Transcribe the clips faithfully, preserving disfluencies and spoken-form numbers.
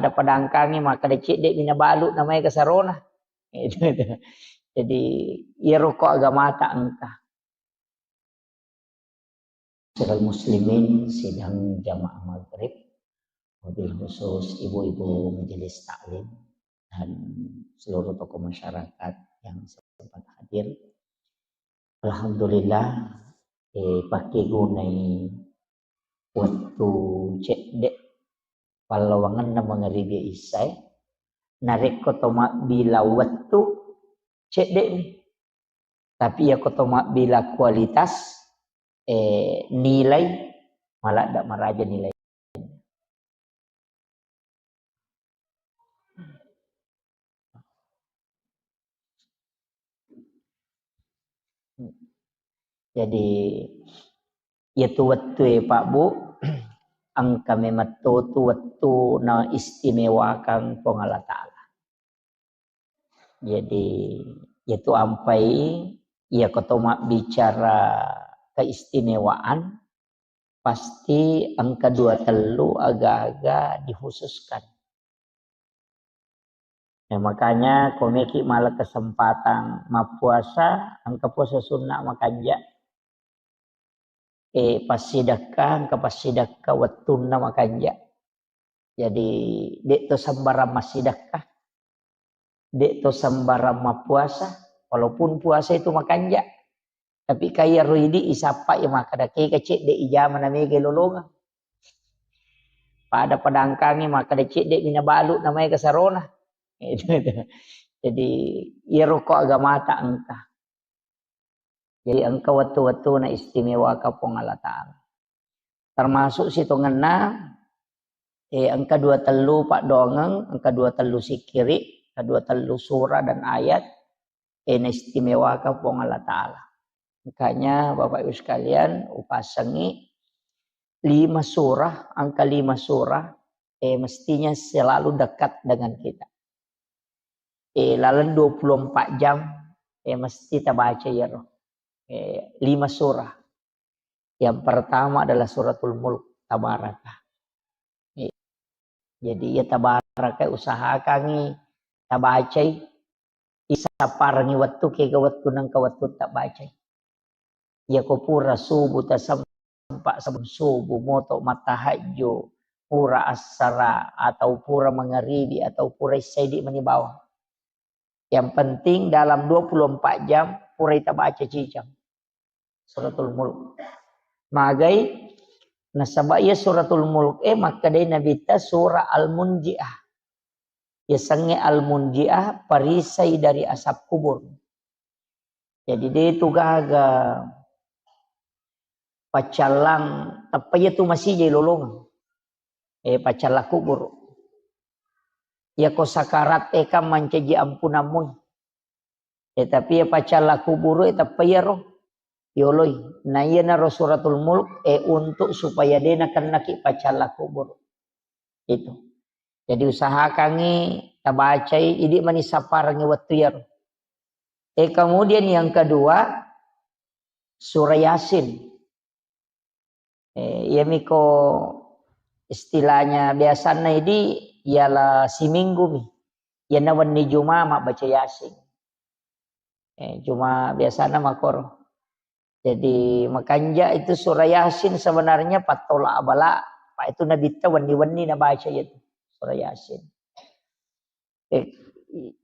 pada-pada angkangi makkeda cedde' mi nabalu' namae ke sarona. Jadi, iyaro ko agamata engka. Ma'asyiral muslimin, sidang jamaah maghrib, wabil khusus ibu-ibu majelis taklim dan seluruh tokoh masyarakat yang sempat hadir. Alhamdulillah, eh, pakkegunai wettu cedde' pallawangenna mangaribi issae. Narekko to mabbila wettu, cedde'mi. Tapi iyako to mabbila kualitas, eh, nilai, maladda maraja nilai. Jadi, iyatu wettue, Pak, Bu, engka memetto tu wettu na istimewakang Puang Allah Ta'ala. Jadi, iyatu ampai, iyako to mabbicara keistimewaan, pasti engka dua tellu aga-aga dikhususkan. Ya, makanya ko meki mala kesempatan mappuasa, engka puasa sunna makanja. Eh, passidekka, engka passidekka wettunna makanja. Jadi, de' to sembarang massidekka, de' to sembarang mappuasa, walaupun puasa itu makanja. Tapi kaya ro idi isappa ya makkeda kega cedde' ijama na mega lolongeng. Pada-pada angkangi makkeda cedde' mi nabalu' namae ke sarona. Jadi, iyaro ko agamata engka. Jadi, engka wettu-wettuna istimewaka Puang Allah Ta'ala. Termasuk sitongenna, eh, engka dua tellu paddoangeng, engka dua tellu sikkiri, engka dua tellu surah dan ayat, eh, naistimewaka Puang Allah Ta'ala. Makanya, Bapak Ibu sekalian, upasengi lima surah, angka lima surah, eh, mestinya selalu dekat dengan kita. Eh, laleng dua puluh empat jam, eh, mesti tabaca iyaro. Eh, lima surah. Yang pertama adalah Suratul Mulk, Tabaraka. Eh, jadi, ya, Tabaraka usahakangi tabacai, isapparengi wettu, kega wettu nengka wettu tabacai. Iyako pura subuh tasempa sebelum subuh, moto mattahajju, pura assara, atau pura mangaribi, atau pura issaidi mani bawang. Yang penting dalam dua puluh empat jam pura ita baca cicang Suratul Mulk. Magai, nasaba iya Suratul Mulk, eh, makkedai Nabitta surah Al-Munjiah. Yasengnge Al-Munjiah, perisai dari asap kubur. Jadi, de tu gaga paccallang, tappa iya tu masijai lolongeng. Eh, paccallang kubur. Iyako sakarat e kan mancaji ampunammu. Eh, tapi iya paccallang kubur e tappa iyaro yoloi. Na iyanaro Suratul Mulk, eh, untuk supaya de nakennaki paccallang kubur. Itu. Jadi usahakangi tabacai, idi mani sapparengi wettu iyaro. Eh, kemudian yang kedua, surah Yasin. Eh, iyamiko istilahnya biasanna idi, ialah siminggu mi. Iyana wenni Juma mabbaca Yasin. Eh, cuma biasana makoro. Jadi, makanja itu surah Yasin sebenarnya pattola abala, pa itu Nabitta wenni-wenni nabaca itu surah Yasin. Eh,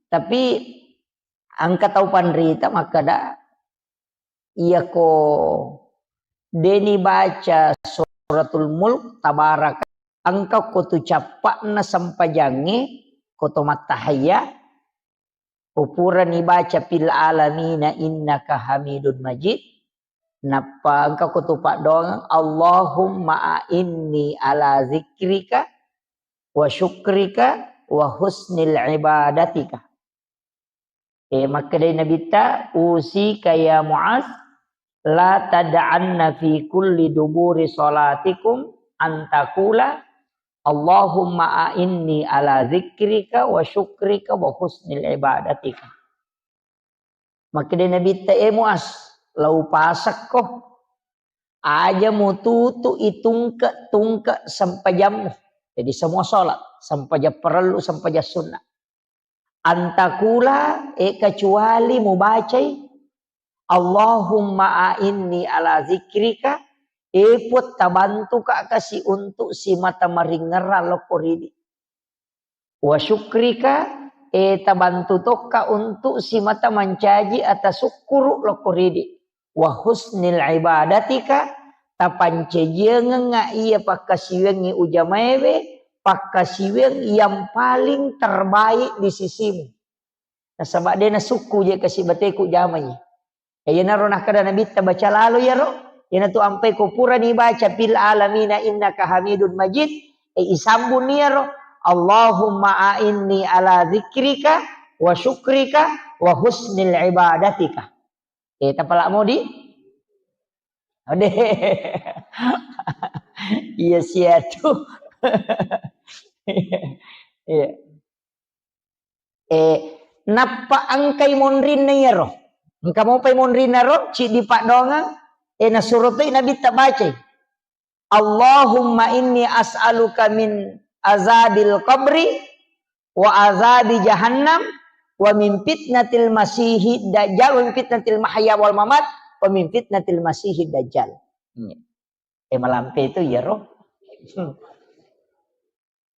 tapi engka tau panrita makkeda, iyako deni baca Suratul Mulk, Tabaraka, engka ko tu cappa'na sempajangnge, ko to mattahayya, ko purani baca fil alamina innaka hamidun majid, nappa engka ko tu paddoangeng, Allahumma a'inni ala zikrika wa syukrika wa husnil ibadatika. Eh, makkedai Nabitta, "Usika ya Muaz, la tad'anna fi kulli duburi salatikum an taqula, Allahumma a'inni ala zikrika wa syukrika wa husnil ibadatika." Makkedai Nabitta, "Eh Muaz, lau pasakko, aja mututu itungke-tungke sempajammu." Jadi semua sholat, sempajang parellu, sempajang sunnah. Antakula, e, kecuali mubacai, Allahumma a'inni ala zikrika, e Puang, tabantuka kasi untuk simata maringerrang lokko ridi. Wa syukrika, e tabantu tokka untuk simata mancaji atasukkuru lokko ridi. Wa husnil ibadatika, tapancajiangengnga iya pakkasiwiangngi ujamaewe, pakkasiwiang yang paling terbaik di sisimu. Nasaba de nasukku je kasi bateku jamai. Iyanaro nakkeda Nabitta, baca lalo iyaro, iyanatu ampai ko purani baca fil alamina innaka hamidun majid, e, isambunni iyaro, Allahumma a'inni ala zikrika wa syukrika wa husnil ibadatika. E, tapala modi? Ode. Iya siatu. Iya. E, nappa engkai monrinna iyaro. Engka mopai monrinna ro, ciddi paddoangeng, e, nasuro toi Nabitta bacai. Allahumma inni as'aluka min azabil qabri wa azabi jahannam wa min fitnatil masihid dajjal wa min fitnatil mahya wal mamat wa min fitnatil masihid dajjal. E, malampe itu iyaro.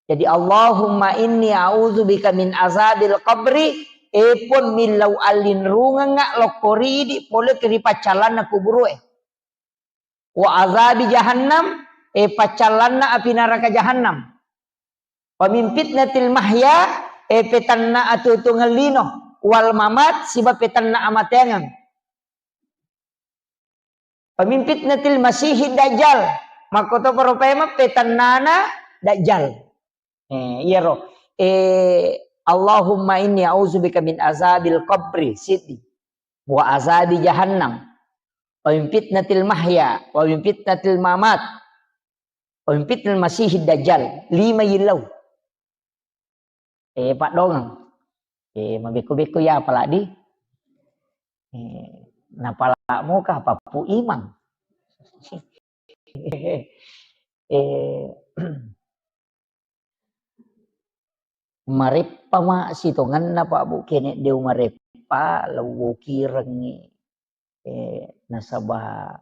Jadi, Allahumma inni a'udzubika min azabil qabri, e Puang, millau allinrungengnga lokko ridi pole ri paccallanna kuburu'e. Wa azabi jahannam, e paccallanna api naraka jahannam. Wa min fitnatil mahya, e petanna atuo-tuongeng lino, wal mamat, siba petanna amateangeng. Wa min fitnatil masihid dajjal. Makkotoparo paimeng petannana dajjal. E, iyaro. E, Allahumma inni a'udzubika min azabil qabri, siddi. Wa azabi jahannam. Wa min fitnatil mahya, wa min fitnatil mamat. Wa min fitnatil masihid dajjal. Lima yillau. E, paddoangeng. E, mabekko-bekko ya apalagi. E, napala moka pappu imang. E, mareppa ma sitongenna, Pak, Bu, kene deu mareppa, lewwokirengngi. E, nasaba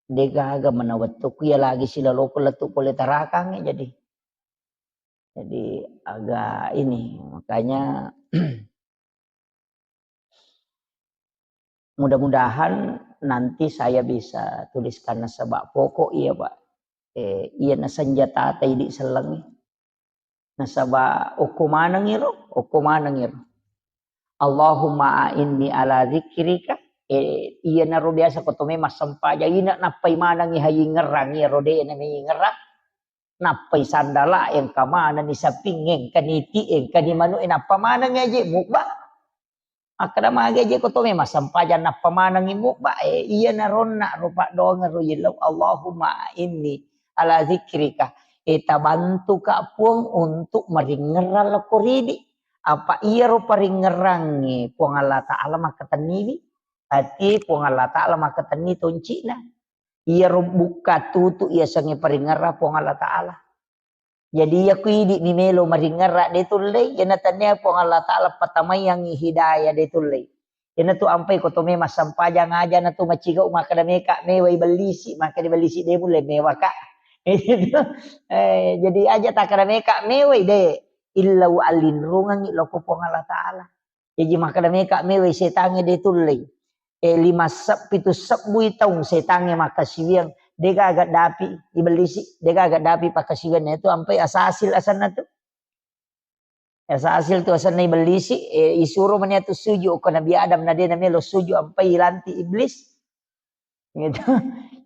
degaga mana wettukku iya lagi silaloko lettu pole tarakangnge, jadi, jadi agak ini, makanya mudah-mudahan nanti saya bisa tuliskan nasaba pokok iya, Pak. E, iya nasenjata idi sellengngi. Nasaba okko maneng iro, okko maneng iro. Allahumma a'inni ala dzikrika. E, iyanaro biasa ko to memang sempajang ina nappai manengngi hayingngerang iyaro de na meyingngerang. Nappai sandala engka manenni saping, engka niti, engka ni manu, e, nappa maneng aje mubba. Makkeda magi aje ko to memang sempajang nappa manengngi mubba, e, iyanaro onna ro paddoangeng ro yellau, Allahumma inni ala zikrika, e, tabantuka Puang untuk maringngerang lokko ridi. Apa iyaro paringngerangnge Puang Allah Ta'ala makkatenniwi, ati Puang Allah Ta'ala makkatenni tonci'na. Iyaro bukka tutu iyasengnge paringngerang Puang Allah Ta'ala. Jadi, iya ku idi mi melo maringngerang de tullei, iyana tania Puang Allah Ta'ala patamaiyangngi hidayah de tullei. Iyana tu ampai ko to memang sempajang aja na tu macigau makkeda meka mewai bellisi, makkeda bellisi de mulle mewaka. E, jadi aja takkeda meka mewai de, illau allinrungengngi lokko Puang Allah Ta'ala. Jaji makkeda meka mewai setangnge de tullei. E, lima seb-, pitu sebbui taung setangnge makkasiwiang, degaga dapi ibellisi, degaga dapi pakkasiwianna itu ampai asasil asenna tu. Asasil tu asenna ibellisi, e, isuro mani atu sujud ko Nabi Adam na de na melo sujud ampai ilanti iblis. Gitu.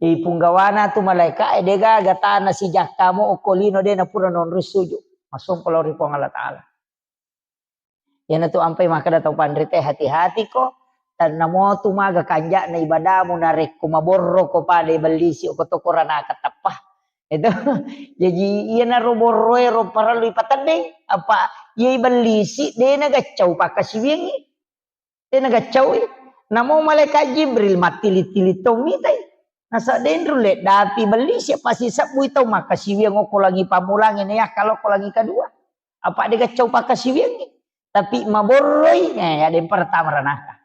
Ipunggawana tu malaika, e, degaga tana sijakka mo okko lino de na pura nonroi sujud. Masongko lao ri Puang Allah Ta'ala. Iyana tu ampai makkeda tau panrita, hati-hati ko, tannamo tu maga kanja'na ibadamu narekko maborro ko pada ibellisi ko to koranaka teppa. Itu. Jaji iyanaro borroe ro parellu ipateddeng, apa iya ibellisi de na gaccau pakkasiwiangngi. De na gaccau i. Namo malaikat Jibril mattili-tili to mitai. Nasaba denru le dapi belli sia pasti sebbui tau makkasiwiang okko langi pammulangnge, ne yakkalokko langi kedua. Apa de gaccau pakkasiwiangngi. Tapi maborroi, eh, ada yang pertama ranaka.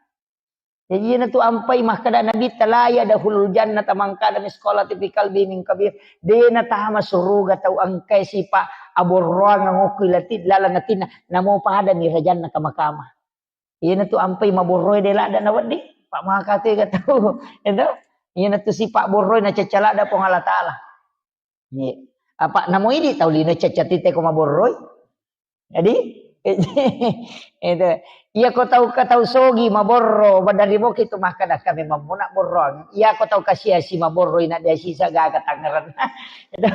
Jadi, iyanatu ampai makkeda Nabitta, "La yadkhulul jannata man kana mitsqala dzarratin fi qalbihi min kabir." De natama suruga tau engkai sipa aborroang okko ilati laleng atinna, namo padami rajanna kama-kama. Iyanatu ampai maborroe de ladda nawedding, pa maka tu ega tau. Itu. Iyanatu sipa borroe nacacca ladda Puang Allah Taala. Iya. Apa namo idi tau lino cacca tite ko maborroi. Jadi, itu. Iya ko tau ka tau sogi maborro, badari boki tu makkeda kami mammuna borroang. Iya ko tau kasiasi maborroi na dia sisa gaga tangeran. Itu.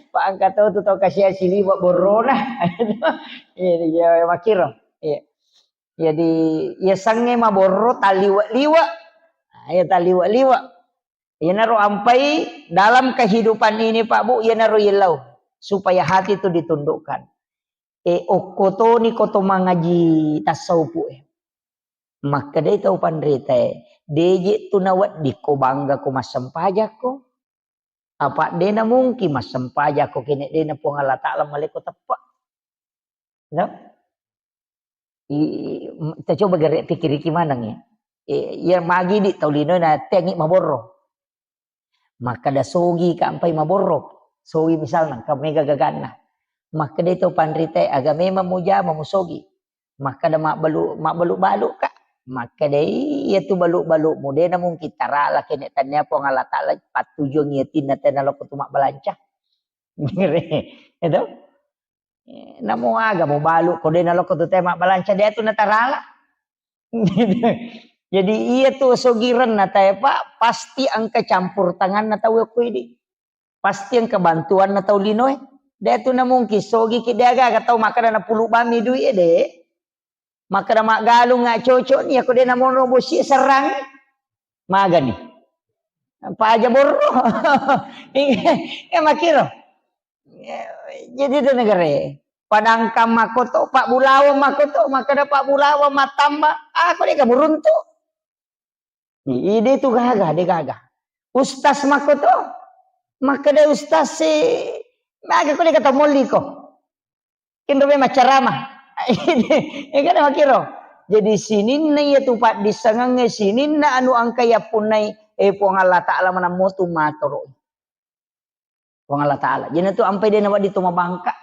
Pa engka tau tu tau kasiasi liwa borrona. Iya, iya, makiro. Iya. Jadi, iya sange maborro taliwa-liwa. Nah, iya taliwa-liwa. Iyanaro ampai dalam kehidupan ini, Pak Bu, iyanaro yellau supaya hati itu ditundukkan. E, okko toni ko to mangaji tasawufu e. Makkedai tau panrita e, deje tu nawedding ko bangga ko massempajakko. Apa dena mungkin massempajakko kene dena Puang Allah Taala maleko teppe. No? I, m-, kita coba gere pikiriki maneng ya. E, iya magi di tau lino na tengi maborro. Makkeda sogi ka ampai maborro. Sogi misalna, ka mega gaganna. Makkeda to panrita e, aga memang mujama musogi. Makkeda mabbalu, mabbalu-balu ka. Makkeda iya tu balu-balu mu dena mungkin tarala kene tania Puang Allah Taala pattujuang iya tinna tena loko tu mabbalanca. Itu. Eh, namo aga mubalu ko de naloko tu te mabbalanca de tu natarala. Jadi iya tu sogirenna tae, Pak, pasti engka campur tanganna tau ko idi. Pasti engka bantuanna tau linoe. De tu namungkin sogi ki de aga-aga tau makkeda napulu bami dui e de. Makkeda maggalung nga cocok ni, ako de namono bosi serrang. Magani. Paja borro. Eh, makiro. Jadi itu negara. Padangkang makoto, Pak Bulawa makoto, makkeda Pak Bulawa matamba, aku de kamu runtu. Ide tu gaga, de gaga. Ustaz makoto, makkeda ustaz si, maga ko de kata molli ko. Kinro me maccarama. Iya kan makiro. Jadi sininna iya tu paddissengengnge, sininna anu engka yappunnai, eh, Puang Allah Taala manammo tu matoro. Puang Allah Taala. Jadi tu ampai de nawedding to mabangka.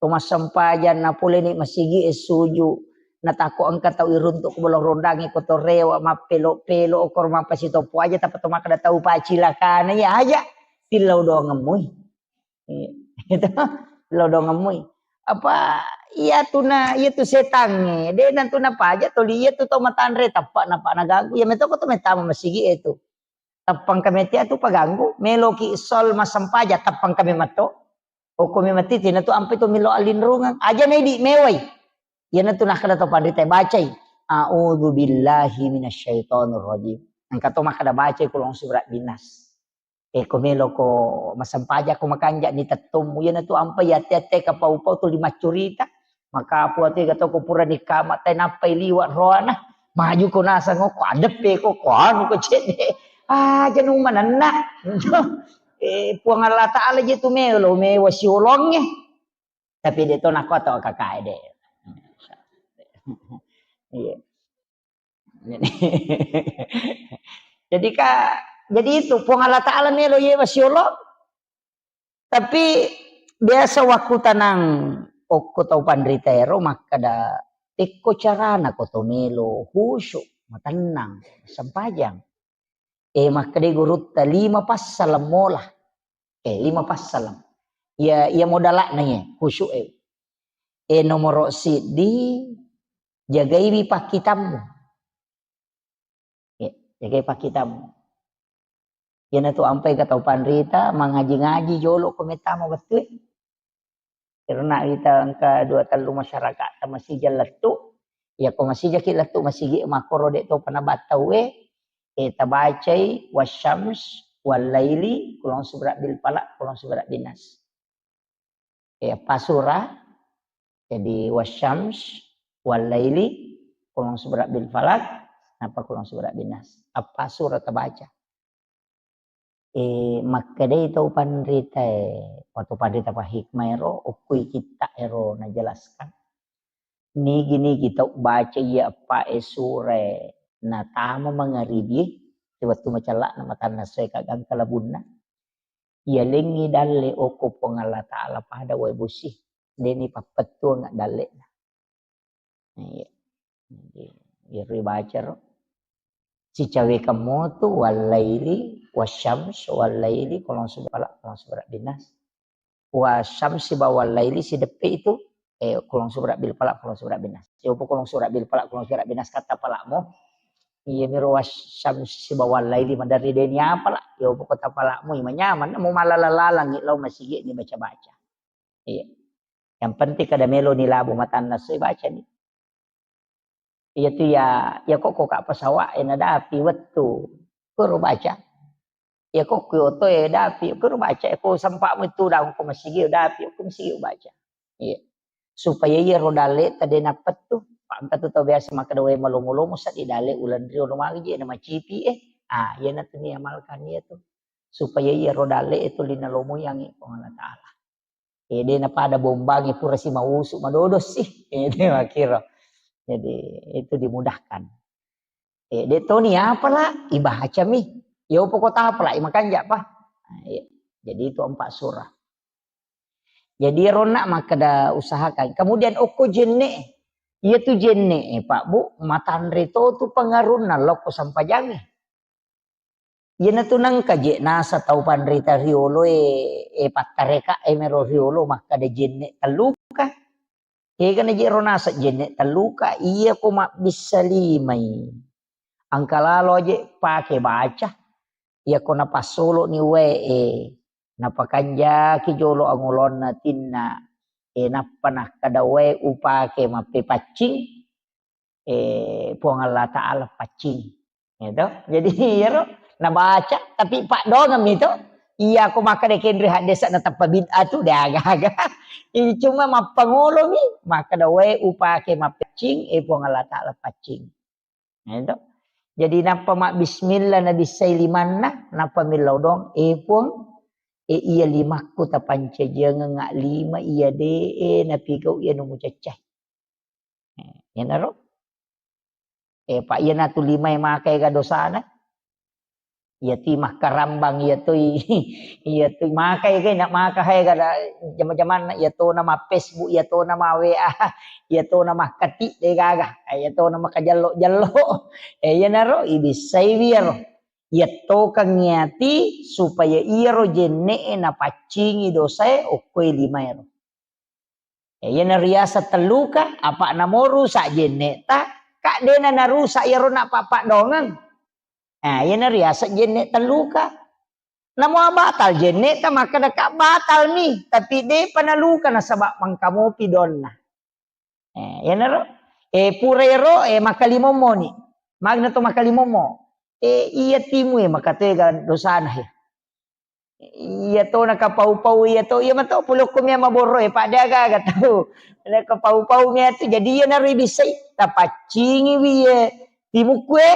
To massempajang napole ni masigi e suju. Natakko engka tau iruntuk ko bolong rondangi ko to rewa mappelo-pelo okor mappasitopo aja tappa to makkeda tau pacilakana iya aja. Tillau doangemmui. Iya. Itu lo dongemmui. Apa iya tuna, iya tu setangnge, de nantu napaja toli iya tu tau matanre tappa napa naganggu. Iya metoko tu metama masigi e tu. Tappang kami tia tu paganggu, meloki sol masempaja tappang kami matto. Oko memang titi na tu ampe tu melo alinrungang. Aja na idi mewai. Iya na tu nakkeda tau panrita bacai. A'udzu billahi minasyaitonir rajim. Engka to makkeda bacai kulong surat binas. E, ko meloko masempajang ko makanja ni tettommu, iyanatu ampai ate-ate kapau-pau tuli maccurita. Makapu ate ga to ko purani kama tai nappai liwa roana. Maju ko nasang ko adeppe ko, ko anu ko cedde. Aja nu manenna. E, Puang Allah Taala je tu melo mewa siolongnge. Tapi de to nako to kakae de. Iya. Jadi, ka, jadi itu Puang Allah Taala melo yewa siolo. Tapi biasa waktu tanang okko tau panrita ero makkeda, tekko carana ko to melo khusyuk, matennang, sempajang. E, makkeda gurutta lima passaleng mola. E, lima passaleng. Iya, iya modalakna ye, khusyuk e. E, nomoro siddi, jagaiwi pakkitammu. E, jagai pakkitammu. Iyanatu ampai ka tau panrita, mangaji-ngaji jolo ko metama wettue. Karena ita engka dua tellu masyarakat ta masija lettu. Iya ko masija ki lettu masigi makkoro de to panabattau e, e tabacai wasyams wallaili kulong subra bil falaq kulong subra bin nas. Ya, pasura. Jadi wasyams wallaili kulong subra bil falaq napa kulong subra bin nas. Apa sura tabaca. Eh, makkedai tau panritae, atau panrita pahikmah ero, okkoi kitta ero najelaskan. Nigi-nigi tau baca iya eppa'e surae natama mangaribie, ri wettu macella'na matanna soe kagangka labunna. Iya lengngi dalle okko Puang Allah Ta'ala pada wae bosi. Deni pappettuang dalle'na. Iya. Jadi, iyaro ibaca ro. Sicawekang motu, wallaili, wasyams, wallaili, kolong sebelah, kolong sebelah binas. Wasyamsi ba wallaili sideppe itu, eh, kolong sebelah bil falaq, kolong sebelah binas. Yopo kolong sebelah bil falaq, kolong sebelah binas kata palakmu. Iya miro wasyamsi ba wallaili maderri deni apa lah. Yopo kota palakmu, ima nyaman, mau malala-lalang, lau masigi ni baca-baca. Iya. Yang penting kada melo ni labu matanna soi baca ni. Iya tu ya, ya kok kok pesawat ena dapi wettu. Kuro baca. Ya kok kok oto ya dapi. Kuro baca. Ya kok sempak mu itu daun ko masigi dapi. Ko masigi baca. Iya. Supaya iya ro dalle tadi napet tu. Pak angkat tu tau biasa makan doa malu-malu musa di dalle ulan rio lo magi je na macipi eh. Ah, iya na tu ni amalkan iya tu. Supaya iya ro dalle itu lina lomo yang Puang Allah Ta'ala. Eh, de napada bombangi pura si mausu madodo sih. Eh, de makkiro. Jadi itu dimudahkan. Eh, de toni apa lah? Ibaca mi. Ya upo kota apa lah? Imakan apa? Nah, iya. Jadi itu empat surah. Jadi ronna makkeda usahakan. Kemudian okko jenne. Iya tu jenne, eh, Pak Bu, matanre to tu pengarunna lokko sampajange. Iyanatu nengka je nasa tau panrita riolo e, e pattareka e mero riolo makkeda jenne telluka. Egana je ro nasa jenne telluka, iya ko mabbissa limai. Engka lalo aje pake baca. Iya ko napassolo ni wae e, napakanjaki jolo angolonna tinna. E nappa nakkeda wae upake mappepaccing. Eh, Puang Allah Ta'ala paccing. Gitu. Jadi, iyaro nabaca, tapi paddoangeng mi to. Iya, ko makkeda kenre haddesa na tappa bid'ah tu, de aga-aga. Ih, cuma mappangolo mi, makkeda wae upake mappaccing, eh, Puang Allah Ta'ala paccing. Gitu. Jadi, nappa mabbismillah nabissai limanna, nappa millau doang, eh, Puang, eh, iya limakku tapancajiangeng lima iya de, eh, napigau iya nu mucaccai. Eh, iyanaro. Eh, Pak, iyanatu limae maka ega dosana. Iya ti makkarambang, iya toi, iya toi maka ega, na maka ega da jama-jamanna, iya tona ma Facebook, iya tona ma W A, iya tona makkati de gaga, iya tona makajallo-jallo. Eh, iyanaro ibissai wiyaro. Iya tokang iyati supaya iyaro jenne'e napaccingi dosae okkoe limaero. Eh, iyana riaseng telluka, apa namo rusak jenne'ta, ka dena narusak iyaro nappa paddoangeng. Nah, iyana riaseng jenne telluka. Namo batal jenne'ta, makkeda ka batal mi, tapi depa naluka nasaba mangkamopi donna. Eh, iyanaro, eh, pura ero, eh, makkalimommo ni. Magna to makkalimommo. Eh, iya timu, eh, makatega dosana, eh. Iya to nakapau-pau iya to, iya mato pole okko mia maborro e, pada aga-aga tau. Nakapau-pau mia tu, jadi iya naro ibissai, tapaccingi wi ye timukku e,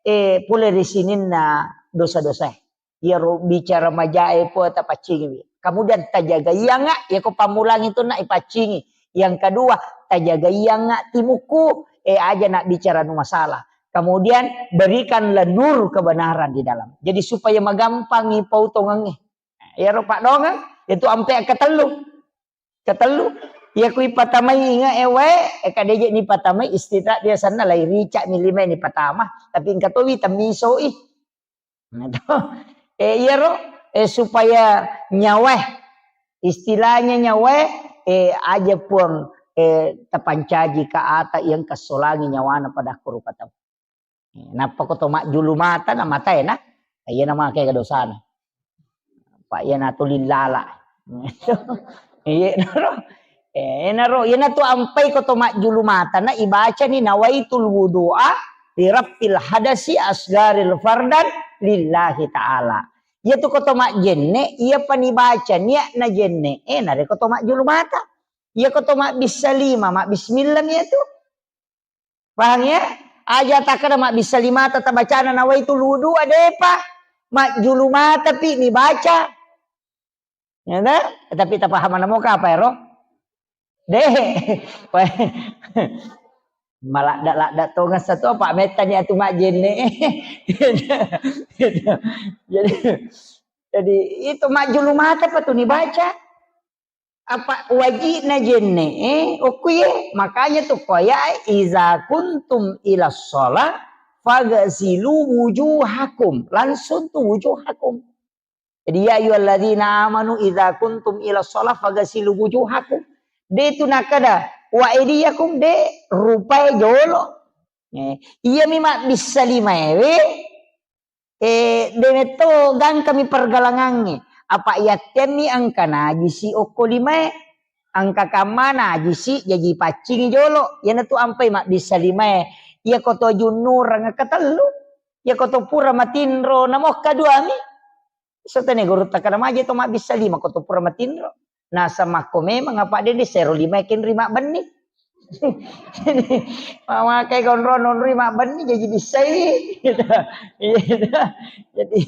eh, pole ri sininna dosa-dosa e. Iyaro bicara majae po tapaccingi wi. Kemudian tajagaianga, iya ko pammulang itu nak ipaccingi. Yang kedua, tajagaianga timukku, eh, aja nak bicara nu masalah. Kemudian berikanlah nur kebenaran di dalam. Jadi supaya magampangi pautongengnge. Iyaro paddoangeng, itu ampe ketellu. Ketellu. Iya kui patamai inga ewe, eh, kadeje ni patamai istirahat biasanna lai rica mi lima ni patama, tapi engka towi temmisoi. Nah, to. Eh, iyaro, eh, supaya nyawa, istilahnya nyawa, eh, aja Puang, eh, tapancaji ka ata yang kesolangi nyawana pada kuru kata. Nappa ko to majjulu mata na matae na, iya na make dosana. Pa iya na tu lillala. Iya naro. Eh, naro, iya na tu ampai ko to majjulu mata na ibacani nawaitul wudu'a li rafil hadasi asgaril fardan lillahi ta'ala. Iya tu ko to majjenne, iya pani baca niat na jenne, eh, nare ko to majjulu mata. Iya ko to mabbissa lima, mabbismillah mi iya tu. Paham ya? Aja takkeda mabbissa limata tabacana nawaitul wudu'a, depa. Majjulu mata pi nibaca. Ya, ta? Tapi tapahamanna moka apa ero? De. Maladda-ladda tongeng satu apa mettani atu majjenne. Jadi, jadi itu majjulu mata pa tu nibaca. Apa wajibna jenne, eh, okkuye. Makanya tu koya, "Iza kuntum ila sholat, fagasilu wujuhakum." Langsung tu wujuhakum. Jadi, "Ya ayyuhalladzina amanu idza kuntum ila shalah fagasilu wujuhakum." De tu nakada, "Wa aidiyakum," de rupae jolo. Eh, iyami mabbissa limaewe, eh, de metto gangkami pergalangangnge. Apa yattemmi engka najisi okko limae. Engka kamma najisi jaji paccingi jolo. Iyanatu ampai mabbissa limae. Iyako to junnurang ketellu. Iyako to pura matinro namo kaduami. Setene guru takkada maje to mabbissa lima ko to pura matinro. Nasamakko memang apa dede sero lima kenri mabbenni. Mamakai konro nonri mabbenni jadi bissai. Gitu. Iya. Jadi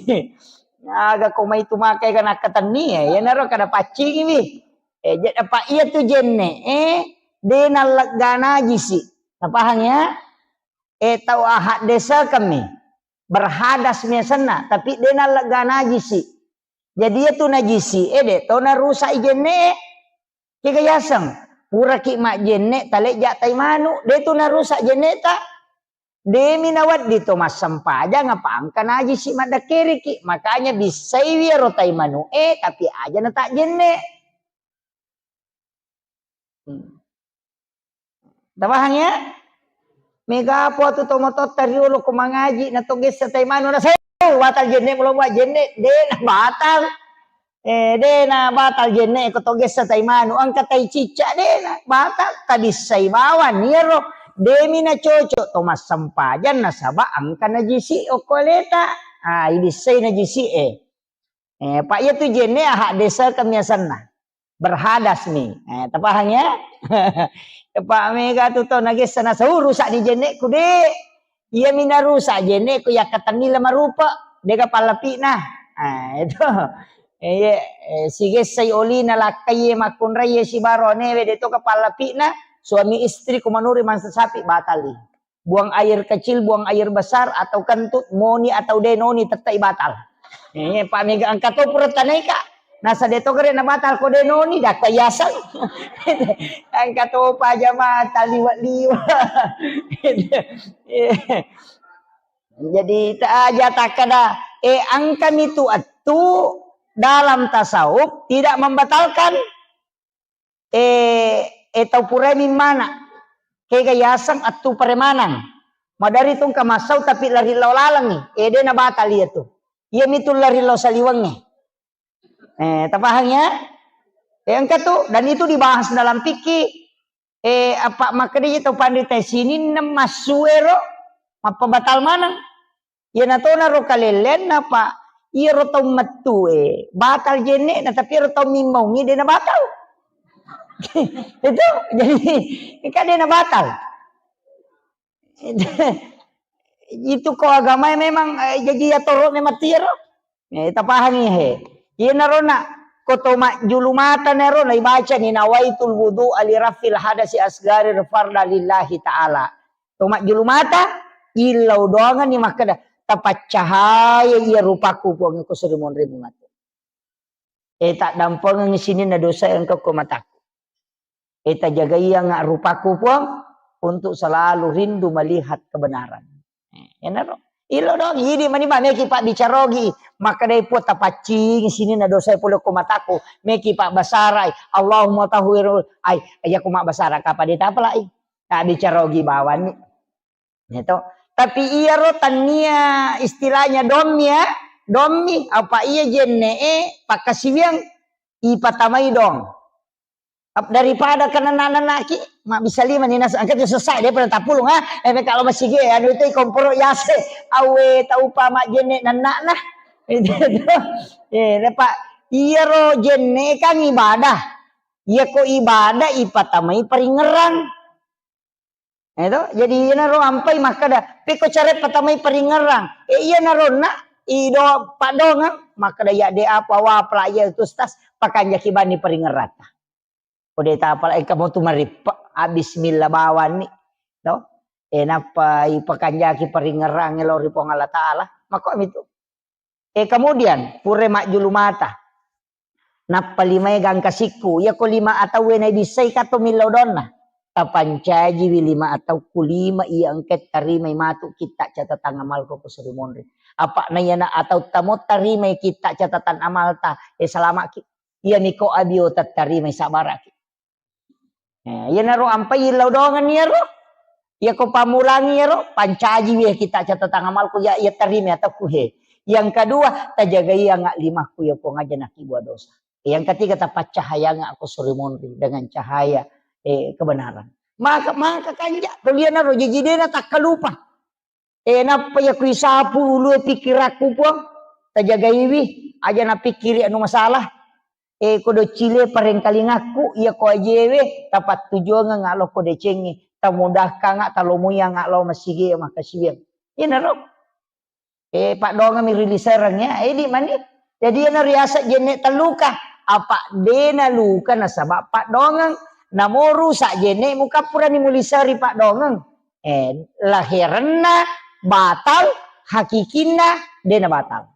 aga ko mai tu makai kan akkatenni ya, iyanaro kada paccingi wi. Eh, jadi apa iya tu jenne, eh, de nallegga najisi. Napahang ya? Eh, tau ahak desa kami. Berhadas miasenna, tapi de nallegga najisi. Jadi iya tu najisi, eh, de to narusak i jenne. Kega yaseng, puraki majjenne talejja tai manu, de tu narusak jenne ta. Demi nawedding to massempajang apa engka najisi maddakkeriki. Makanya bissaiwi ero tai manu e, tapi aja na tak jenne. Hmm. Tapahang ya? Mega apa tu to matotta riolo ko mangaji na to gessa tai manu na sau batal jenne, mulo mua jenne, de na batal. Eh, de na batal jenne ko to gessa tai manu, engka tai cicca de na batal, tabissai bawang iyaro, demi na cocok to massempajang nasaba engka najisi okko aleta. Ah, ibissai najisi e. Eh, pa iya tu jenne ahak desa kemiasanna. Berhadas mi. Eh, tapahang ya? Pak mega tu to nagessa nasau rusak ni jenneku de. Iya mi narusak jenneku yakkatenni le marupa. Dega pallapina. Ah, itu. Eh, iya, eh, sigessai olina lakkai makkunrai sibaro anewe de to ka pallapina. Suami istri ku manuri mansa sapi batali. Buang air kecil, buang air besar, atau kentut, moni atau denoni, tettai batal. Eh, pa mega engka to pura tanaika. Nasa de to gere na batal ko denoni, dakka yaseng. Engka to pa jamaah taliwa-liwa. Jadi ta aja takkada, eh, engka mi tu attu dalam tasawuf tidak membatalkan. Eh, eh, tau purai mimmana. Kega yaseng attu paremanang. Madari tungka massau tapi lari lao lalengngi. Eh, de na batal iya tu. Iya mitu lari lao saliwengnge. Eh, tapahang ya? Eh, engka tu, dan itu dibahas dalam fikih. Eh, apa makkedai tau panrita sininna massuero mappabatal maneng. Iyana tona ro kalelleanna, Pak. Iyaro tau mettue batal jenne'na, tapi iyaro tau mimmaungngi de na batal. Itu jadi kan de na batal. Itu ko agamae memang, eh, jaji atoro memang tiaro. Eh, tapahangi he. Iyanaro na ko to majjulu mata nero na ibacani nawaitul wudu'a li raf'il hadasi asgari farda lillahi ta'ala. To majjulu mata, illau doanganni makkeda, "Tapaccahaya iya rupaku, Puang, ko seri monrimu matu. Eh, taddampengengngi sininna dosa engka ko mataku. Eh, tajagaianga rupaku, Puang, untuk selalu rindu melihat kebenaran." Eh, enaro. Illau doang, idi mani ba meki pabbicarogi. Makkedai, "Puang, tapaccingi sininna dosa pole ko mataku." Meki pabbasarai, "Allahumma tahhirul," ai, iya ko mabbasara kapa de tapalai. Tabbicarogi bawanni. Ya to. Tapi iyaro tannia istilahnya dommi ya, dommi apa iya jenne'e pakkasiwiang ipatamai dong. Ap-, daripada kenna-nennaki, mabbissa lima ni nas-, engka tu sessa, daripada tapulung, ha? Eh, meka lo masigi, anu itu komporo yase, awe taupa majjenne nenna'na. Itu tu. Eh, lepa, iyaro jenne kan ibadah. Iya ko ibadah ipatamai paringerang. Eh, to? Jadi iyanaro ampai makkeda, "Pekko care patamai paringerang." Eh, iyanaro na, Ido paddongeng, makkeda, "Ya de apa wa pala iya tu, Ustaz, pakanjaki bani paringerrata." Ko de tapala engka mo tu marippe, a bismillah bawanni, to. E nappa ipakanjaki paringerrangnge lao ri Puang Allah Taala. Makko mitu. E kemudian pura majjulu mata. Nappa limae gangka sikku, iyako lima atauwe naibissai kato millau donna. Tapancajiwi lima atauku lima iya engka tarimai matu kitta catatang amalku ko suri monri. Apa na iyana atau tamo tarimai kitta catatang amalta, e salamaki. Iyami ko abio tattarimai sabaraki. Eh, iyanaro ampai illau doangenni iyaro. Iyako pammulangi iyaro, pancajiwi kita catatang amalku ya, iya tarimi atauku he. Yang kedua, tajagai anga limakku ya Puang aja nakibua dosa. Yang ketiga, tapaccahayanga aku suri monri dengan cahaya, eh, kebenaran. Maka, maka kanja, to lianaro jaji dena takkalupa. E, nappa iya kuisapu ulue pikirakku, Puang. Tajagaiwi, aja napikkiri anu masalah. E, ko doccile parengkalingakku, iya ko ajewe, tapattujuangeng alo ko decengnge, tamudahkanga, talomoianga lao masigi, makasiwiang. Iyanaro. E, paddoangengmi ri lisereng ya, edi mani. Jadi iyana riaseng jenne telluka. Apa dena luka nasaba paddoangeng. Namoru sa jenne mukappurani muliseri paddoangeng. Eh, laherenna batal, hakikinna dena batal.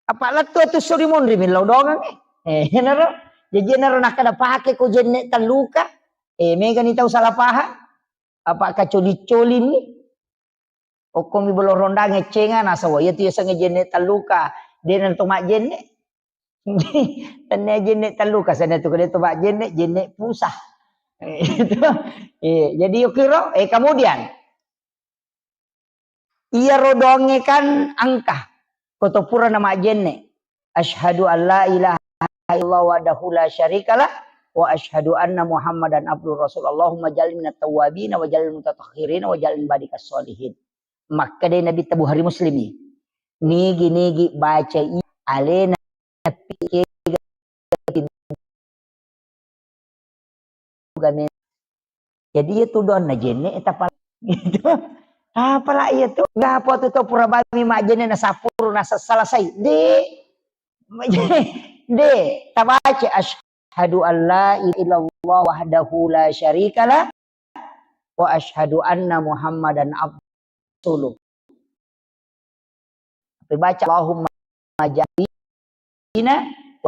Apa lettu tu suri monri millau doangengnge. Eh, enaro. Jadi enaro nakkeda pake ko jenne telluka. Eh, megani tau salah paham. Apa kacoli-colini. Okkomi bolo rondang eccenga nasawa. Iya tu yasengnge jenne telluka. Dena to majjenne. Tennia jenne telluka, sana tu kada tu majjenne, jenne pusah. Itu. Iya, jadi yukiro, eh, kemudian iyaro doangnge kan engka. Koto pura na majjenne. Asyhadu an la ilaha illallah wahdahu la syarikalah wa asyhadu anna Muhammadan abduhu rasul. Allahumma ja'alni minat tawwabin wa ja'alni mutatahhirin wa ja'alni badikas sholihin. Makkeda Nabitta Bukhari Muslimi. Nigi-nigi baca i alena pikega pintu game. Jadi iya tu doanna jenne tapala gitu. Tapala iya tu. Gapo tu to pura bami majjenne na sapuru na selesai. De. De, tabaca asyhadu an la ilaha illallah wahdahu la syarikalah wa asyhadu anna Muhammadan abduhu rasuluh. Tapi baca Allahumma ja'alna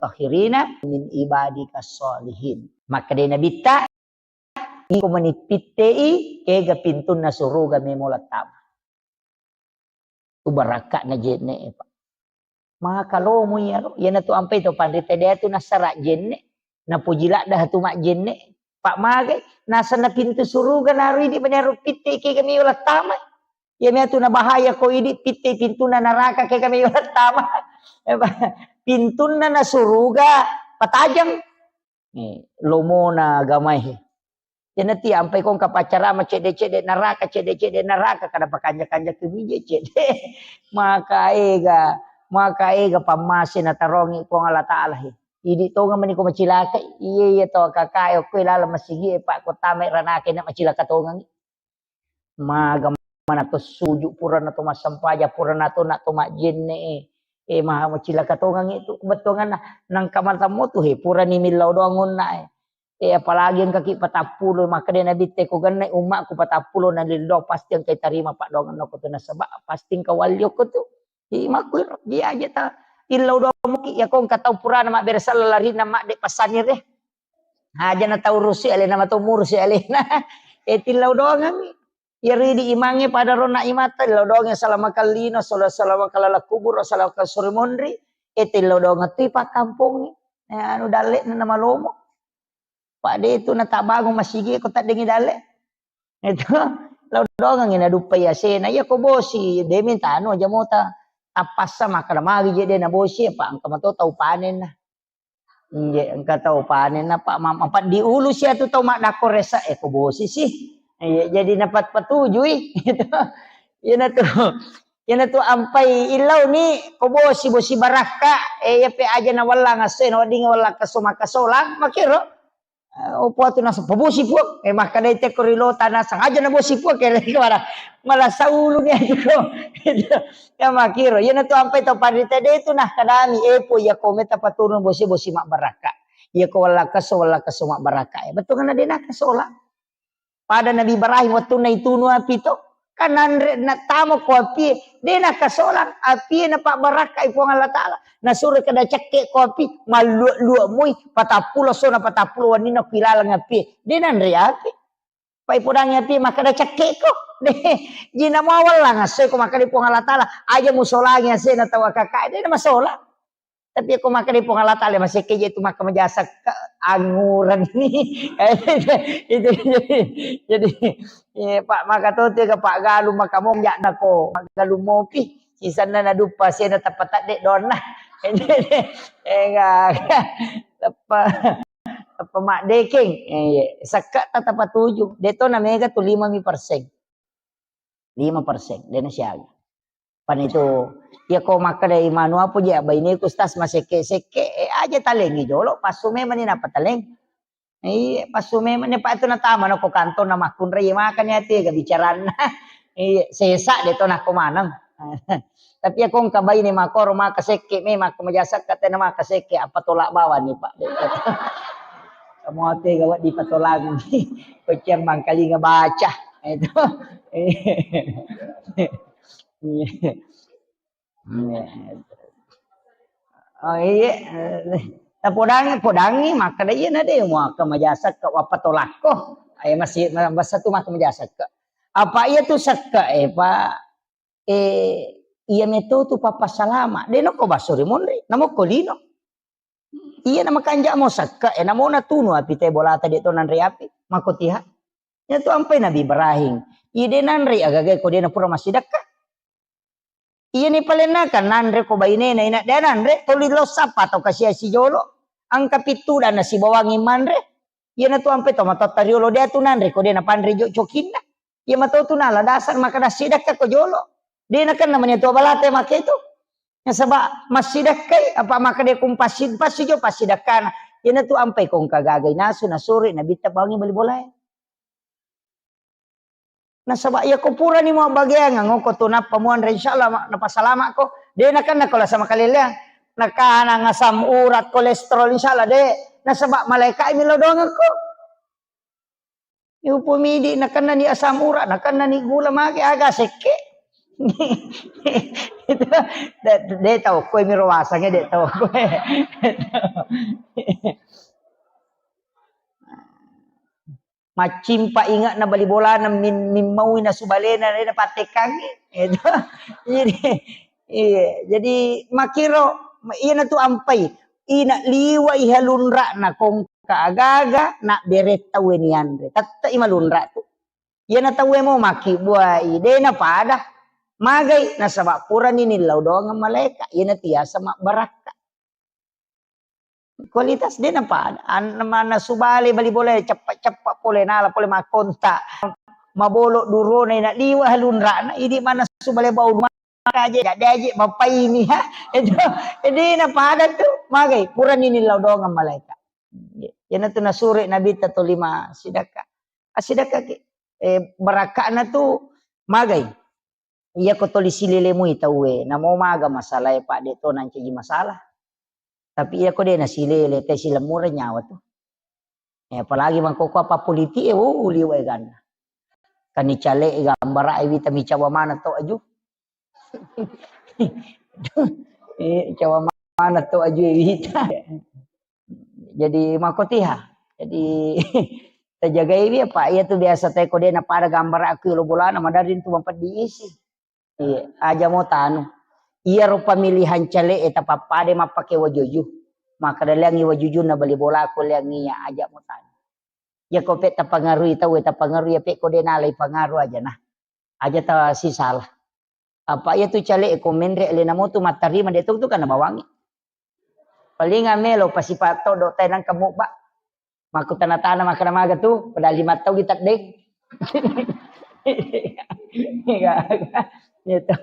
akhirina min ibadika sholihin. Maka de Nabitta, iko mani pittei, kega pintunna suruga memo lattama. Tu barakka'na jenne, Pak. Maka lomo iyaro, iyana tu ampai to panrita de tu nasara jenne, napoji ladda tu majjenne. Pak magai, nasenna pintu suruga naru idi mani aro pitte kega meo lattama. Iya mea tu nabahaya ko idi pitte pintunna naraka kega meo lattama. Pintunna na suruga patajang. Eh, lomona agamae. Janati ampai kong kapaccarama cedde-cedde naraka, cedde-cedde naraka, kada pakanja-kanja kemije cedde. Maka ega, maka ega pammase natarongi Puang Allah Taala he. Idi tonga mani ko macilaka, iya iya to kakae okko lala masigi e pak ko tama ranaka na macilaka tongangi. Maga mana to suju purana to massampaja purana to na to majjenne e. E maha macilaka tongangi tu kebetulanna nangka mata motu he purani millau doang onna e. E apalagi engka ki patappulo makkeda Nabitte ko genne ummakku patappulo na lildo pasti engka tarima paddoangenna ko tu nasaba pasti engka walli okko tu. Imakku iro, iya aja ta illau doang muki, ya kong katau purana mabbere sella larina madde passanire. Aja na tau rusi alena mato murusi alena. E tillau doangangi. Iya ridi imangnge pada rona imata illau doangi salama kallino, sala salama kalala kubur, salama suri monri. E tillau doangan tu pakkampongi. E anu dalle na malomo. Pak de tu na tabangun masigi ko taddengi dalle. Itu, lao doangengi naduppai asena. Iya ko bosi, de minta anu aja mota. Tappassa makkeda magi je de na bosi, apa engka mato tau panenna. Inje engka tau panenna, Pak, ma-, apa diulu sia tu tau maddakko resa, eh, ko bosi sih. Iya, jadi napat patujui. Gitu. Iyana tu, iyana tu ampai illau ni, ko bosi, bosi barakka, eh, iya pe aja na wallang asse, na wedding wallang kaso makasolang, makiro. Eh, opo tu naseng, "Pabosi, Puang." Eh, makkedai teko ri lota naseng, "Aja nabosi, Puang," kere kemana? Malah saulu ni aja ko. Ya makiro, iya natu ampai to parita de tu nah kadami, "Eh, Puang, iya ko meta paturun bosi, bosi mabbarakka. Iya ko wallakaso, wallakaso mabbarakka." Eh, betul kan de nakasola. Pada Nabi Ibrahim wettunna itunu api to, kan nanre nattama ko api, de nakasolang api, napabbarakkai Puang Allah Taala. Nasuro kada cekke ko api, mallua-lua moi, patappulo sona patappulo wannina ku ilaleng api, de nanre api. Pai podangi api makkada cekke ko. De, jina mawallang asse ko makkada Puang Allah Taala, aja musolangi asena tau akaka, de namasolang. Tapi ko makkeda Puang Allah Taala, masekke je tu makka majasa ke angureng ni. Itu jadi, jadi, eh, Pak, maka to tega Pak Galuh maka mo jakna ko Galuh mopi. Sisanna naduppa sena tappa tadde donna. Enggak. Tappa, tappa maddekeng. Eh, iya. Sekke ta tappa tuju. De to na mega tu lima mi persen. Lima persen, de nasiaga. Pan itu, iya ko makkeda imanu apa je, "Baineku, Ustaz, masekke-sekke," eh, aja talengi jolo, passu memang ni napa taleng. Iya, passu memang ni, Pak, itu natama na ko kantong na makkunrai, iya makanya tega bicaranna. Iya, sesa de to nako maneng. Tapi iya ko engka baine makoro maka sekke, me maka majasa katena maka sekke, apa tolak bawang ni, Pak. Kamu tega wedding patolangi. Ko cemmang kalinga baca. Itu. Iya. Iya. Oh, iya. Tapodangi, podangi, makkeda iya na de, maka majasa ke, apa tolakko. Ayo masih, masa tu maka majasa ke. Apa iya tu sekke, eh, Pak? Eh, iya meto tu pappasalama. De noko basso ri monri, namokko lino. Iya na makanja mo sekke, eh, namo natunu api te bolata de to nanre api, mako tiha. Iya tu ampai Nabi Ibrahim. Iya de nanre agaga ko de na pura massidakka. Iya ni palenna kan nanre ko bainena, ina de nanre, toli lo sappa to kasia sijolo. Angka pittu dan nasibawangi manre. Iya na tu ampai to matotta riolo de tu nanre ko de na panre jo cokinna. Iya mato tu nala dasar maka dassidakka ko jolo. De nakenna mani tu balate make tu. Nasaba massidakkai, apa maka de kum passi, passi jo passidakkana. Iya na tu ampai ko engka gaga inasu nasuri nabitta bawangi bali bolae. Nasaba iya ko purani mabbageang, ngoko tu nappa muanre, insyaallah ma-, napasalamakko. De nakenna ko lasa makaleleang. Nakanang asam urat, kolesterol, insyaallah de. Nasaba malaika mi lo dongengko. Yupo midi nakenna ni asam urat, nakenna ni gula mage aga sekke. Itu de, de tau koe miro wasange de tau koe. Maccimpa inge'na bali bolana min-, mimmaui nasu balena, de napattekkangngi. Itu. Jadi, iya, jadi makkiro, iyana tu ampai, ina liwai halunra'na kongka agaga, na bere tauwe nianre. Tette'i malunra tu. Iyana tauwe mo makkibbuai, de napada. Magai, nasaba purani nillau doangeng malaeka, iyana tiasa mabbarakka. Kualitas de napada. An-, mana subale bali bola ceppa-ceppa pole nala pole makkonta. Mabolo durona ina liwa halunrana idi mana subale bau makaje dade aje mapaini ha. Itu de napada tu magai purani nillau doangeng malaeka. Iyana tu nasure nabitta tolima sidakka. Asidakka ki. Eh, barakkana tu magai. Iyako toli silele mui tauwe, namo maga masalae, Pak, de to nancaji masalah. Tapi iyako de nasilele, te silemmureng nyawa tu. Eh, apalagi mangkoko apa politik e, oh, liwa eganna. Kani cale e gambara e wita micawa mana to aju. Eh, cawa mana to aju e wita. Jadi makotiha. Jadi tajagaiwi apa iya tu biasa te ko de napada gambar aku lo bolana madari tu mampeddi isi. Iya, aja mo tanu. Iya ro pemilihan cale e tapappade mappake wajuju. Maka daleangi wajujunna bali bola ko leangi iya aja mo tanu. Iya ko pe tapangarui tau e tapangarui iya pe ko de nalai pangaru aja nah. Aja ta sisala. Apa iya tu cale e ko menre alena mo tu mattarima de tu tu kana bawangi. Paling amelo pasipa todo tai nangka mubba. Makkutana-tana makkeda maga tu, padahal lima tau kita deng. Iya, gitu.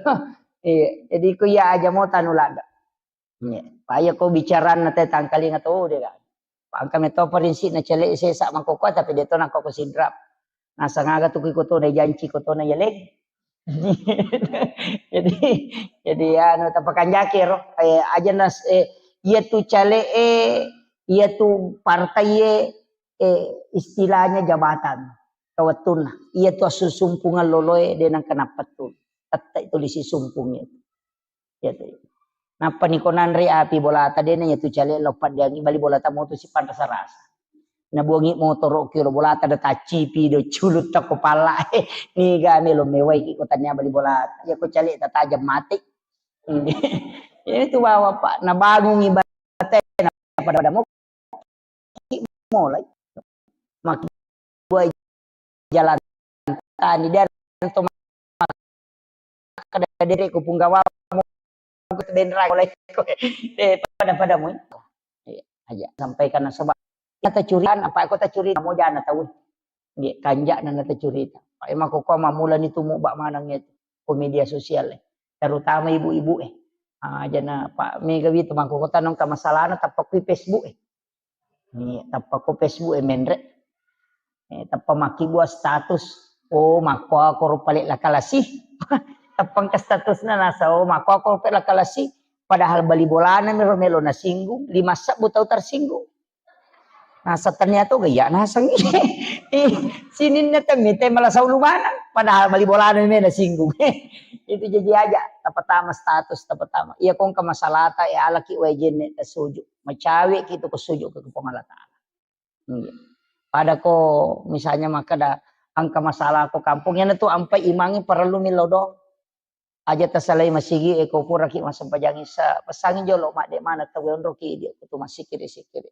Iya, jadi ku iya aja mo tanu ladda. Iya, paya ko bicaranna te tangkalinga to de kan. Engka metto parinsi na cele sesa mangkoko, tapi de to nangko ko sidrap. Nasang aga tu ko tona janci ko tona yaleng. Jadi, jadi anu, tapakanjaki ro. Eh, aja nas-, eh, iya tu cale e, iya tu partai e, eh, istilahnya jabatan. Kawettunna. Iya tu assusumpungeng loloe, de nangka nappettu. Tette tuli sisumpung itu. Iya tu. Nappa niko nanre api bolata, dena iya tu cale lo paddiangi bali bolata motu sipanrasa-rasa. Nabuangi motoro kiro bolata da taccipi do culutta ko palla. Niga melo mewai ki ko tania bali bolata. Ya ko cale tatajam mati. Ini tu bawa Pak, nabangungi batena pada mo mulai. Maki buai jalan tani dan to kada dere ko punggawa mo benra oleh ko. Eh, pada-pada mo. Iya, aja sampaikan nasaba. Nata curian apa ko tacuri mo jana tau. Nggih, kanja'na nata curita. Pak, emang ko mamulani tumu bak maneng itu ko media sosial e. Terutama ibu-ibu e. Ah, jana Pak Mega wi tu mangko kota nongka masalahna tappa kui Facebook e. Ni tappa ko Facebook e menre. Eh, tappa maki buat status. Oh, mako ako ro pale lakalasi. Tappa engka statusna nasa, oh, mako ako ro pale lakalasi. Padahal bali bolana mero melo nasinggung, lima sebbu tau tersinggung. Nasa tania to gaya naseng. Eh, sininna temme te malah saulu manang. Padahal bali bolana me nasinggung. Itu jadi aja. Tapatama status, tapatama. Iya kongka masalata, ya alaki wae jenne tasuju. Macawe ki tu ko suju ke Puang Allah Taala. Iya. Pada ko misalnya makkeda engka masalah ko kampung, yana tu ampai imangi parellu millau doang. Aja tasalai masigi e ko puraki massempajang isa, pesangi jolo madde mana tau onroki idi ko tu masikiri-sikiri.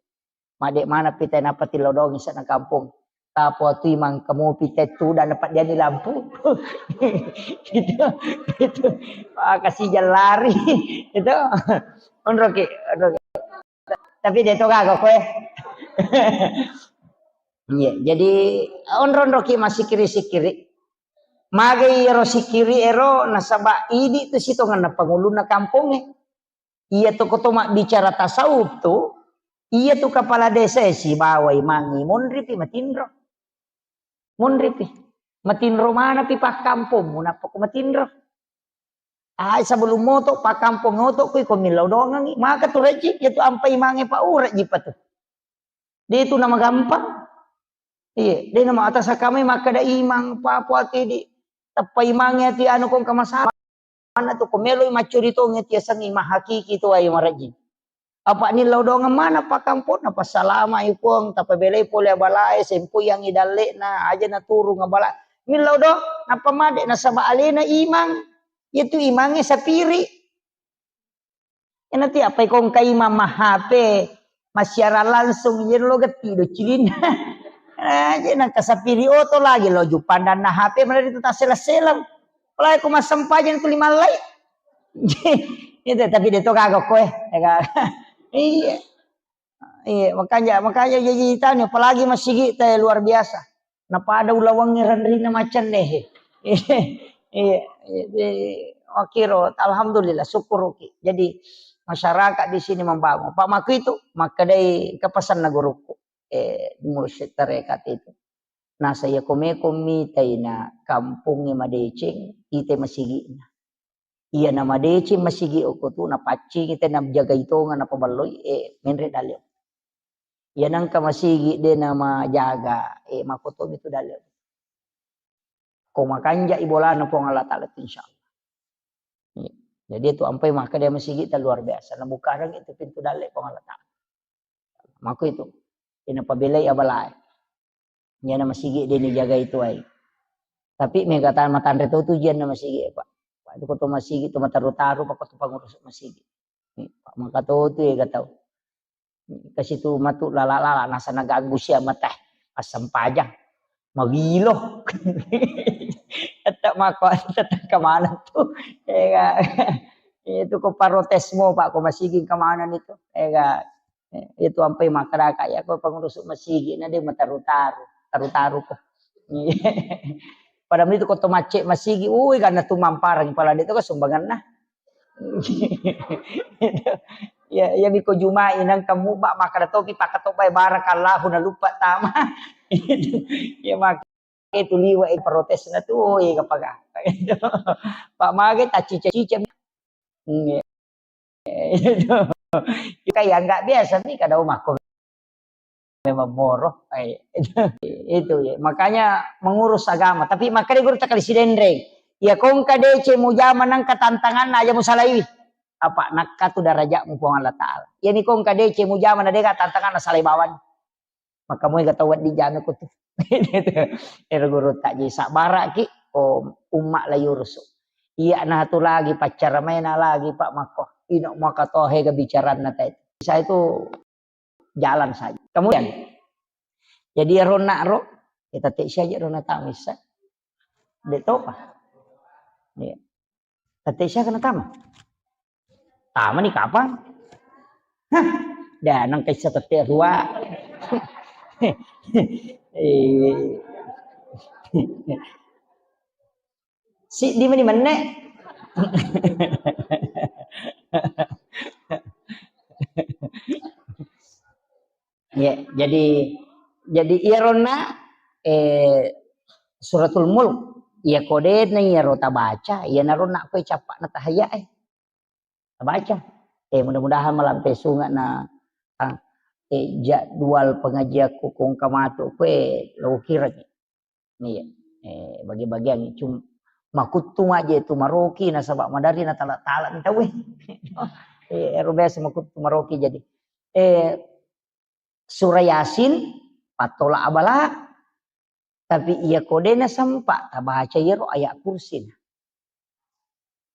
Madde mana pita napa tillau doang isa na kampung. Tapo tu imang kamu pita tu dan dapat diani lampu. Gitu. Gitu. Ah, kasih jalari. Itu. Onroki, onroki. Tapi de to gaga koe. Iya, jadi onro-onroki massikiri-sikiri. Magai ero sikiri ero nasaba idi tu sitongenna pangulunna kampongnge. Iya tu koto mabbicara tasawuf tu, iya tu kepala desa e sibawa imangi monripi matinro. Monripi. Matinro manapi pakkampongmu nappa ko matinro. Ai, sebelum moto pakkampong oto kui ko millau dongangi. Maka tu rejji, ya tu ampai mange pa urejji pa tu. De tu nama gampang. Iya, de nama atas akamai makkeda imang, papo ati di. Tappa imangi ati anu kong kamasalah. Mana tu ko meloi maccuri tongi ati asengi mahakiki tu ai marejji. Apa nillau doangeng mana pakkamponna, passalamai Puang, tapabelai pole abalae, sempoyangi dalle'na, aja naturung abala. Millau do, nappa made nasaba alena imang, iyatu imangnge sapiri. Enati apa ikong ka imang ma H P, massiarang langsung, iyero lo getti do cilinna. Aja nangka sapiri oto lagi lo jupandanna H P, mana itu tasseleng-seleng. Apalagi ko massempajang tu limallai. Itu, tapi de to gaga koe. Iya. Iya, makanya, makanya jadi tanya, apalagi masigi te luar biasa. Napada ulawangnge renrina macenne. Iya, iya, makkiro, alhamdulillah, syukuruki. Jadi masyarakat di sini membangun. Pak Maku itu, makkedai kepesanna guruku. Eh, mursyid tarekat itu. Nasa iya ko meko mitai na kampongnge madeceng, ite masigi'na. Iya na madeceng masigi okko tu, napaccingi te najagai tonga napaballoi, eh, menre dalle. Iya nangka masigi de namajaga, eh, makotomi tu dalle. Ko makanja i bolana Puang Allah Taala tu, insyaallah. Iya. Jadi itu ampai maka dia masigi ta luar biasa. Nabukareng itu pintu dalle Puang Allah Taala. Mako itu. Ina pabelai abalae. Iyana masigi de ni jagai tuai. Tapi mega ta matanre to tu jianna masigi, Pak. Pak, itu ko to masigi tu mataru-taru, Pak, ko to pangurus masigi. Ni, Pak, maka to tu ega tau. Kasi tu matu lala-lala, nasa naganggu sia mata. Assempajang. Mawilo. Tetap mako, tetap kemana tu. Ega. Itu ko protes mo, Pak, ko masigi kemana ni tu. Ega. Eh, itu ampai makkadaka, ya, ko pangurus masigi na de mataru-taru, taru-taru ko. Padahal itu ko to macce masigi, ui, karena tu mamparang pala de to ko sumbanganna. Ya, ya miko Juma'i nang kamu ba makkada topi pakkatobbai barakallahu na lupa tama. Ya maka itu liwa e protesna tu, oh, iya, gapaga. Pak mage taccica-cica. Hmm, iya. Itu. Kayak nggak biasa nih kada makko memang moro. Eh, itu ya. Makanya mengurus agama. Tapi makanya guru takali sidenreng. Ya kongka dece mujama nangka tantangan aja musalaiwi. Apa nakka tu darajatmu Puang Allah Ta'ala. Ya ni kongka dece mujama na dega tantangan na salai bawang. Maka moi ga tau wedding jame ko tu. Ero guru tak ji sabara ki, oh, umma la yurusu. Iya na tu lagi paccara maena lagi Pak Makko. Ino maka tohe ga bicaranna tadi. Saya itu jalan saja. Kemudian, jadi ero nak ro, kita tek saja ro na tamisa. Dek topa. Iya. Tette siaga natama? Tama ni kapang? Hah, dah nang kaisa tette rua. Eh, si di mani menne. Ya, jadi, jadi iyaronna, eh, Suratul Mulk, iya kodena iyaro tabaca, iyanaro nakko cappa na tahaya, eh, tabaca. Eh, mudah-mudahan malampe sunga na, ah, eh, jadwal pengajianku kongka matu kue lo kireng. Iya. Eh, bagi-bagian cum-, makuttu maje tu maroki nasaba madari na tala-tala ni tauwe. Eh, ero biasa makuttu maroki jadi. Eh, Surah Yasin, pattola abala, tapi iya kodena sempa tabaca iyaro ayat kursi.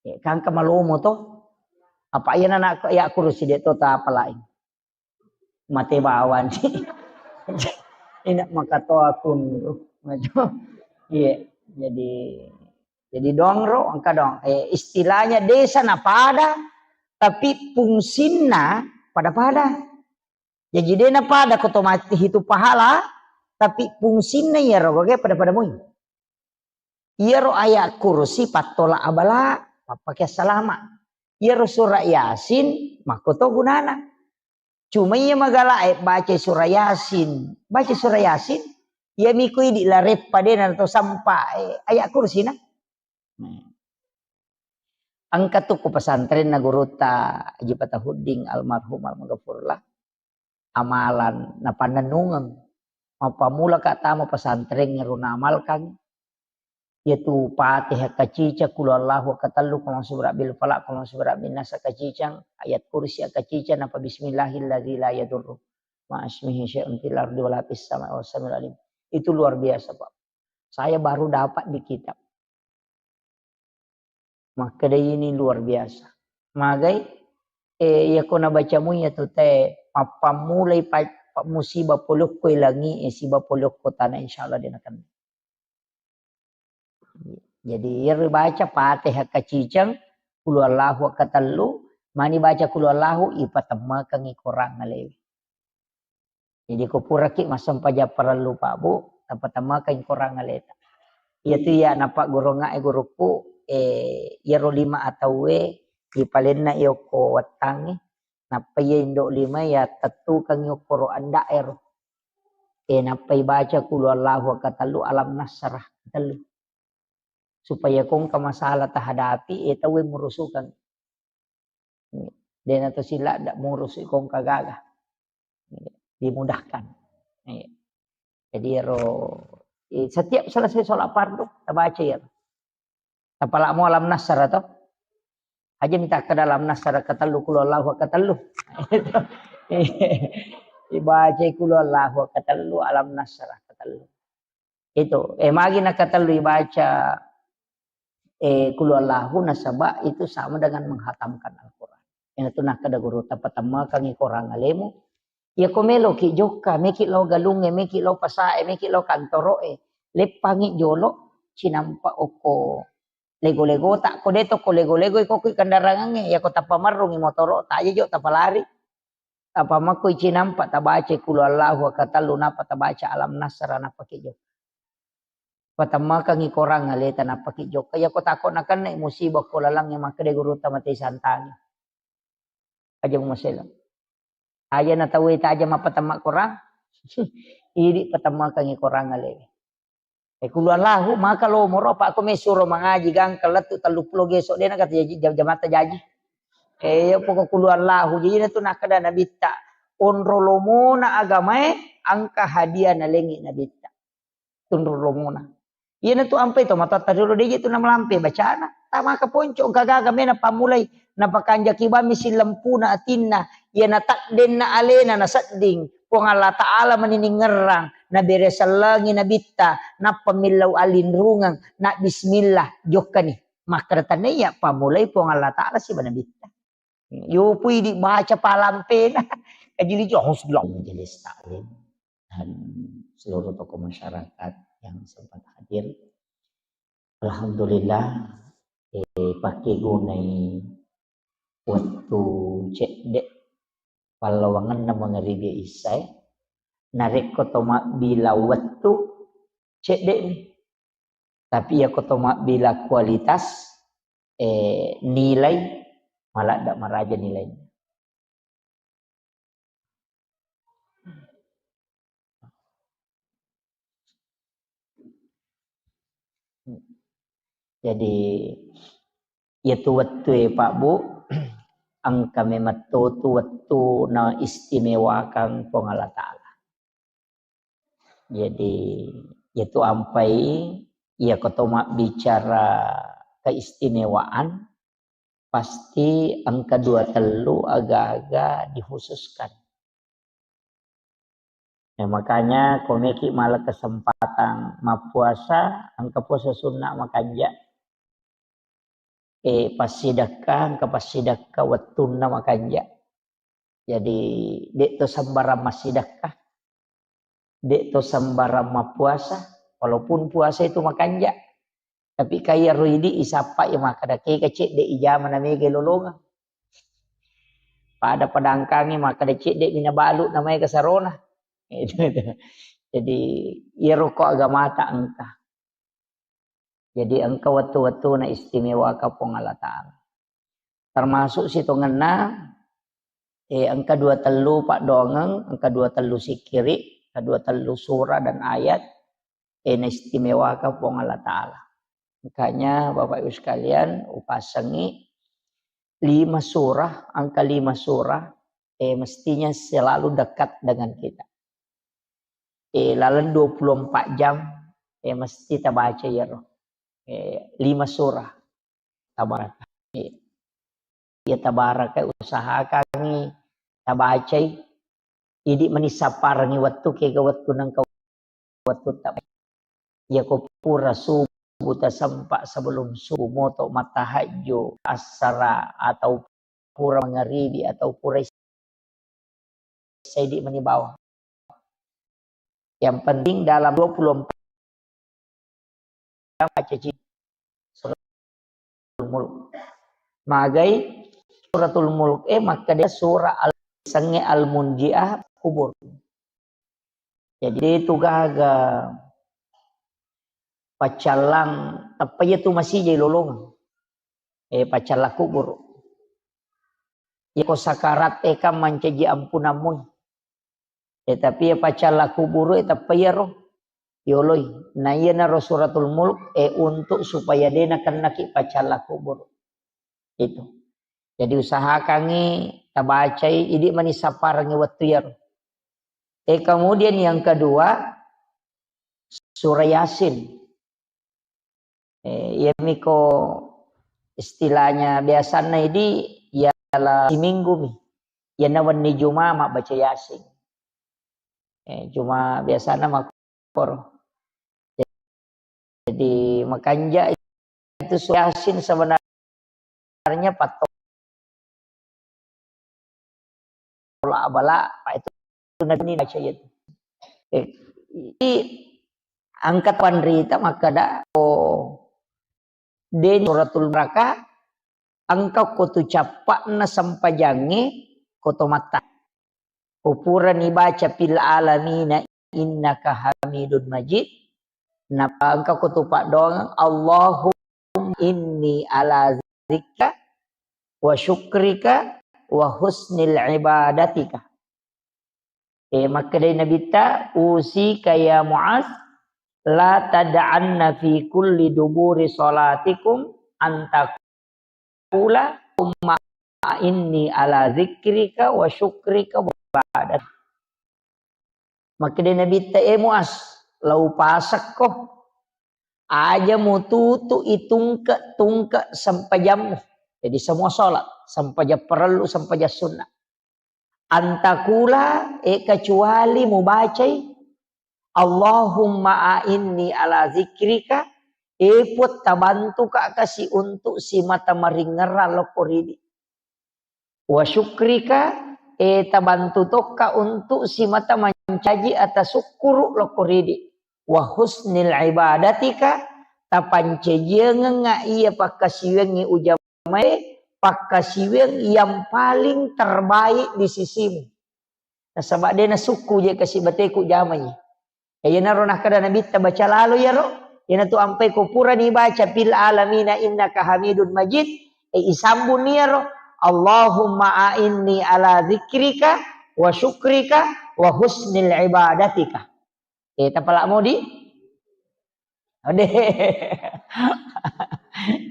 Eh, kangka malomo to. Apa iya na ayat kursi de to tapalai. Mate bawang. Ina makatoa kunru. Iya, jadi, jadi dongro engka dong. Eh, istilahnya desa na pada, tapi fungsinna pada-pada. Jadi dena pada ko to mati hitu pahala, tapi fungsinna iyaro gage pada-pada mui. Iyaro ayat kursi pattola abala, pappake salama. Iyaro surah Yasin, makko to gunana. Cuma iya magala e baca surah Yasin. Baca surah Yasin, iya miko idi lareppa dena to sampa, eh, ayat kursi na. Hmm. Engka tu ku pesantrenna gurutta Haji Fatahuddin almarhum almaghfurlah. Amalan napannennungeng. Mappammula ka tama pesantren ero naamalkan. Yaitu Fatihah kacicang, Qul huwallahu katellu, Qul a'udzu birabbil falaq, Qul a'udzu birabbin nas kacicang, ayat kursi kacicang, napa bismillahilladzi la yadurru ma'asmihi syai'un fil ardi wala fis sama'i wa huwas samiul alim. Itu luar biasa, Pak. Saya baru dapat di kitab. Makkeda ini luar biasa. Magai, eh, iya ko nabacamu iya tu te, mappammulai pa-, pa-, musibah polokko langi, eh, siba polokko tanah, insyaallah dia akan. Jadi, iya ribaca Fatihah kacicang, Qul huwallahu katellu, mani baca Qul huwallahu, ipatemmekeng i korang alewe. Jadi ko puraki massempajang parellu Pak Bu, tapatammakeng korang aleta. Iyatu iya napaggurungngai gurukku, eh, iyaro lima atauwe ipalenna i okko wettangnge, nappa iya indo lima iya tettukeng i okkoro anda'ero. Eh, nappa ibaca Qul huwallahu katellu, Alam Nasrah katellu. Supaya ko engka masalah tahadapi, eh, tauwe murusukeng. Dena to sila ndak murus ko engka gaga. Dimudahkan. Jadi ero, eh, setiap selesai sholat fardu, tabaca iyaro. Tapalamo Alam Nasrah to. Aja minta ke dalam Nasrah katellu, Qul huwallahu katellu. Ibaca Qul huwallahu katellu, Alam Nasrah katellu. Itu, eh, magi nakatellu ibaca, eh, Qul huwallahu nasaba itu sama dengan menghatamkan Al-Quran. Iyanatu nakkeda guru, tapatammakeng i korang alemu. Iya ko meloki jokka, meki lao galungnge, meki lao pasae, meki lao kantoroe, leppangi jolo cinampa okko lego-legota, ko de to ko lego-lego iko kui kendarangangnge, iya ko tapamerrungi motorota aja jo tapalari. Apa makko icinampa tabaca Qul huwallahu katellu, napa tabaca Alam Nasrah, napa ki jokka. Patammakangi korang aleta, napa ki jokka. Iya ko tako nakenna musibah ko lalangnge, makkeda gurutta, mate santangi. Aja mumaseleng. Aja na tauwe taja mappatemma Korang. Idi patemmakengngi Korang alewe. E, kuluallahu, maka lomoro, apa ko mesuro mangaji gangka lettu tellu pulo geso, dena kata jaji, jam-, jamatta jaji. E, iya poko kuluallahu, jadi na tu nakkeda Nabitta, onro lomona agamae, engka hadiah nalengi Nabitta. Tunru lomona. Iyana tu ampai to matatta riolo deje tu namalampe bacana. Tamaka ponco gaga mena pammulai. Napakanjaki bammi sillempuna atinna. Iyana taddenna alena nasedding. Puang Allah Ta'ala maniningerrang. Nabere sellengi nabitta. Nappa millau alinrungeng. Na bismillah. Jokkani. Makkeda tannaiya pammulai Puang Allah Ta'ala siba nabitta. Yopui dibaca palampena. Kajili jo, harus bilang majelis taklim dan seluruh tokoh masyarakat yang sempat hadir. Alhamdulillah, eh, pakai gunai waktu cedde pallawangenna mangaribi isai. Narekko to mabbila waktu cedde mi. Tapi iya ko to mabbila kualitas, eh, nilai, maladda maraja nilai. Jadi, iyatu wettue, Pak, Bu, engka memang to tu wettu na istimewakang Puang Allah Ta'ala. Jadi, iyatu ampai, iya ko to mabbicara keistimewaan, pasti engka dua tellu aga-aga dikhususkan. Ya, makanya, ko meki mala kesempatan mappuasa, engka puasa sunnah makanja. Eh, passidekka, engka passidekka wettunna makanja. Jadi, de' to sembarang massidekka, de' to sembarang mappuasa, walaupun puasa itu makanja. Tapi kaya roidi isappa ya makkeda kega cedde ijama na mega lolongang. Pada padangkangi makkeda cedde mina balu na mega sarona. Itu, itu. Jadi, iyaro ko agamata engka. Jadi, engka wettu-wettuna istimewaka Puang Allah Ta'ala. Termasuk sitongenna, eh, engka dua tellu paddoangeng, engka dua tellu sikkiri, engka dua tellu surah dan ayat, eh, naistimewaka Puang Allah Ta'ala. Makanya, Bapak Ibu sekalian, upasengi lima surah, engka lima surah, eh, mestinya selalu dekat dengan kita. Eh, laleng dua puluh empat jam, eh, mesti tabaca iyaro. Eh, lima surah. Tabaraka. Eh, iya tabaraka, usahakangi tabacai. Idi mani sapparengi wettu, kega wettu nengka wettu ta-, iya ko pura subuh tasempa, sebelum subuh moto mattahajju, assara atau pura mangaribi atau pura isya idi mani bawang. Yang penting dalam dua puluh empat jam baca ci-, Suratul Mulk. Magai Suratul Mulk, eh, makkeda surah al-, sengnge Al-Munjiah kubur. Jadi, itu gaga paccallang, tappa iya tu masijai lolongeng. Eh, paccallang kubur. Iya ko sakarat, eh, kan mancaji ampunammu. Eh, tapi iya paccallang kubur, eh, tappa iyaro yoloi. Nah, iyanaro Suratul Mulk, eh, untuk supaya de nakennaki paccallang kubur. Itu. Jadi, usahakangi tabacai, idi mani sapparengi wettu iyaro. Eh, kemudian yang kedua, surah Yasin. Eh, iyami ko istilahnya biasanna idi, ialah siminggu mi. Iyana wenni Juma mabbaca Yasin. Eh, cuma biasana makkoro. Jadi, makanja itu surah Yasin sebenarnya patto bala, Pak, itu Nabi ini baca itu. Eh, jadi, angkat panrita makkeda, oh, deni suratul neraka, engka ko tu cappa'na sempajangnge ko to matta. Ko purani baca fil alamina innaka hamidun majid, nappa engka ko tu paddoangeng, Allahumma inni ala zikrika wa syukrika wa husnil ibadatika. Eh, makkedai Nabitta, "Usika ya Muaz, la tad'anna fi kulli duburi salatikum an taqula, Allahumma inni ala zikrika wa syukrika wa ibadatik." Makkedai Nabitta, "Eh Muaz, lau pasekko, aja mututu itungke-tungke sempajammu." Jadi semua sholat, sempajang parellu, sempajang sunnah. Antakula, eh, kecuali mubacai, "Allahumma a'inni ala zikrika," eh, Puang, tabantuka kasi untuk simata maringerra lokko ridi. "Wa syukrika," eh, tabantu tokka untuk simata mancaji atasukkuru lokko ridi. "Wa husnil ibadatika," tapancajiangengnga iya pakkasiwiangngi ujamae, pakkasiwiang yang paling terbaik di sisimu. Nasaba de nasukku je kasi bateku jamai. Eh, iyanaro nakkeda Nabitta, "Baca lalo iyaro." Iyanatu ampai ko purani baca, "Fil alamina innaka hamidun majid," eh, isambung iyaro, "Allahumma a'inni ala zikrika wa syukrika wa husnil ibadatika." Eh, tapala modi? Ode.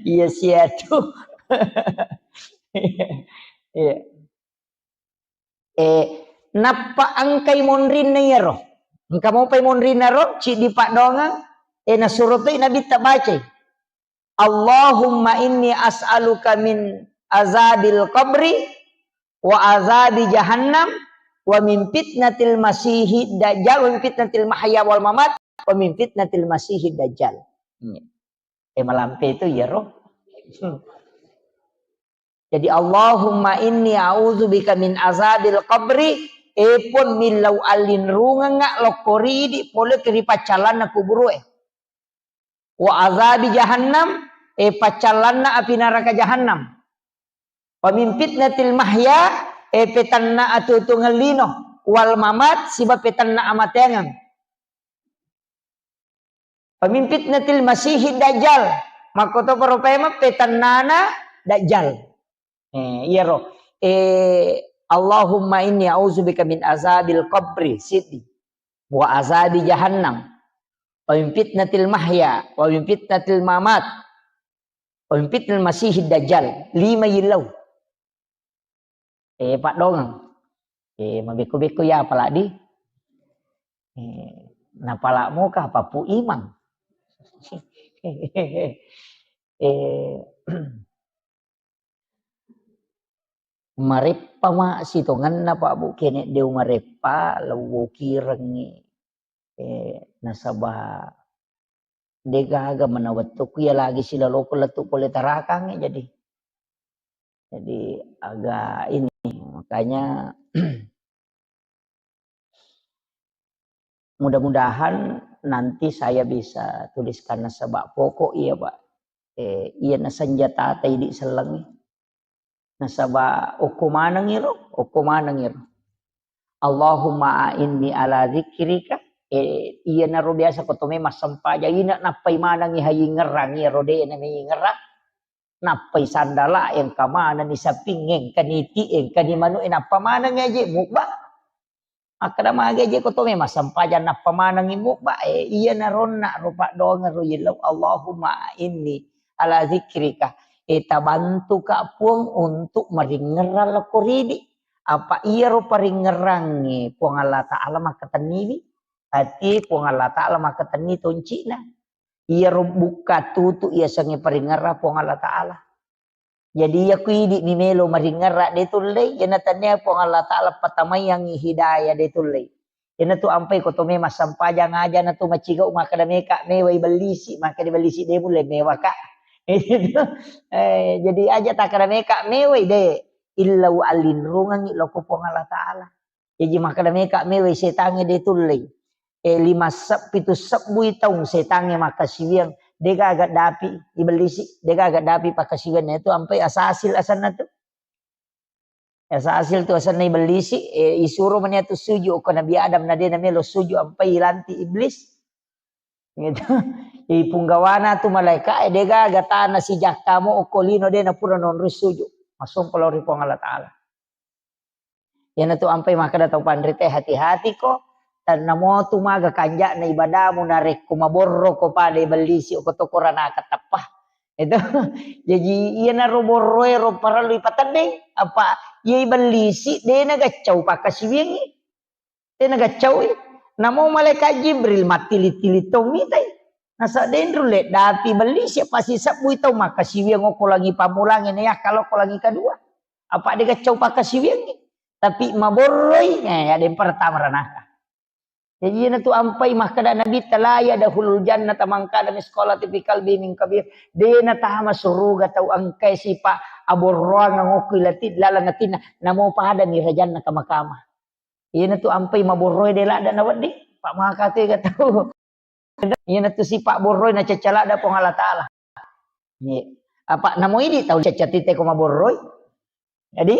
Iya siatu. Iya. Eh, nappa engkai monrinna iyaro. Engka mopai monrinna ro, ciddi paddoangeng, eh, nasuro toi Nabitta bacai. "Allahumma inni as'aluka min azabil qabri wa azabi jahannam wa min fitnatil masihid dajjal wa min fitnatil mahya wal mamat wa min fitnatil masihid dajjal." Hmm. Eh, malampe itu iyaro. Hmm. Jadi, "Allahumma inni a'udzubika min azabil qabri," eh, Puang, millau allinrungengnga lokko ridi pole ri paccallanna kuburue. "Wa azabi jahannam," eh, paccallanna api naraka jahannam. "Wa min fitnatil mahya," eh, petanna atuo-tuongeng lino, "wal mamat," siba petanna amateangeng. "Wa min fitnatil masihid dajjal," makkotoparo paimeng petannana dajjal. Eh, iyaro. Eh, "Allahumma inni a'udzubika min azabil qabri," siddi. "Wa azabi jahannam. Wa min fitnatil mahya, wa min fitnatil mamat, wa min fitnatil masihid dajjal." Lima yillau. Eh, paddoangeng. Eh, mabekko-bekko ya apalagi. Eh, napala moka apa Pu Imang. Eh, mareppa ma sitongenna, Pak Bu, kene deu mareppa, lewwo kirengngi. Eh, nasaba degaga mana wettukku ya lagi silaloko lettu pole tarakangnge, jadi. Jadi agak ini, makanya mudah-mudahan nanti saya bisa tuliskan nasaba pokok iya, Pak. Eh, iya na senjata ta idi sellengngi. Nasaba okko maneng iro, okko maneng iro. "Allahumma a'inni ala dzikrika." Eh, iyanaro biasa ko tome massempajang, ina nappai manengngi hayingngerang iyaro de na mayingngerang. Nappai sandala, engka manenni saping, engka niti, engka ni manu, eh, nappa maneng aje mubba. Makkeda magi aje ko tome massempajang nappa manengngi mubba, eh, iyanaro na ro paddoangeng ro yellau, "Allahumma a'inni ala dzikrika." Eh, tabantuka Puang untuk maringngerang lokko ridi. Apa iyaro paringngerangnge Puang Allah Ta'ala makkatenniwi. Ati Puang Allah Ta'ala makkatenni toncina. Iyaro bukka tutu iyasengnge paringngerang Puang Allah Ta'ala. Jadi iya ku idi mi melo maringngerang de tullei, iyana tania Puang Allah Ta'ala patamaiangngi hidayah de tullei. Iyanatu ampai ko tome massempajang aja natu macigau makkeda meka mewai bellisi, makkeda bellisi de mulle mewaka. Eh, jadi aja takkeda meka mewai de, illau allinrungengngi lokko Puang Allah Ta'ala. Jaji makkeda meka mewai setangnge de tullei. Eh, lima seb-, pitu sebbui taung setangnge makkasiwiang, degaga dapi ibellisi, degaga dapi pakkasiwianna itu ampai asasil asenna tu. Asasil tu asenna ibellisi, eh, isuro mani atu suju ko Nabi Adam na de na melo suju ampai ilanti iblis. Gitu. Jadi punggawana tu malaika, eh, degaga tana sijakka mo okko lino de na pura nonroi suju. Massompa lao ri Puang Allah Ta'ala. Iyanatu ampai makkeda tau panrita, hati-hati ko, tennamo tu maga kanja'na ibadamu narekko maborro ko pada ibellisi ko toko ranaka teppa. Itu. Jaji iyanaro borroe ro parellu ipateddeng, apa iya ibellisi de nagaccau pakkasiwiangngi. De nagaccaui. Namo malaikat Jibril mattili-tili to mitai. Nasa de nrulle dapi bellisi, apa sisebbui tau makkasiwiang okko langi pammulangnge, na yakka lokko langi kadua. Apa de gaccau pakkasiwiangngi. Tapi maborroi, eh, ada yang pertama ranaka. Jadi iyanatu ampai makkeda Nabitta, "La yadkhulul jannata man kana misqala dzarratin fi qalbihi min kabir." De natama suruga tau engkai sipa aborroang okko ilati laleng atinna, namo padami rajanna kama-kama. Iyanatu ampai maborroe de ladda nawedding, pa makate ga tau. Iyanatu sipa borroe nacacca ladda Puang Allah Taala. Iya. Apa namo idi tau cacca tite ko maborroi. Jadi,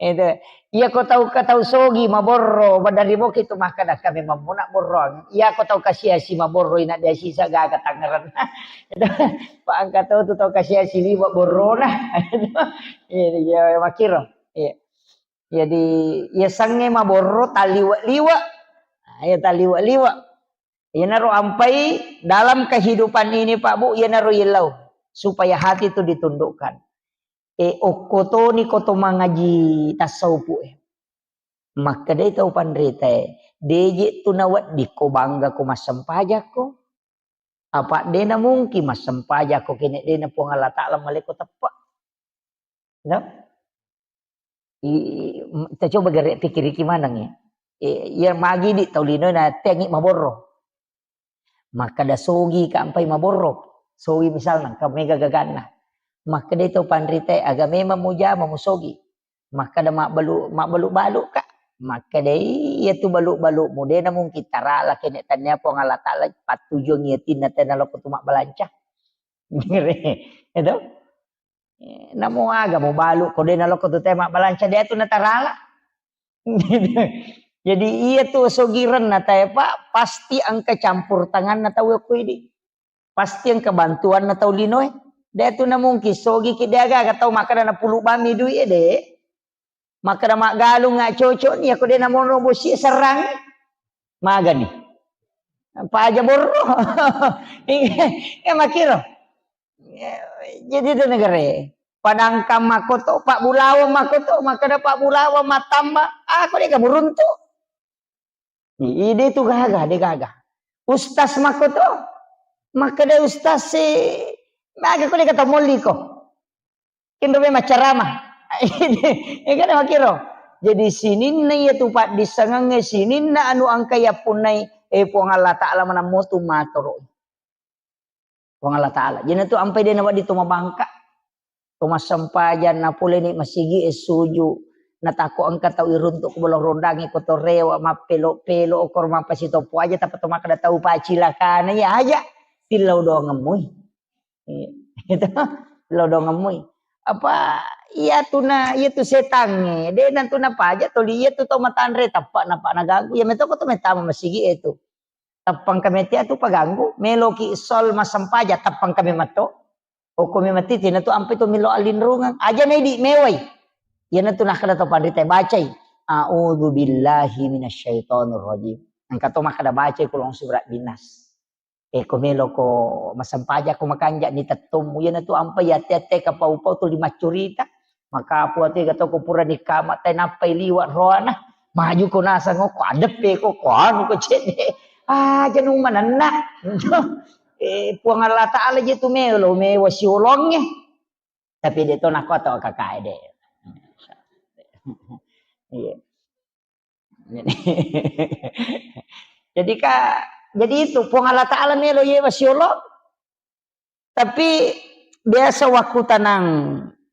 itu. Iya ko tau ka tau sogi maborro, badari boki tu makkeda kami mammuna borroang. Iya ko tau kasiasi maborro ina dia sisa gaga tangeran. Itu. Pa engka tau tu tau kasiasi liwa borrona. Iya, iya, makiro. Iya. Jadi, iya sangnge maborro taliwe-liwe. Nah, iya taliwe-liwe. Iyanaro ampai dalam kehidupan ini, Pak Bu, iyanaro yellau supaya hati itu ditundukkan. E, okko toni ko to mangaji tasawufu e. Makkedai tau panrita e, deje tu nawedding ko bangga ko massempajakko. Apa de namungkin massempajakko kene de na Puang Allah Taala maleko teppe. No? I, m-, ta coba gare pikiriki maneng ya. E, iya magi di tau lino na tengi maborro. Makkeda sogi ka ampai maborro. Sogi misalna, ka mega gaganna. Makkeda tau panrita e, aga memang mujama musogi. Makkeda mabbalu-, mabbalu-balu ka. Makkeda iya tu balu-balumu de namungkin tarala kene tania Puang Allah Taala pattujuang iya tinna tena loko tu mabbalanca. Itu. Eh, namo aga mubalu ko de naloko tu te mabbalanca de tu natarala. Jadi iya tu sogirenna tae, Pak, pasti engka campur tanganna tau okko idi. Pasti engka bantuanna tau linoe. De tu namungkin sogi ki de aga-aga tau makkeda napulu bami dui e de. Makkeda maggalung nga cocok ni, ako de namono bosi serrang. Magani. Paja borro. Iya, iya, makiro. Jadi itu negara. Padangkang makoto, Pak Bulawang makoto, makkeda Pak Bulawang matamba, ah, kok de kamu runtu. Ide tu gaga, de gaga. Ustaz makoto, makkeda ustaz si, maga kok de kata molli ko. Kinro be maccarama. Ya kan makiro. Jadi sininna iya tu paddissengengnge, sininna anu engka yappunnai, eh, Puang Allah Taala manammo tu matoro. Puang Allah Taala. Jadi tu ampai de nawedding tu mabangka. Tu massempajang napoleni masigi e suju. Natako engka tau iruntuk ko bolo rondangi ko to rewa mappelo-pelo okor mappasitoppo aja tappa to makkeda tau pacilakana iya aja. Tillau doangemmui. Iya. Itu lo dongemmui. Apa iya tu na, iya tu setangnge. De nantu napaja toli iya tu tau matanre tappa napa naganggu. Iya metoko tu metama masigi e tu. Tappang kami tia tu paganggu. Meloki sol masempaja tappang kami mato. Okko mi mati tina tu ampe tu milo alinrungang. Aja na idi mewai. Iya nantu nakkeda tau panrita bacai. A'udzu billahi minasyaitonir rajim. Engka to makkeda bacai kulong surat binas. E, ko meloko masempajang ko makanja ni tettommu. Iyanatu ampai ate-ate kapau-pau tuli maccurita. Makapu ate ga to ko purani kama tai nappai liwa roana. Maju ko nasang ko adeppe ko, ko anu ko cedde. Ah, janu manenna. Eh, Puang Allah Taala je tu melo, mewa siolongnge. Tapi de to nako to kakae de. Iya. Jadi ka, jadi itu Puang Allah Taala melo yewa siolo. Tapi biasa waktu tanang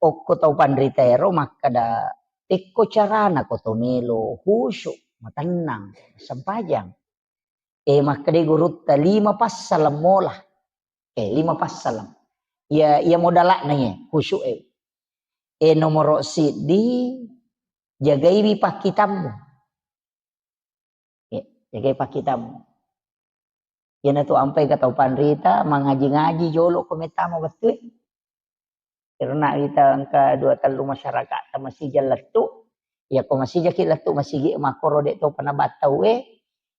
okko tau panrita ero makkeda tekko carana ko to melo khusyuk, matennang, sempajang. Eh, makkeda gurutta lima passaleng mola. Eh, lima passaleng. Iya, iya modalakna ye, khusyuk e. Eh, nomoro siddi, jagaiwi pakkitammu. Eh, jagai pakkitammu. Iyanatu ampai ka tau panrita, mangaji-ngaji jolo ko mettama wettu e. Karena kita engka dua tellu masyarakat tamasijang lettu, Iyako masijaki lettu masigi makkoro de' topa nabattauwe,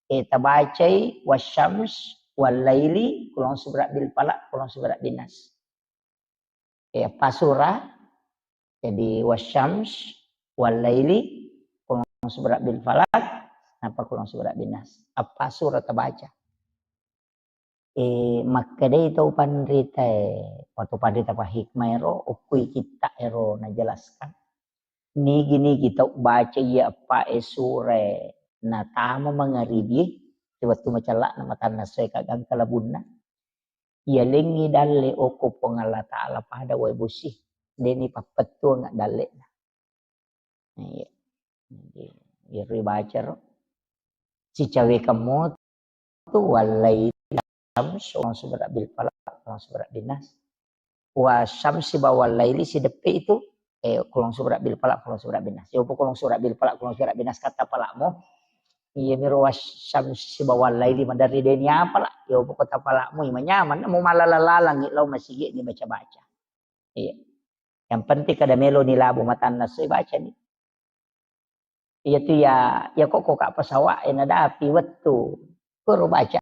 eh, tabacai wasyams, wallaili, kulong subrabbil falaq, kulong subrabbil nas. Eh, eppa sura, jadi wasyams, wallaili, kulong subrabbil falaq, nappa kulong subrabbil nas. Eppa sura tabaca. Eh, makkedai tau panritae, atau panrita pa hikmah ero, okkoi kitta ero najelaskan. Nigi-nigi tau baca iya eppa e sura e natama mangaribie, wettu macella'na matanna soe kagangka labunna. Iya lengngi dalle okko Puang Allah Ta'ala pada wae bosi, deni pappettuang dalle'na. Iya. Jadi, iyaro baca ro. Sicawekang mo tu wallaili syams, kulong subrabbil falaq, kulong subrabbil nas. Wasyamsi ba wallaili sideppe itu, eh, kulong subrabbil falaq, kulong subrabbil nas. Yopo kulong subrabbil falaq, kulong subrabbil nas kata falaqmu. Iya miro wasyamsi ba wallaili maderri deni apa la. Yopo kota falaqmu, ima nyaman, mau malala-lalangi lao masigi ni baca-baca. Iya. Yang penting kada melo ni labu matanna soe baca ni. Iya tu ya, ya kok, kok ka pesawat e nadapi wettu. Koro baca.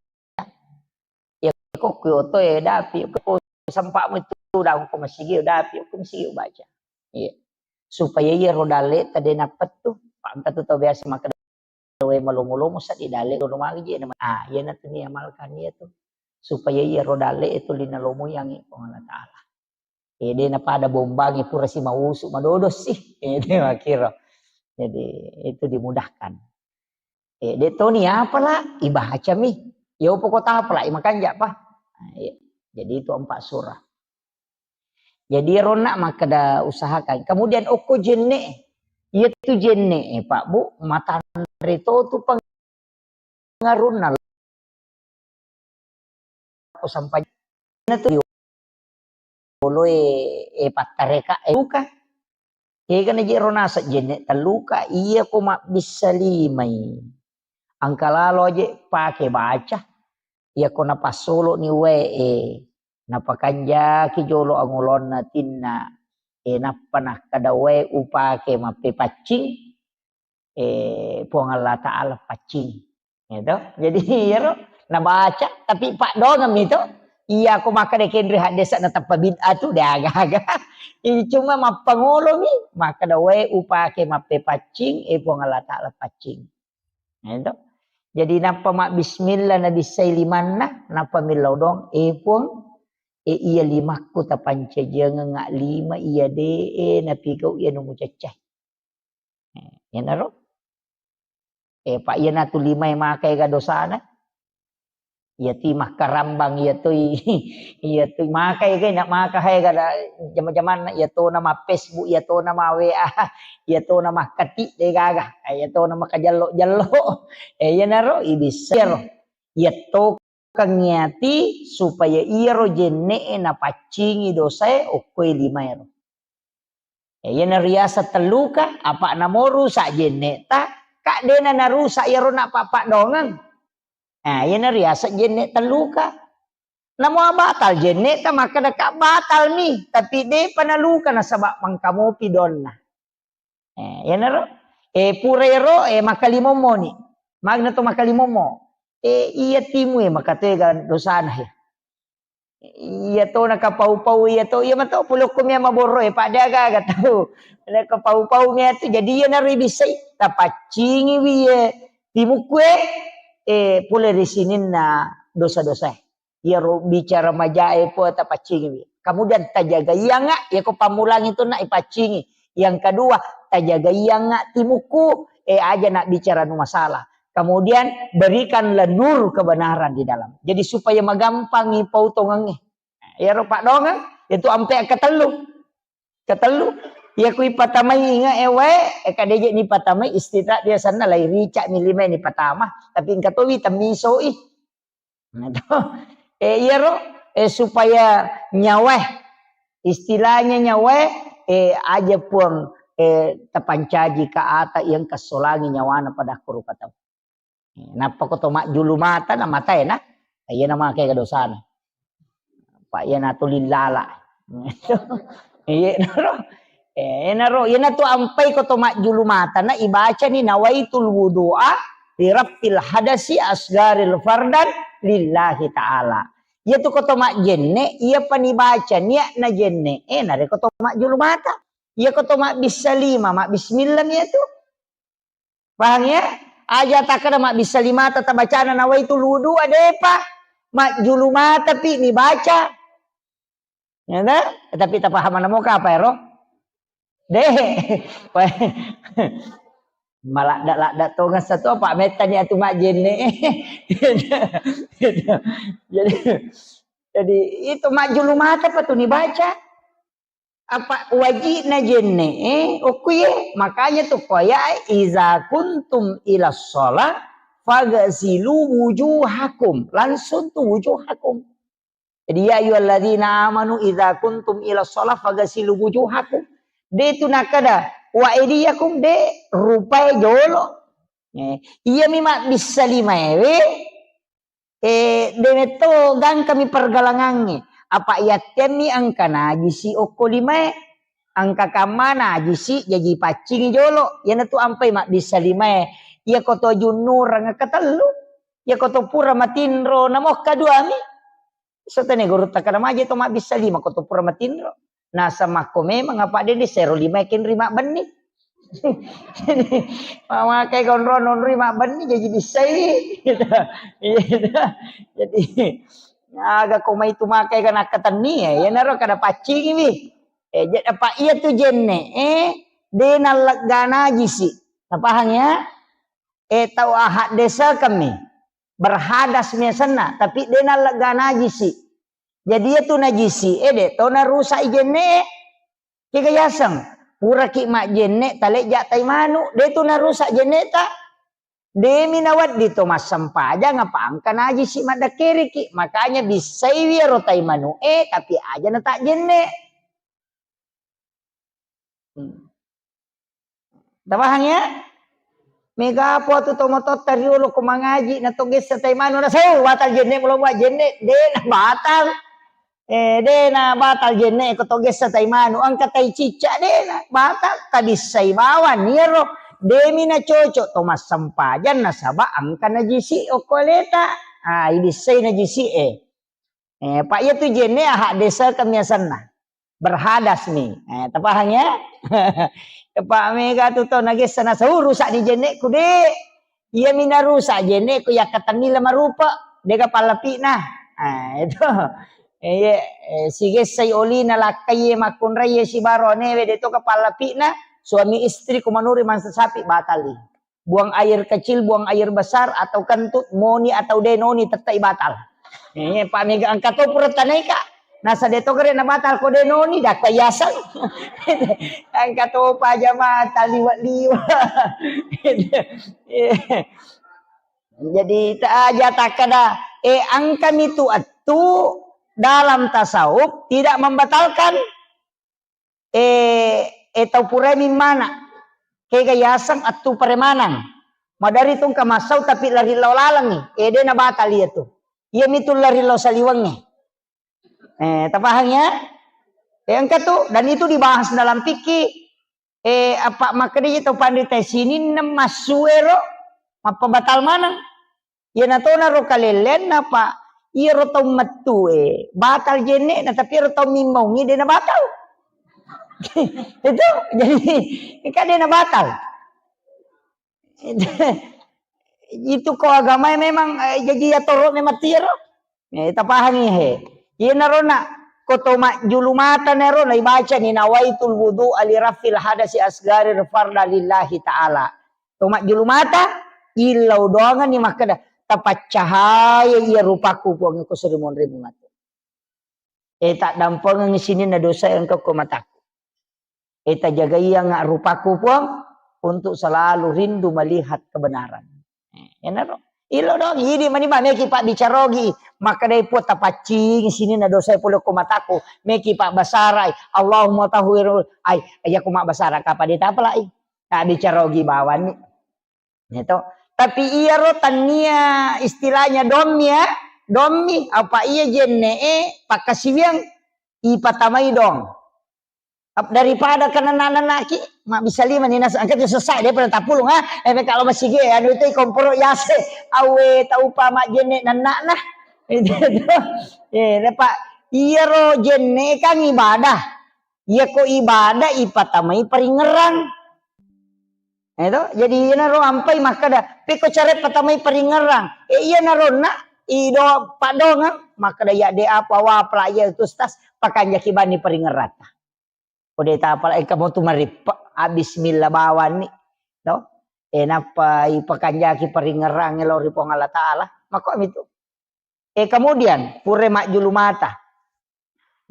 Ya kok ku oto e dapi, kok sempak metu daun ko masigi dapi, ko masigi baca. Iya. Supaya iya ro dalle tade napettu. Pak engka tu tau biasa makan wae malomo-lomo seddi dalle lo magi je. Ah, iya natu ni amalkan iya tu. Supaya iya ro dalle itu lina lomo yang Puang Allah Ta'ala. Eh, de' napada bombangi pura si mausu madodo sih. Eh, de' makkiro. Jadi, itu dimudahkan. Eh, de' toni apa la, ibaca mi. Yopo kota apa la, imakanja pa. Nah, iya. Jadi, itu empat surah. Jadi, ronna makkeda usahakan. Kemudian, okko jenne. Iya tu jenne, Pak Bu, matanre to tu peng- pengaruhna ko sampajana tu oloe, eh, pattareka, eh, luka. Ega na je ro naseng jenne telluka, iya ko mabbissa limai. Engka lalo aje pake baca. Iya ko napassolo ni wae, eh, napakanjaki jolo angolonna tinna, eh, nappa nakkada wae upake mappepaccing. Eh, Puang Allah Ta'ala paccing. Gitu. Jadi, iyaro nabaca, tapi paddoangeng mi to. Iya, ko makkeda kenre haddesa na tappa bid'ah tu, de' aga-aga. Ini cuma mappangolo mi, makkeda wae upake mappepaccing, eh, Puang Allah Ta'ala paccing. Gitu. Jadi, nappa mabbismillah nabissai limanna, nappa millau doang, eh, Puang, eh, iya limakku tapancajiangeng lima iya de', eh, napigau iya nu mucaccai. Eh, iyanaro. Eh, pa iyanatu limae makaega dosana. Iyatu makkarambang, iyatu, iyatu makaega, na makaega da jama-jamanna, iyatona ma Facebook, iyatona ma W A, iyatona makkati de' gaga, eh, iyatona makajallo-jallo. Eh, iyanaro ibissaro. Iyatto Kengngiati supaya iyaro jenne'e napaccingi dosae okkoe limaero. E, iyana riaseng telluka, apa namo rusak jenne'ta, ka de'na narusak iyaro napappaddoangeng. Nah, iyana riaseng jenne' telluka. Namo batal jenne'ta, makkeda ka batal mi, tapi de'pa naluka nasaba mangkamopi donna. Eh, iyanaro, eh, pura ero, eh, makkalimommo ni. Magna to makkalimommo. Eh, iya timu, eh, makatega dosana, eh. Iya to nakapau-pau, iya to, iya mato pulokko mia maborro, eh, pada aga-aga tau. Nakapau-pau mia tu, jadi iyanaro ibissai, tapaccingi wi, eh, timukku, eh, eh, pole ri sininna dosa-dosa, eh. Iyaro bicara majae pole tapaccingiwi. Kemudian tajagaiangnga, iyako pammulang itu nak ipaccingi. Yang kedua, tajagaiangnga timukku, eh, aja nak bicara nu masalah. Kemudian berikanlah nur kebenaran di dalam. Jadi supaya magampangi pautongengnge. Iyaro paddoangeng, itu ampe ketellu. Ketellu, iyako ipatamai inge e wae, e kadeje ni patamai, istilah biasanna lai rica mi lima ni patama, tapi engka towi temmisoi. Nah, to. Eh, iyaro, eh, supaya nyawae, istilahnya nyawae, eh, aja Puang, eh, tapancaji ka ata yang kasolangi nyawana pada kuru kata. Nappa ko to majjulu mata, na matae na, iyana makega dosana. Pa iyana tuli lala. Iya, naro. Eh, enaro, iyanatu ampai ko to majjulu mata na ibacani nawaitul wudu'a li raf'il hadasi asgaril fardan lillahi ta'ala. Iyatu ko to majjenne, iyapa nibaca niat na jenne, eh, narekko to majjulu mata. Iya ko to mabbissa lima, mabbismillah mi iyatu. Pahang ya? Aja takkada mabbissa lima ta tabacana nawaitul wudu'a, depa. Majjulu mata pi nibaca. Ya ta? Tapi tapahamana moka apa ero? De. Maladda-ladda tongeng satu apa mettani atu majjenne. Jadi, jadi itu majjulu mata pa tu nibaca. Apa wajibna jenne, eh, okkuye. Makanya tu koya, "Iza kuntum ila sholat, fagasilu wujuhakum." Langsung tu wujuhakum. Jadi, "Ya ayyuhalladzina amanu, iza kuntum ila sholat, fagasilu wujuhakum." De tu nakada, "Wa aidiyakum," de rupai jolo. Eh, iya mi mabbissa lima ewe, eh, de metto gangka mi pergalangangnge. Apa yattemmi engka najisi okko limae. Engka kamma najisi jaji paccingi jolo. Iyanatu ampai mabbissa limae. Iya ko to junnurang engka tellu. Iya ko to pura matinro namokka dua mi. Setene guru takkada maje to mabbissa lima ko to pura matinro. Nasa makko memang apa de, de sero lima kenri mabbenni. Jadi, mamakai konro nonri mabbenni jadi bissai. Gitu. Iya, gitu. Jadi, aga ko mai tu makai kan akkatenni ya, ya naro kada paccingi wi. Eh, jadi apa iya tu jenne, eh, de nallegga najisi. Napahang ya? Eh, tau ahak desa kami. Berhadas mi asenna, tapi de nallegga najisi. Jadi, iya tu najisi e, de to narusak i jenne e. Kega yaseng, puraki majjenne, talejja tai manu, de tu narusak jenne ta. De mi nawedding to massempajang apa engka najisi maddakkeriki. Makanya bissaiwi ero tai manu e, tapi aja na tak jenne. Hmm. Tapahang ya? Mega apa tu tomatotta riolo ko mangaji na to gessa tai manu na sau batal jenne mulo buat jenne de na batal. Eh, de na batal jenne ko to gessa tai manu engka tai cicca de na batal tabissai bawang niero de mi na cocok to massempajang nasaba engka najisi okko aleta. Ah, ibissai najisi e. Eh, pa iya tu jenne ahak desa kami asenna. Berhadas mi. Eh, tapahang ya? Pak mega tu to nagessa nasau rusak ni jenneku de. Iya mi narusak jenneku yakkatenni lama rupa. Dega pallapina. Ah, itu. Eh, iya, eh, sigessai olina lakkai makkunrai sibaronewe de to kapallapina. Suami istri kumanuri mansa sapi batali. Buang air kecil, buang air besar, atau kentut, moni atau denoni, tettai batal. Eh, Pak mega engka to pura tanaika. Nasa de to gere na batal ko denoni, dakka yaseng. Engka to pa jama taliwa-liwa. Jadi, ta aja takkada, eh, engka mi tu attu dalam tasawuf tidak membatalkan eh, eh, tau purai mimmana. Kega yaseng attu paremanang. Madari tu engka massau tapi lari lao lalengngi. Eh, de na batal iya tu. Iya mi tu lari lao saliwengnge. Eh, tapahang ya? Eh, engka tu, dan itu dibahas dalam fikih. Eh, apa makkeda tau panrita sininna massuero mappabatal maneng. Iyana tona ro kalelleanna, Pak. Iyaro tau mettue batal jenne'na, tapi iyaro tau mimmaungngi de na batal. Itu jadi kan de na batal. Itu ko agamae memang, eh, jaji yatoro memang tiaro. Eh, tapahangi he. Iyanaro na ko to majjulu mata naro na ibacani nawaitul wudu'a li rafil hadasi asgarir farda lillahi ta'ala. To majjulu mata, illau doangenni makkeda, "Tapaccahaya iya rupaku, Puang, ko seri monri mungatu. E, taddampengengngi sininna dosa engka ko mataku. E, tajagaianga rupaku, Puang, untuk selalu rindu melihat kebenaran." E, enaro. Illau doang, idi mani ba meki pabbicarogi. Makkedai Puang, "Tapaccingi sininna dosa pole ko mataku." Meki pabbasarai, "Allahumma tahhir." Ai, iya ko mabbasara kapa de tapalai. Tabbicara ogi bawanni. Gitu. Tapi iyaro tannia istilahnya dommi ya, dommi, apa iya jenne'e pakkasiwiang ipatamai dong. Ap-, daripada kenna nanna-nannaki, mabbissa lima ni nas-, engka tu sessa, dia pernah tapulung, ha? Eh, kalau masigi, anu itu komporo yase, awe taupa majjenne nannana. Itu, itu. Eh, Pak, iyaro jenne kan ibadah. Iya ko ibadah ipatamai paringerang. Eh, to? Jadi iyanaro ampai makkada, pekko cara patamai paringerang. Eh, iyanaro na, ido padongang, makkada ya de apa wa pelajar itu stas, pakanjaki bani paringerata. Kode tapala engka mo tu marippe, ah, bismillah bawanni, to? Eh, nappa ipakanjaki paringerang lao ri Puang Allah Taala. Makko mitu. Eh, kemudian, pura majjulu mata.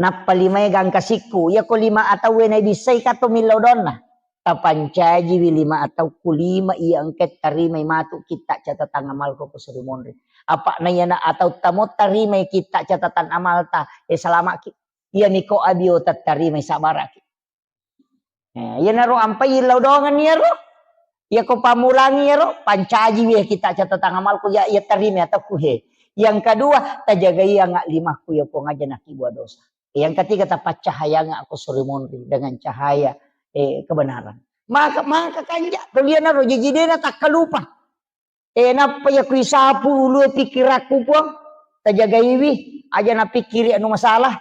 Nappa limae gangka sikku. Iya ko lima atauwe naibissai kato millau donna. Tapancajiwi lima atauku lima iya engka tarimai matu kitta catatan amalku ko suri monri. Apa na iyana atau tamo tarimai kitta catatan amalta, eh, salamaki. Iya niko abio tattarimai sabaraki. Eh, iyanaro ampai illau doangenni iyaro. Iya ko pammulangi iyaro, pancaji wiya kita catatan amalku ya, iya tarimi atau kuhe. Yang kedua, tajagai anga limakku ya Puang aja nakibua dosa. Yang ketiga, tapaccahayanga aku suri monri dengan cahaya, eh, kebenaran. Maka, maka kanja, tulianaro jejidena takkalupa. Eh, nappa iya kuisapu ulue pikirakku, Puang. Tajagaiwi, aja napikkiri anu masalah.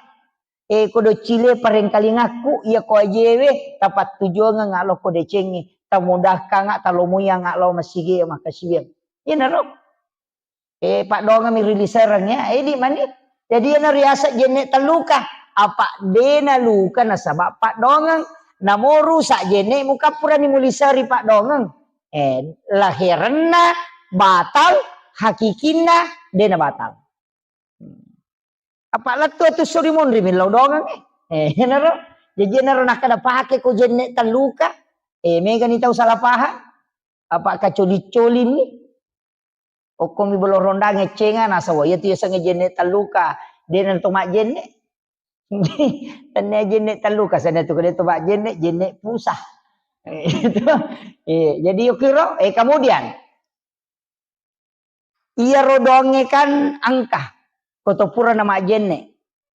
Eh, ko doccile parengkalingakku, iya ko ajewe, tapattujuangeng alo ko decengnge, tamudahkanga, talomoianga lao masigi, makasiwiang. Iyanaro. Eh, paddoangami ri lisereng ya, eh, di mani. Jadi iyana riaseng jenne telluka. Apa dena luka nasaba paddoangeng. Namoru sa jenne mukappurani muliseri paddoangeng. Eh, laherenna batal, hakikinna dena batal. Apa lettu tu suri monri millau doangeng, eh. Eh, iyanaro. Jadi iyanaro nakkada pake ko jenne telluka. Eh, megani tau salah paham. Apa kacoli-colinni. Okkomi bolo rondang eccenga, nasaba iya tu yasengnge jenne telluka. Dena to majjenne. Tennia jenne telluka, sana tu kode to majjenne, jenne pusah. Itu. Eh, jadi yukiro, eh, kemudian iyaro doangnge kan engka. Ko to pura na majjenne.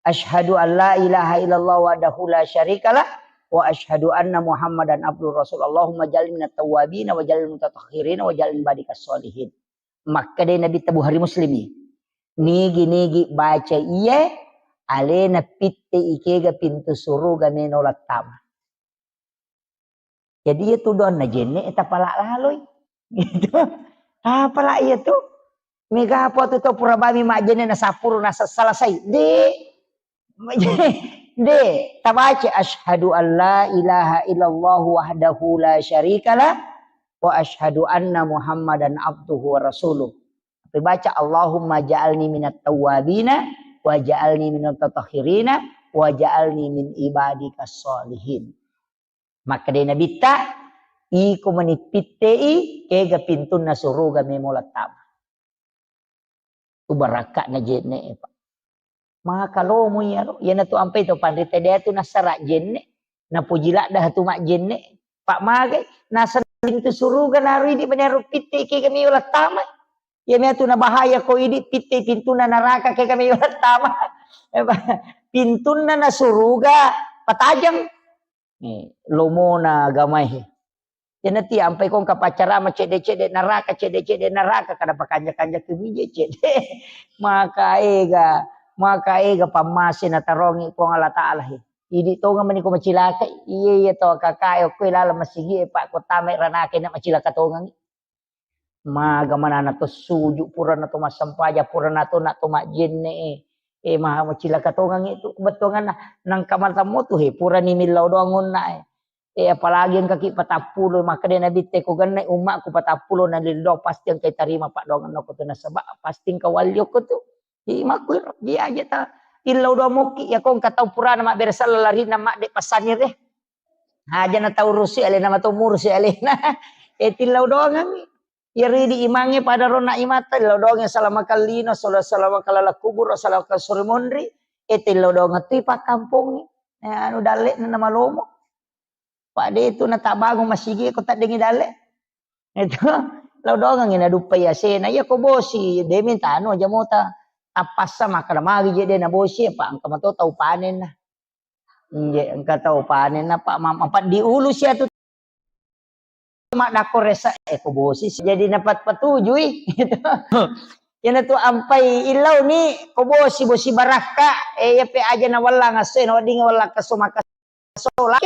Asyhadu an la ilaha illallah wahdahu la syarikalah wa asyhadu anna Muhammadan abduhu rasul. Allahumma ja'alni minat tawwabin wa ja'alni mutatahhirin wa ja'alni badikas sholihin. Makkeda Nabitta Bukhari Muslimi. Nigi-nigi baca iye, alena pitte ikega pintu suruga meno lattama. Jadi iya tu doanna jenne tapala laloi. Gitu. Tapala iya tu. Mega apa tu tau pura bami majjenne na sapuru na selesai. De. De. Tabaca asyhadu an la ilaha illallah wahdahu la syarikalah wa asyhadu anna Muhammadan abduhu wa rasuluh. Tapi baca Allahumma ja'alni minat tawwabina wa ja'alni minat tatahhirina wa ja'alni min ibadikas sholihin. Makkeda Nabitta, iko mani pittei, kega pintunna suruga memo lattama. Tu barakka'na jenne, Pak. Maka lomo iyaro, iyanatu ampai to panrita de tu nassara jenne, napoji ladda tu majjenne. Pak magai, naseng pintu suruga naru idi mani aro pittei kega meo lattama. Iya mea tu nabahaya ko idi pittei pintunna naraka kega meo lattama. Pintunna na suruga patajang. Eh, lomona agamae. Iyanati ampai ko engka paccarama cedde-cedde naraka, cedde-cedde naraka, kada pakanja-kanja kemije cedde. Maka ega, maka ega pammase natarongi Puang Allah Taala he. Idi tonga mani ko macilaka, iya iya to kakae okko laleng masigi e, Pak, ko tamai ranake na macilaka tongangi. Maga manana to suju, purana to massempajang, purana to na to majjenne e. Eh, maha macilaka tongangi tu bettuanganna. Nangka matammo tu he, purani millau doang onna e. Eh, apalagi engkaki patappulo, makkeda Nabitte ko genne ummaku patappulo na lillau pasti engka tarima paddoangenna ko tu nasaba pasti engka walli okko tu. Imakku iro, ji aja ta illau doang mokki, ya ko engka tau purana mabbere sella larinna madde passanire. Aja na tau rusi alena, mato murusi alena. Eh, tillau doangangi. Iyaro idi imangnge pada ronna imatta, lao doangnge salama kallino, sala-, salama kalala kubur, salama suri monri, e tellau doangnge tu ipakkampongngi. Eh, anu dalle'na namalomo. Pak de tu natabangung masigi ko taddengi dalle. Itu, lao doangngi naduppai asena. Iya ko bosi, de mintano aja mota. Tappassa makkada magi je de nabosi, apa engka mato tau panenna. Iye, engka tau panen apa, ma-, mapaddi ulu sia tu maddakko resa, eh, ko bosi si. Jadi napat patujui. Gitu. Iyana tu ampai illau ni ko bosi, bosi barakka, eh, iya pe aja na wallang asse, na wedding wallang keso maka sola.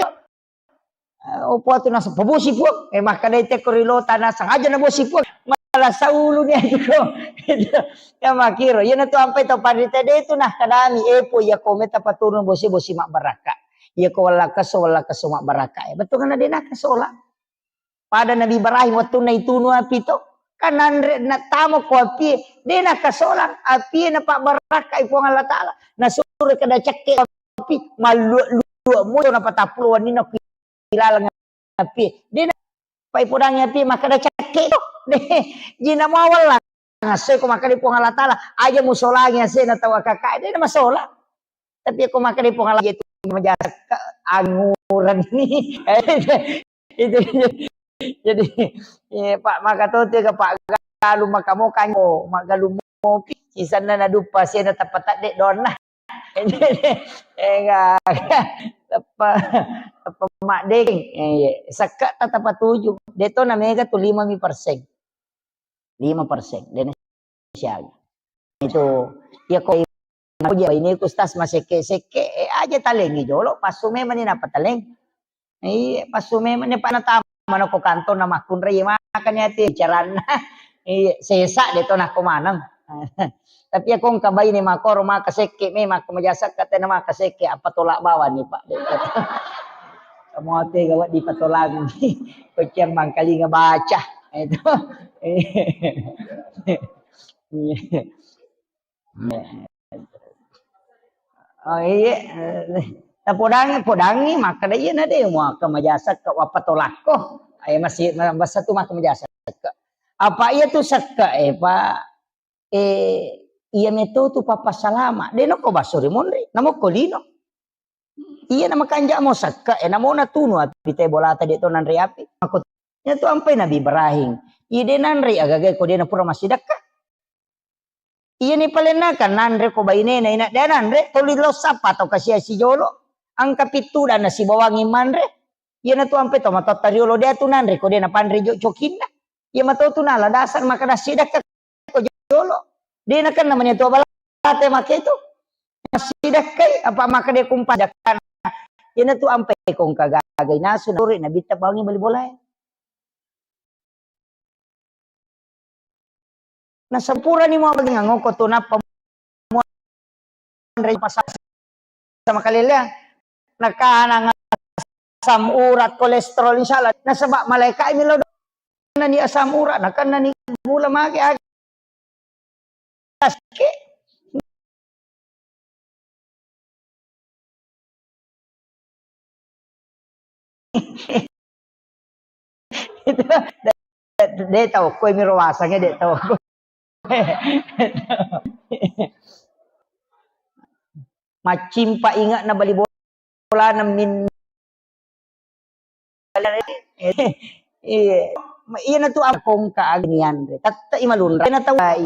Eh, opo atu nasa pabosi puang. Eh, makkadai tekko ri lota nasang aja na bosi puang. Malah saulu ni aja ko. Ya makiro. Iyana tu ampai tau panrita de tu nah kadami, eh, po iya ko meta paturun bosi, bosi mabbarakka. Iya ko wallakkesso, wallakkesso mabbarakka. Eh, betul kan de nakasola. Pada Nabi Ibrahim wettunna itunu api to. Kan nanre na tamo ko api, de nakasolang api na pabbarakka i Puang Allah Taala. Nasuro kada cekke api, malluak-luak mo na patappulo wanina ku ilaleng api. De na pai podangi api makkada cekke to. De, jina mawalla. Ngassoi ko makkada Puang Allah Taala, aja musolangi asena tau akaka, de na masola. Tapi ko makkada Puang Allah itu majasa angguran ni. Itu, jadi, eh, Pak, maka to tega Pak galu maka mo kanjo, magalu mopi, isanna na duppa sena tapatadde donna. Enggak. Teppa, teppa maddeng. Eh, iya. Sekka ta tapatuju. De to na mega tu lima mi persen. Lima persen. De na siaga. Itu, ya ko ini ku stas masekke-sekke, eh, aja talengi jolo, passu memang ni napa taleng. Iya, passu memang ni Pak natama na ko kantor na makkunrai makani ati caranna. Iya, sesa de to nako maneng. Tapi ya ko engka baine makoro maka sekke memang ko majasa katena maka sekke apa tolak bawang ni Pak. Kamu ate gawat di patolang. Ko ciang mangkalinga baca. Itu. Iya. Oh, iya. Tapodangi, podangi, makkada iya na de muaka majasa ke wappa tolakko. Ayo masih masa tu maka majasa ke. Apa iya tu sekke, eh, Pak? Eh, iya meto tu papa salama. De noko baso ri monri, namo ko lino. Iya na makanja mo sekke, eh, namo na tunu api te bolata de to nanre api. Mako iya tu ampai Nabi Ibrahim. Iya de nanre agaga ko de na pura massidakka. Iyani palenna kan nanre ko bainena ina de nanre, toli lo sappa tau kasiasi jolo. Angka pittu dan nasibawangi manre. Iyana tu ampe to matotta riolo de tu nanre ko de napanre jo cokinna. Iya mato tu nala dasar maka dassidakka ko jolo. De nakenna mani tu balate make tu. Massidakkai apa maka de kumpa dakkana. Iyana tu ampe ko engka gagai nasu na sore nabitta bawangi bali bolae. Nasampurani mua bagi ngangoko tu nappa muanre pasal sama kaleleang. Nakanang asam urat, kolesterol, insyaallah. Nasaba malaika mi lo nani asam urat, nakan nani gula mage age. Aske. Itu de, de tau ko miro wasangnge de tau. Maccimpa inge'na bali bolana min Iya. Iyana tu akongka agi nianre. Tette i malunra. Iyana tau ai.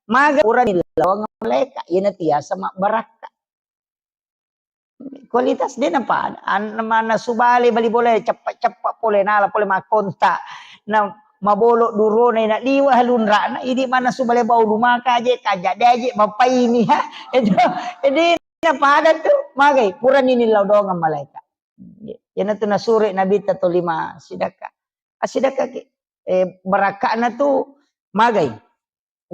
Maga urani lawang malaika. Iyana tiasa mabbarakka. Kualitas de napada. An-, mana subale bali bola ceppa-ceppa pole nala pole makonta. Na mabolo durona ina liwa halunrana. Idi mana subale bau lumaka aje kaja de aje mapaini ha. Itu. Jadi napada tu magai purani nilau doang malaika. Iyana tu nasure Nabitta toli massidakka. Assidakkaki. Eh, barakka'na tu magai.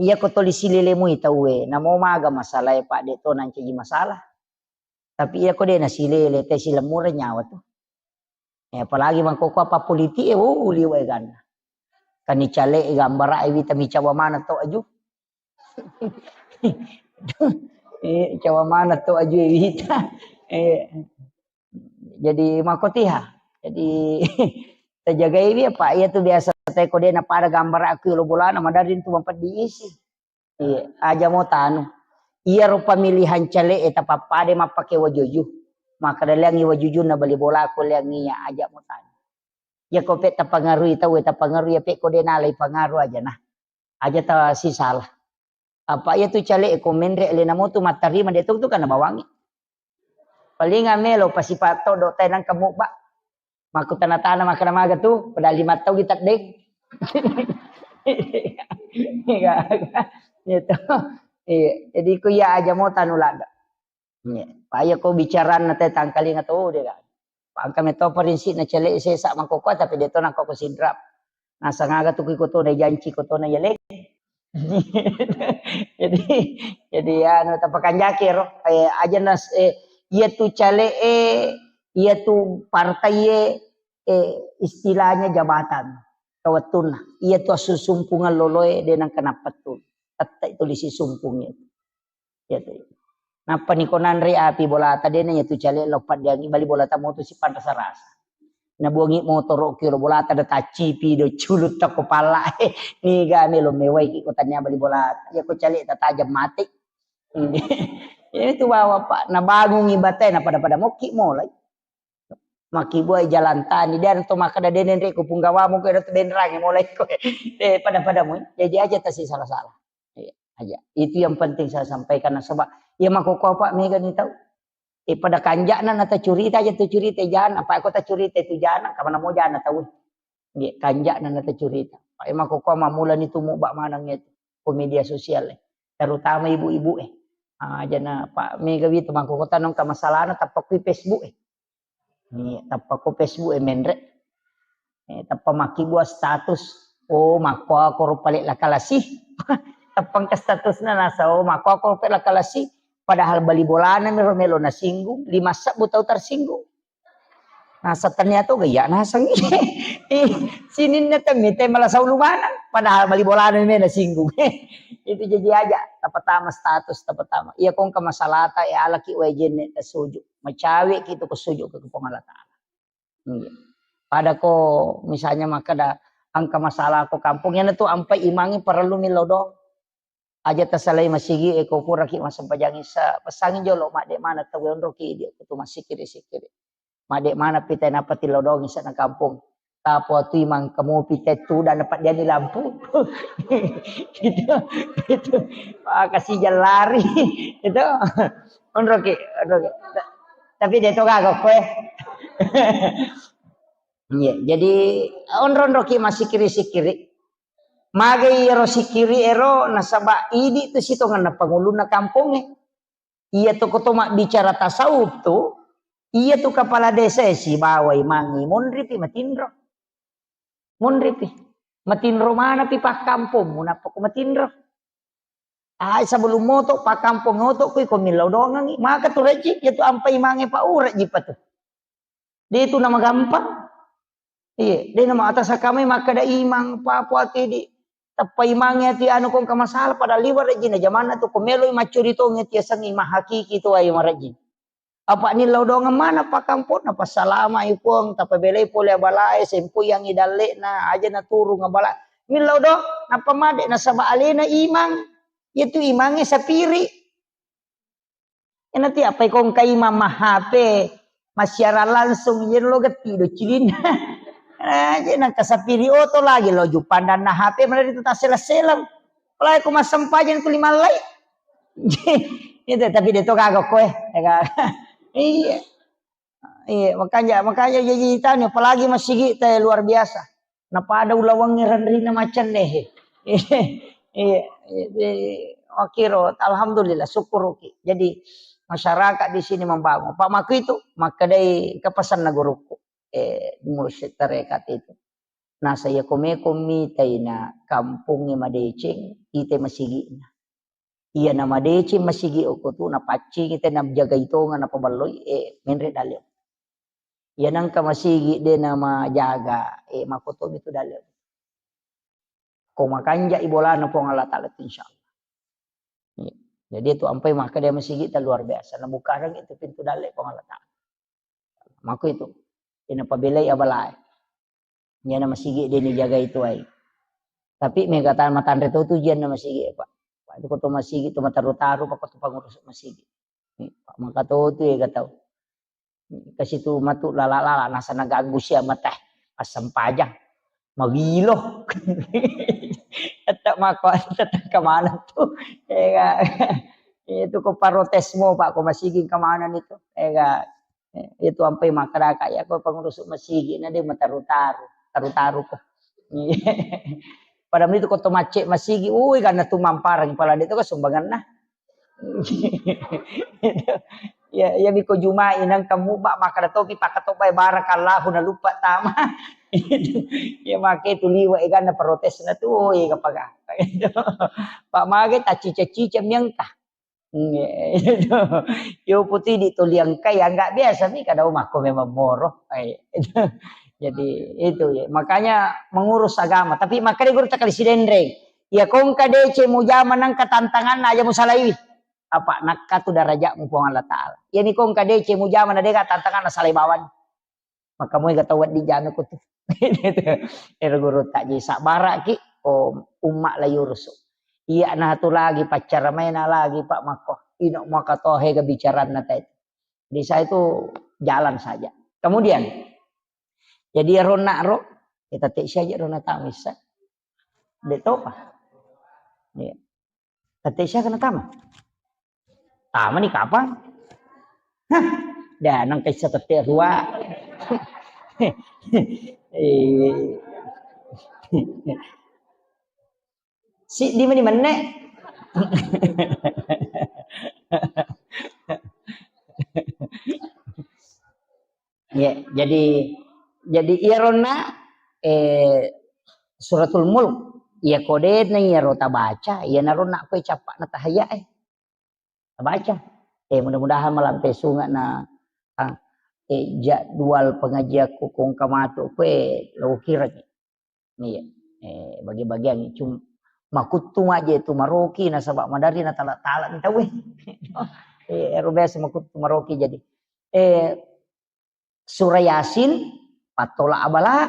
Iya ko toli silele mui tauwe, namo maga masalae, Pak, de to nancaji masalah. Tapi iya ko de nasilele, te silemmureng nyawa tu. Eh, apalagi mangkoko apa politik e, oh, liwa e ganna. Kani cale e gambara e wita micawa mana to aju. Eh, cawa mana to aju e wita. Eh, Jadi makotiha. Jadi tajagai dia, Pak. Iya tu biasa te ko de napada gambara aku lo bolana madari tu mampeddi isi. Iya, aja mo tanu. Iya ro pemilihan cale e tapappada mappake wajuju. Maka leangi wajujunna bali bola ko leangi iya aja mo tanu. Iya ko pe tapangarui tau e tapangarui iya pe ko de nalai pangaru aja nah. Aja ta sisala. Apa iya tu cale e ko menre alena mo tu mattarima de to tu kana bawangi. Paling melo pasipa' todo' tai nangka mubba. Makkutana-tana makkeda maga tu, padahal lima tau kita deng. Gitu. Iya, jadi ku iya aja mo tanu ladda. Iya. Paya ko bicaranna te tangkalinga to de ga. Pangka meto prinsipna cele' sesa mangkoko tapi de to nako ko sidrap. Nasangaga tu ko to na janci ko to na yale. Jadi, jadi anu tapakanjaki ro. Eh, aja nas, eh, iya tu cale' e, iya tu partai e, eh, istilahnya jabatan. Kawettunna. Iya tu assusumpungeng loloe de nangka nappettu. Tette' itu lisi sumpung itu. Iya tu. Nappa niko nanre api bolata de na iya tu cale' lo paddiangi bali bolata motu sipanrasa-rasa. Nabuangi motoro' kiro bolata da taccipi do culutta ko palla. Niga melo mewai ki ko tania bali bolata. Iya ko cale' tatajam mate. Iya tu bawa Pak. Nabangungi bate na pada-pada mokki mulai. Makkibuai jalan tani dan to makkeda de nenre ko punggawamu ko tu benrangi mulai ko. Eh, pada-pada mu. Jadi aja tasi salah-salah. Iya, aja. Itu yang penting saya sampaikan nasaba iya makkoko Pak mega ni tau. Eh, pada kanja'na na tacurita aja tu curita jana, apa ko tacurita tu jana, kamana mo jana tau. Nggih, kanja'na na tacurita. Pak, eh, makkoko mamula ni tumu bak maneng itu ko media sosial e. Terutama ibu-ibu e. Ah, jana Pak mega witu makkoko tanong ka masalahna tappa kui Facebook e. Ni tappa ko Facebook e menre. Eh, tappa makkibua status. Oh, makko koro pale' lakalasi. Tappa engka statusna nasa, oh, makko koro pale' lakalasi. Padahal bali bolana mero melo nasinggung, lima sebbu tau tersinggung. Nasa tania to gaya naseng. Eh, sininna temme te malah saulu manang. Padahal bali bolana me nasinggung. Itu jadi aja. Tapatama status, tapatama. Iya kongka masalata, ya alaki wae jenne tasuju. Macawe ki tu ko suju ke Puang Allah Taala. Iya. Pada ko misalnya makkeda engka masalah ko kampung, iyana tu ampai imangi parellu millau doang. Aja tasalai masigi e ko puraki massempajang isa, pesangi jolo madde mana tau onroki dia kutu masikiri-sikiri. Madde mana pita napa tillau doang isa na kampung. Tapo tu imang kamu pita tu dan dapat dia ni lampu. Gitu. Itu. Ah, kasih jalan lari. Itu. Onroki, onroki. Tapi dia to gaga koe. Iya, jadi onro-onroki massikiri-sikiri. Magai ero sikiri ero nasaba idi tu sitongenna pangulunna kampongnge. Iya tu koto mabbicara tasawuf tu, iya tu kepala desa e sibawa imangi monripi matinro. Monripi. Matinro manapi pakkampongmu nappa ko matinro. Ai, sebelum moto pakkampong oto kui ko millau dongangi. Maka tu rejji, iya tu ampai imange pa urejji pa tu. De tu nama gampang. Iya, de nama atas kamai makkeda imang pa puati di tappa imange ati anu kongka masalah pada liwa rejji na jamanna tu ko meloi maccuri tongi ti asengi mahakiki tu ai marejji. Apa nillau dongeng mana pakkamponna, passalama'i Puang, tapabelai pole abalae, sempoyangi dalle'na, aja naturung abala. Millau do, nappa made nasaba alena imang, yaitu imangnge sapiri. Enati apa ikongka imang ma H P, massiaran langsung, iya lo getti do cilinna. Aja nangka sapiri oto lagi lo jupandanna H P, mana itu tasela-selang. Apalagi ko massempajang tu limallai. Itu, tapi de to gaga koe. Iya. Iya, makanya, makanya jadi tanya, apalagi masigi te luar biasa. Napada ulawangngi renrina macam deh. Iya, iya, makkiro, alhamdulillah, syukuruki. Jadi masyarakat di sini membangun. Pak Maku itu, makkedai kepesanna guruku. Eh, mursyid tarekat itu. Nasa iya ko meko mitai na kampongnge madeceng, ite masigi'na. Iya na madeceng masigi okko tu, napaccingi te najagai tonga napaballoi, eh, menre dalle. Iya nangka masigi de namajaga, eh, makotomi tu dalle. Ko makanjai bolana Puang Allah Taala tu, insya Allah. Iya. Jadi itu ampai makkeda masigi ta luar biasa. Nabukareng itu pintu dalle Puang Allah Taala. Mako itu. Ina pabelai abalae. Iyana masigi de nijagai tuai. Tapi mega ta matanre to tu jianna masigi, Pak. Pak, itu ko to masigi tu mataru-taru, Pak, ko to pangurus masigi. Pak, maka to tu ega tau. Kasi tu matu lala-lala, nasa naganggu sia mata. Assempajang. Magilo. Tetap mako, tetap kemana tu. Ega. Itu ko protes mo, Pak, ko masigi engka maneng itu. Ega, eh, itu ampai makkadaka, ya, ko pengurus masigi na de mataru-taru, taru-taru ko. Padahal itu ko to macce masigi, ui, karena tu mamparang pala de to ko sumbanganna. Ya, ya, miko Juma'i nang kamu, Pak, makkada topi, pakatobai barakallahu, na lupa tama. Ya, make tu liwa eganna protesna tu, oh, ega paga. Pak, mage taccica-cica miangka. Iya, itu. Yo putih di toliang kai, ya, nggak biasa mi kada makko memang moro. Eh, itu. Jadi itu ya. Makanya mengurus agama. Tapi makanya guru takali sidendreng. Ya kongka dece mujama nangka tantangan aja musalaiwi. Apa nakka tu darajatmu Puang Allah Ta'ala. Ya ni kongka dece mujama na deka tantangan salai bawang. Maka moi ga tau wedding jame ko tu. Ero guru tak ji sabara ki, oh, umma la yurusu. Iya na tu lagi paccara maena lagi, Pak, makko. Ino maka tohe ga bicaranna tai. Jadi saya itu jalan saja. Kemudian, jadi ya rona ro, kita tek saja rona tamisa. De topa. Iya. Tette sia kena tama? Tama ni kapang? Hah, dah nang kaisa tette rua. Eh. Si di mani menne? Ya, jadi, jadi iyaronna, eh, Suratul Mulk, iya kodena iyaro tabaca, iyanaro nakko cappa'na tahayya e. Tabaca. Eh, mudah-mudahan malampe sunga na, ah, eh, jadwal pengajianku kongka matu kue lo kireng. Iya. Eh, bagi-bagian cuma makuttu aja itu maroki nasaba madari na tala-tala ni tau. Eh, ero biasa makuttu maroki jadi. Eh, Surah Yasin, pattola abala.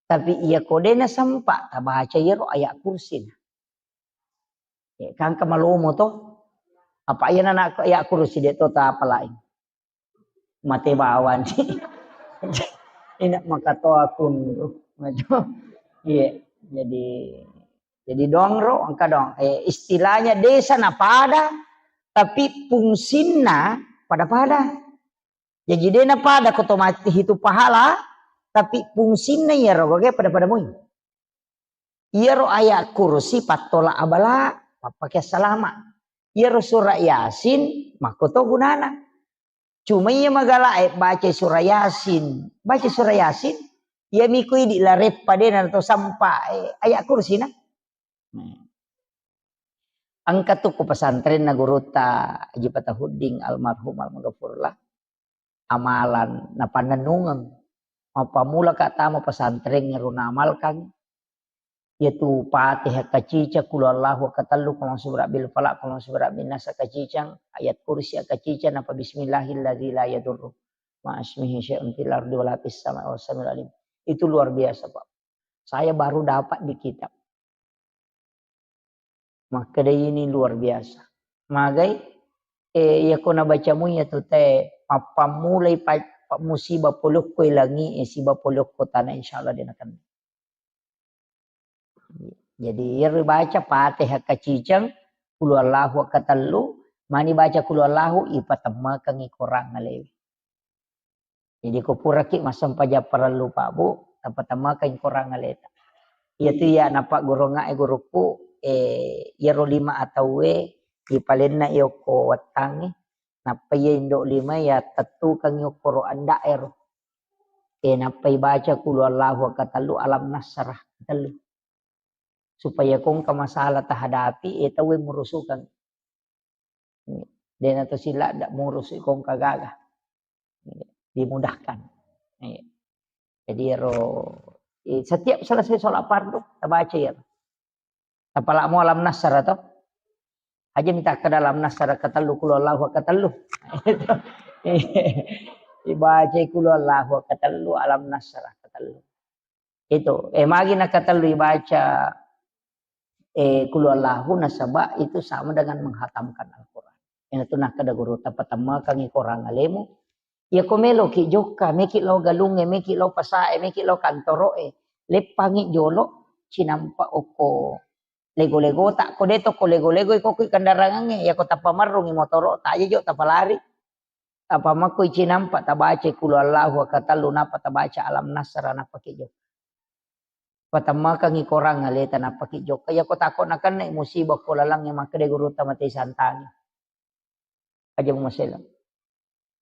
Tapi iya kodena sempa tabaca iyaro ayat kursi. Eh, kangka malomo to. Apa iya na ayat kursi de to tapalai. Mate bawang. Ina makatoa kunru. Iya, jadi, jadi dongro engka dong. Eh, istilahnya desa na pada, tapi fungsinna pada-pada. Jadi dena pada ko to mati hitu pahala, tapi fungsinna iyaro gage pada-pada mui. Iyaro ayat kursi pattola abala, pappake salama. Iyaro surah Yasin makkoto gunana. Cuma iya magala e baca surah Yasin, baca surah Yasin, iya miko idi lareppa dena to sampa, eh, ayat kursi na. Hmm. Engka tu ko pesantrenna gurutta Haji Fatahuddin almarhum almaghfurlah. Amalan napannennungeng. Mappammula ka tama pesantren ero naamalkan. Yaitu Fatihah kacicang, Qul Huwallahu katellu, Qul A'udzu Birabbil Falaq, Qul A'udzu Birabbin Nas kacicang, Ayat Kursi kacicang, napa Bismillahilladzi la yadurru ma'asmihi syai'un fil ardi wala fis sama'i wa huwas samiul alim. Itu luar biasa, Pak. Saya baru dapat di kitab. Makkeda ini luar biasa. Magai, eh, iya ko nabacamu iya tu te, mappammulai pa-, pa-, musibah polokko langi, eh, siba polokko tanah, insyaallah dia nakenna. Jadi, iyaro baca Fatihah kacicang, Qul Huwallahu katellu, mani baca Qul Huwallahu, ipatemmekeng i korang alewe. Jadi, ko puraki massempajang parellu, Pak, Bu, tapatemmekeng i korang aleta. Iyatu iya napaggurungnga e gurukku, eh, iyaro lima atauwe ipalenna i okko wettangnge, nappa iya indo lima iya tettukeng i okkoro anda'ero. Eh, nappa ibaca Qul Huwallahu katellu, Alam Nasrah katellu. Supaya ko engka masalah tahadapi, eh, tauwe murusukeng. Dena to sila ndak murusu ko engka gaga. Dimudahkan. Iya. Jadi ero, eh, setiap selesai sholat fardu, tabaca iyaro. Tapalamo Alam Nasrah to. Aja minta ke dalam Nasrah katellu, Qul Huwallahu katellu. Ibaca Qul Huwallahu katellu, Alam Nasrah katellu. Itu, eh, magi nakatellu ibaca, eh, Qul Huwallahu nasaba itu sama dengan menghatamkan Al-Quran. Ina tu nakkeda guru, tapatemmekeng i korang alemu. Iya ko meloki jokka, meki lao galungnge, meki lao pasae, meki lao kantoroe, leppangi jolo, cinampa okko Lego-lego ta, ko de to ko lego-lego ko kui kendarangangnge, ya ko tappa marrungi motoro ta, aja jo tapalari. Tappa makko ici nampa tabaca kulu Allahu aka tellu, napa tabaca alam nasra, napa ki jokka. Patammakangi korang aleta, napa ki jokka. Ya ko tako nakenna musibah ko lalangnge, makkeda gurutta mate santangi. Aja mumasela.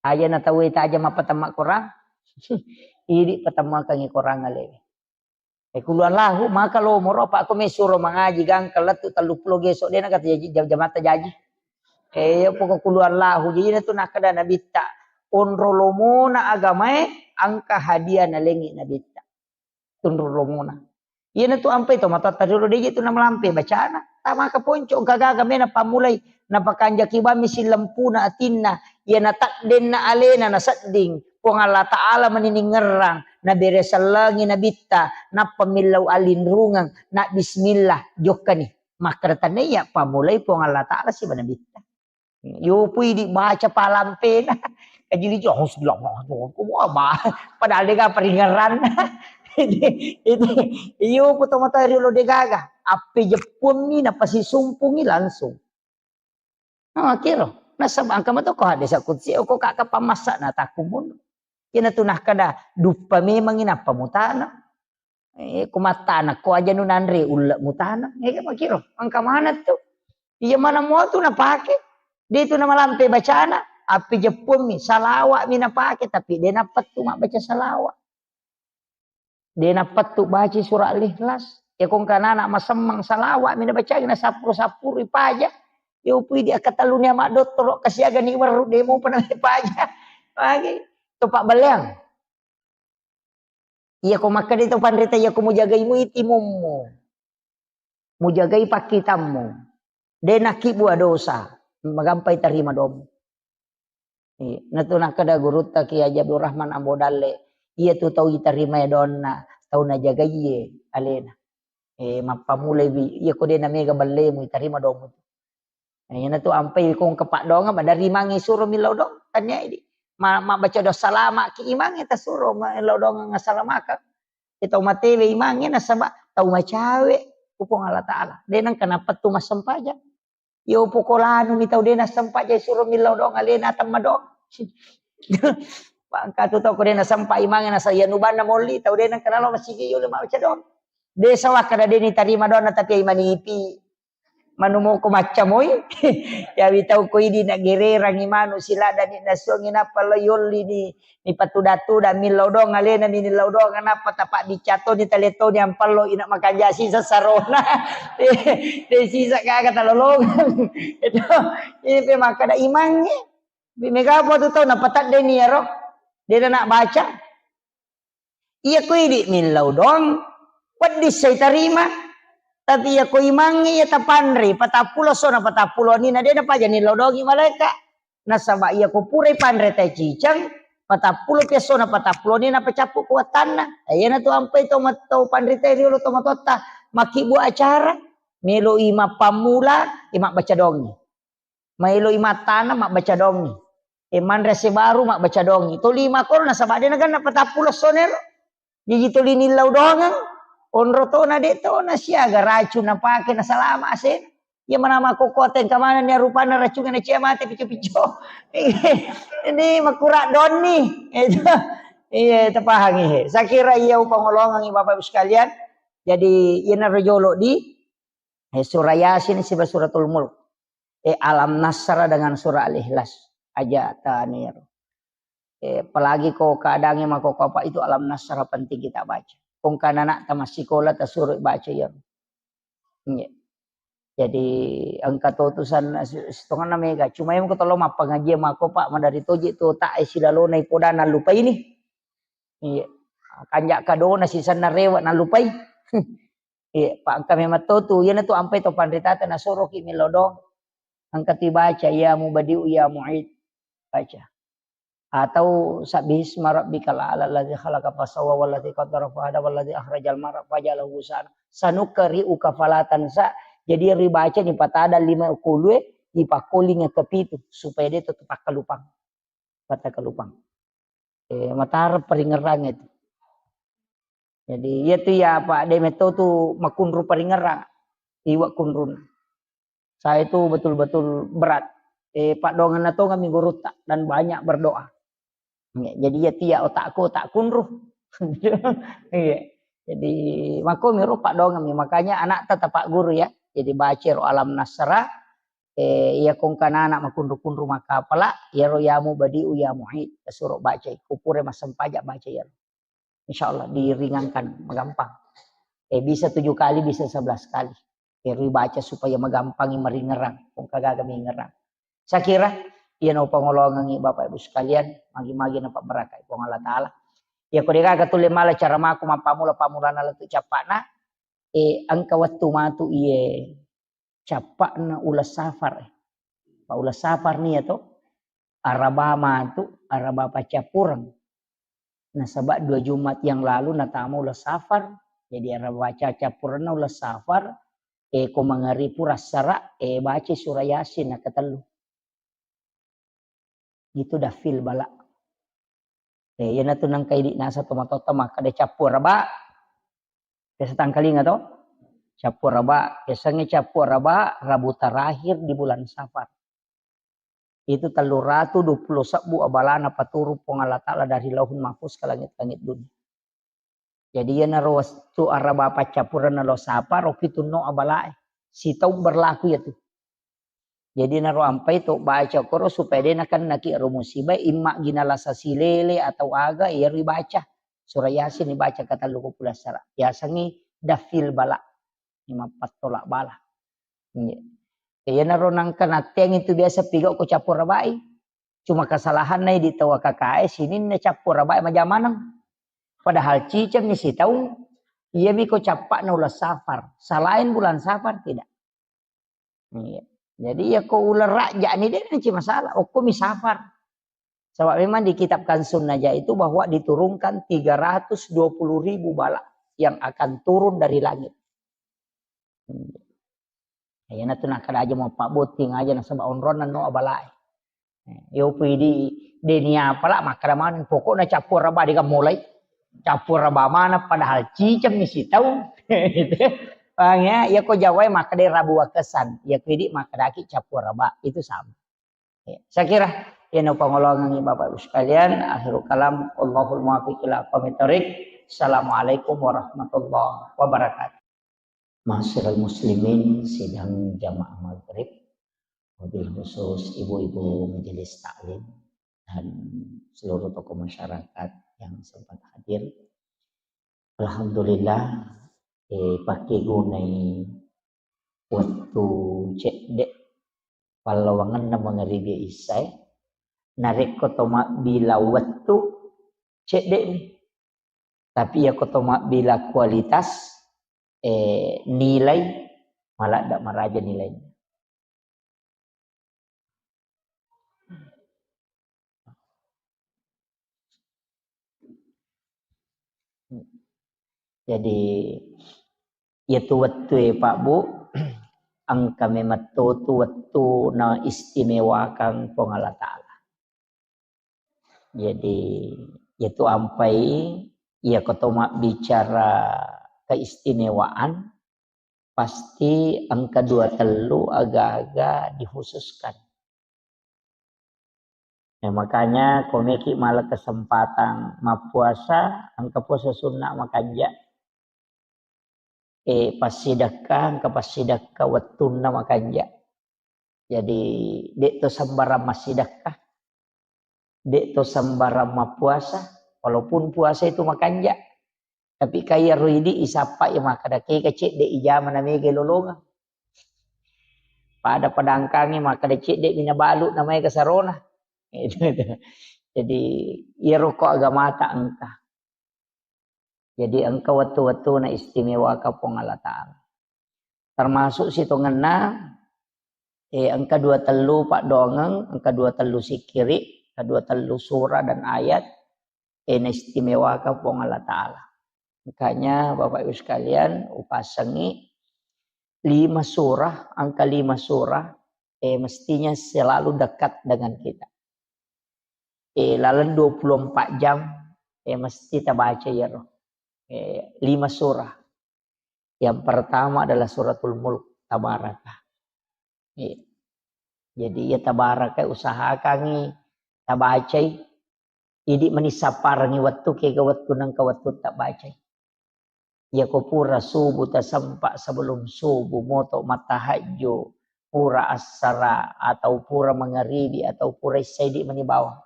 Aja na tauwe taja mappatamma korang. Idi patammakangi korang alewe. E, kulu Allahu, maka lo moro, apa ko mesuro mangaji gangka lettu tellu pulo geso, de na kata jaji, jam-, jamatta jaji. E, ya poko kulu Allahu, jadi na tu nakkeda nabitta, onro lomona agamae, angka hadiah nalengi nabitta. Tunru lomona. Iyana tu ampai to matoatta riolo, de je tu namalampe bacana. Tamaka ponco, engka gaga mena pammulai, napakanjaki bammi sillempuna atinna. Iyana taddenna alena nasedding, Puang Allah Ta'ala mani ningerrang, nabere sellengi nabitta, nappa millau alinrungeng, na bismillah, jokkani. Makkeda tania pammulai Puang Allah Ta'ala siba nabitta. Yopo idi baca palampena. Kajili jo, "Hasbunallah, wa ni'mal wakil." Wah, ba-, padahal de ga paringerranna. Itu, itu, yopo tomatoa riolo de gaga. Appejeppuammi, napasisumpungi langsung. Ah, kiro. Nasaba engka mato ko hadis qudsi, ko kaka pamassa na takkumun. Iyana tu nakkeda, duppa memangi nappa mutana. Eh, ko mattana, ko aja nu nanre ulle mutana. Eh, makiro, engka maneng tu. Iya mana mua tu napake. De tu namalampe bacana, api jeppuammi, salawa'mi napake, tapi de nappettu mabbaca salawat. De nappettu baca surah Al-Ikhlas. Ya ko engka nana masemmeng, salawa'mi nabacai, nasappuru-sappuru ipaja. Ya upui di akatelluni ama dottoro, kasiaga ni werru, de mopa na ipaja. Lagi. Topa baleang. Iya ko makkeda to panrita, iya ko mujagai mui timummu, mujagai pakkitammu, de nakkibua dosa, magampai tarima domu. Iya, natu nakkeda gurutta Kiai Haji Abdul Rahman Ambo Dalle, iya tu tau itarimae donna, tau najagaiye alena. Eh, mappamulai wi, iya ko de namega ballemu, itarima domu. Eh, iyana tu ampai ko engka paddoangeng, maderri imangnge suro millau doang, tania idi. Ma-, mabbaca doa salama ki imangnge tasuro millau doang assalamakeng. Iya tau matewe imangnge nasaba tau macawe ku Puang Allah Ta'ala. De nengka napettu massempajang. Yo poko lanu mi tau de nassempajang suro millau doang alena temma doang. Bangka tu tau ko de nasempa imangnge nasa iya nubanna molli tau de nengka nalo masigi yo le mabbaca doang. De sawakka na de nitarima doanna tapi ai manipi. Manu moko macca moi. Yawi tau ko idi na gererangi manu siladani nasuangi nappa lo yolli ni, ni patuda-tuda millau doang alena mi nillau doang nappa tapa bicca toni tale toni ampallo ina makanja sisa sarona. De sisa gaga talolongang. Itu ini pe makkeda imangnge. Bi mega apa tu tau napatadde ni yaro. De na baca. Iya ko idi millau doang, wedding sai tarima. Tapi iya ko imangnge iya tapanre, patappulo sona patappulo nina de napaja nillau doangi malaeka. Nasaba iya ko purai panre tai ciceng, patappulo piassona patappulo nina pacappu kuatanna. Eh, iyana tu ampai to mat-, to panrita riolo to matotta, makkibbu acara, melo i mappammula, i mabbaca doangi. Maelo i mattana mabbaca doangi. E, manre ase baru mabbaca doangi. Tolima koro nasaba de naganna patappulo sonero. Jaji toli nillau doangeng. Onro tona de tona siaga racung napake nasalama ase. Iya mana makkokkote engka manenni rupanna racungnge nacia mate pico-pico. Ini makura donni. Itu. Iya, tapahangi he. Saya kira iya upangolongangi Bapak Ibu sekalian. Jadi iyana rojolo di Eh, surah Yasin siba Suratul Mulk. Eh, Alam Nasrah dengan surah Al-Ikhlas. Aja taniru. Eh, apalagi ko keadaannya mako apa itu Alam Nasrah penting kita baca. Kong kana anak tamat sekolah tasuruh baca ya. Iya. Jadi engka to tusan sitonganna mega. Cuma yang ko tolo mappangaji mako Pak madari toji to tak eh silalona ipodana lupa ini. Iya. Kanja kadona sisanna rewa nalupai. Iya, pa engka memang to tu, iyana tu ampai to panritata nasoroki millau doang. Engka tu baca, "Ya Mubadi'u ya Mu'id." Baca. Atau "Sabbihisma rabbikal a'la alladzi khalaqa fasawwa walladzi qaddara fahada walladzi akhrajal mar'a faja'alahu ghusaan. Sanuqri'uka fala tansa." Jadi ribaca ni patada lima kulue, dipakkolinga kepitu supaya de to pakkalupang. Pattakkalupang. Eh, matara paringerrang itu. Jadi, iya tu ya, Pak, de metto tu makunru paringerrang. Iwa kunrun. Saya itu betul-betul berat. Eh, paddoangenna tongeng mi gurutta dan banyak berdoa. Iya, jadi ya tia otakku, otak kunru. Iya. Jadi makko miro paddoangeng mi. Makanya anakta tapak guru ya. Jadi baca ro Alam Nasrah, eh, iya kongkana anak makunru-kunru makapala, iyaro yamu badiu ya mu'id, tasuro baca, kupure massempajang baca iyaro. Insya Allah diringankan, magampang. Eh, bisa tujuh kali, bisa sebelas kali. Ero baca supaya magampangi maringerang, kongka gaga mingerang. Saya kira, iya no pangolongangi Bapak Ibu sekalian, magi-magi na pabarakai Puang Allah Ta'ala. Ya, ko degaga tulle mala cara maku mappamula-pamulana lettu cappana, eh, engka wettu matu iye cappa'na uleng safar. Pa uleng safar nia to, araba matu, araba paccappureng. Nasaba dua Jumat yang lalu natama uleng safar, jadi araba paccappurengna uleng safar, eh, ko mangaripu rassara, eh, baca surah Yasin nakatellu. Itu dafil bala. Eh, iyanatu nengka idi nasa tomatoatta makkeda cappu araba. Biasa tangkalinga to? Cappu araba, biasanya cappu araba Rabu terakhir di bulan Safar. Itu tellu ratu dua puluh sebbu abalana paturung Puang Allah Ta'ala dari Lauhul Mahfuz ke langit-langit dunia. Jadi iyanaro wettu araba paccappurenna lo sapa ro pitunno abalae. Sitaung berlaku iyatu. Jadi naro ampai to baca koro supaya de nakennaki ro musiba, imma gina lasa silele atau aga, iyaro ibaca. Surah Yasin ibaca katellu ko pulassara. Yasengngi dafil bala. Mappattola bala. Iya. Iyanaro nangka natteang itu biasa pigau ko cappu arabai. Cuma kesalahanna di tau A K K S, sininna cappu arabai majamaneng. Padahal cicengmi sitaung, iyami ko cappa'na uleng Safar. Selain bulan Safar, tidak. Iya. Jadi ya ko uleng Rajab ni de' nanti masalah. Okko mi Safar. Sebab memang di kitab Kanzun Najah itu bahwa diturunkan tiga ratus dua puluh ribu bala yang akan turun dari langit. Hmm. Iyanatu nakkeda aja mau pabbotting aja nasaba onronna no abalae. Eh, yo pidi deni apala makkeda maneng pokokna cappu araba de' gaga mulai. Cappu araba maneng padahal cicengmi sitaung. Paham ya? Ya ko Jawae makkeda Rabu Wakesan, ya ko idi makkedaki cappu araba. Itu sama. Ya, saya kira iyana pangolongangi Bapak Ibu sekalian, akhirul kalam, wallahul muwaffiq ila aqwamit thoriq. Assalamualaikum warahmatullahi wabarakatuh. Ma'asyiral muslimin, sidang jamaah maghrib, wabil khusus ibu-ibu majelis taklim dan seluruh tokoh masyarakat yang sempat hadir. Alhamdulillah, eh, pakkegunai wettu cedde pallawangenna mangaribi isyae. Narekko to mabbila wettu, cedde'mi. Tapi iyako to mabbila kualitas, eh, nilai, maladda maraja nilaina. Jadi, iyatu wettue, Pak, Bu, engka memetto tu wettu na istimewakang Puang Allah Ta'ala. Jadi, iyatu ampai, iyako to mabbicara keistimewaan, pasti engka dua tellu aga-aga dikhususkan. Ya, makanya komeki mala kesempatan mappuasa, engka puasa sunnah makanja. Eh, passidekka, engka passidekka wettunna makanja. Jadi, de' to sembarang massidekka, de' to sembarang mappuasa, walaupun puasa itu makanja. Tapi kaya ro idi isappa i makkeda kega cedde ijama na mega lolongeng. Pada-pada engkangi makkeda cedde mi nabalu na maega sarona. Jadi, iyaro ko agamata engka. Jadi, engka wettu-wettuna istimewaka Puang Allah Ta'ala. Termasuk sitongenna, eh, engka dua tellu paddoangeng, engka dua tellu sikkiri, engka dua tellu surah dan ayat, eh, naistimewaka Puang Allah Ta'ala. Makanya, Bapak Ibu sekalian, upasengi lima surah, engka lima surah, eh, mestinya selalu dekat dengan kita. Eh, laleng dua puluh empat jam, eh, mesti tabaca iyaro. Eh, lima surah. Yang pertama adalah Suratul Mulk, Tabaraka. Iya. Jadi, iya, Tabaraka usahakangi tabacai. Idi mani sapparengi wettu, kega wettu nengka wettu tabacai. Iyako pura subuh tasempa, sebelum subuh moto mattahajju, pura assara atau pura mangaribi atau pura isya, idi mani bawang.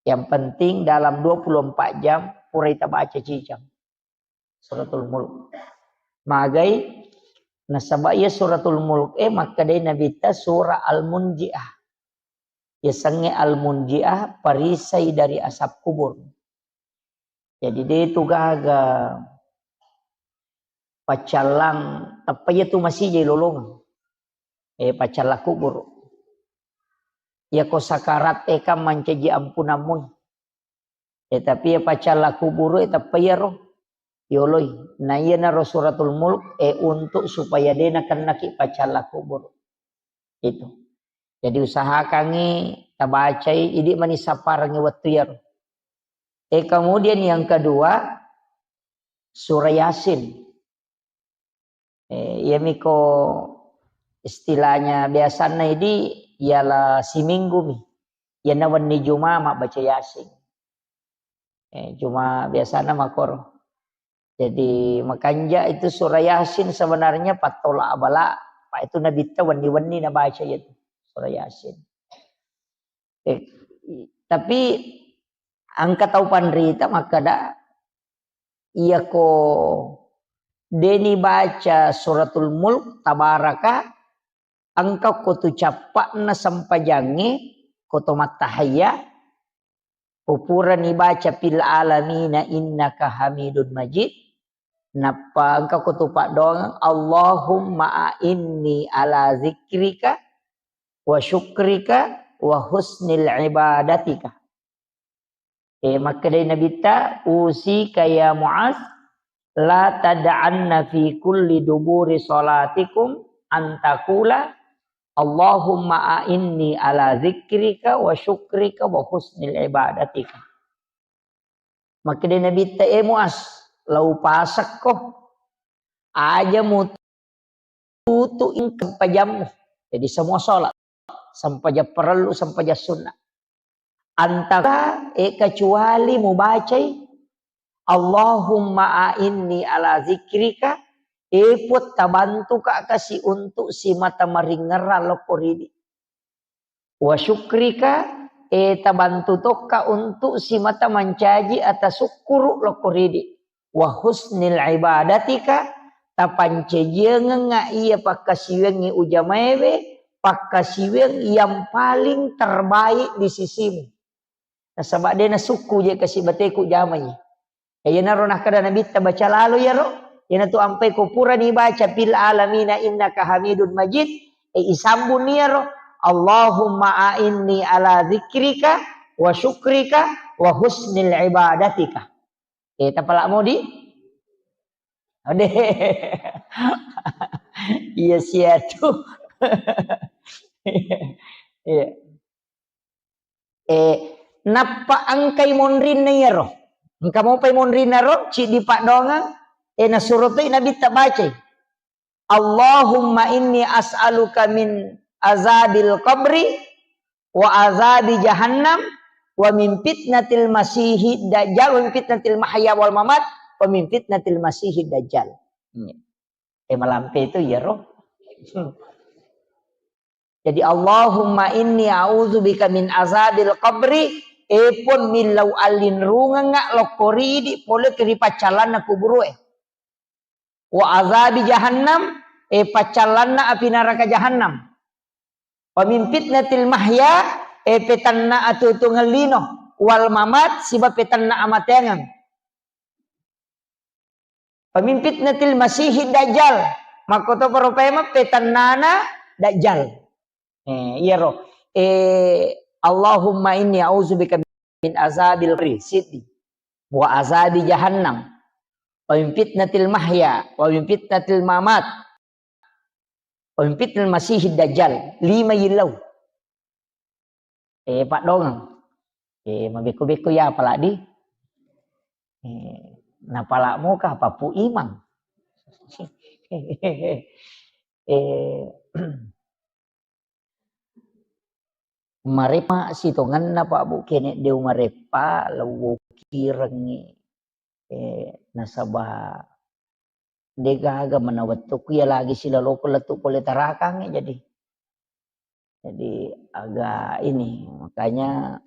Yang penting dalam dua puluh empat jam purai tabaca cicang Suratul Mulk. Magai, nasaba iya Suratul Mulk e makkedai Nabitta surah Al-Munjiah. Yasengnge Al-Munjiah, perisai dari asap kubur. Jadi de tu gaga paccallang, tappa iya tu masijai lolongeng. Eh, paccallang kubur. Iyako sakarat e kan mancaji ampunammu. Eh, tapi iya paccallang kubur e tappa iyaro yoloi. Na iyanaro Suratul Mulk e untuk supaya de nakennaki paccallang kubur. Itu. Jadi usahakangi tabacai, idi mani sapparengi wettu iyaro. Eh, kemudian yang kedua, surah Yasin. Eh, iyamiko istilahnya biasanna idi, ialah siminggu mi. Iyana wenni Juma mabbaca Yasin. Eh, cuma biasana makoro. Jadi makanja itu surah Yasin sebenarnya pattola abala, Pak, itu Nabitta wenni-wenni nabaca itu surah Yasin. Eh, tapi engka tau panrita makkeda, iyako deni baca Suratul Mulk, Tabaraka, engka ko tu cappa'na sempajangnge, ko to mattahayya, ko purani baca fil alamina innaka hamidun majid, nappa engka ko tu paddoangeng, Allahumma a'inni ala zikrika wa syukrika wa husnil ibadatika. Eh, makkedai Nabitta, "Usika ya Muaz, la tad'anna fi kulli duburi salatikum an taqula, Allahumma a'inni ala zikrika wa syukrika wa husnil ibadatika." Makkedai Nabitta, "Eh Muaz, lau pasekko, aja mu tutu ing sempajammu." Jadi semua sholat, sempajang parellu, sempajang sunnah. Antara, eh, kecuali mubacai, "Allahumma a'inni ala zikrika," eh, Puang, tabantuka kasi untuk simata maringerang lokko ridi. "Wa syukrika," eh, tabantu tokka untuk simata mancaji atasukkuru lokko ridi. "Wa husnil ibadatika," tapancajiangengnga iya pakkasiwiangnge ujamaewe, pakkasiwiang yang paling terbaik di sisimu. Nasaba de nasukku je kasi bateku jamai. Eh, iyanaro nakkeda Nabitta, baca lalo iyaro, iyanatu ampai ko purani baca fil alamina innaka hamidun majid, eh, isambunni iyaro, "Allahumma a'inni ala zikrika wa syukrika wa husnil ibadatika." Eh, tapala modi? Ade. Iya sia tu. Iya. Eh, nappa engkai monrinna iyaro. Engka mopai monrinna ro, ciddi paddoangeng, eh, nasuro toi Nabitta bacai. "Allahumma inni as'aluka min azabil qabri wa azabi jahannam wa min fitnatil masihid dajjal wa min fitnatil mahya wal mamat wa min fitnatil masihid dajjal." Eh, malampe itu iyaro. Jadi, "Allahumma inni a'udzubika min azabil qabri," eh, Puang, millau allinrungengnga lokko ridi pole ri paccallanna kuburue. "Wa azabi jahannam," eh, paccallanna api naraka jahannam. "Wa min fitnatil mahya," eh, petanna atuo-tuongeng lino, "wal mamat," siba petanna amateangeng. "Wa min fitnatil masihid dajjal." Makkotoparo paimeng petannana dajjal. Eh, iyaro. Eh, "Allahumma inni a'udzubika min azabil qabri," siddi. "Wa azabi jahannam. Wa min fitnatil mahya. Wa min fitnatil mamat. Wa min fitnatil masihid dajjal." Lima yillau. Eh, paddoangeng. Eh, mabekko-bekko ya apaladi. Eh, napala moka pappu imang. Eh, mareppa sitongenna, Pak, Bu, kene deu mareppa, lewwokirengngi. Eh, nasaba degaga mana wettukku iya lagi silaloko lettu pole tarakangnge, jadi, jadi agak ini, makanya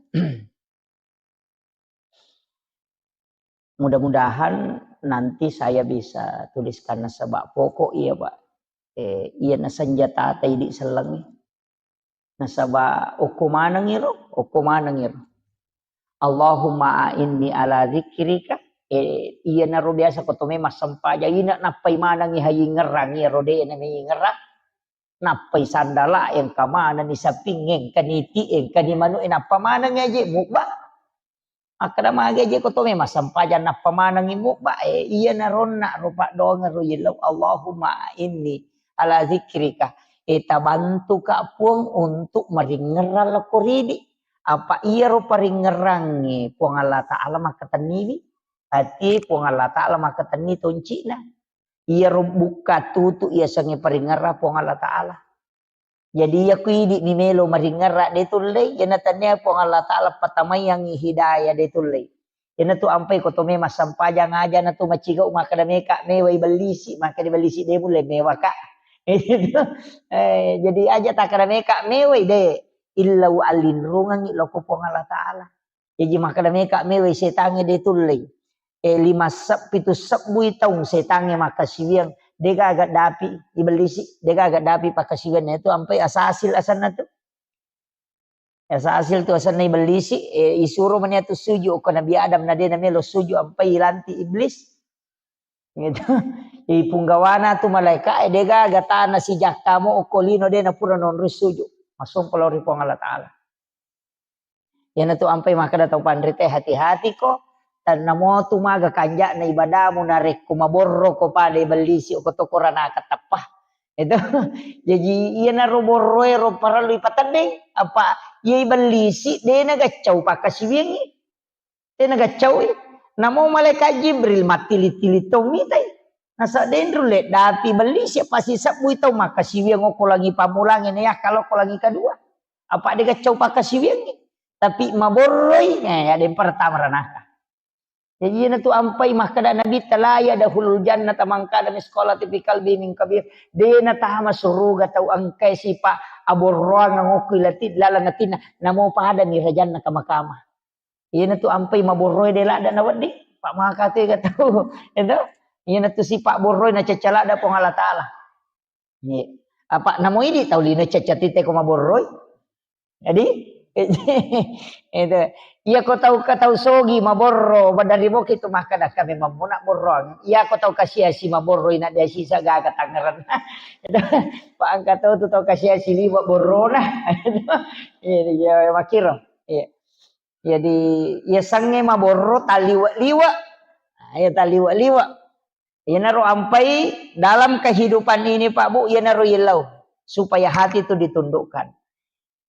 mudah-mudahan nanti saya bisa tuliskan nasaba pokok iya, Pak. Eh, iya na senjata ta idi sellengngi. Nasaba okko manengiro, okko manengiro. Allahumma a'inni ala dzikrika. Eh, iyanaro biasa ko to memang sempajang ina nappai manengi hayingerang iyaro de na meyingerang. Nappai sandala engka manenni sapping, engka niti, engka ni manu, eh, nappa manengi aje mubba. Makkeda magi aje ko to memang sempajang nappa manengi mubba, eh, iyana ronna ro paddoangeng ro yellau, Allahumma inni ala dzikrika. Eh, tabantuka Puang untuk maringerrang lako ridi. Apa iyaro paringerrangnge Puang Allah Ta'ala makkatenniwi. Ati Puang Allah Ta'ala makkatenni toncina. Iyaro bukka tutu iyasengnge paringerrang Puang Allah Ta'ala. Jadi iya ku idi mi melo maringerrang de tullei, iyana tania Puang Allah Ta'ala patamaiangngi hidayah de tullei. Iyana tu ampai ko to memang sempajang aja na tu macigau makkeda meka mewai bellisi, makkeda bellisi de mulle mewaka. Eh, jadi aja takkeda meka mewai de, illau allinrungangngi loko Puang Allah Ta'ala. Jaji makkeda meka mewai setangnge de tullei. Eh, lima seb-, pitu sebbui taung setangnge makkasiwiang, degaga dapi ibellisi, degaga dapi pakkasiwiang itu ampai asasil asanna tu. Asasil tu asanna ibellisi, eh, isuro mani atu suju ko Nabi Adam na de na melo suju ampai ilanti iblis. Gitu. Ipunggawana tu malaika, eh, degaga tana sijakkamu okko lino de na pura nonroi suju. Masompa lao ri Puang Allah Ta'ala. Iyana tu ampai makkeda tau panrita, hati-hati ko, tannamo tu maga kanja'na ibadamu narekko maborro ko pada ibellisi ko to koranaka teppa. Itu. Jaji iyana ro borroe ro parellu ipateddeng, apa iya ibellisi de na gaccau pakkasiwiangngi. De na gaccaui. Namo malaikat Jibril mattili-tili tau mitai. Nasa denru le dapi bellisi apa sisebbui tau makkasiwiang okko langi pammulangnge na yakka lokko langi kadua. Apa de gaccau pakkasiwiangngi. Tapi maborroi, eh, ya de pertama ranaka. Jadi iyana tu ampai makkeda Nabi, "La yadkhulul jannata man kana misqala dzarratin fi qalbi min kabir." De na tama suruga tau engkai sipa aborroang okko ilati laleng atinna, namo pada mi rajanna kama-kama. Iyana tu ampai maborroe de ladda na wedding, pa maka tu ga tau. Itu. Iyana tu sipa borroe na cacca ladda Puang Allah Ta'ala. Iya. Apa namo idi tau lino cacca tite ko maborroi. Jadi, itu. Iya ko tau ka tau sogi maborro, badari boki tu makkeda ka memang muna borroang. Iya ko tau kasiasi maborroi na dia sisa gaga tangerang. Itu. Pa engka tau tu tau kasiasi liwa borrona. Iya, iya, makiro. Iya. Jadi, iya sangnge maborro taliwa-liwa. Nah, iya taliwa-liwa. Iyanaro ampai dalam kehidupan ini, Pak Bu, iyanaro yellau supaya hati itu ditundukkan.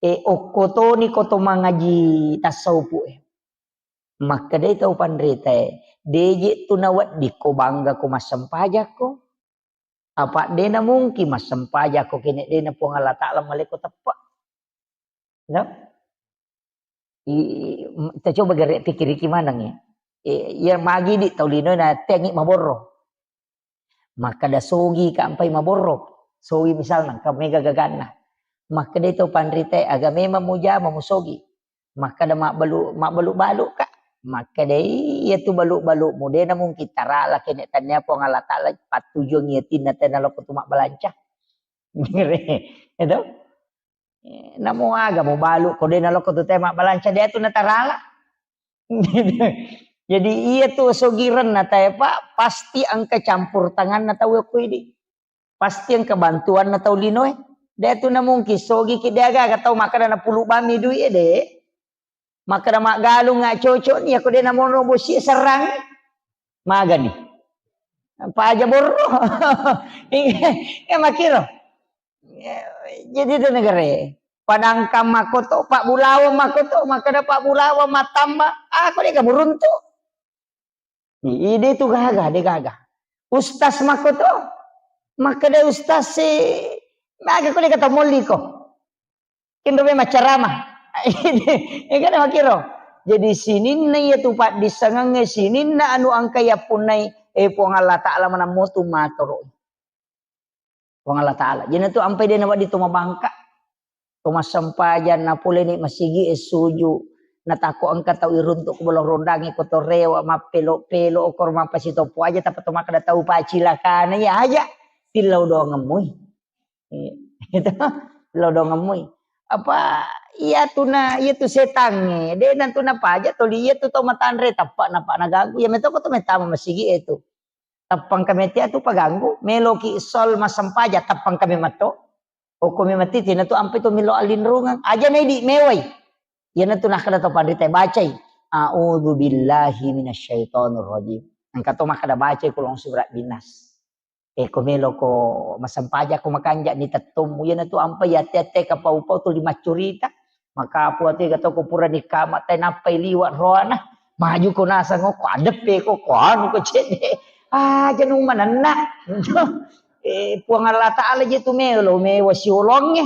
Eh, okko toni ko to mangaji tasawufu, eh. Makkedai tau panrita, eh, deje tu nawedding ko bangga ko massempajakko. Apa dena mungkin massempajakko kene dena Puang Allah Ta'ala maleko teppa. No? I, i, m-, kita coba gere pikiriki maneng ya. Eh, ya magi di tau lino na tengi maborro. Makkeda sogi ka ampai maborro. Sogi misalna, ka mega gaganna. Makkeda tau panrita, aga memang mujama musogi. Makkeda mabbalu-, mabbalu-balu ka. Makkeda iya tu balu-balu mu, dena mungkin tarala kene tania Puang Allah Ta'ala pattujuang iya tinna tena loko tu mabbalanca. Itu. Eh, namo aga mubalu ko de nalokko tu tau mabbalanca de tu natarala. Jadi iya tu sogirenna tau, Pak, pasti engka campur tanganna tau ko idi. Pasti engka bantuanna tau linoe. De tu namungkin sogi ki de aga-aga tau makkeda napulu bammi duit e de. Makkeda maggalung nga cocok ni, ako de namono bosi serrang. Magani. Paja borro. Eh, makiro. Jadi de negere. Padangkang makoto, Pak Bulawang makoto, makkeda Pak Bulawang mattamba, ako de gamuruntu. Ide tu gaga, de gaga. Ustaz makko to. Makkeda ustaz si, maga ko deka to molliko. Kinro me maccarama. Iya kan makkiro. Jadi sininna iya tu paddissengengnge, sininna anu engka yappunnai, eh, Puang Allah Ta'ala manammo tu matoro. Puang Allah Ta'ala. Jadi tu ampai de nawedding to mabangka. To massempajang napoleni masigi e suju. Natako engka tau iruntuk ko bolong rondangi ko to rewa mappelo-pelo okor mappasitoppo aja tappa to makkeda tau pacilakana iya aja. Tillau doangemmui. Iya. Itu lo dongemmui. Apa iya tu na, iya tu setangnge. De nantu napaja toli iya tu tau matanre tappa napa naganggu. Iya metoko tu metama masigi e tu. Tappang kami tia tu paganggu. Meloki sol masempaja tappang kami matto. Okko mi mati tina tu ampe tu milo alinrungang. Aja na idi mewai. Iya nantu nakkeda tau panrita bacai. A'udzu billahi minasyaitonir rajim. Engka to makkeda bacai kulong surat binas. E, ko meloko massempajang ko makanja ni tettommu. Iyanatu ampai ate-ate kapau-pau tuli maccurita. Makapu ate gato ko purani kama te nappai liwa roana. Maju ko nasang ko adeppe ko, ko anu ko cedde. Aja nu manenna. E, Puang Allah Ta'ala je tu melo mewa siolongnge.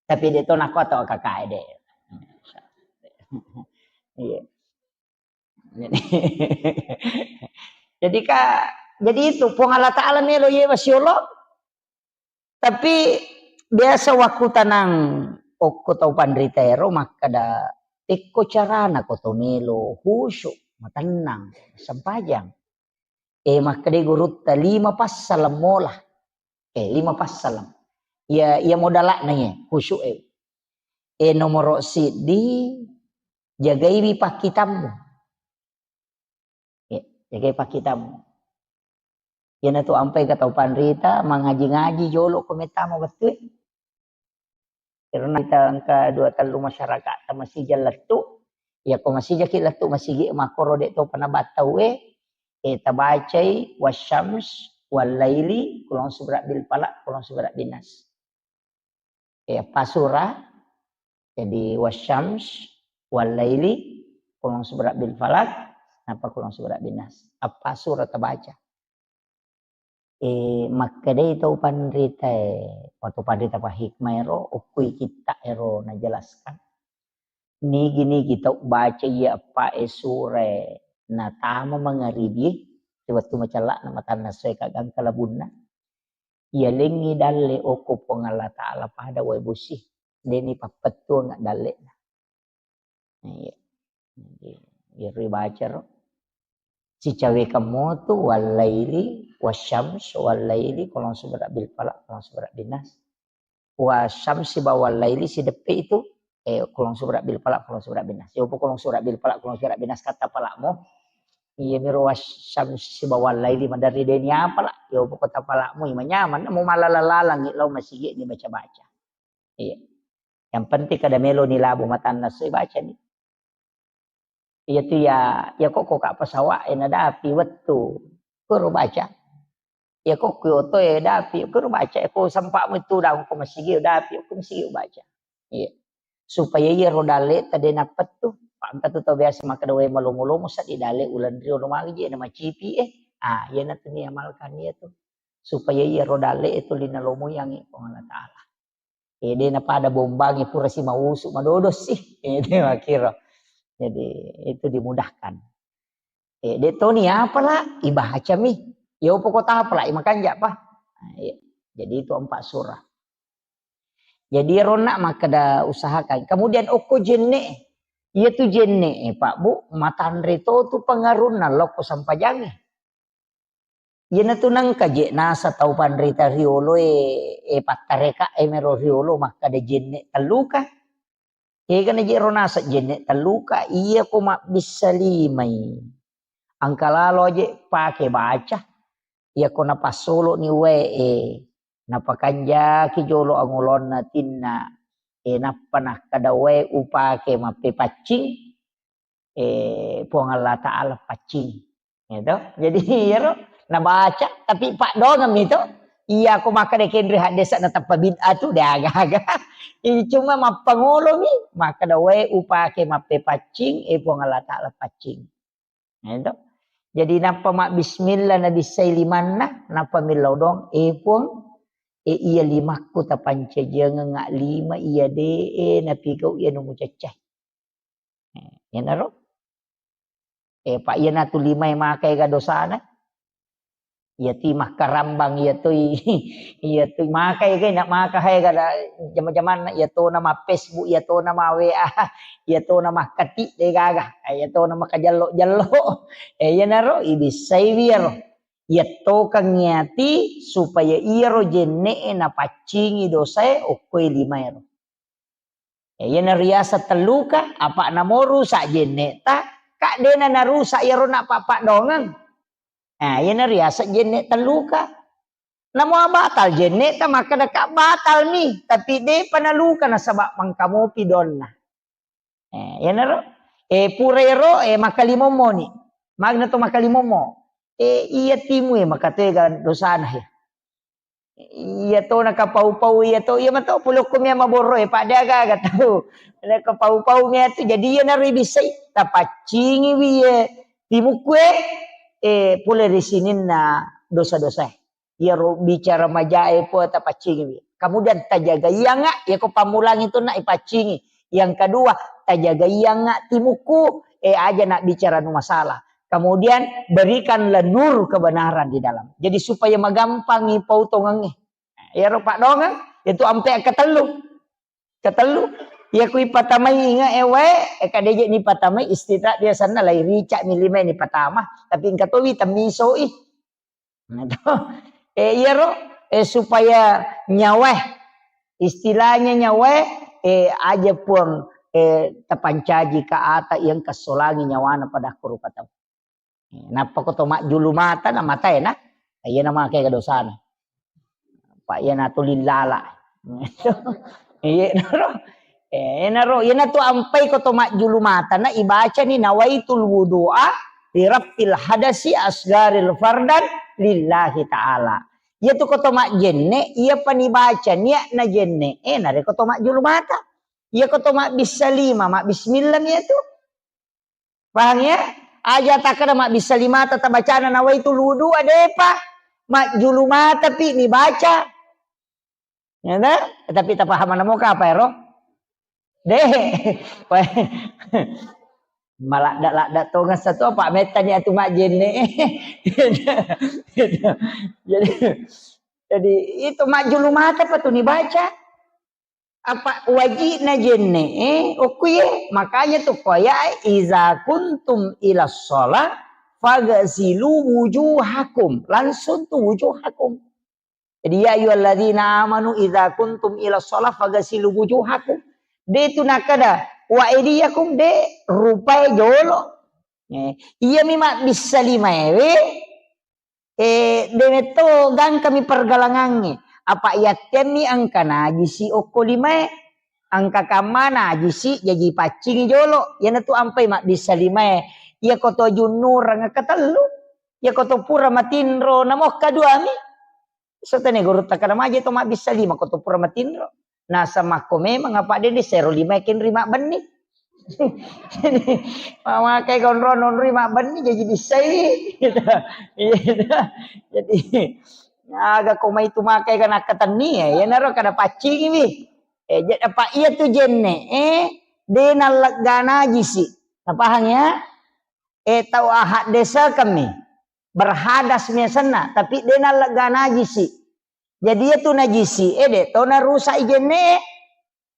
Tapi de to nako to kakae de. Iya. Jadi, jadi ka, jadi itu Puang Allah Ta'ala melo yewa siolo. Tapi biasa waktu tanang okko tau panrita ero makkeda, tekko carana ko to melo khusyuk, matennang, sempajang. E, makkeda gurutta lima passaleng mola. E, lima passaleng. Iya, iya modala'na iya, khusyuk e. E, nomoro siddi, jagaiwi pakkitammu. E, jagai pakkitammu. Iyanatu ampai ka tau panrita, mangaji-ngaji jolo ko mettama wettu e. Karena kita engka dua tellu masyarakat ta masija lettu. Iya ko masijaki lettu masigi makkoro de topa nabattau e, e tabacai wasyams wallaili kulong subra bil falaq kulong subra bin nas. E, appa sura, jadi wasyams wallaili kulong subra bil falaq napa kulong subra bin nas. Appa sura tabaca. E, makkedai tau panrita e, atau panrita pahikmah ero, okkui kitta ero najelaskan. Nigi-nigi tau baca iya appa e sura e natama mangaribi e, wettu macella'na matanna soe kagangka labunna. Iya lengngi dalle okko Puang Allah Ta'ala pada wae bosi. Deni pappettuang dalle'na. Iya. Jadi, iyaro ibaca ro. Sicawekang motu, wallaili, wasyams, wallaili, kulong subra bil falaq, kulong subra bin nas. Wasyams sibawa wallaili sideppe itu, eh, kulong subra bil falaq, kulong subra bin nas. Yopo kulong subra bil falaq, kulong subra bin nas kata falaqmu. Iya miro wasyams sibawa wallaili maderri deni apa la. Yopo kota falaqmu, ima nyaman, mau malala-lalangi lao masigi ni baca-baca. Iya. Yang penting kada melo ni labu matanna soi baca ni. Iya tu ya, ya kok kok pesawat e nadapi wettu. Kuro baca. Ya kok ku oto e dapi, kuro baca. Ko sempakmu itu daun ko masigi dapi, ko masigi baca. Iya. Supaya iya ro dalle tadi napettu. Pak engka tu tau biasa makkeda we malomo-lomo sa di dalle ulan rio lo magi je na macipi e. Ah, iya natu ni amalkan iya tu. Supaya iya ro dalle itu lina lomo yang Puang Allah Ta'ala. Eh, de napada bombangi pura si mausu madodo sih. Eh, de makkiro. Jadi itu dimudahkan. Eh, de toni apa la? Ibacami. Ya upo kota apa la? Imakanja pa. Nah, iya. Jadi itu empat surah. Jadi ronna makkeda usahakan. Kemudian okko jenne. Iya tu jenne, eh, Pak Bu, matanre to tu pengarunna lokko sampajange. Iyanatu nengka je nasa tau panrita riolo e, e pattareka e mero riolo makkada jenne telluka. Kegana je ro nasa jenne telluka, iya ko mabbissa limai. Engka lalo aje pake baca. Iya ko napassolo ni wae e, napakanjaki jolo angolonna tinna. E nappa nakkada wae upake mappepaccing. Eh, Puang Allah Ta'ala paccing. Gitu. Jadi, iyaro nabaca, tapi paddoangeng mi to. Iya, ko makkeda kenre haddesa na tappa bid'ah tu, de aga-aga. Ini cuma mappangolo mi, makkeda wae upake mappepaccing, eh, Puang Allah Ta'ala paccing. Gitu. Jadi nappa mabbismillah nabissai limanna, nappa millau doang, "Eh Puang, eh iya limakku tapancajiangengnga lima iya de'e napigau iya nu mucaccai." Eh, iyanaro. Eh, pa iyanatu limae makaega dosana. Iyati makkarambang iyatoi, iyatoi makaega na maka haega da jama-jamanna iyatona ma Facebook, iyatona ma W A, iyatona makkati degaga, eh, iyatona makajello-jello. Eh, iyanaro ibissaiwi iyaro. Iyattokengngi ati supaya iyaro jenne'e napaccingi dosae okkoe limaero. Eh, iyana riaseng telluka, apa namo rusak jenne'ta, ka de'na narusak iyaro napappadongeng. Nah, iyana riaseng jenne' telluka. Namo batal jenne'ta, makkeda ka batal mi, tapi de'pa naluka nasaba mangkamopi donna. Eh, iyanaro, eh, pura ero, eh, makkalimommo ni. Magna to makkalimommo. Eh, iya timu, eh, makatega dosana, eh. Iya to nakapau-pau, iya to, iya mato pulokko mia maborro, eh, pada aga-aga tau. Nakapau-pau mia tu, jadi iyanaro ibissai, tapaccingi wi, eh, timukku, eh, eh, pole ri sininna dosa-dosa, eh. Iyaro bicara majae po tapaccingiwi. Kemudian tajagaiangnga, iyako pammulangi tu na ipaccingi. Yang kedua, tajagaiangnga timukku, eh, aja na bicara nu masalah. Kemudian berikanlah nur kebenaran di dalam. Jadi supaya magampangi pautongengnge. Iyaro padongeng, itu ampe ketellu. Ketellu, iya ku ipatamai inge e wae, e kadeje ni patamai istirahat biasanna lai rica mi lima ni patama, tapi engka towi temmisoi. Nah, to. Eh, iyaro, eh, supaya nyawae, istilahnya nyawae, eh, aja Puang, eh, tapancaji ka ata yang kesolangi nyawana pada kuru patau. Nappa ko to majjulu mata na matae na, iyana makaega dosana. Pa iyana tu lillala. Iyanaro. Eh, enaro, iyanatu ampai ko to majjulu mata na ibacani nawaitul wudu'a li raf'il hadasi asgaril fardan lillahi ta'ala. Iyatu ko to majjenne, iyapa nibaca niatna jenne, eh, narekko to majjulu mata. Iya ko to mabbissa lima, mabbismillah mi iyatu. Pahang ya? Aja takkeda mabbissa limata tabacana nawaitul wudu'a, de'pa. Majjulu mata pi nibaca. Ya ta? Tapi tapahamana moka apa ero? De. Maladda-ladda tongeng satu apa mettani atu majjenne. Jadi, jadi itu majjulu mata pa tu nibaca. Apa wajibna jenne, eh, okkuye. Makanya tu koya, "Iza kuntum ila sholat, fagasilu wujuhakum." Langsung tu wujuhakum. Jadi, "Ya ayyuhalladzina amanu, iza kuntum ila sholat, fagasilu wujuhakum." De tu nakada, "Wa aidiyakum," de rupai jolo. Eh, iya mi mabbissa lima ewe, Eh, de metto gangkami pergalangangnge. Apa yattemmi engka najisi okko limae. Engka kamma najisi jaji paccingi jolo. Iyanatu ampai mabbissa limae. Iya ko to junnureng ketellu. Iya ko to pura matinro namokka duami. Sotene guru takkada maje to mabbissa lima ko to pura matinro. Nasamakko memang apa de, de sero lima kenri mabbenni. Jadi, mamakai konro nonri mabbenni jadi bissai. Gitu. Iya, gitu. Jadi, aga ko mai tu makai kan akkatenni ya, iyanaro kada paccingi wi. Eh, ja-, apa iya tu jenne, eh, de nallegga najisi. Napahang ya? Eh, tau ahad desa kami. Berhadas mi asenna, tapi de nallegga najisi. Jadi iya tu najisi, eh, de to narusak i jenne.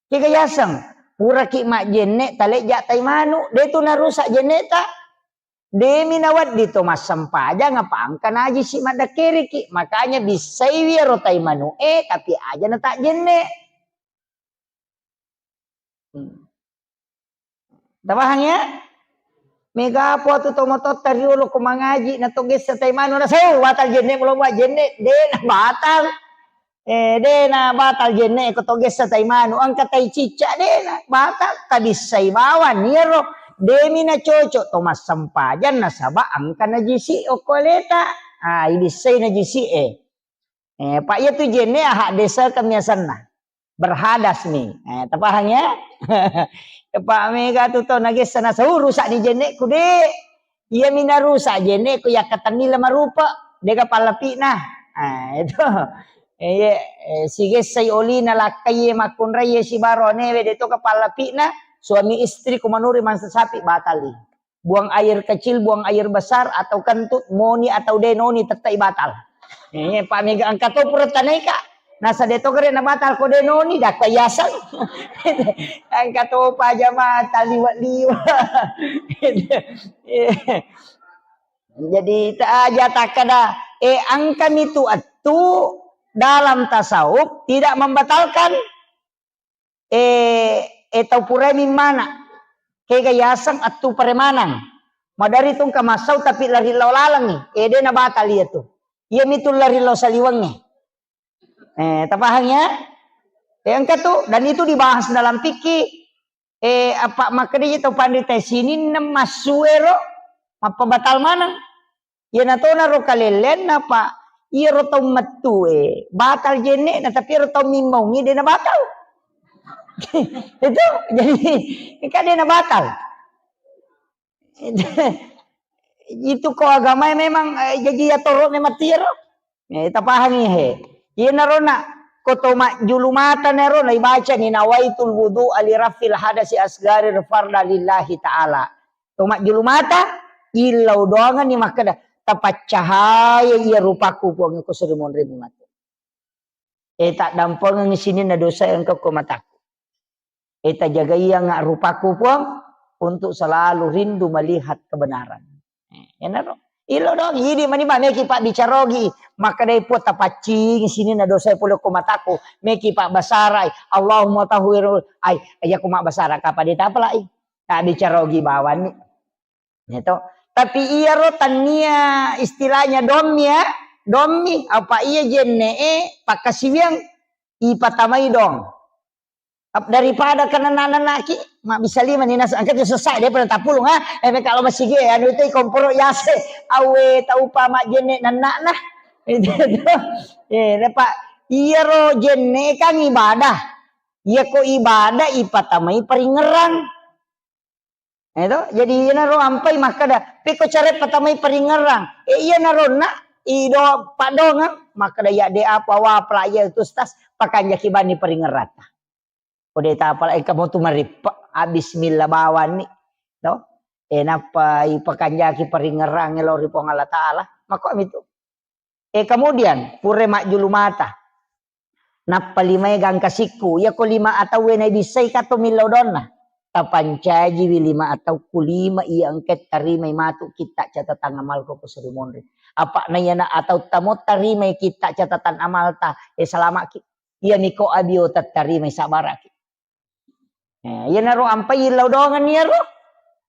Kega yaseng, puraki majjenne talejja tai manu, de tu narusak jenneta. Demi nawedding to massempajang apa engka najisi maddekkeriki. Makanya bissaiwi ero tai manu e, tapi aja na tak jenne. Hmm. Tapahang ya? Mega apa tu tomatotta riolo ko mangaji na to gessa tai manu na sau batal jenne, mulo mua jenne, de na batal. Eh, de na batal jenne ko to gessa tai manu, engka tai cicca de na batal, tabissai bawang iyaro, demi na cocok to massempajang nasaba engka najisi okko aleta. Ah, ibissai najisi e. Eh, pa iya tu jenne ahak desa kami asenna. Berhadas ni. Eh, tapahang ya? Pak mega tu tau nagessa nasau rusak ni jenne'ku, de. Iya mi narusa jenne ko yakkatenni le marupa, dega pallapi'na. Ah, itu. Eh, iya, eh, sigessai olina lakkai makkunrai sibaro newe de to ka pallapi'na, suami istri ko manuri mansa sapi batali. Buang air kecil, buang air besar, atau kentut, moni atau denoni, tettai batal. Eh, Pak Mega engka to pura tanaika. Nasa de to gere na batal ko denoni, dakka yaseng. Engka to pa jama taliwa-liwa. Jadi, ta aja takkada, eh, engka mitu attu dalam tasawuf tidak membatalkan eh, eh, tau purai mimmana. Kega yaseng attu paremanang. Madari tungka massau tapi lari lao lalengngi. Eh, de na batal iya tu. Iya mitu lari lao saliwengnge. Eh, tapahang ya? Eh, engka tu, dan itu dibahas dalam fikih. Eh, apa makkedai tau panrita sininna massuero mappabatal maneng. Iyana tona ro kalelleanna, Pak. Iyaro tau mettue batal jenne'na, tapi iyaro tau mimmaungi de na batal. Itu jadi kan de na batal. Itu ko agamae memang, eh, jaji atoro memang tiaro. Eh, tapahangi he. Iyanaro na ko to majjulu mata nero na ibacani nawaitul wudu ali rafil hadasi asgari farda lillahi ta'ala. To majjulu mata, illau doangenni makkeda, "Tapaccahaya iya rupaku, Puang, ko suri monri matu. Eh, taddampengengngi sininna dosa engka ko mataku. Eh, tajagaianga rupaku, Puang, untuk selalu rindu melihat kebenaran." Eh, enaro. Illau doang, idi mani ba meki pabbicarogi. Makkedai Puang, "Tapaccingi sininna dosa pole ko mataku." Meki pabbasarai, "Allahumma tahhir." Ai, iya ko mabbasara kapa de tapalai. Tabbicarogi bawanni. Ya to. Tapi iyaro tania istilahnya dommi ya, dommi apa iya jenne'e pakkasiwiang ipatamai dong. Ap-, daripada kena nana-naki, mabbisa lima ni nasa angkat susah dia pada tapulung ha. Eh, kalau masih ge anu itu komporo yase awe tau pa majjenne nana nah. Itu tuh. Eh, lepa iyaro jenne kan ibadah. Iya ko ibadah ipatamai paringerang. Eh, to? Jadi iyanaro ampai makkeda, "Pekko care patamai paringerang." Eh, iyanaro na ido padongang makkeda, "Ya de apa wa pelajar itu stas pakanjaki bani paringerata." Ko de tapala engka mo tu marippe, ah, bismillah bawanni. To? Eh, nappa ipakanjaki paringerang lao ri Puang Allah Taala. Mako ami tu. Eh, kemudian, pura majjulu mata. Nappa limae gangka sikku. Iya ko lima atauwe naibissai kato millau donna. Tapancajiwi lima atau ku lima iya engka tarimai matu kitta catatan amalku ko suri monri. Apa na iyana atau tamo tarimai kitta catatan amalta, eh, salamaki. Iya niko abio tattarimai sabaraki. Eh, iyanaro ampai illau doangenni iyaro.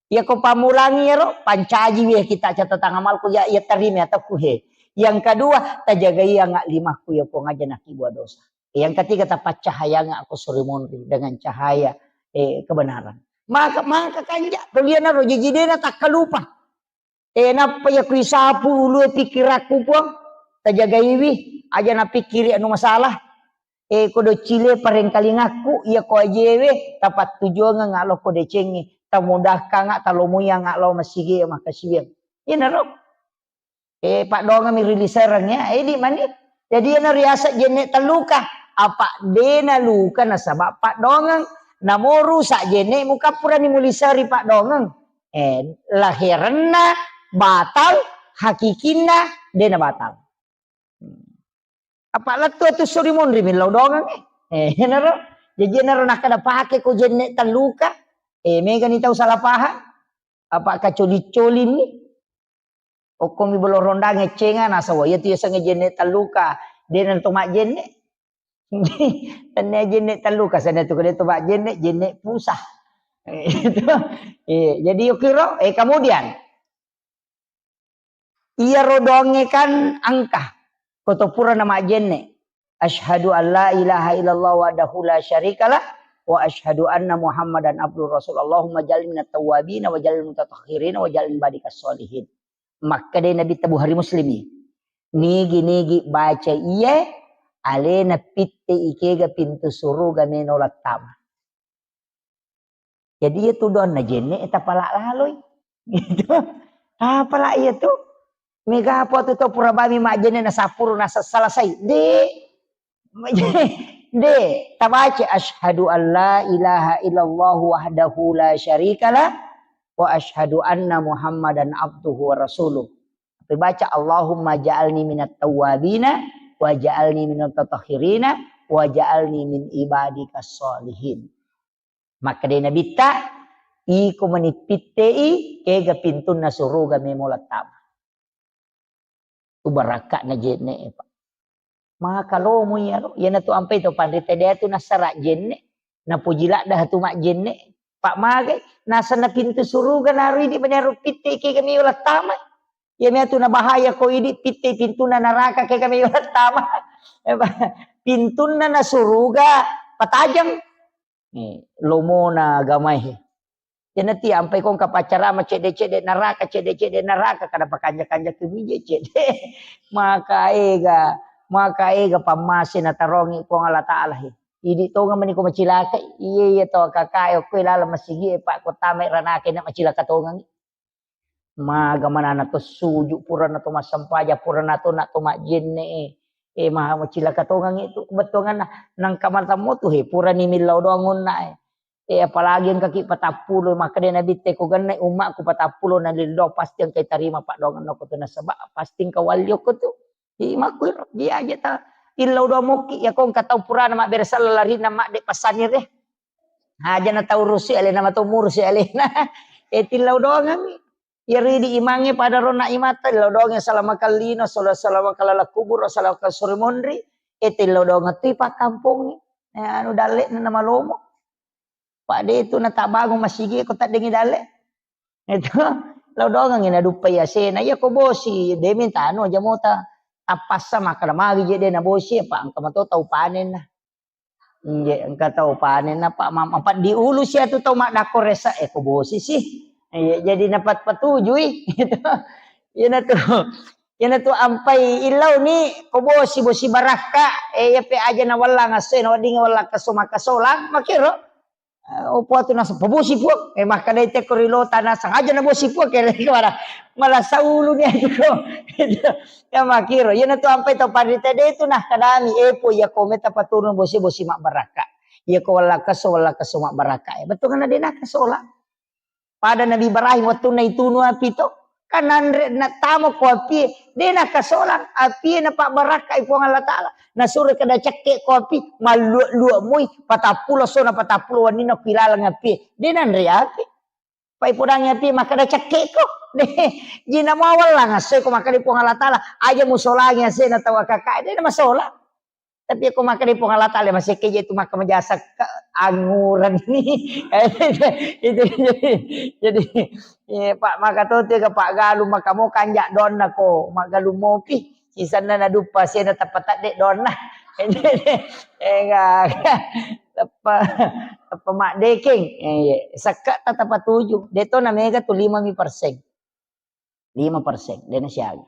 Iya ko pammulangi iyaro, pancaji wiya kita catatan amalku ya, iya tarimi atau kuhe. Yang kedua, tajagai anga limakku ya Puang aja nakibua dosa. Yang ketiga, tapaccahayanga aku suri monri dengan cahaya, eh, kebenaran. Maka, maka kanja, to liyanaro jajidena takkalupa. Eh, nappa iya kuisapu ulue pikirakku, Puang, tajagaiwi, aja napikkiri anu masalah. Eh, ko doccile parengkalingakku, iya ko ajewe, tapattujuangeng alo ko decengnge, tamudahkanga, talomoianga lao masigi, makasiwiang. Iyanaro. Eh, paddoangeng mi rilisareng ya, eh, di mani. Jadi iyana riaseng jenne telluka. Apa dena luka nasaba paddoangeng. Namoru sa jenne mukappurani mulisari paddoangeng. Eh, laherenna batal, hakikinna dena batal. Apa lettu tu suri monri millau doangeng, eh. Eh, enaro. Jadi enaro nakkeda pake ko jenne telluka. Eh, megani tau salah paham. Apa kacoli-colinni. Okkomi bolo rondang eccenga nasawa. Iya tu yasengnge jenne telluka. Dena to majjenne. Tennia jenne telluka, sana tu kede to majjenne, jenne pusah. Eh, itu. Eh, jadi yukiro, eh, kemudian iyaro doangnge kan engka. Ko to pura na majjenne. Asyhadu an la ilaha illallah wahdahu la syarikalah wa asyhadu anna Muhammadan abduhu rasul. Allahumma ja'alni minat tawwabin wa ja'alni mutatahhirin wa ja'alni badikas sholihin. Makkeda Nabitta Bukhari Muslimi. Nigi-nigi baca iye, alena pitte ikega pintu suruga meno lattama. Jadi iya tu doanna jenne tapala laloi. Gitu. Apala iya tu? Mega apa tu tau pura bami majjenne na sapuru na selesai. De. De. Tabaca asyhadu an la ilaha illallah wahdahu la syarikalah wa asyhadu anna Muhammadan abduhu wa rasuluh. Tapi baca Allahumma ja'alni minat tawwabina wa ja'alni minat tatahhirina wa ja'alni min ibadikas salihin. Makkeda Nabitta, iko mani pittei, kega pintunna suruga memo lattama. Tu barakka'na jenne, Pak. Maka lomo iyaro, iyanatu ampai to panrita de tu nassara jenne, napoji ladda tu majjenne, Pak, magai, nasenna pintu suruga naro idi mani aro pittei kega meo lattama. Iya mea tu nabahaya ko idi pittei pintunna naraka kega meo lattama. Pintunna na suruga patajang. Eh, lomona agamae. Iyanati ampai kongka paccarama cedde-cedde naraka, cedde-cedde naraka, kada pakanja-kanja kemije cedde. Maka ega, maka ega pammase natarongi Puang Allah Ta'ala he. Idi tonga mani ko macilaka, iya, iya to kakae okko lala masigi e, Pak, ko tamai ranaka na macilaka tongangi. Maga manana to suju, purana to massempajang, purana to na to majjenne e. E, maha macilaka tongangi tu kebetulanna nangka matammo tu he, purani millau doang onna e. E, apalagi engkaki patappulo, makkeda Nabitte ko genne ummakku patappulo na lillau pasti engka tarima paddoangenna ko tu nasaba pasti engka walli okko tu. Imakku iro, dia aja ta illau doang mokki, ya ko engka tau purana mabbere sella larinna madde passanire. Aja na tau rusi alena, mato murusi alena. E, tillau doangangi. Iyaro idi imangnge pada ronna imatta, illau doangi salama kallino, sala-, salama kalala kubur, salama sore monri. E, tillau doangang tui pakkampongi. E, anu dalle'na namalomo. Pak de tu natabangung masigi ko taddengi dalle. Itu, lau doangangi naduppai asena. Iya ko bosi, de minta anu aja mota. Tappassa makkeda magi je de nabosi, Pak, engka mato tau panenna. Inje, engka tau panenna, Pak, ma-, mapeddi ulu sia tu tau maddakko resa, e, ko bosi sih. Iya, jadi napat patujui. Itu. Iyanatu, iyanatu ampai illauni ko bosi, bosi barakka, e, iya pe aja nawellang assoe, naweddingi wellang kesso makkasolang, makkiro. Eh, opo atu naseng, "Pabosi, Puang." Eh, makkedai tekko ri lota naseng, "Aja nabosi, Puang." Kere kemana? Malah saulu ni aja ko. Ya makkiro, iyanatu ampai tau panrita de tu nah kadami, "Eh, Puang, iya ko meta paturun bosi, bosi mabbarakka. Iya ko wella kesso, wella kesso mabbarakka." Eh, betul kan de nakkasolang. Pada Nabi Ibrahim wettunna itunu api to, kan nanre natama ko api, de nakasolang api, napabbarakkai Puang Allah Ta'ala. Nasuro kada cekke ko api, mallua-lua moi, patappulo sona patappulo wenninna ko ilaleng api. De nanre api. Pai podangi api makkada cekke ko. De, jina mawallang asse ko makkada Puang Allah Ta'ala, aja musolangi asena tau akaka, de namasolang. Tapi ko makkeda Puang Allah Ta'ala, masekke je tu makka majasakka, angureng ni. Itu jadi, jadi, eh, Pak, maka to tu ga Pak Galu, maka mo kanja donna ko, maggalu mopi. Sisanna naduppa sena tappa tadde donna. Enggak, tappa, tappa maddekeng. Eh, iya. Sakka tatapa tuju. De to na mega tu lima mi persen. Lima persen, de nasiaga.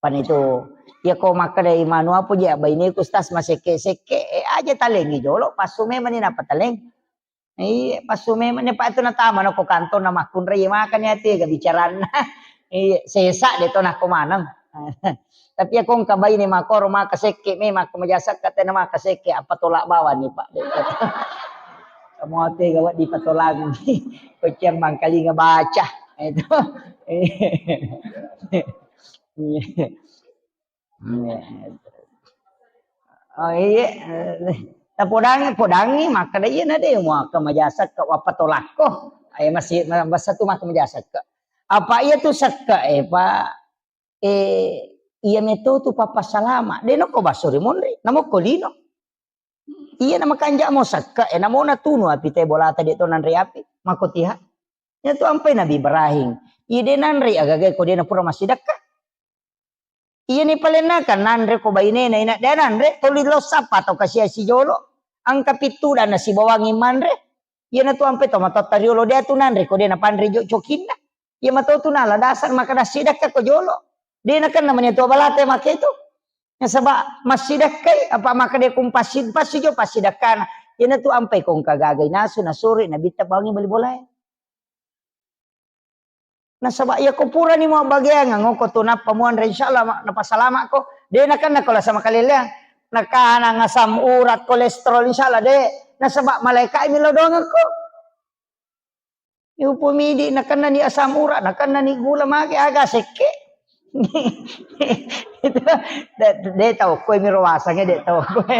Pan itu, iya ko makkeda imanu apa je, baineku, Ustaz, masekke-sekke, eh, aja talengi jolo, passu memang ni napa taleng. Iya, passu memang ni, Pak, itu natama nako kantor na makkunrai, iya, makanya ati ga bicaranna. Iya, sesa de to nako maneng. Tapi iya ko engka baine makoro maka sekke memang ko majasakka tena maka sekke apa tolak bawang ni, Pak. Kamu ate gawat dipatolangi. Koceng mangkalinga baca. Itu. Oh, iya. Tapodangi, podangi, makkeda iya na de muaka majasakka, wappatolakko. Ayo masih, masa tu maka majasakka. Apa iya tu sakka, eh, Pak? Eh, iya meto tu pappasalama. De noko basso ri monri, namokko lino. Iya na makanja mo sakka, eh, namo natunu api te bolata de to nanre api. Mako tiha. Iya tu ampai Nabi Ibrahim. Iya de nanre agaga ko de napura massidakka. Iya ni palenna kan nanre ko bainena ina de nanre, toli lo sappa tau kasia sijolo. Angka pittu dan nasibawangi manre. Iya na tu ampai to matotta riolo de tu nanre ko de napanre jo cokinna. Iya mato tu nala dasar maka dassidakka ko jolo. De nakenna mani tu balata make tu. Nasaba massidakkai, apa maka de kum passi, passi jo passidakkana. Iya na tu ampai ko engka gagai nasu, nasuri, nabitta bawangi bali bolae. Nasaba iya ko purani mabbageangeng ko tu nappa muanre, insyaallah ma-, napasalamakko. De nakenna ko lasa makaleleang. Nakanang asam urat, kolesterol, insyaallah de. Nasaba malaika mi lao doangekko. Upomidi nakennani asam urat, nakennani gula, mage aga sekke. Itu de, de tau koe miro wasange, de tau koe.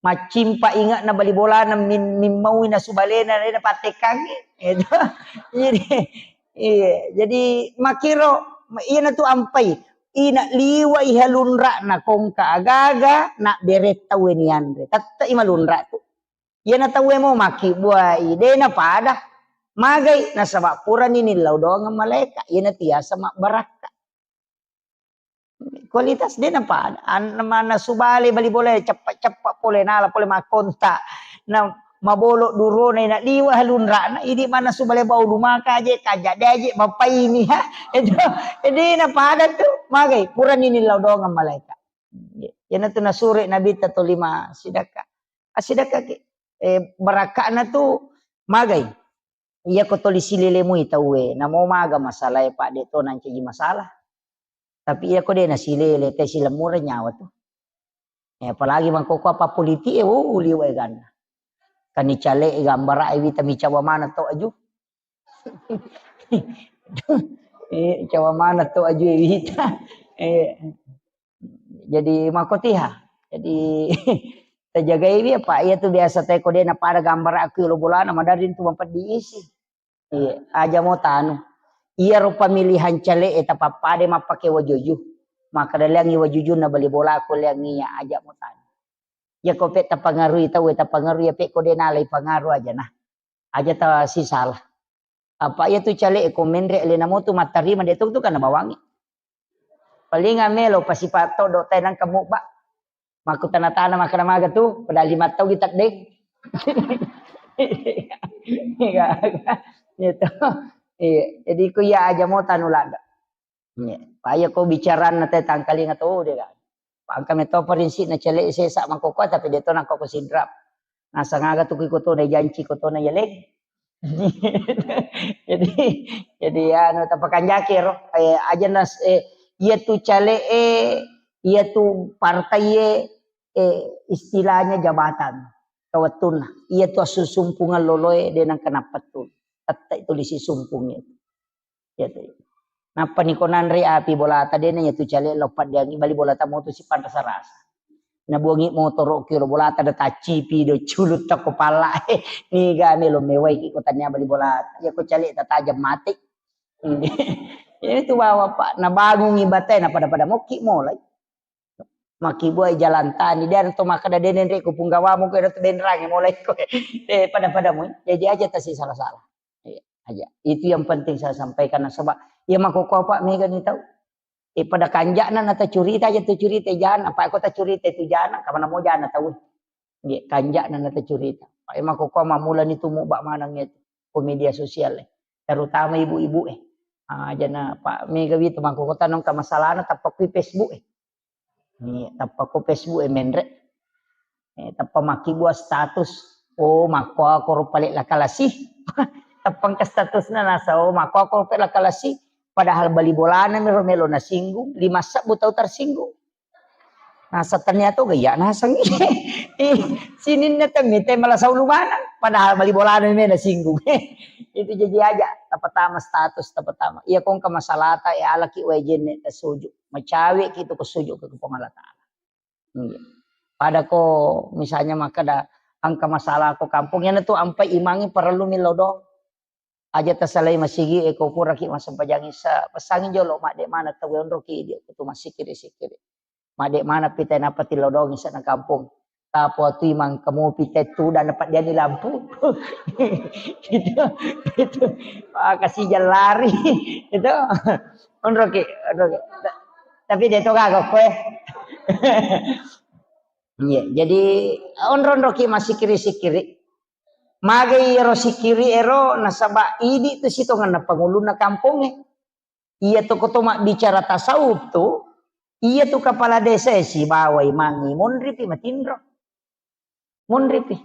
Maccimpa inge'na bali bolana min-, mimmaui nasu balena, de napattekkangngi. Itu. Jadi, iya, jadi makkiro, iyanatu ampai. Ina liwa iha lunra'na kongka agaga, na bere tauwe nianre. Tette'i malunra tu. Iyana tauwe mo makkibbuai, de napada. Magai, nasaba purani nillau doangeng malaika. Iyana tiasa mabbarakka. Kualitas de napada. An-, mannasu bale bali bola ceppa-ceppa pole nala pole makkonta. Na mabolo durona ina liwa lunra'na, idi mannasu bale bau lumaka aje, kaja de aje, mapaini ha. Itu, de napada tu, magai, purani nillau doangeng malaika. Iyana tu nasure Nabitta tolima sidakka. Asidakka ki, eh, barakka'na tu magai. Iya ko toli silele mui tauwe, namo maga masalah e, Pak, de to nancaji masalah. Tapi iya ko de nasilele, te silemmureng nyawa tu. Eh, apalagi mangkoko apa politik e, wo, liwa e ganna. Kani cale e gambara e wita micawa mana to aju. Eh, cawa mana to aju e wita. Eh, jadi makotiha. Jadi tajagai wi apa iya tu biasa te ko de napada gambara aku lo bolana madari tu mapeddi isi. Iya, aja mo tanu. Iya ro pemilihan cale e tapappade mappake wajuju. Maka daleangi wajujunna bali bola ko leangi iya aja mo tanu. Iya ko pe tapangarui tau e tapangarui iya pe ko de nalai pangaru aja nah. Aja ta sisala. Apa iya tu cale e ko menre le namo tu mattarima de tu tu kana bawangi. Paling melo pasipa todo tai nangka mubba. Makkutana-tana makkeda maga tu, padahal lima tau kita deng. Iya. Gitu. Iya, jadi ku iya aja mo tanu ladde. Iya. Paya ko bicaranna te tangkalinga to de kan. Pangka meto prinsipna cale sesa mangkoko tapi de to nangkoko sidrap. Nasang aga tu ko to na janci ko to na yaleng. Jadi, jadi anu tapakanjaki ro, eh, aja nas, eh, iya tu cale e, iya tu partai e, eh, istilahnya jabatan kawettunna. Iya tu assusumpungeng loloe de nangka nappa tu. Tette itu lisi sumpung itu. Iya tu. Nappa ni ko nanre api bolata dena iya tu cale lo paddiangi bali bolata motu sipanrasa-rasa. Nabuangi motoro ki lo bolata da taccipi do culutta ko palla. Niga melo mewai ki ko tania bali bolata. Iya ko cale tatajam mate. Iya tu bawa Pak nabangungi batai na pada-pada mokki molai. Makkibuai jalan tani dan to makkeda denenre ko punggawamu ko tu benrangi molai ko. Eh pada-pada mu. Jadi aja tasi salah-salah. Iya, aja. Itu yang penting saya sampaikan nasaba iya makkoko apa mega ni tau. Eh pada kanja'na na tacurita aja tu curita jana, apa ko tacurita itu jana, kamana mo jana tau. Iya, kanja'na na tacurita. Apa iya makkoko mamula ni tu mubba maneng itu ko media sosial e. Terutama ibu-ibu e. Ah, jana Pak mega wi tu makkoko tanong ka masalahna tappa kui Facebook e. Ni tappa ko Facebook e menre. Eh, tappa makkibua status. Oh, makkuako ro pale lakalasi. Tappa engka statusna nasa, oh, makkuako ro pale lakalasi. Padahal bali bolana mi ro melo nasinggung, lima sebbu tau tersinggung. Nasa tania to gaya naseng. Eh, sininna temmite malasau lumanang. Padahal bali bolana mi nasinggung. Itu jadi aja, tapatama status, tapatama. Iya kongka masalata, ya alaki wae jenne tasuju. Macawe ki tu ko suju ke Puang Allah Taala. Iya. Pada ko misalnya makkeda engka masalah ko kampung, iyana tu ampai imangi parellu millau doang. Aja tasalai masigi e ko puraki massempajang isa, pesangi jolo madde mana tau onroki idi ko tu massikiri-sikiri. Madde mana pita nappa tillau doang isa na kampung. Tapo tu imang kamu pita tu dan dapat diani lampu. Gitu. Gitu. Ah, kasih jalan lari. Gitu. Onroki, onroki. Ta-, tapi de to gaga koe. Iya, jadi onro-onroki massikiri-sikiri. Magai ero sikiri ero nasaba idi tu sitongenna pangulunna kampongnge. Iya to ko to mabbicara tasawuf tu, iya tu kepala desa e sibawa imangnge monripi matinro. Monripi.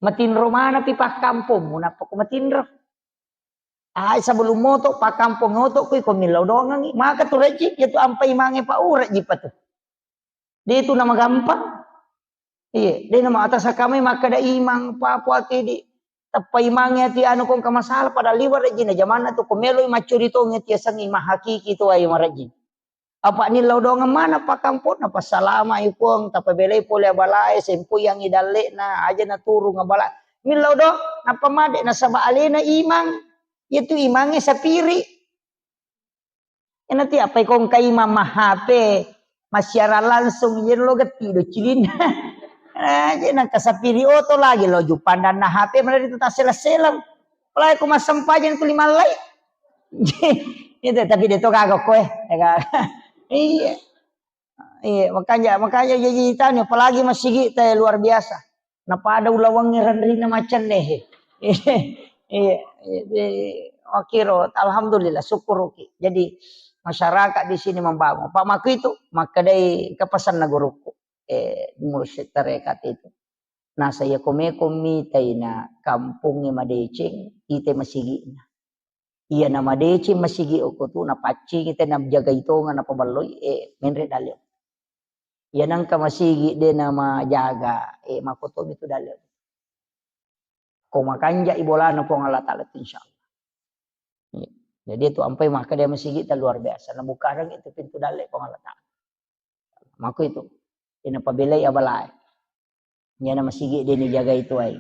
Matinro manapi pakkampongmu, nappa ko matinro. Ai, sebelum moto pakkampong oto kui ko millau dongangi. Maka tu rejji, ya tu ampai mange pa urejji pa tu. De tu nama gampang. Iya, de nama atas kami makkada imang, papu ati di. Tappa imangi ati anu kong ka masalah, pada liwa rejji na jamanna tu ko meloi maccuri tongi ati asengi mahakiki tu ai marejji. Apa nillau dongeng mana pakkamponna, passalama i Puang, tapabelai pole abalae, sempoyangi dalle'na, aja naturung abala. Millau do, nappa made nasaba alena imang, yaitu imangnge sapiri. Enati apa ikong ka imang ma-H P, massiaran langsung, iya lo getti do cilinna. Aja nangka sapiri oto lagi lo jupandanna H P, mana itu tasseleng-seleng. Apalagi ko massempajang tu limallai. Itu, tapi de to gaga koe. Ya kan? Iya. Iya, makanya, makanya jadi tanya, apalagi masigi te luar biasa. Napada ulawangi ranrina macenne. Iya, iya, iya. Makiro, alhamdulillah, syukuruki. Jadi masyarakat di sini membangun. Pak Maku itu, makkedai kepesanna guruku. Eh, mursyid tarekat itu. Nasa iya komeko mitai na kampongnge madeceng, ite masigi'na. Iya na madeceng masigi okko tu, napaccingi te najagai tonga napaballoi, eh, menre dalle. Iya nangka masigi de namajaga, eh, makotomi tu dalle. Ko makanja i bolana Puang Allah Ta'ala tu, insya Allah. Iya. Jadi itu ampai maka dia masigi ta luar biasa. Nabukarang itu pintu dalle Puang Allah Ta'ala. Mako itu. Ina pabelai abalae. Iyana masigi de nijagai tuai.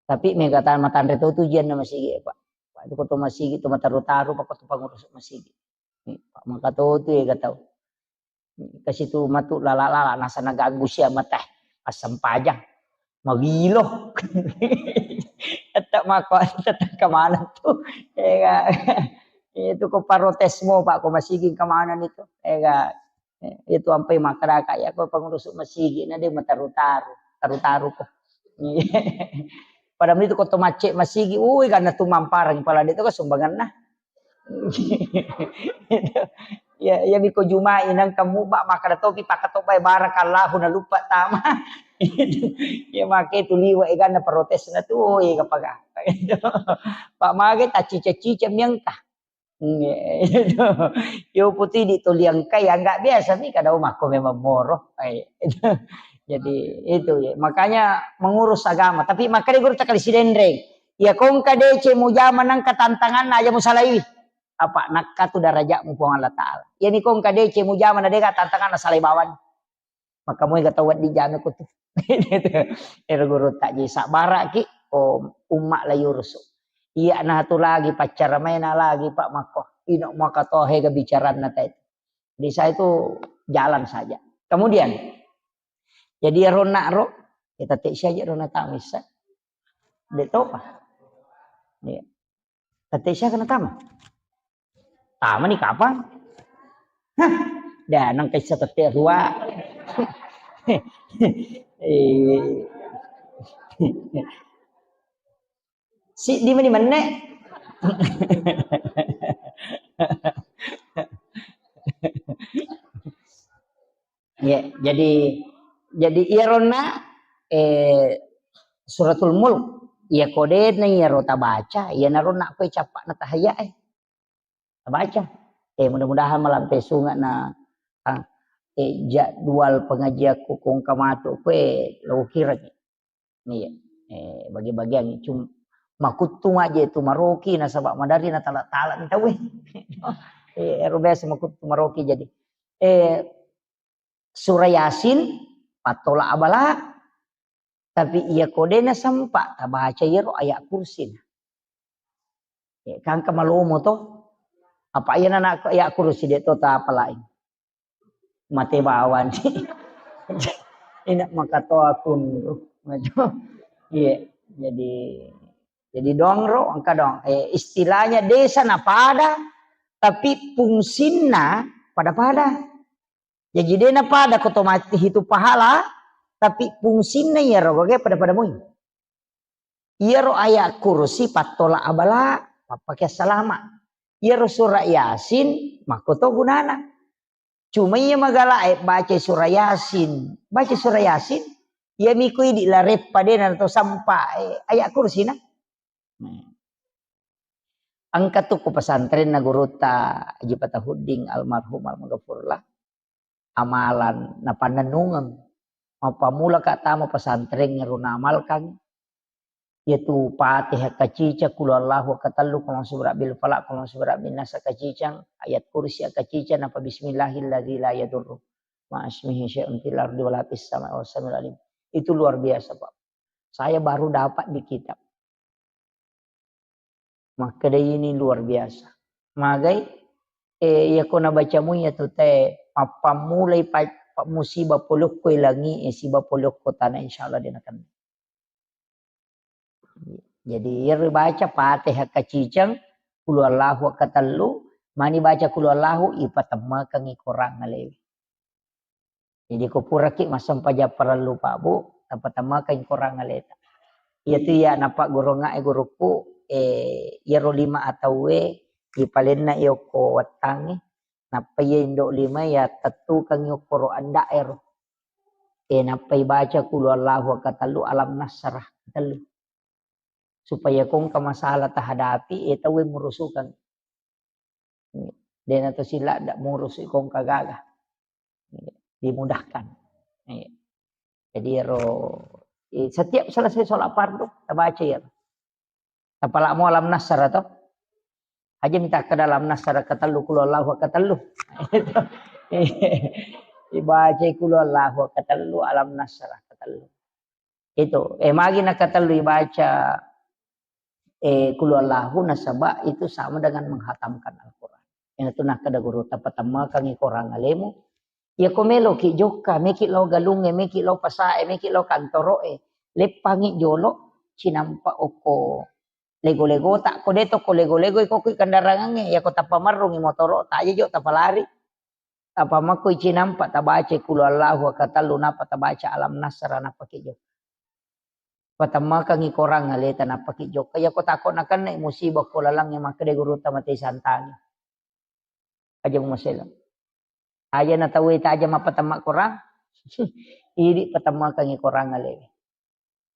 Tapi mega ta matanre to tu jianna masigi, Pak. Pak, itu ko to masigi tu mataru-taru, Pak, ko to pangurus masigi. Pak, maka to tu ega tau. Kasi tu matu lala-lala, nasa naganggu sia mata. Assempajang. Magilo. Tetap mako, tetap kemana tu. Ega. Itu ko parotesmu, Pak, ko masigi kemana itu. Ega. Eh, itu ampai makkadaka, ya, ko pengurus masigi na de mataru-taru, taru-taru ko. Pada itu ko to macce masigi, ui, karena tu mamparang pala de to ko sumbanganna. Ya, ya, biko Jumai nang kamu bak makkada topi pakatobai barakallahu na lupa tama. Ya, make tu liwa, eh, karena protes na tu, ui, kapagaka. Pak mage ta cica-cica miangka. Iya, itu. Yo putih di tuliang kai, ya, nggak biasa nih, kadang mako memang moro. Eh, itu. Jadi, itu ya. Makanya mengurus agama. Tapi makanya guru tak kali sidenreng. Ya, kongka dece mujama nangka tantangan aja musalaiwi. Apa nakka tu darajatmu Puang Allah Ta'ala. Ya, ni kongka dece mujama na dega tantangan na salai bawang. Maka moi ga tau wedding jame ko tu. Ero guru tak jadi sabaraki, oh, umma la yurusu. Iya na tu lagi pacara maena lagi Pak Mako. Ino maka tohe ga bicaranna tai. Di saya itu jalan saja. Kemudian, jadi rona ro, kita tek saja rona tamisa. De topa. Iya. Tette siaga natama? Tama ni kapang? Hah, dah nang kaisa tette rua. Eh. Si di mani menne. Ya, jadi, jadi iyaronna, eh, Suratul Mulk, iya kodena iyaro tabaca, iyanaro nakko cappa na tahayya e. Tabaca. Eh, mudah-mudahan malampe sunga na, ah, eh, jadwal pengajianku kongka matu kue lo kiraki. Iya. Eh, bagi-bagian cuma makuttu maje tu maroki nasaba madari na tala-tala ni tauwe. Eh, ero biasa makuttu maroki jadi. Eh, Surah Yasin, pattola abala, tapi iya kodena sempa tabaca iyaro ayat kursi. Eh, kangka malomo to. Apa iya na ayat kursi de to tapalai. Mate bawang. Ina makatoa kunru. Iya, jadi, jadi dongro engka dong. Eh, istilahnya desa na pada, tapi fungsinna pada-pada. Jadi de na pada ko to mati hitu pahala, tapi fungsinna iyaro gage pada-pada mui. Iyaro ayat kursi pattola abala, pappake salama. Iyaro surah Yasin, makko to gunana. Cuma iya magala e baca surah Yasin. Baca surah Yasin, Iya miko idi lareppa de na to sampa, eh, ayat kursi na. Hmm. Engka tu ko pesantrenna gurutta Haji Fatahuddin almarhum almaghfurlah. Amalan napannennungeng. Mappammula ka tama pesantren ero naamalkan. Yaitu Fatihah kacicang, Qul Huwallahu katellu, Qul A'udzu Birabbil Falaq, Qul A'udzu Birabbin Nas kacicang, Ayat Kursi kacicang, napa Bismillahilladzi la yadurru ma'asmihi syai'un fil ardi wala fis sama'i wa huwas samiul alim. Itu luar biasa, Pak. Saya baru dapat di kitab. Makkeda ini luar biasa. Magai, eh, iya ko nabacamu iya tu te, mappammulai pa-, pa-, musibah polokko langi, eh, siba polokko tanah, insyaallah de nakenna. Jadi, iyaro baca Fatihah kacicang, Qul Huwallahu katellu, mani baca Qul Huwallahu, ipatemmakengngi korang alewe. Jadi, ko puraki massempajang parellu, Pak Bu, tapatemmakengngi korang aleta. Iyatu iya napaggurungngae gurukku, eh, iyaro lima atauwe, ipalenna iyokko wettangnge, nappa iya indo lima iya tettukengngi okkoro anda'ero. Eh, nappa ibaca Qul Huwallahu katellu, Alam Nasrah katellu. Supaya ko engka masalah tahadapi, eh, tauwe murusukeng. Dena to sila ndak murusu ko engka gaga. Dimudahkan. Jadi ero, eh, setiap selesai sholat fardu, tabaca ya. Tapalamo Alam Nasrah to. Aja minta ke dalam Nasrah katellu, Qul Huwallahu katellu. Ibaca Qul Huwallahu katellu, Alam Nasrah katellu. Itu, eh, magi nakatellu ibaca, eh, Qul Huwallahu, nasaba itu sama dengan menghatamkan Al-Quran. Iyanatu nakkeda guru, tapatemmakengngi korang alemu. Iya ko meloki jokka, meki lao galungnge, meki lao pasae, meki lao kantoroe, leppangi jolo, cinampa okko lego-legota, ko de to ko lego-lego, iko kui kendarangangnge, iya ko tapamerrungi motoro, taja jo tapalari. Apa makko icinampa tabaca Qul Huwallahu katellu, nappa tabaca Alam Nasrah, nappa ki jokka. Patemmakengngi korang aleta, nappa ki jokka. Iya ko tako nakenna musibah ko lalangnge, makkeda gurutta, mate santangi. Aja mumasela. Aja na tauwe taja mappatemma korang. Idi patemmakengngi korang alewe.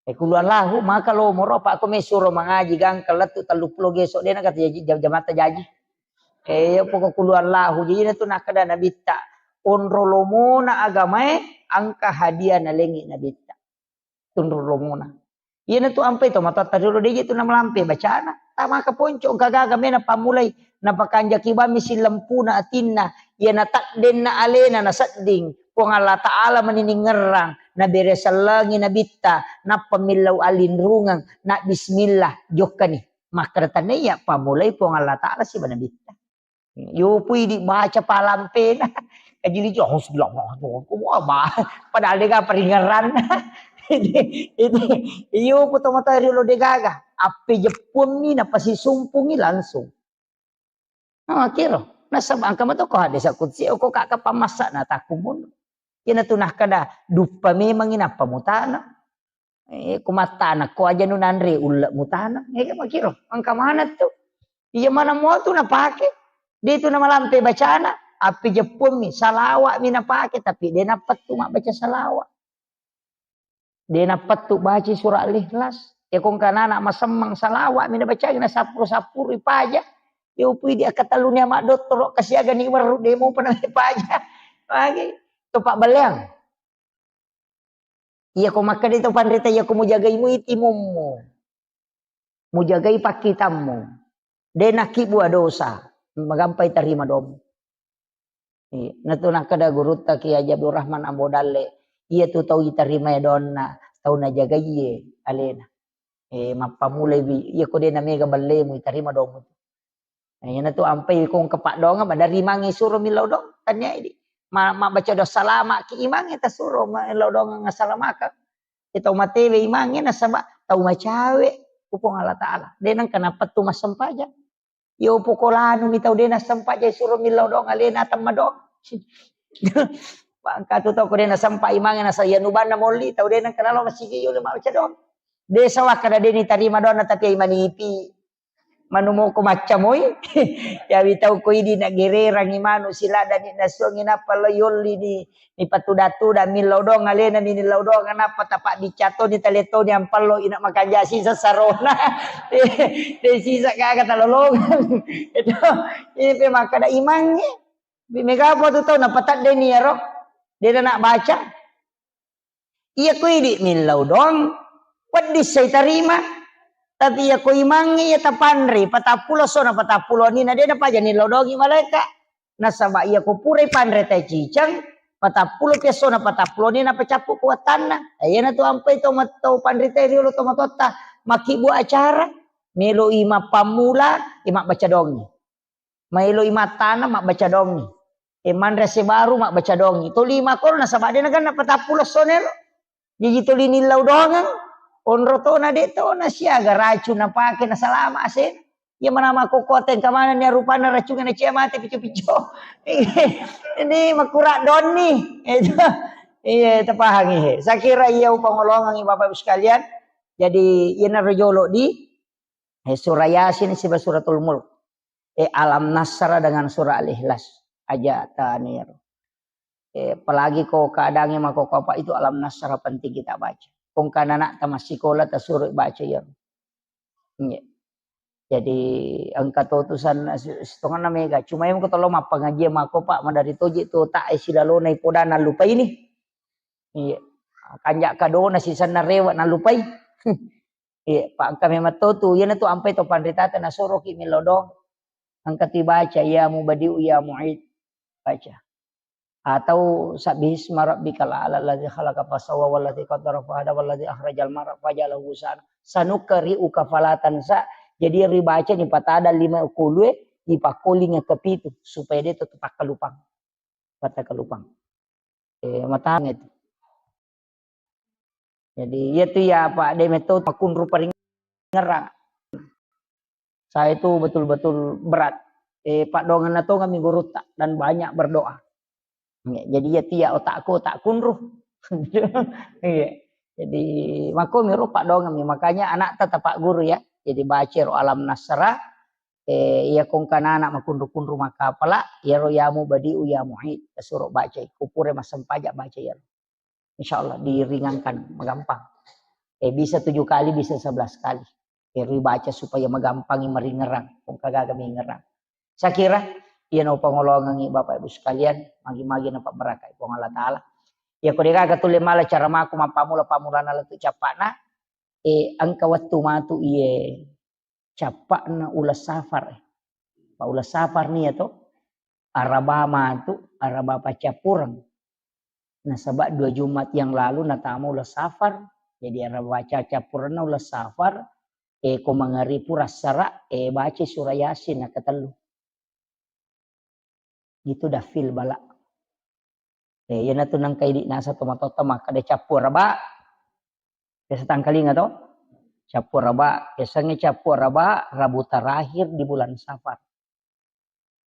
Eh, Qul Huwallahu, maka lo moro, apa ko mesuro mangaji gangka lettu telluppulo geso, dena kata jaji, jam-, jamatta jaji. Eh, iya poko Qul Huwallahu. Jadi na tu nakkeda Nabitta, onro lomona agamae, engka hadiah nalengi Nabitta. Tunro lomona. Iyana tu ampai to matoatta riolo, deje tu namalampe bacana. Tamaka ponco, engka gaga mena pammulai. Napakanjaki bammi sillempuna atinna. Iyana taddenna alena nasedding. Puang Allah Ta'ala mani ningerrang. Nabere sellengi Nabitta. Nappa millau alinrungeng. Na bismillah. Jokkani. Makkeda tania pammulai Puang Allah Ta'ala siba Nabitta. Yopui dibaca palampena. Kajili jo, "Auzubillah, wah, wah, wah, bah." Padahal dega peringeran. Itu, itu, iyo, poto mata riolo degaga. Appe jeppummi, napasisumpungi langsung. Nah, kiro. Nasaba engka mato ko hadis kutsi, ko kaka pamassa na takumun. Iyana tu nakkeda, duppa memangi nappa mutana. Eh, ko mattana, ko aja nu nanre ulle mutana. Eh, makiro, engka mana tu? Iya mana mua tu napake? De tu namalampe bacana, api jeppummi, salawat mi napake, tapi de napettu mabbaca salawat. De napettu baca surah Al-Ikhlas. Ya ko engka nana masemmeng salawat mi nabacai, nasappuru-sappuru ipaja. Ya upui di akatelluni ama dottoro kasiaga ni werru de mopa na ipaja. Lagi. Topa baleang. Iya ko makkeda to panrita, iya ko mujagai mui timummu. Mujagai pakkitammu. De nakkibua dosa. Magampai tarima domu. Iya. Natu nakkeda gurutta Kiai Haji Abdul Rahman Ambo Dalle. Iya tu tau itarimai donna, tau najagaiye alena. Eh, mappamulai wi, iya ko de namega ballemu, itarima domu. Nah, iyana tu ampai ko engka paddoangeng, madari imangnge suro millau doang, tania idi. Ma-, mabbaca doa salama ki imangnge tasuro ma-, millau doang assalamakeng. Iya tau matewe imangnge nasaba tau macawe ku Puang Allah Ta'ala. De nengka napettu massempajang. Iyo poko lanu mi tau de nassempajang suro millau doang alena temma doang. Bangka tu tau ko de nasempa imangnge nasa iya nubanna molli tau de nengka nalo masigi yolo mabbaca doang. De sawakka na de nitarima doanna tapi ai manipi. Manu moko macca moi. Yawi tau ko idi na gererangi manu siladani nasuangi nappa lo yolli ni, ni patuda-tuda millau dong alena ni nillau dong nappa tapa bicato ni taleto ni ampallo ina makanja sisa sarona. De sisa gaga talolongang. Itu ini pe makkada imangnge. Bi mega apa tu tau napatadde ni ero. De na baca. Iya ko idi millau doang, wedding sai tarima. Tapi iya ko imangnge iya tapanre, patappulo essona patappulo wenninna de napaja nillau doangi malaeka. Nasaba iya ko purai panre tai ciceng, patappulo pi essona patappulo wenninna pacappu ko wattanna. Iyana tu ampai to mat-, to panrita riolo to matotta makkibbu acara, meloi mappammula, e mabbaca doangi. Maeloi mattana mabbaca doangi. E manre ase baru mabbaca doangi. Toli makoro nasaba de naganna patappulo essona ero. Jaji toli nillau doangeng. Onro tona de tona siaga racun napake nasalama asena. Iya mana makkokkote engka manenni rupanna racungnge nacia mate picco-picco. Ini makura donni. Itu. Iya, tapahangi he. Sakira iya upangolongangi Bapak Ibu sekalian. Jadi iyana rojolo di eh, surah Yasin siba suratul Mulk. Eh, Alam Nasrah dengan surah Al-Ikhlas. Aja tani ero. Eh, apalagi ko keadaannya mako apa itu Alam Nasrah penting kita baca. Kong kan anak tamat sekolah tasuro baca ya. Iya. Jadi engka to tusan sitonganna mega. Cuma yang ko tolo mappangaji mako Pak madari toji tu tak eh, silalona ipoda nallupa ini. Iya. Kanja kadona sisanna rewa nallupai. Iya, Pak, engka memang to tu. Iyana tu ampai to panritata nasoroki millau doang. Engka tu baca ya mubadiu ya muid. Baca. Atau sabbihisma rabbikal a'la alladzi khalaqa fasawwa walladzi qaddara fahada walladzi akhrajal mar'a faja'alahu ghusaan. Sanuqri'uka fala tansa. Jadi ribaca ni patada lima kulue, dipakkoling kepitu supaya dia tetap kalupang. Kata kalupang. Eh, matang itu. Jadi iya tu ya Pak de metto makunru paringerang. Saya itu betul-betul berat. Eh, Pak dongan nato kami gurutta dan banyak berdoa. Ya, jadi iya tu ya otakku otak kunru. Iya. Jadi mako miro Pak dongan mi makanya anak tetap Pak guru ya. Jadi baca ro Alam Nasrah, eh, iya kongkanana makunru-kunru makapala, iyaro ya mubadiu ya muid, tasuro baca, kupure massempajang baca iyaro. Insya Allah diringankan, magampang. Eh, bisa tujuh kali, bisa sebelas kali. Eh, ribaca supaya magampangi maringerang, kongka gaga mingerang. Saya kira, iya no pangolongangi Bapak Ibu sekalian, magi-magi na pabarakai Puang Allah Ta'ala. Ya, ko degaga tulle mala cara mako mappamula-pamulana lettu cappana, eh, engka wettu matu iye cappa'na uleng safar. Pa uleng safar nia to, araba matu, araba paccappureng. Nasaba dua Jumat yang lalu natama uleng safar, jadi araba paccappurengna uleng safar, eh, ko mangaripu rassara, eh, baca surah Yasin nakatellu. Itu dafil bala. Eh, iyanatu nangka idi nasa tomatoatta makkeda cappu araba. Biasa tangkalinga to? Cappu araba. Biasanya cappu araba Rabu terakhir di bulan Safar.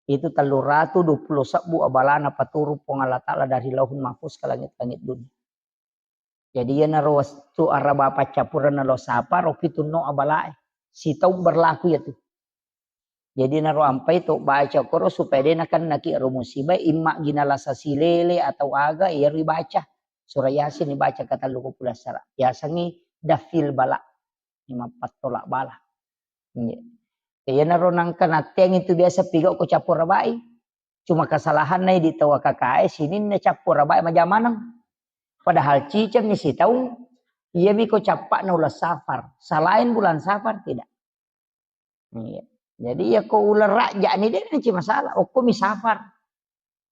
Itu tellu ratu dua puluh sebbu abala napaturung Puang Allah Ta'ala dari Lauhul Mahfuz ke langit-langit dunia. Jadi iyanaro wettu araba paccappureng nalo sapa ro pitunno abalae. Sitaung berlaku iyatu. Jadi naro ampai to baca koro supaya de nakennaki ro musibah, imma gina lasa silele atau aga, iyaro ibaca. Surah Yasin ibaca katellu ko pulassara. Yasengngi dafil bala. Imappattola bala. Iya. Iyanaro nangka natteang itu biasa pigau ko cappu arabai. Cuma kesalahanna idi tau A K K E sininna cappu arabai majamaneng. Padahal cicengni sitaung, iyami ko cappa'na uleng Safar. Selain bulan Safar tidak. Iya. Jadi ya ko uleng Rajab ni de' naci masalah. Okko mi Safar.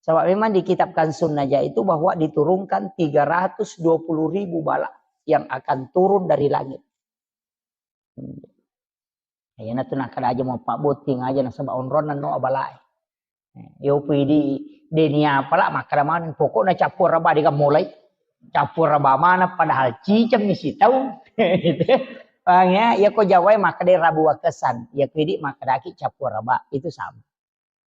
Sebab memang di kitab Kanzun Najah itu bahwa diturunkan tiga ratus dua puluh ribu bala yang akan turun dari langit. Hmm. Iyanatu nakkeda aja mau pabbotting aja nasaba onronna no abalae. Yo pidi deni apala makkeda maneng pokokna cappu araba de' gammulai. Cappu araba maneng padahal ciceng mi sitaung. Paham ya? Ya ko Jawae makkeda Rabu Wakesan, ya ko idi makkedaki cappu araba. Itu sama.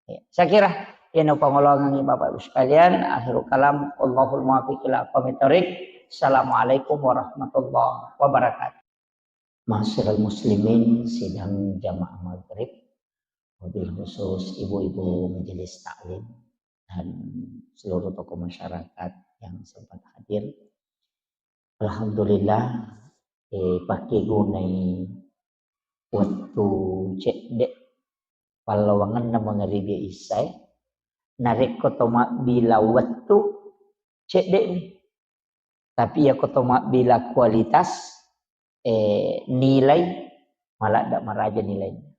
Ya, saya kira ini pengolongan Bapak Ibu sekalian. Akhirul kalam, Allahul muwaffiq ila aqwamit thariq. Assalamualaikum warahmatullahi wabarakatuh. Ma'asyiral muslimin, sidang jamaah maghrib, wabil khusus ibu-ibu majelis taklim dan seluruh tokoh masyarakat yang sempat hadir. Alhamdulillah, eh, pakkegunai wettu cedde pallawangenna mangaribi isyae. Narekko to mabbila wettu, cedde'ni. Tapi iyako to mabbila kualitas, eh, nilai, maladde maraja nilaina.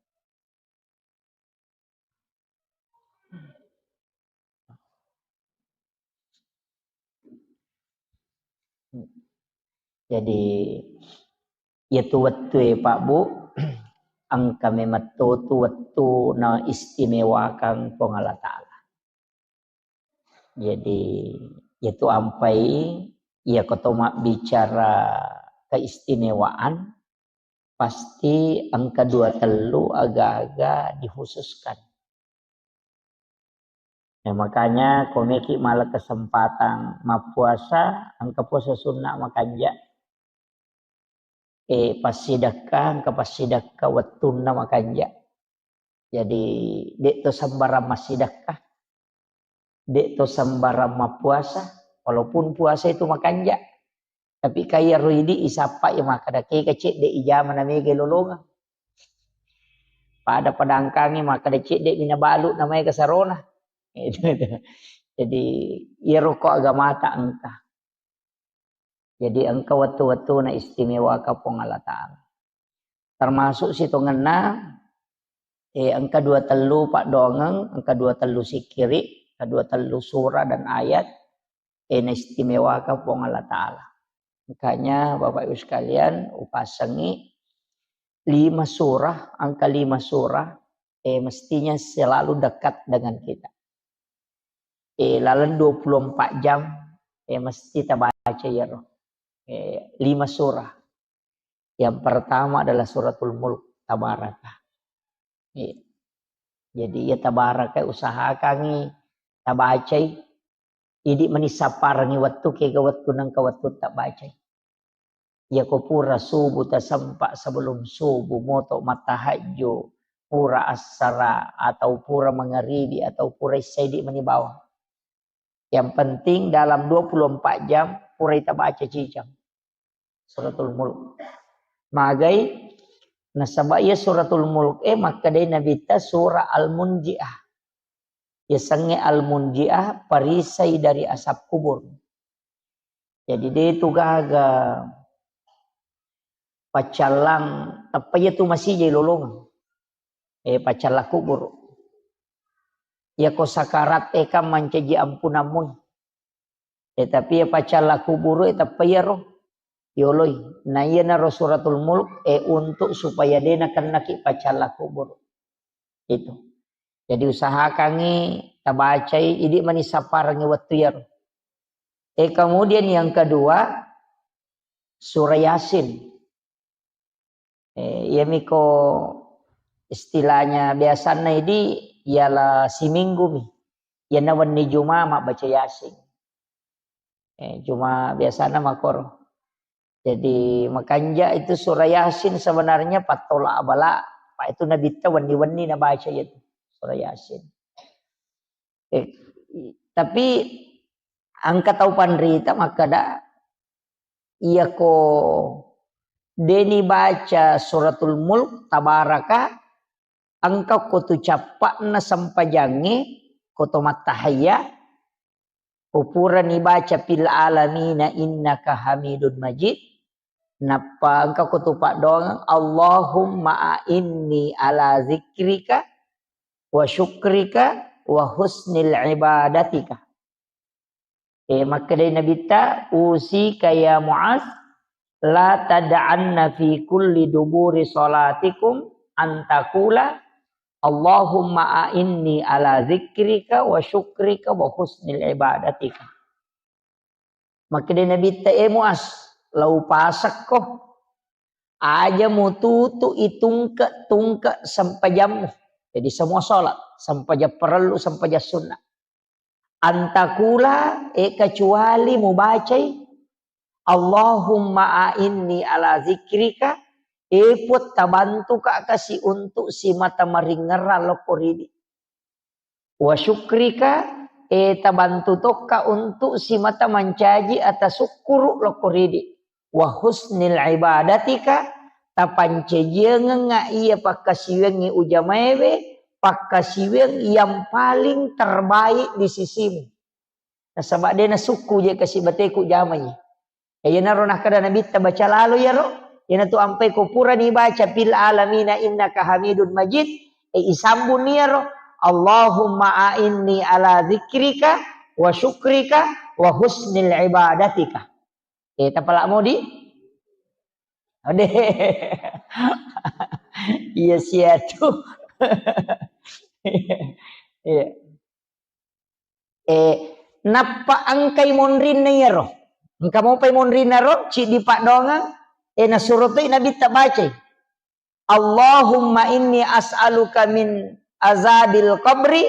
Jadi, iyatu wettue, Pak, Bu, engka memang totu wettu na istimewakang Puang Allah Ta'ala. Jadi, iyatu ampai, iyako to mabbicara keistimewaan, pasti engka dua tellu aga-aga dikhususkan. Ya, makanya ko meki mala kesempatan mappuasa, engka puasa sunna makanja. Eh, passidekka, engka passidekka wettunna makanja. Jadi, de' to sembarang massidekka, de' to sembarang mappuasa, walaupun puasa itu makanja. Tapi kaya ro idi isappa ya makkeda kega cedde ijama na mega lolongeng. Pada-pada angkangi makkeda cedde mina balu na mega sarona. Jadi, iyaro ko agamata engka. Jadi, engka wettu-wettuna istimewaka Puang Allah Ta'ala. Termasuk sitongenna, eh, engka dua tellu paddoangeng, engka dua tellu sikkiri, engka dua tellu surah dan ayat, eh, naistimewaka Puang Allah Ta'ala. Makanya, Bapak Ibu sekalian, upasengi lima surah, engka lima surah, eh, mestinya selalu dekat dengan kita. Eh, laleng dua puluh empat jam, eh, mesti tabaca iyaro. Eh, lima surah. Yang pertama adalah Suratul Mulk, Tabaraka. Eh, jadi ya Tabaraka usahakangi tabacai. Idi mani sapparengi wettu, kega wettu nengka wettu tabacai. Iyako pura subuh tasempa, sebelum subuh moto mattahajju, pura assara atau pura mangaribi atau pura issaidi mani bawang. Yang penting dalam dua puluh empat jam pura ita baca cicang Suratul Mulk. Magai nasaba iya Suratul Mulk e makkedai Nabitta surah Al-Munjiah. Yasengnge Al-Munjiah, perisai dari asap kubur. Jadi, de tu gaga paccallang, tappa iya tu masijai lolongeng. Eh, paccallang kubur. Iyako sakarat e kan mancaji ampunammu. Eh, tapi iya paccallang kubur e tappa iyaro yoloi. Na iyanaro Suratul Mulk e untuk supaya de nakennaki paccallang kubur. Itu. Jadi usahakangi tabacai, idi mani sapparengi wettu iyaro. Eh, kemudian yang kedua, surah Yasin. Eh, iyamiko istilahnya biasanna idi, ialah siminggu mi. Iyana wenni Juma mabbaca Yasin. Eh, cuma biasana makoro. Jadi, makanja itu surah Yasin sebenarnya pattola abala, apa itu Nabitta wenni-wenni nabaca itu surah Yasin. Eh, tapi engka tau panrita makkeda, iyako deni baca Suratul Mulk, Tabaraka, engka ko tu cappa'na sempajangnge, ko to mattahayya, ko purani baca fil alamina innaka hamidun majid, nappa engka ko tu paddoangeng, Allahumma a'inni ala zikrika wa syukrika wa husnil ibadatika. Eh, makkedai Nabitta, "Usika ya Muaz, la tad'anna fi kulli duburi salatikum an taqula, Allahumma a'inni ala zikrika wa syukrika wa husnil ibadatika." Makkedai Nabitta, "Eh Muaz, lau pasekko, aja mututu itungke-tungke sempajammu." Jadi semua sholat, sempajang parellu, sempajang sunnah. An taqula, eh, kecuali mubacai, Allahumma a'inni ala zikrika, E Puang, tabantuka kasi untuk simata maringngerang lokko ridi. Wa syukrika, e tabantu tokka untuk simata mancaji atasukkuru lokko ridi. Wa husnil ibadatika, tapancajiangengnga iya pakkasiwiangngi ujamaewe, pakkasiwiang yang paling terbaik di sisimu. Nasaba de nasukku je kasi bateku jamai. E, iyanaro nakkeda Nabitta, baca lalo iyaro, iyanatu ampai ko purani baca fil alamina innaka hamidun majid, e, isambung iyaro, Allahumma a'inni ala dzikrika wa syukrika wa husnil ibadatika. E, tapala modi? Ade. Iya siatu. Iya. E, nappa engkai monrinna iyaro. Engka mopai monrinna ro, ciddi paddoangeng, e, nasuro toi Nabitta bacai. Allahumma inni as'aluka min azabil qabri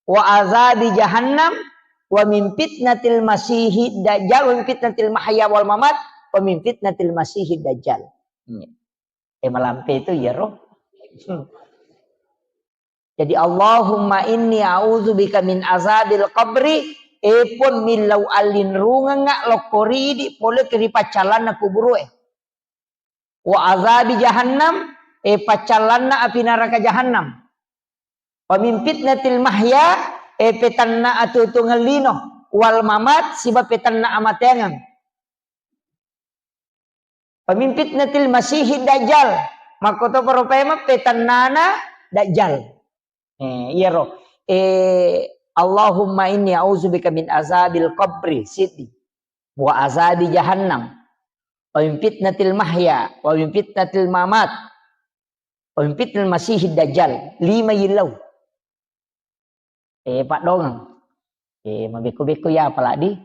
wa azabi jahannam wa min fitnatil masihid dajjal wa min fitnatil mahya wal mamat wa min fitnatil masihid dajjal. Iya. E, malampe itu iyaro. Jadi, Allahumma inni a'udzubika min azabil qabri, e Puang, millau allinrungengnga lokko ridi pole ri paccallanna kuburue. Wa azabi jahannam, e paccallanna api naraka jahannam. Wa min fitnatil mahya, e petanna atuo-tuongeng lino, wal mamat, siba petanna amateangeng. Wa min fitnatil masihid dajjal. Makkotoparo paimeng petannana dajjal. E, iyaro. E, Allahumma inni a'udzubika min azabil qabri, siddi. Wa azabi jahannam. Wa min fitnatil mahya, wa min fitnatil mamat. Wa min fitnatil masihid dajjal. Lima yillau. E, paddoangeng. E, mabekko-bekko iya apaladi.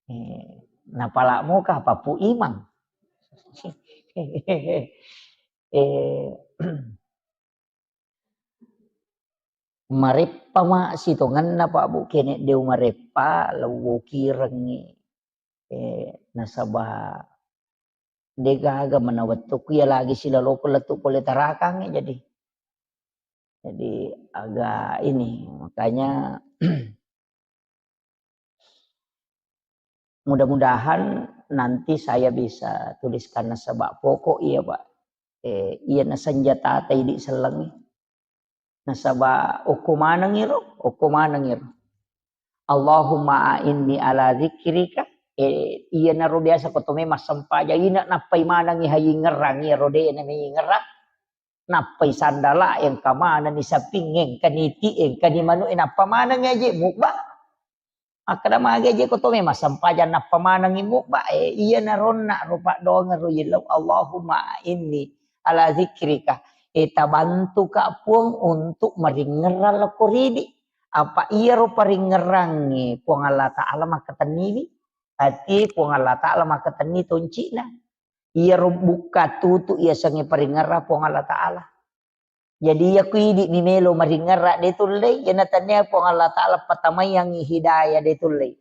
E, napala moka papu imang. E, mareppa ma sitongenna, Pak Bu, kene deu mareppa, lewwo kirengngi. E, nasaba degaga mana wettukku iya lagi silaloku lettu pole tarakangnge, jadi. Jadi agak ini, makanya mudah-mudahan nanti saya bisa tuliskan nasaba pokok iya, Pak. E, iyana senjatata idi sellengnge. Nasaba okko manengngiro, okko manengngiro. Allahumma a'inni ala dzikrika. E, iyanaro biasa ko tome massempajang, ina nappai manengngi hayingngerang, iyaro de na mayingngerang. Nappai sandala, engka manenni saping, engka niti, engka ni manu, e, nappa maneng aje mubba. Makkeda magi aje ko tome massempajang nappa manengngi mubba, e, iyanaro onna ro paddoangeng ro yellau, Allahumma inni ala dzikrika. E, tabantuka Puang untuk maringngerang lokko ridi. Apa iyaro paringngerangnge Puang Allah Ta'ala makkatenniwi. Ati Puang Allah Ta'ala makkatenni toncina. Iyaro bukka tutu iyasengnge paringngerang Puang Allah Ta'ala. Jadi, iya ku idi mi melo maringngerang de tullei, iyana tania Puang Allah Ta'ala patamaiangngi hidayah de tullei.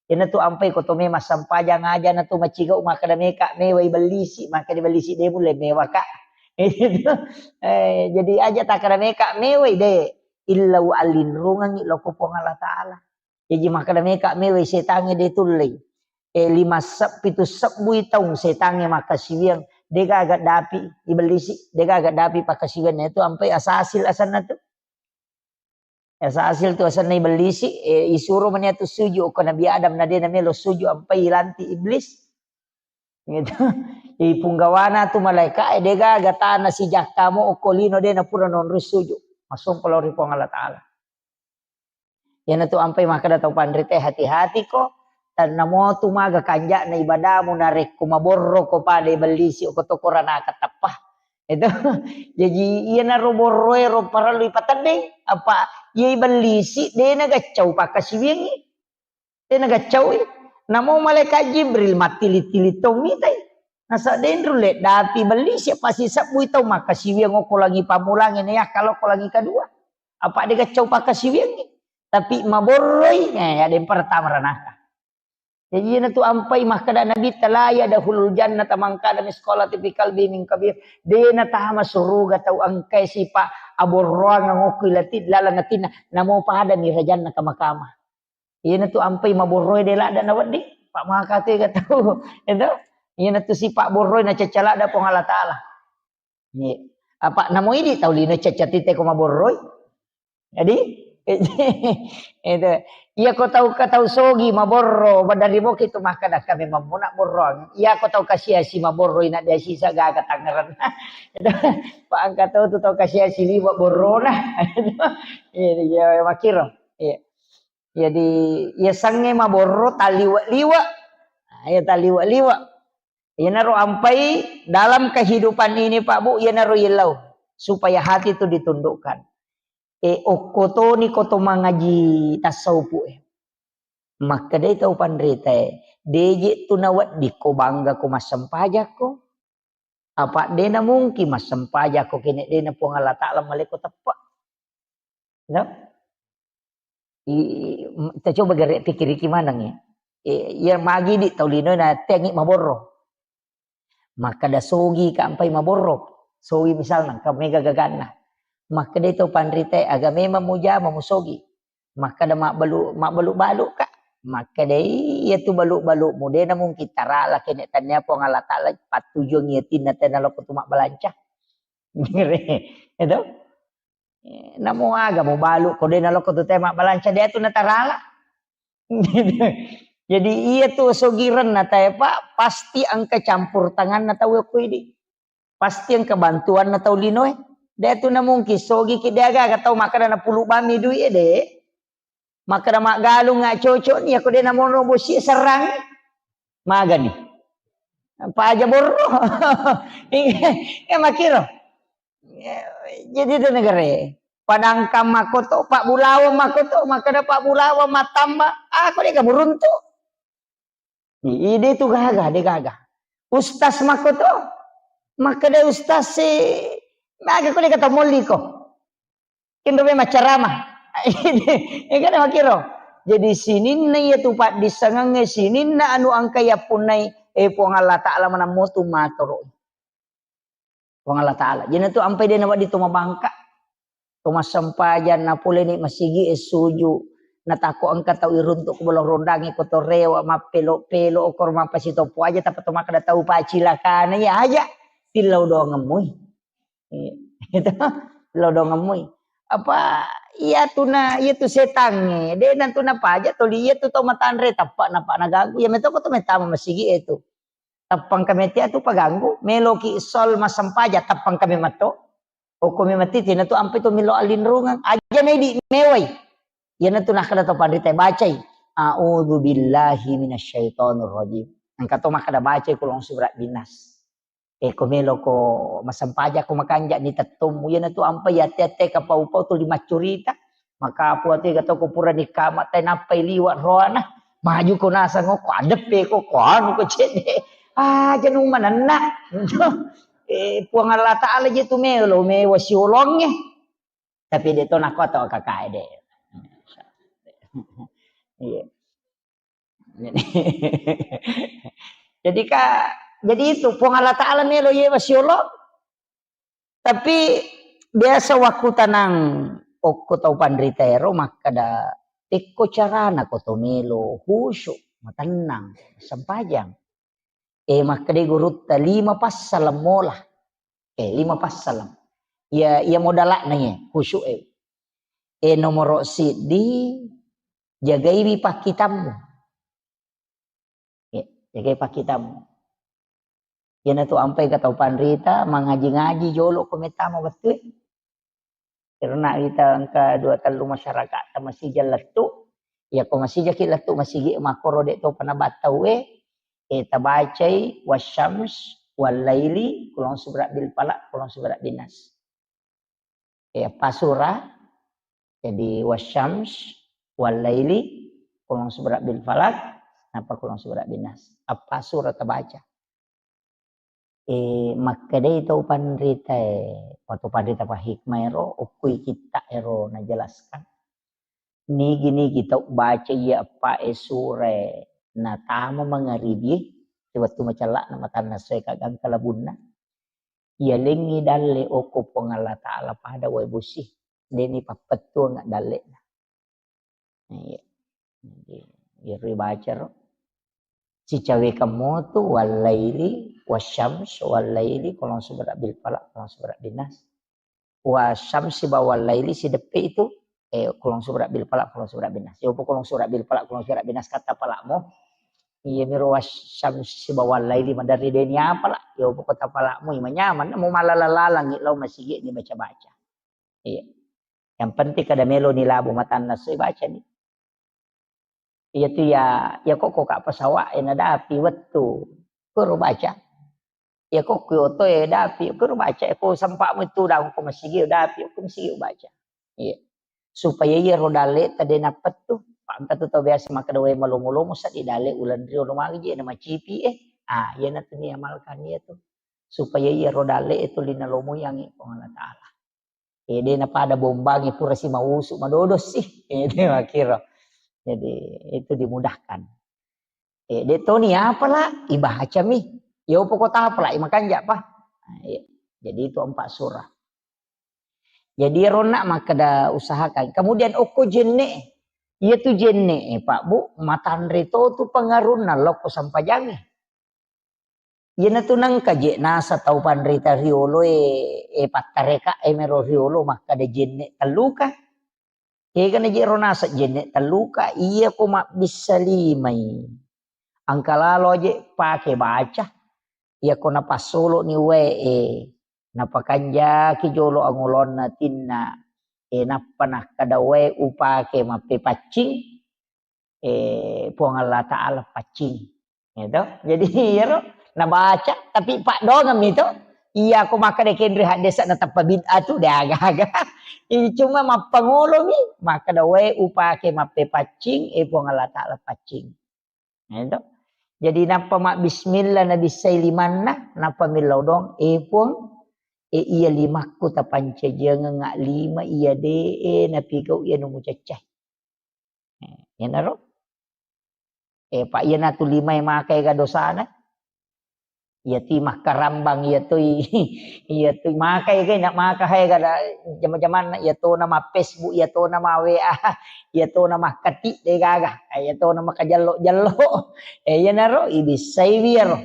Iyana tu ampai ko tome massempajang aja na tu macigau makkeda meka mewai bellisi, makkeda bellisi de mulle mewaka. E, jadi aja takkeda meka mewai de, illau allinrungengngi lokko Puang Allah Ta'ala. Jaji makkeda meka mewai setangnge de tullei. E, lima seb-, pitu sebbui taung setangnge makkasiwiang, degaga dapi ibellisi, degaga dapi pakkasiwianna itu ampai asasil asenna tu. Asasil tu asenna ibellisi, e, isuro mani atu suju okko Nabi Adam na de namelo suju ampai ilanti iblis. Gitu. Ipunggawana tu malaika e degaga tana sijakka mo okko lino de napura nonroi suju. Massompa lao ri Puang Allah Ta'ala. Iyanatu ampai makkeda tau panrita e, hati-hati ko, tennamo tu maga kanja'na ibadamu narekko maborro ko pada ibellisi ko toko ranaka tappa. Itu. Jaji iyanaro borroe ro parellu ipateddeng, apa iya ibellisi de nagaccau pakkasiwiangngi. De nagaccaui. Namo malaikat Jibril mattili-tili tau mitai. Nasa denru leddapi bellisi apa sisebbui tau makkasiwiang okko langi pammulangnge na yakka lokko langi kadua. Apa degaccau pakkasiwiangngi. Tapi maborroi, eh, ada yang pertama ranaka. Jadi, iyanatu ampai makkeda Nabitta, "La yadkhulul jannata man kana misqala dzarratin fi qalbihi min kibr." De natama suruga tau engkae sipa aborroang okko ilati laleng atinna, namo pada mi rajanna kama-kama. Iyanatu ampai maborroe de ladda nawedding, pa makatega tau. Itu. Iyanatu sipa borroe nacacca ladda Puang Allah Taala. Iya. Apa namo idi tau lino cacca tite ko maborroi? Jadi, itu. Iya ko tau ka tau sogi maborro, badari boki tu makkeda kami mammuna borroang. Iya ko tau kasiasi maborroi na dia sisa gaga tangerang. Itu. Pa engka tau tu tau kasiasi liwa borrona. Iya, iya, makiro. Iya. Jadi, iya sange maborro taliwa-liwa. Nah, iya taliwa-liwa. Iyanaro ampai dalam kehidupan ini, Pak Bu, iyanaro yellau supaya hati itu ditundukkan. E, okko toni ko to mangaji tasawufu e. Makkedai tau panrita e, deje tu nawedding ko bangga ko massempajakko. Apa de na mungkin massempajakko kene de na Puang Allah Taala maleko teppe. No? I, i, m-, kita coba gare pikiriki maneng ya. E, ya magi di tau lino na tengi maborro. Makkeda sogi ka ampai maborro. Sogi misalna, ka mega gaganna. Makkeda tau panrita e, aga memang mujama musogi. Makkeda mabbalu, mabbalu-balu ka. Makkeda iya tu balu-balu mu de na mungkin tarala kene tania Puang Allah Taala pattujuang iya tinna tena loko tu mabbalanca. Itu. Eh, namo aga mubalu ko de naloko tu te mabbalanca de tu natarala. Jadi iya tu sogirenna tae, Pak, pasti engka campur tanganna tau okko idi. Pasti engka bantuanna tau linoe. De tu na mungkin sogi ki de aga-aga tau makkeda napulu bami duit e de. Makkeda maggalung nga cocok ni, ako de namono bosi serrang. Magani. Paja borro. Eh, makiro. Jadi itu negara. Padangkang makoto, Pak Bulawa makoto, makkeda Pak Bulawa matamba, aku de kamu runtu. Ide tu gaga, de gaga. Ustaz makoto, makkeda ustaz si, maga ko de kata molliko. Kenro memang ceramah. Iya kan makiro. Jadi sininna iya tu paddissengengnge, sininna anu engka yappunnai, eh, Puang Allah Taala manammo tu matoro. Puang Allah Taala. Jadi tu ampai de nawedding tu mabangka. Tu massempajang napole ni masigi e suju. Natako engka tau iruntuk ko bolong rondangi ko to rewa mappelo-pelo okor mappasitopo aja tappa to makkeda tau pacilakana iya aja. Tillau doangeng mui. Iya. Itu lodongeng mui. Apa iya tu na, iya tu setangnge, de na tu napaja toli iya tu tau matanre tappa napa naganggu. Iya metoko tu metama masigi e tu. Tappang kami tia tu paganggu, meloki sol masempaja tappang kami matto. Okko mi mati tina tu ampe tu melo alinrungeng. Aja na idi mewai. Iya na tu nakkeda tau panrita bacai. A'udzu billahi minasyaitonir rajim. Engka to makkeda bacai kulong surat binas. E, ko melo ko masempajang ko makanja ni tettommu, iyanatu ampai ate-ate kapau-pau tuli maccurita. Makapu ate ga to ko purani kama tai nappai liwa roana. Maju ko nasang ko adeppe ko, ko anu ko cedde. Ah, janu manenna. E, Puang Allah Taala je tu melo mewa siolongnge. Tapi de to nako to kakae de. Iya. Jadi, ka, jadi itu Puang Allah Taala melo yewa siolo. Tapi biasa waktu tanang okko tau panrita ero makkeda, tekko carana ko to melo khusyuk, matennang, sempajang. E, makkeda gurutta lima passaleng mola. E, lima passaleng. Iya, iya modalakna iya, khusyuk e. E, nomoro siddi, jagaiwi pakkitammu. E, jagai pakkitammu. Iyanatu ampai ka tau panrita, mangaji-ngaji jolo ko mettama wettue. Karena ita engka dua tellu masyarakat ta masija lettu. Iya ko masijaki lettu masigi makkoro de topa nabattau e, e tabacai wasyams wallaili kulong subra bil falak kulong subra bin nas. E, eppa sura, jadi wasyams wallaili kulong subra bil falak, napa kulong subra bin nas. Eppa sura tabaca. E, makkedai tau panrita e, atau panrita pa hikmah ero, okkui kitta ero najelaskan. Nigi-nigi tau baca iya eppa e sura e, Natama mangaribi, ri wettu macella'na matanna essoe ka gangka labunna. Yalengngi dalle okko Puang Allah Ta'ala pada wae bosi. Deni pappettuang dalle'na. Iya. Jadi, iyaro ibacaro. Sicawekang motu, wallaili, wasyams, wallaili, qul a'udzu birabbil falaq, qul a'udzu birabbin nas. Wasyamsi ba wallaili sideppe itu, eh, qul a'udzu birabbil falaq, qul a'udzu birabbin nas. Yopo qul a'udzu birabbil falaq, qul a'udzu birabbin nas kata falaqmu. Iya miro wasyamsi ba wallaili maderri deni apala. Yopo kota falaqmu, ima nyaman, mau malala-lalangi lao masigi ni baca-baca. Iya. Yang penting kada melo ni labu matanna essoe baca ni. Iyatu ya, ya kok, kok ka pesawat e nadapi wettu. Kuro baca. Ya kok, kok oto e dapi, kuro baca. Ya kok sempakmu itu daung ko masigi dapi, ko masigi baca. Iya. Supaya iyaro dalle ta de napettu. Pak engka tu tau biasa makkeda wae malomo-lomo seddi dalle uleng riolo magi je na macipi e. Ah, iyana tu ni amalkan iyatu. Supaya iyaro dalle itu linalomo yang Puang Allah Ta'ala. Eh, de napada bombangi pura si mausu madodo sih. Eh, de makkiro. Jadi itu dimudahkan. Eh, de toni apala ibacami. Ya upo kota apala imakanja pa. Nah, iya. Jadi itu empat surah. Jadi ronna makkeda usahakan. Kemudian okko jenne. Iya tu jenne, eh, Pak Bu, matanre to tu pengarunna lokko sampajange. Iyanatu nengka je nasa tau panrita riolo e, e pattareka e mero riolo makkeda jenne telluka. Kegana je ro nasa jenne telluka, iya ko mabbissa limai. Engka lalo je pake baca. Iya ko napassolo ni wae e, napakanjaki jolo angolonna tinna. E nappa nakkeda wae upake mappepaccing. Eh, Puang Allah Ta'ala paccing. Gitu. Jadi, iyaro nabaca, tapi paddoangeng mi to. Iya, ko makkeda kenre haddesa na tappa bid'ah tu, de aga-aga. Ini cuma mappangolo mi, makkeda wae upake mappepaccing, eh, Puang Allah Ta'ala paccing. Gitu. Jadi, nappa mabbismillah, nabissai limanna, nappa millau doang, eh, Puang, eh, iya limakku tapancajiangeng lima, iya de, eh, napigau iya nu mucaccai. Eh, iyanaro. Eh, pa iyanatu limae makaega dosana. Iyatu makkarambang, iyatu, iyatu makaega, na maka haega da jama-jamanna, iyatona ma Facebook, iyatona ma W A, iyatona makkati de gaga, eh, iyatona makajello-jello. Eh, iyanaro ibissai wiyaro.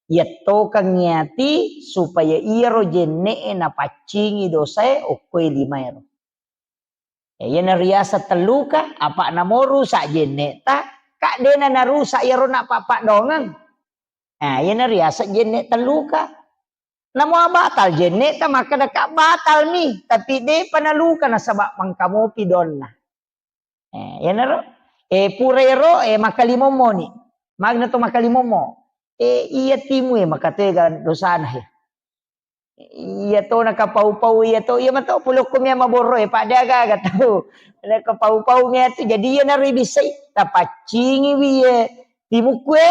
Iyattokang iyati supaya iyaro jenne'e napaccingi dosae okkoe limaero. Ya, iyana riaseng telluka, apa namo rusak jenne'ta, ka dena narusak iyaro napappaddoangeng. Nah, iyana riaseng jenne telluka. Namo batal jenne'ta, makkeda ka batal mi, tapi depa naluka nasaba mangkamopi donna. Eh, iyanaro, eh, pura ero, eh, makkalimommo ni. Magna to makkalimommo. Eh, iya timu, eh, makatega dosana, eh. Iya to nakapau-pau iya to, iya mato pulokko mia maborro e, pada aga-aga tau. Nakapau-pau mia tu, jadi iya naro ibissai, tapaccingi wi, eh, timukku e,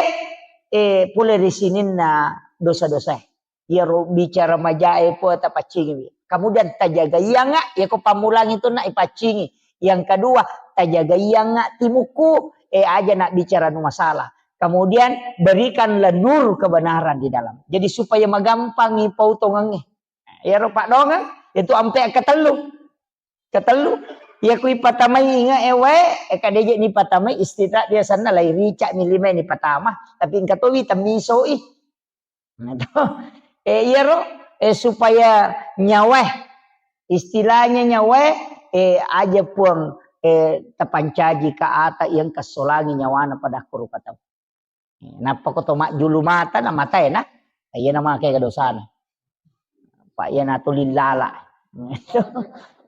eh, pole ri sininna dosa-dosa e. Iyaro bicara maja e po tapaccingi wi. Kemudian tajagaianga, iya ko pammulang itu na ipaccingi. Yang kedua, tajagaianga timukku, eh, aja nak bicara nu masalah. Kemudian berikanlah nur kebenaran di dalam. Jadi supaya magampangi pautongengnge. Iyaro paddoangeng, itu ampe ketellu. Ketellu. Iya kui patamai inge e wae, e kadeje ni patamai istirahat biasanna lai rica mi lima ni patama. Tapi engka towi temmisoi. Nah, to. Eh, iyaro, eh, supaya nyawae, istilahnya nyawae, eh, aja Puang, eh, tapancaji ka ata yang kesolangi nyawana pada kuru kata. Eh, nappa ko to majjulu mata na matae na, iya na make dosana. Pak, iyanatu lillala.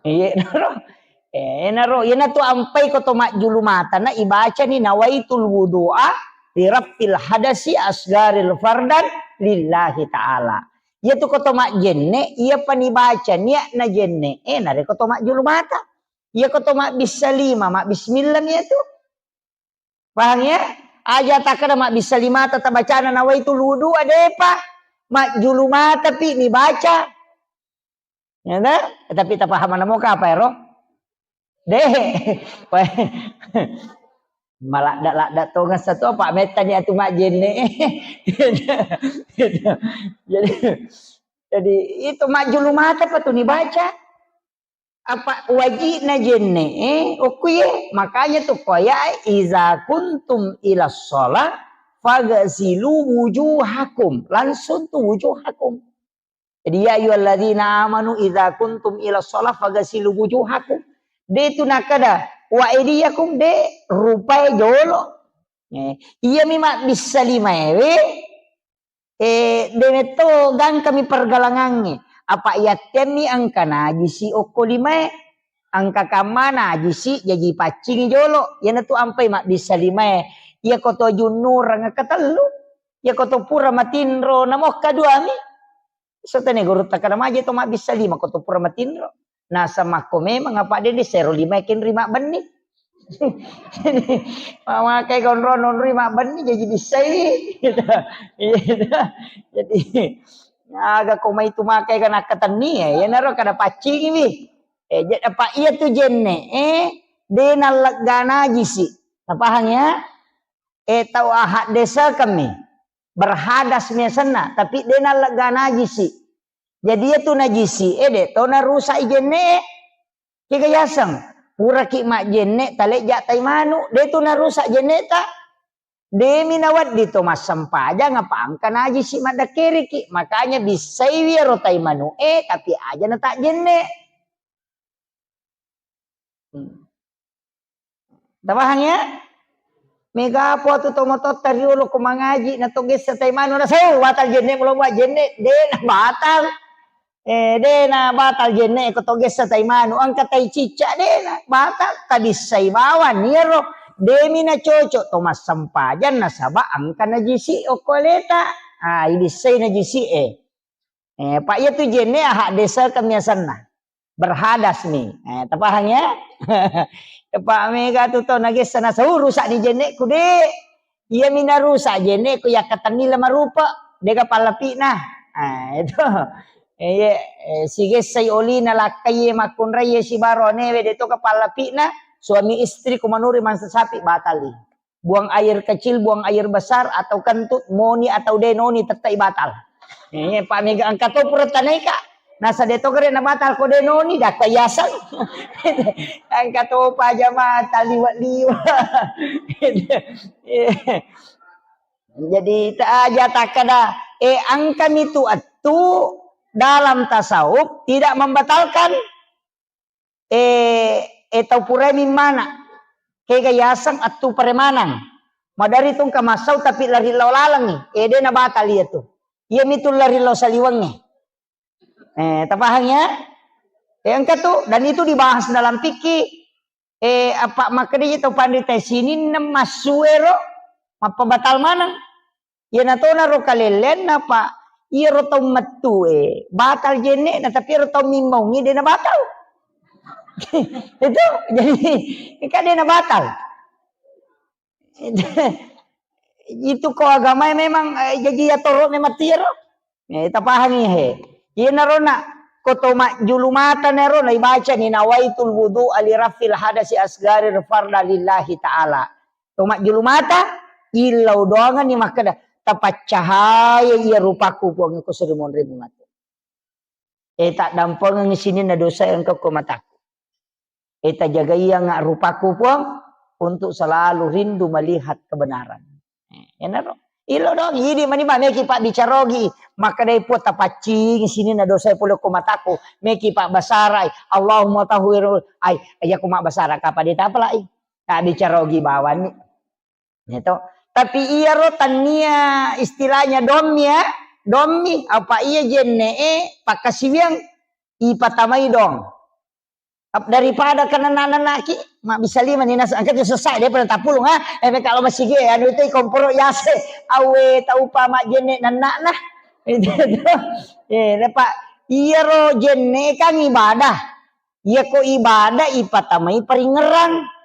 Iya, naro. Eh, naro, iyanatu ampai ko to majjulu mata na ibacani nawaitul wudu'a li rafil hadasi asgaril fardan lillahi ta'ala. Iya tu ko to majjenne, iya pani baca niat na jenne, eh, nare ko to majjulu mata. Iya ko to mabbissa lima, mabbismillah mi iya tu. Paham ya? Aja takkeda mabbissa limata tabacana nawaitul wudu'a, depa. Majjulu mata pi ni baca. Ya, ta? Tapi tapahamana moka apa ero? De. Maladda-ladda tongeng satu apa mettani atu majjenne. Jadi, jadi itu majjulu mata pa tu nibaca. Apa wajibna jenne, eh, okkuye. Makanya tu koya, "Iza kuntum ila sholat, fagasilu wujuhakum." Langsung tu wujuhakum. Jadi, "Ya ayyuhalladzina amanu idza kuntum ila shalah faghsilu wujuhakum." De tu nakada, "Wa aidiyakum," de rupae jolo. Eh, iyami mabbissa limaewe, eh, de metto gangkami pergalangangnge. Apa yattemmi engka najisi okko limae, engka kamma najisi jaji paccingi jolo. Iyanatu ampai mabbissa limae. Iyako to junnureng ketellu, iyako to pura matinro, namokka duami. Setene gurutta kada maje to mabbissa lima ko to pura matinro. Nasa makko memang apa de dissero lima kenri mabbenni. Mamakai konro nonri mabbenni jadi bissai. Iya, gitu. Jadi aga ko mai tu makai kana katenni ya, ya naro kada paccingi wi. Eh, jadi apa iya tu jenne, eh, de nallegga najisi. Napahang ya? Eh, tau ahak desa kami. Berhadas miasenna, tapi de nallegga najisi. Jadi iyatu najisi e de to narusak i jenne e. Kega yaseng, puraki majjenne talejja tai manu, de tu narusak jenne ta. Demi nawedding to massempajang apa engka najisi maddakkeriki. Makanya bissaiwi ero tai manu e, tapi aja na tak jenne. Hmm. Tapahang ya? Mega apa tu tomatotta riolo ko mangaji na to gessa tai manu na sau batal jenne mulo buat jenne de na batal. Eh, de na batal jenne ko to gessa tai manu engka tai cicca de na batal tabissai bawang niero demi na cocok to massempajang nasaba engka najisi okko aleta. Ah, ibissai najisi e. Eh, Pak, iya tu jenne aha desa kemiasanna. Berhadas ni. Eh, tapahang ya? Pak, mega tu to nagessa nasau rusak ni jenneku de. Iya mi narusak jenneku ya katenni lama rupa. Dega pallapina. Ah, itu. Eh, iya, eh, sigessai olina lakkai makkunrai sibaro newe de to ka pallapina. Suami istri kumanuri mansa sapi batali. Buang air kecil, buang air besar, atau kentut, moni atau denoni, tettai batal. Eh, Pak mega engka to pura tanaika. Nasa de to gere na batal ko denoni, dakka yaseng. Engka to pa jamaah taliwa-liwa. Jadi, ta aja takkada, eh, engka mi tu attu dalam tasawuf tidak membatalkan. Eh, eh, tau purai mimmana. Kega yaseng attu paremanang. Madari tungka massau tapi lari lao lalengngi. Eh, de na batal iya tu. Iya mitu lari lao saliwengnge. Eh, tapahang ya? Eh, engka tu, dan itu dibahas dalam fikih. Eh, apa makkeda tau panrita sininna massuero mappabatal maneng. Iyana tona ro kalellenna, Pak, iyaro tau mettue batal jenne'na, tapi iyaro tau mimmaungngi de na batal. Itu jadi kan de na batal. Itu ko agamae memang, eh, jaji yatoro memang tiaro. Eh, tapahangi he. Iyanaro na ko to majjulu mata nero na ibacani nawaitul wudu'a li rafil hadasi asgari farda lillahi ta'ala. To majjulu mata, illau doanganni makkeda, "Tapaccahaya iya rupaku, Puang, ko seri monri matu. Eh, taddampengengngi sininna dosa engka ko mataku. Eh, tajagaianga rupaku, Puang, untuk selalu rindu melihat kebenaran." Eh, enaro. Illau doang, idi mani ba meki pabbicarogi, makkedai Puang, "Tapaccingi sininna dosa pole ko mataku." Meki pabbasarai, "Allahumma tahhir," ai, iya ko mabbasara kapa de tapalai. Tabbicarogi bawanni. Ya to. Tapi iyaro tannia istilahnya dommi ya, dommi apa iya jenne'e pakkasiwiang ipatamai dong. Ap-, daripada kenna-nennaki, mabbissa lima ni nas-, engka tu sessa de pada tapulung, ah. Eh, kalau masih ge, anu itu komporo yase, awe tau pa majjenne nenna'na. Itu, itu. Eh, lepa, iyaro jenne kan ibadah. Iya ko ibadah ipatamai paringngerang.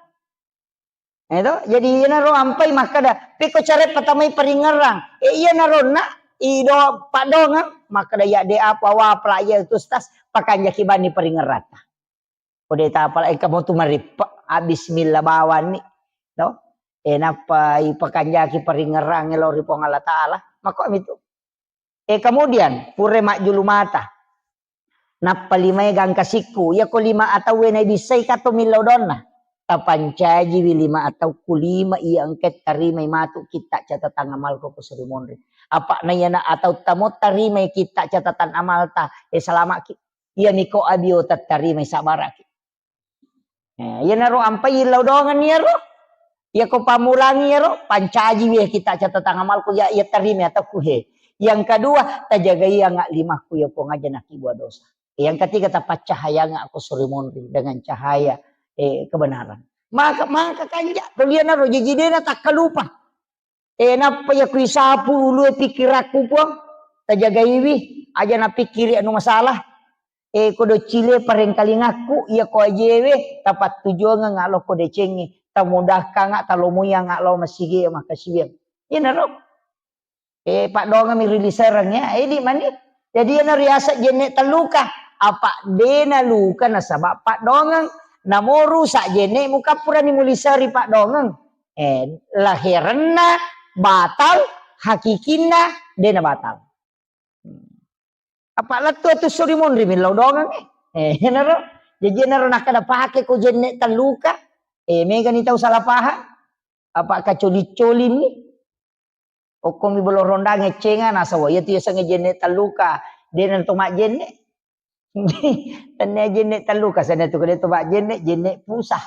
Eh, to? Jadi, iyanaro ampai makkeda, "Pekko cara patamai paringngerang." Eh, iyanaro na, ido padongang, makkeda, "Ya, de apa wa pala iya tu, Ustaz, pakanjaki bani paringngerata." Ko de tapala engka mo tu marippe, ah, bismillah bawanni. To? Eh, nappa ipakanjaki paringngerang lao ri Puang Allah Ta'ala. Makko mitu. Eh, kemudian, pura majjulu mata. Nappa limae gangka sikku. Iyako lima atauwe nabissai kato millau donna. Tapancajiwi lima atauku lima iya engka tarimai matu kitta catatan amalku ko suri monri. Apa na iyana atau tamo tarimai kitta catatan amalta. Eh, salamaki. Iya miko abio tattarimai sabaraki. Eh, iyanaro ampai illau doangenni iyaro. Iyako pammulangi iyaro, pancajiwi kita catatan amalku ya, iya tarimi atauku he. Yang kedua, tajagai anga limakku ya Puang aja nakibua dosa. Yang ketiga, tapaccahayanga aku suri monri dengan cahaya, eh, kebenaran. Maka, maka kanja, to lianaro jaji dena takkalupa. Eh, nappa iya kuisapu ulue pikirakku, Puang. Tajagaiwi, aja napikkiri anu masalah. Eh, ko doccile parengkalingakku, iya ko ajewe, tapattujongeng alo ko decengi, tamudahkanga, talomoyanga lao masigi, makasiwiang. Iyanaro. Eh, paddoangeng mi rilisereng ya, edi mani. Jadi iyana riaseng jenne telluka. Apa dena luka nasaba paddoangeng. Namo rusak jenne mukappurani muliseri paddoangeng. Eh, laherenna batal, hakikinna dena batal. Apa lettu tu suri monri millau doangengnge. Eh, enaro. Jadi enaro nakkeda pake ko jenne telluka. Eh, megani tau salah paham. Apa kacoli-colinni. Okkomi bolo rondang eccenga nasawa. Iya tu yasengnge jenne telluka. Dena to majjenne. Tennia jenne telluka, sana tu kede to majjenne, jenne pusah.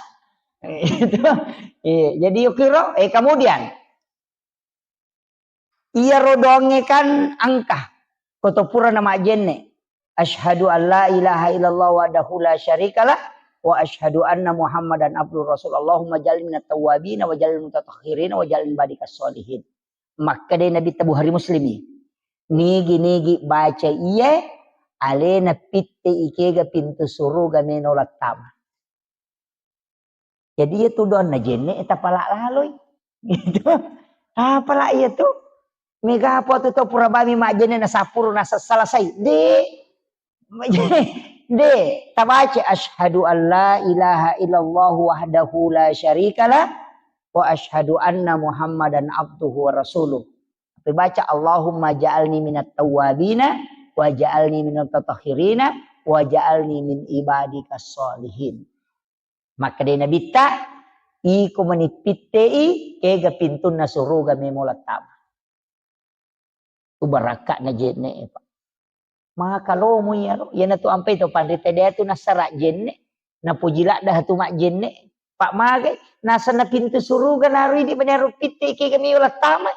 Eh, itu. Eh, jadi yukiro, eh, kemudian. Iyaro doangnge kan engka. Ko to pura na majjenne. Asyhadu an la ilaha illallah wahdahu la syarikalah wa asyhadu anna Muhammadan abduhu rasul. Allahumma ja'alni minat tawwabin wa ja'alni mutatahhirin wa ja'alni badikas sholihin. Makkeda Nabitta Bukhari Muslimi. Nigi-nigi baca iye, alena pitte ikega pintu suruga meno lattama. Jadi iya tu doanna jenne tapala laloi. Gitu. Apala iya tu. Mega apa tu tau pura bami majjenne na sapuru na selesai. De. De. Tabaca asyhadu an la ilaha illallah wahdahu la syarikalah wa asyhadu anna Muhammadan abduhu wa rasuluh. Tapi baca Allahumma ja'alni minat tawwabina wa ja'alni minat tatahhirina wa ja'alni min ibadikas sholihin. Makkeda Nabitta, iko mani pittei, kega pintunna suruga memo lattama. Tu barakka'na jenne, Pak. Maka lomo iyaro, iyana tu ampai to panrita dia tu nasara jenne, napuji ladda tu majjenne. Pak magai, nasenna pintu suruga naru idi mani aro pittei kega meo lattama.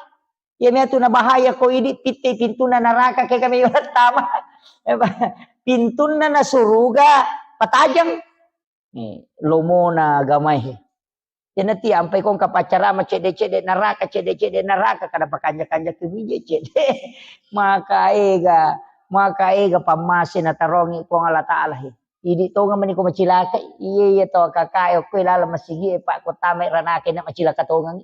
Iya mea tu nabahaya ko idi pittei pintunna naraka kega meo lattama. Pintunna na suruga patajang. Eh, lomona agamae. Iyana ti ampai ko engka paccarama cedde-cedde naraka, cedde-cedde naraka, kada pakanja-kanja tu mije cedde. Maka ega, maka ega pammase natarongi Puang Allah Ta'ala he. Idi tonga mani ko macilaka, iya iya to kakae okko laleng masigi e, Pak, ko tamai ranaka na macilaka tongangi.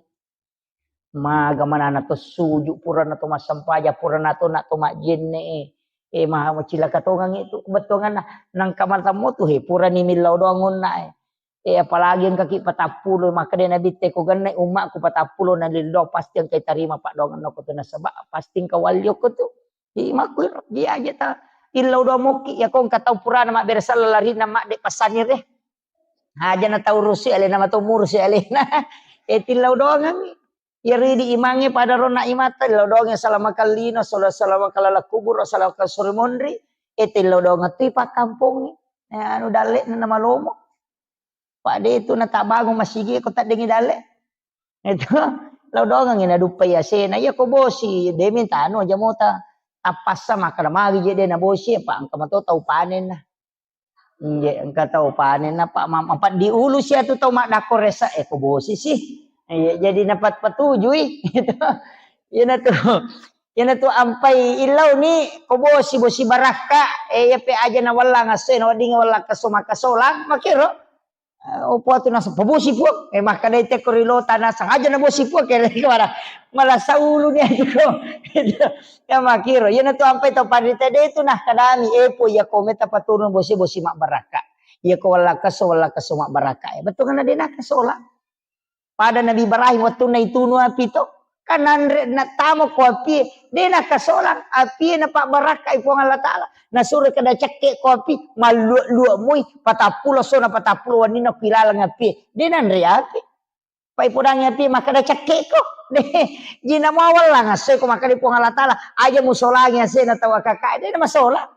Maga manana to suju, purana to massempajang, purana to na to majjenne e. Eh, maha macilaka tongangi tu bettuanganna. Nangka matammo tu he, purani millau doang onna e. Eh, apalagi engkaki patappulo, makkeda Nabitte ko genne ummaku patappulo na lillau, pasti engka tarima paddoangenna ko tu nasaba pasti engka walli okko tu. Imakku iro, dia aja ta illau doang mokki, ya ko engka tau purana mabbere sella larinna madde passanire. Aja na tau rusi alena, mato murusi alena. Eh, tillau doangengngi. Iyaro idi imangnge pada ronna imatta, tillau doangengngi salama kallino, sala-, salama kalala kubur, salama suri monri. Eh, tillau doangeng tu ipakkampongngi. Eh, anu dalle'na namalomo. Pak de tu natabangung masigi ko taddengi dalle. Itu, lao doangengngi naduppai asena. Iya ko bosi, de mintanu aja mota. Tappassa makkeda magi je de nabosi, apa engka mato tau panenna. Inje, engka tau panenna, Pak, ma-, mapaddi ulu sia tu tau maddakko resa, eh, ko bosi sih. Iya, jadi napat-, patujui. Gitu. Iyana tu, iyana tu ampai illau ni, ko bosi, bosi barakka, eh, iya pe aja na wallang asse, na wedding wallang keso makkasolang, makkiro. Eh, opo atu naseng, "Pabosi, Puang." Eh, makkedai tekko ri lota naseng, "Aja nabosi, Puang." Kere kemana? Malah saulu ni aja ko. Ya makkiro. Iyana tu ampai tau panrita de tu nah kadami, "Eh, Puang, iya ko meta paturun bosi, bosi mabbarakka. Iya ko wallakkesso, wallakkesso mabbarakka." Eh, betul kan de nakkasola. Pada Nabi Ibrahim wettunna itunu api to, kan nanre nattamo ko api, de nakasolang api, napabbarakkai Puang Allah Taala. Nasuro kada cekke ko api, mallua-lua moi, patappulo sona patappulo wenninna ko ilaleng api. De nanre api. Pai podangi api makkeda cekke ko. De, jina mawallang assoi ko makkeda Puang Allah Taala, aja musolangi asena tau akaka, de masolang.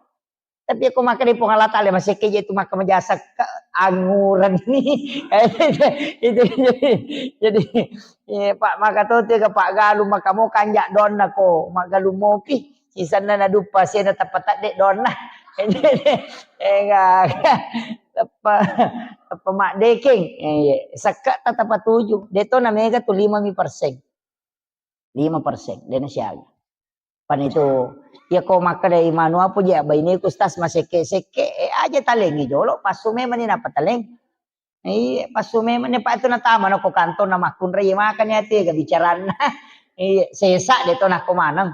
Tapi ko makkeda Puang Allah Taala, masekke je tu maka majasa ke angureng ni. Itu jadi, jadi, eh, Pak, maka to tu ke Pak Galu, maka mo kanja donna ko, Mak Galu mopi. Sisanna naduppa sena tappa tadde donna. Enggak. Tappa, tappa maddekeng. Eh, iya. Sekke ta tappa tuju. De to na mega tu lima mi persen. Lima persen. De na siaga. Pan itu, iya ko makkeda imanu apa je baineku, Ustaz, masekke-sekke, eh, aja talengi jolo, passu memang ni napa taleng. Iya, passu memang ni, Pak, itu natama na ko kantor na makkunrai, iya, makanya ati ga bicaranna. Iya, sesa de to nako maneng.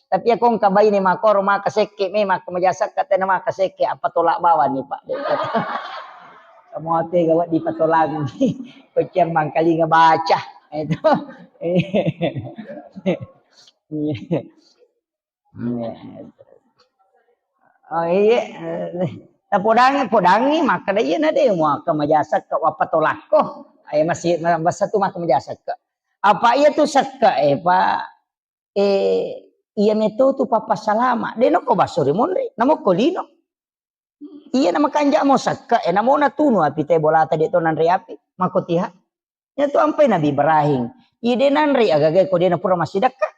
Tapi iya ko engka baine makoro maka sekke me, maka majasa ka tena maka sekke, apa tolak bawang ni, Pak. Kamu ate gawat di patolang. Ko ciang mangkalinga baca. Itu. Iya. Iya. Oh, iya. Tapodangi, podangi, makkeda iya na de muaka majasa ka wappa tolakko. Ayo masih basa tu maka majasa ka. Apa iya tu sekka, eh, Pak? Eh, iya meto tu papa salama. De noko baso ri monri, namo ko lino. Iya na makanja mo sekka, eh, namo natunu api te bolata de to nanre api. Mako tiha. Iya tu ampai Nabi Ibrahim. Iya de nanre agaga ko de na pura massidakka.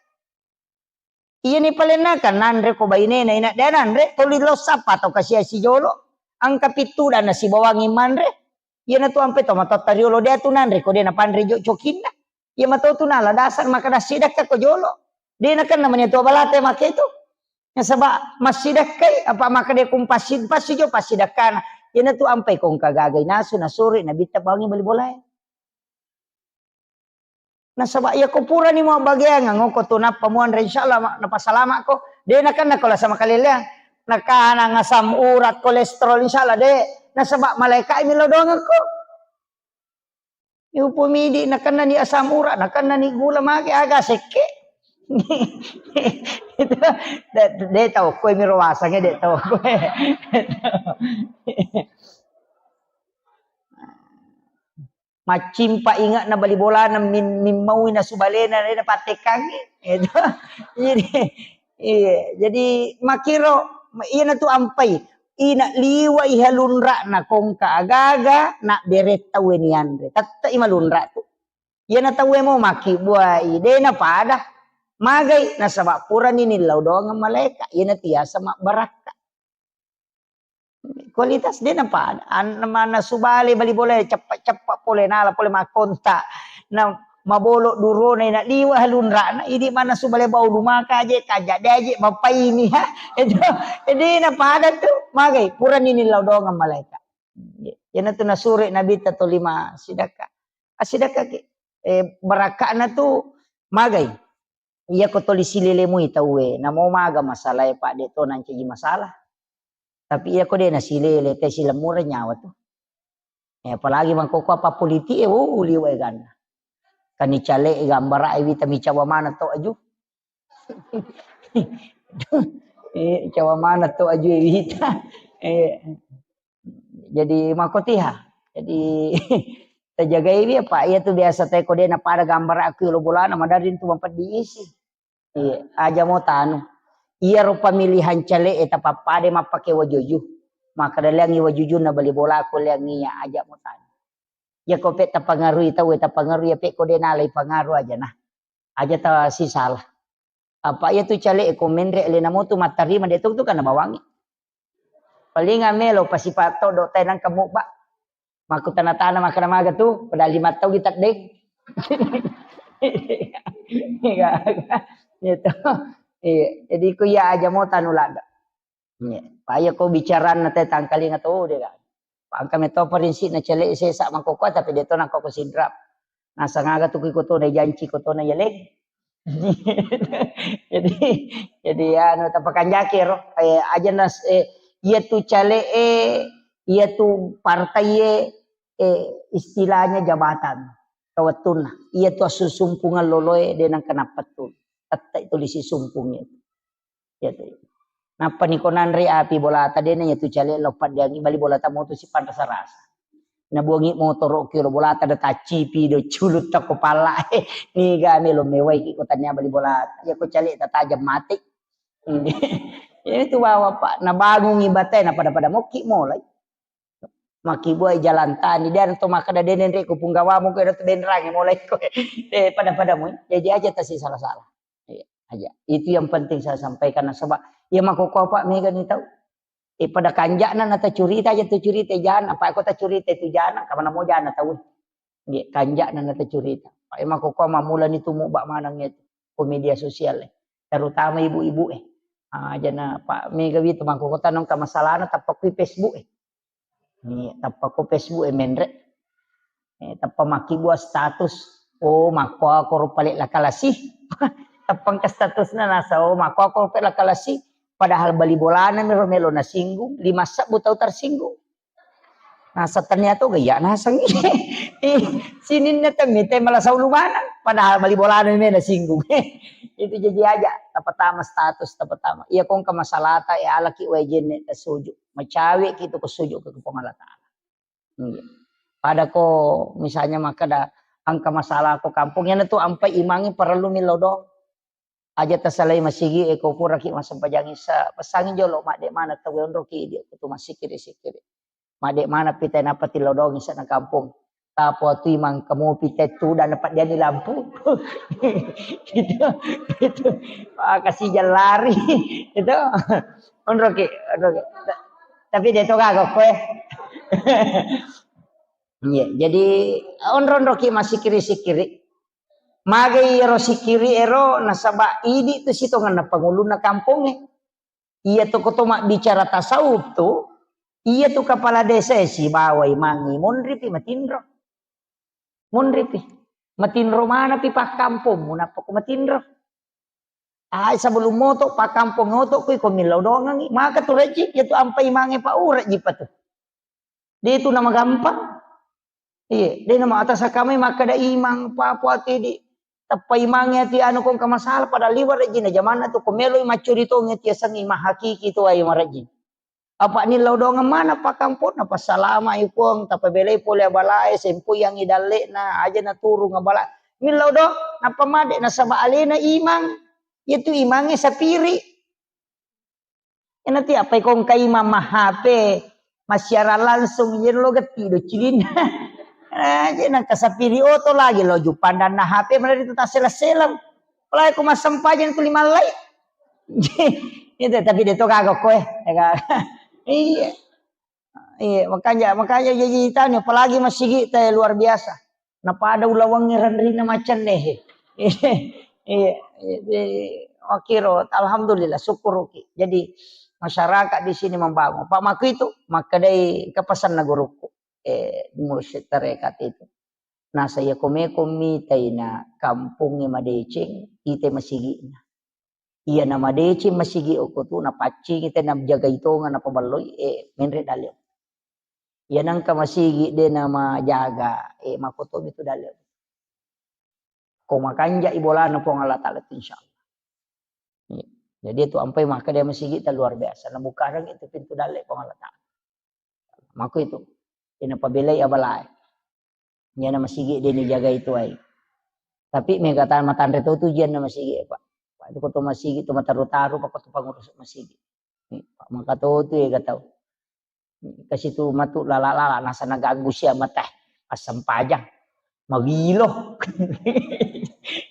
Iyani palenna kan nanre ko bainena, ina de nanre, toli lo sappa tau kasia sijolo. Angka pittu dan nasibawangi manre. Iyana tu ampe to matotta riolo de tu nanre ko de napanre jo cokinna. Iya mato tu nala dasar maka dassidakka ko jolo. De nakenna mani tu balate make tu. Nasaba massidakkai apa maka de kumpassi passi jo passidakkana. Iyana tu ampai ko engka gagai nasu nasuri nabitta bawangi bali bolae. Nasaba iya ko purani muabbageangang, ko tu nappa muanre, insyaallah ma-, napasalama'ko. De nakenna ko lasa makaleleang. Nakanang asam urat, kolesterol, insyaallah de. Nasaba malaika mi lao doangekko. Iupu midi nakenna ni asam urat, nakenna ni gula, mage aga sekke. Itu de, de tau koe mi rowasange, de tau koe. Maccimpa inge'na bali bolana min-, mimmaui nasu balena, de napattekkangngi. Itu. Jadi, iya, jadi makkiro, iyana tu ampai. Ina liwa iha lunra'na kongka agaga, na bere tauwe nianre. Tette'i malunra tu. Iyana tauwe mo makkibbuai, de napada. Magai, nasaba purani nillau doangeng malaeka. Iyana tiasa mabbarakka. Kualitas de napada. An-, mannasu bale bali bola ceppa-ceppa pole nala pole makkonta. Na mabolo durona ina liwa lunra'na, idi mannasu bale bau lumaka aje, kaja de aje, mapaini ha. Itu, de napada tu, magai, purani nillau doangeng malaeka. Iyana tu nasure Nabitta tolima sidakka. Asidakka ki. Eh, barakka'na tu magai. Iya ko toli silele mui tauwe, namo maga masalae, Pak, de to nancaji masalah. Tapi iya ko de nasilele, te silemmureng nyawa tu. Eh, apalagi mangkoko apa politik e, oh, liwa e ganna. Kani cale e gambara e wita mi cawa mana to aju. Eh, cawa mana to aju e wita. Eh, jadi makotiha. Jadi tajagai wi apa iya tu biasa te ko de napada gambara aku lo bolana madari tu mapeddi isi. Iya, aja mo tanu. Iyaro pamilihan cale'e tapappada mappake wajuju. Makkeda leangngi wajujunna bali bolaku leangngi iya, aja mo tanu. Iya ko pe tapangarui tauwe, tapangarui iya pe ko de nalai pangaru aja nah. Aja ta sisala. Apa iya tu cale'e ko menre le namo tu mattarima de tu tu kana bawangi. Paling melo pasipa todo tai nangka mubba. Makkutana-tana makkeda maga tu, padahal lima tau kita deng. Iya, gitu. Iya, jadi ku iya aja mo tanu ladde. Iya. Paya ko bicaranna te tangkalinga tu de ga. Pangka meto prinsip na cele sesa mangkoko tapi de to nangkoko sidrap. Nasang aga tu ku iko to na janci ko to na yaleng. Jadi, jadi anu tapakanjaki ro, eh, aja nas, eh, iya tu cale e, iya tu partai e, eh, istilahnya jabatan. kawettunna. Iya tu assusumpungeng loloe de nengka nappa tu. Tette tuli sisumpung itu. Iya tu. Nappa ni ko nanre api bolata de na iya tu cale lo paddiangi bali bolata motu sipanrasa-rasa. Nabuangi motoro ki lo bolata da taccipi do culutta ko palla. Niga melo mewai ki ko tania bali bolata. Iya ko cale tatajam mate. Iya tu bawa Pak. Nabangungi bate na pada-pada mokki molai. Makkibuai jalan tani, de to makkeda de nenre ku punggawamu ko tu benrangi mulai ko. Eh, pada-pada mu. Jadi aja tasi salah-salah. Iya, aja. Itu yang penting saya sampaikan nasaba iya makkokkoe Pak mega ni tau. Eh, pada kanja'na na tacurita aja tu curita jana, apa ko tacurita itu jana, kamana mo jana tau. Nggih, kanja'na na tacurita. Pak, eh, makkokkoe mammulani tu mubba maneng itu ko media sosial, eh. Terutama ibu-ibu, eh. Ah, jana Pak mega wi tu makkokkoe tanong ka masalahna tappa kui Facebook, eh. Ni tappa ko Facebook e menre. Eh, tappa makkibua status. Oh, makkuako ro pale lakalasi. Tappa engka statusna nasa, oh, makkuako ro pale lakalasi. Padahal bali bolana mi ro melo nasinggung, lima sebbu tau tersinggung. Nasa tania to gaya naseng. Eh, sininna temme te malasau lumanan. Padahal bali bolana mi nasinggung. Itu jadi aja. Tapatama status, tapatama. Iya kongka masalata, ya alaki wae jenne tasuju. Macawe ki tu ko suju ke Puang Allah Taala. Iya. Pada ko misalnya makkeda engka masalah ko kampung, yana tu ampai imangi parellu millau doang. Aja tasalai masigi e ko puraki massempajang isa, pesangi jolo madde mana tau onroki idi ko tu massikiri-sikiri. Madde mana pita napa tillau doang isa na kampung. Tapo tu imang kamu pita tu dan dapat dia lampu. Gitu. Gitu. Ah, kasih jalan lari. Itu. Onroki, onroki. Ta-, tapi de to gaga koe. Iya, jadi onro-onroki massikiri-sikiri. Magai ero sikiri ero nasaba idi tu sitongenna pangulunna kampongnge. Iya tu ko to mabbicara tasawuf tu, iya tu kepala desa e sibawa imangnge monripi matinro. Monripi. Matinro manapi pakkampongmu nappa ko matinro. Ai sebelum moto pakkampong oto kui ko millau dongangi. Maka tu rejji, iya tu ampai mange pa urejji pa tu. De tu namagampang. Iya, de nama atas kamai makkeda imang papu ati di tappa imangnge ati anu kongka masalah pada liwa rejji na jamanna tu ko meloi maccuri tongi ati asengi mahakiki tu ai marejji. Apa nillau dongeng mana pakkamponna, passalama i Puang, tapabelai pole abalae, sempoyangi dalle'na, aja naturung abala. Millau do, nappa made nasaba alena imang, iya tu imangnge sapiri. Ena ti apa ikong kaimang ma H P, massiarang langsung, iya lo getti do cilinna. Aja nangka sapiri oto lagi lo jupandanna H P, mana itu tasseleng-seleng. Apalagi ko massempajang tu limallai. Itu, tapi de to gaga koe, ya kan? Iya. Iya, makanya, makanya jadi tanya, apalagi masigi te luar biasa. Napada ulawangngi ranrina macenne. Iya, iya, jadi makiro, alhamdulillah, syukuruki. Jadi masyarakat di sini membangun. Pak Maku itu, makkedai kepesanna guruku, eh, mursyid tarekat itu. Nasa iya ko meko mitai na kampongnge madeceng, itai masigi'na. Iya na madeceng masigi okko tu, napaccingi te najagai tonga napaballoi, eh, menre dalle. Iya nangka masigi de namajaga, eh, makotomi tu dalle. Ko makanja i bolana Puang Allah Taala tu, insya Allah. Iya. Jadi itu ampai maka dia masigi ta luar biasa. Nabukarang itu pintu dalle Puang Allah Taala. Mako itu. Ina pabelai abalae. Iyana masigi de nijagai tuai. Tapi mega ta matanre to tu ujianna masigi, Pak. Pak, itu ko to masigi tu mataru-taru, Pak, ko to pangurus masigi. Pak, maka to tu ega tau. Kasi tu matu lala-lala, nasa naganggu sia mata. Assempajang. Magilo.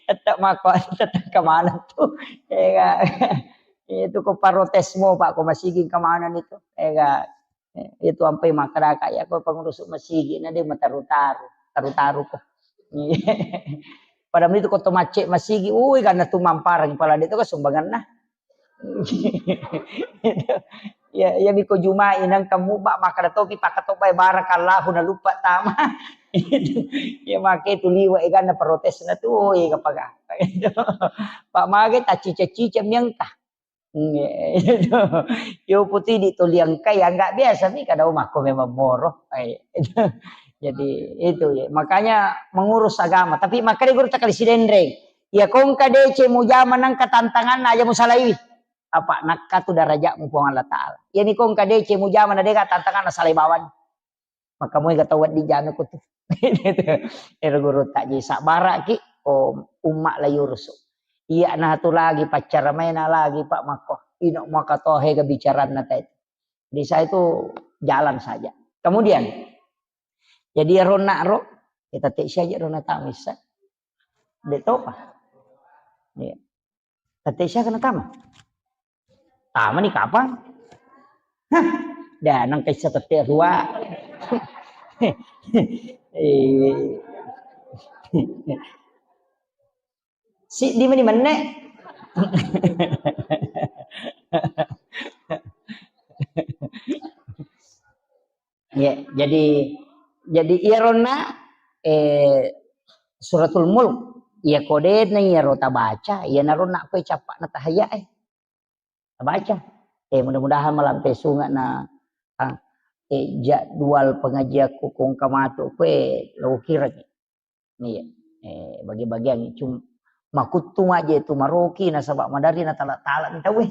Tetap mako, tetap kemana tu. Ega. Itu ko protes mo, Pak, ko masigi kemana itu. Ega. Eh, itu ampai makkadaka, ya, ko pengurus masigi na de mataru-taru, taru-taru ko. Pada itu ko to macce masigi, ui, karena tu mamparang pala de to ka sumbanganna. Ya, ya, miko Jumai nang kamu ba makkada topi pakatobai barakallahu na lupa tama. Ya, make tu liwa, eh, karena protesna tu, ui, kapaga. Pak mage tacica-cica miangka. Iya, itu. Yo putidi to liangkai, ya, nggak biasa mi kada makko memang moro. Eh, itu. Jadi itu ya. Makanya mengurus agama. Tapi makanya guru takali sidenreng. Ya kongka dece mujama nangka tantangan aja musalaiwi. Apa nakka tu darajatmu Puang Allah Ta'ala. Ya ni kongka dece mujama na dega tantangan na salai bawang. Maka moega tau wedding jame ko tu. Ero guru tak jadi sabara ki, oh, umma la yurusu. Iya na tu lagi pacara maina lagi Pak Mako. Ino maka tohe ga bicaranna tadi. Jadi saya itu jalan saja. Kemudian, jadi ya rona ro, kita tek saja rona tamisa. Dek topa. Iya. Tette siaga natama? Tama ni kapang? Hah, dah nang kaisa tette rua. Eh. Si di meni menne. Ya, jadi, jadi iyaronna, eh, Suratul Mulk, iya kodena iyaro tabaca, iyanaro nakko cappa na tahayya, eh. Tabaca. Eh, mudah-mudahan malampe sunga na, ah, eh, jadwal pengajianku kongka matu kue lo kiraki. Iya. Eh, bagi-bagian cum-, makuttu maje tu maroki nasaba madari na tala-tala ni tauwe.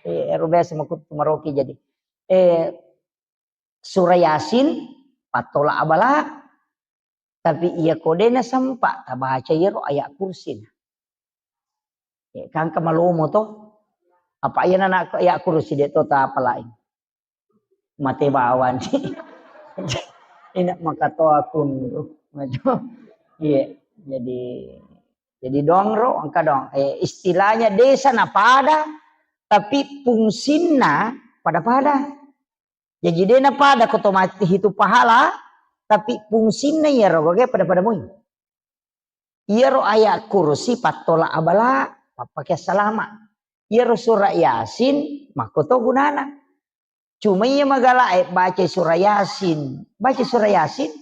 Eh, ero biasa makuttu maroki jadi. Eh, Surah Yasin, pattola abala. Tapi iya kodena sempa tabaca iyaro ayat kursi. Eh, kangka malomo to. Apa iya nana ayat kursi de to tapalai. Mate bawang. Ina makatoa kunru. Iya, jadi, jadi dongro engka dong. Eh, istilahnya desa na pada, tapi fungsinna pada-pada. Jadi dena pada ko to mati hitu pahala, tapi fungsinna iyaro gage pada-pada mui. Iyaro ayat kursi pattola abala, pappake salama. Iyaro surah Yasin, makko to gunana. Cuma iya magala e baca surah Yasin, baca surah Yasin,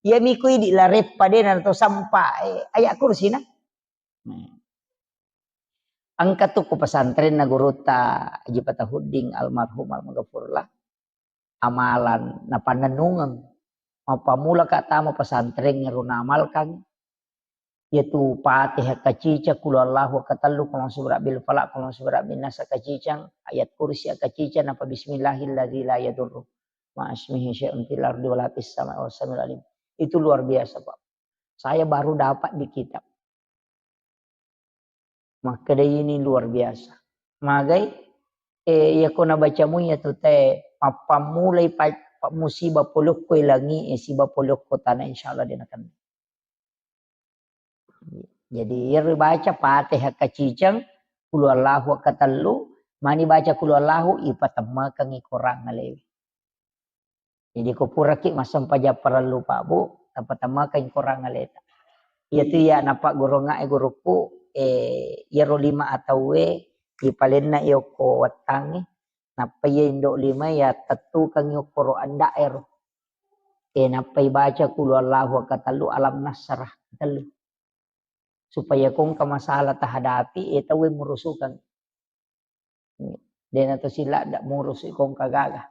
iya miko idi lareppa dena to sampa, eh, ayat kursi na. Nah. Engka tu ku pesantrenna gurutta Haji Fatahuddin almarhum almaghfurlah. Amalan napannennungeng. Mappammula ka tama pesantren ero naamalkan. Yaitu Fatihah kacicang, Qul Huwallahu katellu, Qul A'udzu Birabbil Falaq, Qul A'udzu Birabbin Nas kacicang, Ayat Kursi kacicang, napa Bismillahilladzi la yadurru ma'asmihi syai'un fil ardi wala fis sama'i wa huwas samiul alim. Itu luar biasa, Pak. Saya baru dapat di kitab. Makkeda ini luar biasa. Magai, eh, iya ko nabacamu iya tu te, mappammulai pa-, pa-, musibah polokko langi, eh, siba polokko tanah, insyaallah dia nakenna. Jadi, iyaro baca Fatihah kacicang, Qul Huwallahu katellu, mani baca Qul Huwallahu, ipatemmakengngi korang alewe. Jadi, ko puraki massempajang parellu, Pak Bu, tapatemmakengngi korang aleta. Iyatu iya napaggurungngae gurukku, eh, iyaro lima atauwe, ipalenna iyokko wettangnge, nappa iya indo lima iya tettukengngi okkoro anda'ero. Eh, nappa ibaca Qul Huwallahu katellu, Alam Nasrah katellu. Supaya ko engka masalah tahadapi, eh, tauwe murusukeng. Dena to sila ndak murus ko engka gaga.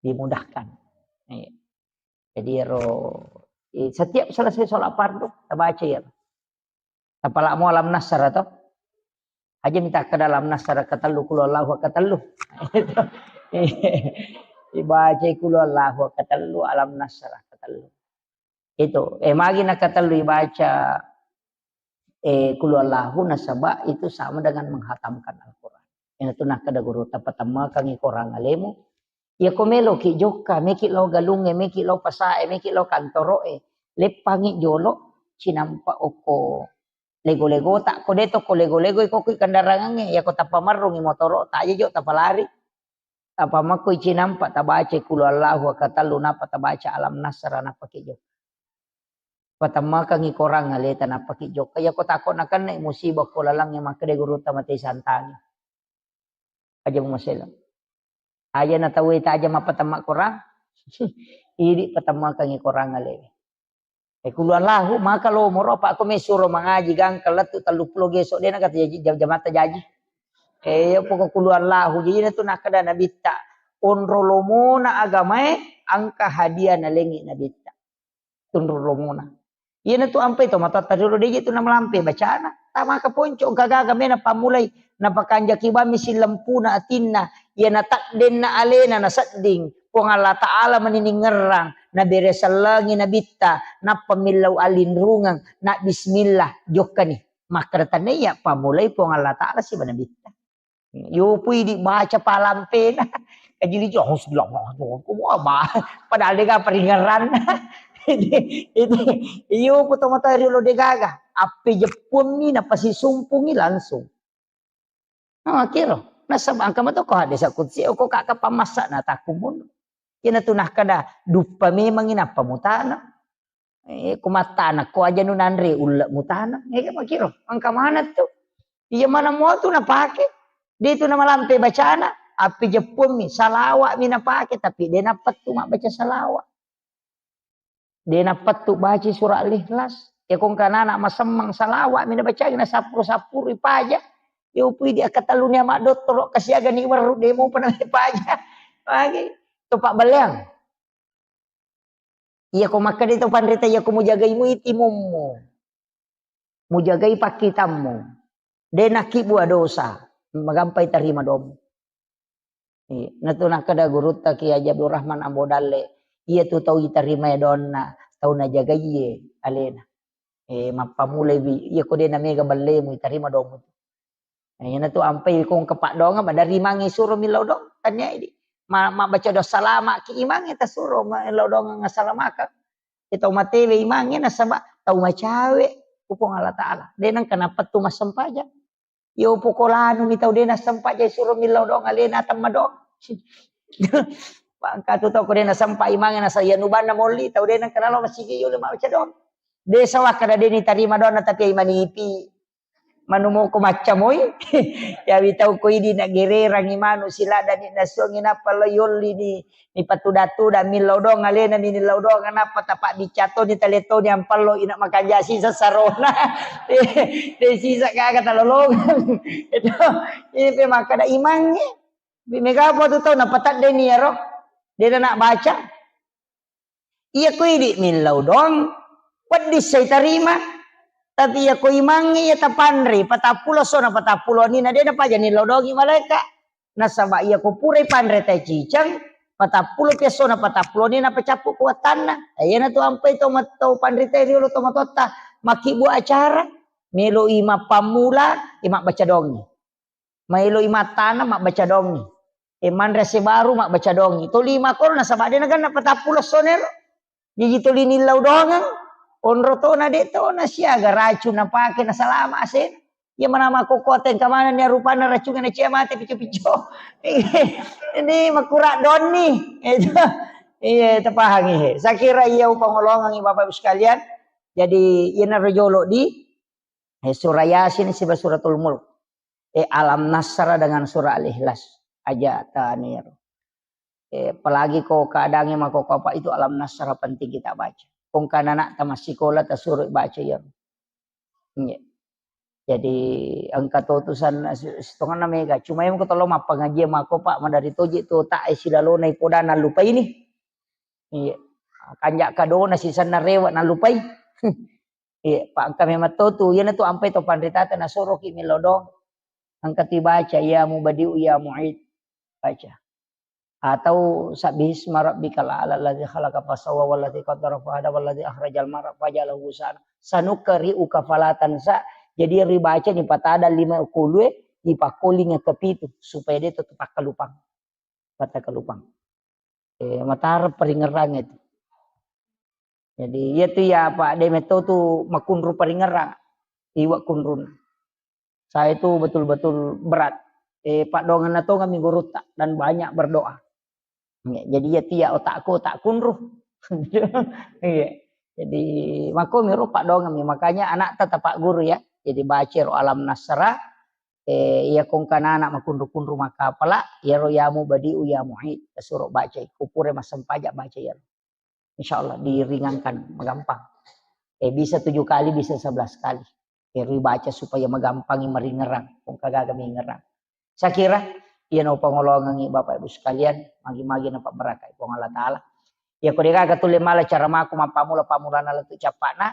Dimudahkan. Iya. Jadi ero, eh, setiap selesai sholat fardu, tabaca iyaro. Tapalamo Alam Nasrah to. Aja minta ke dalam Nasrah katellu, Qul Huwallahu katellu. Ibaca Qul Huwallahu katellu, Alam Nasrah katellu. Itu, eh, magi nakatellu ibaca, eh, Qul Huwallahu nasaba itu sama dengan menghatamkan Al-Quran. Iyanatu nakkeda guru, tapatemmakengngi korang alemu, iya ko meloki jokka, meki lao galungnge, meki lao pasae, meki lao kantoroe, leppangi jolo, cinampa okko lego-legota, ko de to ko lego-lego, iko kui kendarangangnge, iya ko tapamerrungi motoro, taja jo tapalari. Apa makkoi cinampa tabaca Qul Huwallahu katellu, napa tabaca Alam Nasrah, napa ki jokka. Patemmakengngi korang aleta, napa ki jokka. Iya ko tako nakenna musibah ko lalangnge, makkeda gurutta, mate santangi. Aja mumasela. Aja na tauwe taja mappatemma korang. Idi patemmakengngi korang alewe. Eh, Qul Huwallahu, maka lo moro, apa ko mesuro mangaji gangka lettu telluppulo geso, dena kata jaji, jam-, jamatta jaji. Eh, iya poko Qul Huwallahu, jadi na tu nakkeda Nabitta, onro lomona agamae, Engka hadiah nalengngi Nabitta. Tunru lomona. Iyanatu ampai to matoatta riolo, deje tu namalampe bacana. Tamaka ponco, engka gaga mena pammulai. Napakanjaki bammi sillempuna atinna. Iya nataddenna alena nasedding. Puang Allah Ta'ala mani ningerrang. Nabere sellengi Nabitta. Nappa millau allinrungeng. Na bismillah. Jokkani. Makkeda tania iya pammulai Puang Allah Ta'ala siba Nabitta. Yopui dibaca palampena. Kajili jo, "Hasbunallah, wah, bah." Padahal dega peringeran. Itu, itu, iyo, poto mata riolo degaga. Appe jeppuanni, napasisumpungi langsung. Nah, kiro. Nasaba engka mato ko hadis kutsi, ko kaka pamassa na takkumun. Kena tu nah kada duppa memang inappa mutana. Eh, ko mattana, ko aja nu nanre ulle mutana. Eh, makiro, engka mana tu? Iya mana mua tu napake? De tu namalampe bacana, api jeppuanmi, salawa'mi napake, tapi de napettu mabbaca salawa. De napettu baca surah Al-Ikhlas. Ya kong kanana masemmang salawa'mi nabaca, na sapuru-sapuru ipaja. Ya upui di akatalluni ama dottoro kasiaga ni weru demo pernah ipaja. Lagi. Topak baleang. Iya ko makkeda to panrita, iya ko mujagai mui timummu. Mujagai pakkitammu. De nakkibua dosa, magampai tarima domu. Iya, natu nakkeda gurutta Kiai Haji Abdul Rahman Ambo Dalle, iya tu tau itarima donna, tau najagaiye alena. Eh, mappamulai wi, iya ko de namega ballemu itarima domu. Nah, iyanatu ampai ko engka paddoangeng, madari imangnge suro millau doang, tania idi. Ma-, mabbaca doa salama ki imangnge tasuro millau doang assalamakeng. Iya tau matewe imangnge nasaba tau macawe ku Puang Allah Ta'ala. De nengka napettu massempajang. Yo poko lanu mi tau de nassempajang suro millau doang alena atemma doang. Bangka tu tau ko de nasempa imangnge nasa iya nubanna molli tau de nengka nalo masigi yolo mabbaca doang. De sawakka de nitarima doanna tapi ai manipi. Manu moko maccamoi. Yawi tau ko idi na gererangi manu siladani nasuangi nappa lo yolli ni, ni patuda-tuda millau doang alena ni nillau doang nappa tapa bicca toni tale toni ampallo ina makanja sisa sarona. De sisa gaga talolongang. Itu, ini pe makkada imangnge. Bi mega apa tu tau napatadde ni yaro. De na baca. Iya ko idi millau doang, wedding sai tarima. Tapi iya ko imangnge iya tapanrei, patappulo sona patappulo ni na de napaja nillau doangi malaeka. Nasaba iya ko purai panre tai ciceng, patappulo pi essona patappulo ni napacappu kuatanna. Eh, iyanatu ampai to mat-, to panrita riolo to matoatta, makkibbu acara, meloi mappammula, eh, mabbaca doangi. Maeloi mattana mabbaca doangi. Eh, manre ase baru mabbaca doangi. To lima koro nasaba de naganna patappulo sonero. Jaji tuli nillau doangeng. Onro tona de tona siaga racung napake nasalama asena. Iya mana makkokkote engka manenni rupanna racungnge nacia mate pico-pico. Ini makura donni. Itu. Iya, tapahangi he. Sakira iya upangolongengi Bapak Ibu sekalian. Jadi iyanaro jolo di Eh, surah Yasin siba suratul Mulk. Eh, Alam Nasrah dengan surah Al-Ikhlas. Aja taniru. Eh, apalagi ko keadaannya mako apa itu Alam Nasrah penting kita baca. Kong kana anak tamat sekolah tasuruh baca ya. Iya. Jadi engka to tusan sitonganna mega. Cuma yang ko tolo mappangajian mako Pak madari toji to tak eh silalona ipoda nallupai ni. Iya. Kanja kadona sisanna rewa nallupai. Iya, pa engka memang to tu, iyanatu ampai to panritata nasoroki millau doang. Engka tu baca, "Ya Mubadi'u ya Mu'id." Baca. Atau "Sabbihisma rabbikal a'la alladzi khalaqa fasawwa walladzi qaddara fahada walladzi akhrajal mar'a faja'alahu ghusaan." "Sanuqri'uka fala tansa." Jadi ribaca ni patada lima kulue, dipakkolinga kepitu supaya dia tetap takkalupang. Pattakkalupang. Eh, matara paringerrangnge tu. Jadi, iya tu ya, Pak, de metto tu makunru paringerrang. Iwa kunrun. Saya itu betul-betul berat. Eh, paddoangenna tongeng mi gurutta dan banyak berdoa. Ya, jadi iya tu ya otakku, otak kunru. Iya. Jadi, makko miro paddoangeng mi. Makanya anak tetap Pak Guru ya. Jadi, baca ro Alam Nasrah, Eh, iya kong kanana makunru-kunru makkapala, iyaro ya Mubadi'u ya Mu'id, tasuro bacai. Kupure massempajang baca iyaro. Insya Allah diringankan, magampang. Eh, bisa tujuh kali, bisa sebelas kali. Iyaro baca supaya magampangi maringerang, kong kagaga mingerang. Saya kira, iya no pangolongangi Bapak Ibu sekalian, magi-magi napabarakai Puang Allah Ta'ala. Iya ko degaga tulle mala cara mako mappammula-pammulana lettu cappa'na,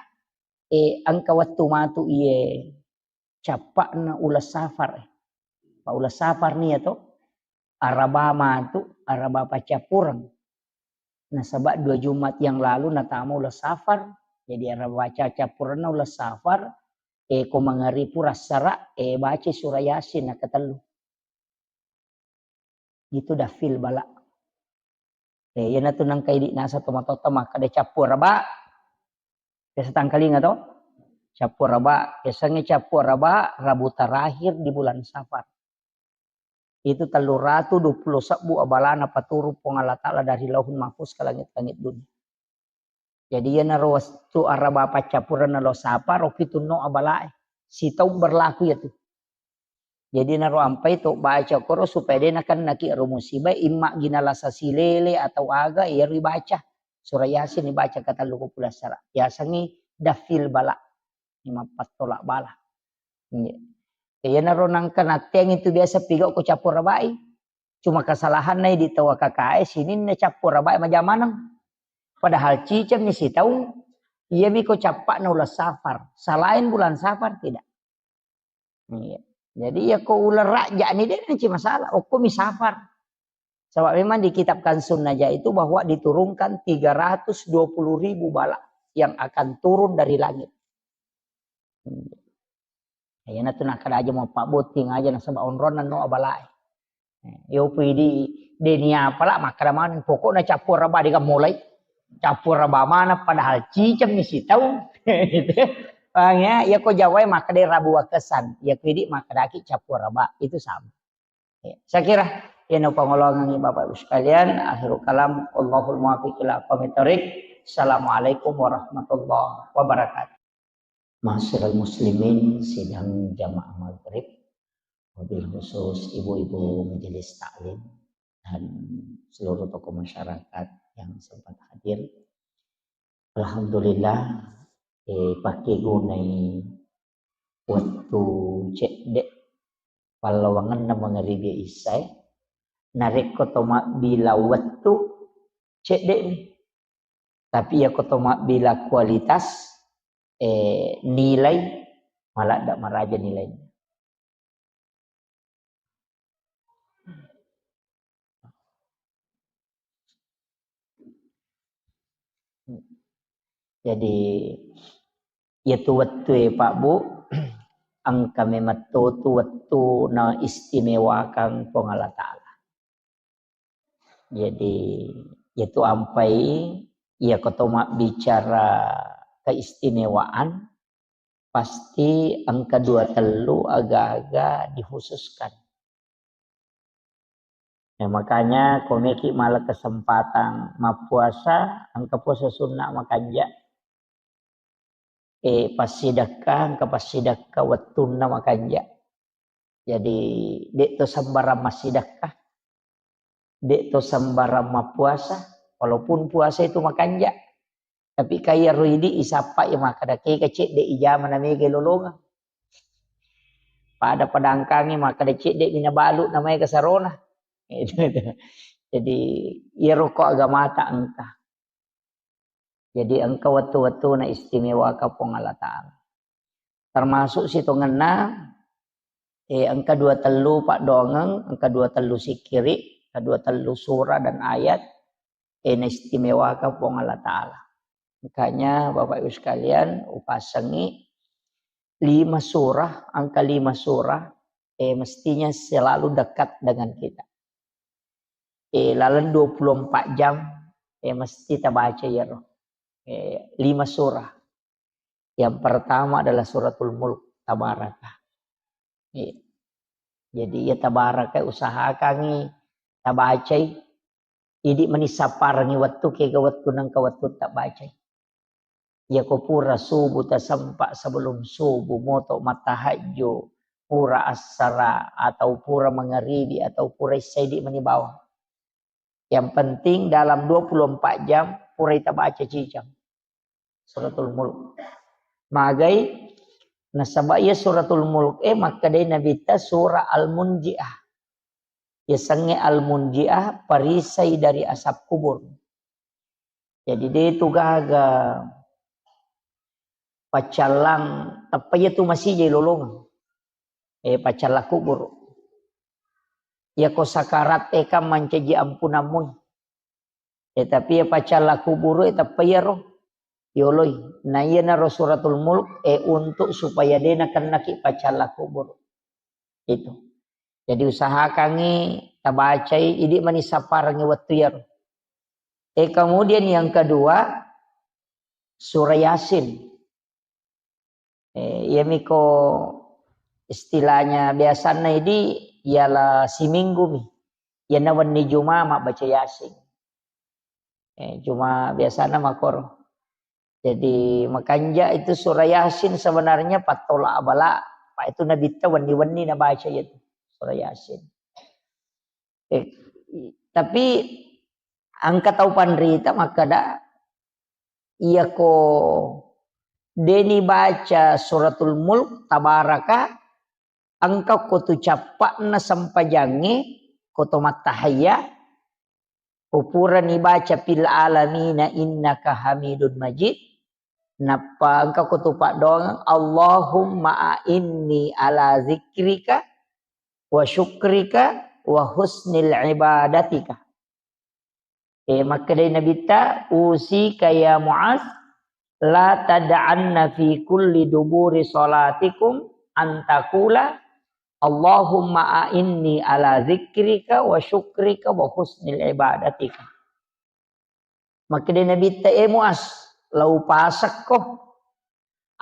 eh, engka wettu matu iye cappa'na uleng safar. Pa uleng safar nia to, araba matu, araba paccappureng. Nasaba dua Jumat yang lalu natama uleng safar, jadi araba paccappurengna uleng safar, eh, ko mangari pura sara, eh, baca surah Yasin nakatellu. Itu dafil bala. Eh, iyanatu nangka idi nasa tomatoatta makkeda cappu araba. Biasa tangkalinga to? Cappu araba. Biasanya cappu araba, Rabu terakhir di bulan Safar. Itu tellu ratu dua puluh sebbu abalana paturung Puang Allah Ta'ala dari Lauhul Mahfuz ke langit-langit dunia. Jadi iyanaro wettu araba paccappurenna lo safar, okkitunno abalae. Sitaung berlaku iyatu. Jadi naro ampai to baca koro supaya de nakennaki ero musibah, imma gina lasa silele atau aga, iyaro ibaca. Surah Yasin ibaca katellu ko pulassara. Yasengngi dafil bala. Ini mappattolak bala. Iya. Iyanaro nangka natteang itu biasa pigau ko cappu arabai. Cuma kesalahanna di tau A K K E sininna cappu arabai majamaneng. Padahal cicemmi sitaung, iyami ko cappa'na uleng safar. Selain bulan safar tidak. Iya. Jadi ya ko uleng rajja ni de nanci masalah. Okko mi safar. Sebab memang di kitab Kansun Najah itu bahwa diturunkan tiga ratus dua puluh ribu bala yang akan turun dari langit. Iyanatu nakkeda aja mau pabbotting aja nasaba onronna no abalae. Yo pui di deni apala makkeda maneng pokokna cappu araba de gammolai. Cappu araba maneng padahal cicemmi sitaung. Paham ya? Ya ko Jawae makkeda Rabu Wakesan, ya ko idi makkedaki cappu araba. Itu sama. Ya, saya kira ini pengolongan Bapak Ibu sekalian, akhirul kalam, Allahul muwaffiq ila aqwamit thariq. Assalamualaikum warahmatullahi wabarakatuh. Ma'asyiral muslimin, sidang jamaah maghrib, wabil khusus ibu-ibu majelis taklim dan seluruh tokoh masyarakat yang sempat hadir. Alhamdulillah, eh, pakkegunai wettu cedde pallawangenna mangaribi isyae. Narekko to mabbila wettu, cedde'mi. Tapi iyako to mabbila kualitas, eh, nilai, maladde maraja nilainna. Jadi, iyatu wettue, Pak, Bu, engka memetto tu wettu na istimewakang Puang Allah Ta'ala. Jadi, iyatu ampai, iyako to mabbicara keistimewaan, pasti engka dua tellu aga-aga dikhususkan. Ya, makanya ko meki mala kesempatan mappuasa, engka puasa sunnah makanja. Eh, passidekka, engka passidekka wettunna makanja. Jadi, de' to sembarang massidekka, de' to sembarang mappuasa, walaupun puasa itu makanja. Tapi kaya ro idi isappa ya makkeda kega cedde ijama na mega lolongeng. Pada-pada engkangi makkeda cedde mina balu na mega sarona. Itu, itu. Jadi, iyaro ko agamata engka. Jadi, engka wettu-wettuna istimewaka Puang Allah Ta'ala. Termasuk sitongenna, eh, engka dua tellu paddoangeng, engka dua tellu sikkiri, engka dua tellu surah dan ayat, eh, naistimewaka Puang Allah Ta'ala. Makanya, Bapak Ibu sekalian, upasengi lima surah, engka lima surah, eh, mestinya selalu dekat dengan kita. Eh, laleng dua puluh empat jam, eh, mesti tabaca iyaro. Eh, lima surah. Yang pertama adalah Suratul Mulk, Tabaraka. Eh, jadi ya Tabaraka usahakangi tabacai. Idi meni sapparengi wettu, kega wettu nengka wettu tabacai. Iyako pura subuh tasempa, sebelum subuh moto mattahajju, pura assara atau pura mangaribi atau pura isya idi meni bawang. Yang penting dalam dua puluh empat jam purai tabaca cicang Suratul Mulk. Magai nasaba iya Suratul Mulk e makkedai Nabitta surah Al-Munjiah. Yasengnge Al-Munjiah, perisai dari asap kubur. Jadi de tu gaga paccallang, tappa iya tu masija ilolongeng. Eh, paccallang kuburu. Iya ko sakarat e kan mancaji ampunammu. Eh, tapi iya paccallang kuburu e tappa iyaro yoloi. Na iyanaro Suratul Mulk e untuk supaya de nakennaki paccallang kuburu. Itu. Jadi usahakangngi tabacai, idi mani sapparengngi wettu iyaro. Eh, kemudian yang kedua, surah Yasin. Eh, iyamiko istilahnya biasanna idi, ialah siminggu mi. Iyana wenni Juma mabbaca Yasin. Eh, cuma biasana makoro. Jadi, makanja itu surah Yasin sebenarnya pattola abala, pa itu Nabitta wenni-wenni nabaca itu surah Yasin. Eh, tapi engka tau panrita makkeda, iyako deni baca Suratul Mulk, Tabaraka, engka ko tu cappa'na sempajangnge, ko to mattahayya, ko purani baca fil alamina innaka hamidun majid, nappa engka ko tu paddoangeng, Allahumma a'inni ala zikrika wa syukrika wa husnil ibadatika. Eh, makkedai Nabitta, "Usika ya Muaz, la tad'anna fi kulli duburi salatikum antakula, Allahumma a'inni ala zikrika wa syukrika wa husnil ibadatika." Makkedai Nabitta, "Eh Muaz, lau pasekko,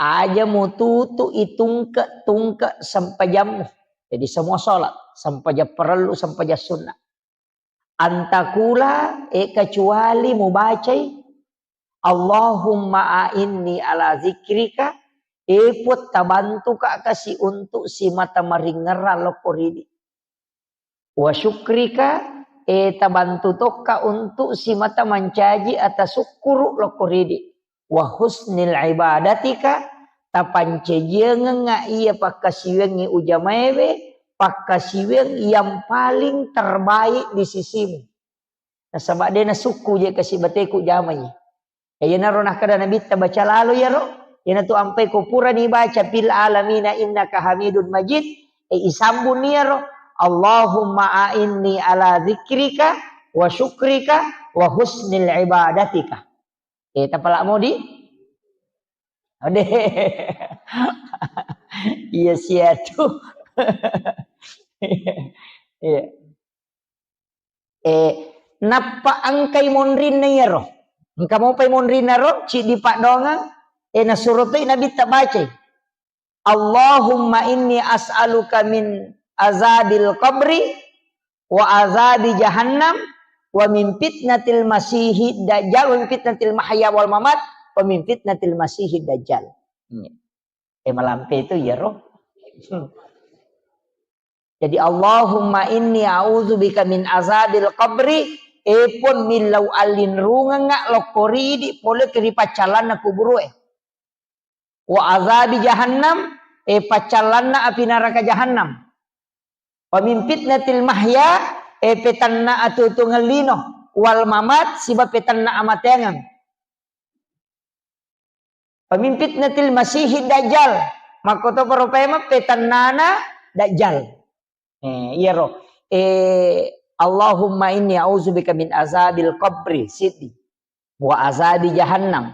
aja mututu itungke-tungke sempajammu." Jadi semua sholat, sempajang parellu, sempajang sunnah. Antakula, eh, kecuali mubacai, "Allahumma a'inni ala zikrika," eh, Puang, tabantuka kasi untuk simata maringerang lokko ridi. "Wa syukrika," eh, tabantu tokka untuk simata mancaji atasukkuru lokko ridi. "Wa husnil ibadatika," tapancajiangengnga iya pakkasiwiangngi ujamaewe, pakkasiwiang yang paling terbaik di sisimu. Nasaba de nasukku je kasi bateku jamai. Eh, iyanaro nakkeda Nabitta, baca lalo iyaro, iyanatu ampai ko purani baca fil alamina innaka hamidun majid, eh, isambung iyaro, "Allahumma a'inni ala zikrika wa syukrika wa husnil ibadatika." Eh, tapala modi? Ode. Iya siatu. Iya. Eh, nappa engkai monrinna iyaro. Engka mopai monrinna ro, ciddi paddoangeng, eh, nasuro toi Nabitta bacai. "Allahumma inni as'aluka min azabil qabri wa azabi jahannam wa min fitnatil masihid dajjal wa min fitnatil mahya wal mamat wa min fitnatil masihid dajjal." Eh, malampe itu iyaro. Jadi, "Allahumma inni a'udzubika min azabil qabri," eh, Puang, millau allinrungengnga lokko ridi pole ri paccallanna kuburue. "Wa azabi jahannam," eh, paccallanna api naraka jahannam. "Wa min fitnatil mahya," eh, petanna atuo-tuongeng lino, "wal mamat," siba petanna amateangeng. "Wa min fitnatil masihid dajjal." Makkotoparo paimeng petannana dajjal. Eh, iyaro. Eh, "Allahumma inni a'udzubika min azabil qabri," siddi. "Wa azabi jahannam.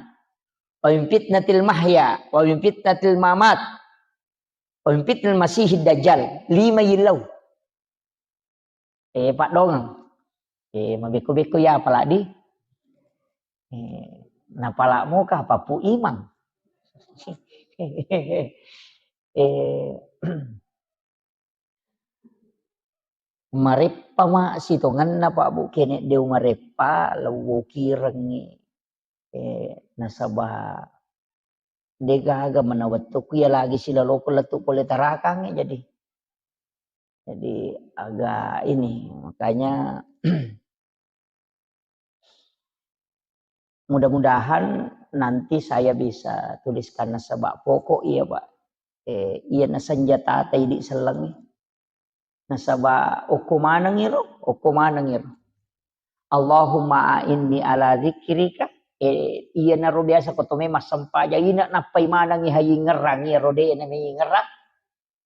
Wa min fitnatil mahya. Wa min fitnatil mamat. Wa min fitnatil masihid dajjal." Lima yillau. Eh, paddoangeng. Eh, mabekko-bekko ya apaladi. Eh, napala moka papu imang. Eh, mareppa ma sitongenna, Pak, Bu, kene deu mareppa, lewwo kirengngi. Eh, nasaba degaga mana wettukku iya lagi silaloko lettu pole tarakangnge, jadi. Jadi agak ini, makanya mudah-mudahan nanti saya bisa tuliskan nasaba pokok iya, Pak. Eh, iya nasenjata idi sellengngi. Nasaba okko maneng iro, okko maneng iro. "Allahumma a'inni ala dzikrika Eh, iyanaro biasa ko to memang sempajang, ina nappai manengngi hayingngerang, iyaro de' na meyingngerang.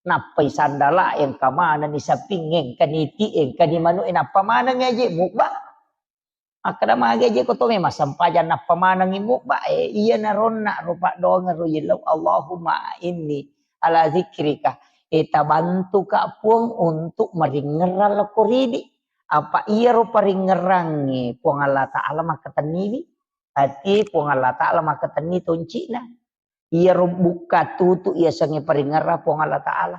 Nappai sandala, engka manenni saping, engka niti, engka ni manu, eh, nappa manengngi aje mubba. Makkeda magi aje ko to memang sempajang nappa manengngi mubba, eh, iyanaro onna ro paddoangeng ro yellau, Allahumma inni ala zikrika. Eh, tabantuka Puang untuk maringngerang lako ridi. Apa iyaro paringngerangnge Puang Allah Ta'ala makkatenniwi. Ati Puang Allah Ta'ala makkatenni toncina. Iyaro bukka tutu iyasengnge paringngerang Puang Allah Ta'ala.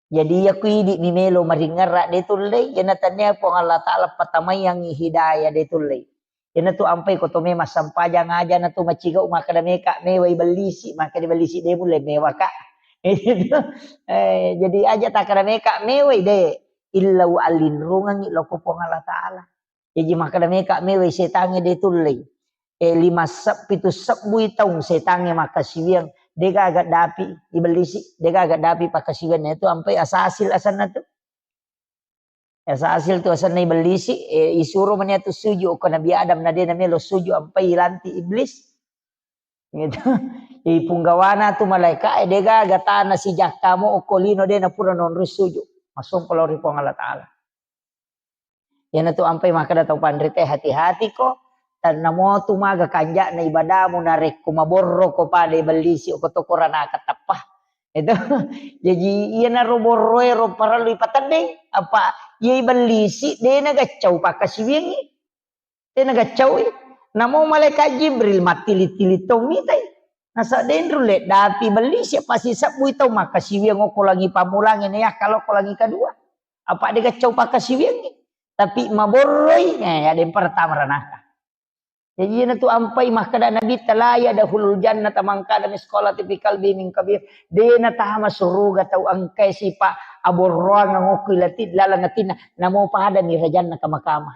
Jadi iya ku idi mi melo maringngerang de' tullei, iyana tania Puang Allah Ta'ala patamaiyangngi hidayah de' tullei. Iyana tu ampai ko to memang sempajang aja na tu macigau makkeda meka mewai bellisi, makkeda bellisi de' mulle mewaka. Eh, jadi aja takkeda meka mewai de', illau allinrungangngi loko Puang Allah Ta'ala. Jaji makkeda meka mewai setangnge de' tullei. Eh, lima seb-, pitu sebbui taung setangnge makkasiwiang, de' gaga dapi ibellisi, de' gaga dapi pakkasiwiang, itu ampai asasil asenna tu. Asasil tu asenna ibellisi, eh, isuro mani atu sujud ko Nabi Adam na de' na melo sujud ampai ilanti iblis. Gitu. Ipunggawana tu malaika, eh, de' gaga tana sijakkamu okko lino de' na pura nonroi sujud. Masompa lao ri Puang Allah Ta'ala. Iyana tu ampai makkeda tau panrita, hati-hati ko, tannamo tu maga kanja'na ibadamu narekko maborro ko pada ibellisi ko to koranaka teppa. Itu. Jaji iyanaro borroe ro parellu ipateddeng, apa iya ibellisi de' na gaccau pakkasiwiangngi. De' na gaccaui. Namo malaikat Jibril mattili-tili to mitai. Nasa de' nrulle dapi bellisi pasi sebbui tau makkasiwiang okko langi pammulangnge na yakka lao ko langi kedua. Apa de' gaccau pakkasiwiangngi. Tapi maborroi, eh, ada yang pertama ranaka. Jadi iyana tu ampai makkeda Nabi, "La yadkhulul jannata man kana misqala dzarratin fi qalbihi min kibr." De' na tama suruga tau engkai sipa aborroang okko ilati laleng atinna, namo pada mi rajanna kama-kama.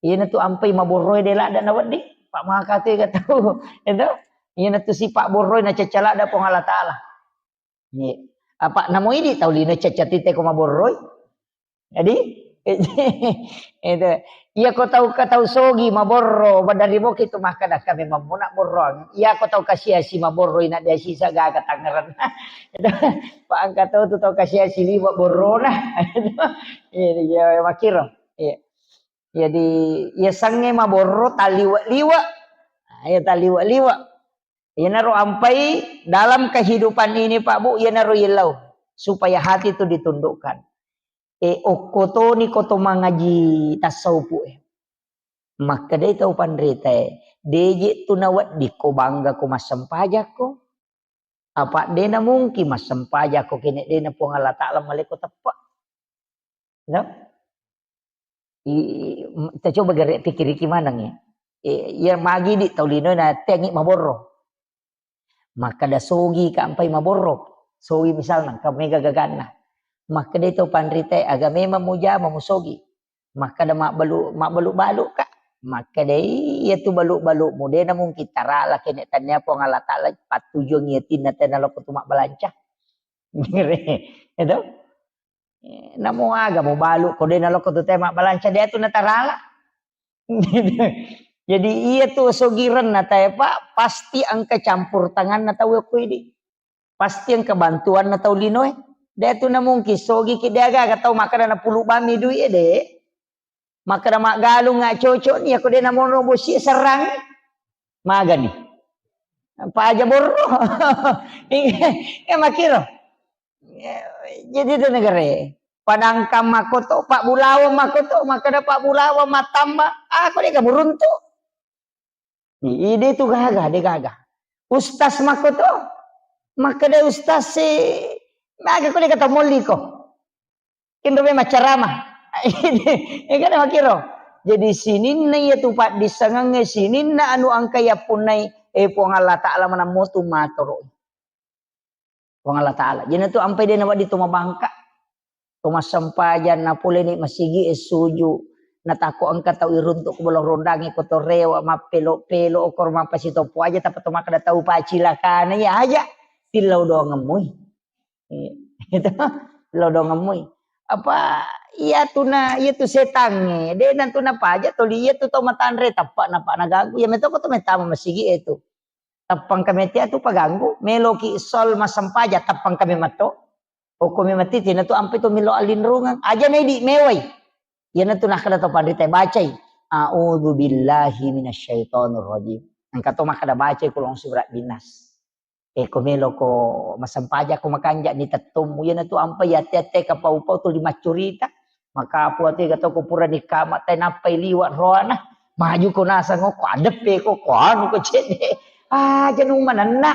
Iyana tu ampai maborroe de' ladda na wedding, pa maka tu ega tau. Itu. Iyana tu sipa borroe na cacca ladda Puang Allah Ta'ala. Iya. Apa namo idi tau lino cacca tite ko maborroi? Jadi, itu. Iya ko tau, ka tau sogi maborro, badari boki tu makkeda kami mammuna borroang. Iya ko tau kasiasi maborroi na dia sisa gaga tangerang. Itu. Pa engka tau tu tau kasiasi liwa borrona. Iya, iya, makkiro. Iya. Jadi, iya sengnge maborro talliwe-liwe. Nah, iya talliwe-liwe. Iyanaro ampai dalam kehidupan ini, Pak Bu, iyanaro yellau supaya hati itu ditundukkan. Eh, okko toni ko to mangaji tasawufu e. Makkedai tau panrita e, deje tu nawedding ko bangga ko massempajakko. Apa de na mungkin massempajakko kene de na Puang Allah Ta'ala maleko teppe. No? I, i, m-, ta coba gare pikiriki maneng ya. E, ya magi di tau lino na tengi maborro. Makkeda sogi ka ampai maborro. Sogi misalna, ka mega gaganna. Makkeda tau panrita e, aga memang mujama musogi. Makkeda mabbalu-, mabbalu-balu ka. Makkeda iya tu balu-balumu de na mungkin tarala kene tania Puang Allah Ta'ala pattujuang yatinna tena loko tu mabbalanca. Itu. Eh, namo aga mubalu ko de na loko tu te mabbalanca de tu natarala. Jadi iya tu sogirenna tae, Pak, pasti engka campur tanganna tau ko idi. Pasti engka bantuanna tau linoe. De tu na mungkin sogi ki de aga-aga tau makkeda na pulu bami dui e de. Makkeda maggalung nga cocok ni, ako de na monro bosi serrang. Magani. Paja borro. Eh, makiro. Jadi itu negara. Padangkang makoto, Pak Bulawa makoto, makkeda Pak Bulawa matamba, ako de ka muruntu. Ide tu gaga, de gaga. Ustaz makoto, makkeda ustaz si, maga ko de kata molliko. Kenro me maccarama. Ega na makiro. Jadi sininna iya tu paddissengengnge, sininna anu engka yappunnai, eh, Puang Allah Ta'ala manammo tu matoro. Puang Allah Ta'ala. Jadi tu ampai de na wedding to mabangka. To massempajang, na pole ni masigi e suju. Na tako engka tau iruntuk ko bolong rondangi ko to rewa, mappelo-pelo, okor mappasitopo aja, tapi to makkeda tau pacilakana ya aja. Tillau doang mui. Iya. Itu lo dongemmui. Apa Iya tu na, iya tu setangnge. De' na tu napaja toli iya tu tau matanre tappa napa naganggu. Iya metoko tu metama masigi e tu. Tappang kametia tu paganggu. Meloki sol masempaja tappang kame matto. Okko memang titi na tu ampe tu milo alinrungang. Aja na idi mewai. Iya na tu nakkeda tau panrita bacai. A'udzu billahi minasyaitonir rajim. Engka to makkeda bacai kulong surat binas. E, ko melo ko masempajang ko makanja ni tettommu, iyanatu ampai ate-ate kapau-pau tuli maccurita. Makapu ate ga to ko pura ni kama te nappai liwa roana. Maju ko nasang ko adeppe ko, ko anu ko cedde. Aja nu manenna.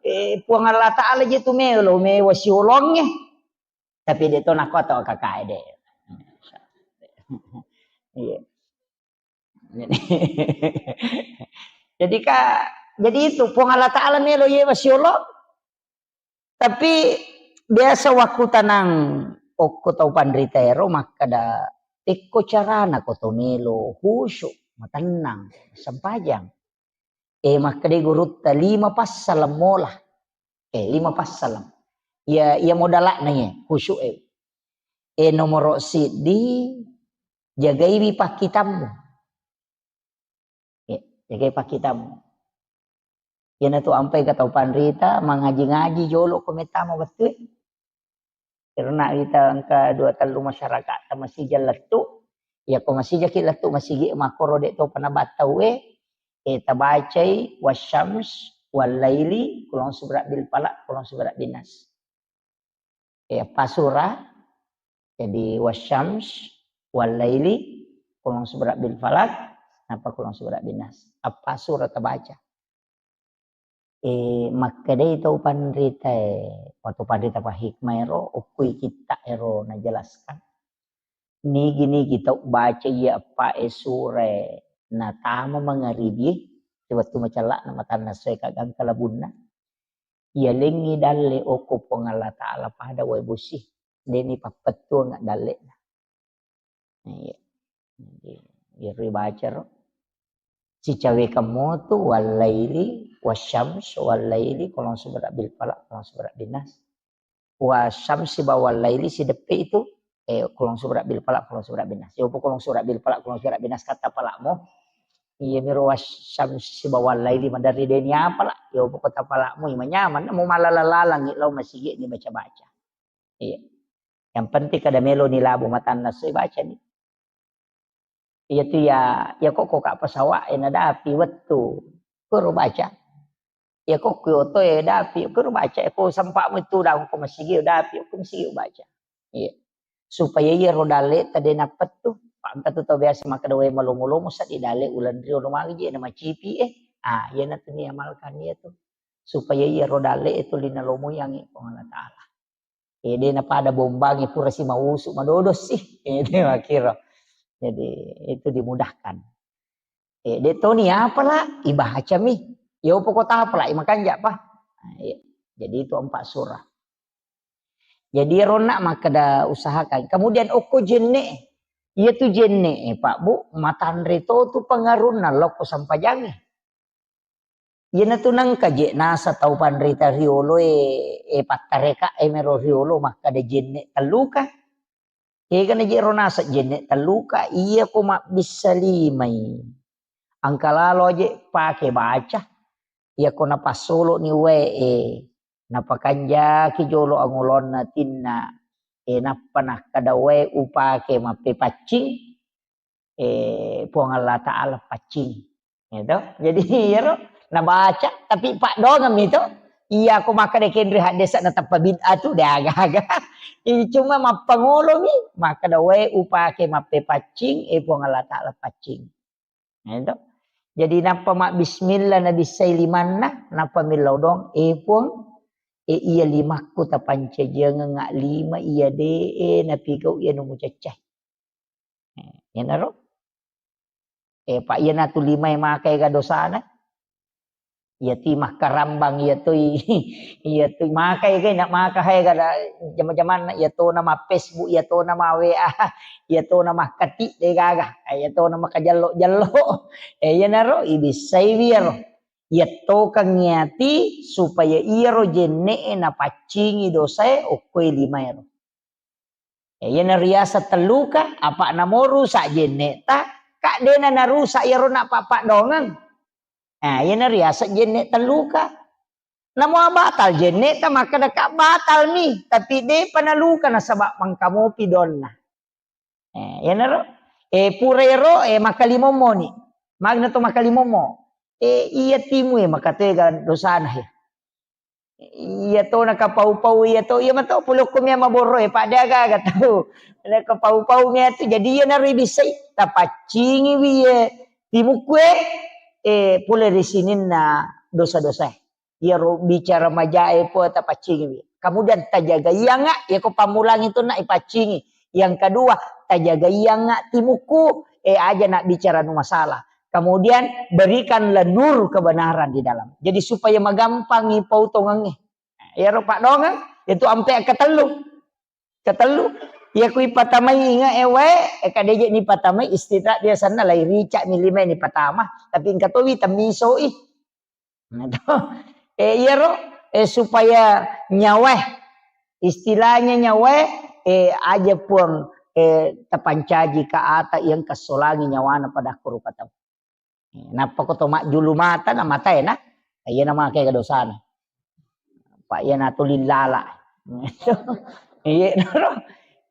E, Puang Allah Ta'ala je tu melo, mewa siolongnge. Tapi de to nako to kakae de. Iya. Jadi, jadi ka, jadi itu Puang Allah Ta'ala melo yewa siolo. Tapi biasa waktu tanang okko tau panrita ero makkeda, tekko carana ko to melo khusyuk, matennang, sempajang. E, makkeda gurutta lima passaleng mola. E, lima passaleng. Iya, iya modalakna iya, khusyuk e. E, nomoro siddi, jagaiwi pakkitammu. E, jagai pakkitammu. Iyanatu ampai ga tau panrita, mangaji-ngaji jolo ko mettama wettue. Karena ita engka dua tellu masyarakat ta masija lettu. Iya ko masijaki lettu masigi makkoro de topa nabattau e, e tabacai wasyams wallaili kulong subra bil falak kulong subra bin nas. E, appa sura, jadi wasyams wallaili kulong subra bil falak, napa kulong subra bin nas. Appa sura tabaca. E, makkedai tau panrita e, atau panrita pa hikmah ero, okkui kitta ero najelaskan. Nigi-nigi tau baca iya appa e sura e natama mangaribi e, wettu macellakna matanna soe kagangka labunna. Iya lengngi dalle okko Puang Allah Ta'ala pada wae bosi. Deni pappettuang dalle'na. Iya. Jadi, iyaro ibaca ro. Sicawekang motu wallaili, wasyams, wallaili, kulong subra bil falak, kulong subra bin nas. Wasyams sibawa wallaili sideppe itu, eh, kulong subra bil falak, kulong subra bin nas. Yopo kulong subra bil falak, kulong subra bin nas kata palakmu. Iya miro wasyams sibawa wallaili maderri deni apala. Yopo kota palakmu, imanyaman, mau malala-lalangi, lau masigi ni baca-baca. Iya. Yang penting kada melo ni labu matanna soi baca ni. Iya tu ya, ya kok kok ka pesawat e nadapi wettu. Kuro baca. Ya kok ku oto e dapi, kuro baca. Ya ko sempakmu itu dah ko masigi dapi, ko masigi baca. Iya. Supaya iya ro dalle tadi napet tu. Pak engka tu tau biasa makkeda wae malomo-lomo sa di dalle ulan rio lo magi je na macipi e. Ah, iya na tu ni amalkan iya tu. Supaya iya ro dalle itu lina lomo yang Puang Allah Ta'ala. Eh, de napada bombangi pura si mausu madodo sih. Eh, de makkiro. Jadi itu dimudahkan. Eh, de toni apala ibaca mi. Yo pokok apala imakanja pa. Nah, iya. Jadi itu empat surah. Jadi ronna makkeda usahakan. Kemudian okko jenne. Iya tu jenne, eh, Pak Bu, matanre to tu pengarunna lokko sampajangi. Iyanatu nengka je nasa tau panrita riolo e, e pattareka e mero riolo makkada jenne telluka. Kegana je ro nasa jenne telluka, iya ko mabbissa limai. Angka lalo aje pake baca. Iya ko napassolo ni wae e, napakanjaki jolo angolonna tinna. E nappa nakkada wae upake mappepaccing. Eh, Puang Allah Ta'ala paccing. Gitu. Jadi, iyaro nabaca, tapi paddoangeng mi to. Iya, ko makkeda kenri haddesa na tappa bid'ah tu, de aga-aga. Ih, cuma mappangolo mi, makkeda wae upake mappepaccing, eh, Puang Allah Ta'ala paccing. Gitu. Jadi, nappa mabbismillah, nabissai limanna, nappa millau doang, eh, Puang, eh, iya limakku tapancajiangeng lima, iya de, eh, napigau iya nu mucaccai. Eh, iyanaro. Eh, pa iyanatu limae makai ga dosana. Iyati makkarambang iyatoi, iyatoi makai ga, na maka hai ga da jama-jamanna, iyatona ma Facebook, iyatona ma W A, iyatona makkati de gaga, iyatona makajello-jello. Eh, iyanaro ibissai wiyaro. Iyattokang iyati supaya iyaro jenne'e napaccingi dosae okkoi limaero. Eh, iyana riaseng telluka, apa namo rusak jenne'ta, ka de'na narusak iyaro nappa paddoangeng. Nah, iyana riaseng jenne' telluka. Namo batal jenne'ta, makkeda ka batal mi, tapi de'pa naluka nasaba mangkamopi donna. Eh, iyanaro, eh, pura ero, eh, makkalimommo ni. Magna to makkalimommo. Eh, iya timu e makatega dosana he. Iya to nakapau-pau iya to, iya mato pulokku mia maborro e, pada aga-aga tau. Nakapau-pau mia tu, jadi iyanaro ibissai, tapaccingi wi ye timukku e, eh, pole ri sininna dosa-dosa e. Iyaro bicara majae po tapaccingiwi. Kemudian tajagaianga, iyako pammulang itu nak ipaccingi. Yang kedua, tajagaianga timukku, eh, aja nak bicara nu masalah. Kemudian berikanlah nur kebenaran di dalam. Jadi supaya magampangi pautongengnge. Iyaro paddoangeng, itu ampe ketellu. Ketellu, iya kui patamai inge e wae, eh, kadeje ni patamai istirahat biasanna lai rica mi lima ni patama, tapi engka towi temmisoi. Nah, to. Eh, iyaro, eh, supaya nyawae, istilahnya nyawae, eh, aja puang, eh, tapancaji ka ata yang kasolangi nyawana pada kurukata. Nappa ko to majjulu mata na matae na, iya na make dosana. Pak iya na tuli lala. Iya naro.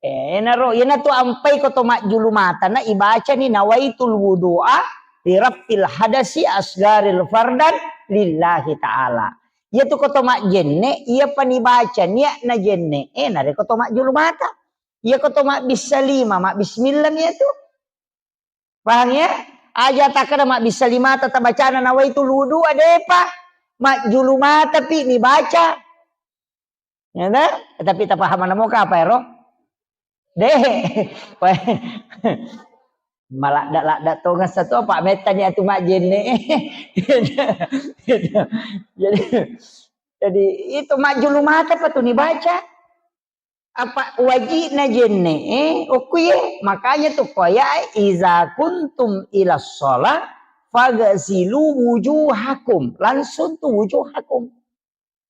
Eh, naro, iya na tu ampai ko to majjulu mata na ibaca ni nawaitul wudu'a li rafil hadasi asgaril fardan lillahi ta'ala. Iya tu ko to majjenne, iya pani baca niat na jenne, eh, nare ko to majjulu mata. Iya ko to mabbissa lima, mabbismillah iya tu. Pahang ya? Aja takkeda mabbissa limata tabacana nawaitul wudu'a, depa. Majjulu mata pi nibaca. Ya ta? Tapi tapaham namo ka apa ero? De. Maladda-ladda tongeng satu apa mettani atu majjenne. Jadi, jadi itu majjulu mata pa tu nibaca. Apa wajibna jenne, eh, okkuye. Makanya tu koya, iza kuntum ila sholat fagasilu wujuhakum. Langsung tu wujuhakum.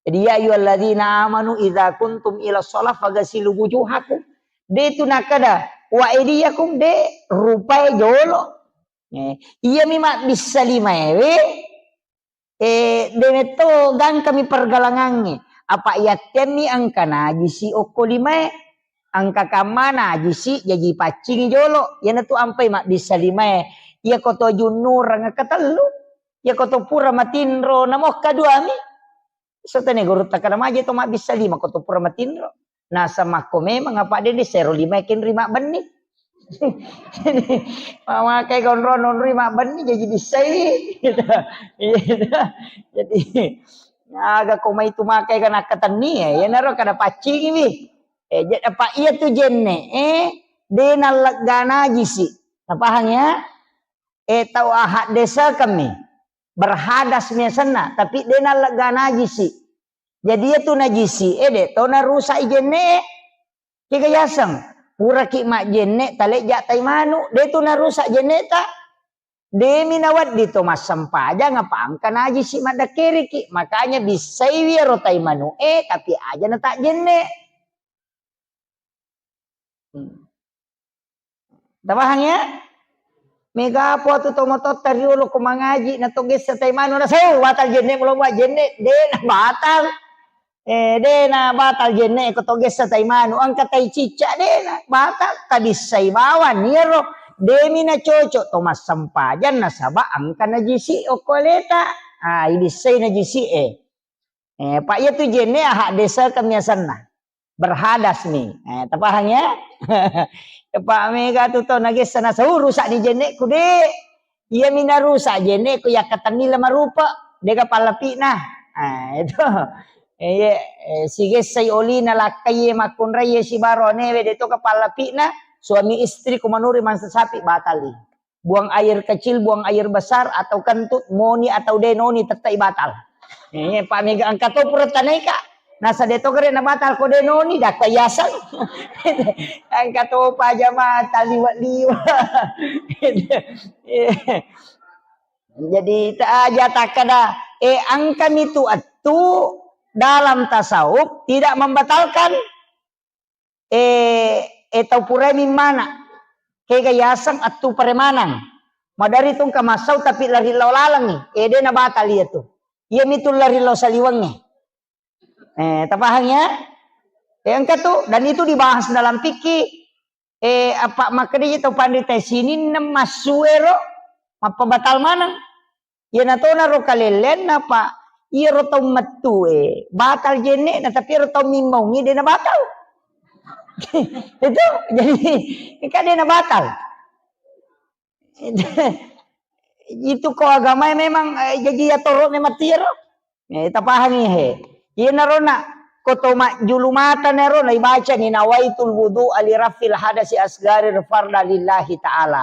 Jadi, ya ayyuhalladzina amanu iza kuntum ila sholat fagasilu wujuhakum. De tu nakada wa aidiyakum, de rupai jolo. Eh, iya mi mabbissa lima ewe, eh, de metto gangkami pergalangangnge. Apa yattemmi engka najisi okko limae, engka kamma najisi jaji paccingi jolo. Iyanatu ampai mabbissa limae. Iya ko to junnureng engka tellu. Iya ko to pura matinro namo kaduami. Sotene guru takkada maje to mabbissa lima ko to pura matinro. Nasamakko memang apa dede sero lima kenri mabbenni. Jadi, mamakai konro nonri mabbenni jadi bissai. Gitu. Iya, gitu. Jadi, aga ko mai tu makai kana katenni ya, ya naro kada paccingi wi. Eh, jadi apa iya tu jenne, eh, de nallegga najisi. Napahang ya? Eh, tau ahak desa kami. Berhadas miasanna, tapi de nallegga najisi. Jadi iya tu najisi, eh, de to narusak i jenne. Kega yaseng, puraki majjenne, talejja tai manu, de tu narusak jenne ta. Demi nawedding to massempajang apa engka najisi maddakkeriki. Makanya bissaiwi ero tai manu e, tapi aja na tak jenne. Hmm. Tapahang ya? Mega po tu tomatotta riolo ko mangaji na to gessa tai manu na sau batal jenne, mulo mua jenne, de na batal. Eh, de na batal jenne ko to gessa tai manu, engka tai cicca, de na batal. Tabissai bawang iyaro, demi na cocok to massempajang nasaba engka najisi okko aleta. Ah, ibissai najisi e. Eh, pa iya tu jenne ahak desa kemiasanna. Berhadas ni. Eh, tapahang ya? Pak mega tu to nagessa nasau rusak ni jenneku de. Iya mi narusak jenneku yakkatenni le marupa. Dega pallapina. Ah, itu. Eh, iya, eh, sigessai olina lakkai makkunrai sibaro newe de to ka pallapina. Suami istri ku manuri mansa sapi batali. Buang air kecil, buang air besar, atau kentut, moni atau denoni, tettai batal. Eh, Pak Mega engka to pura tanai, Kak. Nasa de to gere na batal ko denoni, dakka yaseng. Engka to pa jamaah taliwa-liwa. Jadi, ta aja takkada, eh, engka mi tu attu dalam tasawuf tidak membatalkan eh, e tau purai mimmana, kega yaseng attu paremanang. Madari tungka massau tapi lari lao lalengngi, e de nabatal iya tu. Iya mitu lari lao saliwengnge. Eh, tapahang ya? Eh, engka tu, dan itu dibahas dalam fikih. Eh, apa makkedai tau panrita sininna massuero mappabatal maneng. Iyana tona ro kalelleanna, Pak. Iyaro tau mettue batal jenne'na, tapi iyaro tau mimmaungi de nabatal. Itu jadi kan de nabatal. Itu ko agamae memang, eh, jaji atoro memang tiaro. Eh, tapahangi he. Iyanaro na ko to majjulu mata nero na ibacani nawaitul wudu ali rafil hadasi asgari farda lillahi ta'ala.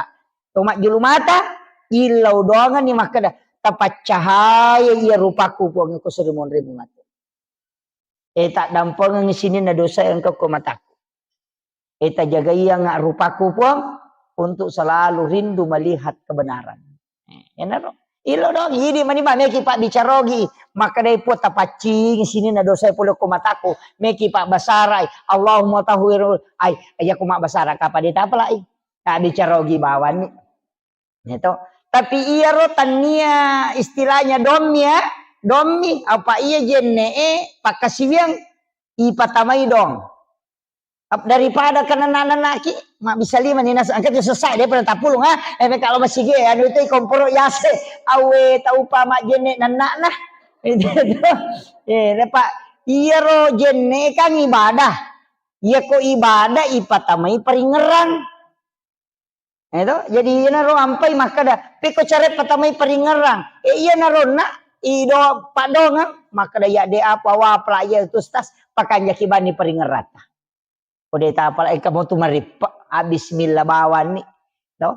To majjulu mata, illau doanganni makkeda, "Tapaccahaya iya rupaku, Puang, ko suri monrimu matu. E, taddampengengngi sininna dosa engka ko mataku. E, tajagaianga rupaku, Puang, untuk selalu rindu melihat kebenaran." E, enaro. Illau doang, idi mani ba meki pabbicarogi. Makkedai Puang, "Tapaccingi sininna dosa pole ko mataku." Meki pabbasarai, "Allahumma tahhirul," ai, iya ko mabbasara kapa de tapalai. Tabbicarogi bawanni. Ya to. Tapi iyaro tannia istilahnya dommi ya, dommi apa iya jenne'e pakkasiwiang ipatamai dong. Ap-, daripada kananna-nannaki, mabbisa lima ni nas-, engka tu sesai daripada tapulung, ha? Eh, kalau masigi, anu itu komporo yase, awe taupa majjenne nannakna. Itu, itu. Eh, Pak, iyaro jenne kan ibadah. Iya ko ibadah ipatamai paringerang. Eh, to? Jadi iyanaro ampai makkeda, "Pekko care patamai paringerang." Eh, iyanaro na ido padongeng makkeda, "Ya de apa wa pala iya tu stas pakanjaki bani paringerata." Ko de tapala engka mo tu marippe, ah, bismillah bawanni. To?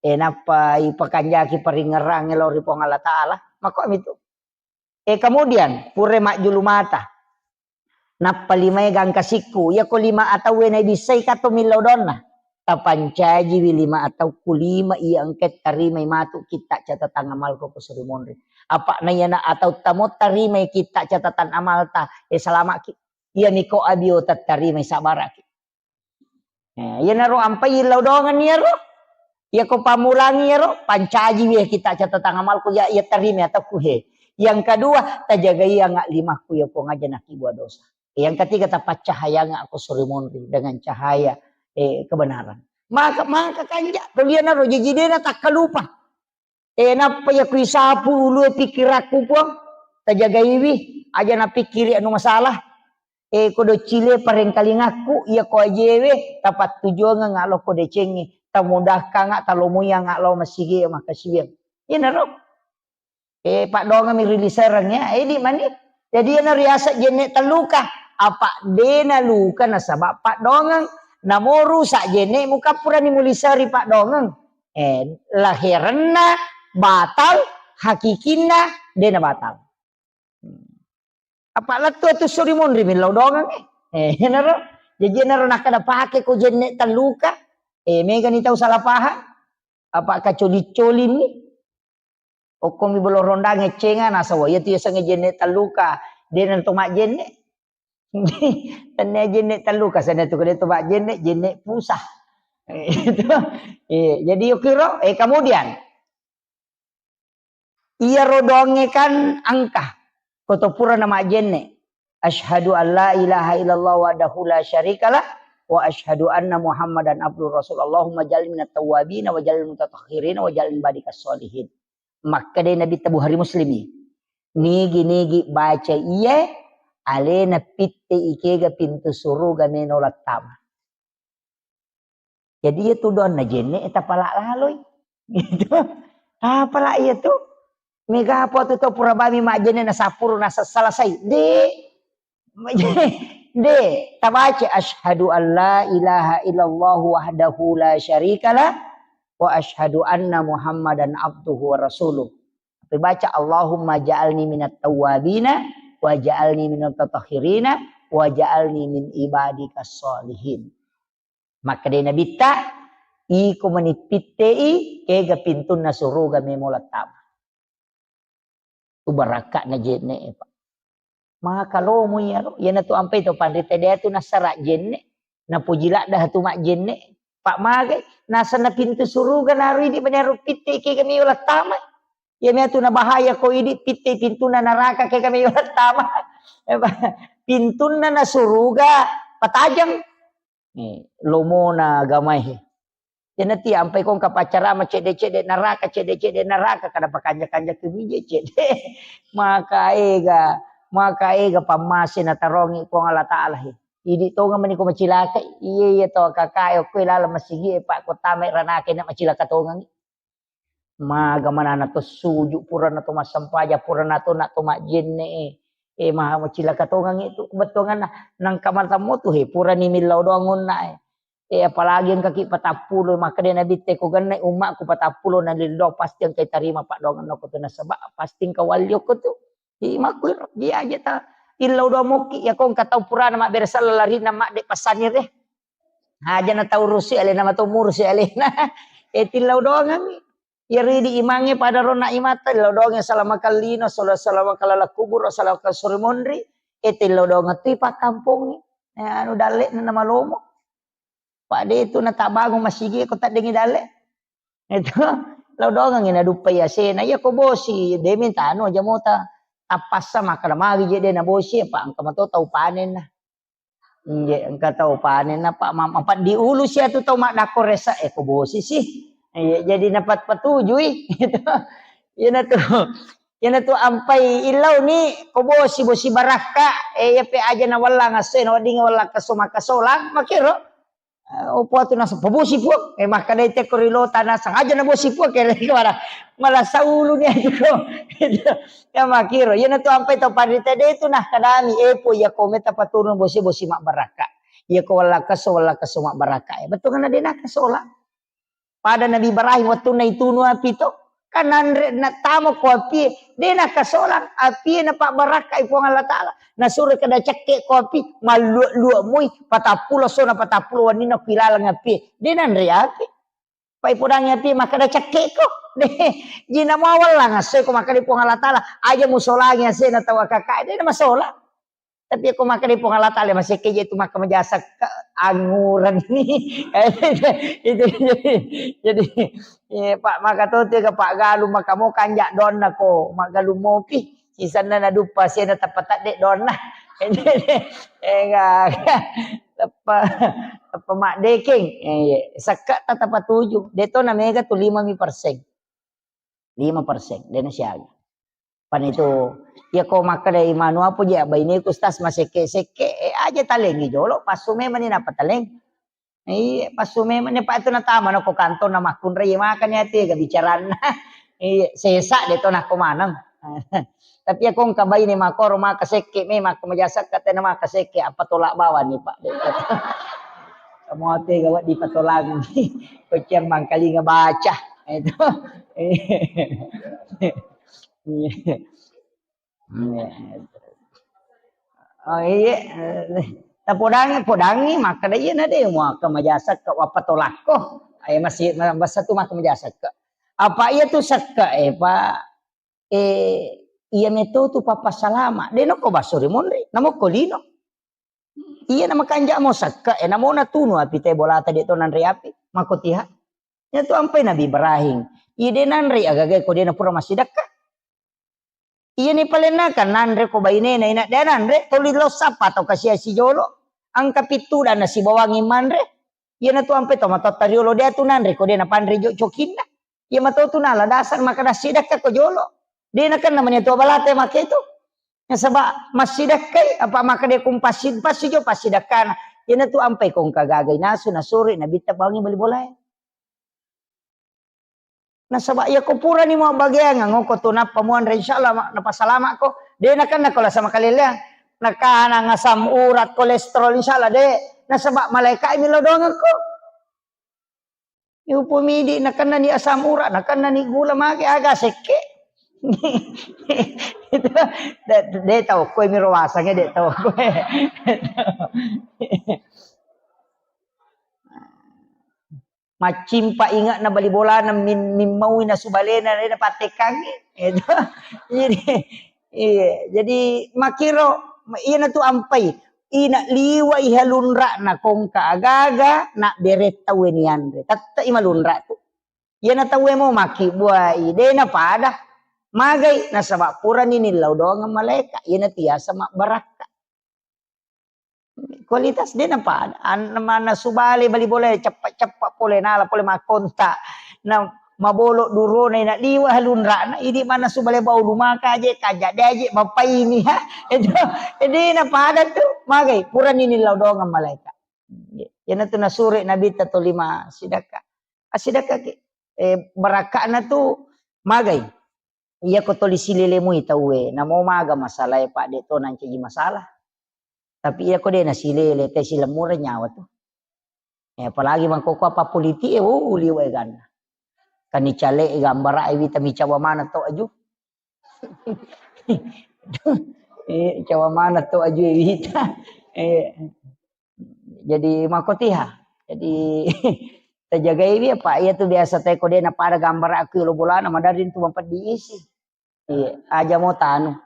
Eh, nappa ipakanjaki paringerang lao ri Puang Allah Taala. Makko mitu. E, kemudian, pura majjulu mata. Nappa limae gangka sikku. Iya ko lima atauwe naibissai kato millau donna. Tapancajiwi lima atau ku lima iya engka tarimai matu kitta catatan amalku ko suri monri. Apa na iyana atau tamo tarimai kitta catatan amalta, e, salamaki. Iya miko abio tattarimai sabaraki. Eh, iyanaro ampai illau doangenni iyaro. Iya ko pammulangi iyaro, pancajiwi kita catatan amalku ya, iya tarimi atau kuhe. Yang kedua, tajagaianga limakku ya Puang aja nakibua dosa. Yang ketiga, tapaccahayanga aku suri monri dengan cahaya, eh, kebenaran. Maka, maka kanja, to iyanaro jaji dena takkalupa. E, nappa iya kuisapu ulue pikkirakku, Puang, tajagaiwi, aja napikkiri anu masalah. E, ko doccile parengkalingakku, iya ko ajewe, tapattujuangeng alo ko decengnge, tamudakkanga, talomoianga lao masigi, makasiwiang. Iyanaro. E, paddoangeng mi ri lisereng ya, edi mani. Jadi iyana riaseng jenne telluka. Apa dena luka nasaba paddoangeng. Namo rusak jenne mukappurani muliseri paddoangeng. Eh, laherenna batal, hakikinna dena batal. Apa lettu tu suri monri millau doangeng, eh. Eh, enaro. Jadi enaro nakkeda pake ko jenne telluka. Eh, megani tau salah paham. Apa kacoli-colinni. Okkomi bolo rondang eccenga nasawa. Iya tu yasengnge jenne telluka. Dena to majjenne. Tennia jenne telluka, sana tu kada tu majjenne, jenne pusah. Itu. Eh, jadi yukiro, eh, kemudian iyaro doangnge kan engka. Ko to pura na majjenne. Asyhadu an la ilaha illallah wahdahu la syarikalah wa asyhadu anna Muhammadan abduhu rasul. Allahumma ja'alni minat tawwabin wa ja'alni mutatahhirin wa ja'alni badikas sholihin. Makkedai Nabitta Bukhari Muslimi, "Nigi-nigi baca iye, alena pitte ikega pintu suruga meno lattama." Jadi iya tu doanna jenne tapala laloi. Gitu. Apala iya tu? Mega apa tu tau pura bami majjenne na sapuru na selesai. De. De, tabaca asyhadu an la ilaha illallah wahdahu la syarikalah wa asyhadu anna Muhammadan abduhu wa rasuluh. Tapi baca Allahumma ja'alni minat tawwabina wa ja'alni minat tatahhirina wa ja'alni min ibadikas sholihin. Makkedai Nabitta, iko mani pittei kega pintunna suruga memo lattama. Tu barakka'na jenne, Pak. Maka lomo iyaro, iyana tu ampai to panrita de tu nassara jenne. Napoji ladda tu majjenne, pak magai, nasenna pintu suruga naru idi mani aro pitte ke kami ulah tama. Iya matu na bahaya ko idi pitte pintunna naraka ke kami ulah tama. Pintunna na suruga patajang. Nih, lomona agamae. Iyanatu ampai kong kapaccarama cedde-cedde naraka, cedde-cedde naraka, kada pakanja-kanja ke bije cedde. Maka ega, maka ega pammase natarongi Puang Allah Ta'ala he. Idi tonga mani ko macilaka, iya, iya to kakae okko lala masigi e, pak ko tama ranaka na macilaka tongangi. Maga manana to suju, purana to massampaja, purana to na to majjenne e. E, maha macilaka tongangi tu kebetulanna nangka matammo tu he, purani millau doang onna e. E, apalagi engkaki patappulo, makkeda Nabitte ko genne ummakku patappulo na lillau pasti engka tarima paddoangenna ko tu nasaba pasti engka walli okko tu. Imakku iro, dia aja ta illau doang mokki, ya ko engka tau purana mabbere sella larinna madde passanire. Aja na tau rusi alena mato murusi alena. E tillau doangangi. Iyaro idi imangnge pada ronna imatta, lao doangnge salama kallino, sala-, salama kalala kubur, salama sore monri, e tellau doangnge tu ipakkampongngi. E, anu dalle'na namalomo. Pak de tu natabangung masigi ko taddengi dalle. Itu lao doangngi naduppai asena. Iya ko bosi, de mintano aja mota. Tappassa makkada magi je de nabosi, apa engka mato tau panenna. Inje, engka tau panen, napa ma-, mapaddi ulu sia tu tau maddakko resa, e, ko bosi si. Iya, jadi napat patujui. Gitu. Iyanatu, iyanatu ampai illau ni ko bosi, bosi barakka, e, iya pe aja na wallang asse, na wedding wallang kaso makasolang, makiro. E, opo atu nasa pabosi puang, e, makkadai tekko rilota nasang aja na bosi puang, kere kemana? Malah saulu ni aja ko. Gitu. Ya makiro, iyanatu ampai tau parita de tu nah kadami, e po iya ko meta paturun bosi-bosi mabbarakka. Iya ko wallakaso, wallakaso mabbarakka. E, betul kan de nakasola. Pada Nabi Ibrahim waktu na itunu api to, kan nanre na tamo ko api, de nakasola, api na pabbarakka Puang Allah Taala. Nasuro kada cekke ko api, malluak-luak mui, patappulo sona patappulo wanina pilalang api. De nanre api. Pai podangi api makkada cekkeko. De, jina mawallang asse ko makkada Puang Allah Taala, aja musolangi asena tau akaka, de na masola. Tapi ko makkada Puang Allah Taala, masekke je tu makka majasa ke anguran ni. Itu jadi, jadi, eh, Pak, maka to tu ke Pak Galu, maka mo kanja donna ko, Mak Galu mopi. Sisenna naduppa sena tappa tedde donna. Enggak. Tappa, tappa maddekeng. Eh, iya. Sekke ta tappa tuju. De to na mega tu lima mi persen. Lima persen. De na siaga. Pan itu, iya ko makkada imanu apa je, baineku stas masekke-sekke, eh, aja talengi jolo, passu memang ni napa taleng. Iya, passu memang ni, Pak, itu natama nako kantor na makkunrai makani ati ga bicaranna. Iya, sesa de to nako maneng. Tapi ako engka baine makoro maka sekke memang ko majasakka tena maka sekke apa tolak bawang ni, Pak. Kamu ati ga wedding patolangi. Koceng mangkalinga baca. Itu. Iya. Iya. Oh, iya. Tapodangi, podangi, makkada iya na de muaka majasakka, wappa tolakko. Ayo masih, ma-, masa tu maka majasakka. Apa iya tu sakka, eh, Pak? Eh, iya meto tu papa salama. De nokko basso ri monri, namokko lino. Iya na makanja mo sakka, eh, namo natunu api te bolata de to nanre api. Mako tiha. Iya tu ampai Nabi Ibrahim. Iya de nanre agaga ko de na pura massidakka. Iyani palenna kan nanre ko bainena ina de nanre, toli lo sappa tau kasia sijolo. Angka pittu dana sibawangi manre. Iyana tu ampe to matotta riolo de tu nanre ko de napanre jo cokinna. Iya mato tu nala dasar maka dassidakka ko jolo. De nakenna mani tu balate make tu. Nasaba massidakkai apa maka de kum passi, passi jo passidakkana. Iyana tu ampai kong kagagai nasu nasuri nabitta bawangi bali bolae. Nasaba iya ko purani mabbageang ngoko tu nappa muanre, insyaallah ma-, napasalama'ko. De nakenna ko lasa makaleleang. Nakanang asam urat, kolesterol, insyaallah de. Nasaba malaika mi lo dongengko. Iupu midi nakenna ni asam urat, nakenna ni gula mage aga sekke. Itu de, de tau koe mi rowasange de tau koe. Maccimpa inge'na bali bolana min-, mimmaui nasu balena, de napattekkangngi. Itu. Jadi, iya, jadi makkiro, iyana tu ampai. ina liwa iha lunra'na kongka agaga, na beretta weni anre. Tette i malunra tu. Iyana tauwe mo makkibbuai, de napada. Magai, nasaba purani nillau doangeng malaeka, iyana tiasa mabbarakka. Kualitas de napada. An-, mana subale bali bola ceppa-ceppa pole nala pole makkonta. Na mabolo durona ina liwa halunrana, idi mana subale bau lumaka aje, kaja de aje, mapaini ha. Itu, de napada tu, magai, purani nillau doangeng malaeka. Iyana tu nasure Nabitta tolima sidakka. Asidakka ki, eh, barakka'na tu magai. Iyako toli silele mui tauwe, namo maga masalae, Pak, de to nancaji masalah. Tapi iyako de nasilele, te silemmureng nyawa tu. Eh, apalagi mangkoko apa politik e, oh, liwa e ganna. Kani cale e gambara e wita micawa mana to aju. Eh, cawa mana to aju e wita. Eh, jadi makotiha. Jadi tajagai wi apa iya tu biasa te ko de napada gambara aku lo bolana madari tu mapeddi isi. Iya, aja mo tanu.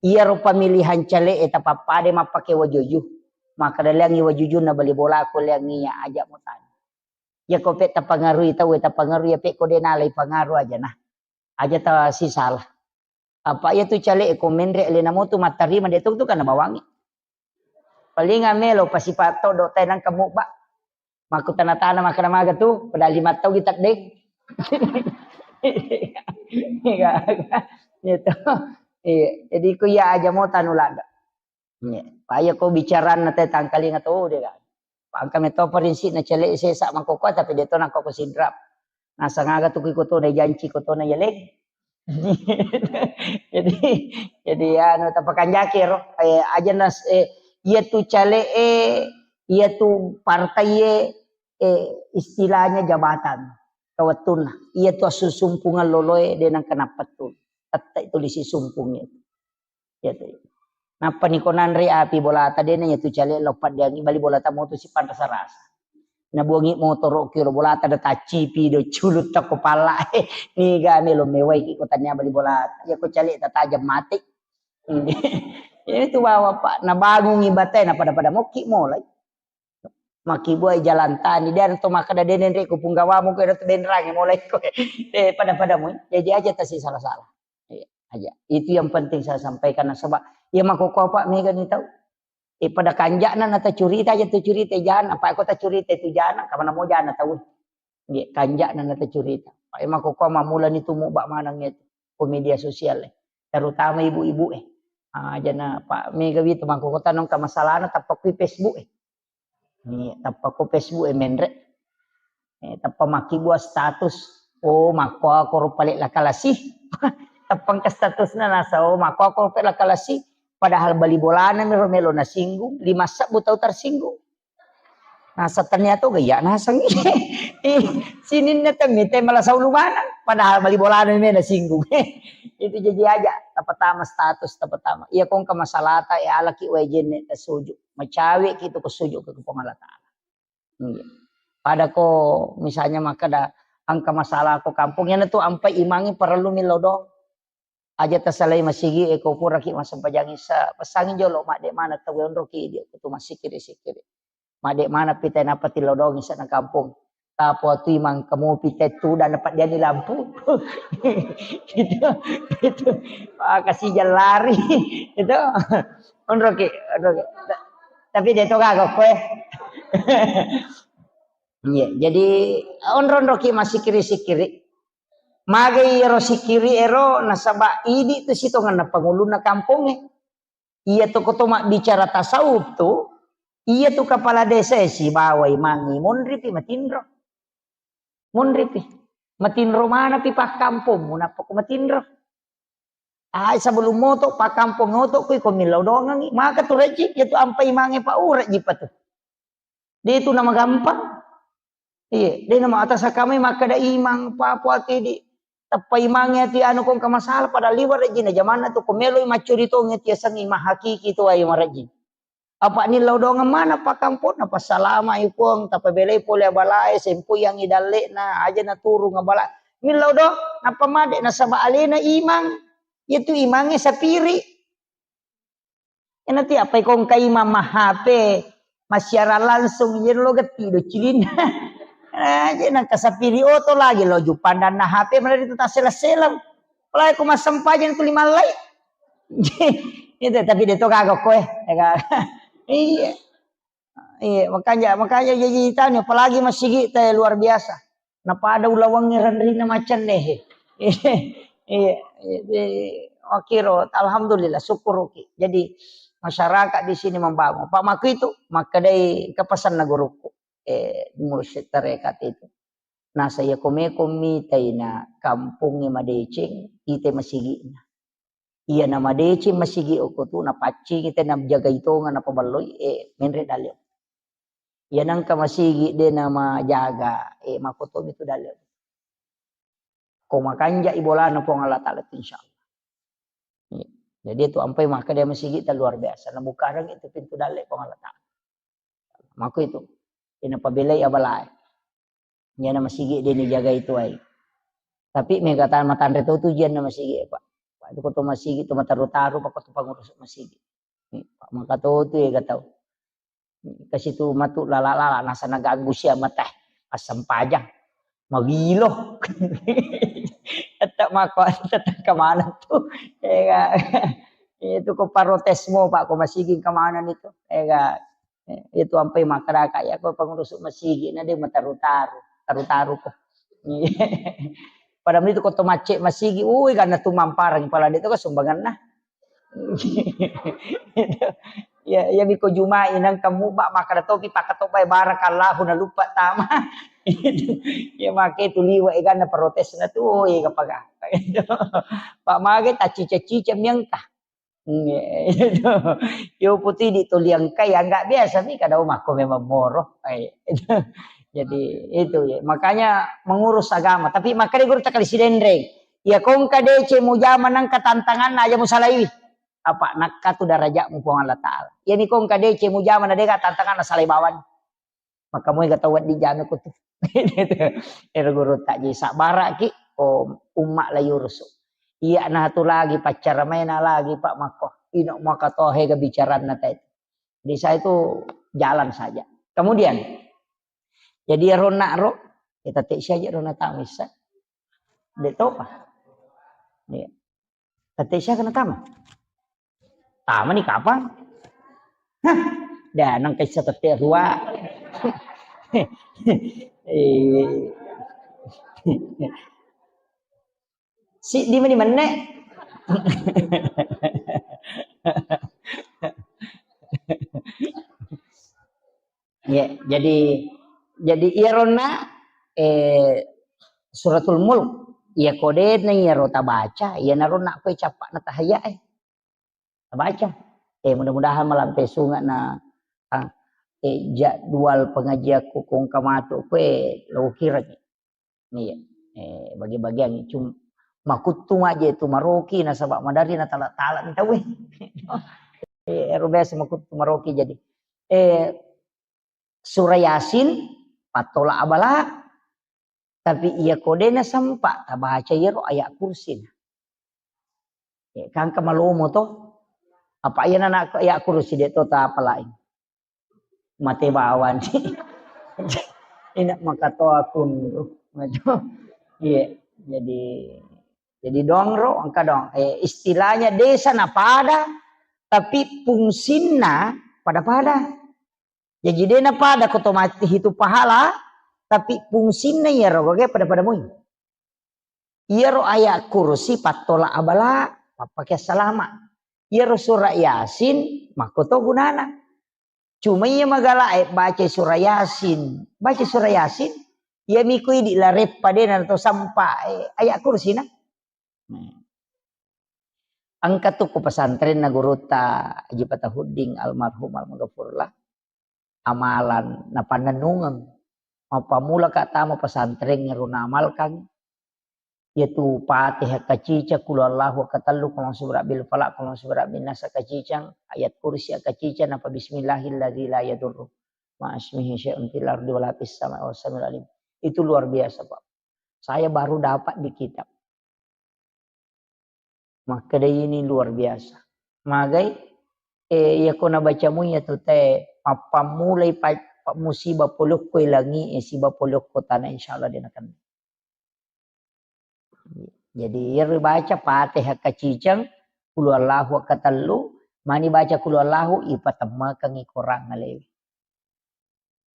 Iyaro pamilihan cale e tapappade mappake wajuju. Makkeda leangi wajujunna bali bola ko leangi iya aja mo tanu. Iya ko pe tapangarui tau e tapangarui iya pe ko de nalai pangaru aja nah. Aja ta sisala. Apa iya tu cale e ko menre alena mo tu mattarima de tu tu kana bawangi. Paling melo pasipa todo te nangka mubba. Makkutana-tana makkeda maga tu, padahal lima tau gi teddeng. Iya, gitu. Iya, jadi ku iya aja mo tanu ladde. Iya, pa iya ko bicaranna te tangkalinga to de kan. Pangka meto prinsipna cele sesa makkoko tapi de to nangko ko sidrap. Nasang aga tu ku iko to na janci ko to na yaleng. Jadi, jadi anu tapakanjaki ro, eh, aja nas, eh, iya tu cale e, iya tu partai e, eh, istilahnya jabatan kawettunna. Iya tu assusumpungeng loloe de nangka nappettu. Tette tuli sisumpung itu. Iya tu. Nappa niko nanre api bolata dena iya tu cale lo paddiangi bali bolata motu sipanrasa-rasa. Nabuangi motoro ki lo bolata da taccipi do culutta ko palla. Niga melo mewai ki ko tania bali bolata. Iya ko cale tatajam mate. Iya tu bawa Pak nabangungi batae na pada-pada mokki molai. Makkibuai jalan tani dan to makkeda denenre ko punggawamu ko tu denrangi molai ko. Eh pada-pada mo. Jadi aja tasi salah-salah. Iya, aja. Itu yang penting saya sampaikan nasaba iya makkoko Pak mega ni tau. Eh, pada kanja'na na tacurita aja tu curita jana, apa ko tacurita itu jana, kamana mo jana tau. Nggih, kanja'na na tacurita. Pak, eh, makkoko mammula ni tu mubba maneng itu ko media sosial e. Terutama ibu-ibu e. Ah, jana Pak mega wi tu makkoko tanong ka masalahna tappa kui Facebook e. Ni tappa ko Facebook e menre. Eh, tappa makkibua status. Oh, makkuako ro pale lakalasi. Tappa engka statusna nasa, oh, makkuako ro pale lakalasi. Padahal bali bolana mi ro melo nasinggung, lima sebbu tau tersinggung. Nasa ternyata gaya naseng. Eh, sininna temmite malah saulu maneng. Padahal bali bolana mi nasinggung. Itu jadi aja, tapatama status, tapatama. Iya kongka masalata, ya alaki wae jenne tasuju. Macawe ki tu ko suju ke Puang Allah Taala. Iya. Pada ko misalnya makkeda engka masalah ko kampung, iyana tu ampai imangi parellu millau doang. Aja tasalai masigi e ko puraki massempajang isa, pesangi jolo madde mana tau onroki dia tu massikiri-sikiri. Madde mana pita napa tillau doang isa na kampung. Tapo tu imang kamu pita tu dan dapat dia ni lampu. Itu, itu. Ah, kasih jalan lari. Itu. Onroki, onroki. Tapi dia tu kagak kue. Iya, jadi onro-onroki massikiri-sikiri. Magai ero sikiri ero nasaba idi tu sitongenna pangulunna kampongnge. Iya tu koto mabbicara tasawuf tu, iya tu kepala desa e sibawa imangi monri pi matinro. Monri pi. Matinro mana pi pakkampongmu nappa ko matinro. Ai sebelum moto pakkampong oto kui ko millau dongangi. Maka tu rejji, iya tu ampa imange pa urejji pa tu. De tu nama gampang. Iya, de nama atas akame makkeda imang papo ati di tappa imange ati anu kong ka masalah pada liwa rejji na jamanna tu ko meloi maccuri tongi ati asengi mahakiki tu ai marejji. Apa nillau dongeng mana pakkamponna, passalama i Puang, tapabelai pole abalae, sempoyangi dalle'na, aja naturung abala. Millau do, nappa made nasaba alena imang, yaitu imange sapiri. Ena ti apa ikong kai mama H P, massiaran langsung, jadi lo getti do cilinna. Eh, jadi nang kasapiri oto lagi lo jupandanna H P, mana itu tak selam-selam. Apalagi aku masempajang tu lima lai. Itu, tapi dia tu kagak koe. Ya kan? Iya. Iya, makanya, makanya jadi tanya, apalagi masigi teh luar biasa. Napada ulawangnge ranrina macenne. Iya, iya, iya. Makiro, alhamdulillah, syukuruki. Jadi, masyarakat di sini membangun. Pak Maku itu, makkedai kepesanna guruku. Eh, mursyid tarekat itu. Nasa iya komeko mitai na kampongnge madeceng, ite masigi'na. Iya na madeceng masigi okko tu, napaccingi te najagai tonga napaballoi, eh, menre dalle. Iya nangka masigi de namajaga, eh, makotomi tu dalle. Ko makanja i bolana Puang Allah Ta'ala tu, insya Allah. Iya. Jadi itu ampai maka dia masigi ta luar biasa. Nabukareng itu pintu dalle Puang Allah Ta'ala. Mako itu. Ina pabelai abalae. Iyana masigi de nijagai tuai. Tapi mega tan matanre to tu jianna masigi, Pak. Pak, itu ko to masigi tu mataru-taru, Pak, ko to pangurus masigi. Pak, maka to tu ega tau. Kasi tu matu lala-lala, nasa naganggu sia mata. Assempajang. Mawilo. Tetap mako, tetap kemana tu. Ega. Itu ko protes mo, Pak, ko masigi kemana itu. Ega. Eh, itu ampai makkadaka, ya, ko pengurus masigi na de mataru-taru, taru-taru ko. Padahal itu ko to macce masigi, ui, karena tu mamparang pala de to ko sumbanganna. Ya, ya, miko Jumai nang kamu ba makkada topi pakatobai barakallahu na lupa tama. Ya, make tu liwa, eh, karena protesna tu, ui, kapagaka. Pak mage tacica-cica miangka. Iya, itu. Yo putih di tuliang kai, ya, nggak biasa nih, kadang mako memang moro. Eh, itu. Jadi, itu ya. Makanya mengurus agama. Tapi makanya guru tak kali sidenreng. Ya, kongka dece mujama nangka tantangan aja musalaiwi. Apa nakka tu darajatmu Puang Allah Ta'ala. Ya, ni kongka dece mujama na deka tantangan salai bawang. Maka moi ga tau wedding jame ko tu. Ero guru tak jadi sabaraki, oh, umma la yurusu. Iya nah tu lagi pacara maena lagi Pak mako. Ino maka tohe ga bicaranna tadi. Jadi saya itu jalan saja. Kemudian, jadi ya rona ro, kita tek saja rona tamisa. Dek topa. Iya. Tette sia kena tama. Tama ni kapang? Hah, dah nang kaisa tette rua. Eh. Si di mani menne. Ya, jadi, jadi iyaronna, eh, Suratul Mulk, iya kodena iyaro tabaca, iyanaro nakko cappa'na tahayya e. Tabaca. Eh, mudah-mudahan malampe sunga na, ah, eh, jadwal pengajianku kongka matu kue lo kiraki. Iya. Eh, bagi-bagian cum-, makuttu maje tu maroki nasaba madari na tala-tala ni tauwe. Eh, ero biasa makuttu maroki jadi. Eh, Surah Yasin, pattola abala, tapi iya kodena sempa tabaca iyaro ayat kursi. Eh, kangka malomo to. Apa iya nana ayat kursi de to tapalai. Mate bawang. Ina makatoa kunru. Iya, jadi, jadi dongro, engka dong. Eh, istilahnya desa na pada, tapi fungsinna pada-pada. Jadi dena pada ko to mati hitu pahala, tapi fungsinna iyaro gage pada-pada moi. Iyaro ayat kursi pattola abala, pappake salama. Iyaro surah Yasin, makko to gunana. Cuma iya magala e baca surah Yasin. Baca surah Yasin, iya miko idi lareppa dena to sampa, eh, ayat kursi na. Hmm. Engka tu ku pesantrenna gurutta Haji Fatahuddin almarhum almaghfurlah. Amalan napannennungeng. Mappammula ka tama pesantren ero naamalkan. Iyatu Fatihah kacicang, Qul Huwallahu katellu, Qul A'udzu Birabbil Falaq, Qul A'udzu Birabbin Nas kacicang, Ayat Kursi kacicang, napa Bismillahilladzi la yadurru ma'asmihi syai'un fil ardi wala fis sama'i wa huwas samiul alim. Itu luar biasa, Pak. Saya baru dapat di kitab. Makkeda ini luar biasa. Magai Eh, iya ko nabaca mu iya tu te, mappammulai pa-, pa-, musibah polokko langi, eh, siba polokko tanah, insya Allah de' nakenna. Jadi, iyaro baca Fatihah kaciceng, Qul Huwallahu katellu, mani baca Qul Huwallahu, ipatemmakengngi korang alewe.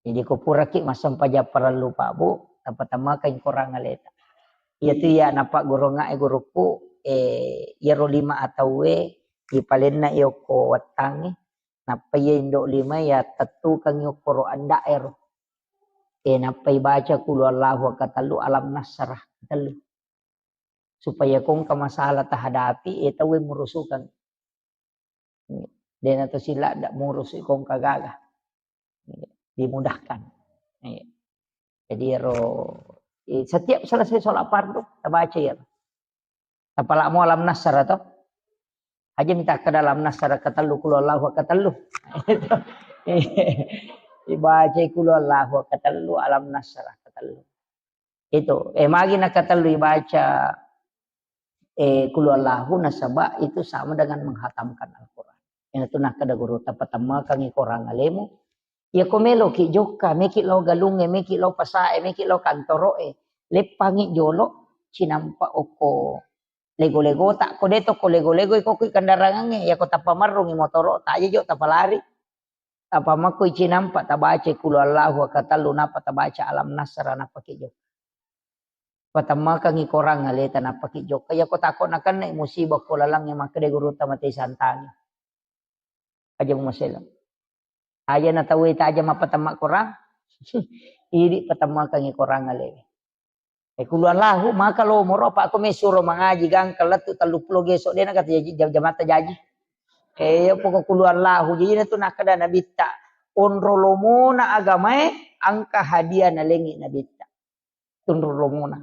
Jadi, ko puraki massempajang parellu, Pak, Bu, tapatemmakengngi korang aleta. Iyatu iya napaggurungngae gurukku, eh, iyaro lima atauwe, ipalenna iyokko wettangnge, nappa iya indo lima iya tettukengngi okkoro anda'ero. Eh, nappa ibaca Qul Huwallahu katellu, Alam Nasrah katellu. Supaya ko engka masalah tahadapi, eh, tauwe murusukeng. Dena to sila ndak murusu ko engka gaga. Dimudahkan. Iya. Jadi ero, eh, setiap selesai sholat fardu, tabaca iyaro. Tapalamo Alam Nasrah to. Aja mita kada Alam Nasrah katellu, Qul Huwallahu katellu. Ibaca Qul Huwallahu katellu, Alam Nasrah katellu. Itu, eh, magi nakatellu ibaca, eh, Qul Huwallahu, nasaba itu sama dengan menghatamkan Al-Quran. Iyanatu nakkeda guru, tapatemmakengngi korang alemu. Iya ko meloki jokka, meki lao galungnge, meki lao pasae, meki lao kantoroe, leppangi jolo, cinampa okko lego-legota, ko de to ko lego-lego, iko kui kendarangangnge, iya ko tappa marrungi motoro, taja jo tapalari. Apa makko icinampa tabaca Qul Huwallahu katellu, nappa tabaca Alam Nasrah, nappa ki jokka. Patemmakengngi korang aleta, nappa ki jokka. Iya ko tako nakenna musibah ko lalangnge, makkeda gurutta, mate santangi. Aja mumasela. Aja na tauwe taja mappatemma korang. Idi patemmakengngi korang alewe. Eh, Qul Huwallahu, maka lo moro, apa ko mesuro mangaji gangka lettu telluppulo geso, de' nagata jaji, jam-, jamatta jaji. Eh, iya poko Qul Huwallahu, jaji natu nakkeda Nabitta, onro lomona agamae, engka hadiah nalengngi Nabitta. Tunro lomona.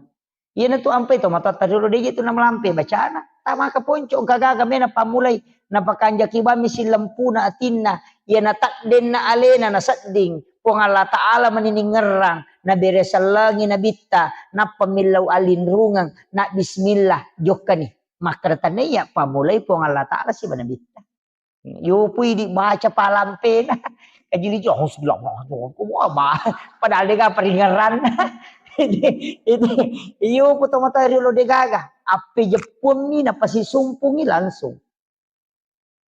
Iyanatu ampai to matoatta riolo, de' je tu namalampe bacana. Tamaka ponco, engka gaga mena pammulai, napakanjaki bammi sillempuna atinna, iya nataddenna alena nasedding, Puang Allah Ta'ala mani ningerrang, nabere sellengi Nabitta, nappa millau alinrungeng, na bismillah, jokkani. Makkeda tania pammulai Puang Allah Ta'ala siba Nabitta. Yopu idi baca palampena. Kajili jo, "Hasbunallah, wah, bah." Padahal de' gaga paringerranna. Itu, itu, yopu to matoa riolo de' gaga. Appejeppuammi napasisumpungi langsung.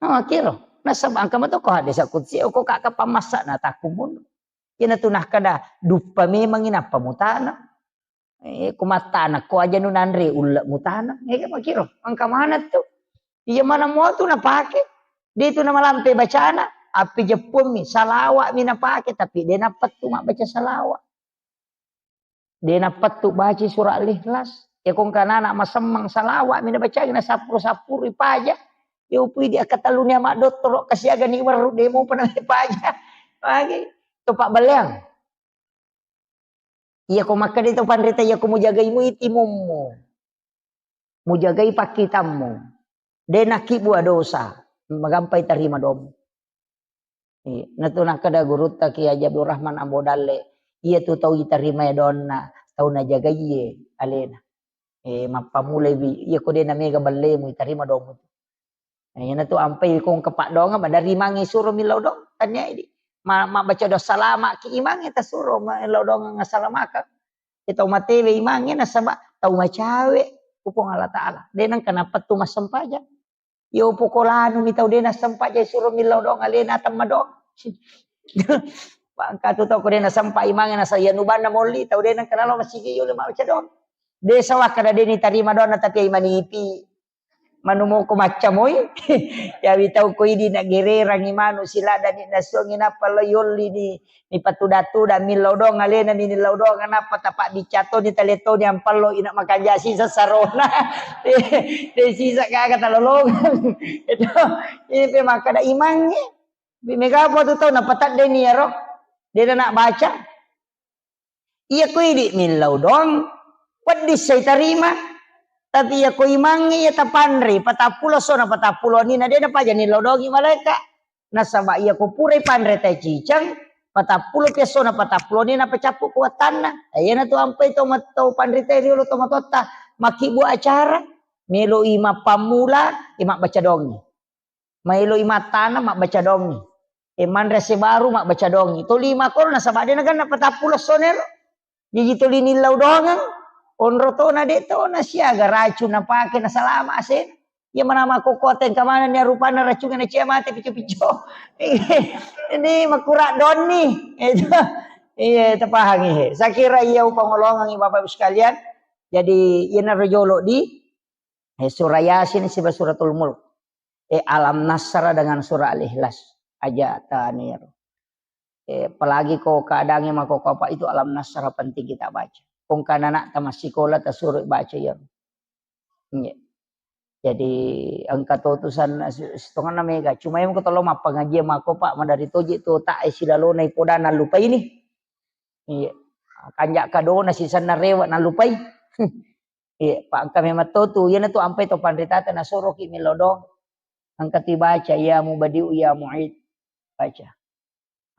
Ah, kiro. Nasaba engka mato ko hadis qudsi, ko kaka pamassa na takkumun. Iyanatu nakkeda duppa memangngi nappa mutana. Eh, ko mattana ko aja nu nanre ulle mutana. Eh, makiro. Engka mana tu? Iya mana mua tu napake? De' tu namalampe bacana. Appejeppuammi, salawa'mi napake, tapi de' nappettu mabbaca salawa'. De' nappettu baca surah Al-Ikhlas. Ya ko engka nana masemmang, salawa'mi nabacai, nasappuru-sappuru ipaja. Ya upui di akkatelluni ama' dottoro, kasiagani werru, de' mopa napaja. Magi to pabbaleang. Iya ko makkeda to panrita, iya ko mujagai mui timummu. Mujagai pakkitammu. De' nakkibua dosa, magampai tarima doammu. Iya, natu nakkeda gurutta Kiai Haji Abdul Rahman Ambo Dalle, iyatu tau itarimae doanna, tau najagaiye alena. Eh, mappamulai wi, iya ko de' namega ballemu, itarima doammu. Eh, iyanatu ampai ko engka paddoangeng, maderri imangnge suro millau doang, tania idi. Ma-, mabbaca doa salama' ki imangnge tasuro, ma-, millau doang assalamakeng. Iya tau matewe imangnge nasaba' tau macawe' ku Puang Allah Ta'ala. De' nengka napettu massempajang. Yo poko lanu mi tau de' nassempajang suro millau doang alena atemma doang. Engka tu tau ko de' nasempa imangnge nasa iya nubanna molli tau de' nengka nalo masigi yo le mabbaca doang. De' sawakka de' nitarima doanna tapi ai manipi. Manu moko macca moi. Yawi tau ko idi na gererangi manu siladani nasuangi nappa lo yolli ni, ni patuda-tuda millau doang alena ni nillau doang nappa tapa bicca toni tale toni ampallo ina makanja sisa sarona. De' sisa gaga talolongang. Itu, ini pe makkeda imangnge. Mega apa tu tau napatadde ni ero. De' na baca. Iya ko idi millau doang, wedding sai tarima. Tapi iya ko imangnge iya tapanre, patappulo essona patappulo wenni na de' napaja nillau doangi malaeka. Nasaba iya ko purai panre tae ciceng, patappulo pi essona patappulo wenni napacappu ko wattanna. Eh, iyanatu ampai to mat-, to panrita riolo to matoatta, makkibbu acara, meloi mappammula, eh, mabbaca doangi. Maelo i mattana mabbaca dongi. E manre ase baru mabbaca dongi. Toli makoro nasaba de naganna patappulo sonero. Jaji toli nillau dongeng. Onro tona de tona siaga racun napake nasalama ase. Iya mana makoko tengka manenni rupanna racunna cia mate pico-pico. Ini makura donni. Itu. Iya, tapahangi he. Saya kira iya upangolongangi Bapak Ibu sekalian. Jadi, iya naro jolo di eh, surah Yasin siba suratul Mulk. Eh, Alam Nasrah dengan surah Al-Ikhlas. Aja tanir. Eh, apalagi ko keadaannya mako apa itu Alam Nasrah penting kita baca. Kong kan anak tamat sekolah tasuruh baca ya. Iya. Jadi engka to tu san sitonganna mega. Cuma yang ko tolo mappangaji mako Pak madari toji tu tak eh silalona ipoda nallupai ni. Iya. Kanja kadona sisanna rewa nallupai. Iya, Pak, engka memang to tu. Iyana tu ampai to panritata nasoroki melo dong. Engka tu baca ya mubadiu ya muid. Baca.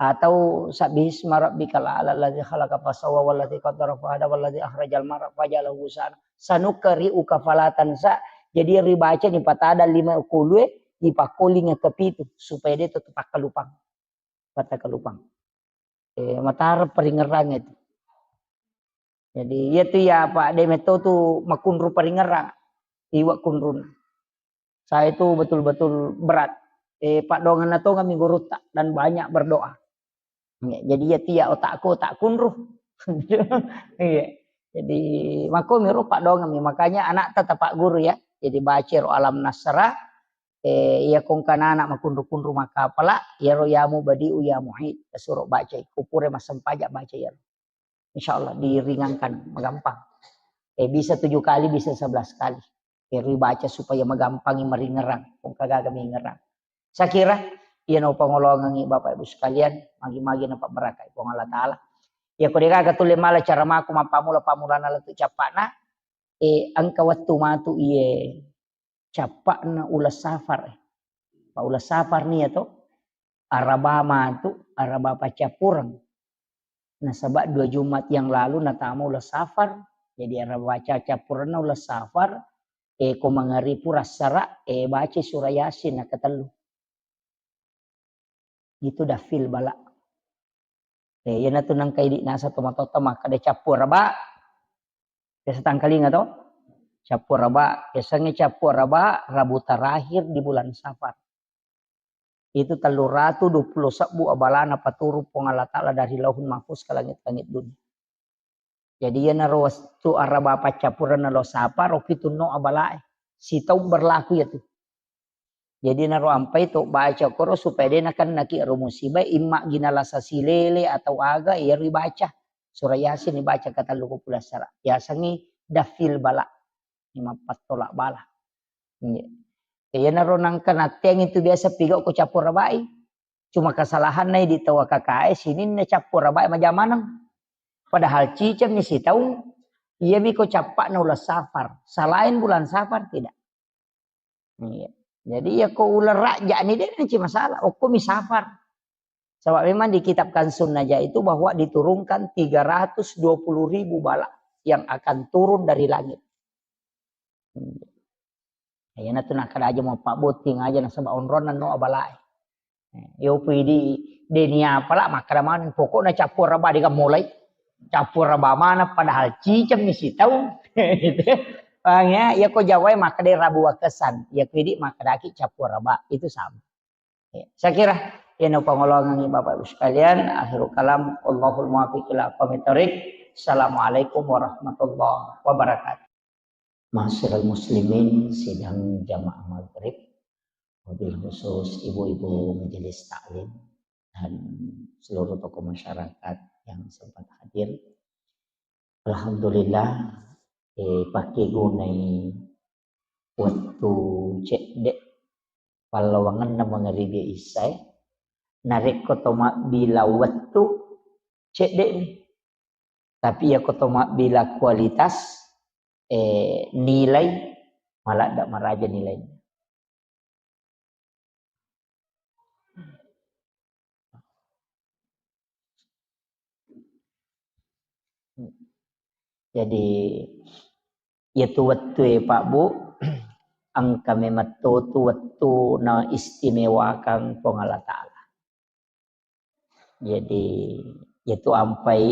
Atau sabbihisma rabbikal a'la alladzi khalaqa fasawwa walladzi qaddara fahada walladzi akhrajal mar'a fajalahu ghusaa'an. Sanuqri'uka fala tansa. Jadi ribaca ni patada lima kulue dipakkolinga kepitu supaya dia tetap takkalupang. Patakkalupang. Eh, matara paringerang itu. Jadi iya tu ya Pak de metto tu makunru paringerang. Iwa kunrun. Saya itu betul-betul berat. Eh, Pak dongan natonga mi gurutta dan banyak berdoa. Ya, jadi iya tu ya otakku tak kunru. Iya. Jadi mako miro Pak dongan mi makanya anak tetap Pak guru ya. Jadi baca ro Alam Nasrah eh, iya kongkana anak makunru-kunru makapala, iyaro ya mubadiu ya muid, tasuro bacai, kupure massempajang baca iyaro. Insya Allah diringankan, magampang. Eh, bisa tujuh kali, bisa sebelas kali. Eh, ribaca supaya magampangi maringerang, kongka gaga mingerang. Saya kira, iya no pangolongangi Bapak Ibu sekalian, magi-magi na pabarakai Puang Allah Ta'ala. Iya ko degaga tulle mala cara mako mappamula-pamulana lettu cappana, eh, engka wettu matu iye cappa'na uleng safar. Pa uleng safar nia to, araba matu, araba paccappureng. Nasaba dua Jumat yang lalu natama uleng safar. Jadi araba paccappurengna uleng safar, eh, ko mangaribu pura sara, eh, baca surah Yasin nakatellu. Itu dafil bala. Eh, iyana tu nangka idi nasa tomatotta makkeda cappu araba. Biasa tangkalinga to? Cappu araba, biasanya cappu araba Rabu terakhir di bulan Safar. Itu tellu ratu dua puluh sebbu abalana paturung Puang Allah Ta'ala dari Lauhul Mahfuz ke langit-langit dunia. Jadi iyanaro wettu araba paccappurenna lo sapa ro pitunno abalae. Sitaung berlaku iyatu. Jadi naro ampai to baca koro supaya de nakennaki ro musiba, imma gina lasa silele atau aga, iyaro ibaca. Surah Yasin ibaca katellu ko pulassara. Yasengngi dafil bala. Mappattola bala. Iya. Iyanaro nangka natteang itu biasa pigau ko cappu arabai. Cuma kesalahanna idi tau A K K S sininna cappu arabai majamaneng. Padahal cicengni sitaung, iyami ko cappa'na uleng Safar. Selain bulan Safar tidak. Iya. Jadi iya ko uleng Rajja'ni de nanci masalah. Okkomi Safar. Sebab memang di kitab Kanzun Najah itu bahwa diturunkan tiga ratus dua puluh ribu bala yang akan turun dari langit. Iyana tu nakkeda aja mau pabbotting aja nasaba onronna no abalae. Yo pidi deni apala makkeda maneng pokokna cappu araba dega mulai. Cappu araba mana padahal cicengni sitaung. Gitu. Paham ya? Ya ko Jawa makkeda rabu wakesan. Ya ko idi makkedaki cappu araba. Itu sama. Ya, saya kira iyana pangolongangi Bapak Ibu sekalian, akhirul kalam, wallahul muwaffiq ila aqwamit thariq. Assalamualaikum warahmatullahi wabarakatuh. Ma'asyiral muslimin, sidang jamaah maghrib, wabil khusus ibu-ibu majelis taklim dan seluruh tokoh masyarakat yang sempat hadir. Alhamdulillah, eh, pakkegunai wettu cedde pallawangenna mangaribi issae. Narekko to mabbila wettu, cedde'mi. Tapi iya ko to mabbila kualitas, eh, nilai, maladda maraja nilainya. Jadi, iyatu wettue, Pak, Bu, engka memang totu wettu na istimewakang Puang Allah Ta'ala. Jadi, yaitu ampai,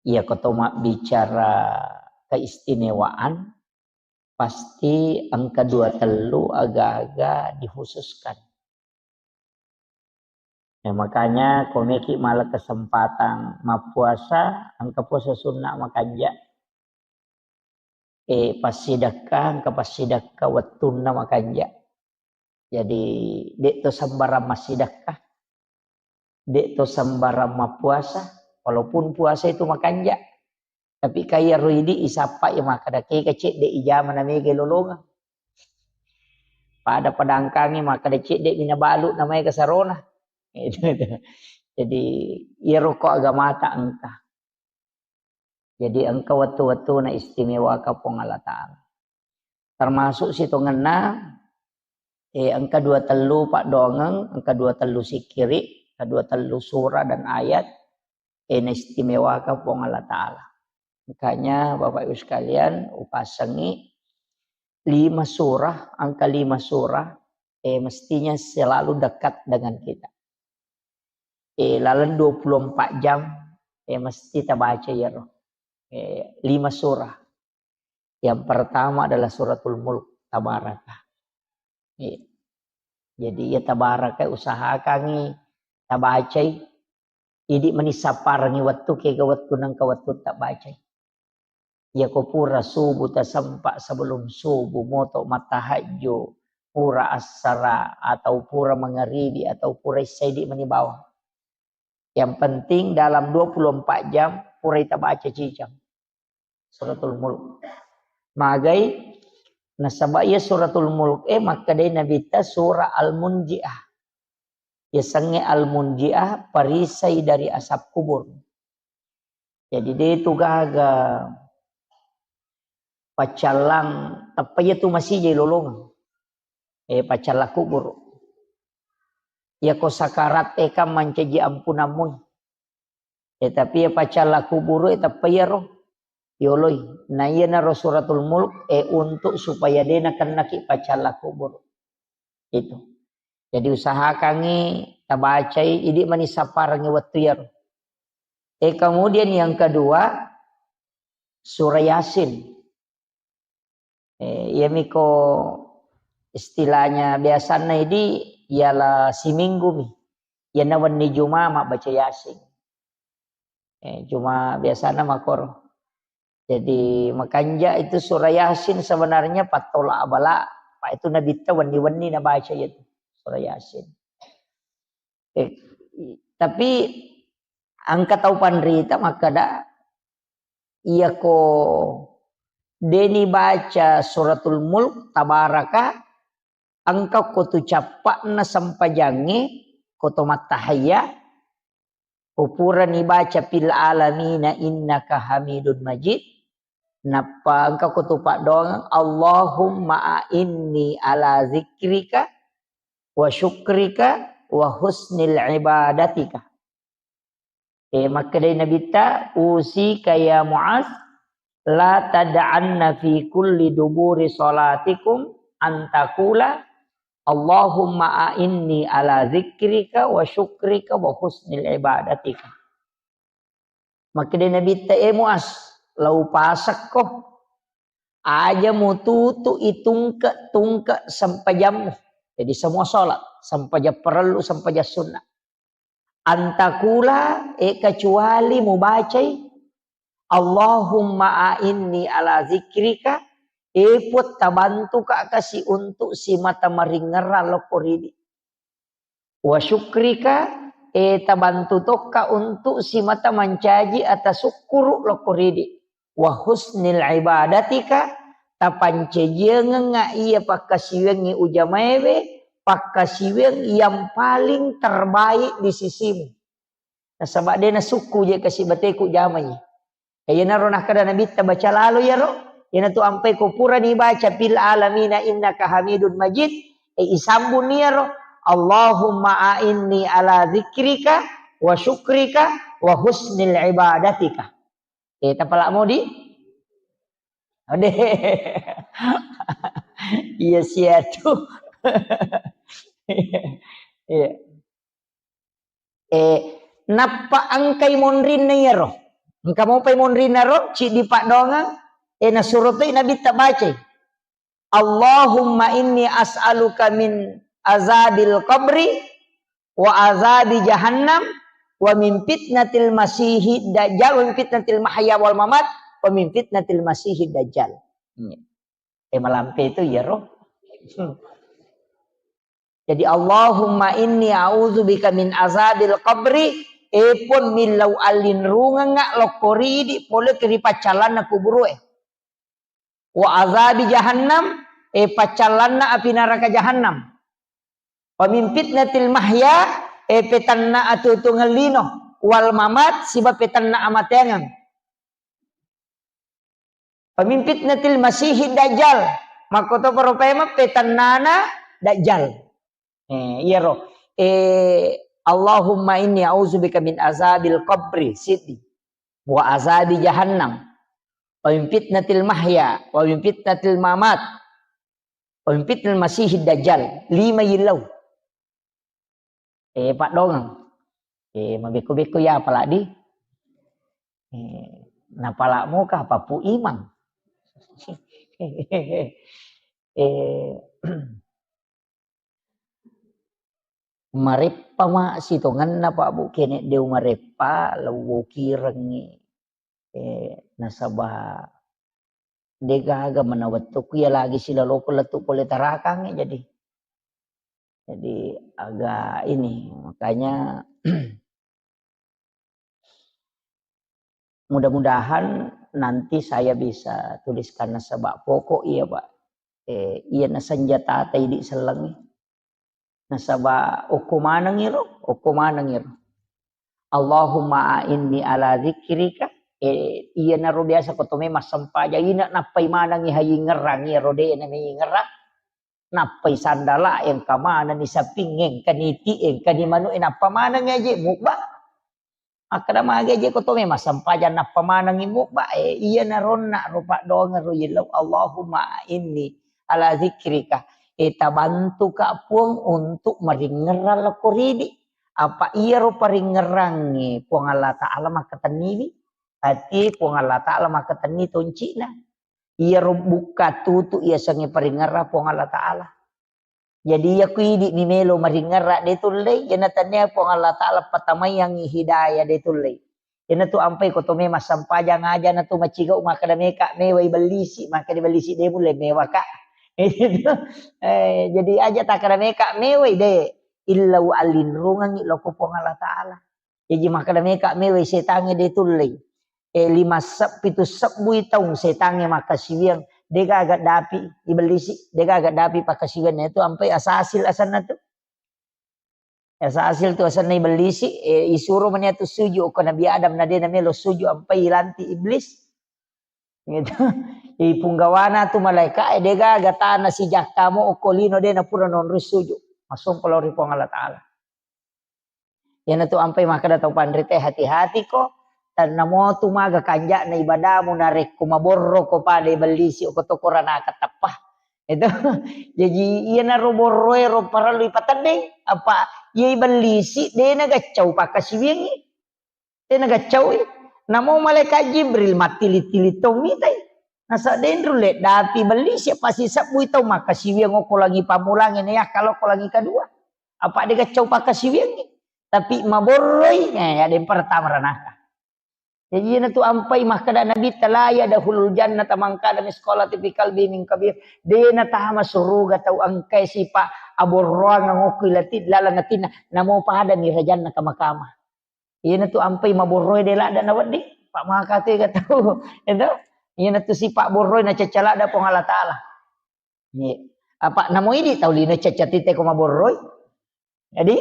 iya ko to mabbicara keistimewaan, pasti engka dua tellu aga-aga dikhususkan. Ya, makanya ko meki mala kesempatan mappuasa, engka puasa sunna makanja. Eh, passidekka, engka passidekka wettunna makanja. Jadi, de' to sembarang massidekka, de' to sembarang mappuasa, walaupun puasa itu makanja. Tapi kaya roidi isappa ya makkada kega cedde ijama na mega lolongeng. Pada padangkangi makkada cedde mina balu na mega sarona. Itu, itu. Jadi, iyaro ko agamata engka. Jadi, engka wettu-wettu na istimewaka Puang Allah Ta'ala. Termasuk sitongenna, eh, engka dua tellu paddoangeng, engka dua tellu sikkiri, engka dua tellu surah dan ayat, eh, na istimewaka Puang Allah Ta'ala. Makanya, Bapak Ibu sekalian, upasengi lima surah, angka lima surah, eh, mestinya selalu dekat dengan kita. Eh, laleng dua puluh empat jam, eh, mesti tabaca iyaro. Eh, lima surah. Yang pertama adalah Suratul Mulk, Tabaraka. Eh, jadi ya Tabaraka usahakangi tabacai. Idi mani sapparengi wettu, kega wettu nengka wettu tabacai. Yako pura subuh tasempa, sebelum subuh moto mattahajju, pura assara atau pura mangaribi atau pura isya idi mani bawang. Yang penting dalam dua puluh empat jam pura ita baca cicang Suratul Mulk. Magai nasaba iya Suratul Mulk e makkedai Nabitta surah Al-Munjiah. Yasengnge Al-Munjiah, perisai dari asap kubur. Jadi de tu gaga paccallang, tappa iya tu masijai lolongeng. Eh, paccallang kubur. Yako sakarat e kan mancaji ampunammu. Eh, tapi ya paccallang kubur e tappa iyaro yoloi. Na iyanaro Suratul Mulk e untuk supaya de nakennaki paccallang kubur. Itu. Jadi usahakangi tabacai, idi mani sapparengi wettu iyaro. Eh, kemudian yang kedua, surah Yasin. Eh, iyamiko istilahnya biasanna idi ialah siminggu mi. Iyana wenni Juma mabbaca Yasin. Eh, cuma biasana makoro. Jadi, makanja itu surah Yasin sebenarnya pattola abala, apa itu Nabitta wenni-wenni nabaca itu surah Yasin. Eh, i-, tapi engka tau panrita makkeda, iyako deni baca Suratul Mulk, Tabaraka, engka ko tu cappa'na sempajangnge, ko to mattahayya, ko purani baca fil alamina innaka hamidun majid, nappa engka ko tu paddoangeng, Allahumma a'inni ala zikrika wa syukrika wa husnil ibadatika. Eh, makkedai Nabitta, "Usika ya Muaz, la tad'anna fi kulli duburi salatikum an taqula, Allahumma a'inni ala zikrika wa syukrika wa husnil ibadatika." Makkedai Nabitta, "Eh Muaz, lau pasekko, aja mututu itungke-tungke sempajammu." Jadi semua sholat, sempajang parellu, sempajang sunnah. Antakula, eh, kecuali mubacai, Allahumma a'inni ala zikrika, eh, Puang, tabantuka kasi untuk simata maringerrang lokko ridi. Wa syukrika, eh, tabantu tokka untuk simata mancaji atasukkuru lokko ridi. Wa husnil ibadatika, tapancajiangengnga iya pakkasiwiangngi ujamaewe, pakkasiwiang yang paling terbaik di sisimu. Nasaba de nasukku je kasi bateku jamai. Iyanaro nakkeda Nabitta, baca lalo iyaro, iyanatu ampai ko purani baca fil alamina innaka hamidun majid, e, isambung iyaro, Allahumma a'inni ala zikrika wa syukrika wa husnil ibadatika. Eh, tapala modi? Ode. Iya siatu. Iya. Eh, nappa engkai monrinna iyaro. Engka mopai monrinna ro, ciddi paddoangeng, eh, nasuro toi Nabitta bacai. Allahumma inni as'aluka min azabil qabri wa azabi jahannam wa min fitnatil masihid dajjal wa min fitnatil mahya wal mamat wa min fitnatil masihid dajjal. Hmm. Eh, malampe itu iyaro. Jadi, Allahumma inni a'udzubika min azabil qabri, eh, Puang, millau allinrungengnga lokko ridi pole ri paccallanna kuburu'e. Wa azabi jahannam, eh, paccallanna api naraka jahannam. Wa min fitnatil mahya, eh, petanna atuo-tuongeng lino, wal mamat, siba petanna amateangeng. Wa min fitnatil masihid dajjal. Makkoto paro paimeng petannana dajjal. Eh, iyaro. Eh, Allahumma inni a'udzubika min azabil qabri, siddi. Wa azabi jahannam. Wa min fitnatil mahya, wa min fitnatil mamat. Wa min fitnatil masihid dajjal. Lima yillau. Eh, paddoangeng. Eh, mabekko-bekko ya apalagi. Eh, napala moka papu imang. Eh, mareppa ma sitongenna, Pak Bu, kene deu mareppa, lewwokirengngi. Eh, nasaba degaga mana wettukku iya lagi silaloko lettu pole tarakangnge, jadi, jadi agak ini, makanya mudah-mudahan nanti saya bisa tuliskan nasaba pokok iya, Pak. Eh, iya nasenjata ta idi sellengngi. Nasaba okko manengngi ro, okko manengngi ro. Allahumma a'inni ala dzikrika. Eh, iyanaro biasa ko to memang sempajang, ina nappai manengngi hayingngerang, iyaro de' na meyingngerang. Nappai sandala, engka manenni saping, engka ni ti, engka ni manu, eh, nappa manengngi aje mubba. Makkeda magi aje ko to memang sempajang nappa manengngi mubba, eh, iyanaro onna ro paddoangeng ro yellau, Allahumma inni ala dzikrika. Eh, tabantuka Puang untuk maringngerang lokko ridi. Apa iyaro paringngerangnge Puang Allah Ta'ala makkatenniwi. Ati Puang Allah Ta'ala makkatenni toncina. Iyaro bukka tutu iyasengnge paringngerang Puang Allah Ta'ala. Jadi, iya ku idi mi melo maringngerang de tullei, iyana tennia Puang Allah Ta'ala patamaiyangngi hidayah de tullei. Iyana tu ampai ko to memang sempajang aja na tu macigau makkeda meka mewai bellisi, makkeda bellisi de mulle mewaka. Eh, jadi aja takkeda meka mewai de, illau allinrungengngi lokko Puang Allah Ta'ala. Jaji makkeda meka mewai setangnge de tullei. Eh, lima seb-, pitu sebbui taung setangnge makkasiwiang, degaga dapi ibellisi, degaga dapi pakkasiwianna itu ampai asasil asenna tu. Asasil tu asenna ibellisi, eh, isuro mani atu sujud ko Nabi Adam na de na melo sujud ampai ilanti iblis. Gitu. Ipunggawana tu malaika, eh, degaga tana sijakka mo okko lino de na pura nonroi sujud. Massompa lao ri Puang Allah Ta'ala. Iyana tu ampai makkeda tau panrita, hati-hati ko, tennamo tu maga kanja'na ibadamu narekko maborro ko pada ibellisi ko to koranaka teppa. Itu. Jaji iyanaro borroe ro parellu ipateddeng, apa iya ibellisi de na gaccau pakkasiwiangngi. De na gaccaui. Namo malaikat Jibril mattili-tili to mitai. Nasa denru le dapi bellisi apa sisebbui tau makkasiwiang okko langi pammulangnge na yakka lokko langi kedua. Apa de gaccau pakkasiwiangngi. Tapi maborroi, eh, ada yang pertama ranaka. Jadi iyana tu ampai makkeda Nabi, "La yadkhulul jannata man kana misqala dzarratin fi qalbihi min kibr." De na tama suruga tau engkai sipa aborroang okko ilati laleng atinna, namo pada mi rajanna kama-kama. Iyana tu ampai maborroe de ladda na wedding, pa maka tu ega tau. Itu. Iyana tu sipa borroe na cacca ladda Puang Allah Ta'ala. Iya. Apa namo idi tau lino cacca tite ko maborroi. Jadi,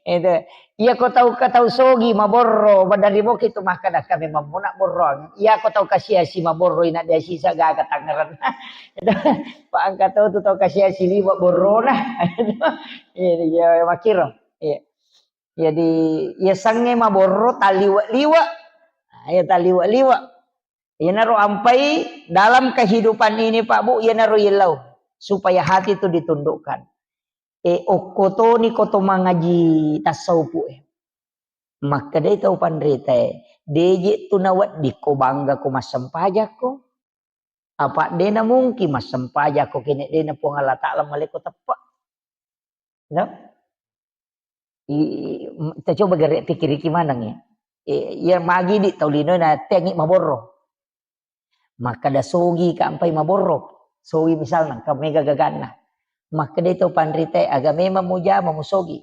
itu. Iya ko tau ka tau sogi maborro, badari boki tu makkeda kami mammuna borroang. Iya ko tau kasiasi maborroi na dia sisa gaga tangerang. Itu. Pa engka tau tu tau kasiasi liwa borrona. Iya, iya, makkiro. Iya. Jadi, iya sengnge maborro taliwa-liwa. Nah, iya taliwa-liwa. Iyanaro ampai dalam kehidupan ini, Pak Bu, iyanaro yellau supaya hati itu ditundukkan. E, okko toni ko to mangaji tasawufu e. Makkedai tau panrita e, deje tu nawedding ko bangga ko massempajakko. Apa dena mungkin massempajakko kene dena Puang Allah Ta'ala maleko teppe. No? I, i, m-, kita coba gere pikiriki maneng ya. E, ya magi di tau lino na tengi maborro. Makkeda sogi ka ampai maborro. Sogi misalna, engka mega gaganna. Makkeda to panrita e, aga memang mujama musogi.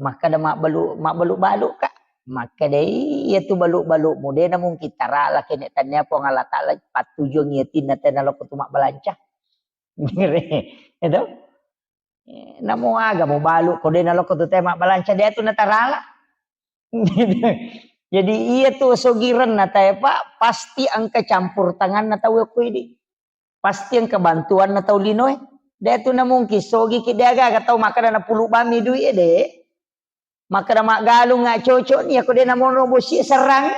Makkeda mabbalu-, mabbalu-balu ka. Makkeda iya tu balu-balu mu, dena mungkin tarala kene tania Puang Allah Ta'ala pattujuang iya tinna tena loko tu mabbalanca. Itu. Eh, namo aga mubalu ko dena loko tu te mabbalanca dia tu natarala. Jadi iya tu sogirenna tae, Pak, pasti engka campur tanganna tau okko idi. Pasti engka bantuanna tau linoe. De tu namungkin sogi ki de aga-aga tau makkeda napulu bami dui e de. Makkeda maggalung nga cocok ni, ako de namono bosi serrang.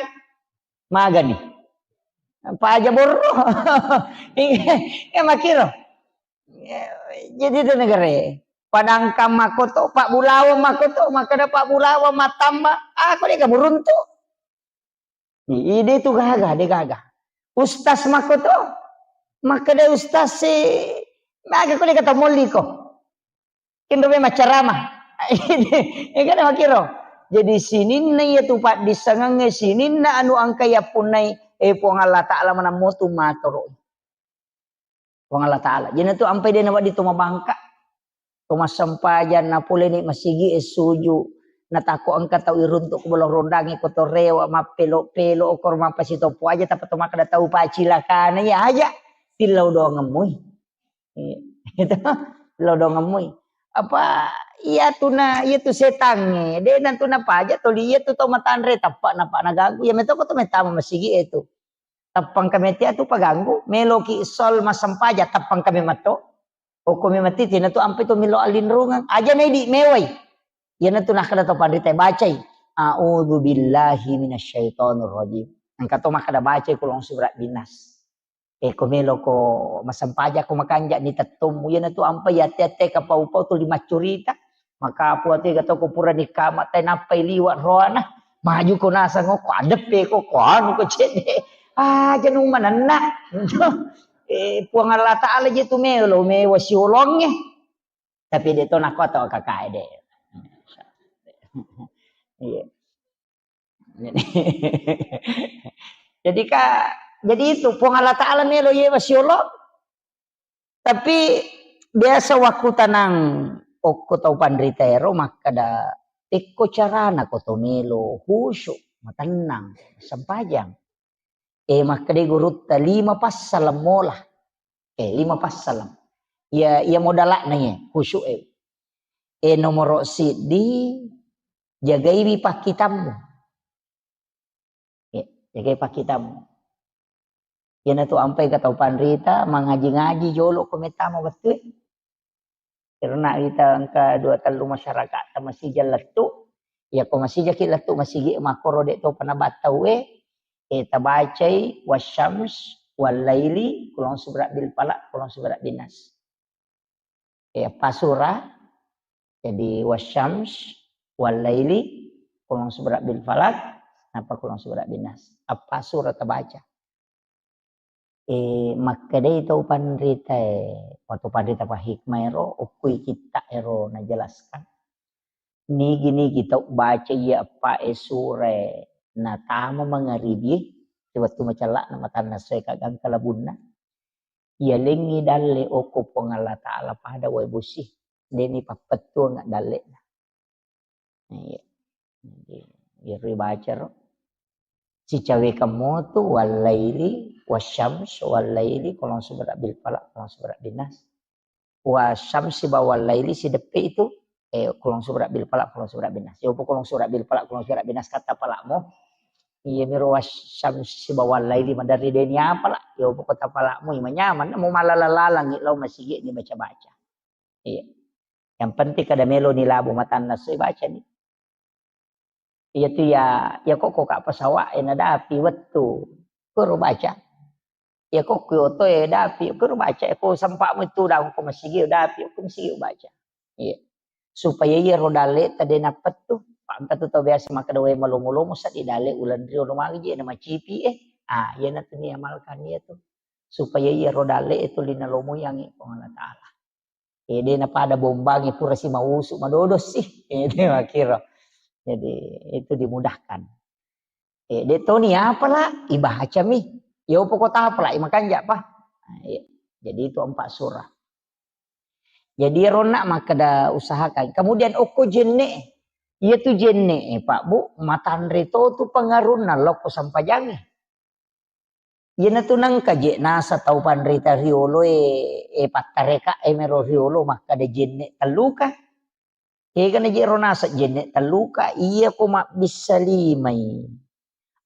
Magani. Paja borro. Eh, makiro. Jadi itu negara. Padangkang makoto, Pak Bulawa makoto, makkeda Pak Bulawa matamba, aku de muruntu. Ide tu gaga, de gaga. Ustaz makoto, makkeda ustaz si, maga ko de kata molli ko. Kinro me maccarama. Ya kan makiro. Jadi sininna iya tu paddissengengnge, sininna anu engka yappunnai, eh, Puang Allah Ta'ala manammo tu matoro. Puang Allah Ta'ala. Jena tu ampai de nawedding to mabangka. To massempajang napoleni masigi e suju. Natakko engka tau iruntuk ko bolong rondangi ko to rewa mappelo-pelo okor mappasitopo aja tappa to makkeda tau pacilakana iya aja. Tillau doangemmui. Iya. Itu tillau doangemmui. Apa iya tu na, iya tu setangnge. De nantu napaja toli iya tu tau matanre tappa napa naganggu. Iya metoko to metama masigi e tu. Teppang kami tia tu paganggu, meloki sol massempajang, teppang kami matto. Okko mi matti tina tu ampe tu melo allinrungeng. Aja na idi mewai. Iyana tu nakkeda to panrita bacai. A'udzu billahi minasyaitonir rajim. Engka to makkeda bacai kulong surat binas. E ko melo ko massempajang ko makanja ni tettommu. Iyana tu ampe yati-yati kapau-pau tu lima curita. Makapu atu ega to ko purani kama tai nappai liwa roana. Maju ko nasang ko adeppe ko, ko anu ko cedde. Ah, janu manenna. Eh, Puang Allah Ta'ala je tu melo, mewa siolongnge. Tapi de to nako to kakae de. Iya. Jadi, jadi ka, jadi itu Puang Allah Ta'ala melo yewa siolong. Tapi biasa wakkutanang okko tau panrita ero makkeda, tekko carana ko to melo khusyuk, matennang, sempajang. Eh, makkeda gurutta lima passaleng mola. Eh, lima passaleng. Iya, iya modalakna iya, khusyuk e. Eh, nomoro siddi, jagaiwi pakkitammu. Ya, jagai pakkitammu. Iyana tu ampai ka tau panrita, mangaji-ngaji jolo ko mettama wettu e. Karena kita engka dua tellu masyarakat ta masija lettu. Ya ko masija ki lettu masigi makkoro de to panabattau e. Eh, tabacai wasyams wallaili kulong subra bil falaq kulong subra binas. Eh, apa surah? Jadi wasyams wallaili kulong subra bil falaq, napa kulong subra binas. Apa surah tabaca? Eh, makkedai tau panrita e, waktu panrita pa hikmah ero, okkui kitta ero najelaskan. Nigi-nigi tau baca iya eppa e sura e natama mangaribi e, wettu macella'na matanna soe kagangka labunna. Iya lengngi dalle okko Puang Allah Ta'ala pada wae bosi. Deni pappettuang dalle'na. Iya. Jadi, iyaro baca ro. Sicawekang motu wallaili wasyams wallaili kulong subra bil falaq kulong subra binas. Wasyamsi ba wallaili sideppe itu, eh, kulong subra bil falaq kulong subra binas. Yopo kulong subra bil falaq kulong subra binas kata palakmu. Iya miro wasyamsi ba wallaili maderri deni apa lah. Yopo kota palakmu imanyaman mu malala-lalangi lao masigi ni baca-baca. Iya. Yang penting kada melo ni labu matanna soi baca ni. Iya tu ya, ya kok kok pesawat e nadapi wettu. Koro baca. Iya ko ku oto e dapi, ko baca ko sempa'mu itu daung ko masigi dapi, ko masigi baca. Iya. Supaya iya ro dalle ta de napettu. Pak engka tu tau biasa makkeda wae malomo-lomo sa di dalle uleng rio lo magi je na macipi e. Ah, iya na tu ni amalkan iya tu. Supaya iya ro dalle itu lina lomo yang Puang Allah Taala. Eh, de napada bombangi pura si mausu madodo sih. Eh, de makkiro. Jadi itu dimudahkan. Eh, de toni apa lah? Ibaca mi. Ya upo kota apa lah? Imakanja apa? Nah, iya. Jadi itu empat surah. Jadi ronna makkeda usahakan. Kemudian okko jenne. Iya tu jenne, eh, Pak Bu, matanre to tu pengarunna lokko sampajangi. Iyanatu nengka je nasa tau panrita riolo e, e pattareka e mero riolo makkada jenne telluka. Egana je ro nasa jenne telluka, iya ko mabbissa limai.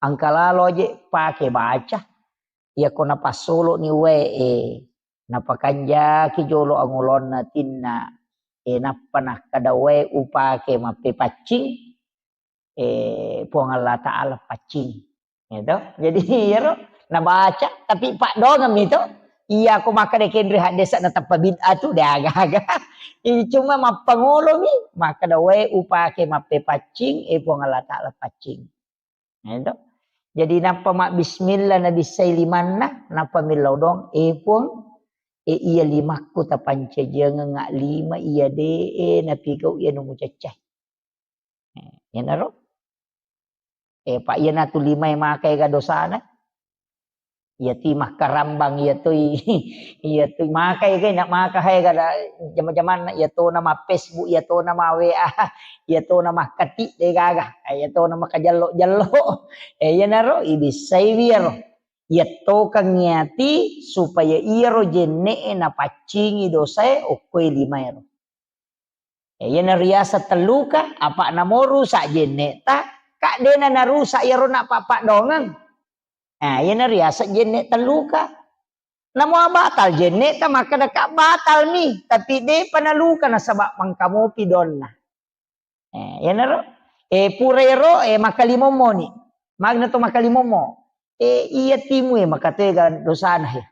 Angka lalo aje pake baca. Iya ko napassolo ni wae e, napakanjaki jolo angolonna tinna. E nappa nakkada wae upake mappepaccing. Eh, Puang Allah Ta'ala paccing. Gitu. Jadi, iyaro nabaca, tapi paddoangeng mi to. Iya, ko makkeda kenri haddesa na tappa bid'ah tu, de aga-aga. Ini cuma mappangolo mi, makkeda wae upake mappepaccing, eh, Puang Allah Ta'ala paccing. Gitu. Jadi, nappa mabbismillah nabissai limanna, nappa millau doang, eh, Puang, eh, iya limakku tapancajiangeng lima iya de, eh, napigau iya nu mucaccai. Eh, iyanaro. Eh, pa iyanatu limae makaega dosana. Iyatui makkarambang, iyatui, iyatui makaega, na maka haega da jama-jamanna, iyatona ma Facebook, iyatona ma W A, iyatona makkati de gaga, eh, iyatona makajallo-jallo. Eh, iyanaro ibissai wiyaro. Iyattokangngi ati supaya iyaro jenne'e napaccingi dosae okkoe limaero. Eh, iyana riaseng telluka, apa namo rusak jenne'ta, ka dena narusak iyaro napappaddoangeng. Nah, iyana riaseng jenne telluka. Namo batal jenne'ta, makkeda ka batal mi, tapi depa naluka nasaba mangkamopi donna. Eh, iyanaro, eh, pura ero, eh, makkalimommo ni. Magna to makkalimommo. Eh, iya timu, eh, makatega dosana, eh.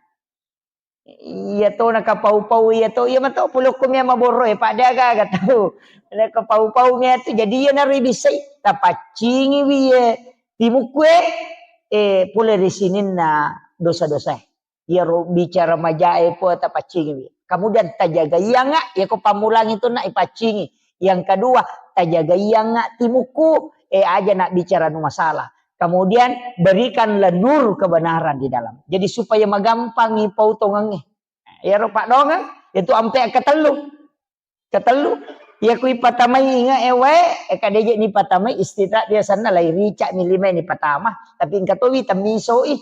Iya to nakapau-pau, iya to, iya mato pulokko mia maborro, eh, pada aga-aga tau. Nakapau-pau mia tu, jadi iyanaro ibissai, tapaccingi wi, eh, timukku, eh, eh, pole ri sininna dosa-dosa. Iyaro bicara majae po tapaccingiwi. Kemudian tajagaianga, iyako pammulang itu nak ipaccingi. Yang kedua, tajagaianga timukku, eh, aja nak bicara nu masalah. Kemudian berikanlah nur kebenaran di dalam. Jadi supaya magampangi pautongengnge. Iyaro paddoangeng, itu ampe ketellu. Ketellu, iya ku ipatamai inga e wae, e kadeje ni patamai istirahat biasanna lai rica mi lima ni patama, tapi engka towi temmisoi.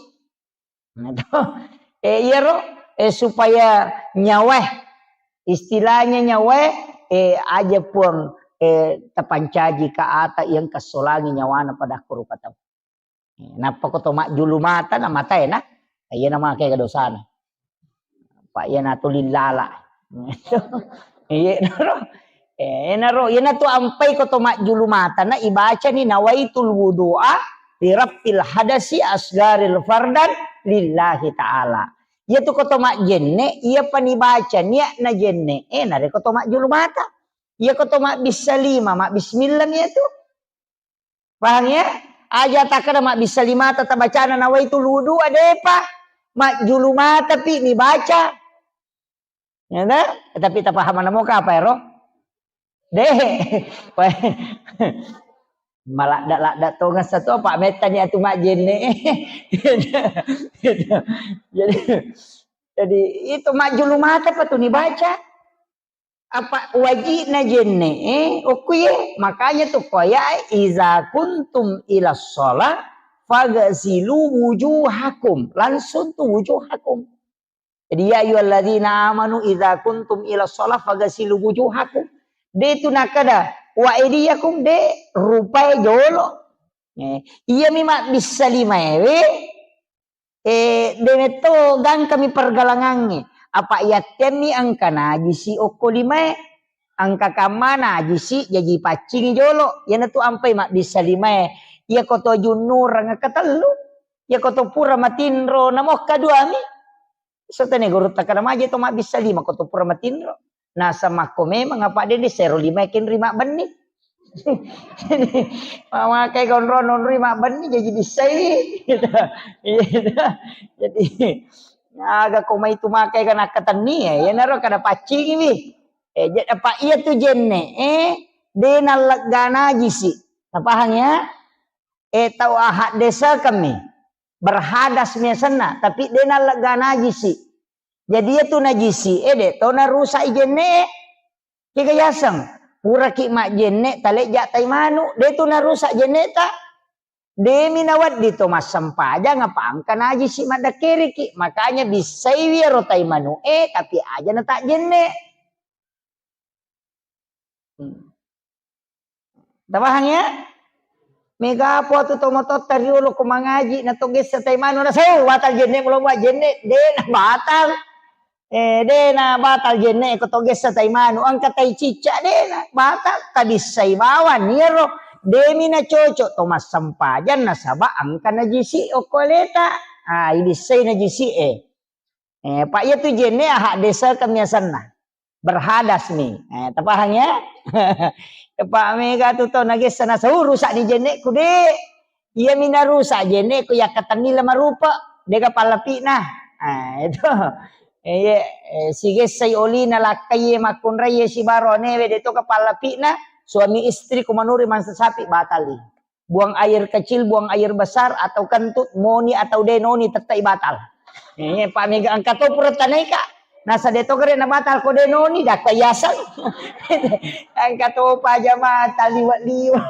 Nah, to. Eh, iyaro, eh, supaya nyawae, istilahnya nyawae, eh, aja Puang, eh, tapancaji ka ata yang kesolangi nyawana pada ko rupa tau. Eh, nappa ko to majjulu mata na matae na, iya na make dosana. Pak, iya na tuli lala. Iya naro. Eh, naro, iya na tu ampai ko to majjulu mata na ibacani nawaitul wudu'a li raf'il hadasi asgaril fardan lillahi ta'ala. Iya tu ko to majjenne, iya pani baca niat na jenne, eh, nare ko to majjulu mata. Iya ko to mabbissa lima, mabbismillah iya tu. Paham ya? Aja takkeda mabbissa limata tabacana nawaitul wudu'a, depa. Majjulu mata pi ni baca. Ya, ta? Tapi tapahamana moka apa ero? De. Maladda-ladda tongeng satu apa mettani atu majjenne. Jadi, jadi itu majjulu mata pa tu ni baca. Apa wajibna jenne, eh, okkuye. Makanya tu koya, "Iza kuntum ila sholat, fagasilu wujuhakum." Langsung tu wujuhakum. Jadi, "Ya ayyuhalladzina amanu iza kuntum ila sholat, fagasilu wujuhakum." De tu nakada, "Wa aidiyakum," de rupai jolo. Eh, iya mi mabbissa limaewe, Eh, de metto gangkami pergalangangnge. Apa yattemmi engka najisi okko limae, engka kamma najisi jaji paccingi jolo. Iyanatu ampai mabbissa limae. Iyako to junnureng ketellu. Iyako to pura matinro namo kaduami. Setene guru takana maje to mabbissa lima ko to pura matinro. Nasa makko memang apa de di sero lima kenri mabbenni. Jadi, mamakai konro nonri mabbenni jadi bissai. Gitu. Iya, gitu. Jadi, aga ko mai tu makai kan akkatenni ya, ya naro kada paccingi wi. Eh, jadi apa iya tu jenne, eh, de nallegga najisi. Napahang ya? Eh, tau ahak desa kami. Berhadas miasenna, tapi de nallegga najisi. Jadi iya tu najisi, eh, de to narusak i jenne. Kega yaseng, puraki majjenne, talejja tai manu, de tu narusak jenne ta. Demi nawedding to massempajang apa engka najisi maddakkeriki. Makanya bissaiwi ero tai manu e, tapi aja na tak jenne. Hmm. Tapahang ya? Mega apa tu to matotta riolo ko mangaji na to gessa tai manu na sau batal jenne mulo mua jenne de na batal. Eh, de na batal jenne ko to gessa tai manu, engka tai cicca de na batal, tabissai bawang iyaro, demi na cocok to massempajang nasaba engka najisi okko aleta. Ah, ibissai najisi e. Eh, pa iya tu jenne ahak desa kemiasanna. Berhadas mi. Eh, tapahang ya? Tepa mega tu to nagessa na sau rusak ni jenne ku de. Iya mi narusak jenne ku yakkatenni le marupa, dega pallapi'na. Ah, itu. Eh, iya, eh, sigessai olina lakkai makkunrai sibaro anewe de to ka pallapi'na, suami istri ku manuri mansa sapi batali. Buang air kecil, buang air besar atau kentut, moni atau denoni tettai batal. Eh, pa mega engka to pura tanaika. Nasa de to kare na batal ko denoni dakka yaseng. Engka to pajama taliwa-liwa.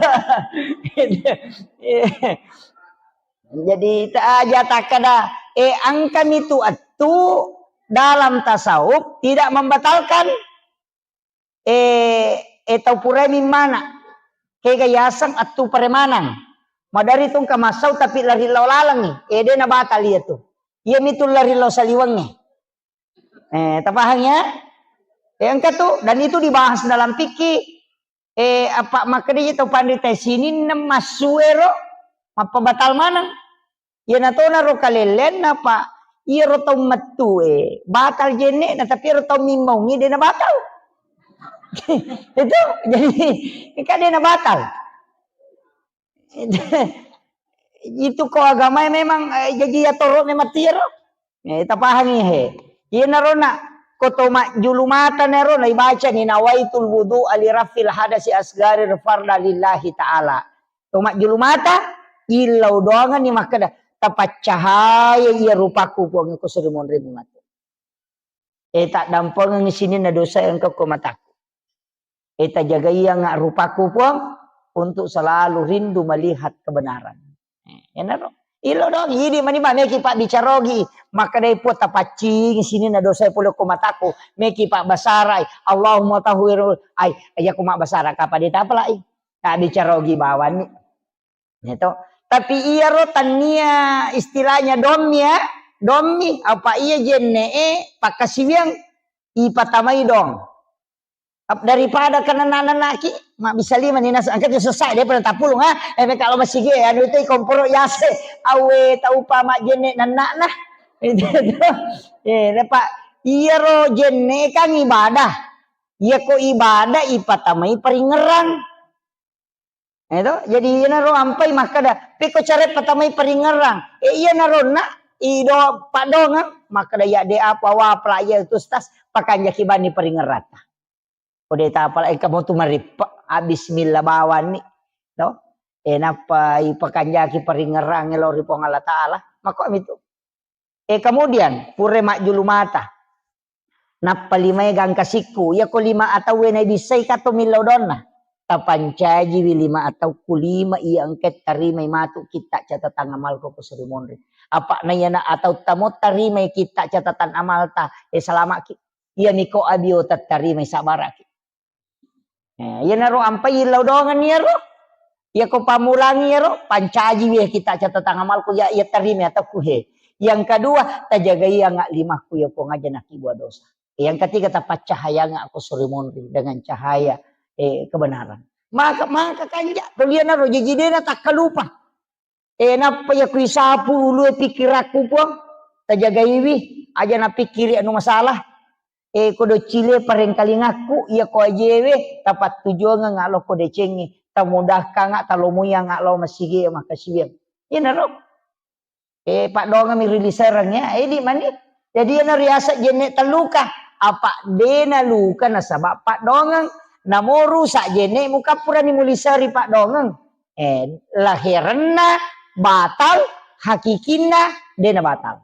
Jadi, ta aja takkada, eh, engkami tu attu dalam tasawuf tidak membatalkan, eh, eh, tau purai mimmana. Kega yaseng attu paremanang. Madari tu engka massau tapi lari lao lalengi. Eh, de na batal iya tu. Iya mitu lari lao saliwengnge. Eh, tapahang ya? Eh, engka tu, dan itu dibahas dalam fikih. Eh, apa makkeda tau panrita sininna massuero mappabatal maneng. Iyana tona ro kalellenna, Pak. Iyaro tau mettue batal jenne'na, tapi iyaro tau mimmaungngi de na batal. Itu jadi kan de na batal. Itu ko agamae memang, eh, jaji yatoro memang tiaro. Eh, tapahangi he. Iyanaro na ko to majjulu mata nero na ibaca ni nawaitul wudu ali rafil hadasi asgari farda lillahi ta'ala. To majjulu mata, illau doangan ni makkeda, tapaccahaya iya rupaku Puang ko suri monrimu matu. Eh, taddampengengngi sininna dosa engka ko mataku. Eh, tajagaianga rupaku Puang untuk selalu rindu melihat kebenaran. Eh, enaro. Ilo dong, idi mani ba meki pabbicarogi, makkedai Puang tapaccingi sininna dosa pole ko mataku, meki pabbasarai, Allahumma tahhir, ai, iya ko mabbasara kapa de tapalai. Tabbicarogi bawanni. Ya to. Tapi iyaro tannia istilahnya dommi ya, dommi, apa iya jenne'e pakkasiwiang ipatamai dong. Ap-, daripada kenana-nanaki, mabbissa lima ni nas-, engka tu sessa, dia pernah tapulung, ha? Eh, kalau masih ge, anu itu komporo yase, awe taupa majjenne nannakna. Itu tu. Eh, Pak, iyaro jenne kan ibadah. Iya ko ibadah ipatamai paringerang. Eh, to? Jadi iyanaro ampai makkeda, pekko care patamai paringerang. Eh, iyanaro na, ido padongang, makkeda ya de apa wa pala iya tu stas, pakanjaki bani paringerata. Kode tapala engka mo tu marippe, ah, bismillah bawanni. To? Eh, nappa ipakanjaki paringerang lao ri Puang Allah Ta'ala. Makko mitu. Eh, kemudian, pura majjulu mata. Nappa limae gangka sikku. Iya ko lima atauwe naibissai kato millau donna. Tapancajiwi lima atauku lima iya engka tarimai matu kitta catatan amalku ko suri monri. Apa na iyana atau tamo tarimai kitta catatan amalta, eh, salamaki. Iya miko abio tattarimai sabaraki. Eh, iyanaro ampai illau doangan iyaro. Iya ko pammulangi iyaro, pancaji wi kita catatan amalku ya, iya tarima atauku he. Yang kedua, tajagaianga limakku ya Puang aja nakibua dosa. Yang ketiga, tapaccahayanga ko suri monri dengan cahaya, eh, kebenaran. Maka, maka kanja, to iyanaro jaji dena takkalupa. Eh, nappa iya kuisapu ulue pikirakku, Puang. tajagaiwi, aja napikkiri anu masalah. E, ko doccile parengkalingakku, iya ko ajewe, tapattujuangeng alo ko decengnge, tamudahkanga, talomoianga lao masigi makkasiwiang. Iyanaro. E, paddoangeng mi ri lisereng ya, edi mani. Jadi iyana riaseng jenne telluka. Apa dena luka nasaba paddoangeng. Namoru sa jenne mukappurani muliseri paddoangeng. E, laherenna batal, hakikinna dena batal.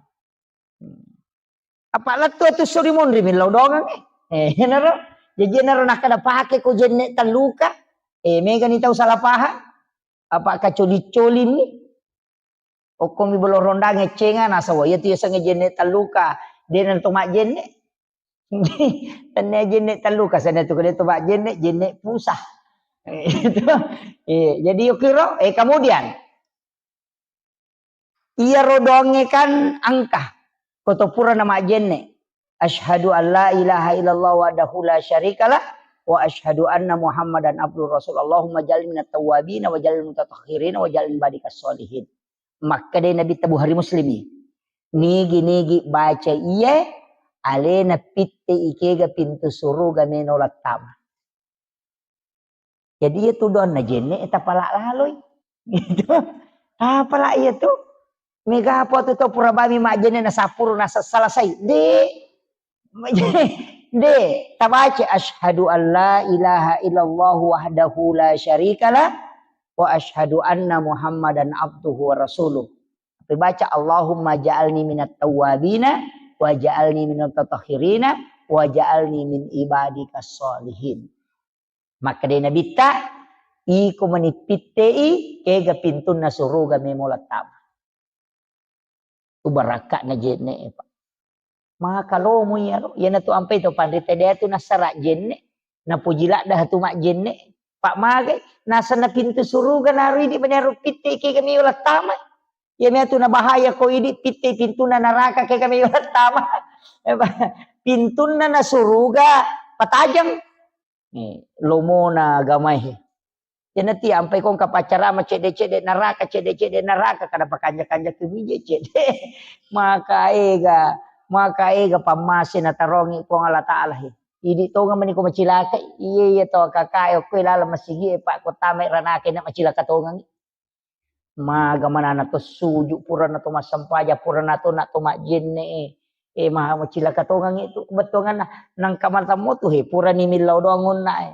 Apa lettu atu suri monri millau doangeng e. E, enaro. Jadi enaro nakkeda pake ko jenne telluka. E, megani tau salah paham. Apa kacoli-colinni. Okkomi bolo rondang eccenga nasaba iya tu yasengnge jenne telluka. Dena to majjenne. Tennia jenne telluka, sana tu kode to majjenne, jenne pusah. Itu. Iya, jadi yukiro, eh, kemudian iyaro doangnge kan engka. Koto purana majjenne. Asyhadu an la ilaha illallah wahdahu la syarikalah wa asyhadu anna Muhammadan abduhu rasul. Allahumma ja'alni minat tawwabin wa ja'alni mutatahhirin wa ja'alni badikas sholihin. Makkeda Nabitta, Bukhari Muslimi. Nigi-nigi baca iye, alena pitte ikega pintu suruga meno lattama. Jadi iya tu doanna jenne tapala laloi. Gitu. Tapala iya tu. Mega apa tu tau pura bami majjenne na sapuru na selesai. De. De. Tabaca asyhadu an la ilaha illallah wahdahu la syarikalah wa asyhadu anna Muhammadan abduhu wa rasuluh. Tapi baca Allahumma ja'alni minat tawwabina wa ja'alni minat tatahhirina wa ja'alni min ibadikas sholihin. Makkeda Nabitta, iko mani pittei, kega pintunna suruga memo lattama. Tu barakka'na jenne, Pak. Maka lomo iyaro, iyana tu ampai to panrita de tu nasara jenne, napuji ladda tu majjenne. Pak magai, nasenna pintu suruga naru idi mani aro pittei kega memo lattama. Iya mea tu nabahaya ko idi pittei pintunna naraka kega memo lattama. Pintunna na suruga patajeng. Eh, lomona agamae. Janati ampai kong kapaccarama cedde-cedde naraka, cedde-cedde naraka, kada pakanja-kanja kemije cedde. Maka ega, maka ega pammase natarongi Puang Allah Taala he. Idi tonga mani ko macilaka, iya iya to kakae okko lala masigi e pak ko tame ranake na macilaka tongangi. Maga manana to suju, purana to massempaja, purana to na to majjenne e. E maha macilaka tongangi tu kebetulanna nangka matammo tu he, purani millau doang onna e.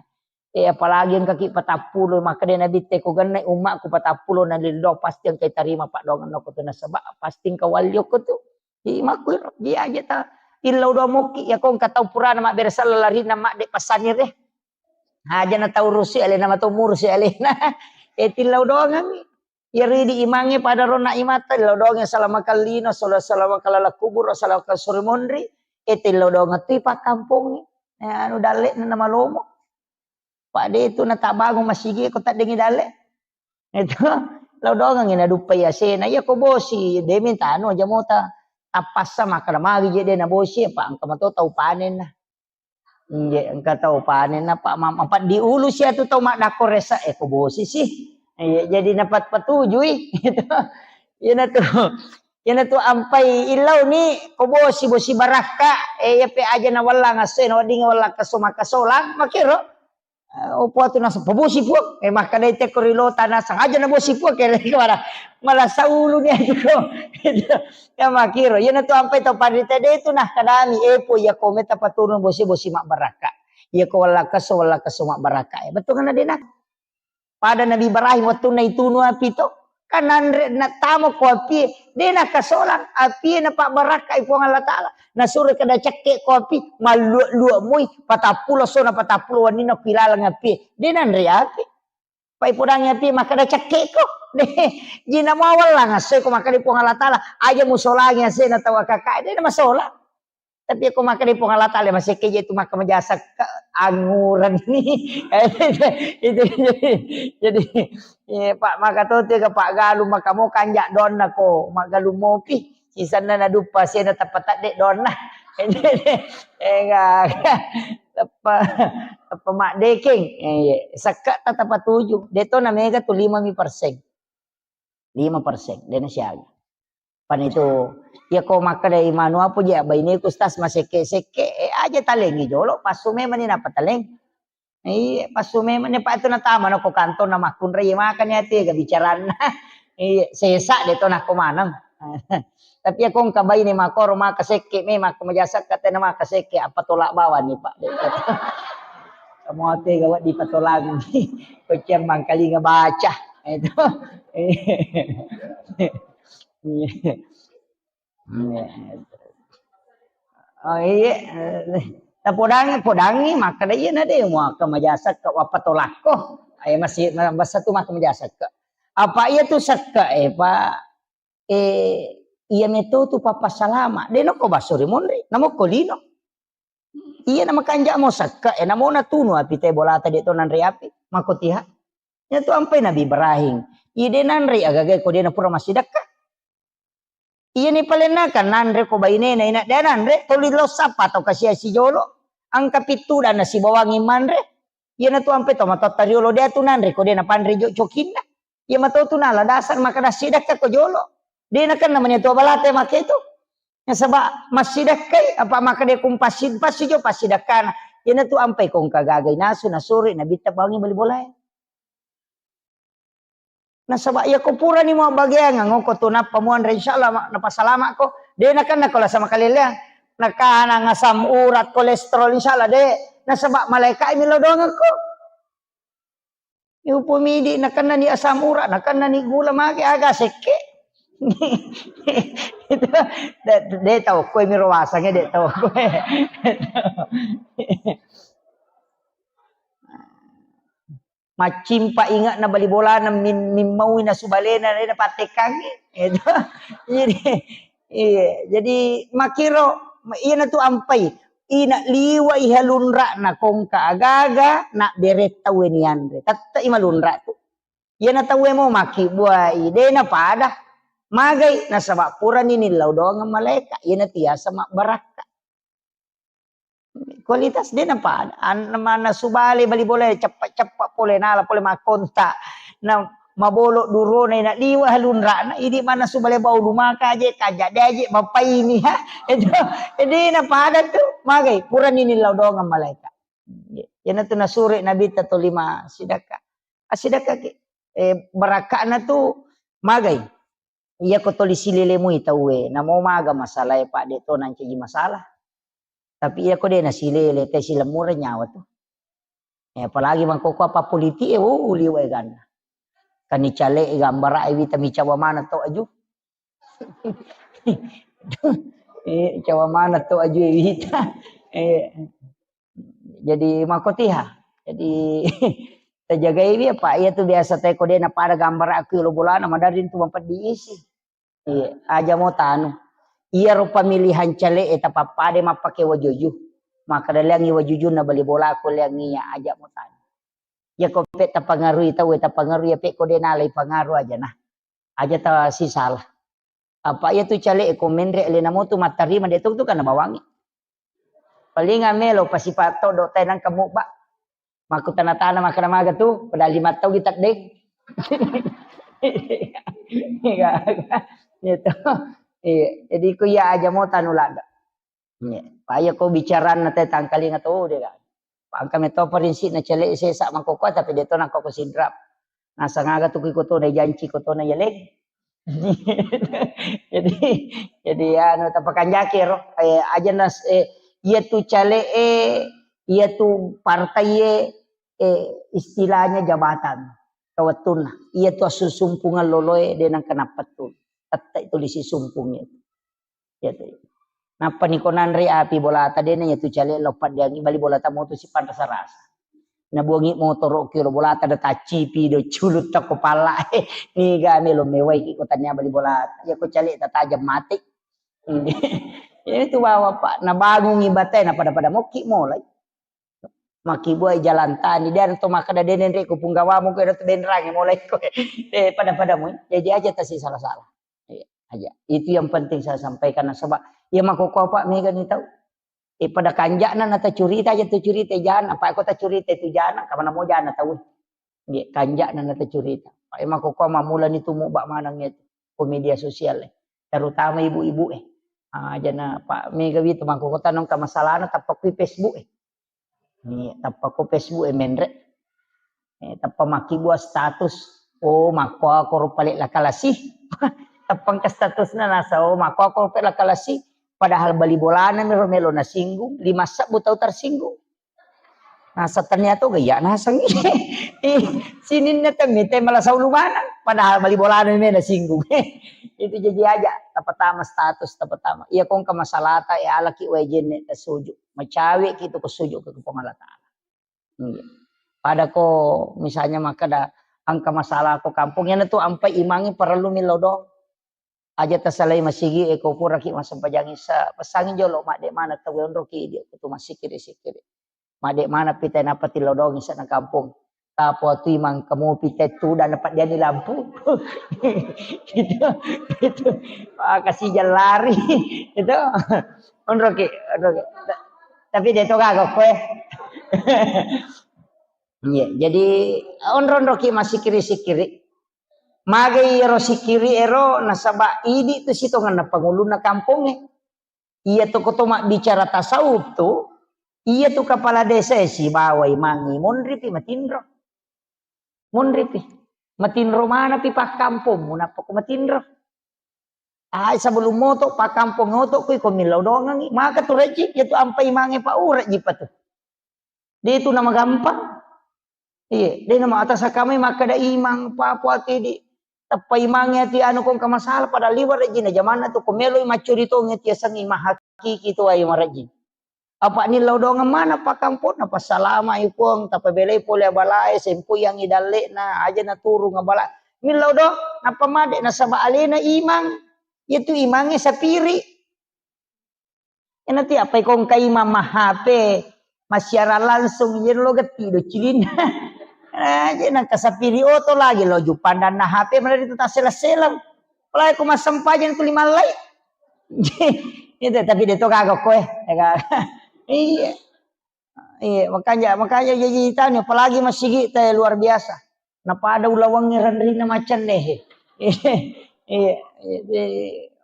E apalagi engka ki patappulo, makkeda Nabitte ko genne ummakku patappulo na lillo pasti engka tarima paddoangenna ko tu nasaba pasti engka walli okko tu. Jadi makkuiro, dia aja ta illau doang mokki, ya ko engka tau purana mabbere sella larinna madde passanire. Aja na tau rusi alena, matau murusi alena. E tillau doangangngi. Iyaro idi imangnge pada ronna imatta, illau doangngi salama kallino, sala-, salama kalala kubur, salama suri monri. E tillau doangang tu pakkampongngi. E anu dalle na namalomo. Pak de tu na tabangung masigi ko taddengi dalle. Itu, lao doangengngi naduppai asena. Iya ko bosi, de minta anu aja mota. Tappassa makkeda magi je de na bosi, apa engka mato tau panenna. Inje, engka tau panenna, Pak, ma-, mapaddi ulu sia tu tau maddakko resa, eh, ko bosi sih. Iya, jadi napat patujui. Itu. Iyana tu, iyana tu ampai illau ni, ko bosi, bosi barakka, eh, iya pe aja na wallang asse, na wedding wallang keso makkasolang, makiro. Eh, opo atu naseng, "Pabosi, Puang." Eh, makkedai tekko ri lota naseng, "Aja nabosi, Puang." Kere kemana? Malah saulu ni aja ko. Ya makiro. Iyana tu ampai tau panrita de tu nah kadami, "Eh, Puang, iya ko meta paturun bosi, bosi mabbarakka. Iya ko wallakkesso, wallakkesso mabbarakka." Eh, betul kan adena? Pada Nabi Ibrahim wattunna itunu api to, kan nanre nattama ko api, de nakasolang api, napabbarakkai Puang Allah Taala. Nasuro kada cekke ko api, mallua-lua moi, patappulo sona patappulo wenninna ko ilaleng api. De nanre api. Pai podangi api makkeda cekke ko. De, jina mawallang asse ko makkeda Puang Allah Taala, aja musolangi asena tau akakae, de namasolang. Tapi ko makkeda Puang Allah Taala, masekke je tu maka majasa ke-, angureng ni. Itu jadi, jadi, eh, Pak, maka to tu ke Pak Galuh, maka mo kanja donna ko, Mak Galuh mopi. Sisanna naduppa sena tappa tadde donna. Enggak. Teppa, teppa maddekeng. Eh, iya. Sekka tatapa tuju. De to na mega tu lima mi persen. Lima persen. De na siaga. Pani tu, iya ko makkeda imanu apa je baineku, Ustaz, masekke-sekke, eh, aja talengi jolo, passu memang ni napa taleng. Iya, passu memang ni, Pak, itu natama nako kantor na makkunrai, iya makani ati ga bicaranna. Iya, sesa de to nako maneng. Tapi iya ko engka baine makoro maka sekke memang, maka maja sekka tena maka sekke, apa tolak bawang ni, Pak. Semua tega wa dipatolangi. Ko ciang mangkalinga baca. Itu. Iya. Iya. Oh, iya. Tapodangi, podangi, makkeda iya na de muaka maja sekka, wappa tolakko. Ayo masih basa tu maka maja sekka. Apa iya tu sekka, eh, Pak? Eh, iya meto tu papa salama. De nako basso ri monri, namokko lino. Iya na makanja mo sekka, eh, namo natunu api te bolata de to nanre api. Mako tiha. Iya tu ampai Nabi Ibrahim. Iya de nanre agaga ko de na pura massidakka. Iya ni palenna kan nanre ko bainena ina de nanre, toli lo sappa to kasia sijolo. Angka pittu dan nasibawangi manre. Iya na tu ampai to matotta riolo de tu nanre ko de na panre jo cokinna. Iya mato tu nala dasar maka dassidakka ko jolo. De na kan namanya tu balate make tu. Nasaba massidakkai apa maka de kumpassi, passi jo passidakkana. Iya na tu ampai ko engka gagai nasu, nasuri, nabitta bawangi bali bolae. Nasaba iya ko purani muabbageangang, ko tu nappa muanre, insyaallah ma-, napasalama'ko. De nakenna ko lasa makaleleang. Nakanang asam urat, kolesterol, insyaallah de. Nasaba malaika mi lao doangekko. Upomidi nakenna ni asam urat, nakenna ni gula, mage aga sekke. Itu de, de tau koe mi rowasange, de tau koe. Maccimpa inge'na bali bolana min-, mimmaui nasu balena, de napattekkangngi. Itu. Jadi, iya, jadi makkiro, iyana tu ampai. Ina liwa iha lunra'na kongka agaga, na bere tauwe nianre. Tette'i malunra tu. Iyana tauwe mo makkibbuai, de napada. Magai, nasaba purani nillau doangeng malaeka. Iyana tiasa mabbarakka. Kualitas de napada. An-, mannasu bale bali bolae, ceppa-ceppa pole, nala pole makkonta. Na mabolo durona, ina liwa lunra'na, idi mannasu bale baulu maka aje, kaja de aje, mapaini, ha. Itu, de napada tu, magai, purani nillau doangeng malaeka. Iyana tu nasure Nabitta tolima sidakka. Asidakka ki. Eh, barakka'na tu magai. Iya ko toli silele mui tauwe, namo maga masalae, Pak, de to nancaji masalah. Tapi iya ko de nasilele, te silemmureng nyawa tu. Eh, apalagi mangkoko apa politik e, oh, liwa e ganna. Kani cale e gambara e wita mi cawa mana to aju. Eh, cawa mana to aju e wita. Eh, jadi makotiha. Jadi tajagai wi apa iya tu biasa te ko de napada gambara aku lo bolana, madari tu mapeddi isi. Iya, aja mo tanu. Iyaro pamilihan cale'e tapappada mappake wajuju. Makkeda leangngi wajujunna bali bolaku leangngi iya, aja mo tanu. Iya ko pe tapangarui tauwe, tapangarui iya pe ko de nalai pangaru aja nah. Aja ta sisala. Apa iya tu cale'e ko menre alena mo tu mattarima de tu, tu kana bawangi. Paling melo pasipa todo tai nangka mubba. Makkutana-tana makkeda maga tu, padahal lima tau kita deng. Iya, gitu. Iya, jadi ku iya aja mo tanu ladda. Iya. Paya ko bicaranna te tangkalinga to de kan. Pangka meto prinsipna cele sesa mangkoko tapi de to nangko ko sidrap. Nasang aga tu ku iko to na janci ko to na yaleng. Jadi, jadi anu tapakanjaki ro, eh, aja nas, eh, iya tu cale e, iya tu partai e, eh, istilahnya jabatan. Kawettunna, iya tu assusumpungeng loloe de nangka nappa tu. Tette itu lisi sumpung itu. Iya tu. Nappa ni ko nanre api bolata de na iya tu cale lo paddiangi bali bolata motu sipanrasa-rasa. Nabuangi motoro ki lo bolata da taccipi do culutta ko palla. Niga melo mewai ki ko tania bali bolata. Iya ko cale tatajam mate. Iya tu bawa Pak, nabangungi bate na pada-pada mokki molai. Makkibuai jalan tani, de to makkeda de nenre ko punggawamu ko de to benrangi molai ko. Eh, pada-pada mu. Jadi aja tasi salah-salah. Iya, aja. Itu yang penting saya sampaikan nasaba iya makkoko apa mega ni tau. Eh, pada kanja'na na tacurita aja tu curita jana, apa ko tacurita itu jana, kamana mo jana tau. Iya, kanja'na na tacurita. Pak, eh, makkoko mamula ni tumu bak maneng itu. Ko media sosial e. terutama ibu-ibu e. Ah, jana Pak Megawi tu mangkukota nongka masalahna tappa kui Facebook e. Ni tappa ko Facebook e menre. Eh, tappa makkibua status. Oh, makkuako ro pale lakalasi. Tappa engka statusna nasa, oh, makkuako ro pale lakalasi. Padahal bali bolana mi ro melo nasinggung, lima sebbu tau tersinggung. Nasa tania to gaya naseng. Eh, sininna temmite malasau lumanang. Padahal bali bolana mi nasinggung. Itu jadi aja, tapatama status, tapatama. Iya kongka masalata, ya alaki wae jenne tasuju. Macawe ki tu ko suju ke Puang Allah Taala. Iya. Pada ko misalnya makkeda engka masalah ko kampung, yana tu ampai imangi parellu millau doang. Aja tasalai masigi e ko puraki massempajang isa, pesangi jolo madde mana tau onroki idi ko tu masikiri-sikiri. Madde mana pita napa tillau doang isa na kampung. Tapo tu imang kamu pita tu dan dapat dia ni lampu. Itu, itu. Ah, kasih jalan lari. Itu. Onroki, onroki. Ta-, tapi dia tu kagak kue. Iya, jadi onro-onroki massikiri-sikiri. Magai ero sikiri ero nasaba idi tu sitongenna pangulunna kampongnge. Iya tu ko to mabbicara tasawuf tu, iya tu kepala desa e sibawa imangi monripi matinro. Monripi. Matinro manapi pakkampongmu nappa ko matinro. Ai sebelum moto pakkampong oto kui ko millau dongangi. Maka tu rejji, iya tu ampai mange pa urejji pa tu. De tu namagampang. Iye, de nama atas kamai makkeda imang papu ati di tappa imangi ati anu kongka masalah pada liwa rejji na jamanna tu ko meloi maccuri tongi ati asengi mahakiki tu ai marejji. Apa nillau doang mana pakkamponna, passalama i Puang, tapabelai pole abalae, sempoyangi dalle'na, aja naturung abala. Millau do, nappa made nasaba alena imang, iya tu imange sapiri. Ena ti apa ikong kai mama H P, massiaran langsung, iya lo getti do cilinna. Aja nang kasapiri oto lagi lo jupandanna H P mana itu tasela-selang. Apalagi ko massempajang tu lima lai. Itu tapi de to kagak koe. Ya kan? Iya. Iya, makanya, makanya jadi tanya, apalagi masigi te luar biasa. Napada ulawangnge ranrina macenne he. Iya, iya,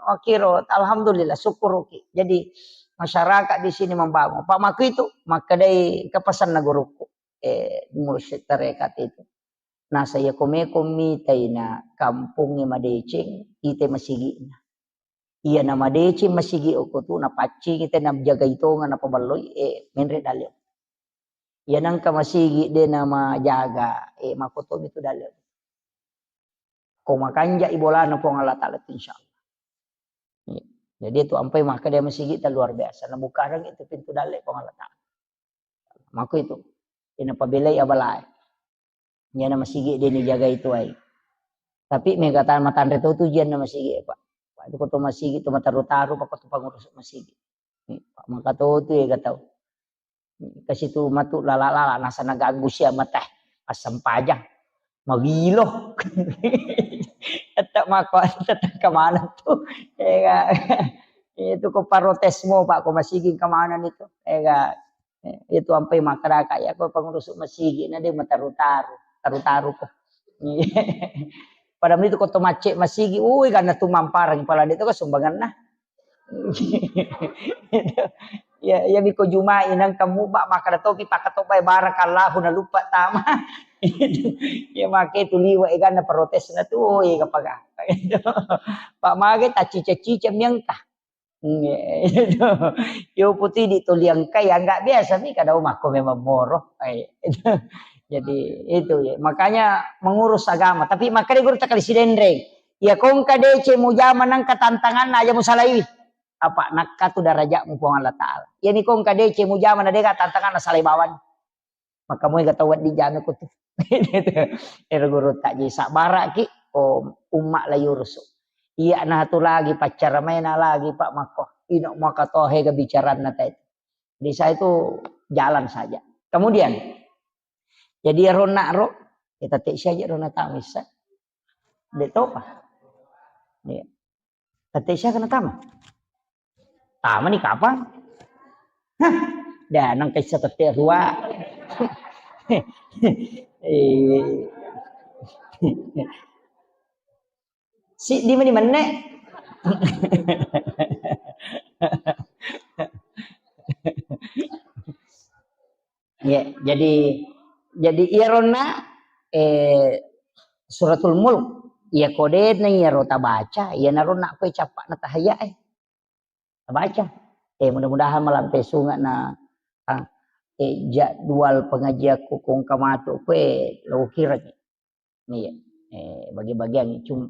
makiro, alhamdulillah, syukuruki. Jadi masyarakat di sini membangun. Pak Maku itu, makkedai kepesanna guruku, eh, mursyid tarekat itu. Nasa iya komeko mitaina kampongnge madeceng, ite masigi'na. Iya na madeceng masigi okko tu, napaccingi te najagai tonga napaballoi, eh, menre dalle. Iya nangka masigi de namajaga, eh, makotomi tu dalle. Ko makanja i bolana Puang Allah Taala tu, insyaallah. Iya. Jadi itu ampai maka dia masigi ta luar biasa. Nabukarang itu pintu dalle Puang Allah Taala. Mako itu. Ina pabelai abalae. Nyana masigi de ni jagai tuai. Tapi mega tan matanre to tu jianna masigi, Pak. Pak itu koto masigi tu mataru-taru, Pak, koto pangurus masigi. Pak maka to tu ya gatau. Kasi tu matu lala-lala nasa naganggu sia mata. Assempajang. Magilo. Tetap mako, tetap kemana tu? Ya, itu ko protes mo, Pak, ko masigi kemana itu? Ya, itu ampai makaraka ya ko pengurus masigi na de mataru-taru, taru-taru ko. Pada menit ko to macet masigi, ui karena tu mamparang pala de to ko sumbangan nah. Ya, ya biko Jumai nang kamu bak maka topi pakatobai barakallahu na lupa tama. Ya make tu liwa ikan na protes na tu, oh, iya kapaka. Pak mage ta cica-cica miangka. Iya, itu. Yo putih di tuliang kai, ya, nggak biasa nih, kadang mako memang moro. Eh, itu. Jadi, itu ya. Makanya mengurus agama. Tapi makanya guru tak kali sidenreng. Ya, kongka dece mujama nangka tantangan aja musalaiwi. Apa nakka tu darajatmu Puang Allah Taala. Ya, ni kongka dece mujama na dega tantangan na salai bawang. Maka moi gata wedding jame ko tu. Ero guru tak jadi sabara ki, oh, umma la yurusu. Iya na tu lagi pacara maina lagi Pak mako. Ino maka tohe ga bicaranna tadi. Jadi saya itu jalan saja. Kemudian, jadi ero nak ro, kita tek saja ro na tamisa. De topa. Iya. Tette sia kena tama. Tama ni kapang? Hah, dah nang kaisa tette rua. Eh. Si di mani menne? Ya, jadi, jadi iyaronna, eh, Suratul Mulk, iya kodena iyaro tabaca, iyanaronna koe cappa'na tahayya e. Tabaca. Eh, mudah-mudahan malampe sunga na, ah, eh, jadwal pengajianku kongka matu koe lo kireng. Iya. Eh, bagi-bagiang cuma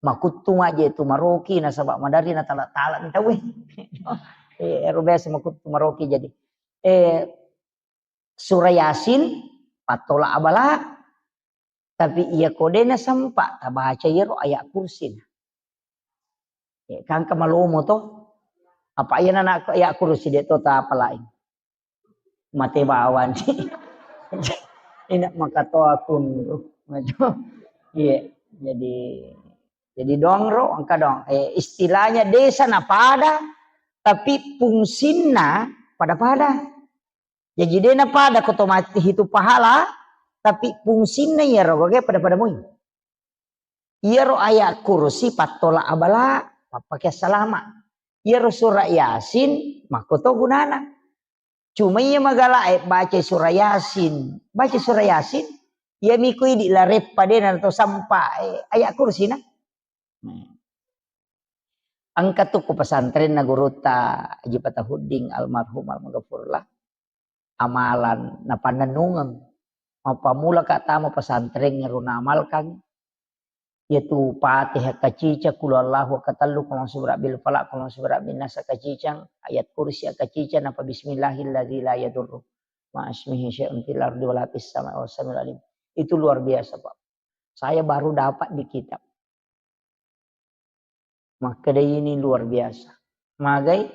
makuttu maje tu maroki nasaba madari na tala-tala ni tauwe. Eh, ero biasa makuttu maroki jadi. Eh, Surah Yasin, pattola abala, tapi iya kodena sempa tabaca iyaro ayat kursi. Eh, kangka malomo to. Apa iya nana ayat kursi de to tapalai. Mate bawang. Ina makatoa kunru. Iya, jadi, jadi dongro engka dong. Eh, istilahnya desa na pada, tapi fungsinna pada-pada. Jadi dena pada ko to mati hitu pahala, tapi fungsinna iyaro gage pada-pada mui. Iyaro ayat kursi pattola abala, pappake salama. Iyaro surah Yasin, makko to gunana. Cuma iya magala e baca surah Yasin, baca surah Yasin, iya miko idi lareppa dena to sampa, eh, ayat kursi na. Hmm. Engka tu ku pesantrenna gurutta Haji Fatahuddin almarhum almaghfurlah. Amalan napannennungeng. Mappammula ka tama pesantren ero naamalkan. Yaitu Fatihah kacicang, Qul Huwallahu katellu, Qul A'udzu Birabbil Falaq, Qul A'udzu Birabbin Nas kacicang, Ayat Kursi kacicang, napa Bismillahilladzi la yadurru ma'asmihi syai'un fil ardi wala fis sama'i wa huwas samiul alim. Itu luar biasa, Pak. Saya baru dapat di kitab. Makkeda ini luar biasa. Magai,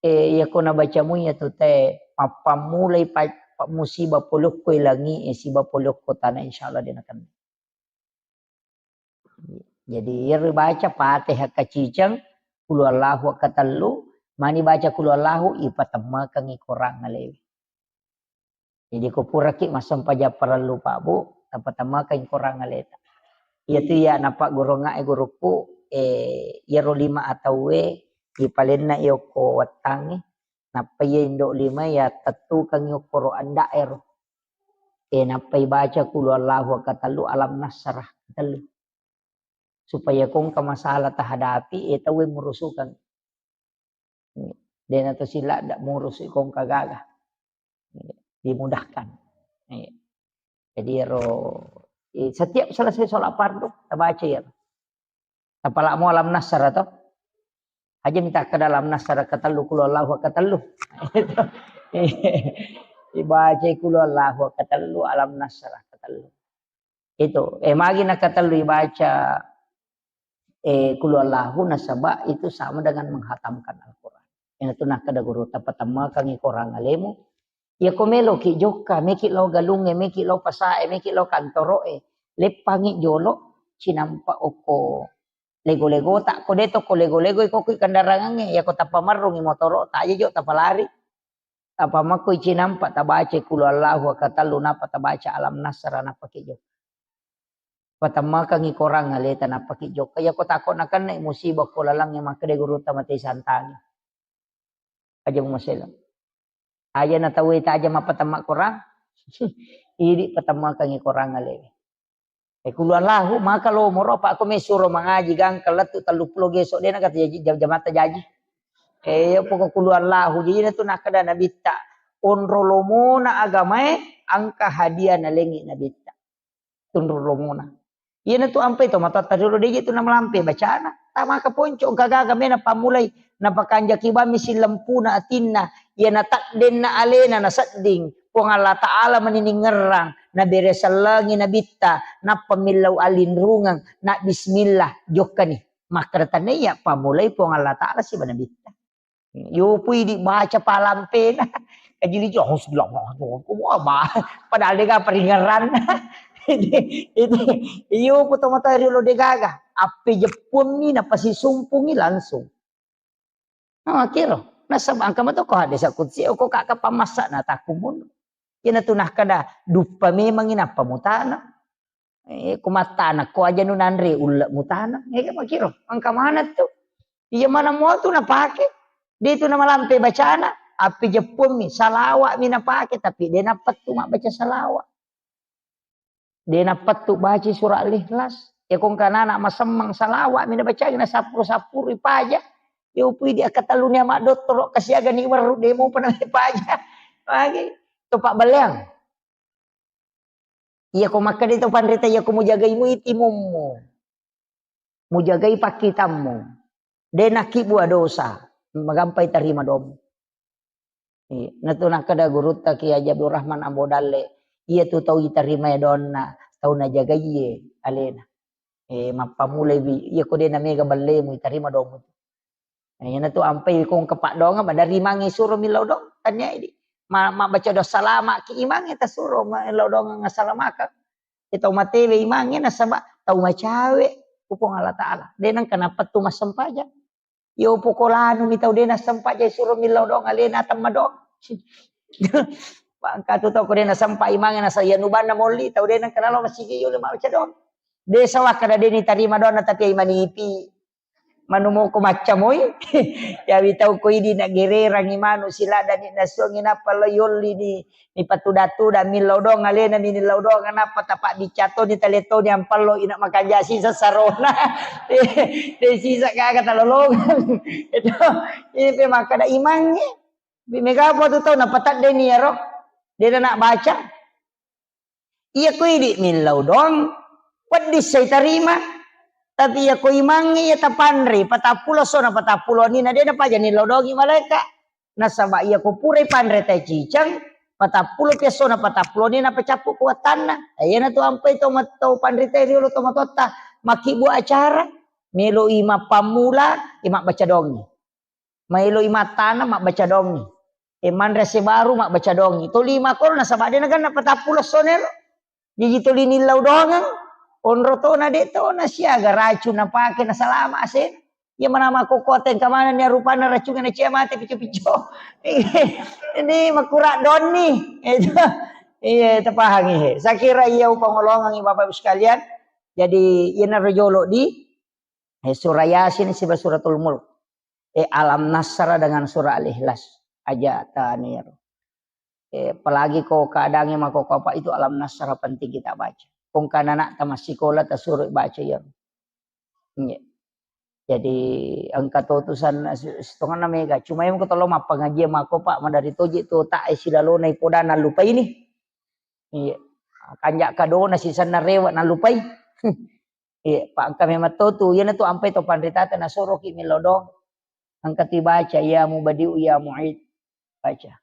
eh, iya ko nabacamu iya tu te, mappammulai pa-, pa-, musibah polokko langi e, siba polokko tanah, insyaallah de nakenna. Jadi, iyaro baca Fatihah kacicang, Qul Huwallahu katellu, mani baca Qul Huwallahu, ipatemmekeng i korang alewe. Jadi, ko puraki massempajang parellu, Pak, Bu, tapatemmekeng korang aleta. Iyatu iya napaggurungnga e gurukku, eh, iyaro lima atauwe, ipalenna i okko wettangnge, nappa iya indo lima iya tettukeng i okkoro anda'ero. Eh, nappa ibaca Qul Huwallahu katellu, Alam Nasrah katellu. Supaya ko engka masalah tahadapi, eh, tauwe murusukeng. Dena to siladda murusu ko engka gaga. Dimudahkan. Iya. Jadi ero, eh, setiap selesai sholat fardu, tabaca iyaro. Tapalamo Alam Nasrah to. Aja minta ke dalam Nasrah katellu, Qul Huwallahu katellu. Ibaca Qul Huwallahu katellu, Alam Nasrah katellu. Itu, eh, magi nakatellu ibaca, eh, Qul Huwallahu nasaba itu sama dengan menghatamkan Al-Quran. Iyanatu nakkeda guru, tapatemmekeng i korang alemu. Iya ko meloki jokka, meki lao galungnge, meki lao pasae, meki lao kantoroe, leppangi jolo, cinampa okko lego-legota, ko de to ko lego-lego iko kui kendarangangnge, iya ko tappa merrungi motoro, taja jo tapalari. Tappa makko icinampa tabaca Qul Huwallahu katellu, nappa tabaca Alam Nasrah, nappa ki jokka. Patemmekeng i korang aleta, nappa ki jokka. Iya ko tako nakenna musibah ko lalangnge, makkeda gurutta mate santangi. Aja mumaseleng. Aja na tauwe taja mappatemma korang. Idi patemmekeng i korang alewe. Eh, Qul Huwallahu, maka lo moro, apa ko mesuro mangaji gangka lettu telluppulo geso, de nakata jaji, jam-, jamatta jaji. Eh, iya poko Qul Huwallahu, jadi na tu nakkeda Nabitta, onro lomona agamae, engka hadiah nalengi Nabitta. Tunru lomona. Iyanatu ampai to matoatta riolo, de je tu namalampe bacana. Tamaka ponco, engka gaga mena pammulai, napakanjaki bammi sillempuna atinna, iya nataddenna alena nasedding, Puang Allah Ta'ala mani ningerrang, nabere sellengi Nabitta, nappa millau allinrungeng, na bismillah, jokkani. Makkeda tannaiya pammulai Puang Allah Ta'ala siba Nabitta. Yo pui dibaca palampena. Kajili jo, "Auzubillah, wah, wah, wah, bah." Padahal de gaga paringerranna. Ini, ini, iyo, ku tomatoa riolo de gaga. Appe jeppuanni, napasisumpungi langsung. Nah, kiro. Nasaba engka mato ko hadis kutsi, ko kaka pamassa na takkumun. Iyanatu nakkeda, duppa memangi nappa mutana. Eh, ko mattana ko aja nu nanre ulle mutana. Eh, makiro. Engka mana tu? Iya mana mua tu napake. De tu namalampe bacana, appi jeppummi, salawa'mi napake, tapi de nappettu mabbaca salawa'. De nappettu baca sura Al-Ikhlas. Ya kong kanana masemmeng salawa'mi nabacai, nasappuru-sappuru ipaja. Ya upui di akatalluni ama dottoro kasiaga ni werru de mopa na paja. Lagi to pabballeang. Iya ko makkeda to panrita, iya ko mujagai mui timummu. Mujagai pakkitammu. De nakkibua dosa. Magampai tarima domu. Iya. Natu nakkeda gurutta Kiai Haji Abdul Rahman Ambo Dalle, iya tu tau itarimae donna, tau najagaiye alena. Eh, mappamulai wi, iya ko de namega ballemu, itarima domu. Eh, iyana tu ampai kong kepaddoangeng, madari mange suro millau doang, tania idi. Ma-, mabbaca doa salama ki imangnge tasuro millau doang assalamakeng. Iya tau matewe imangnge nasaba tau macawe ku Puang Allah Ta'ala. De nengka napettu massempajang. Yo poko lanu mi tau de nassempajang suro millau doang alena temma doang. Bangka tu tau ko de nasempa imangnge nasa iya nubanna molli tau de nengka nalo masigi yolo mabbaca doang. De sawakka na de nitarima doanna tapi ai manipi. Manu moko macca moi. Yawi tau ko idi nagererangi manu siladani nasuangi nappa lo yolli ni, ni patuda-tuda millau doang alena ni nillau doang nappa tapa biccatoni taletoni ampallo ina makanja sisa sarona. De sisa gaga talolongang. Itu, ini pe makkada imangnge. Bi mega apa tu tau napatadde ni yaro. De na baca. Iya ko idi millau doang, wedding sai tarima. Tapi iya ko imangnge iya tapanre, patappulo sona patappulo ni na de napaja nillau doangi malaeka. Nasaba iya ko purai panre tai ciceng, patappulo pi essona patappulo ni napacappu kuatanna. Iyana tu ampai to mat-, to panrita riolo to matotta, makkibua acara, meloi mappammula, eh, mabbaca doangi. Maeloi mattana mabbaca doangi. Eh, manre ase baru mabbaca doangi. Toli makoro nasaba de naganna patappulo essona elo. Jaji toli nillau doangeng. Onro tona de tona siaga racung napake nasalama asena. Iya mana makkokkote engka manenni rupanna racungnge nacia mate picco-picco. Ini makura donni. Itu. Iya, tapahangi he. Saya kira iya upangolongangi Bapak Ibu sekalian. Jadi iyana rojolo di, eh, surah Yasin siba suratul Mulk. Eh, Alam Nasrah dengan surah Al-Ikhlas. Aja taniru. Eh, apalagi ko keadaannya mako apa itu Alam Nasrah penting kita baca. Kong kana anak tamat sekolah tasuruh baca ya. Iya. Jadi engka to tu san-, si-, sitonganna mega. Cuma yang ko tolo mappangajian mako Pak madari toji tu tak, eh, silalona ipoda nallupai ni. Iya. Kanja kadona sisanna rewa nallupai. Iya, Pak engka memang to tu. Iyana tu ampai to panritata nasoroki millau doang. Engka tu baca ya mubadiu ya muid. Baca.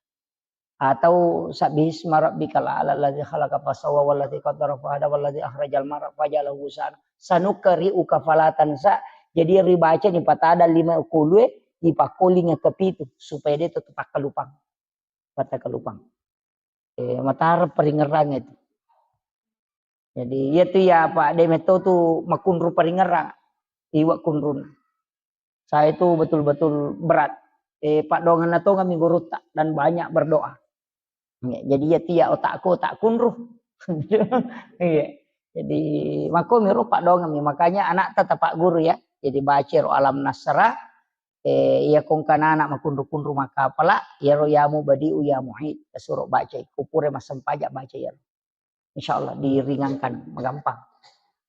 Atau sabbihisma rabbikal a'la alladzi khalaqa fasawwa walladzi qaddara fahada walladzi akhrajal mar'a faja'alahu ghusaan. Sanuqri'uka fala tansa. Jadi ribaca ni patada lima kulue, dipakkolinga kepitu supaya de to takkalupang. Takkalupang. Eh, matara paringerang itu. Jadi iya tu ya Pak de metto tu makunru paringerang. Iwa kunrun. Saya itu betul-betul berat. Eh, paddoangenna tongeng mi gurutta dan banyak berdoa. Ya, jadi iya tu ya otakku otak kunru. Iya. Jadi mako miro paddoangeng mi. Makanya anak tetap Pak Guru ya. Jadi baca ro Alam Nasrah. Eh, iya kong kana anak makunru-kunru makapala, iyaro ya mubadiu ya muid. Tasuro bacai. Kupure massempajang baca iyaro. Insya Allah diringankan, magampang.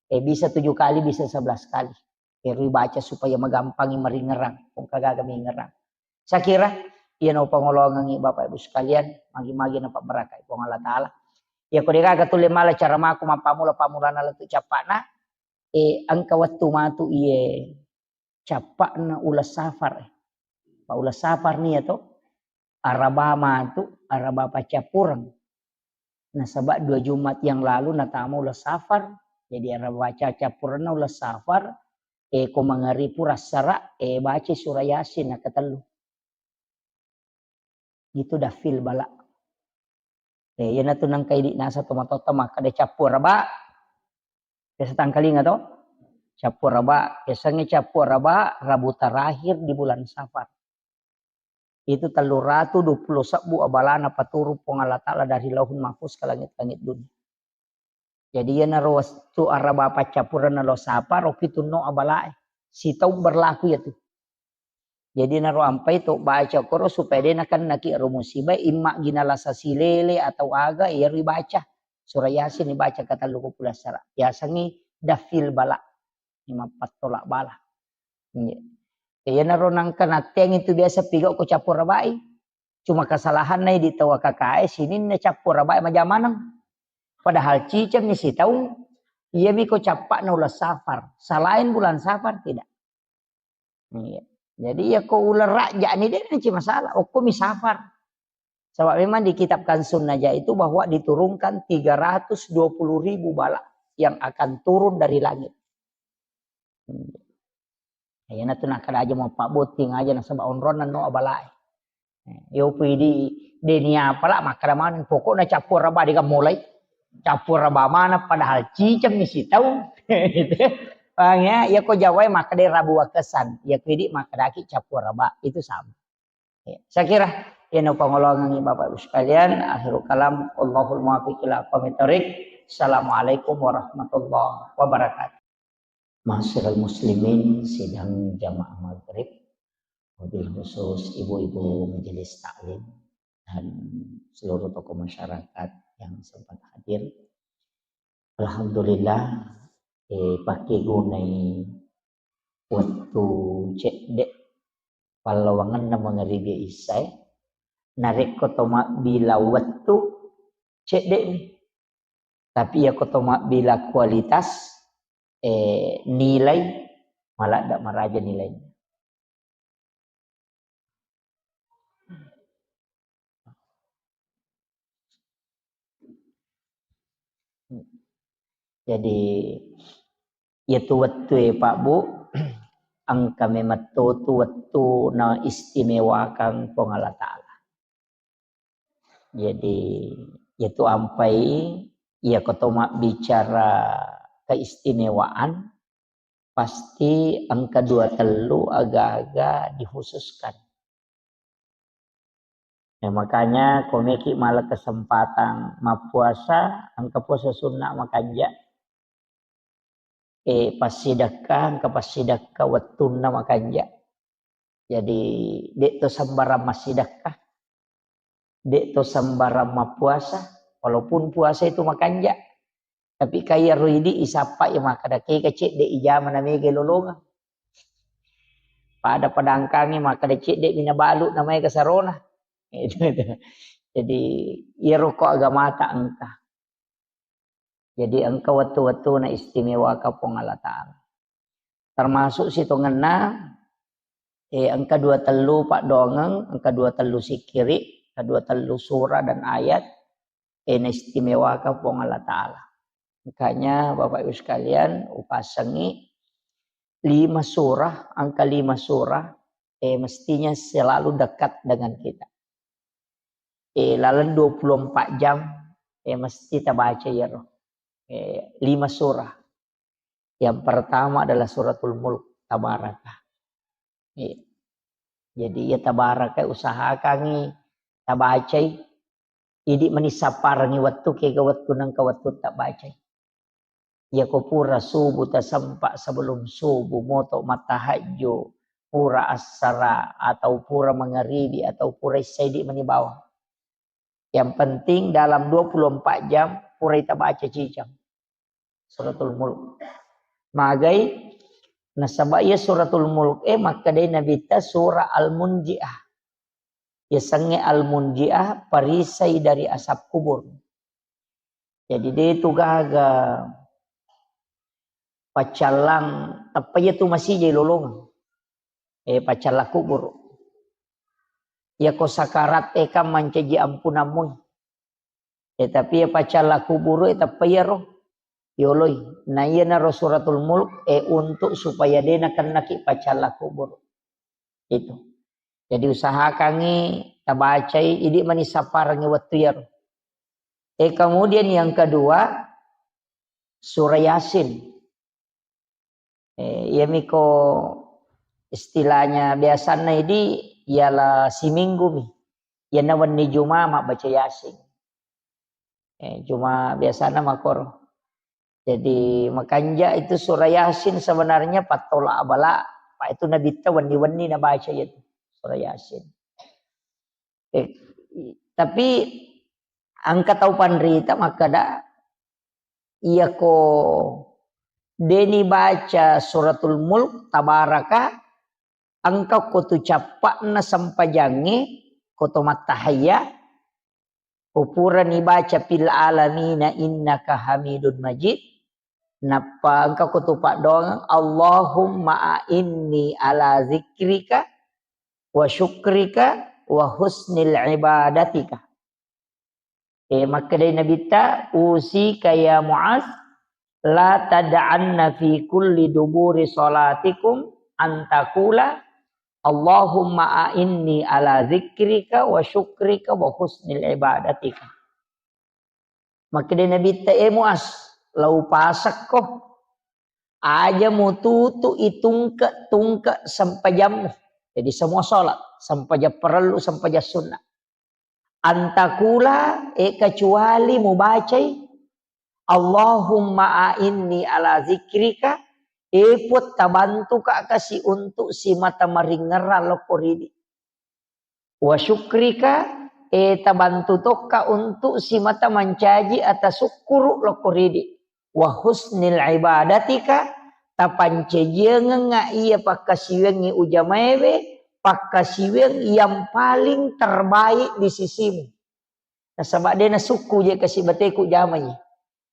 Eh, bisa tujuh kali, bisa sebelas kali. Eh, ribaca supaya magampangi maringerang, kong kagaga mingerang. Saya kira, iya no pangolongangi Bapak Ibu sekalian, magi-magi na pabarakai Puang Allah Ta'ala. Iya ko degaga tulle mala cara mako mappamula-pamulana lettu cappana, eh, engka wettu matu iye cappana uleng safar. Pa uleng safar ni ya to, Araba matu, Araba paccappureng. Nasaba dua Jumat yang lalu natama uleng safar. Jadi Araba paccappurengna uleng safar, eh, ko mangaripu rassara, eh, baca surah Yasin nakatellu. Itu dafil bala. Eh, iyana tu nangka idi nasa tomatotta makkeda cappu Araba. Biasa tangkalinga to? Cappu Araba, biasanya cappu Araba, Rabu terakhir di bulan Safar. Itu tellu ratu dua puluh sebbu abalana paturung Puang Allah Ta'ala dari Lauhul Mahfuz ke langit-langit dunia. Jadi iyanaro wettu Araba paccappurengna lo Safar, ro pitunno abalae. Sitaung berlaku ya tu. Jadi naro ampai to baca koro supaya de nakennaki ro musibah, imma gina lasa silele atau aga, iyaro ibaca. Surah Yasin ibaca katellu ko pulassara. Yasengngi dafil bala. Mappattola bala. Iya. Iyanaro nangka natteang itu biasa pigau ko cappura ba'i. Cuma kesalahanna idi tau A K K E sininna cappura ba'i majamaneng. Padahal cicengni sitaung, iyami ko cappa'na uleng Safar. Selain bulan Safar, tidak. Iya. Jadi ya ko uleng Rajja'ni de' naci masalah. Okkomi Safar. Sebab memang di kitab Kansun Najah itu bahwa diturunkan tiga ratus dua puluh ribu bala yang akan turun dari langit. Hmm. Iyanatu nakkeda aja mau pabbotting aja nasaba onronna no abalae. Yo pidi deni apala makkeda maneng pokokna cappura ba dega mulai. Cappura ba mana padahal cicengmi sitaung. Gitu. Paham ya? Ya ko Jawae makkeda rabu wakesan. Ya pidi makkedaki cappura ba. Itu sama. Ya, saya kira ini pengolongan Bapak Ibu sekalian. Akhirul kalam, Allahul muwaffiq ila aqwamit thariq. Assalamualaikum warahmatullahi wabarakatuh. Ma'asyiral muslimin, sidang jamaah maghrib, wabil khusus ibu-ibu majelis taklim dan seluruh tokoh masyarakat yang sempat hadir. Alhamdulillah, eh, pakegunai wettu cedde pallawangenna mangaribi issae. Narekko to mabbila wettu, cedde'mi. Tapi iyako to mabbila kualitas, eh, nilai, maladda maraja nilaina. Jadi, iyatu wettue, Pak, Bu, engka memetto tu wettu na istimewakang Puang Allah Ta'ala. Jadi, iyatu ampai, iyako to mabbicara keistimewaan, pasti engka dua tellu aga-aga dikhususkan. Ya, makanya ko meki mala kesempatan mappuasa, engka puasa sunna makanja. Eh, passidekka, engka passidekka wettunna makanja. Jadi, de' to sembarang massidekka, de' to sembarang mappuasa, walaupun puasa itu makanja. Tapi kaya ro idi isappa ya makkeda kega cedde ijama na mega lolongeng. Pada padangkangi makkeda cedde mina balu na mega sarona. Itu, itu. Jadi, iyaro ko agamata engka. Jadi, engka wettu-wettu na istimewaka Puang Allah Ta'ala. Termasuk sitongenna, eh, engka dua tellu paddoangeng, engka dua tellu sikkiri, engka dua tellu surah dan ayat, eh, na istimewaka Puang Allah Ta'ala. Makanya, Bapak Ibu sekalian, upasengi lima surah, angka lima surah, eh, mestinya selalu dekat dengan kita. Eh, laleng dua puluh empat jam, eh, mesti tabaca iyaro. Eh, lima surah. Yang pertama adalah Suratul Mulk, Tabaraka. Eh, jadi ya Tabaraka usahakangi tabacai. Idi mani sapparengi wettu, kega wettu nengka wettu tabacai. Iyako pura subuh tasempa, sebelum subuh moto mattahajju, pura assara atau pura mangaribi atau pura issaidi mani bawang. Yang penting dalam dua puluh empat jam purai tabaca cicang Suratul Mulk. Magai nasaba iya Suratul Mulk e makkedai Nabitta surah Al-Munjiah. Yasengnge Al-Munjiah, perisai dari asap kubur. Jadi de tu gaga paccallang, tappa iya tu masijai lolongeng. Eh, paccallang kubur. Iyako sakarat e kan mancaji ampunammu. Eh, tapi iya paccallang kubur e tappa iyaro yoloi. Na iyanaro Suratul Mulk e untuk supaya de nakennaki paccallang kubur. Itu. Jadi usahakangi tabacai, idi mani sapparengi wettu iyaro. Eh, kemudian yang kedua, surah Yasin. Eh, iyamiko istilahnya biasanna idi ialah siminggu mi. Iyana wenni Juma mabbaca Yasin. Eh, cuma biasana makoro. Jadi makanja itu surah Yasin sebenarnya pattola abala, Apa itu Nabitta wenni-wenni nabaca iyatu surah Yasin. Eh, tapi engka tau panrita makkeda, iyako deni baca suratul Mulk, Tabaraka, engka ko tu cappa'na sempajangnge, ko to mattahayya, ko purani baca fil alamina innaka hamidun majid, nappa engka ko tu paddoangeng, Allahumma a'inni ala zikrika wa syukrika wa husnil ibadatika. Eh, makkedai Nabitta, "Usika ya Muaz, la tad'anna fi kulli duburi salatikum an taqula, Allahumma a'inni ala zikrika wa syukrika wa husnil ibadatika." Makkedai Nabitta, "Eh Muaz, lau pasakko, aja mututu itungke-tungke sempajammu." Jadi semua sholat, sempajang parellu, sempajang sunnah. Antakula, eh, kecuali mubacai, "Allahumma a'inni ala zikrika," eh, Puang, tabantuka kasi untuk simata maringerra lokko ridi. "Wa syukrika," eh, tabantu tokka untuk simata mancaji atasukkuru lokko ridi. "Wa husnil ibadatika," tapancajiangengnga iya pakkasiwiangngi ujamaewe, pakkasiwiang yang paling terbaik di sisimu. Nasaba de nasukku je kasi bateku jamai.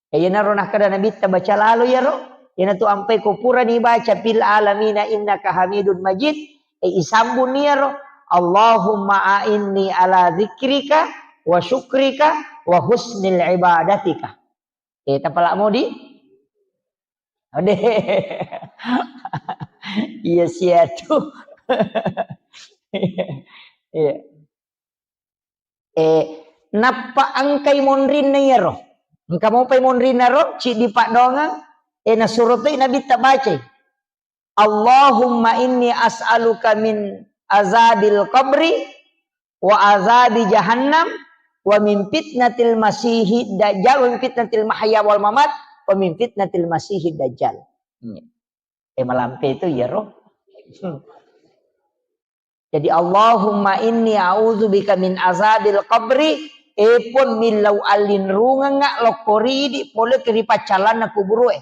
Eh, iyanaro nakkeda Nabitta, baca lalo iyaro. Iyanatu ampai ko purani baca fil alamina innaka hamidun majid, eh, isambunni iyaro, "Allahumma a'inni ala zikrika wa syukrika wa husnil ibadatika." Eh, tapala modi? Ode. Iya siatu. Iya. Eh, nappa engkai monrinna iyaro. Engka mopai monrinna ro, ciddi paddoangeng, eh, nasuro toi Nabitta bacai, "Allahumma inni as'aluka min azabil qabri wa azabi jahannam wa min fitnatil masihid dajjal wa min fitnatil mahya wal mamat wa min fitnatil masihid dajjal." Eh, malampe itu iyaro. Jadi, "Allahumma inni a'udzubika min azabil qabri," eh, Puang, millau allinrungengnga lokko ridi pole ri paccallanna kuburue.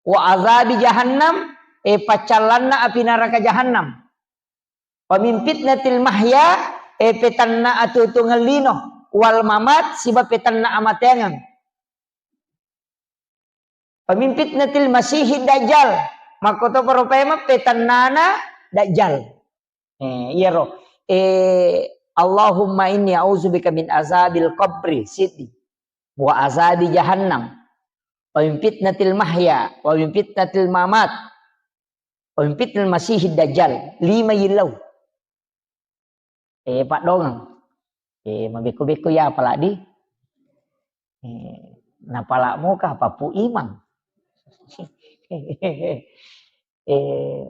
"Wa azabi jahannam," eh, paccallanna api naraka jahannam. "Wa min fitnatil mahya," eh, petanna atuo-tuongeng lino, "wal mamat," siba petanna amateangeng. "Wa min fitnatil masihid dajjal," makkotoparo paimeng petannana dajjal. Eh, iyaro. Eh, "Allahumma inni a'udzubika min azabil qabri," siddi. "Wa azabi jahannam. Wa min fitnatil mahya, wa min fitnatil mamat. Wa min fitnatil masihid dajjal." Lima yillau. Eh, paddoangeng. Eh, mabekko-bekko ya apaladi. Eh, napala moka papu imang. Eh,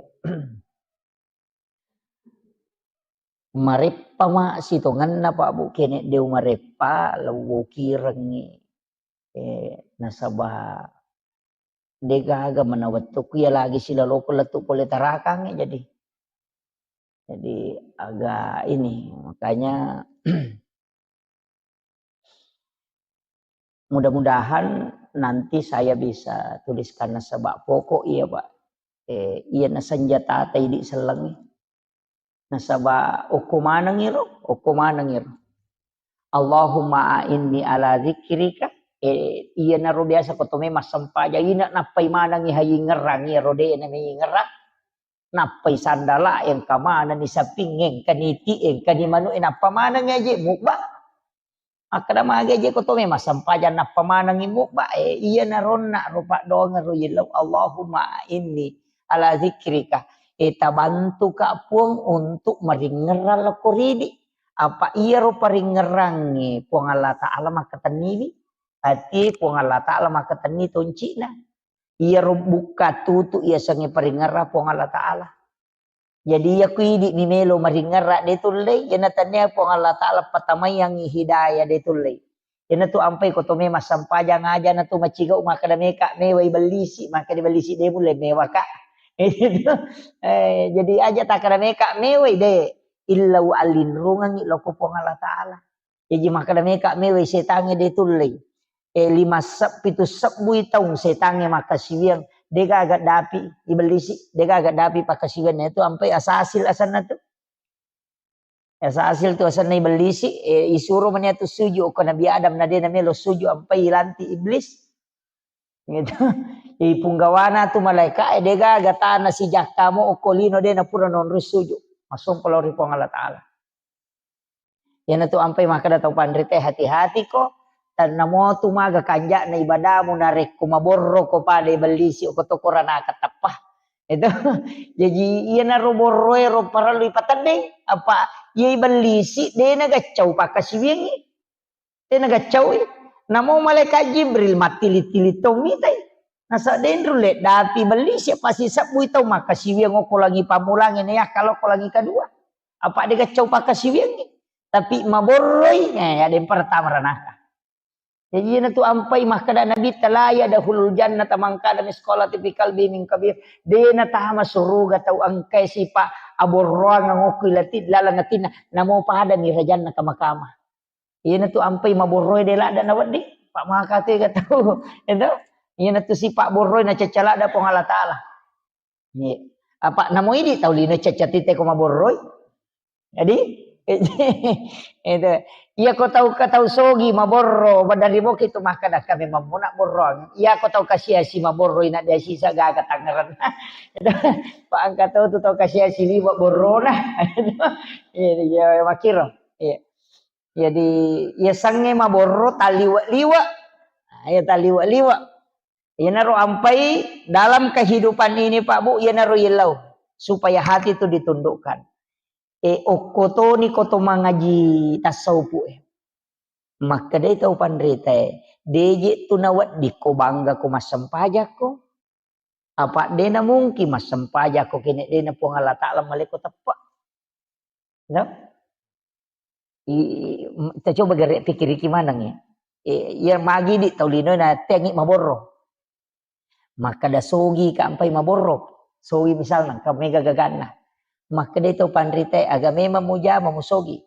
mareppa ma sitongenna, Pak, Bu, kene deu mareppa, lewwo kirengngi. Eh, nasaba degaga mana wettukku ya lagi silaloko lettu pole tarakangngi, jadi. Jadi agak ini, makanya mudah-mudahan nanti saya bisa tuliskan nasaba pokok iya, Pak. Eh, iya na senjata ta idi sellengngi. Nasaba okko maneng iro, okko maneng iro. "Allahumma a'inni ala dzikrika." Eh, iyanaro biasa ko to memang sempajang ina nappai manengngi hayingngerang iyaro de na meyingngerang. Nappai sandala engka manenni saping, engka niti, engka ni manu, eh, nappa maneng aje mubba. Makkeda magi aje ko to memang sempajang nappa manengngi mubba, eh, iyanaro onna ro paddoangeng ro yellau, "Allahumma inni ala dzikrika." Eh, tabantuka Puang untuk maringngerang lokko ridi. Apa iyaro paringngerangnge Puang Allah Ta'ala makkatenniwi. Ati Puang Allah Ta'ala makkatenni toncina. Iyaro bukka tutu iyasengnge paringngerang Puang Allah Ta'ala. Jadi, iya ku idi mi melo maringngerang de tullei, iyana tania Puang Allah Ta'ala patamaiyangngi hidayah de tullei. Iyana tu ampai ko to memang sempajang aja na tu macigau makkeda meka mewai bellisi, makkeda bellisi de mulle mewaka. Itu, eh, jadi aja takkada meka mewai de, illau allinrungengngi loko Puang Allah Ta'ala. Jaji makkada meka mewai setangnge de tullei. Eh, lima seb-, pitu sebbui taung setangnge makkasiwiang, de gaga dapi ibellisi, de gaga dapi pakkasiwianna itu ampai asasil asenna tu. Asasil tu asenna ibellisi, eh, isuro mani atu suju ko Nabi Adam na de namelo suju ampai ilanti iblis. Gitu. Ipunggawana tu malaika, eh, de gaga tana sijakkamu okko lino de napura nonroi suju. Masompa lao ri Puang Allah Ta'ala. Iyanatu ampai makkeda tau panrita, hati-hati ko, tennamo tu maga kanja'na ibadamu narekko maborro ko pada ibellisi ko to koranaka teppa. Itu. Jaji iyanaro borroe ro parellu ipateddeng, apa iya ibellisi de nagaccau pakkasiwiangngi. De nagaccaui. Namo malaikat Jibril mattili-tili to mitai. Nasaba de nrulle dapi bellisi, pasti sebbui tau makkasiwiang okko langi pammulangnge, na yakka lokko langi kadua. Apa de gaccau pakkasiwiangngi. Tapi maborroi, eh, ada yang pertama ranaka. Jadi iyanatu ampai makkeda Nabi, "La yadkhulul jannata man kana mitsqala dzarratin fi qalbihi min kibr." De natama suruga tau engkai sipa aborroang okko ilati laleng atinna, namo pada mi rajanna kama-kama. Iyanatu ampai maborroe de ladda nawedding, pa maka tu ega tau. Itu. Iyanatu sipa borroe nacacca ladda Puang Allah Ta'ala. Iya. Apa namo idi tau lino cacca tite ko maborroi? Jadi, itu. Iya ko tau, ko tau sogi maborro, badari boki tu makkeda kami mammuna borroang. Iya ko tau kasiasi maborroi na dia sisa gaga tangerang. Itu. Pa engka tau tu tau kasiasi liwa borrona. Iya, iya, makiro. Iya. Jadi, iya sangnge maborro taliwa-liwa. Nah, iya taliwa-liwa. Iyanaro ampai dalam kehidupan ini, Pak Bu, iyanaro yellau supaya hati itu ditundukkan. Eh, okko toni ko to mangaji tasawufu, eh. Makkedai tau panrita, eh, deje tu nawedding ko bangga ko massempajakko. Apa de na mungkin massempajakko kene de na Puang Allah Ta'ala maleko teppa. No? I, i, m-, kita coba gare pikiriki maneng ya. Eh, iya magi di tau lino na tengi maborro. Makkeda sogi ka ampai maborro. Sogi misalna, ka mega gaganna. Makkeda tau panrita, aga memang mujama musogi.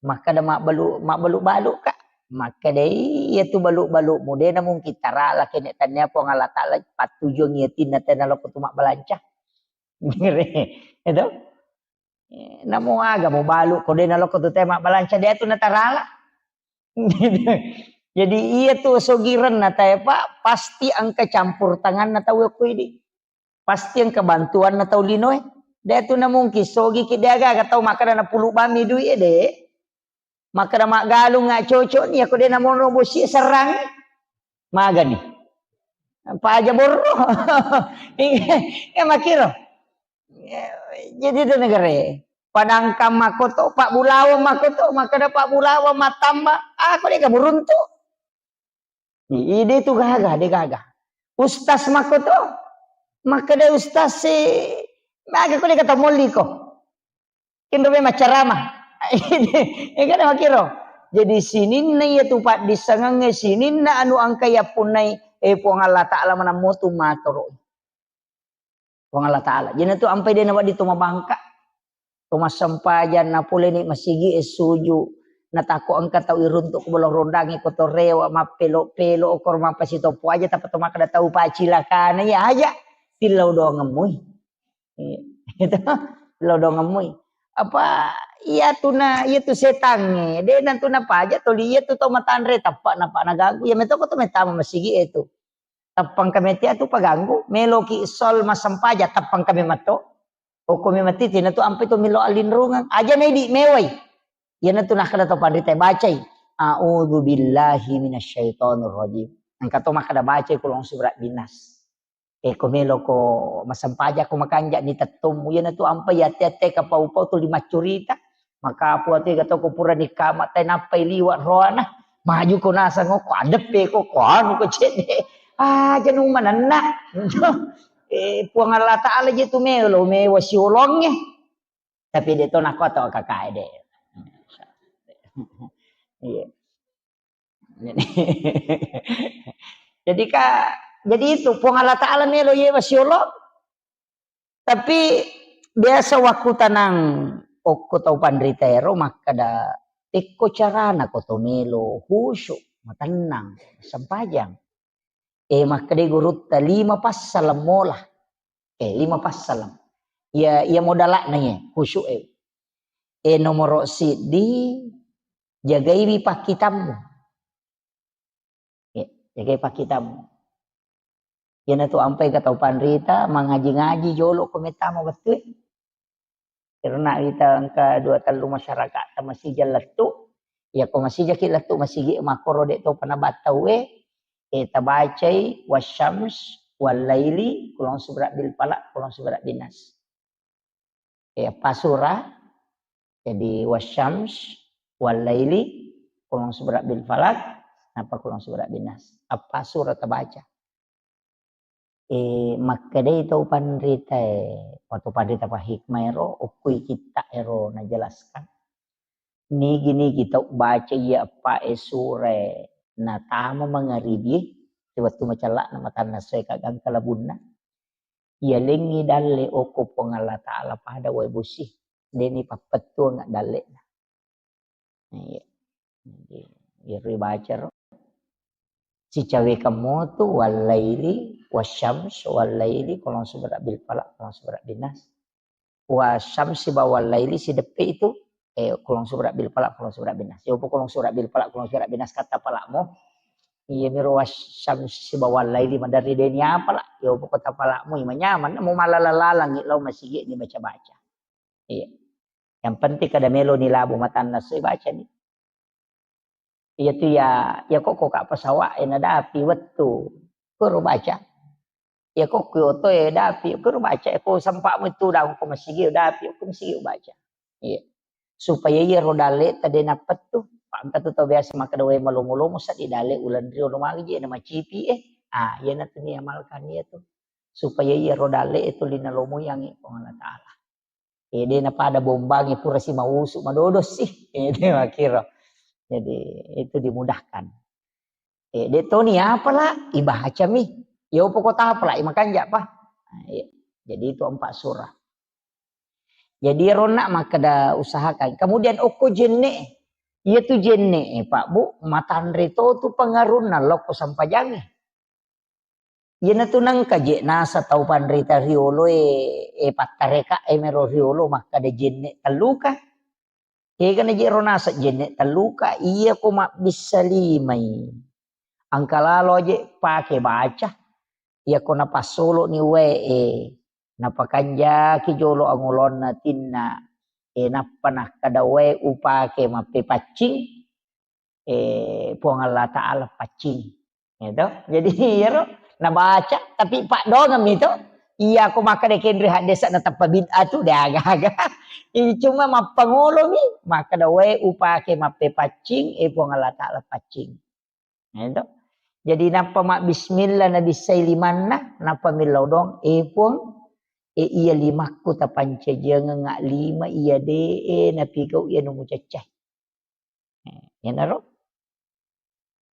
Makkeda mabbalu-, mabbalu-balu ka. Makkeda iya tu balu-balumu de na mungkin tarala kene tania Puang Allah Ta'ala pattujuang iya tinna tena loko tu mabbalanca. Itu. Eh, namo aga mubalu ko de naloko tu te mabbalanca de tu natarala. Jadi iya tu sogirenna tae, Pak, pasti engka campur tanganna tau ko idi. Pasti engka bantuanna tau linoe. De tu na mungkin sogi ki de aga-aga tau makkeda napulu bammi duit e de. Makkeda maggalung nga cocok ni, ako de namono bosi serrang. Magani. Paja borro. Eh, makiro. Jadi itu negara. Padangkang makoto, Pak Bulawang makoto, makkeda Pak Bulawang matamba, ako de ka buruntu. Ide tu gaga, de gaga. Ustaz makoto, makkeda ustaz si, maga ko de kata molliko. Kinro memang ceramah. Engka na makiro. Jadi sininna iya tu paddissengengnge, sininna anu engka yappunnai, eh, Puang Allah Ta'ala manammo tu matoro. Puang Allah Ta'ala. Jadi tu ampai de nawedding tu mabangka. Tu massempajang napoleni masigi e suju. Natakko engka tau iruntuk ko bolong rondangi ko to rewa mappelo-pelo okor mappasitoppo aja tappa to makkeda tau pacilakana iya aja. Tillau doang ngemmui. Iya. Itu lodongemmui. Apa iya tu na, iya tu setangnge, de na tu napaja toli iya tu tau matanre tappa napa naganggu. Iya metoko tu metama masigi e tu. Tappang kame tia tu paganggu, meloki sol massempajang tappang kame matto. Okko me mati tina tu ampe tu milo alinrungeng. Aja na idi mewai. Iya na tu nakkeda tau panrita bacai. A'udzu billahi minasyaitonir rajim. Engka to makkeda bacai kulong surat binas. Eh, ko meloko massempajang ko makanja ni tettommu, iyanatu ampai ate-ate kapau-pau tuli maccurita. Makapu ate ga toko pura nikama tai nappai liwa roana. Maju ko nasang ko adeppe ko, ko anu ko cedde. Aja nu manenna. Eh, Puang Allah Ta'ala je tu melo mewa siolongnge. Tapi de to nako to kakae de. Iya. Jadi ka, jadi itu Puang Allah Ta'ala melo yewa siolo. Tapi biasa wakkutanang okko tau panrita ero makkeda, "Pekko carana ko to melo khusyuk, matennang, sempajang?" Eh, makkedai gurutta, "Lima passaleng mola." Eh, lima passaleng. Iya, iya modala'na iya, khusyuk e. Eh, nomoro siddi, jagaiwi pakkitammu. Eh, jagai pakkitammu. Iyanatu ampai ga tau panrita, mangaji-ngaji jolo ko mettama wettue. Karena kita engka dua tellu masyarakat ta masija lettu. Ya ko masijaki lettu masigi makkoro de topa nabattau e, eh, tabacai wasyams, wallaili, kulong subra bil falaq, kulong subra bin nas. Eh, apa surah? Jadi wasyams, wallaili, kulong subra bil falaq, napa kulong subra bin nas. Apa surah tabaca? Eh, makkedai tau panrita e, atau panrita pa hikmah ero, okkoi kitta ero najelaskan. Nigi-nigi tau baca iya eppa e sura e natama mangaribi e, wettu macella'na matanna soe kagangka labunna. Iya lengngi dalle okko Puang Allah Ta'ala pada wae bosi. Deni pappettuang dalle'na. Iya. Jadi, iyaro baca ro. Sicawekang motu, wallaili, wasyams, wallaili, kulong subra bil falaq, kulong subra bin nas. Wasyams sibawa wallaili sideppe itu, eh, kulong subra bil falaq, kulong subra bin nas. Yopo kulong subra bil falaq, kulong subra bin nas kata palakmu. Iya miro wasyams sibawa wallaili maderri deni apa lah. Yopo kota palakmu, ima nyaman, mau malala-lalang, lau masigi ni baca-baca. Iya. Yang penting kada melo ni labu matanna soi baca ni. Iya tu ya, ya kok kok apa sawak ya nadapi wettu. Kuro baca. Ya kok kyoto ya dapi, kuro baca. Ya kok sempak mu itu dah kok masigi dapi, kok masigi baca. Iya. Supaya iya ro dalle tadi napet tu. Pak engka tu tau biasa makkeda wae malomo-lomo sa di dalle ulan rio lo magi je na macipi eh. Ah, iya na tu ni amalkan iya tu. Supaya iya ro dalle itu lina lomo yang Puang Allah Ta'ala. Eh, de napada bombangi pura si mausu madodo sih. Eh, de makkiro. Jadi itu dimudahkan. Eh, de toni apa lah? Ibaca mi. Yo pokok apa lah? Imakanja apa? Nah, iya. Jadi itu empat surah. Jadi ronna makkeda usahakan. Kemudian okko jenne. Iya tu jenne, Pak Bu, matanre to tu pengarunna lokko sampajangi. Iyanatu nengka je nasa tau panrita riolo e, e pattareka e mero riolo makkada jenne telluka. Ega na je ro nasa jenne telluka, iya ko mabbissa limai. Engka lalo aje pake baca. Iya ko napassolo ni wae e, napakanjaki jolo angolonna tinna. E nappa nakkada wae upake mappepaccing. Eh, Puang Allah Ta'ala paccing. Gitu. Jadi, iyaro nabaca, tapi paddoangeng mi to. Iya, ko makkada kenri haddesa na tappa bid'ah tu, de aga-aga. Ini cuma mappangolo mi, makkada wae upake mappepaccing, eh, Puang Allah Ta'ala paccing. Gitu. Jadi, nappa mabbismillah, nabissai limanna, nappa millau doang, eh, Puang, eh, iya limakku tapancajiangeng lima, iya de, eh, napigau iya nu mucaccai. Eh, iyanaro.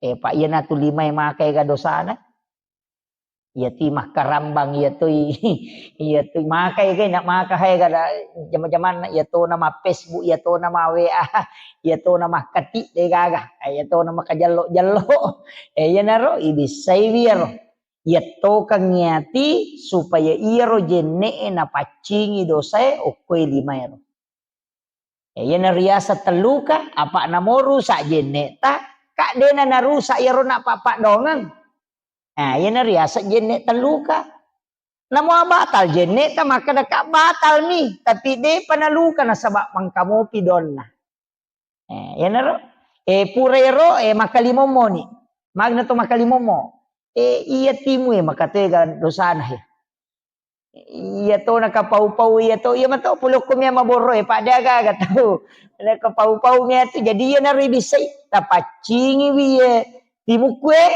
Eh, Pak, iyanatu limae makaega dosana. Iyatui makkarambang, iyatui, iyatui makaega, na maka haega da jama-jamanna, iyatona ma Facebook, iyatona ma W A, iyatona makkati degaga, eh, iyatona makajallo-jallo. Eh, iyanaro ibissai wiyaro. Iyattokang iyati supaya iyaro jenne'e napaccingi dosae okkoe limaero. Ya, iyana riaseng telluka, apa namo rusak jenne'ta, ka dena narusak iyaro nappa paddoangeng. Nah, iyana riaseng jenne telluka. Namo batal jenne'ta, makkada ka batal mi, tapi depa naluka nasaba mangkamopi donna. Eh, iyanaro, eh, pura ero, eh, makkalimommo ni. Magna to makkalimommo. Eh, iya timu, eh, makatega dosana, eh. Iya to nakapau-pau iya to, iya mato pole okko mia maborro e, pada aga-aga tau. Nakapau-pau mia tu, jadi iya naro ibissai, tapaccingi wi, eh, timukku, eh,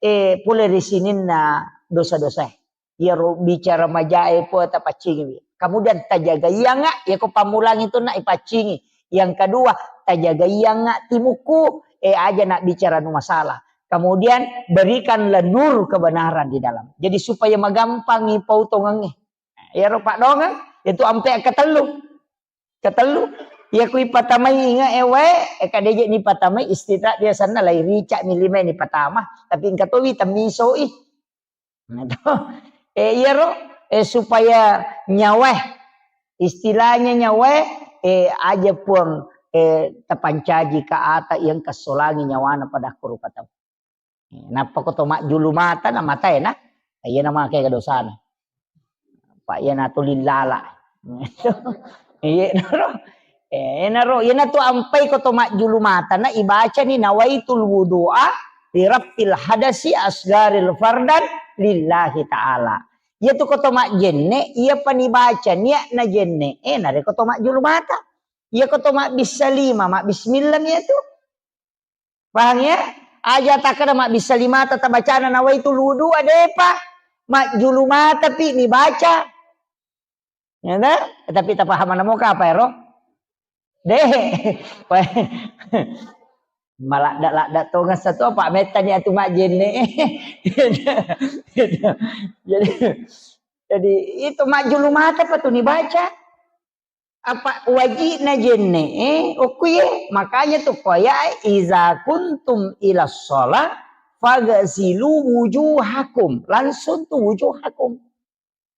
eh, pole ri sininna dosa-dosa, eh. Iyaro bicara majae po tapaccingi wi. Kemudian tajagaianga, iya ko pammulang itu nak ipaccingi. Yang kedua, tajagaianga timukku, eh, aja nak bicara nu masalah. Kemudian berikanlah nur kebenaran di dalam. Jadi supaya magampangi pautongangnge. Iyaro paddoangeng, itu ampe ketellu. Ketellu, iya kui patamai inge e wae, e kadeje ni patamai istirahat biasanna lai rica mi lima ni patama, tapi engka towi temmisoi. Nah, to. Eh, iyaro, eh, supaya nyawae, istilahnya nyawae, eh, aja puang, eh, tapancaji ka ata yang kasolangi nyawana pada kuru patama. Nappa ko to majjulu mata na matae na, iya na make dosana. Pak iya na tuli lala. Iya naro. Eh, naro, iya na tu ampai ko to majjulu mata na ibacani nawaitul wudu'a li rafil hadasi asgaril fardan lillahi ta'ala. Iya tu ko to majjenne, iya pani baca niat na jenne, eh, nare ko to majjulu mata. Iya ko to mabbissa lima, mabbismillah mi iya tu. Pahang ya? Aja takkeda mabbissa limata tabacana nawaitul wudu'a, depa. Majjulu mata pi nibaca. Ya ta? Tapi tapahamana moka apa ero? De. Maladda-ladda tongeng satu apa mettani atu majjenne. Jadi, jadi itu majjulu mata pa tu nibaca. Apa wajibna jenne, eh, okkuye. Makanya tu koya, "Iza kuntum ila sholat, fagasilu wujuhakum." Langsung tu wujuhakum.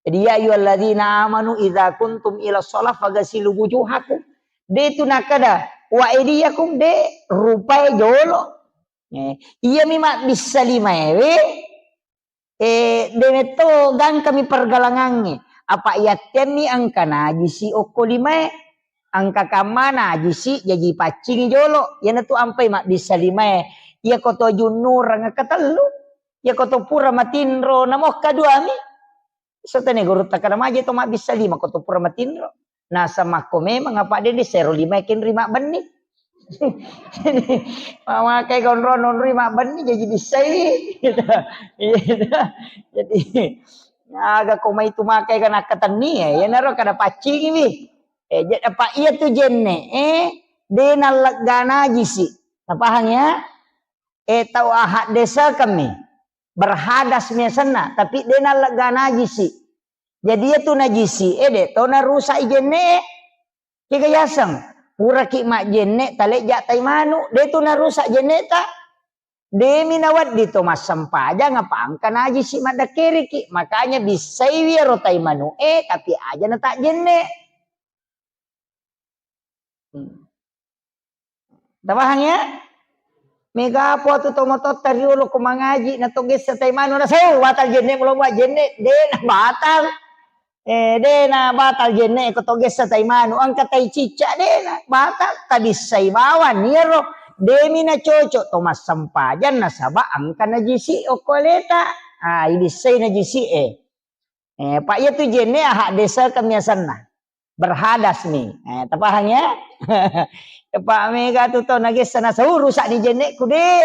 Jadi, "Ya ayyuhalladzina amanu iza kuntum ila sholat, fagasilu wujuhakum." De tu nakada, "Wa aidiyakum," de rupai jolo. Eh, iya mi mabbissa limaewe, Eh, de metto gangkami pergalangangnge. Apa yattemmi engka najisi okko limae. Engka kamma najisi jaji paccingi jolo. Iyanatu ampai mabbissa limae. Iya ko to junnurang ketellu. Iya ko to pura matinro namo kaduami. Setene guru takkada maje to mabbissa lima ko to pura matinro. Nasamakko memang apa dede sero lima kenri mabbenni. Mamakai konro nonri mabbenni jaji bissai. Iya. Jadi aga ko mai tu makai kana katenni ya, iyanaro kada paccingi wi. Eh, jadi apa iya tu jenne, eh, de nallegga najisi. Napahang ya? Eh, tau ahak desa kami. Berhadas miasenna, tapi de nallegga najisi. Jadi iya tu najisi, eh, de to narusak i jenne. Kega yaseng, puraki majjenne talejja tai manu, de tu narusak jenneta. Demi nawedding to massempajang apa engka najisi maddakkeriki. Makanya bissaiwi ero tai manu e, tapi aja na tak jenne. Hmm. Tapahang ya? Mega apa tu tomatotta riolo ko mangaji na to gessa tai manu na sau batal jenne mulo buat jenne de na batal. Eh, de na batal jenne ko to gessa tai manu, engka tai cicca de na batal, tabissai bawang iyaro, demi na cocok to massempajang nasaba engka najisi okko aleta. Ah, ibissai najisi e. Eh, pak iya tu jenne ahak desa kemiasanna. Berhadas ni. Eh, tapahang ya? Pak mega tu to nagessa na sau rusak ni jenne ku de.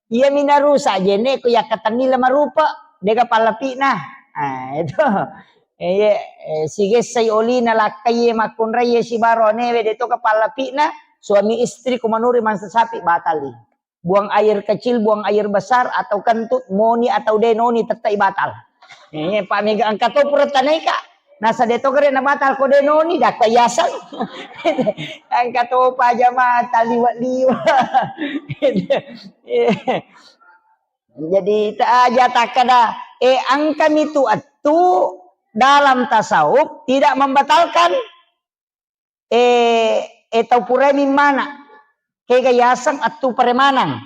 Iya mi narusak jenne ku yakkatenni le marupa, dega pallapina. Ah, itu. Iya, eh, sigessai olina lakkai makkunrai sibaro anewe de to ka pallapina, suami istri ku manuri mansa sapi batali. Buang air kecil, buang air besar, atau kentut, moni atau denoni tettai batal. Eh, pak mega engka to pura tanaika. Nasa de to gere na batal ko denoni dakka yaseng. Engka to pajama taliwa-liwa. Jadi, ta aja takkada, eh, engkami tu attu dalam tasawuf tidak membatalkan, eh, eh, tau purai mimmana. Kega yaseng attu paremanang.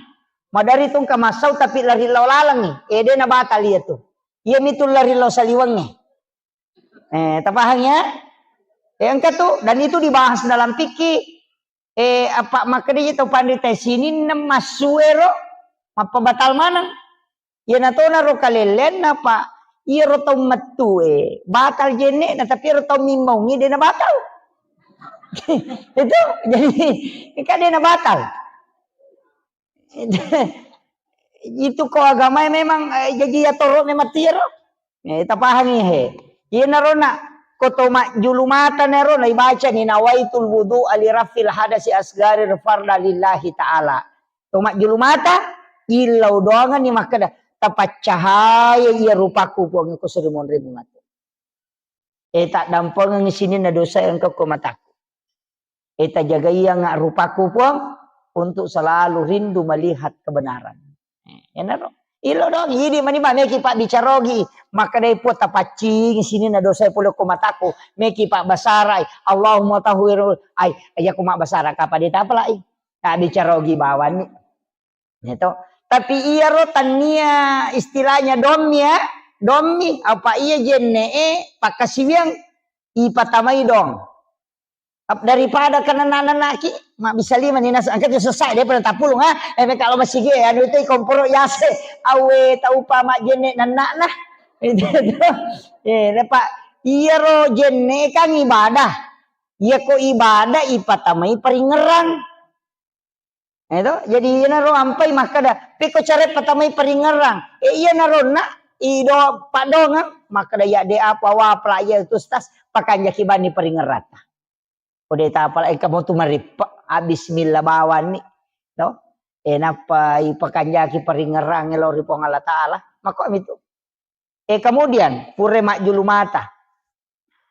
Madari tungka massau tapi lari lao lalengi. Eh, de na batal iya tu. Iya mitu lari lao saliwengnge. Eh, tapahang ya? Eh, engka tu, dan itu dibahas dalam fikih. Eh, apa makkedai tau panrita sininna massuero mappabatal maneng. Iyana tona ro kalelleanna, Pak. Iyaro tau mettue batal jenne'na, tapi iyaro tau mimmaungngi de na batal. Itu jadi kan de na batal. Itu ko agamae memang, eh, jaji yatoro memang tiaro. Eh, tapahangi he. Iyanaro na, ko to majjulu mata naro na ibacani nawaitul wudu'a li rafil hadasi asgari farda lillahi ta'ala. To majjulu mata, illau doanganni makkeda, tapaccahaya iya rupaku Puang ko suri monrimu matu. E, taddampengeng sininna dosa engka ko mataku. E, tajagaiangnga rupaku, Puang, untuk selalu rindu melihat kebenaran. E, enaro. Ilo dong, idi mani ba meki pabbicarogi. Makkedai Puang, tapaccing sininna dosa pole ko mataku. Meki pabbasarai. Allahumma tahhirul, ai, iya ko mabbasara kapa de tapalai. Tabbicarogi bawanni. Ya to. Tapi iyaro tannia istilahnya dommi ya, dommi, apa iya jenne'e pakkasiwiang ipatamai dong. Ap-, daripada kenana-nanaki, mabbisa lima ni nas-, engka tu sessa, dia pernah tapulung, ha? Eh, kalau masih ge, anu itu komporo yase, awe tau pa majenne nanna. Itu, itu. Eh, lepa, iyaro jenne kan ibadah. Iya ko ibadah ipatamai paringerang. Eto, jadi iyanaro ampai makkeda, "Pekko care patamai paringerang." E, iyanaro na ido paddongeng, makkeda, "Ya de apa wa pala iya tu stas, pakanjaki bani paringerata." Ko de tapala engka mo tu marippe, abis milla bawanni. To? E, nappa ipakanjaki paringerang lao ri Puang Allah Taala. Makko mitu. E, kemudian, pura majjulu mata.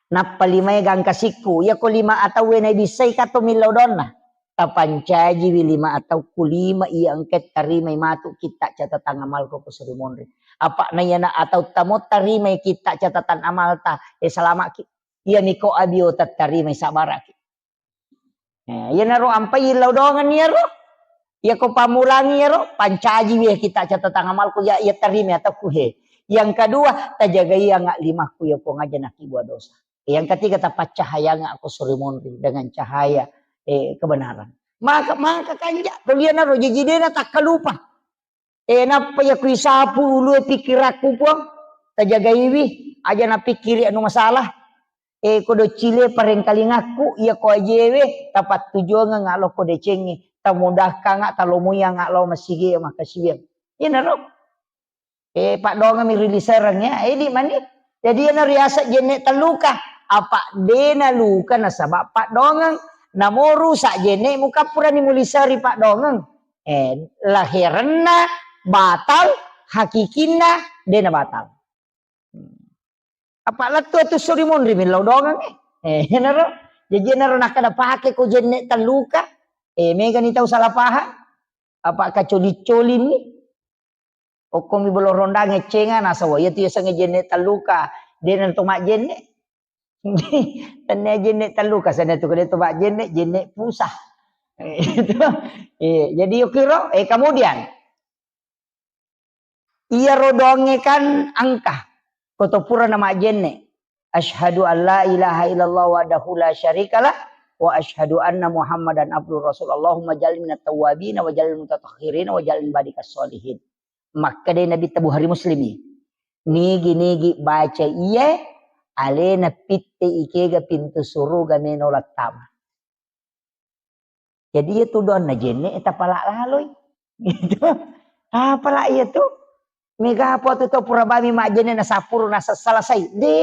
Nappa limae gangka sikku. Iya ko lima atauwe naibissai kato millau donna. Tapancajiwi lima atauku lima iya engka tarimai matu kitta catatan amalku ko suri monri. Apa na iyana atau tamo tarimai kitta catatan amalta, e, salamaki. Iya miko abio tattarimai sabaraki. Eh, iyanaro ampai illau dongeng iyaro. Iya ko pammulangi iyaro, pancaji wih kita catatan amalku ya, iya tarima atauku he. Yang kedua, tajagai anga limakku ya Puang aja nakibua dosa. Yang ketiga, tapaccahayanga aku suri monri dengan cahaya, eh, kebenaran. Maka, maka kanja, to iyanaro jaji dena takkalupa. E, nappa iya kuisapu ulue pikkirakku, Puang. Tajagaiwi, aja napikkiri anu masalah. E, ko doccile parengkalingakku, iya ko ajewe, tapattujuangeng alo ko decengnge, tamudahkanga, talomoianga lao masigi, makasiwiang. Iyanaro. E, paddongengmi ri lisereng ya, edi mani. Jadi iyana riaseng jenne telluka. Apa dena luka nasaba paddongeng. Namoru sa jenne mukappurani muliseri paddongeng. Eh, laherenna batal, hakikinna dena batal. Apa lettu tu suri monri millau dongeng, eh. Eh, enaro. Jadi enaro nakkeda pake ko jenne telluka. Eh, megani tau salah paham. Apa kacoli-colini. Okkomi bolo rondang eccenga, nasawa iya tu yasengnge jenne telluka. Dena to majjenne. Tennia jenne telluka, sana tu kede to majjenne, jenne pusah. Itu. Iya, jadi yukiro, eh, kemudian. Iyaro doangnge kan engka. Koto pura na majjenne. Asyhadu an la ilaha illallah wahdahu la syarikalah wa asyhadu anna Muhammadan abduhu rasul. Allahumma ja'alni minat tawwabin wa ja'alni mutatahhirin wa ja'alni badikas sholihin. Makkeda Nabitta Bukhari Muslimi. Nigi-nigi baca iye, alena pitte ikega pintu suruga meno lattama. Jadi iya tu doanna jenne tapala laloi. Gitu. Apala iya tu? Mega apa tu tau pura bami majjenne na sapuru na selesai. De.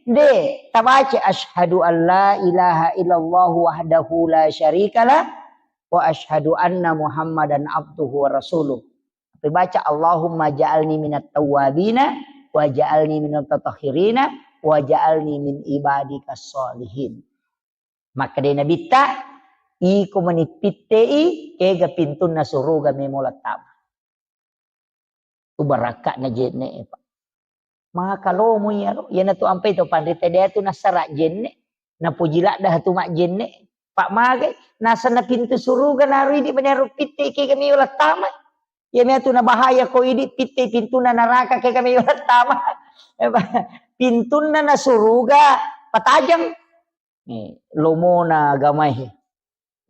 De, tabaca asyhadu an la ilaha illallah wahdahu la syarikalah wa asyhadu anna Muhammadan abduhu wa rasuluh. Tapi baca Allahumma ja'alni minat tawwabina wa ja'alni minat tatahhirina wa ja'alni min ibadikas sholihin. Makkeda Nabitta, iko mani pittei, kega pintunna suruga memo lattama. Tu barakka'na jenne, Pak. Maka lomo iyaro, iyana tu ampai to panrita de tu nasara jenne, napoji ladda tu majjenne. Pak magai, nasenna pintu suruga naru idi mani aro pitte kega meo lattama. Iya mea tu nabahaya ko idi pitte pintunna naraka kega meo lattama. Pintunna na suruga patajeng. Eh, lomona agamae.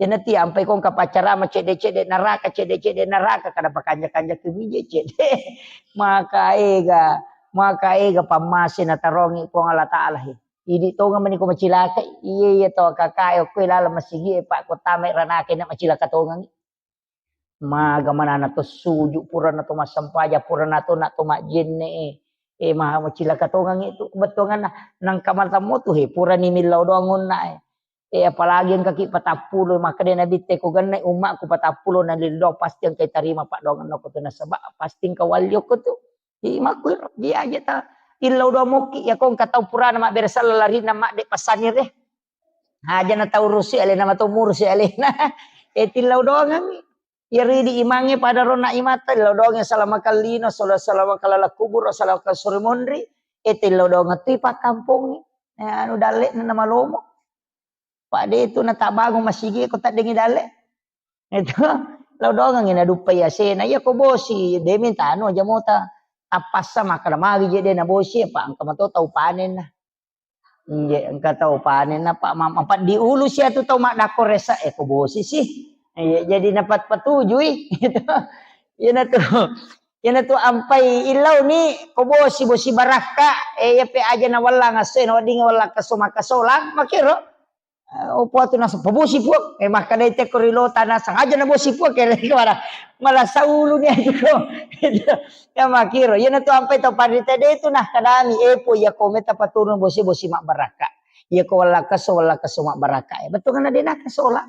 Iyanati ampai ko engka paccarama cedde-cedde naraka, cedde-cedde naraka, kada pakanja-kanja kewije cedde. Maka ega, maka ega pammase natarongi Puang Allah Taala he. Idi tonga mani ko macilaka, iye, iye to kakae okko laleng masigi e, Pak, ko tamai ranake na macilaka tongangi. Maga manana to suju, purana to massempajang, purana to na to majjenne e. E, maha macilaka tongangi tu, bettuanganna nangka matammo tu he, purani millau doang onna e. E, apalagi engkaki patappulo, makkeda Nabitte ko gennai ummakku patappulo na lillo, pasti engkai tarima paddoangenna ko tu nasaba, pasti engka walli okko tu. Jadi makkuiro, ji aja ta, Tillau doang mokki, ya kong katau purana mabbere sala larinna madde passanire. Aja na tau rusi alena, matau murusi alena. Eh, tillau doangangngi. Iya ridi imangnge pada rona imata, tillau doangngi salama kallino, sala-, salama kalala kubur, salama kasuri monri. Eh, tillau doang tu pakkampongngi. Eh, anu dalle na malomo. Pak de tu na tabangun masigi ko taddengi dalle. Itu, lao doangengngi naduppai asena. Iya ko bosi, de minta anu aja mota. Tappassa makkada magi je de na bosi, apa engka mato tau panenna. Inje, engka tau panenna, Pak, ma-, apa diulu sia tu tau maddakko resa, eh, ko bosi sih. Iya, jadi napat patujui. Gitu. Iyana tu, iyana tu ampai illau ni, ko bosi, bosi barakka, eh, iya pe aja na wallang asse, na wedding wallang kaso makasolang, makiro. Eh, opo atu naseng, "Pabosi, Puang." Eh, makkedai tekko ri lota naseng, "Aja nabosi, Puang," kere kemana? Malah saulu ni aja ko. Ya, makiro. Iyana tu ampai tau panrita de tu nah kadami, "Eh, Puang, iya ko meta paturun bosi, bosi mabbarakka. Iya ko wallakaso, wallakaso mabbarakka." Eh, betul kan de nakasola.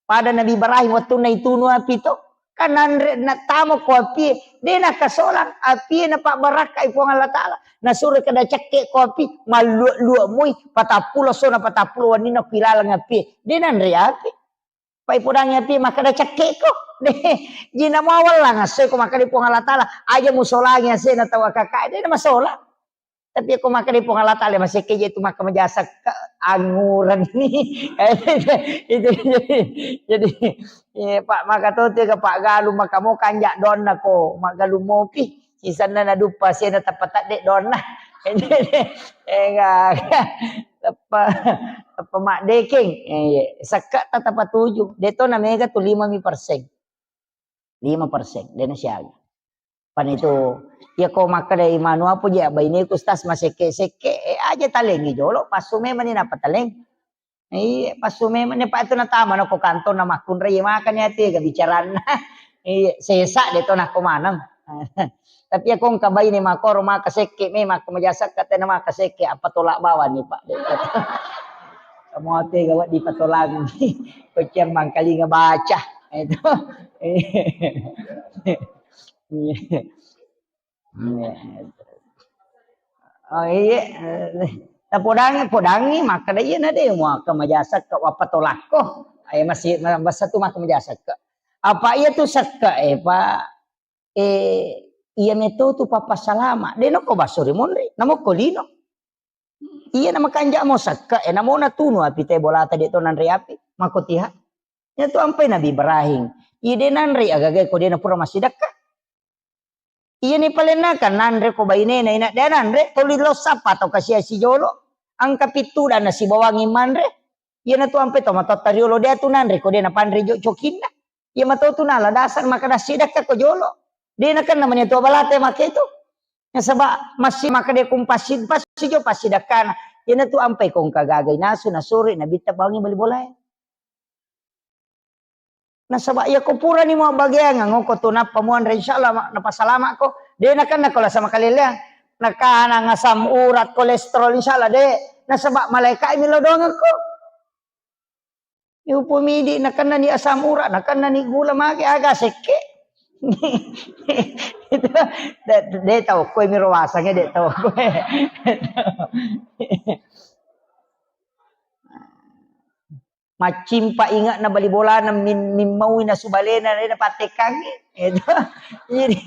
Pada Nabi Ibrahim wettunna itunu api to. Kan nanre, nattama ko api, de nakasolang api, napabbarakkai Puang Allah Taala. Nasuro kada cekke ko api, mallua-lua moi, patappulo sona patappulo wenninna ko ilaleng api. De nanre api. Pai podangi api, makkada cekke ko. De, jina mawallang asse ko makkada Puang Allah Taala. Aja musolangi asse na tau akaka, de namasola. Tapi ko makkada Puang Allah Taala, masekke je tu makka majasa ke angguran ni. Itu jadi, jadi, eh, Pak, maka to tega Pak Galuh, maka mo kanja donna ko, Mak Galuh mopi. Sisanna naduppa sena tappa tadde donna. Enggak, tappa, tappa maddekeng. Eh, iya. Sekke ta tappa tuju. De to na mega tu lima mi persen. Lima persen, de na siaga. Pan itu, iya ko makkeda imanu apa je, baineku, Ustaz, masekke-sekke, eh, aja talengi jolo, passu memang ni napa taleng. Iya, passu memang ni, Pak, itu natama na ko kantor na makkunrai, iya makanya tega bicaranna. Iya, sesa de to nako maneng. Tapi iya ko engka baine makoro maka sekke, me maka majasa katena maka sekke, apa tolak bawang ni, Pak. Kamu tega wedding patolang. Ko cemmang kalinga baca. Itu. Iya. Iya. Oh, iya. Tapodangi, podangi, makkeda iya na de, maka majasa ke, apa tolakko. Ayo masih, masa tu maka majasa ke. Apa iya tu sekke, eh, Pak? Eh, iya meto tu papa salama. De noko baso ri monri, namo ko lino. Iya na makanja mo sekke, eh, namo natunu api te bolata de to nanre api. Mako tiha. Iya tu ampai Nabi Ibrahim. Iya de nanre agaga ko de na pura massidakka. Iya ni palenna kan nanre ko bainena ina de nanre, toli lo sappa to kasia sijolo. Angka pittu dan nasibawangi manre. Iya na tu ampai to matotta riolo de tu nanre ko de na panre jo cokinna. Iya mato tu nala dasar maka dassidakka ko jolo. De nakenna mani tu balate make tu. Nasaba massi maka de kumpassi, passi jo passidakkana. Iya na tu ampai ko engka gaga inasu nasuri nabitta bawangi bali bolae. Nasaba iya ko purani muabbageangeng ko tu nappa muanre, insyaallah ma-, napasalamakko. De nakenna ko lasa makaleleang. Nakanang asam urat, kolesterol, insyaallah de. Nasaba malaika mi lo doangekko. Yupo midi nakenna ni asam urat, nakenna ni gula mage aga sekke. Itu de, de tau koe miro wasange de tau koe. Maccimpa inge'na bali bolana min-, mimmaui nasu balena, de napattekkangngi. Itu. Jadi,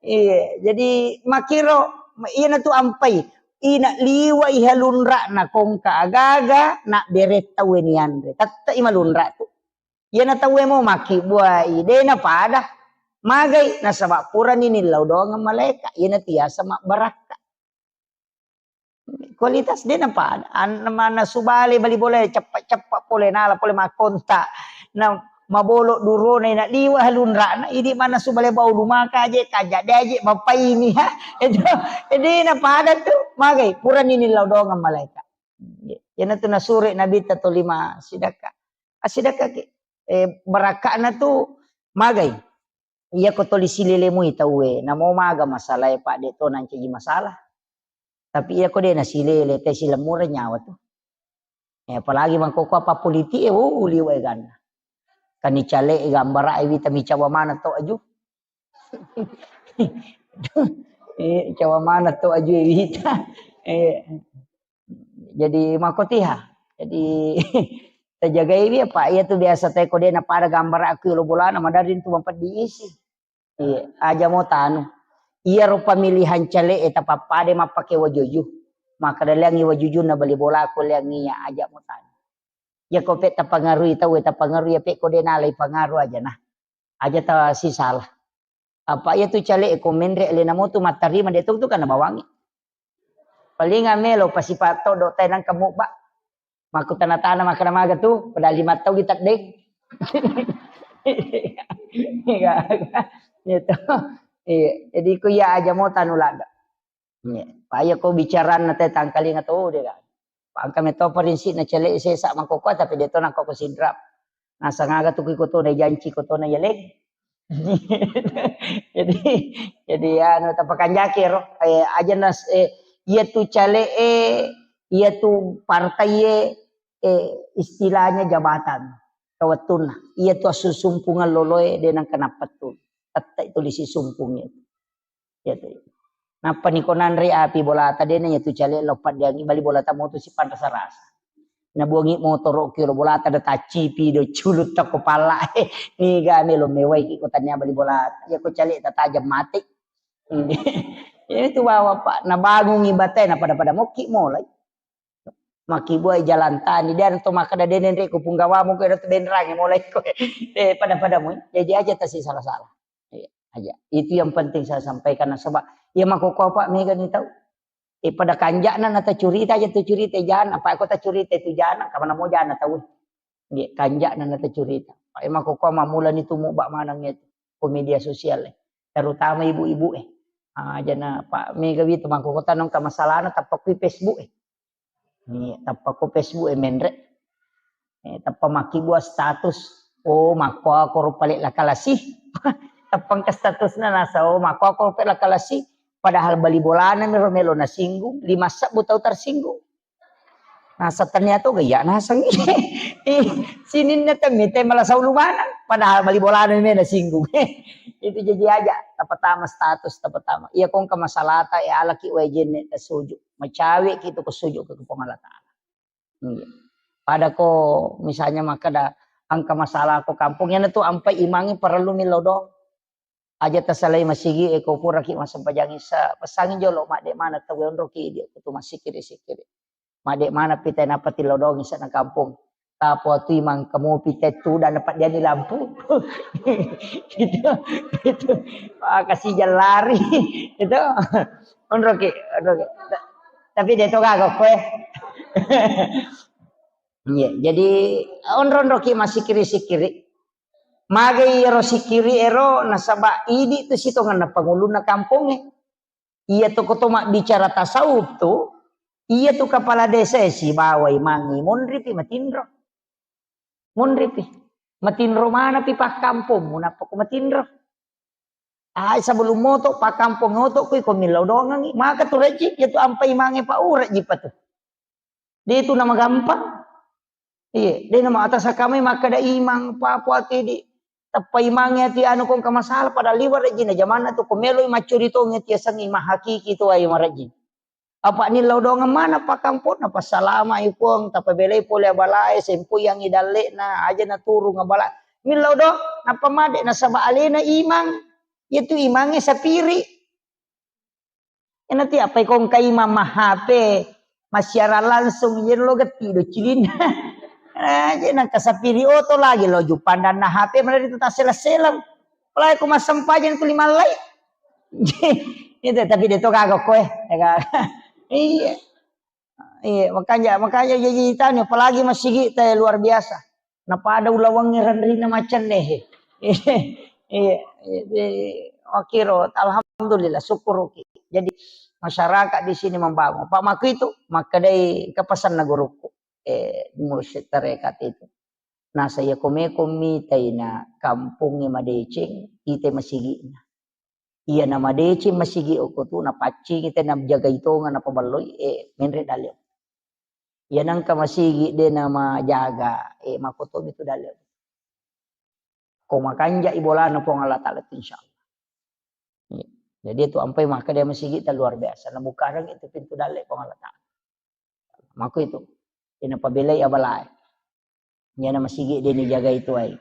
iya, jadi makkiro, iyana tu ampai, ina liwai halunra'na kongka agaga, na beretta weni anre. Tette'i malunra tu. Iyana tauwe mo makkibbuai, de napada. Magai, nasaba purani nillau doangeng malaeka, iyana tiasa mabbarakka. Kualitas de napada. An-, mannasu bale bali bola ceppa-ceppa pole nala pole makkonta. Na mabolo durona ina liwa halunrana idi mannasu bale bau lumaka aje kaja de aje mapaini ha. Itu de napada tu magai purani nillau doangeng malaeka. Iyana tu nasure nabitta tolima sidakka. Asidakka ki. Eh, barakka'na tu magai. Iya ko toli silele mui tauwe, namo maga masalae, Pak, de to nancaji masalah. Tapi iya ko de nasilele, te silemmureng nyawa tu. Eh, apalagi mangkoko apa politik e, oh, liwa e ganna. Kani cale e gambara e wita micawa mana to aju. Eh, cawa mana to aju wita. Eh, jadi makotiha. Jadi tajagaiwi apa iya tu biasa te ko de napada gambar aku lo bolana madari tu mampeddi isi. Iya, aja mo tanu. Iya ro pemilihan cale e tapapade mappake wajuju. Maka daleangi wajuju na bali bola aku leangi iya aja mo tanu. Iya ko pe tapangarui tau e tapangarui iya pe ko de nalai pangaru aja nah. Aja ta sisala. Apa iya tu cale e ko menre le namo tu mattarima de tu tu kana bawangi. Paling melo pasipa todo tai nang kamu ba. Maku tana-tana makkeda maga tu, padahal lima tau kita deh. Iya, gitu. Iya, jadi ku iya aja mo tanu ladda. Iya, paya ko bicarana te tangkalinga to de kan. Pangka meto prinsip na cele sesa mangkoko tapi de to nangkoko sidrap. Nasang aga tu ku iko to na janci ko to na yaleng. Jadi, jadi anu tapakanjaki ro, eh, aja nas eh, iya tu cale e, iya tu partai e, eh, istilahnya jabatan kawettunna. Iya tu assusumpungeng loloe de nang kenapa tu. Tette itu lisi sumpung itu. Iya tu. Nappa niko nanre api bolata dena iya tu cale lo paddiangi bali bolata motu si panrasa-rasa. Nabuangi motoro ki lo bolata da taccipi do culut tako pala. Niga melo mewai ki ko tania bali bolata. Ya ko cale tatajam mati. Ini tu bawa pak nabangungi batai na pada-pada moki mulai. Maki buai jalan tani dan to makkeda denen rek ko punggawamu ko tu benrang mulai ko. Eh pada-pada mu. Jadi aja tasi salah-salah. Iya, aja. Itu yang penting saya sampaikan nasaba iya makkoko apa mega ni tau. Eh pada kanja'na na tacurita aja tu curita jana, apa ko tacurita itu jana, kamana mo jana tau. Iya, kanja'na na tacurita. Apa makkoko mamula ni tumu bak manang itu ko media sosial eh. Terutama ibu-ibu eh. Ah, jana Pak Mega wita makkoko tanong ka masalahna tappa kui Facebook eh. Ni tappa ko Facebook e menre. Eh, tappa makkibua status. Oh, makkuako ro pale lakalasi. Tappa engka statusna nasa, oh, makkuako ro pale lakalasi. Padahal bali bolana mi ro melo nasinggung, lima sebbu tau tersinggung. Nasa tania to gaya nasang. Eh, sininna temme te malasau lumana. Padahal bali bolana mi nasinggung. Itu jadi aja, tapatama status, tapatama. Iya kongka masalata, ya alaki wae jenne tasuju. Macawe ki tu ko suju ke Puang Allah Taala. Iya. Pada ko misalnya makkeda engka masalah ko kampung, yana tu ampai imangi parellu millau doang. Aja tasalai masigi e ko puraki massempajang isa, pesangi jolo madde mana tau onroki idi ko tu massikiri-sikiri. Madde mana pita napa tillau doang isa na kampung. Tapo tu imang kamu pita tu dan dapat dia lampu. Itu, itu. Ah, kasih jalan lari. Itu. Onroki, onroki. Ta-, tapi de to gaga koe. Iya, jadi onro-onroki massikiri-sikiri. Magai ero sikiri ero nasaba idi tu sitongenna pangulunna kampongnge. Iya tu ko to mabbicara tasawuf tu, iya tu kepala desa e sibawai mangi monripi matinro. Monripi. Matinro manapi pakkampongmu nappa ko matinro. Ai sebelum moto pakkampong oto kui ko millau dongangi. Maka tu rejji, iya tu ampai mange pa urejji pa tu. De tu nama gampang. Iya, de nama atas kamai makkeda imang papuaki di tappa imangi ati anu kong ka masalah pada liwa rejji na jamanna tu ko meloi maccuri tongi ti asengi mahakiki tu ai marejji. Apa nillau doangeng mana pakkamponna, passalama'i Puang, tapabelai pole abalae, sempoyangngi dalle'na, aja naturung abala. Millau doang, nappa made nasaba alena imang, iyatu imangnge sapiri. Enati apa ikong ka imang ma H P, massiarang langsung, iyaro lo getti do cilinna. Aja nangka sapiri oto lagi lo jupandanna H P, mana itu tassela-sela. Apalagi ko massempajang tuli mallai. Itu, tapi de to gaga koe. Iya. Iya, makanya, makanya jadi tanya, apalagi masigi te luar biasa. Napada ulawangngi ranrina macenne. Iya, iya, makkiro, alhamdulillah, syukuruki. Jadi masyarakat di sini membangun. Pak Maku itu, makkedai kepesanna guruku. Eh, mursyid tarekat itu. Nasa iya ko meko mitai na kampongnge madeceng, ite masigina. Iya na madeceng masigi okko tu, napaccingi te najagai tonga napaballoi, eh, menre dalle. Iya nangka masigi de namajaga, eh, makotomi tu dalle. Ko makanja i bolana Puang Allah Taala tu, insyaallah. Iya. Jadi itu ampai maka dia masigi ta luar biasa. Nabukareng itu pintu dalle Puang Allah Ta'ala. Mako itu. Ina pabelai abalae. Iyana masigi de' nijagai tuai.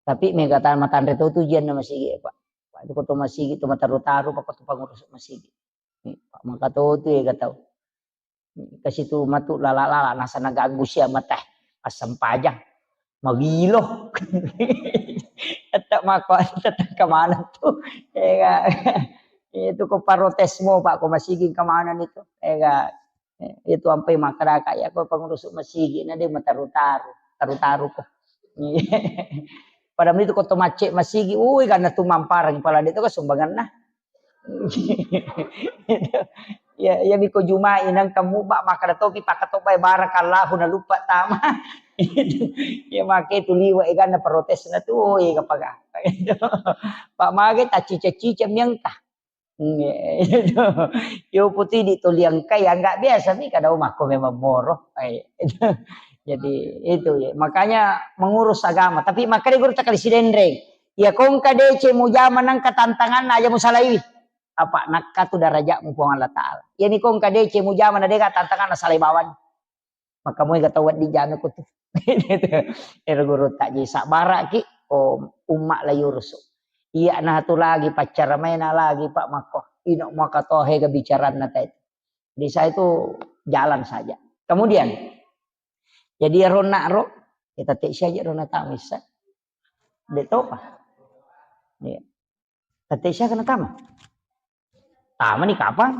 Tapi mega ta matanre to tu jianna masigi, Pak. Pak, itu ko to masigi tu mataru-taru, Pak, ko to pangurus masigi. Pak, maka to tu ega tau. Kasi tu matu lala-lala, nasa naganggu sia mata. Assempajang. Mawilo. Tetap mako, tetap kemana tu. Ega. Itu ko protes mo, Pak, ko masigi kemana itu. Ega. Eh, itu ampai makkadaka, iya ko pangurus masigi na de' mataru-taru, taru-taru ko. Pada itu ko to macce masigi, ui, karena tu mamparang pala de' to ko sumbanganna. Ya, ya, miko Juma'i nang kamu, Pak, makkada topi, pakatobai barakallahu, na lupa tama. Ya, make tu liwa, eh, karena protes na tu, oh, iya, kapaga. Pak, mage ta cica-cica miangka. Iya, itu. Yo putih ditoliangkai, ya nggak biasa nih, kada makko memang moro. Eh, itu. Jadi itu ya. Makanya mengurus agama. Tapi makanya guru takali sidenreng. Ya kongka dece mujama nangka tantangan aja musalaiwi. Apa nakka tu darajatmu Puang Allah Ta'ala. Ya ni kongka dece mujama na deka tantangan na salai bawang. Maka moi ga tau wedding jame ko tu. Ero guru tak ji sabbaraki, oh, umma la yurusu. Iya na tu lagi paccara maena lagi Pak Makko. Ino maka tohe ga bicaranna tadi. Di saya itu jalan saja. Kemudian, jadi ya rona ro, kita tek saja rona tamis. De' topa. Iya. Tette sia kena tama? Tama ni kapang?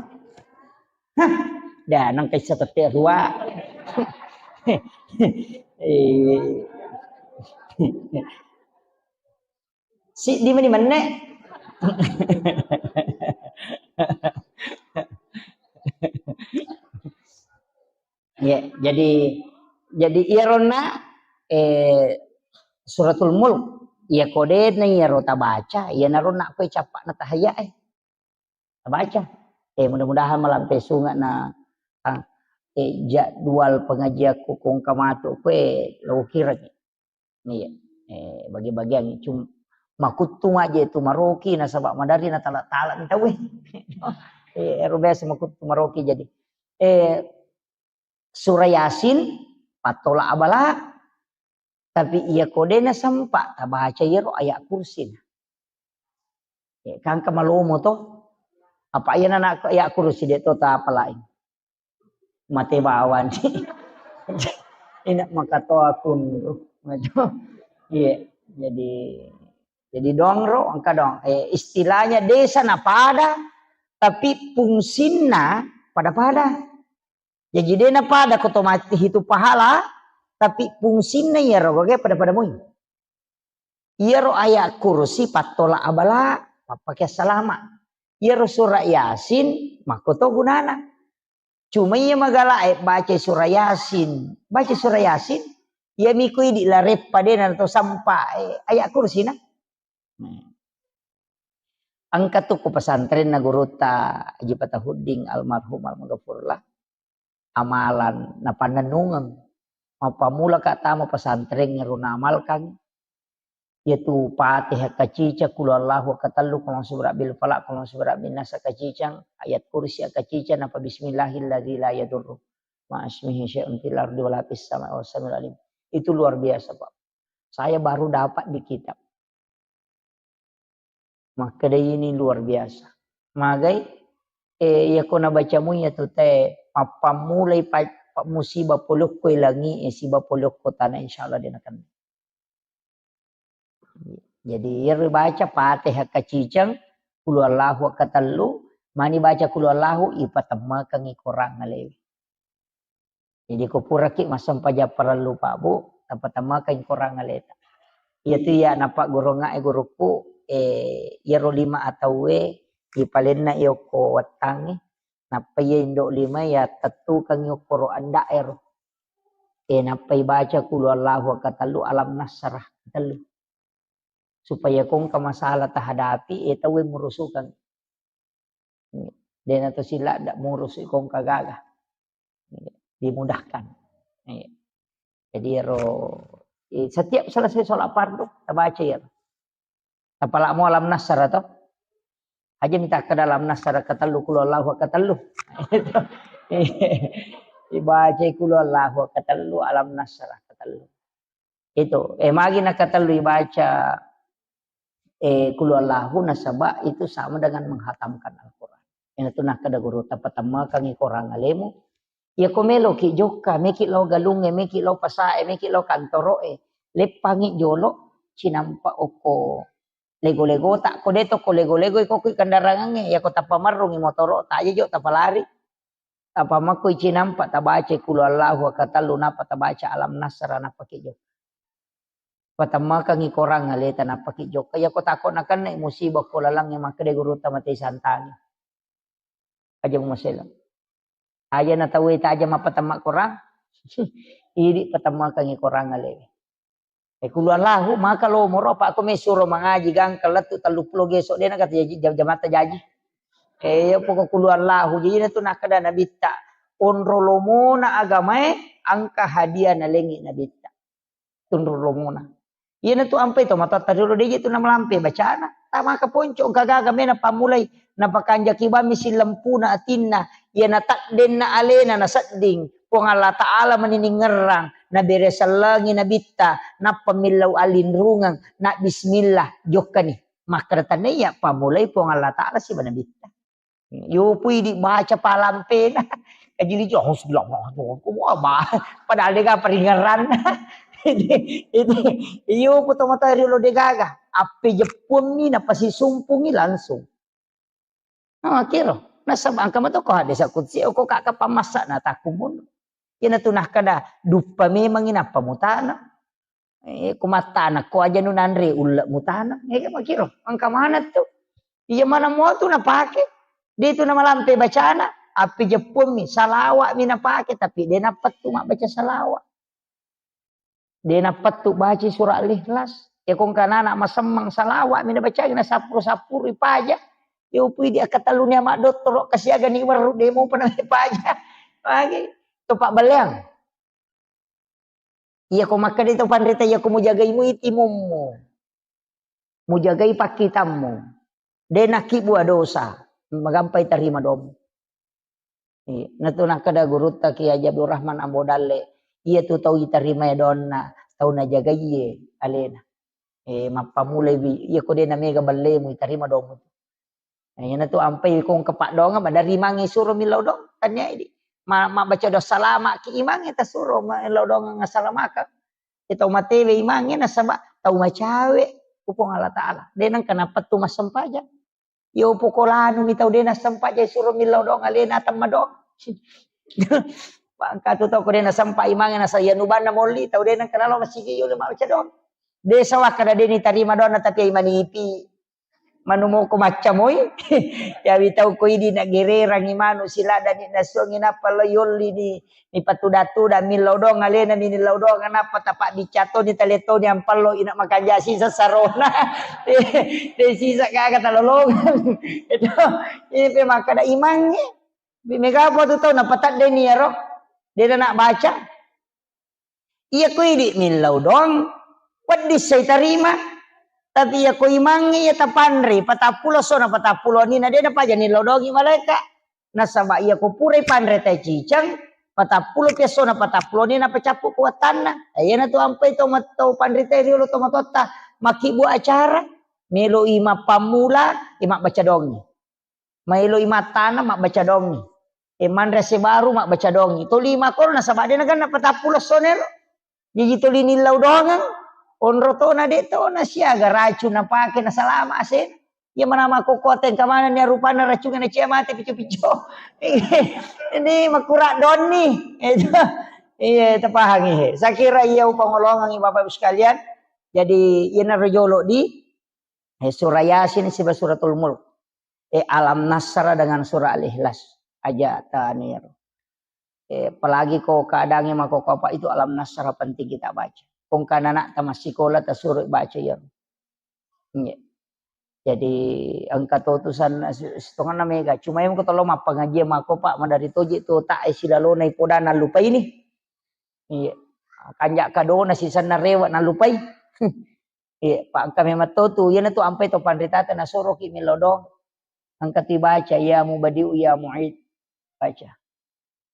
Hah, dah nang kaisa tette rua. Eh. Siddi meni menne. Ya, jadi, jadi iyaronna, eh, Suratul Mulk, iya kodena iyaro tabaca, iyanaro nakko cappa'na tahayya e. Tabaca. Eh, mudah-mudahan malampe sunga na, ah, eh, jadwal pengajianku kongka matu kue lo kireng. Iya. Eh, bagi-bagian cum-, makuttu maje tu maroki nasaba madari na tala-tala ni tauwe. Eh, ero biasa makuttu maroki jadi. Eh, Surah Yasin, pattola abala. Tapi iya kodena sempa tabaca iyaro ayat kursi. Eh, kangka malomo to. Apa iya na ayat kursi de to tapalai. Mate bawang. Ina makatoa kunru. Iya, jadi, jadi dongro engka dong. Eh, istilahnya desa na pada, tapi fungsinna pada-pada. Jadi dena pada ko to mati hitu pahala, tapi fungsinna iyaro gage pada-pada moi. Iyaro ayat kursi pattola abala, mappake salama. Iyaro surah Yasin, makko to gunana. Cuma iya magala e baca surah Yasin, baca surah Yasin, iya miko idi lareppa dena to sampa, eh, ayat kursi na. Hmm. Engka tu ku pesantrenna gurutta Haji Fatahuddin almarhum almaghfurlah. Amalan napannennungeng. Mappammula ka tama pesantren ero naamalkan. Yaitu Fatihah kacicang, Qul Huwallahu katellu, Qul A'udzu Birabbil Falaq, Qul A'udzu Birabbin Nas kacicang, ayat kursi kacicang, napa Bismillahilladzi la yadurru ma'asmihi syai'un fil ardi wala fis sama'i wa huwas samiul alim. Itu luar biasa, Pak. Saya baru dapat di kitab. Makkeda ini luar biasa. Magai, eh, iya ko nabaca mu iya tu te, mappammulai pa-, pa-, musibah polokko langi, eh, siba polokko tanah, insyaallah dia nakan. Jadi, iya ribaca Fatihah kacicang, Qul Huwallahu katellu, mani baca Qul Huwallahu, ipatemmekeng i Korang alewe. Jadi, ko puraki massempajang parellu, Pak, Bu, tapatemmekeng i Korang aleta. Iya tu iya napaggurungnga e gurukku, eh, iyaro lima atauwe, ipalenna i okko wettangnge, nappa iya indo lima iya tettukeng i okkoro adda ero. Eh, nappa ibaca Qul Huwallahu katellu, Alam Nasrah katellu. Supaya kongka masalah tahadapi, eh, tauwe murusukeng. Dena to sila ndak murusu kongka gaga. Dimudahkan. Jadi ero, eh, setiap selesai sholat fardu, tabaca iyaro. Tapalamo Alam Nasrah to. Aja mita ke dalam nasara ketellu, kulo Allahu ketellu. Ibacai kulo Allahu ketellu, alam nasara ketellu. Itu, eh, magi na ketellu ibaca, eh, kulo Allahu nasaba itu sama dengan menghatamkan Al-Quran. Ina tu nakkeda guru, tapatamakangi Quran alemu. Iya ko meloki jokka, meki lao galunge, meki lao pasae, meki lao kantoroe, leppangi jolo, cinampa okko lego-lego tak ko de to ko lego-lego ko kui kendarangange, iya ko tappa marrungi motoro, tak aja jo tappa lari. Apa makko icinampa tabaca kulo Allahu ketellu, napa tabaca alam nasara, napa ki jokka. Patamakangi Quran aleta, napa ki jokka. Iya ko tako nakenna musibah ko lalangnge, makkeda guru tamate santangi. Aja mumasela. Aja na tau taja mappatamma Quran. Idi patamakangi Quran ale. Eh, kulo Allahu, maka lo moro, apa aku mesuro mangaji gangka lettu tellu pulo geso, dena kata jaji, jam-, jamatta jaji. Eh, iya poko kulo Allahu, jadi na tu nakkeda nabitta, onro lomona agamae, angka hadiah nalengi nabitta. Tunru lomona. Iyana tu ampai to matoatta riolo, deje tu namalampe bacana. Tamaka ponco, engka gaga mena pammulai, napakanjaki bammi sillempuna atinna. Iyana taddenna alena nasedding, Puang Allah Ta'ala mani ningerrang, nabere sellengi nabitta, nappa millau alinrungeng, na bismillah, jokkani. Makkeda tania pammulai Puang Allah Ta'ala siba nabitta. Yopu idi baca palampena. Kajili jo, "Hasbunallah, wah, bah." Padahal dega peringeran. Itu, itu, yopu to mata riolo degaga. Appe jeppuammi, napasisumpungi langsung. Nah, kiro. Nasaba engka mato ko hadis kutsi, ko kaka pamassa na takumun. Iyana tu nakkeda, duppa memangi nappa mutana. Eh, ko mattana, ko aja nu nanre ulle mutana. Eh, makiro, engka mana tu? Iya mana mua tu napake? De tu namalampe bacana, api jeppuammi, salawa'mi napake, tapi de napettu mabbaca salawa. De napettu baca surah Al-Ikhlas. Ya ko engka anak masemmeng, salawa'mi nabaca, na sappuru-sappuru paja. Ya upui di akatalluni ama dottoro kasiaga ni werru de mopa na paja. Lagi. Topa baleang. Iya ko makkeda to panrita, iya ko mujagai mui timummu, mujagai pakkitammu, de nakkibua dosa, magampai tarima domu. Iya, natu nakkeda gurutta Kiai Haji Abdul Rahman Ambo Dalle, iya tu tau itarima donna, tau najagaiye alena. Eh, mappamulai wi, iya ko de namega ballemu, itarima domu. Nah, iyana tu ampai ko engka paddoangeng, maderri mangi suro millau doang, tania idi. Ma-, mabbaca doa salama ki imangnge tasuro millau doang assalamakeng. Iya tau matewe imangnge nasaba tau macawe ku Puang Allah Ta'ala. De nengka napettu massempajang. Yo poko lanu mi tau de nassempajang suro millau doang alena temma doang. Bangka tu tau ko de nasempa imangnge nasa iya nubanna molli tau de nengka nalo masigi yo le mabbaca doang. De sawakka na de nitarima doanna tapi ai manipi. Manu moko macca moi. Yawi tau ko idi na gererangi manu siladani nasuangi nappa lo yolli ni, ni patuda-tuda millau doang alena mi nillau doang nappa tapa bicca toni tale toni ampallo ina makanja sisa sarona. De sisa gaga talolongang. Itu ini pe makkeda imangnge. Bi mega apa tu tau napatadde ni yaro. De na baca. Iya ko idi millau doang, wedding sai tarima. Tapi iya ko imangnge iya tapanre, patappulo sona patappulo ni na de napaja nillau doangi malaeka. Nasaba iya ko purai panre tai ciceng, patappulo piassona patappulo ni napacappu kuatanna. Eh, iyana tu ampai to mat-, to panre tai riolo to matotta, makkibbu acara, melo i mappammula, i mabbaca doangi. Maeloi mattana mabbaca doangi. E, manre ase baru mabbaca doangi. Toli makoro nasaba de naganna patappulo essona ero. Jaji toli nillau doangeng. Onro tona de tona siaga racung napake nasalama ase. Iya mana makkokkote engka manenni rupanna racungnge nacia mate picco-picco. Ini makkura donni. Itu. Iya, tapahangi he. Sakira iya upangolongangi Bapak Ibu sekalian. Jadi iyana rojolo di, eh, surah Yasin siba suratul Mulk. Eh, Alam Nasrah dengan surah Al-Ikhlas. Aja taniru. Eh, apalagi ko keadaannya mako apa itu Alam Nasrah penting kita baca. Kong kana anak tamat sekolah tasuruh baca ya. Iya. Jadi engka to tusan sitonganna mega. Cuma yang ko tolo mappangaji mako Pak madari toji tu tak silalona ipoda nalupai ni. Iya. Kanjak kadona sisanna rewa nalupai. Iya, pa engka memang to tu, iyana tu ampai to panritata nasoroki millau doang. Engka tu baca, "Ya Mubadi'u, Ya Mu'id." Baca.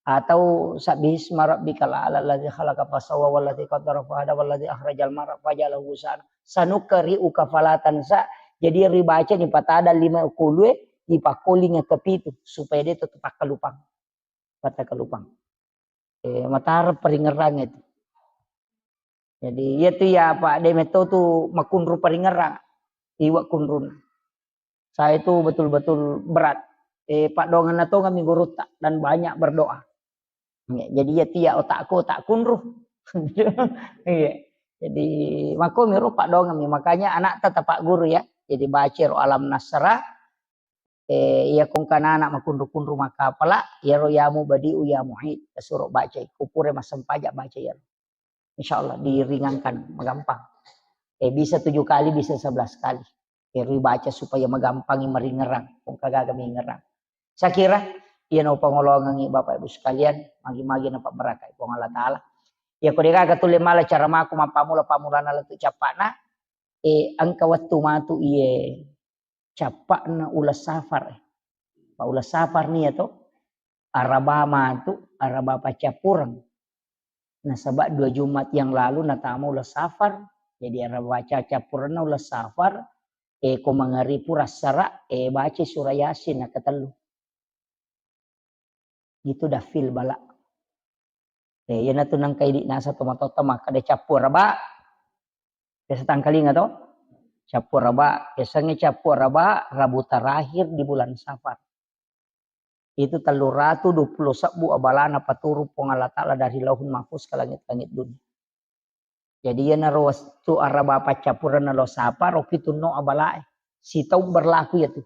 Atau "Sabbihisma rabbikal a'la, alladzi khalaqa fasawwa, walladzi qaddara fahada, walladzi akhrajal mar'a faja'alahu ghusa'an. Sanuqri'uka fala tansa." Jadi ribaca ni patada lima kulue, dipakkolinga kepitu, supaya de' to takkalupang. Patakkalupang. Eh, matara paringerang itu. Jadi, iya tu ya, Pak, de' metto tu makunru paringerang. Iwa kunrun. Saya itu betul-betul berat. Eh, paddoangenna tongeng mi gurutta dan banyak berdoa. Ya, jadi iya tu ya otakku, otak kunru. Iya. Jadi, makko mi ro paddoangeng mi. Makanya anak tetap Pak Guru ya. Jadi, baca ro Alam Nasrah, eh, iya ko engka anak makunru-kunru makkapala, iyaro "Ya Mubadi'u, Ya Mu'id", tasuro bacai. Ko pura massempajang baca iyaro. Insya Allah diringankan, magampang. Eh, bisa tujuh kali, bisa sebelas kali. Eh, ribaca supaya magampangi maringerang, ko engka gaga mingerang. Saya kira, iya no pangolongangi Bapak Ibu sekalian, magi-magi napabarakai Puang Allah Ta'ala. Iya ko de' gaga tulle mala cara maku mappammula-pammulana lettu cappa'na, eh, engka wettu matu iye cappa'na uleng Safar. Pa uleng Safar ni ya to, Araba matu, Araba paccappureng. Nasaba dua Jumat yang lalu natama uleng Safar. Jadi Araba paccappurengna uleng Safar, eh, ko mangaribu pura assara, eh, baca surah Yasin nakatellu. Itu dafil bala. Eh, iyanatu nengka idi' naseng tomatoatta makkeda cappu Araba. Biasa tangkalinga to? Cappu Araba, biasanya cappu Araba, Rabu terakhir di bulan Safar. Itu tellu ratu dua puluh sebbu abalana paturung Puang Allah Ta'ala dari Lauhul Mahfuz ke langit-langit dunia. Jadi iyanaro wettu Araba paccappurenna uleng Safar, okki tunno abalae. Sitaung berlaku iyatu.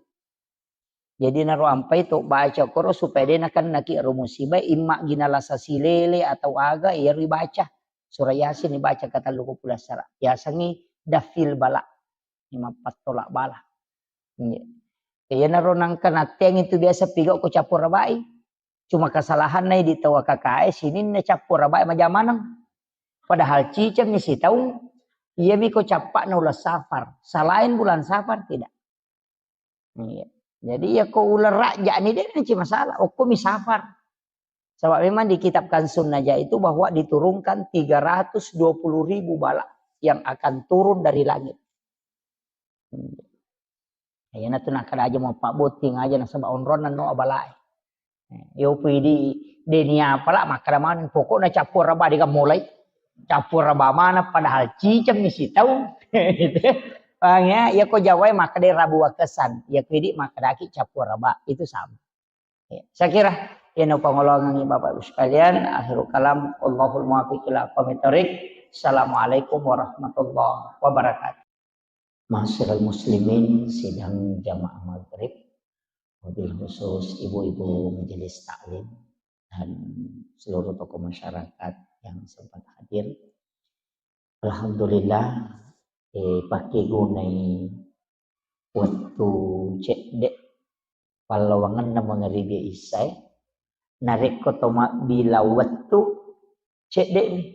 Jadi naro ampai to baca koro supaya de' nakennaki ero musibae, imma gina lasa silele atau aga, iyaro ibaca. Surah Yasin ibaca katellu ko pulassara. Yasengngi dafil bala. Mappattola bala. Iya. Iyanaro nengka natteang itu biasa pigau ko cappu Arabai. Cuma kesalahanna idi' tau A K K E sininna cappu Arabai maja maneng. Padahal cicengmi sitaung, iyami ko cappa'na uleng Safar. Selain bulan Safar, tidak. Iya. Jadi iya ko uleng Rajja'ni de' nanci masalah. Okkomi Safar. Sebab memang di kitab Kanzun Najah itu bahwa diturunkan tiga ratus dua puluh ribu bala yang akan turun dari langit. Iyanatu nakkeda aja mupabbotting aja nasaba onronna no abalae. Yo pidi de' ni apala makkeda maneng, pokokna cappu Araba de' gaga mulai. Cappu Araba maneng padahal cicengmi sitaung. Paham ya? Iya ko Jawae makkeda Rabu Wakesan, iya ko idi' makkedaki cappu Araba, itu sama. Ya, saya kira iyana pangoloangengngi Bapak Ibu sekalian, akhirul kalam, wallahul muwaffiq ila aqwamit thariq. Assalamualaikum warahmatullahi wabarakatuh. Ma'asyiral muslimin, sidang jamaah maghrib, wabil khusus ibu-ibu majelis taklim dan seluruh tokoh masyarakat yang sempat hadir. Alhamdulillah, eh, pakkegunai wettu cedde' pallawangenna mangaribi issae. Narekko to mabbila wettu, cedde'mi.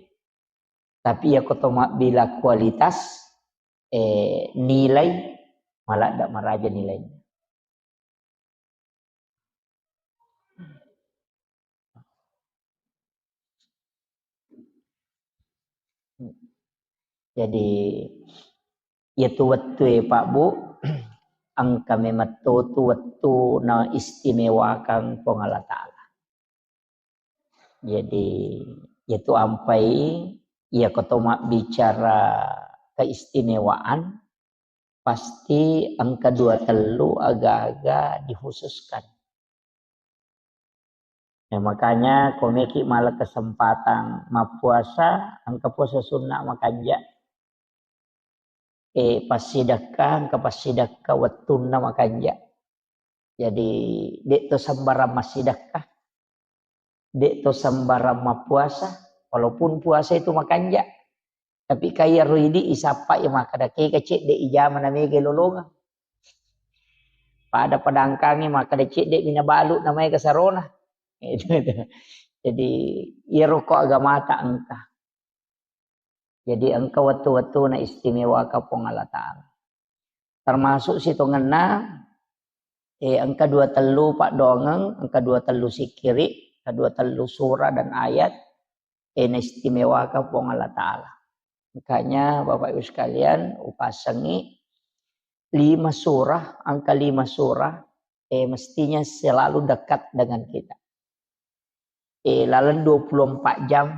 Tapi iyako to mabbila kualitas, eh, nilai, maladde' maraja nilaina. Jadi, iyatu wettue, Pak, Bu, engka memetto tu wettu na istimewakang Puang Allah Ta'ala. Jadi, iyatu ampai, iyako to mabbicara keistimewaan, pasti engka dua tellu aga-aga dikhususkan. Ya, makanya ko meki mala kesempatan mappuasa, engka puasa sunna makanja. Eh, passidekka, engka passidekka wettunna makanja. Jadi, de' to sembarang massidekka, de' to sembarang mappuasa, walaupun puasa itu makanja. Tapi kaya ro idi' isappa ya makkeda kega cedde' ijama na mega lolongeng. Pada padangkangi makkeda cedde' mi nabalu na maega sarona. Itu, itu. Jadi, iyaro ko agamata engka. Jadi, engka wettu-wettuna istimewaka Puang Allah Ta'ala. Termasuk sitongenna, Eh, engka dua tellu paddoangeng, engka dua tellu sikkiri, engka dua tellu surah dan ayat, eh, naistimewakan Puang Allah Ta'ala. Makanya, Bapak Ibu sekalian, upasengi lima surah, angka lima surah, eh, mestinya selalu dekat dengan kita. Eh, laleng dua puluh empat jam,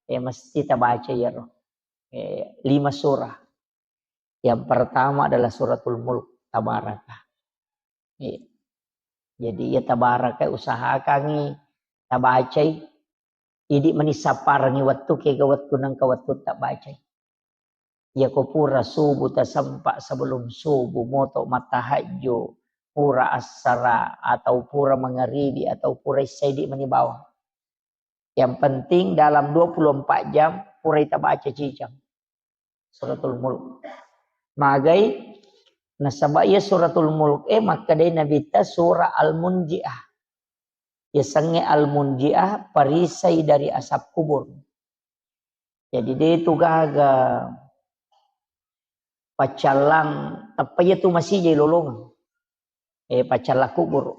eh, mesti tabaca iyaro. Eh, lima surah. Yang pertama adalah Suratul Mulk, Tabaraka. Eh, jadi, ya, Tabaraka usahakangi tabacai. Idi mani sapparengi wettu, kega wettu nengka wettu tabacai. Yako pura subuh tasempa, sebelum subuh moto mattahajju, pura assara atau pura mangaribi atau pura isya, idi mani bawang. Yang penting dalam dua puluh empat jam pura tabaca cicang Suratul Mulk. Magai, nasaba iya Suratul Mulk e makkedai Nabitta surah Al-Munjiah. Yasengnge Al-Munjiah, perisai dari asap kubur. Jadi, de tu gaga paccallang, tappa iya tu masijai lolongeng. Eh, paccallang kubur.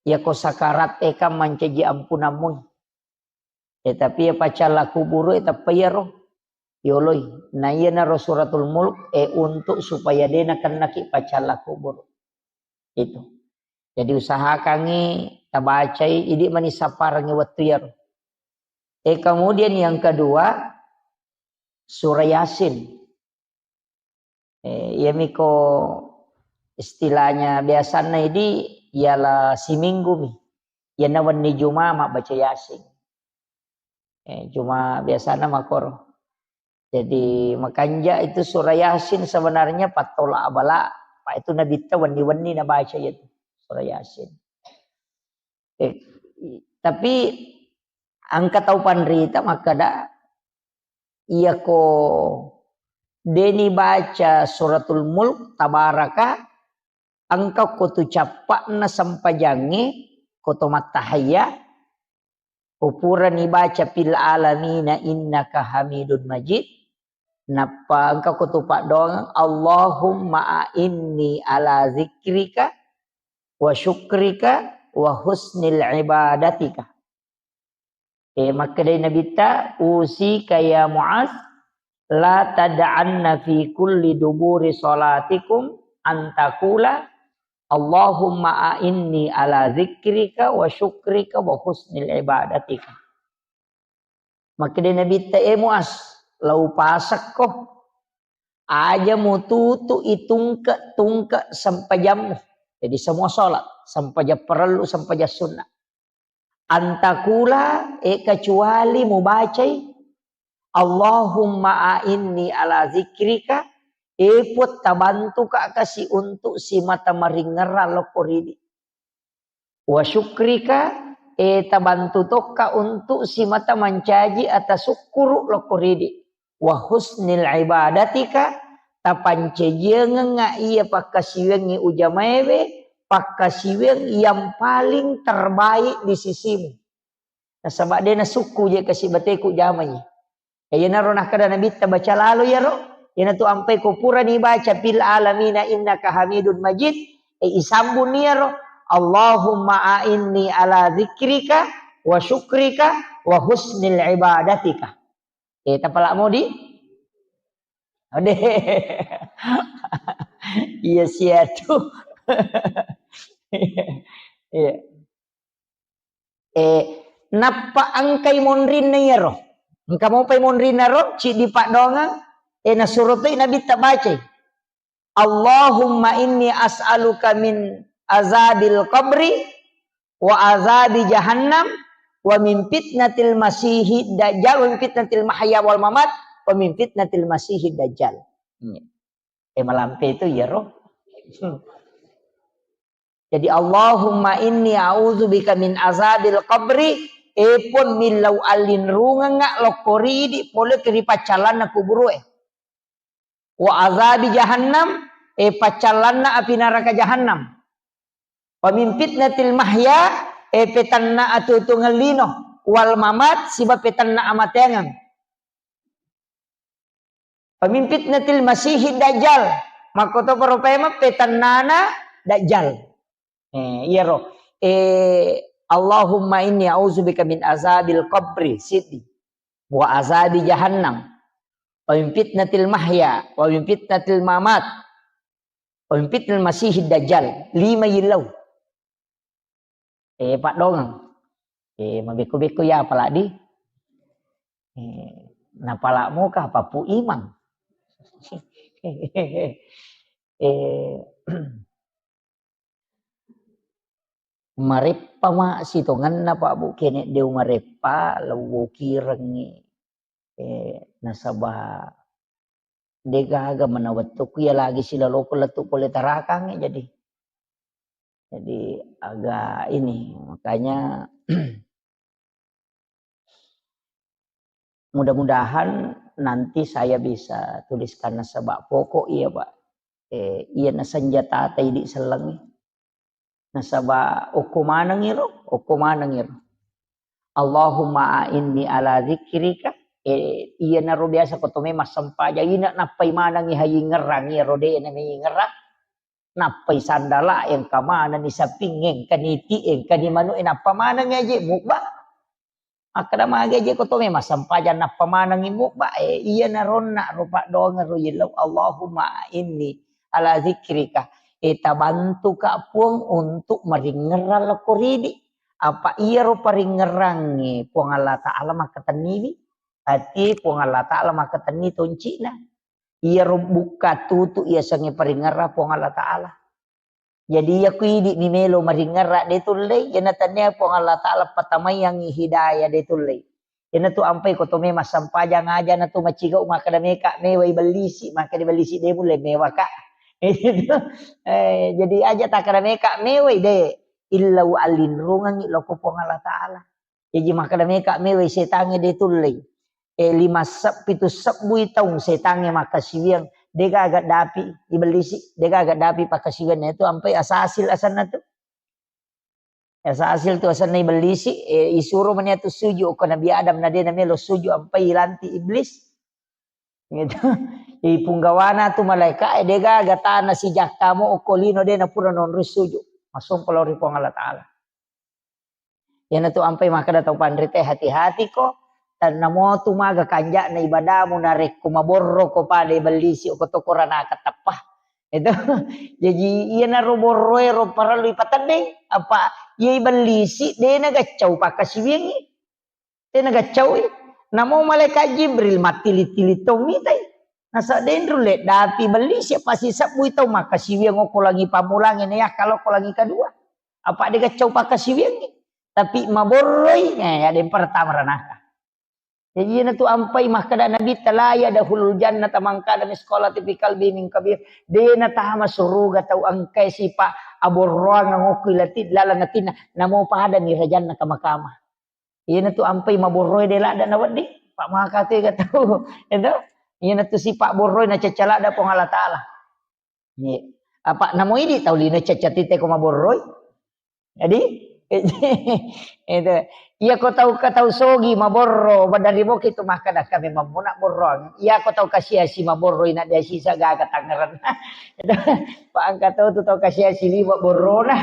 Yako sakarat e kan mancaji ampunammu. Eh, tapi ya paccallang kubur e tappa iyaro yoloi. Na iyanaro Suratul Mulk e untuk supaya de nakennaki paccallang kubur. Itu. Jadi usahakangi tabacai, idi mani sapparengi wettu iyaro. Eh, kemudian yang kedua, surah Yasin. Eh, iyamiko istilahnya biasanna idi, ialah siminggu mi. Iyana wenni Juma mabbaca Yasin. Eh, cuma biasana makoro. Jadi, makanja itu surah Yasin sebenarnya pattola abala, pa itu Nabitta wenni-wenni nabaca itu surah Yasin. Eh, i-, tapi engka tau panrita makkeda, iyako deni baca Suratul Mulk, Tabaraka, engka ko tu cappa'na sempajangnge, ko to mattahayya, ko purani baca fil alamina innaka hamidun majid, nappa engka ko tu paddoangeng, Allahumma a'inni ala zikrika wa syukrika wa husnil ibadatika. Eh, makkedai Nabitta, "Usika ya Muaz, la tad'anna fi kulli duburi salatikum an taqula, Allahumma a'inni ala zikrika wa syukrika wa husnil ibadatika." Makkedai Nabitta, "Eh Muaz, lau pasakko, aja mututu itungke-tungke sempajammu." Jadi semua sholat, sempajang parellu, sempajang sunnah. Antakula, eh, kecuali mubacai, Allahumma a'inni ala zikrika, eh, Puang, tabantuka kasi untuk simata maringerang lokko ridi. Wa syukrika, eh, tabantu tokka untuk simata mancaji ata sukkuru lokko ridi. Wa husnil ibadatika, tapancajiangengnga iya pakkasiwiangngi ujamaewe, pakkasiwiang yang paling terbaik di sisimu. Nasaba de nasukku je kasi bateku jamai. Iyanaro nakkeda Nabitta, baca lalo iyaro, iyanatu ampai ko purani baca fil alamina innaka hamidun majid, e, isambung iyaro, Allahumma a'inni ala zikrika wa syukrika wa husnil ibadatika. Eh, tapalak modi? Ode. Iya sia tu. Iya. Eh, nappa engkai monrinna iyaro. Engka mopai monrinna ro, ciddi paddoangeng, eh, nasuro toi Nabitta bacai. Allahumma inni as'aluka min azabil qabri wa azabi jahannam wa min fitnatil masihid dajjal wa min fitnatil mahya wal mamat wa min fitnatil masihid dajjal. Iya. Eh, malampe itu iyaro. Jadi, Allahumma inni a'udzubika min azabil qabri, eh, Puang, millau allinrungengnga lokko ridi pole ri paccallanna kuburue. Wa azabi jahannam, eh, paccallanna api naraka jahannam. Wa min fitnatil mahya, eh, petanna atuo-tuongeng lino, wal mamat, siba petanna amateangeng. Wa min fitnatil masihid dajjal, makkotoparo paimeng petannana Dajjal. Eh, iyaro. Eh, Allahumma inni a'udzubika min azabil qabri, siddi. Wa azabi jahannam. Wa min fitnatil mahya, wa min fitnatil mamat. Wa min fitnatil masihid dajjal. Lima yillau. Eh, paddongeng. Eh, mabekko-bekko ya apalagi. Eh, napala moka papu imang. Eh, mareppa ma sitongenna, Pak Bu, kene deu mareppa, lewwo kirengngi. Eh, nasaba degaga mana wettukku ya lagi silaloko lettu pole tarakang, jadi. Jadi agak ini, makanya mudah-mudahan nanti saya bisa tuliskan nasaba pokok iya, Pak. Eh, iya nasenjata idi sellengi. Nasaba okko maneng iro, okko maneng iro. Allahumma a'inni ala dzikrika. Eh, iya naro biasa ko tome massempajang ina nappai manengi hayingerang iyaro de na meyingerang. Nappai sandala engka manenni saping, engka niti, engka ni manu, eh, nappa manengi aje mubba. Makkeda magi aje ko tome massempajang nappa manengi mubba, eh, iya naronna ro paddongeng ro yellau, Allahumma inni ala dzikrika. Eh, tabantuka Puang untuk maringerang lako ridi. Apa iyaro paringerangnge Puang Allah Ta'ala makkatenniwi. Ati Puang Allah Ta'ala makkatenni toncina. Iyaro bukka tutu iya sengnge paringerang Puang Allah Ta'ala. Jadi iya ku idi mi melo maringerang de tullei, iyana tania Puang Allah Ta'ala patamaiyangngi hidayah de tullei. Iyana tu ampai ko tome massempajang aja na tu macigau makkeda meka mewai bellisi, makkeda bellisi de mulle mewaka. Eh, jadi aja takkeda meka mewai de, illau allinrungengngi loko Puang Allah Ta'ala. Jaji makkeda meka mewai setangnge de tullei. Eh, lima seb-, pitu sebbui taung setangnge makkasiwiang, degaga dapi ibellisi, degaga dapi pakkasiwianna itu ampai asasil asenna tu. Asasil tu asenna ibellisi, eh, isuro mani atu suju ko Nabi Adam na de na melo suju ampai ilanti iblis. Gitu. Ipunggawana tu malaika, eh, degaga tana sijakka mo okko lino de na pura nonroi suju. Masompa lao ri Puang Allah Ta'ala. Iyana tu ampai makkeda tau panrita, hati-hati ko, tennamo tu maga kanja'na ibadamu narekko maborro ko pada ibellisi ko to koranaka teppa. Itu. Jaji iyana ro borroe ro parellu ipateddeng, apa iya ibellisi de na gaccau pakkasiwiangngi. Tena gaccaui. Namo malaikat Jibril mattili-tili tau mitai. Nasa denru le dapi bellisi pasi sebbui tau makkasiwiang okko langi pammulangnge na yakka lokko langi kadua. Apa de gaccau pakkasiwiangngi. Tapi maborroi, eh, ada yang pertama ranaka. Jadi iyana tu ampai makkeda Nabi, "La yadkhulul jannata man kana misqala dzarratin fi qalbihi min kibr." De na tama suruga tau engkai sipa aborroang okko ilati laleng atinna, namo pada mi rajanna kama-kama. Iyana tu ampai maborroe de ladda na wedding, pa maka tu ega tau. Itu. Iyana tu sipa borroe na cacca ladda Puang Allah Ta'ala. Iya. Apa namo idi tau lino cacca tite ko maborroi. Jadi, itu. Iya ko tau ka tau sogi maborro, badari boki tu makkeda kami mammuna borroang. Iya ko tau kasiasi maborroi na dia sisa gaga tangerang. Itu. Pa engka tau tu tau kasiasi liwa borrona.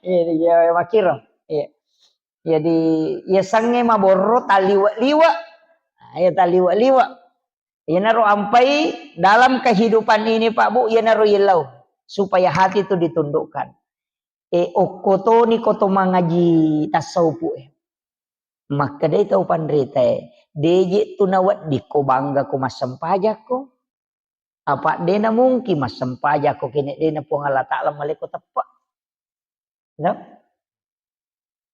Iya, iya, makiro. Iya. Jadi, iya sangnge maborro taliwe-liwe. Nah, iya taliwe-liwe. Iyanaro ampai dalam kehidupan ini, Pak Bu, iyanaro yellau supaya hati itu ditundukkan. Eh, okko toni ko to mangaji tasawufu, eh. Makkedai tau panrita, eh, deje tu nawedding ko bangga ko massempajakko. Apa dena mungkin massempajakko kene dena Puang Allah Ta'ala maleko teppe. No?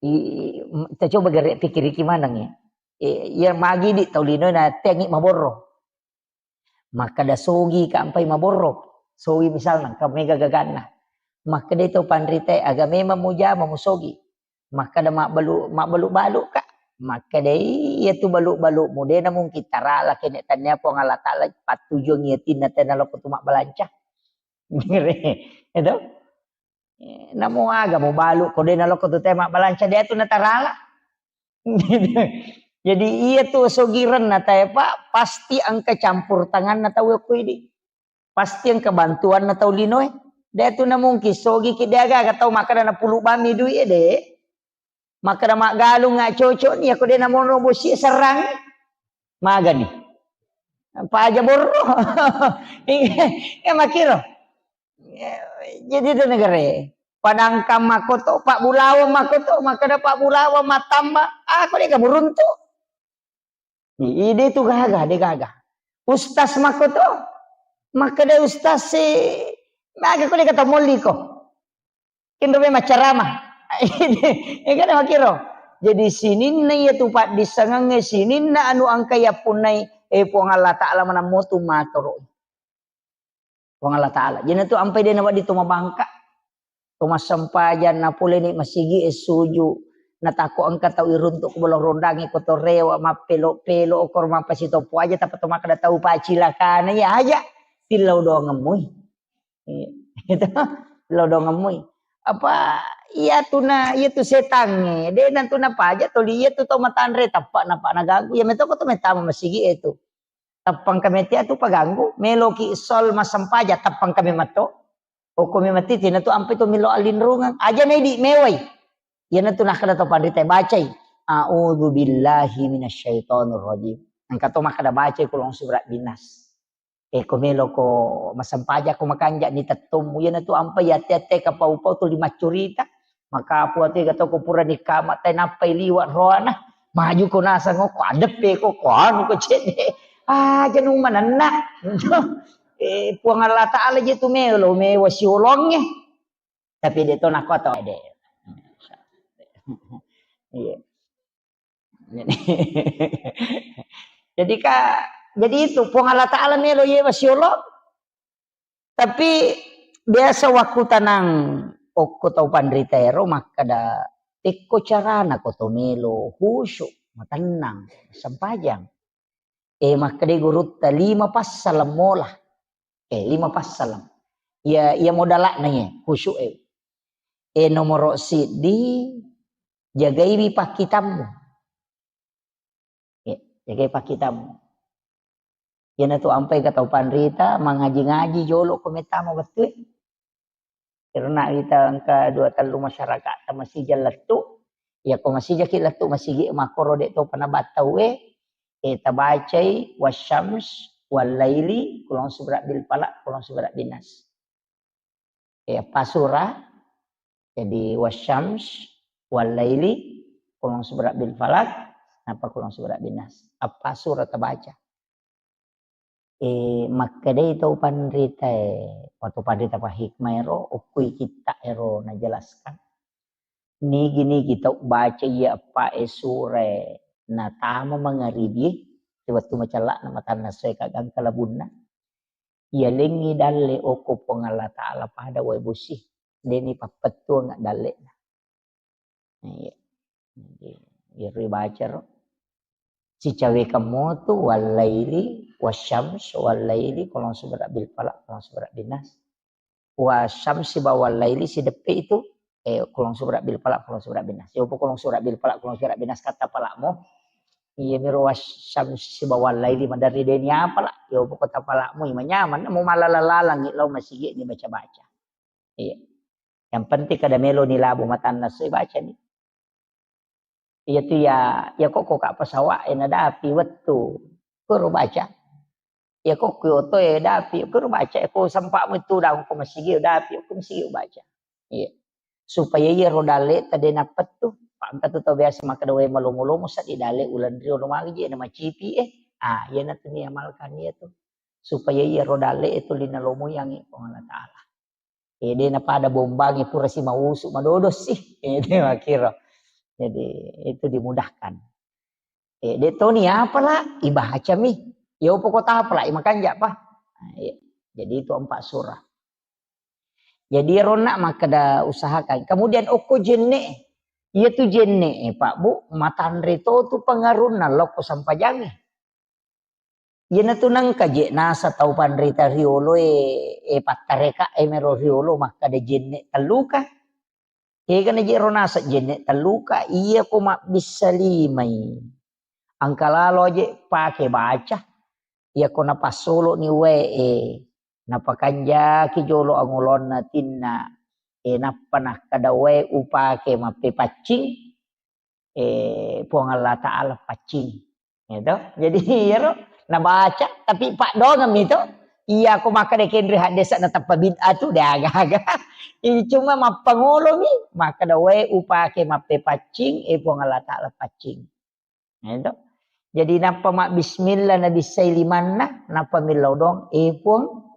I, i, m-, ta coba gare pikiriki maneng ya. Eh, iya magi di tau lino na tengi maborro. Makkeda sogi ka ampai maborro. Sogi misalna, ka mega gaganna. Makkeda tau panrita, aga memang mujama musogi. Makkeda mabbalu-, mabbalu-balu ka. Makkeda iya tu balu-balu mu dena mungkin tarala kene tania Puang Allah Ta'ala pattujuang iya tinna tena loko tu mabbalanca. Itu. Eh, namo aga mubalu ko de naloko tu te mabbalanca de tu natarala. Jadi iya tu sogirenna tae, Pak, pasti engka campur tanganna tau ko idi. Pasti engka bantuanna tau linoe. De' tu na mungkin sogi ki de' aga-aga tau makkeda na pulu bammi duit e de'. Makkeda maggalung nga cocok ni, ako de' na monro bosi serrang magani. Paja borro. Iya, iya, makiro. Iya, jadi itu negara. Padangkang makoto, Pak Bulawang makoto, makkeda Pak Bulawang matamba, ah, ko de' ka buruntu. Ide tu gaga, de' gaga. Ustaz makoto, makkeda ustaz si, maga ko de' ka tamolli ko. Kenro memang ceramah. Iya kan makiro. Jadi sininna iya tu paddissengengnge, sininna anu engka yappunnai, eh, Puang Allah Ta'ala manammo tu matoro. Puang Allah Ta'ala. Jadi tu ampai de' nawedding to mabangka. To massempajang na pole ni masigi e suju. Na tako engka tau iruntuk ko bolong rondangi ko to rewa mappelo-pelo okor mappasitoppo aja tappa to makkeda tau pacilakana iya aja. Tillau doang ngemmui. Iya. Itu lodongemmui. Apa iya tu na, iya tu setangnge. De' na tu napaja toli iya tu tau matanre tappa napa naganggu. Iya metoko tu metama masigi e tu. Tappang kami tia tu paganggu. Meloki sol massempajang tappang kami matto. Okko mi mati tina tu ampe tu milo alinrungang. Aja na idi mewai. Iya na tu nakkeda to panrita bacai. A'udzu billahi minasyaitonir rajim. Engka to makkeda bacai kulong subra binas. E, ko meloko massempajang ko makanja ni tettommu. Iyana tu ampai ate-ate kapau-pau tuli maccurita. Makapu ate gato ko pura ni kama te nappai liwa roana. Maju ko nasang ko adeppe ko, ko anu ko cedde. Ah, janu manenna. Eh, Puang Allah Ta'ala je tu melo, mewa siolongnge. Tapi de to nakoto de. Iya. Jadi, jadi ka, jadi itu Puang Allah Ta'ala melo yewa siolo. Tapi biasa waktu tanang okko tau panrita ero makkeda, tekko carana ko to melo khusyuk, matennang, sempajang. Eh, makkeda gurutta lima passaleng mola. Eh, lima passaleng. Iya, iya modalakna iya, khusyuk e. Eh, nomoro siddi, jagaiwi pakkitammu. Eh, jagai pakkitammu. Iyana tu ampai ka tau panrita, mangaji-ngaji jolo ko mettama wettu e. Karena kita engka dua tellu masyarakat ta masija lettu. Ya ko masija ki lettu masigi makkoro de to panabattau e. Eh, tabacai wasyams, wal laili, kulong subra bil falaq, kulong subra bin nas. Eh, apa surah? Jadi wasyams, wal laili, kulong subra bil falaq, napa kulong subra bin nas. Apa surah tabaca? Eh, makkedai tau panrita e, waktu panrita pa hikmah ero, okkui kitta ero najelaskan. Nigi-nigi tau baca iya eppa e sura e natama mangaribi e, wettu macella'na matanna soe kagangka labunna. Iya lengngi dalle okko Puang Allah Ta'ala pada wae bosi. Deni pappettuang dalle'na. Iya. Jadi, iyaro baca ro. Sicawekang motu, wallaili, wasyams, wallaili, kulong subra bil falaq, kulong subra bin nas. Wasyams sibawa wallaili sideppe itu, eh, kulong subra bil falaq, kulong subra bin nas. Yopo kulong subra bil falaq, kulong subra bin nas kata palakmu. Iya miro wasyams sibawa wallaili maderri deni apa lah. Yopo kota palakmu, ima nyaman, mau malala-lalangi, lau masigi ni baca-baca. Iya. Yang penting kada melo ni labu matanna soi baca ni. Iya tu ya, ya kok kok apa sawak ya nadapi wettu. Kuro baca. Ya kok kok oto ya dapi, kuro baca ya kok sempak metu dah kok masigi ya dapi, kok masigi ya baca. Iya. Supaya iya ro dalle tadi napet tu. Pak engka tu tau biasa makan doa malomo-lomo sa di dalle ulan rio lo magi je nama cipi eh. Ah, iya natu ni amalkan iya tu. Supaya iya ro dalle itu lina lomo yang Puang Allah Ta'ala. Eh, de napada bombangi pura si mausu madodo sih. Eh, de makiro. Jadi itu dimudahkan. Eh, de toni apa lah? Ibaca mi. Yo pokok apa lah? Imakan apa? Nah, iya. Jadi itu empat surah. Jadi ronna makkeda usahakan. Kemudian okko jenne. Iya tu jenne, eh, Pak Bu, matanre to tu pengarunna lokko sampajangi. Iyanatu nengka je nasa tau panrita riolo e, e pattareka e mero riolo makkada jenne telluka. Egana je ro nasa jenne telluka, iya ko mabbissa limai. Engka lalo aje pake baca. Iya ko napassolo ni wae e. Napakanjaki jolo angolonna tinna, e, nappa nakkeda wae upake mappepaccing, e, Puang Allah Ta'ala paccing. Gitu. Jadi, iyaro nabaca, tapi paddoangeng mi to. Iya, ko makkeda kenre haddesa na tappa bid'ah tu, de aga-aga. Ini cuma mappangolomi, makkeda wae upake mappepaccing, e, Puang Allah Ta'ala paccing. Gitu. Jadi, nappa mabbismillah nabissai limanna, nappa millau doang, e, Puang,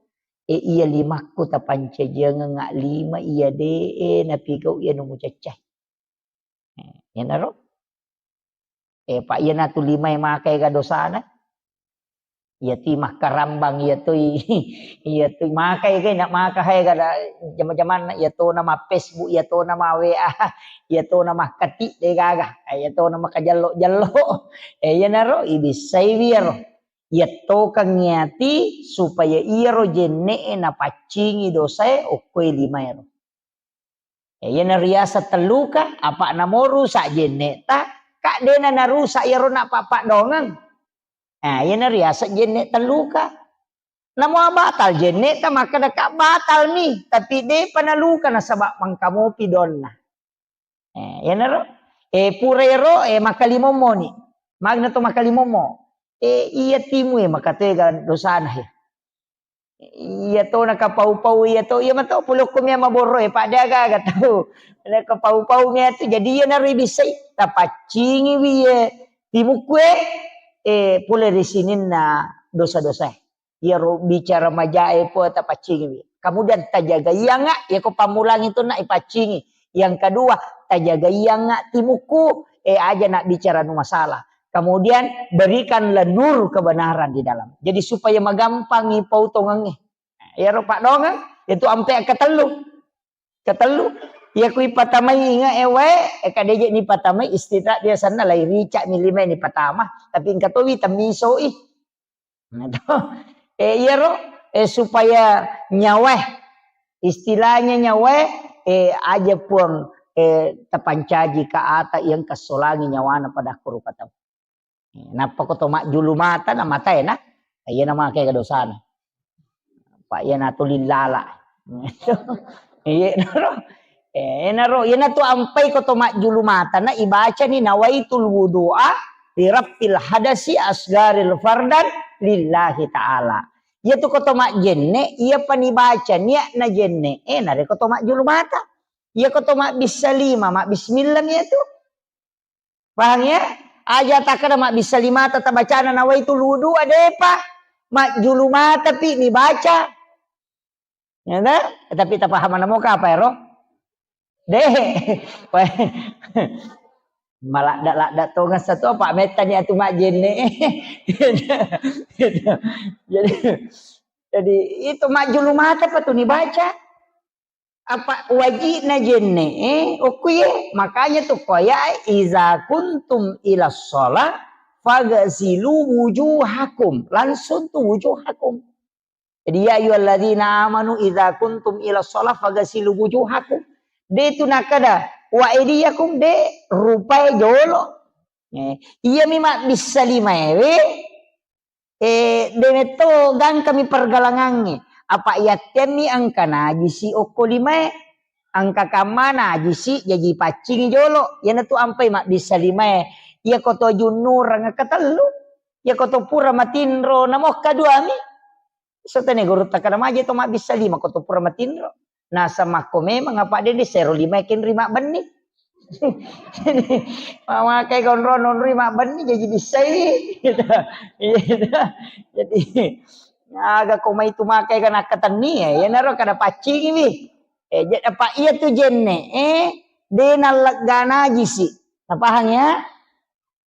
e, iya limakku tapancajiangengnga lima iya de, e, napigau iya nu mucaccai. Eh, iyanaro. Eh, pa iyanatu limae makaega dosana. Iyatui makkarambang, iyatui, iyatui makaega, na maka haega da jama-jamanna, iyatona ma Facebook, iyatona ma W A, iyatona makkati degaga, eh, iyatona makajallo-jallo. Eh, iyanaro ibissaiwi iyaro. Iyattokang iyati supaya iyaro jenne'e napaccingi dosae okkoe limaero. Ya, iyana riaseng telluka, apa namo rusak jenne'ta, ka dena narusak iyaro napappaddongeng. Nah, iyana riaseng jenne telluka. Namo batal jenne'ta, makkeda ka batal mi, tapi depa naluka nasaba mangkamopi donna. Eh, iyanaro, eh, pura ero, eh, makkalimommo ni. Magna to makkalimommo. Eh, iya timu, eh, makatega dosana, eh. Iya to nakapau-pau iya to, iya mato pulokku mia maborro e, pada aga-aga tau. Nakapau-pau mia tu, jadi iya naro ibissai, tapaccingi wi ye timukku e, eh, pole ri sininna dosa-dosa e. Iyaro bicara majae po tapaccingi wi. Kemudian tajagaianga, iya ko pammulang itu nak ipaccingi. Yang kedua, tajagaianga timukku, eh, aja nak bicara nu masalah. Kemudian berikanlah nur kebenaran di dalam. Jadi supaya magampangi pautongengnge. Iyaro paddongeng, itu ampe ketellu. Ketellu. Iya kui patamai inga ewe, eh, kadeje ni patamai istirahat biasanna lai rica mi lima ni patama, tapi engka towi temmisoi. Nah, to. Eh, iyaro, eh, supaya nyawae, istilahnya nyawae, eh, aja Puang, eh, tapancaji ka ata yang kasolangi nyawana pada kuru kata. Nappa ko to majjulu mata na matae na, iya na make dosana. Pa iya na tu lillala. Iya naro. Eh, naro, iya na tu ampai ko to majjulu mata na ibacani nawaitul wudu'a li rafil hadasi asgaril fardan lillahi ta'ala. Iya tu ko to majjenne, iya pa nibaca niat na jenne, eh, nare ko to majjulu mata. Iya ko to mabbissa lima, mabbismillah mi iya tu. Pahang ya? Aja takkeda mabbissa limata tabacana nawaitul wudu'a, depa. Majjulu mata pi nibaca. Ya ta? Tapi tapaham namo ka apa ero? De. Maladda-ladda tongeng satu apa mettani atu majjenne. Jadi, jadi itu majjulu mata pa tu nibaca. Apa wajibna jenne'e okkuye? Makanya tu koya, "Iza kuntum ila sholat fagasilu wujuhakum." Langsung tu wujuhakum. Jadi, "Ya ayyuhalladzina amanu iza kuntum ila sholat fagasilu wujuhakum." De tu nakada, "Wa aidiyakum," de rupai jolo. Eh, iya mi mabbissa limaewe, Eh, de metto gangkami pergalangangnge. Apa yattemmi engka najisi okko limae. Engka kamma najisi jaji paccingi jolo. Iyanatu ampai mabbissa limae. Iya ko to junnurang ketellu. Iya ko to pura matinro namo kaduami. Setene guru takkada maje to mabbissa lima ko to pura matinro. Nasamakko memang apa dende sero lima kenri mabbenni. Mamakai konro nonroi mabbenni jaji bissai. Gitu. Iya, gitu. Jadi aga ko mai tu makai kan akkatenni ya, iyanaro kada paccingi wi. Eh, jadi apa iya tu jenne, eh, de nallegga najisi. Napahang ya?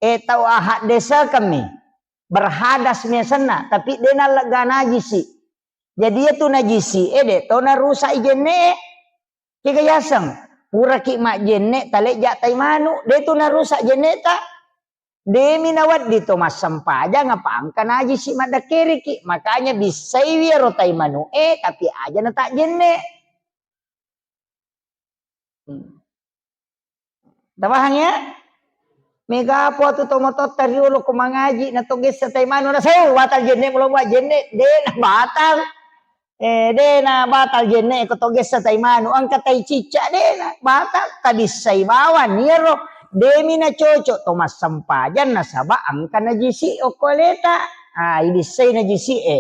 Eh, tau ahak desa kami. Berhadas miasenna, tapi de nallegga najisi. Jadi iya tu najisi, eh, de to narusak i jenne. Kega yaseng, puraki majjenne talejja tai manu, de tu narusak jenneta. Demi nawedding to massempajang apa engka najisi maddakkeriki. Makanya bissaiwi ero tai manu e, tapi aja na tak jenne. Hmm. Tapahang ya? Mega apa tu tomototta riolo ko mangaji na to gessa tai manu na sau batal jenne mulo buat jenne de na batal. Eh, dena batal jenne ko to gessa tai manu, engka tai cicca, dena batal, tabissai bawang iyaro, demi na cocok to massempajang nasaba engka najisi okko aleta. Ah, ibissai najisi e.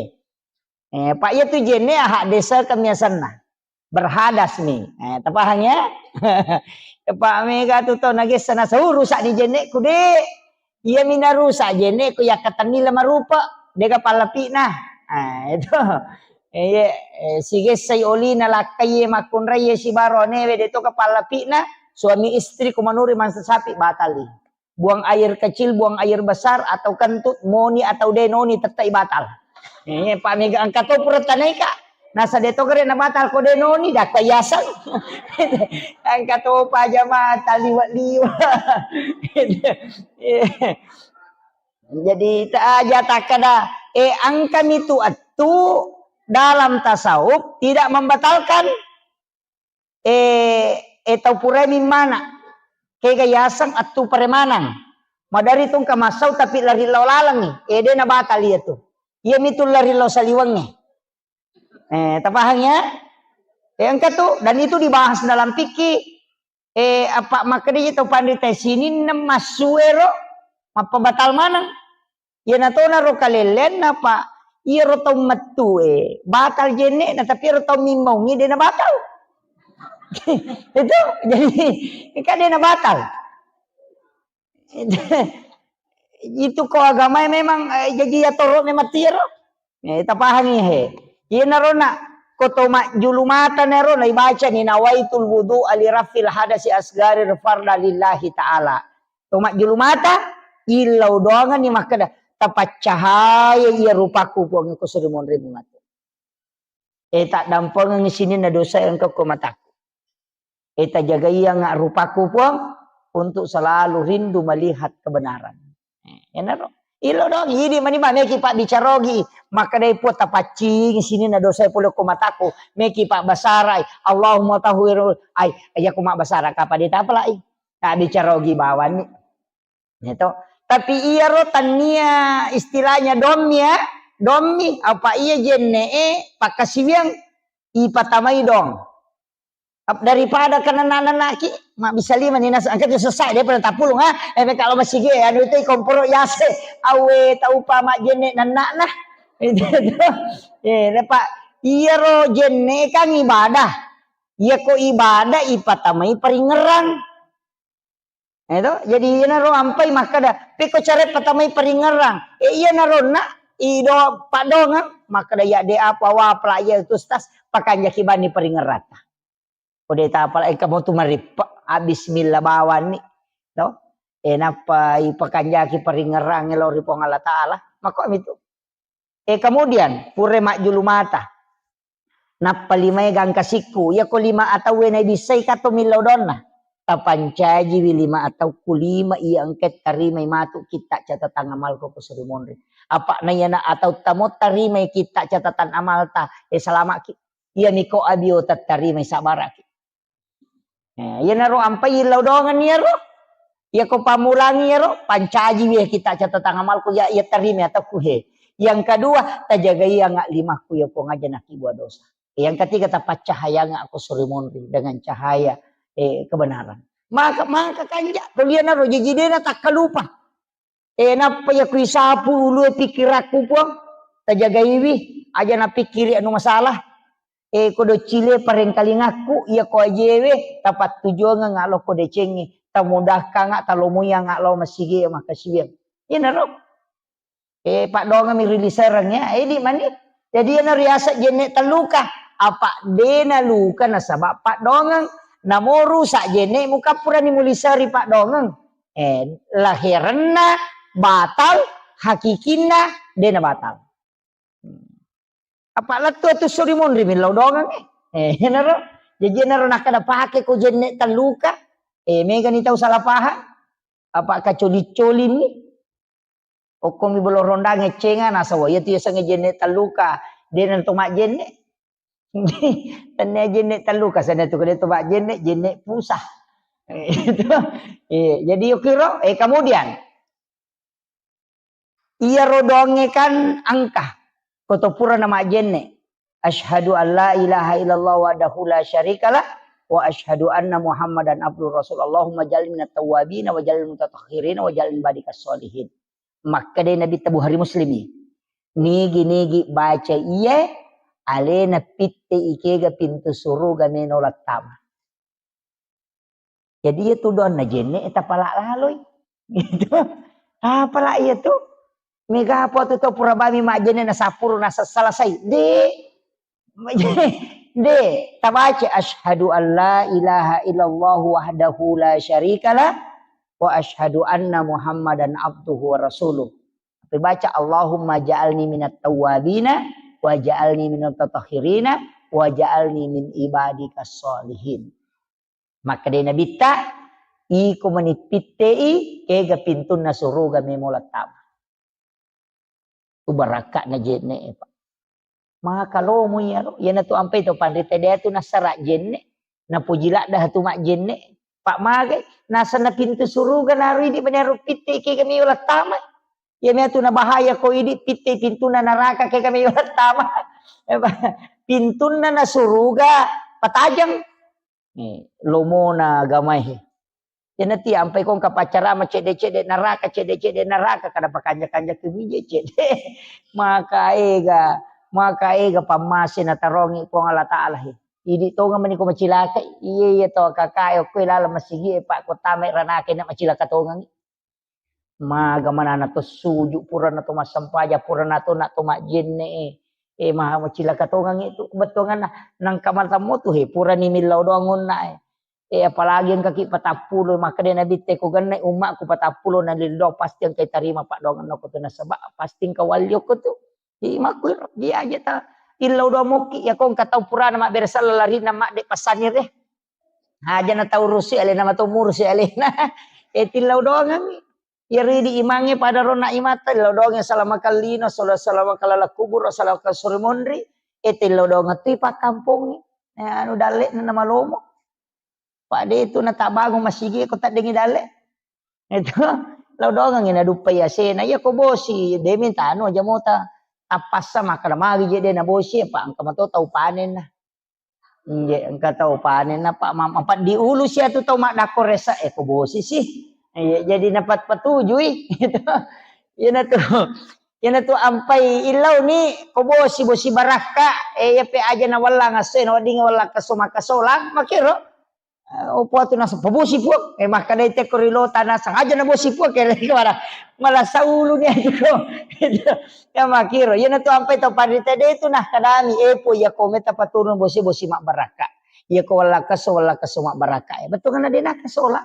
Eh, pak iya tu jenne ahak desa kemiasanna. Berhadas nih. Eh, tapahang ya? Pak mega tu to nagessa nasau rusak ni jenne ku de. Iya mina rusak jenne ku yakkatenni lemarupa, dega pallapi'na. Ah, itu. Eh, iya, eh, sigessai olina lakkai makkunrai sibaro anewe de to ka pallapi'na, suami istri ku manuri mansa sapi batali. Buang air kecil, buang air besar atau kentut, moni atau denoni tettai batal. Eh, pak mega engka to pura tanaika. Nasa de to kare na batal ko denoni dakka yaseng. Engka to pajama taliwa-liwa. Jadi, ta aja takkada, eh, engkami tu attu dalam tasawuf tidak membatalkan, eh, eh, tau purai mimmana. Kega yaseng attu paremanang. Madari tungka massau tapi lari lao lalengi. Eh, de na batal iya tu. Iya mitu lari lao saliwengnge. Eh, tapahang ya? Eh, engka tu, dan itu dibahas dalam fikih. Eh, apa makkeda iya tau panrita sininna massuero mappabatal maneng. Iya natona ro kalellenna, Pak. Iya ro tau mettue batal jenne na, tapi ro tau mimmaungi de na batal. Itu jadi kan de na batal. Itu ko agamae memang, eh, jaji yatoro memang tiaro. Eh, tapahangi he. Iyanaro na, ko to majjulu mata nero na ibaca ni nawaitul wudu ali rafil hadasi asgari farda lillahi ta'ala. To majjulu mata, illau doangan ni makkeda, tapaccahaya iya rupaku Puang ko suri monri matu. Eh, taddampengeng sininna dosa engka ko mataku. Eh, tajagaianga rupaku Puang untuk selalu rindu melihat kebenaran. Eh, enaro. Ilo dong, idi mani ba meki pak bicarogi. Maka dai Puang tapaccing sininna dosa pole ko mataku. Meki pak basarai. Allahumma tahwirul. Ai, iya ko mak basara kapa ditapalai. Tak bicarogi bawani. Ya to. Tapi iyaro tania istilahnya dommi ya, dommi apa iya jenne e pakkasiwiang ipatamai dong. Ap-, daripada kenana-nanaki, mak bisa lima ni nas-, angkat tu sesak dia pada tapulung ha. Eh, kalau masih ge, anu itu komporo yase, awe tau pa mak jenne nanakna. Itu tu. Eh, lepak iyaro jenne kan ibadah. Iya ko ibadah ipatamai paringerang. Eh, to? Jadi iyanaro ampai makkeda, pekko care patamai paringerang. Eh, iyanaro na ido paddongeng makkeda ya de apa wa pala iya tu stas pakanjaki bani paringerata. Kode tapala engka mo tu marippe, ah, bismillah bawani. To? Eh, nappa ipakanjaki paringerang lao ri Puang Allah Taala. Makko mitu. Eh, kemudian, pura majjulu mata. Nappa limae gangka sikku. Iya ko lima atauwe naibissai kato millau donna. Tapancajiwi lima atauku lima iya engka tarimai matu kitta catatan amalku ko suri monri. Apa na iyana atau tamo tarimai kitta catatan amalta, eh, salamaki. Iya miko abio tattarimai sabaraki. Eh, iyanaro ampai illau doangenni iyaro. Iya ko pammulangi iyaro, pancajiwi kita catatan amalku ya, iya tarimi atauku he. Yang kedua, tajagaianga limakku ya Puang aja nakibua dosa. Yang ketiga, tapaccahayanga aku suri monri dengan cahaya, eh, kebenaran. Maka, maka kanja, to iyanaro jaji dena takkalupa. Eh, nappa iya kuisapu ulue pikkirakku, Puang. Tajagaiwi, aja napikkiri anu masalah. Eh, ko doccile parengkalingakku, iya ko ajewe, tapattujuangeng alo ko decengnge, tamudahkanga, talomoianga lao masigi makkasiwiang. Iyanaro. Eh, paddongeng mi rilisereng ya, edi mani. Jadi iyana riaseng jenne telluka. Apa dena luka nasaba paddongeng. Namoru sa jenne mukappurani muliseri paddongeng. Eh, laherenna batal, hakikinna dena batal. Apa lettu tu suri monri millau dongeng, eh. Eh, enaro. Jadi enaro nakkeda pake ko jenne telluka. Eh, megani tau salah paham. Apa kacoli-colini. Okkomi bolo rondang eccenga, nasawa iya tu yasengnge jenne telluka. Dena to majjenne. Tennia jenne telluka, sana tu kede to majjenne, jenne pusah. Itu. Eh, jadi yukiro, eh, kemudian iyaro doangnge kan engka. Ko to pura na majjenne. Asyhadu an la ilaha illallah wahdahu la syarikalah, wa asyhadu anna Muhammadan abduhu rasul. Allahumma ja'alni minat tawwabin, wa ja'alni mutatahhirin, wa ja'alni ibadikas sholihin. Makkeda Nabitta, Bukhari Muslimi. Nigi-nigi baca iye, alena pitte ikega pintu suruga meno lattama. Jadi iya tu doanna jenne tapala laloi. Gitu. Apala iya tu? Mega apa tu tau pura bami majjenne na sapuru na selesai. De. De. Tabaca asyhadu an la ilaha illallah wahdahu la syarikalah wa asyhadu anna Muhammadan abduhu wa rasuluh. Tapi baca Allahumma ja'alni minat tawwabina wa ja'alni minat tatahhirina wa ja'alni min ibadikas sholihin. Makkeda Nabitta, iko mani pittei, kega pintunna suruga memo lattama. Tu barakka'na jenne, Pak. Maka lomo iyaro, iyana tu ampai to panrita de tu nasara jenne, napoji ladda tu majjenne. Pak magai, nasenna pintu suruga naridi mani aro pitte kega meo lattama. Iya mea tu nabahaya ko idi pitte pintunna naraka kega meo lattama. Pintunna na suruga patajeng. Eh, lomona agamae. Iyana ti ampai ko engka paccarama cedde-cedde naraka, cedde-cedde naraka, kada pakanja-kanja kebije cedde. Maka ega, maka ega pammase natarongi Puang Allah Taala he. Idi tonga mani ko macilaka, iya iya to kakae okko laleng masigi e, Pak, ko tama ranaka na macilaka tongangi. Maga manana to suju, purana to massempajang, purana to na to majjenne e. E, maha macilaka tongangi tu kebetuanna nangka matammu tu he, purani millau doang onna e. E, apalagi engkaki patappulo, makkeda Nabitte ko genne ummaku patappulo na lillau pasti engka tarima paddoangenna ko tu nasaba pasti engka walli okko tu. Imakku iro, dia aja ta illau doang mokki, ya ko engka tau purana mabbere sella larinna madde passanire. Aja na tau rusi alena, mato murusi alena. E, tillau doangangi. Iya ridi imangnge pada rona imata, tillau doangi salama kallino, sala-, salama kalala kubur, salama sore monri. E, tillau doang tu pakkampongi. E, anu dalle na malomo. Pak de tu na tabangun masigi ko taddengi dalle. Itu, lao doangengngi naduppai asena. Iya ko bosi, de minta anu aja mota. Tappassa makkeda magi je de na bosi, apa engka mato tau panenna. Nje, engka tau panenna, Pak, ma-, apa diulu sia tu tau maddakko resa, e ko bosi sih. Iya, jadi napat patujui. Itu. Iyana tu. Iyana tu ampai illau ni ko bosi, bosi barakka, e, iya pe aja na wallang asse, na wedding wallang keso makkasolang, makiro. Eh, opo atu naseng, "Pabosi, Puang." Eh, makkedai tekko ri lota naseng, "Aja nabosi, Puang." Kere kemana? Malah saulu ni aja ko. Ya makiro. Iyana tu ampai tau panrita de tu nah kadami, "Eh, Puang, iya ko meta paturun bosi, bosi mabbarakka. Iya ko wallakkesso, wallakkesso mabbarakka." Eh, betul kan de nakasola.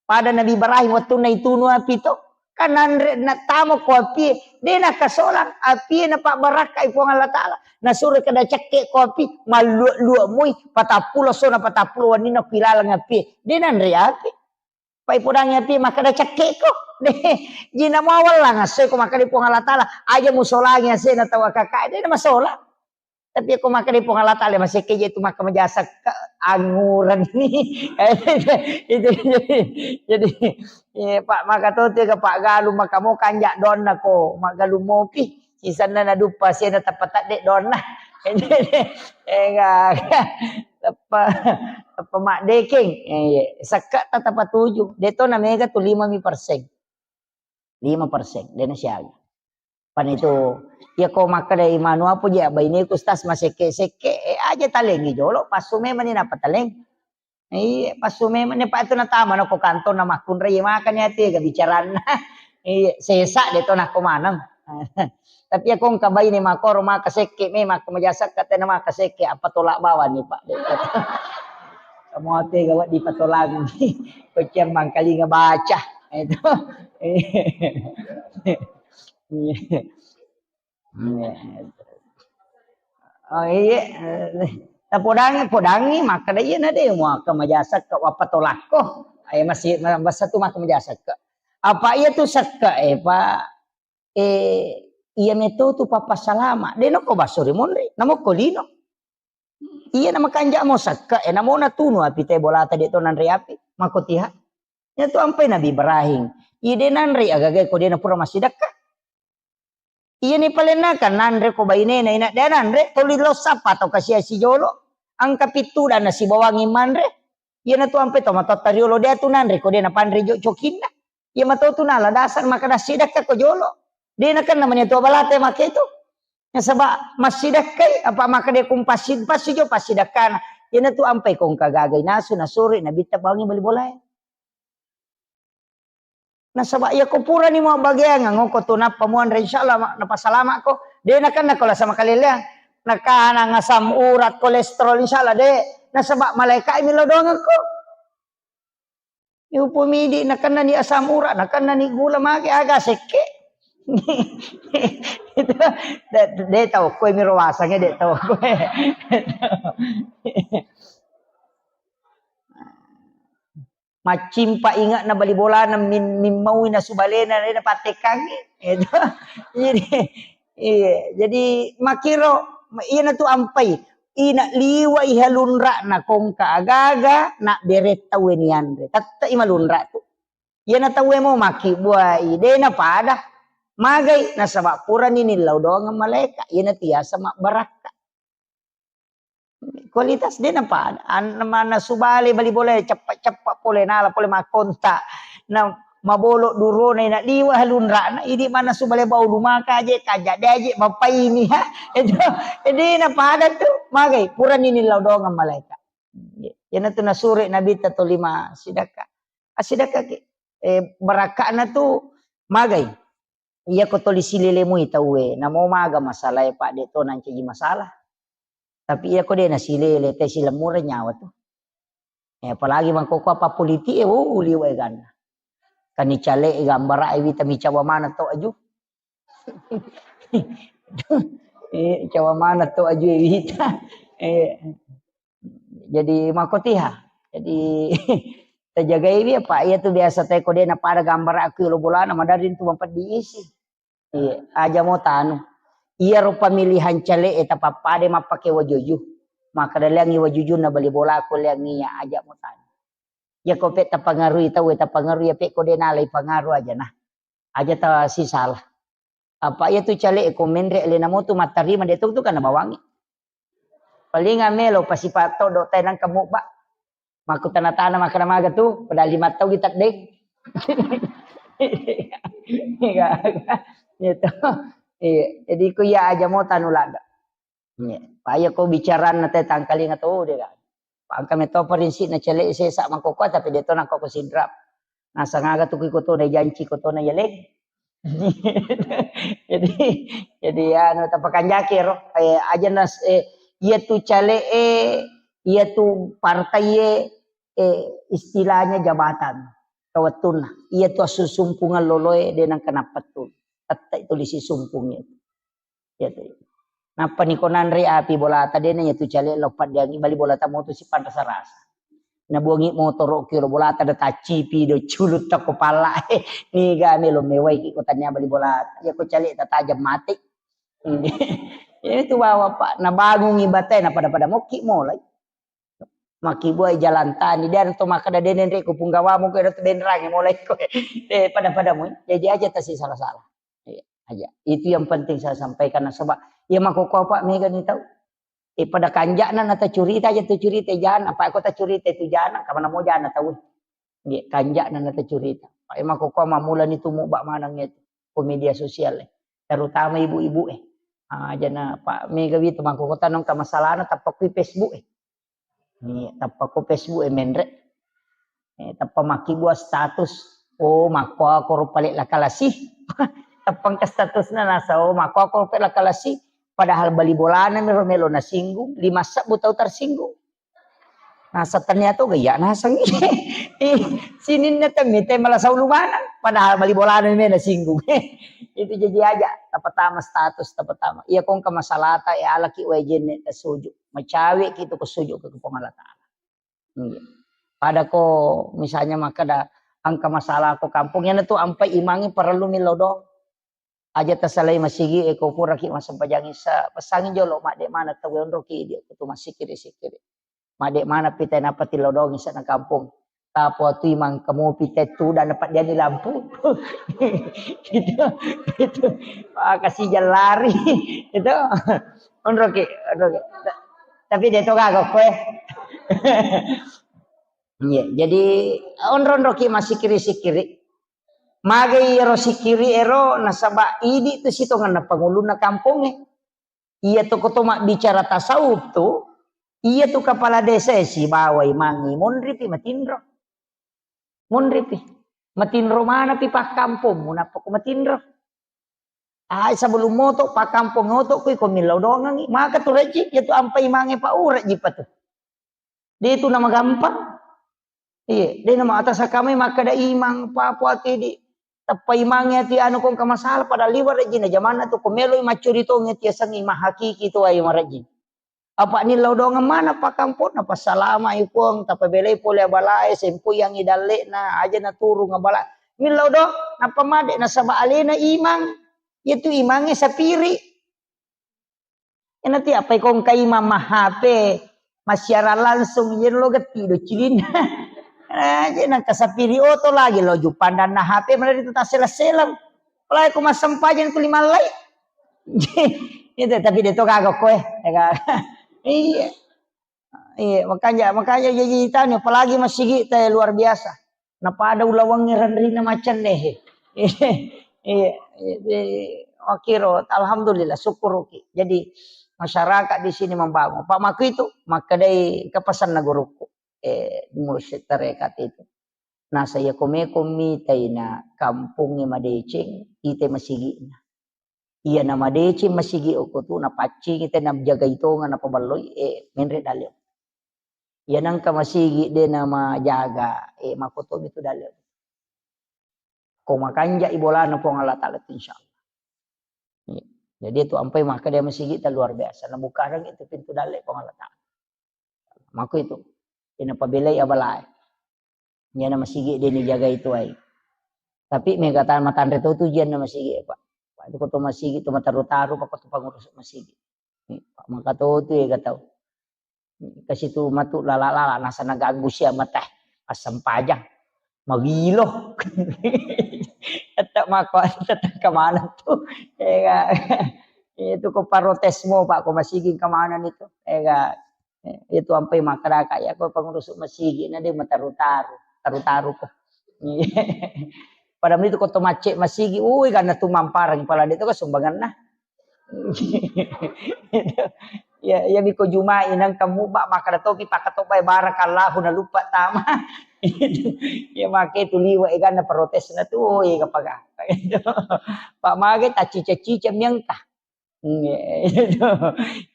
Pada Nabi Ibrahim wettunna itunu api to. Kan nanre na tamo ko api, de nakasolang api, napabbarakkai Puang Allah Taala. Nasuro kada cekke ko api, mallua-lua mui, patappulo sona patappulo wenninna ko ilaleng api. De nanre api. Pai podangi api, makkeda cekke ko. De, jina mawallang asse ko makkeda Puang Allah Taala, aja musolangi asena tau akaka, de namasola. Tapi ko makkeda Puang Allah Taala, masekke je tu maka majasa ke anguran ni. Itu jadi, jadi, eh, Pak, maka to tu ke Pak Galuh, maka mo kanja donna ko, Mak Galuh mopi. Sisanna naduppa sena tappa tadde donna. Enggak. Tappa, tappa maddekeng. Eh, iya. Sekke ta tappa tuju. De to na mega tu lima mi persen. Lima persen, de na siaga. Pan itu, iya ko makkeda imanu apa je, baineku stas masekke-sekke, eh, aja talengi jolo, passu memang ni napa taleng. Iya, passu memang ni, Pak, tu natama na ko kantong na makkunrai, iya, makanya tega bicaranna. Iya, sesa de to nako maneng. Tapi iya ko engka baine makoro maka sekke, memang ko majasa kate na maka sekke, apa tolak bawang ni, Pak. Kamu tega wak di patolang. Ko ciang mangkalinga baca. Itu. Iya. Iya. Oh, iya. Tapodangi, podangi, makkeda iya na de, maka majasa ke, apa tolakko. Ayo masih, masa tu maka majasa ke. Apa iya tu sekke, eh, Pak? Eh, iya meto tu papa salama. De noko baso ri monri, namo ko lino. Iya na makanja mo sekke, eh, namo natunu api te bolata de to nanre api, mako tiha. Iya tu ampai Nabi Ibrahim. Iya de nanre agaga ko de na pura massidekka. Iyani palenna kan nanre ko bainena ina de nanre, toli lo sappa to kasi-asi jolo. Angka pittu dan nasi bawangi manre. Iyana tu ampe to matotta riolo de tu nanre ko de napanre jo cokinna. Iya mato tu nala dasar maka dassidakka ko jolo. De nakenna mani tu balate make tu. Nasaba massidakkai apa maka de kumpassi passi jo passidakkana. Iyana tu ampe ko engka gagai nasu nasuri nabitta bawangi bali bolae. Nasaba iya ko purani mabbageangang oko tu nappa muanre, insyaallah ma-, napasalamakko. De nakenna ko lasa makaleleang. Nakanang asam urat, kolesterol, insyaallah de. Nasaba malaika mi lodongekko. Iupu midi nakenna ni asam urat, nakenna ni gula mage aga sekke. Itu de, de tau koe miro wasange de tau koe. Maccimpa inge'na bali bolana min-, mimmaui nasu balena, de napattekkangngi. Itu. Jadi, iya, jadi makkiro, iyana tu ampai. Ina liwai halunra'na kongka agaga, na bere tauwe nianre. Tette'i malunra tu. Iyana tauwe mo makkibbuai, de napada. Magai, nasaba purani nillau doangeng malaeka. Iyana tiasa mabbarakka. Kualitas de napada. An-, mannasu bale bali bola ceppa-ceppa pole nala pole makkonta. Na mabolo durona ina liwa halunra'na, idi mannasu bale bau lumaka aje, kaja de aje, mapaini ha. Itu, de napada tu, magai, purani nillau doangeng malaeka. Iyana tu nasure nabitta tolima sidakka. Asidakka ki. Eh, barakka'na tu magai. Iya ko toli silele mui tauwe, namo maga masalae, Pak, de to nancaji masalah. Tapi iya ko de nasilele, te silemureng nyawa tu. Eh, apalagi mangkoko apa politik e, oh, liwa e ganna. Kani cale e gambara e wita micawa mana to aju. Eh, cawa mana to aju e wita. Eh, jadi makotiha. Jadi tajagai wi apa iya tu biasa te ko de napada gambara aku lo bolana madari tu mampeddi isi. Iya, aja mo tanu. Iyaro pemilihan cale e tapappada mappake wajuju. Maka leangi wajujunna bali bola ko leangi iya aja mo tanu. Iya ko pe tapangarui tau e tapangarui iya pe ko de nalai pangaru aja nah. Aja ta sisala. Apa iya tu cale e ko menre alena mo tu mattarima de tu tu kana bawangi. Paling melo pasipa todo tai nangka mubba. Makkutana-tana makkeda maga tu, padahal lima tau kita deng. Iya, iya. Iya. Jadi ku iya aja mo tanu ladda. Iya. Paya ko bicaranna te tangkalinga to de kan. Pangka meto prinsipna cele sesa mangkoko tapi de to nangkoko sidrap. Nasang aga tu ku iko to na janci ko to na yaleng. Jadi, jadi anu tapakanjaki ro, eh, aja nas, eh, iya tu cale e, iya tu partai e, eh, istilahnya jabatan, kawettunna. Iya tu assusumpungeng loloe de nangka nappettun. Tette tuli sisumpung itu. Iya tu. Nappa ni ko nanre api bolata de na iya tu cale lo paddeangi bali bolata motu sipanrasa-rasa. Nabuangi motoro ki ro bolata da taccipi do culutta ko pala. Niga melo mewai ki ko tania bali bolata. Iya ko cale ta tajam mati. Iya tu bawa Pak, nabangungi batae na pada-pada mokki molai. Makkibuai jalan tani, de to makkeda de nenre ko punggawamu ko de to benrangi molai ko. Eh, pada-pada mu. Jadi aja tasi salah-salah. Iya, aja. Itu yang penting saya sampaikan nasaba iya makkokkoe Pak mega ni tau. Eh, pada kanja'na natacurita aja tu curita jana, apa ko tacurita itu jana, kamana mo jana tau. Nggih, kanja'na natacurita. Pak, eh, makkokkoe mammulani tu mubba maneng itu ko media sosial e. Terutama ibu-ibu e. Ah, jana Pak mega wi tu makkokkoe tanong ka masalahna tappa kui Facebook e. Iya, tappa ko Facebook e menre. Eh, tappa makkibua status. Oh, makkuako ro pale lakalasi. Tappa engka statusna nasa, oh, makkuako ro pale lakalasi. Padahal bali bolana mi ro melo nasinggung, lima sebbu tau tersinggung. Nasa tania to gaya naseng. Eh, sininna temmite malasau lumanang. Padahal bali bolana mi nasinggung. Itu jadi aja, tapatama status, tapatama. Iya kongka masalata, ya alaki wae jenne tasuju. Macawe ki tu ko suju ke Puang Allah Taala. Iya. Pada ko misalnya makkeda engka masalah ko kampung, iyana tu ampai imangi parellu mi lodong. Aja tasalai masigi e ko puraki massempajang isa, pesangi jolo madde mana tau onroki idi ko tu massikiri-sikiri. Madde mana pita napa tilodong isa na kampung. Tapo tu imang kamu pitet tu dan dapat dia di lampu. Itu, itu. Wah, kasih jalan lari. Itu. Onroki, onroki. Tapi dia tu kagak kue. Iya, jadi onro-onroki massikiri-sikiri. Magai ero sikiri ero nasaba idi tu sitongenna pangulunna kampongnge. Iya tu koto mabbicara tasawuf tu, iya tu kepala desa e sibawa imangnge monripi matinro. Monripi. Matinro manapi pakkampongmu nappa ko matinro. Ai sebelum moto pakkampong oto kui ko millau dongangi. Maka tu rejji, iya tu ampai mange pa urejji pa tu. De tu nama gampang. Iya, de nama atas akamai makkeda imang, papo ati di. Tappa imangnge ati anu kong ka masalah, padahal liwa rejjina jamanna tu ko meloi maccuri tongi ati asengngi mahakiki tu ai marejji. Apa nillau dongeng mana pakkamponna, passalama i Puang, tapabelai pole abalae, sempoyangi dalle'na, aja naturung abala. Millau do, nappa made nasaba alena imang, yaitu imangnge sapiri. Enati apa ikong kaima ma H P, massiarang langsung, iyaro lo getti do cilinna. Aja nangka sapiri oto lagi lo jupandanna H P mana itu tasseleng-seleng. Apalagi ko massempajang tu lima lai. Itu tapi de to kagak koe. Iya. Iya, makanya makanya jadi tanya apalagi masigi te luar biasa. Napada ulawangnge renrina macenne. Iya, iya, iya, makkiro, alhamdulillah, syukuruki. Jadi, masyarakat di sini membangun. Pak Maku itu, makkedai kepesanna guruku, eh, mursyid tarekat itu. Nasa iya komeko mitai na kampungnge madeceng, ite masigi'na. Iya na madeceng masigi okko tu, napaccingi te najagai tonga napaballoi, eh, menre dalle. Iya nangka masigi de namajaga, eh, makotomi tu dalle. Ko makanja i bolana Puang Allah Ta'ala tu, insya Allah. Iya. Jadi itu ampai maka dia masigi ta luar biasa. Nabukarang itu pintu dalle Puang Allah Ta'ala. Mako itu. Ina pabelai abalae. Iyana masigi de nijagai tuai. Tapi mega ta matanre to tu jianna masigi, Pak. Pak, itu ko to masigi tu mataru-taru, Pak, ko to pangurus masigi. Ni, Pak, maka to tu ega tau. Kasi tu matu lala-lala nasa naganggu sia mata. Assempajang. Magilo. Tetap mako, tetap kemana tu. Ega. Itu ko protes mo, Pak, ko masigi kemana itu. Ega. Eh, itu ampai makkedaka, ya, ko pengurus masigi na de mataru-taru, taru-taru ko. Padahal itu ko to macce masigi, ui, karena tu mamparang pala de to ko sumbanganna. Ya, ya, biko Jumai nang kamu ba makkeda toki pakatobai barakallahu na lupa tama. Ya, make tu liwa eganna protesna tu, oh, ega paga. Pak mage taccica-cica miangka. Iya, itu.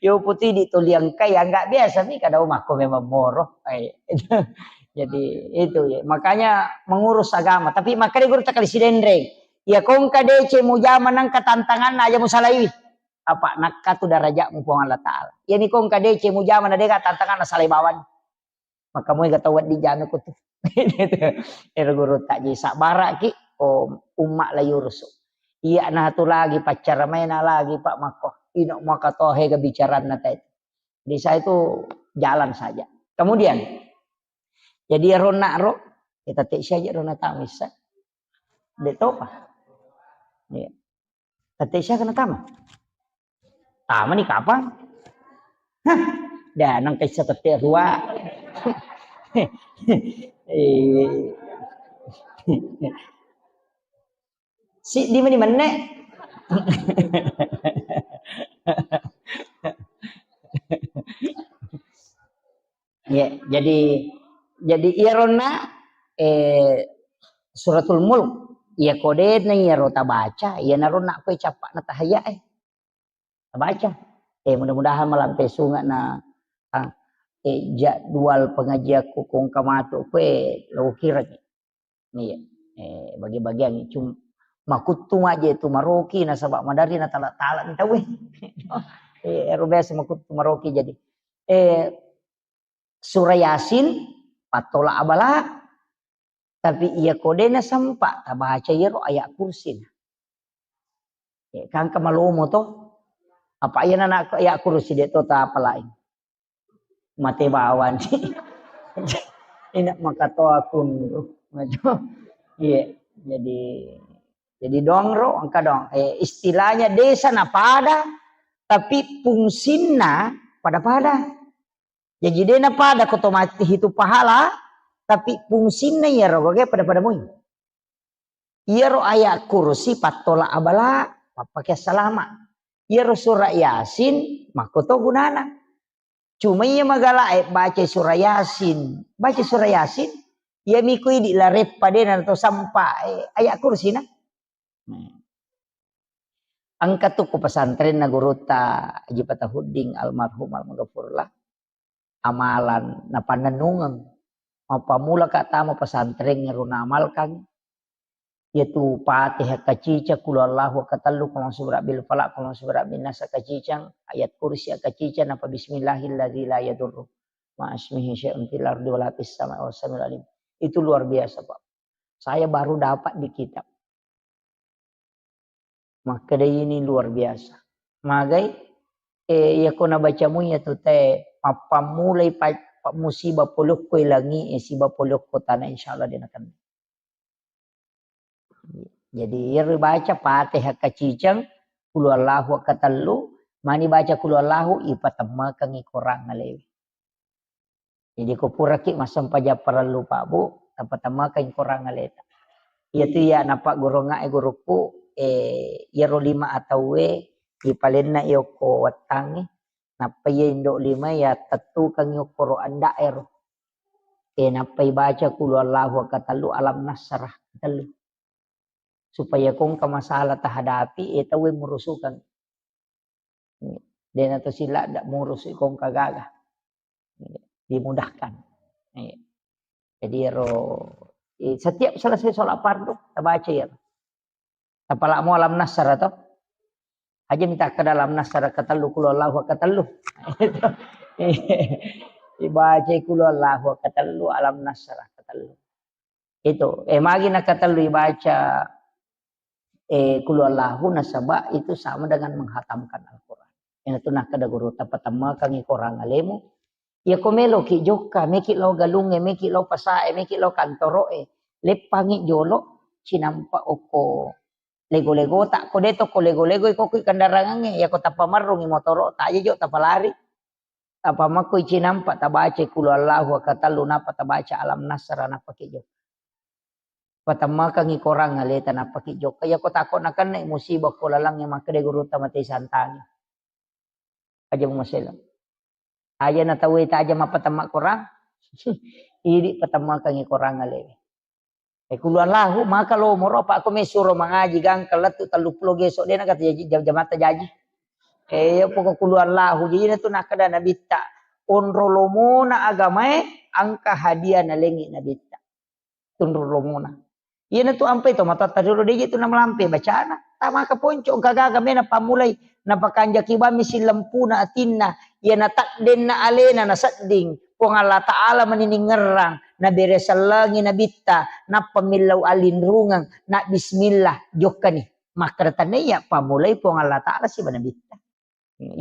Yo putih di toliang kai, ya, nggak biasa nih, kada umakku memang moro. Eh, itu. Jadi, itu ya. Makanya mengurus agama. Tapi makanya guru tak kali sidenreng. Ya, kongka dece mujama nangka tantangan aja musalaiwi. Apa nakka tu darajatmu Puang Allah Ta'ala. Ya, ni kongka dece mujama na deka tantangan salai bawang. Maka moi ga tau wedding jame ko tu. Ero guru tak ji sabbaraki, oh, umma la yurusu. Iya na tu lagi paccara maena lagi Pak Makko. Ino maka tohe ga bicaranna tai. Di saya itu jalan saja. Kemudian, jadi ero naro, kita tek saja ero natamisa. De topa. Iya. Tette sia kena tama? Tama ni kapang? Hah, dah nang kaisa tette rua. Eh. Si di mani menne. Ya, jadi, jadi iyaronna, eh, Suratul Mulk, iya kodena iyaro tabaca, iyanaro nakko cappa'na tahayya e. Tabaca. Eh, mudah-mudahan malampe sunga na, ah, eh, jadwal pengajianku kongka matu kue lo kirani. Iya. Eh, bagi-bagian cum-, makuttu maje tu maroki nasaba madari na tala-tala ni tauwe. Eh, ero biasa makuttu maroki jadi. Eh, Surah Yasin, pattola abala. Tapi iya kodena sempa tabaca iyaro ayat kursi. Eh, kangka malomo to. Apa iya nana ayat kursi de to tapalai. Mate bawang. Ina makatoa kunru. Iya, jadi, jadi dongro engka dong. Eh, istilahnya desa na pada, tapi fungsinna pada-pada. Jadi de na pada ko to mati hitu pahala, tapi fungsinna iyaro gage pada-pada mui. Iyaro ayat kursi pattola abala, pappake salama. Iyaro surah Yasin makkoto gunana. Cuma iya magala e baca surah Yasin, baca surah Yasin, iya miko idi lareppa de na to sampa, eh, ayat kursi na. Hmm. Engka tu ko pesantrenna gurutta Haji Fatahuddin almarhum almaghfurlah. Amalan napannennungeng. Mappammula ka tama pesantren ero naamalkan. Iyatu Fatihah kaciceng, Qul Huwallahu katellu, Qul A'udzu Birabbil Falaq, Qul A'udzu Birabbin Nas kaciceng, Ayat Kursi kaciceng, napa Bismillahilladzi la yadurru ma'asmihi syai'un fil ardi wala fis sama'i wa huwas samiul alim. Itu luar biasa, Pak. Saya baru dapat di kitab. Makkeda ini luar biasa. Magai, eh, iya ko nabaca mu iya tu te, mappammulai pa-, pa-, musibah polokko langi e, siba polokko tanah, insyaallah de nakenna. Jadi, iyaro baca Fatihah kaciceng, Qul Huwallahu katellu, mani baca Qul Huwallahu, ipatemmakengngi korang alewe. Jadi, ko puraki massempajang parellu, Pak Bu, tapatemmakengngi korang aleta. Iyatu iya napaggurungnga e gurukku, eh, iyaro lima atauwe, ipalenna iyokko wettangnge, nappa iya indo lima iya tettukengngi okkoro anda'ero. Eh, nappa ibaca Qul Huwallahu katellu, Alam Nasrah katellu. Supaya ko engka masalah tahadapi, eh, tauwe murusukeng. Dena to siladda murusu ko engka gaga. Dimudahkan. Iya. Jadi ero, eh, setiap selesai sholat fardu, tabaca iyaro. Tapalamo Alam Nasrah to. Aja mita kada Alam Nasrah katellu, Qul Huwallahu katellu. Ibaca Qul Huwallahu katellu, Alam Nasrah katellu. Itu, eh, magi nakatellu ibaca, eh, Qul Huwallahu nasaba itu sama dengan menghatamkan Al-Quran. Iyanatu nakkeda guru, tapatemmakengngi korang alemu. Iya ko meloki jokka, meki lao galungnge, meki lao pasae, meki lao kantoroe, leppangi jolo, cinampa okko lego-legota, ko de to ko lego-lego, ko kui kendarangangnge, iya ko tapamerrungi motoro, taja jo tapalari. Apa makko icinampa tabaca Qul Huwallahu katellu, nappa tabaca Alam Nasrah, nappa ki jokka. Patemmakengngi korang aleta, nappa ki jokka. Iya ko tako nakenna musibah ko lalangnge, makkeda gurutta mate santangi. Aja mumasela. Aja na tauwe taja mappatemma korang. Idi patemmakengngi korang alewe. Eh, Qul Huwallahu, maka lomoro, apa ko mesuro mangaji gangka lettu telluppulo geso, de na kata jaji, jam-, jamatta jaji. Eh, iya poko Qul Huwallahu, jadi na tu nakkeda Nabitta, onro lomona agamae, engka hadiah nalengngi Nabitta. Tunro lomona. Iyanatu ampai to matoatta riolo, de je tu namalampe bacana. Tamaka ponco, engka gaga mena pammulai. Napakanjaki bammi sillempuna atinna. Iyana taddenna alena nasedding. Puang Allah Ta'ala mani ningerrang. Nabere sellengi Nabitta. Nappa millau alinrungeng. Na bismillah. Jokkani. Makkeda tania pammulai Puang Allah Ta'ala siba Nabitta.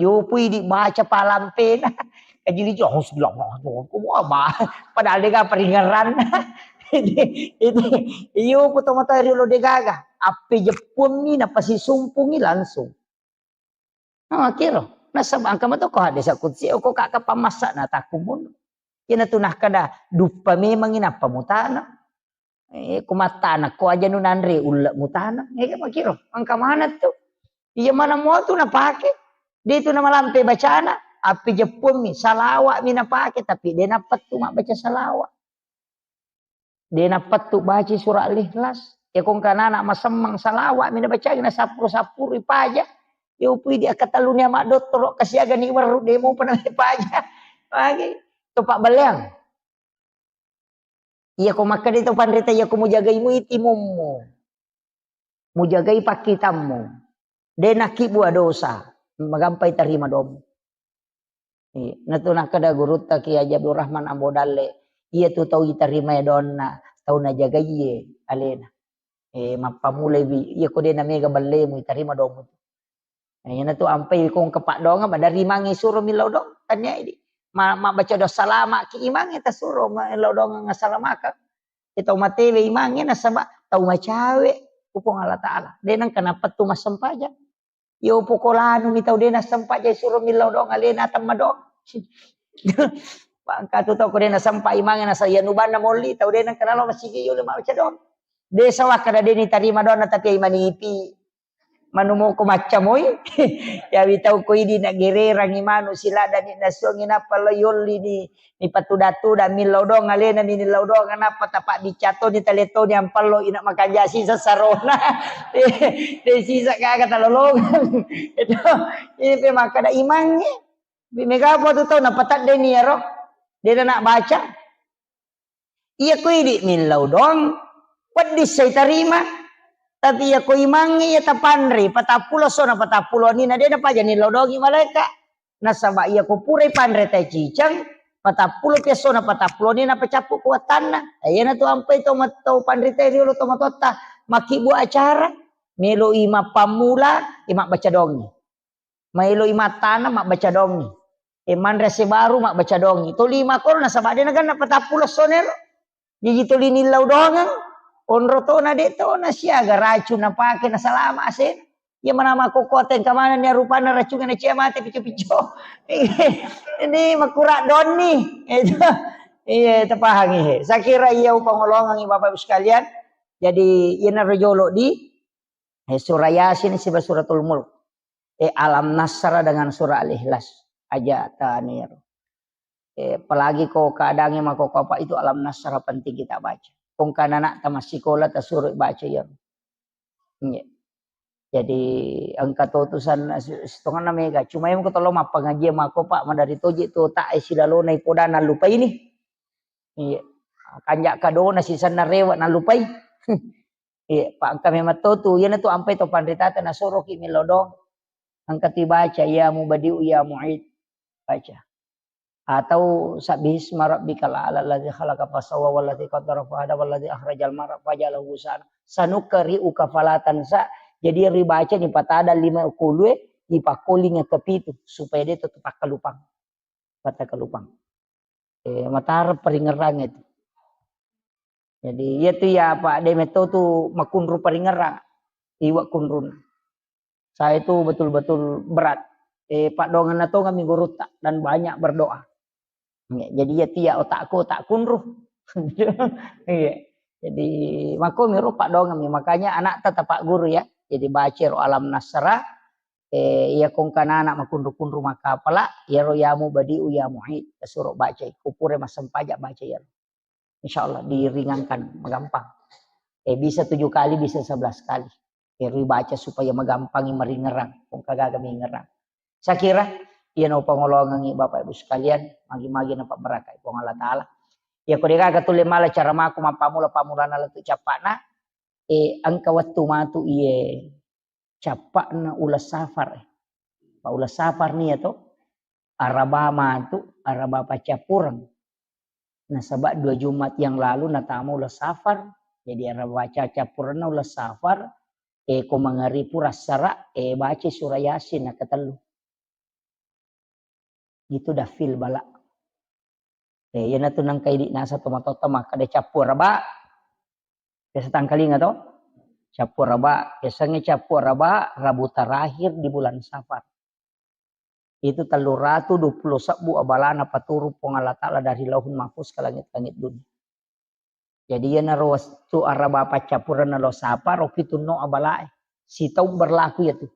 Yo pui dibaca palampena. Kajili jo, "Hasbunallah, wa ni'mal wakil." Wah, ba-, padahal de gaga paringerranna. Ini, ini, iyo, pu tomatoa riolo de gaga. Appe jeppuammi, napasisumpungi langsung. Nah, kiro. Nasaba engka mato ko hadis qudsi, ko kaka pamassa na takkumun. Iyanatu nakkeda, duppa memangngi nappa mutana. Eh, ko mattana, ko aja nu nanre ulle mutana. Eh, makkiro, engka maneng tu. Iya maneng mua tu napake. De tu namalampe bacana, api jeppuammi, salawa'mi napake, tapi de nappettu mabbaca salawat. De nappettu baca surah Al-Ikhlas. Ya ko engka nana masemmeng salawa'mi nabacai, nasappuru-sappuru ipaja. Ya upui di akkatelluni ama dottoro kasiagani werru de mopa napaja. Magi, topa baleang. Iya ko makkeda to panrita, iya ko mujagai mui timummu. Mujagai pakkitammu. De nakkibbua dosa, magampai tarima domu. Iya, natu nakkeda gurutta Kiai Haji Abdul Rahman Ambo Dalle, iya tu tau itarimae donna, tau najagaiye alena. Eh, mappamulai wi, iya ko de namega ballemu, itarima domu. Nah, iyanatu ampai ko engka paddoangeng, maderri mangi suro millau doang, tania idi. ma-, mabbaca doa salama ki imangnge tasuro ma-, lao doang assalamakeng. Iya tau matewe imangnge nasaba tau macawe ku Puang Allah Ta'ala. De nengka napettu massempajang. Yo poko lanu mi tau de nassempajang suro millau doang alena temma doang. Bangka tu tau ko de nasempa imangnge nasa iya nubanna molli tau de nengka nalo masigi yo le mabbaca doang. De sawakka de nitarima doanna tapi ai manipi. Manu moko macca moi. Yawi tau ko idi na gererangi manu siladani nasuangi nappa lo yolli ni, ni patuda-tuda millau doang alena ni millau doang nappa tapa bicato ni tale toni ampallo ina makanja sisa sarona. De sisa gaga talolongang. Itu ini pe makkada imangnge. Mega apa tu tau napatadde ni ero. De na baca. Iya ko idi millau doang, wedding sai tarima. Tapi iya ko imangnge iya tapanre, patappulo sona patappulo nina de napaja nillau doangi malaeka. Nasaba iya ko purai panre tai ciceng, patappulo piassona patappulo nina pacappu kuatanna. Iyana tu ampai to matau panre tai riolo to matotta, makkibbu acara, melo i mappammula, i mabbaca doangi. Maeloi mattana mabbaca dongi. E, manre ase baru mabbaca dongi. Toli makoro nasaba de naganna patappulo sonero. Jaji toli nillau doangeng. Onro tona de tona siaga racun napake nasalama ase. Iya manama kokkote engka manenni rupanna racunna nacia mate pico-pico. Ini makura donni. Itu. Iya, tapahangi he. Saya kira iya upangolongangi Bapak Ibu sekalian. Jadi iyana rojolo di eh, surah Yasin siba suratul Mulk. Eh, Alam Nasrah dengan surah Al-Ikhlas. Aja tanir. Eh, apalagi ko keadaannya mako apa itu Alam Nasrah penting kita baca. Kong kana anak tamat sekolah tasuruh baca ya. Iya. Jadi engka to tusan sitonganna mega. Cuma yang ko tolong mappangaji mako Pak madari toji tu tak eh silalona ipoda nalupai ni. Iya. Kanja kadona sisanna rewa nalupai. Iya, pa engka memang to tu, iyana tu ampai to panritata nasoroki melo doang. Engka tu baca ya mubadi'u ya mu'id. Baca. Atau sabbihisma rabbikal a'la alladzi khalaqa fasawwa walladzi qaddara fahada walladzi akhrajal mar'a faja'alahu ghusaan. Sanuqri'uka fala tansa. Jadi yang dibaca ni patada lima kulue, dipakkolinga kepitu supaya dia tetap takkalupang. Pattakkalupang. Eh, matara paringerrang itu. Jadi iya tu ya Pak de metto tu makunru paringerrang. Iwa kunrun. Saya itu betul-betul berat. Eh, Pak dongan nato kami gurutta dan banyak berdoa. Ya, jadi iya tu ya otakku otak kunru. Iya. Jadi mako miro Pak dongan mi. Makanya anak tetap Pak guru ya. Jadi baca ro Alam Nasrah, eh, iya kongkana anak makunru-kunru makapala, iyaro ya mubadi'u ya mu'id, tasuro baca, kupure massempajang baca iyaro. Insya Allah diringankan, magampang. Eh, bisa tujuh kali, bisa sebelas kali. Eh, ribaca supaya magampangi maringerang, kongka gaga mingerang. Saya kira, iya no pangolongangi Bapak Ibu sekalian, magi-magi na pabarakai Puang Allah Ta'ala. Iya ko degaga tulle mala cara mako mappamula pamulana latu cappana, eh, engka wettu matu iye cappa'na uleng safar. Pa uleng safar nia to, araba matu, araba paccappureng. Nasaba dua Jumat yang lalu natama uleng safar. Jadi araba paccappurengna uleng safar, eh, ko mangaripu rassara, eh, baca surah Yasin nakatellu. Itu dafil bala. Eh, iyana tu nangka idi nasa tomatotta makkada cappu araba. Biasa tangkalinga to? Cappu araba, biasanya cappu araba Rabu terakhir di bulan Safar. Itu tellu ratu dua puluh sebbu abalana paturung Puang Allah Ta'ala dari Lauhul Mahfuz ke langit-langit dunia. Jadi iyanaro wettu araba paccappurenna lo sapa ro pitunno abalae. Sitaung berlaku iyatu.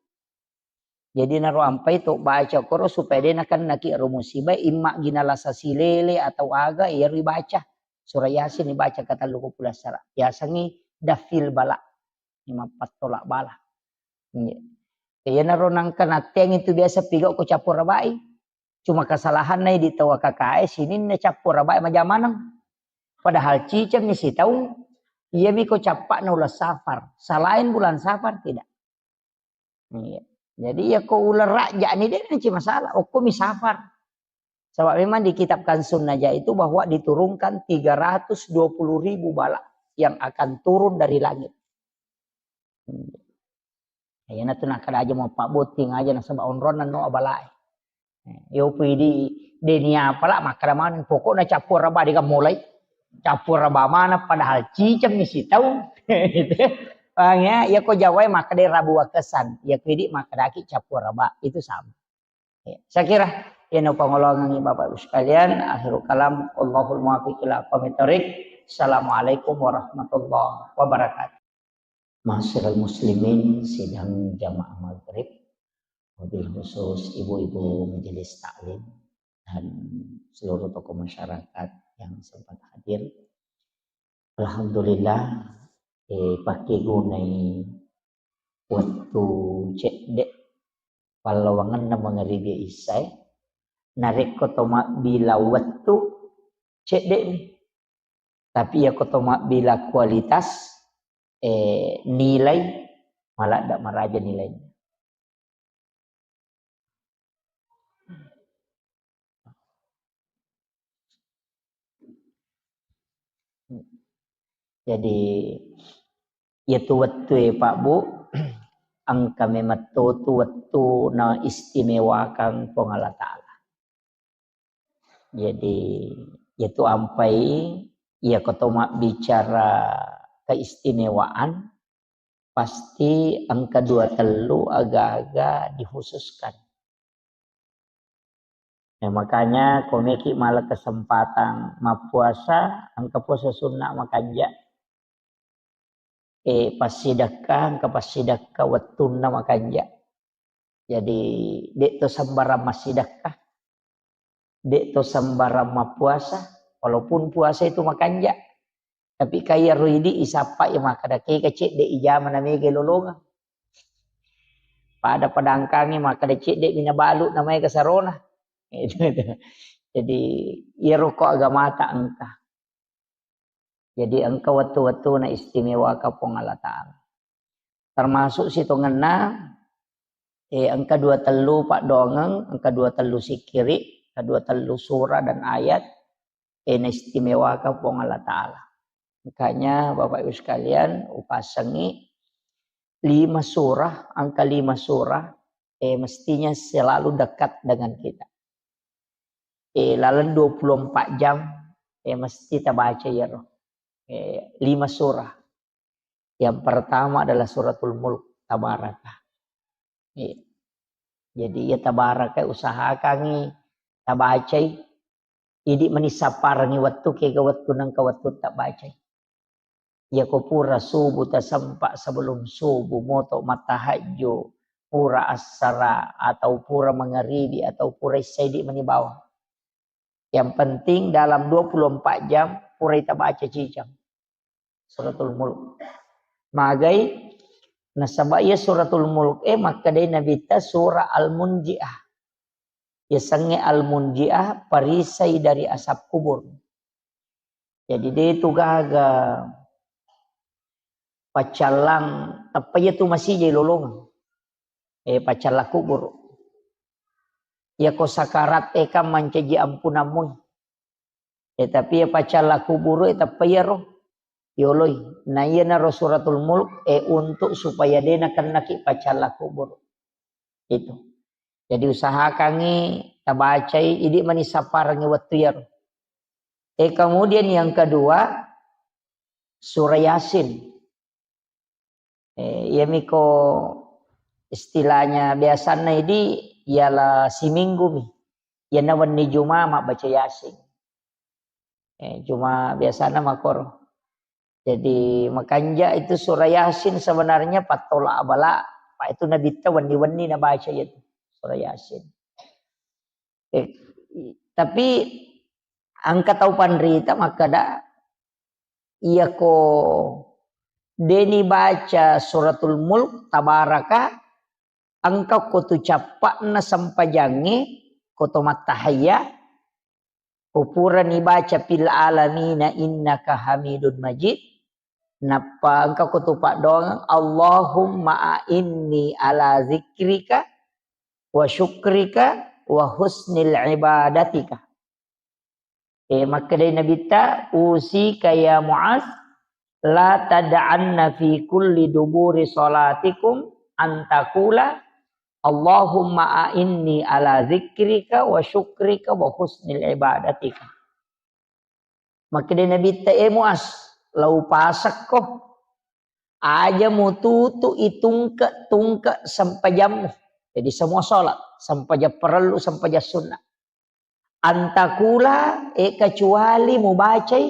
Jadi naro ampai to baca koro supaya de nakennaki ero musiba, imma gina lasa silele atau aga, iyaro ibaca. Surah Yasin ibaca katellu ko pulassara. Yasengngi dafil bala. Mappattola bala. Iya. Iyanaro nangka natteang itu biasa pigau ko cappu arabai. Cuma kesalahanna idi tau A K K S sininna cappu arabai majamaneng. Padahal cicengni sitaung, iyami ko cappa'na uleng Safar. Selain bulan Safar tidak. Iya. Jadi iya ko uleng Rajab ni de nanci masalah. Okkomi Safar. Sebab memang di kitab Kanzun Najah itu bahwa diturunkan tiga ratus dua puluh ribu bala yang akan turun dari langit. Hmm. Iyana tu nakkeda aja mau pabbotting aja nasaba onronna no abalae. Yo pidi deni apala makkada maneng pokokna cappua raba de' gammolai. Cappua raba maneng padahal ciceng mi sitaung. Gitu. Paham ya? Ya ko Jawa makkada rabu wakesan. Ya ko idi makkadaki cappua raba. Itu sama. Ya, saya kira ini pengolongan Bapak Ibu sekalian. Akhirul kalam, Allahul muwaffiq ila aqwamit thariq. Assalamualaikum warahmatullahi wabarakatuh. Ma'asyiral muslimin, sidang jamaah maghrib, wabil khusus ibu-ibu majelis taklim dan seluruh tokoh masyarakat yang sempat hadir. Alhamdulillah, eh, pakkegunai wettu cedde' pallawangenna mangaribi isyae, narekko to mabbila wettu cedde'mi. Tapi iya ko to mabbila kualitas, eh, nilai, maladda maraja nilainya. Jadi, iyatu wettue, Pak Bu, engka memetto tu wettu na istimewakang Puang Allah Ta'ala. Jadi, iyatu ampai, iya ko to mabbicara keistimewaan, pasti engka dua tellu aga-aga dikhususkan. Ya, makanya ko meki mala kesempatan mappuasa, engka puasa sunna makanja. Eh, passidekka, engka passidekka wettunna makanja. Jadi, de' to sembarang massidekka, de' to sembarang mappuasa, walaupun puasa itu makanja. Tapi kaya ro idi isappa ya makkada kega cedde' ijama na mega lolongeng. Pada-pada engkangi makkada cedde' mi nabalu na maega sarona. Jadi, iyaro ko agamata engka. Jadi, engka wettu-wettuna istimewaka Puang Allah Ta'ala. Termasuk sitongenna, eh, engka dua tellu paddoangeng, engka dua tellu sikkiri, engka dua tellu surah dan ayat, eh, naistimewaka Puang Allah Ta'ala. Makanya, Bapak Ibu sekalian, upasengi lima surah, engka lima surah, eh, mestinya selalu dekat dengan kita. Eh, laleng dua puluh empat jam, eh, mesti tabaca iyaro. Eh, lima surah. Yang pertama adalah Suratul Mulk, Tabaraka. Eh, jadi ya Tabaraka usahakangi tabacai. Idi mani sapparengi wettu, kega wettu nengka wettu tabacai. Iyako pura subuh tasempa, sebelum subuh moto mattahajju, pura assara atau pura mangaribi atau pura isya, idi mani bawang. Yang penting dalam dua puluh empat jam pura ita baca cicang Suratul Mulk. Magai nasaba iya Suratul Mulk e makkedai Nabitta surah Al-Munjiah. Yasengnge Al-Munjiah, perisai dari asap kubur. Jadi de tu gaga paccallang, tappa iya tu masijai lolongeng. Eh, paccallang kubur. Iyako sakarat e kan mancaji ampunammu. Eh, tapi iya paccallang kubur e tappa iyaro yoloi. Na iyanaro Suratul Mulk e untuk supaya de nakennaki paccallang kubur. Itu. Jadi usahakangi tabacai, idi mani sapparengi wettu iyaro. Eh, kemudian yang kedua, surah Yasin. Eh, iyamiko istilahnya biasanna idi ialah siminggu mi. Iyana wenni Juma mabbaca Yasin. Eh, cuma biasana makoro. Jadi, makanja itu surah Yasin sebenarnya pattola abala, apa itu Nabitta wenni-wenni nabaca itu surah Yasin. Eh, tapi engka tau panrita makkeda, iyako deni baca Suratul Mulk, Tabaraka, engka ko tu cappa'na sempajangnge, ko to mattahayya, ko purani baca fil alamina innaka hamidun majid, nappa engka ko tu paddoangeng, Allahumma a'inni ala zikrika wa syukrika wa husnil ibadatika. Eh, makkedai Nabitta, "Usika ya Muaz, la tad'anna fi kulli duburi salatikum an taqula, Allahumma a'inni ala dzikrika wa syukrika wa husnil ibadatika. Makkeda Nabitta, "E Muaz, lau pasekko, aja mututu itungke-tungke sempajammu." Jadi semua sholat, sempajang parellu, sempajang sunnah. Antakula, e, kecuali mubacai,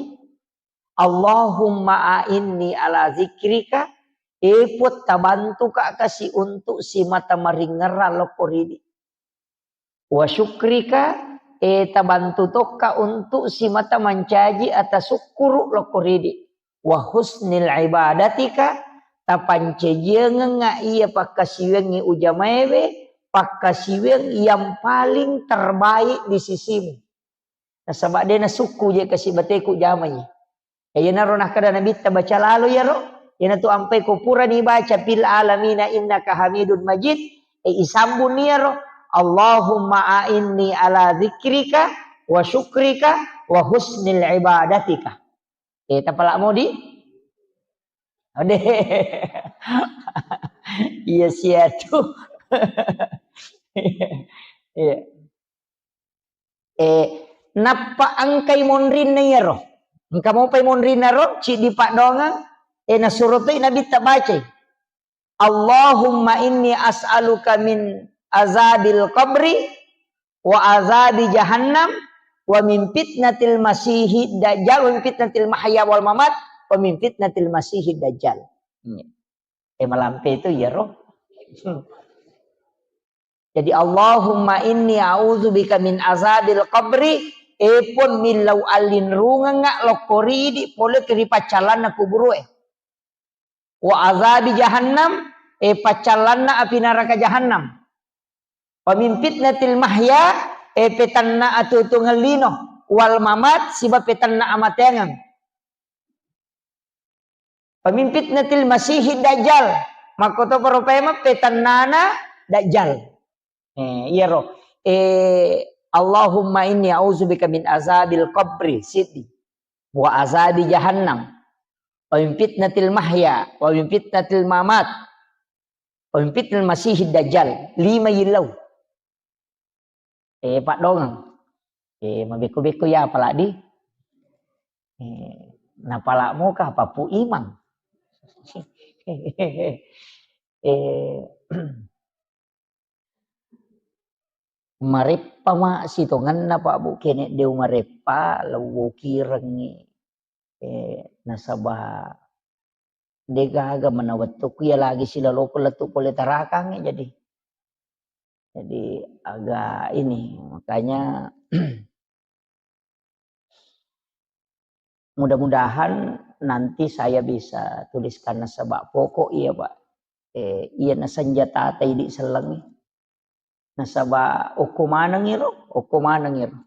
"Allahumma a'inni ala dzikrika," e Puang, tabantuka kasi untuk simata maringerra lokko ridi. "Wa syukrika," e tabantu tokka untuk simata mancaji atasukkuru lokko ridi. "Wa husnil ibadatika," tapancajiangengnga iya pakkasiwiangngi ujamaewe, pakkasiwiang yang paling terbaik di sisimu. Nasaba de nasukku je kasi bateku jamai. E, iyanaro nakkeda Nabitta, "Baca lalo iyaro." Iyanatu ampai ko purani baca, "Fil alamina innaka hamidun majid," e, isambung iyaro, "Allahumma a'inni ala dzikrika wa syukrika wa husnil ibadatika." E, tapala modi? Ode. Iya siatu. Iya. E, nappa engkai monrinna iyaro. Engka mopai monrinna ro, ciddi paddoangeng, e, nasuro toi Nabitta bacai, "Allahumma inni as'aluka min azabil qabri wa azabi jahannam wa min fitnatil masihid dajjal wa min fitnatil mahya wal mamat wa min fitnatil masihid dajjal." Hmm. E, malampe itu iyaro. Jadi, "Allahumma inni a'udzubika min azabil qabri," e Puang, millau allinrungengnga lokko ridi pole ri paccallanna kuburue. "Wa azabi jahannam," e paccallanna api naraka jahannam. "Wa min fitnatil mahya," e petanna atuo-tuongeng lino, "wal mamat," siba petanna amateangeng. "Wa min fitnatil masihid dajjal," makkotoparo paimeng petannana dajjal. E, iyaro. E, "Allahumma inni a'udzubika min azabil qabri," siddi. "Wa azabi jahannam. Wa min fitnatil mahya. Wa min fitnatil mamat. Wa min fitnatil masihid dajjal." Lima yillau. E, paddoangeng. E, mabekko-bekko ya apaladi. E, napala moka papu imang. E, mareppa ma sitongenna, Pak, Bu, kene deu mareppa, lewwokirengngi. E, nasaba degaga mana wettukku iya lagi siloloko lettu pole tarakangnge, jadi, jadi agak ini, makanya mudah-mudahan nanti saya bisa tuliskan nasaba pokok iya, Pak. E, iya nasenjata idi sellengngi. Nasaba okko maneng iro, okko maneng iro.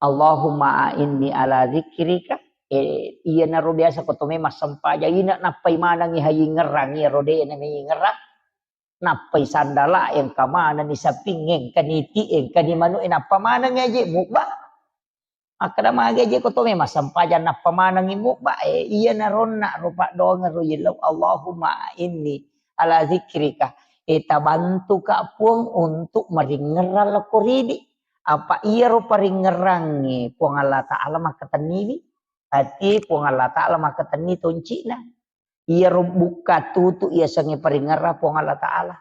"Allahumma a'inni ala dzikrika," e, iyanaro biasa ko tome massempajang, ina nappai manengngi hayingngerang, iyaro de na mayingngerang. Nappai sandala, engka manenni saping, engka ni ti, engka ni manu, e, nappa maneng aje mubba. Makkeda magi aje ko tome massempajang nappa manengngi mubba, e, iyanaro onna ro paddoangeng ro yellau, "Allahumma a'inni ala dzikrika." E, tabantuka Puang untuk maringngerang lokko ridi. Apa iyaro paringngerangnge Puang Allah Ta'ala makkatenniwi. Ati Puang Allah Ta'ala makkatenni toncina. Iyaro bukka tutu iyasengnge paringngerang Puang Allah Ta'ala.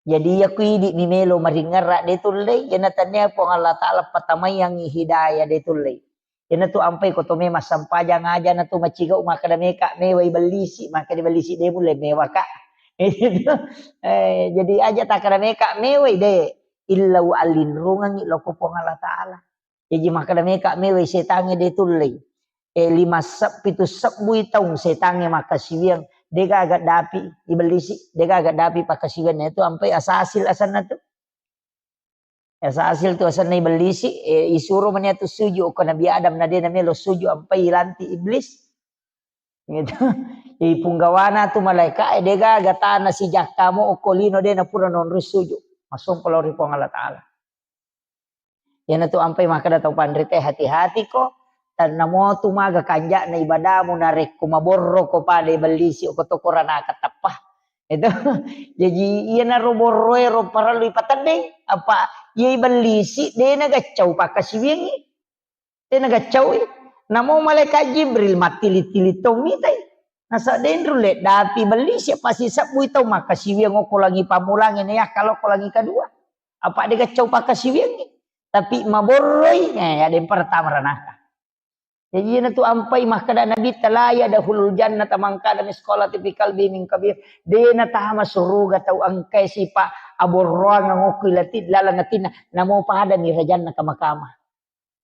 Jadi, iya ku idi mi melo maringngerang de tullei, iyana tania Puang Allah Ta'ala patamaiangngi hidayah de tullei. Iyana tu ampai ko tome massempajang aja na tu macigau makkeda meka mewai bellisi, makkeda bellisi de mulle mewa ka. Eh, jadi aja takkeda meka mewai de, illau allinrungengngi lokko Puang Allah Ta'ala. Jaji makkeda meka mewai setangnge de tullei. E, lima seb-, pitu sebbui taung setangnge makkasiwiang, degaga dapi ibellisi, degaga dapi pakkasiwianna itu ampai asasil asenna tu. Asasil tu asenna ibellisi, e, isuro mani atu suju okko Nabi Adam na de na melo suju ampai ilanti iblis. Gitu. Ipunggawana tu malaika, e, degaga tana sijakka mo okko lino de na pura nonroi suju. Massompa lao ri Puang Allah Ta'ala. Iyana tu ampai makkeda tau panrita, hati-hati ko, tannamo tu maga kanja'na ibadamu narekko maborro ko pada ibellisi okko toko ranaka tappa. Itu. Jaji iyanaro borroe ro parellu ipateddeng, apa iya ibellisi de' nagaccau pakkasiwiangngi. De' nagaccaui. Namo malaikat Jibril mattili-tili tau mitai. Nasa de' nrulle dapi bellisi, apa sisebbui tau makkasiwiang okko langi pammulangnge, na yakkala okko langi kadua. Apa de' gaccau pakkasiwiangngi. Tapi maborroi, eh, ada yang pertama ranaka. Jadi iyanatu ampai makkeda Nabitta, "La yadkhulul jannata man kana misqala dzarratin fi qalbihi min kabir." De' natama suruga tau engkai sipa' aborroang okko ilati laleng atinna, namo padami rajanna kama-kama.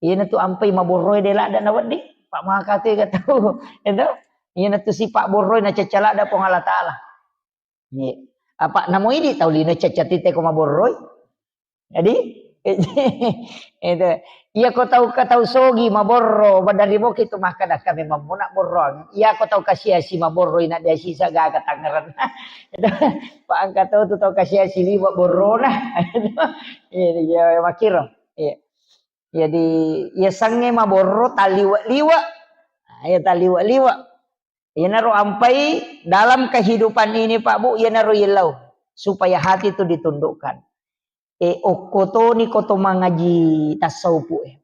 Iyanatu ampai maborroe de' ladda nawedding, pa' maka tu ega tau. Itu. Iyanatu sipa' borroe nacacca ladda Puang Allah Taala. Iya. Apa namo idi tau lino cacca tite ko maborroi. Jadi, itu. Iya ko tau ka tau sogi maborro, badari boki tu makkeda kami mammuna borroang. Iya ko tau kasiasi maborroi na dia sisa gaga tangerang. Itu. Pa' engka tau tu tau kasiasi liwa borrona. Iya, iya, makiro. Iya. Jadi, iya sangnge maborro taliwa-liwa. Nah, iya taliwa-liwa. Iyanaro ampai dalam kehidupan ini, Pak Bu, iyanaro yellau supaya hati itu ditundukkan. E, okko toni ko to mangaji tasawufu e.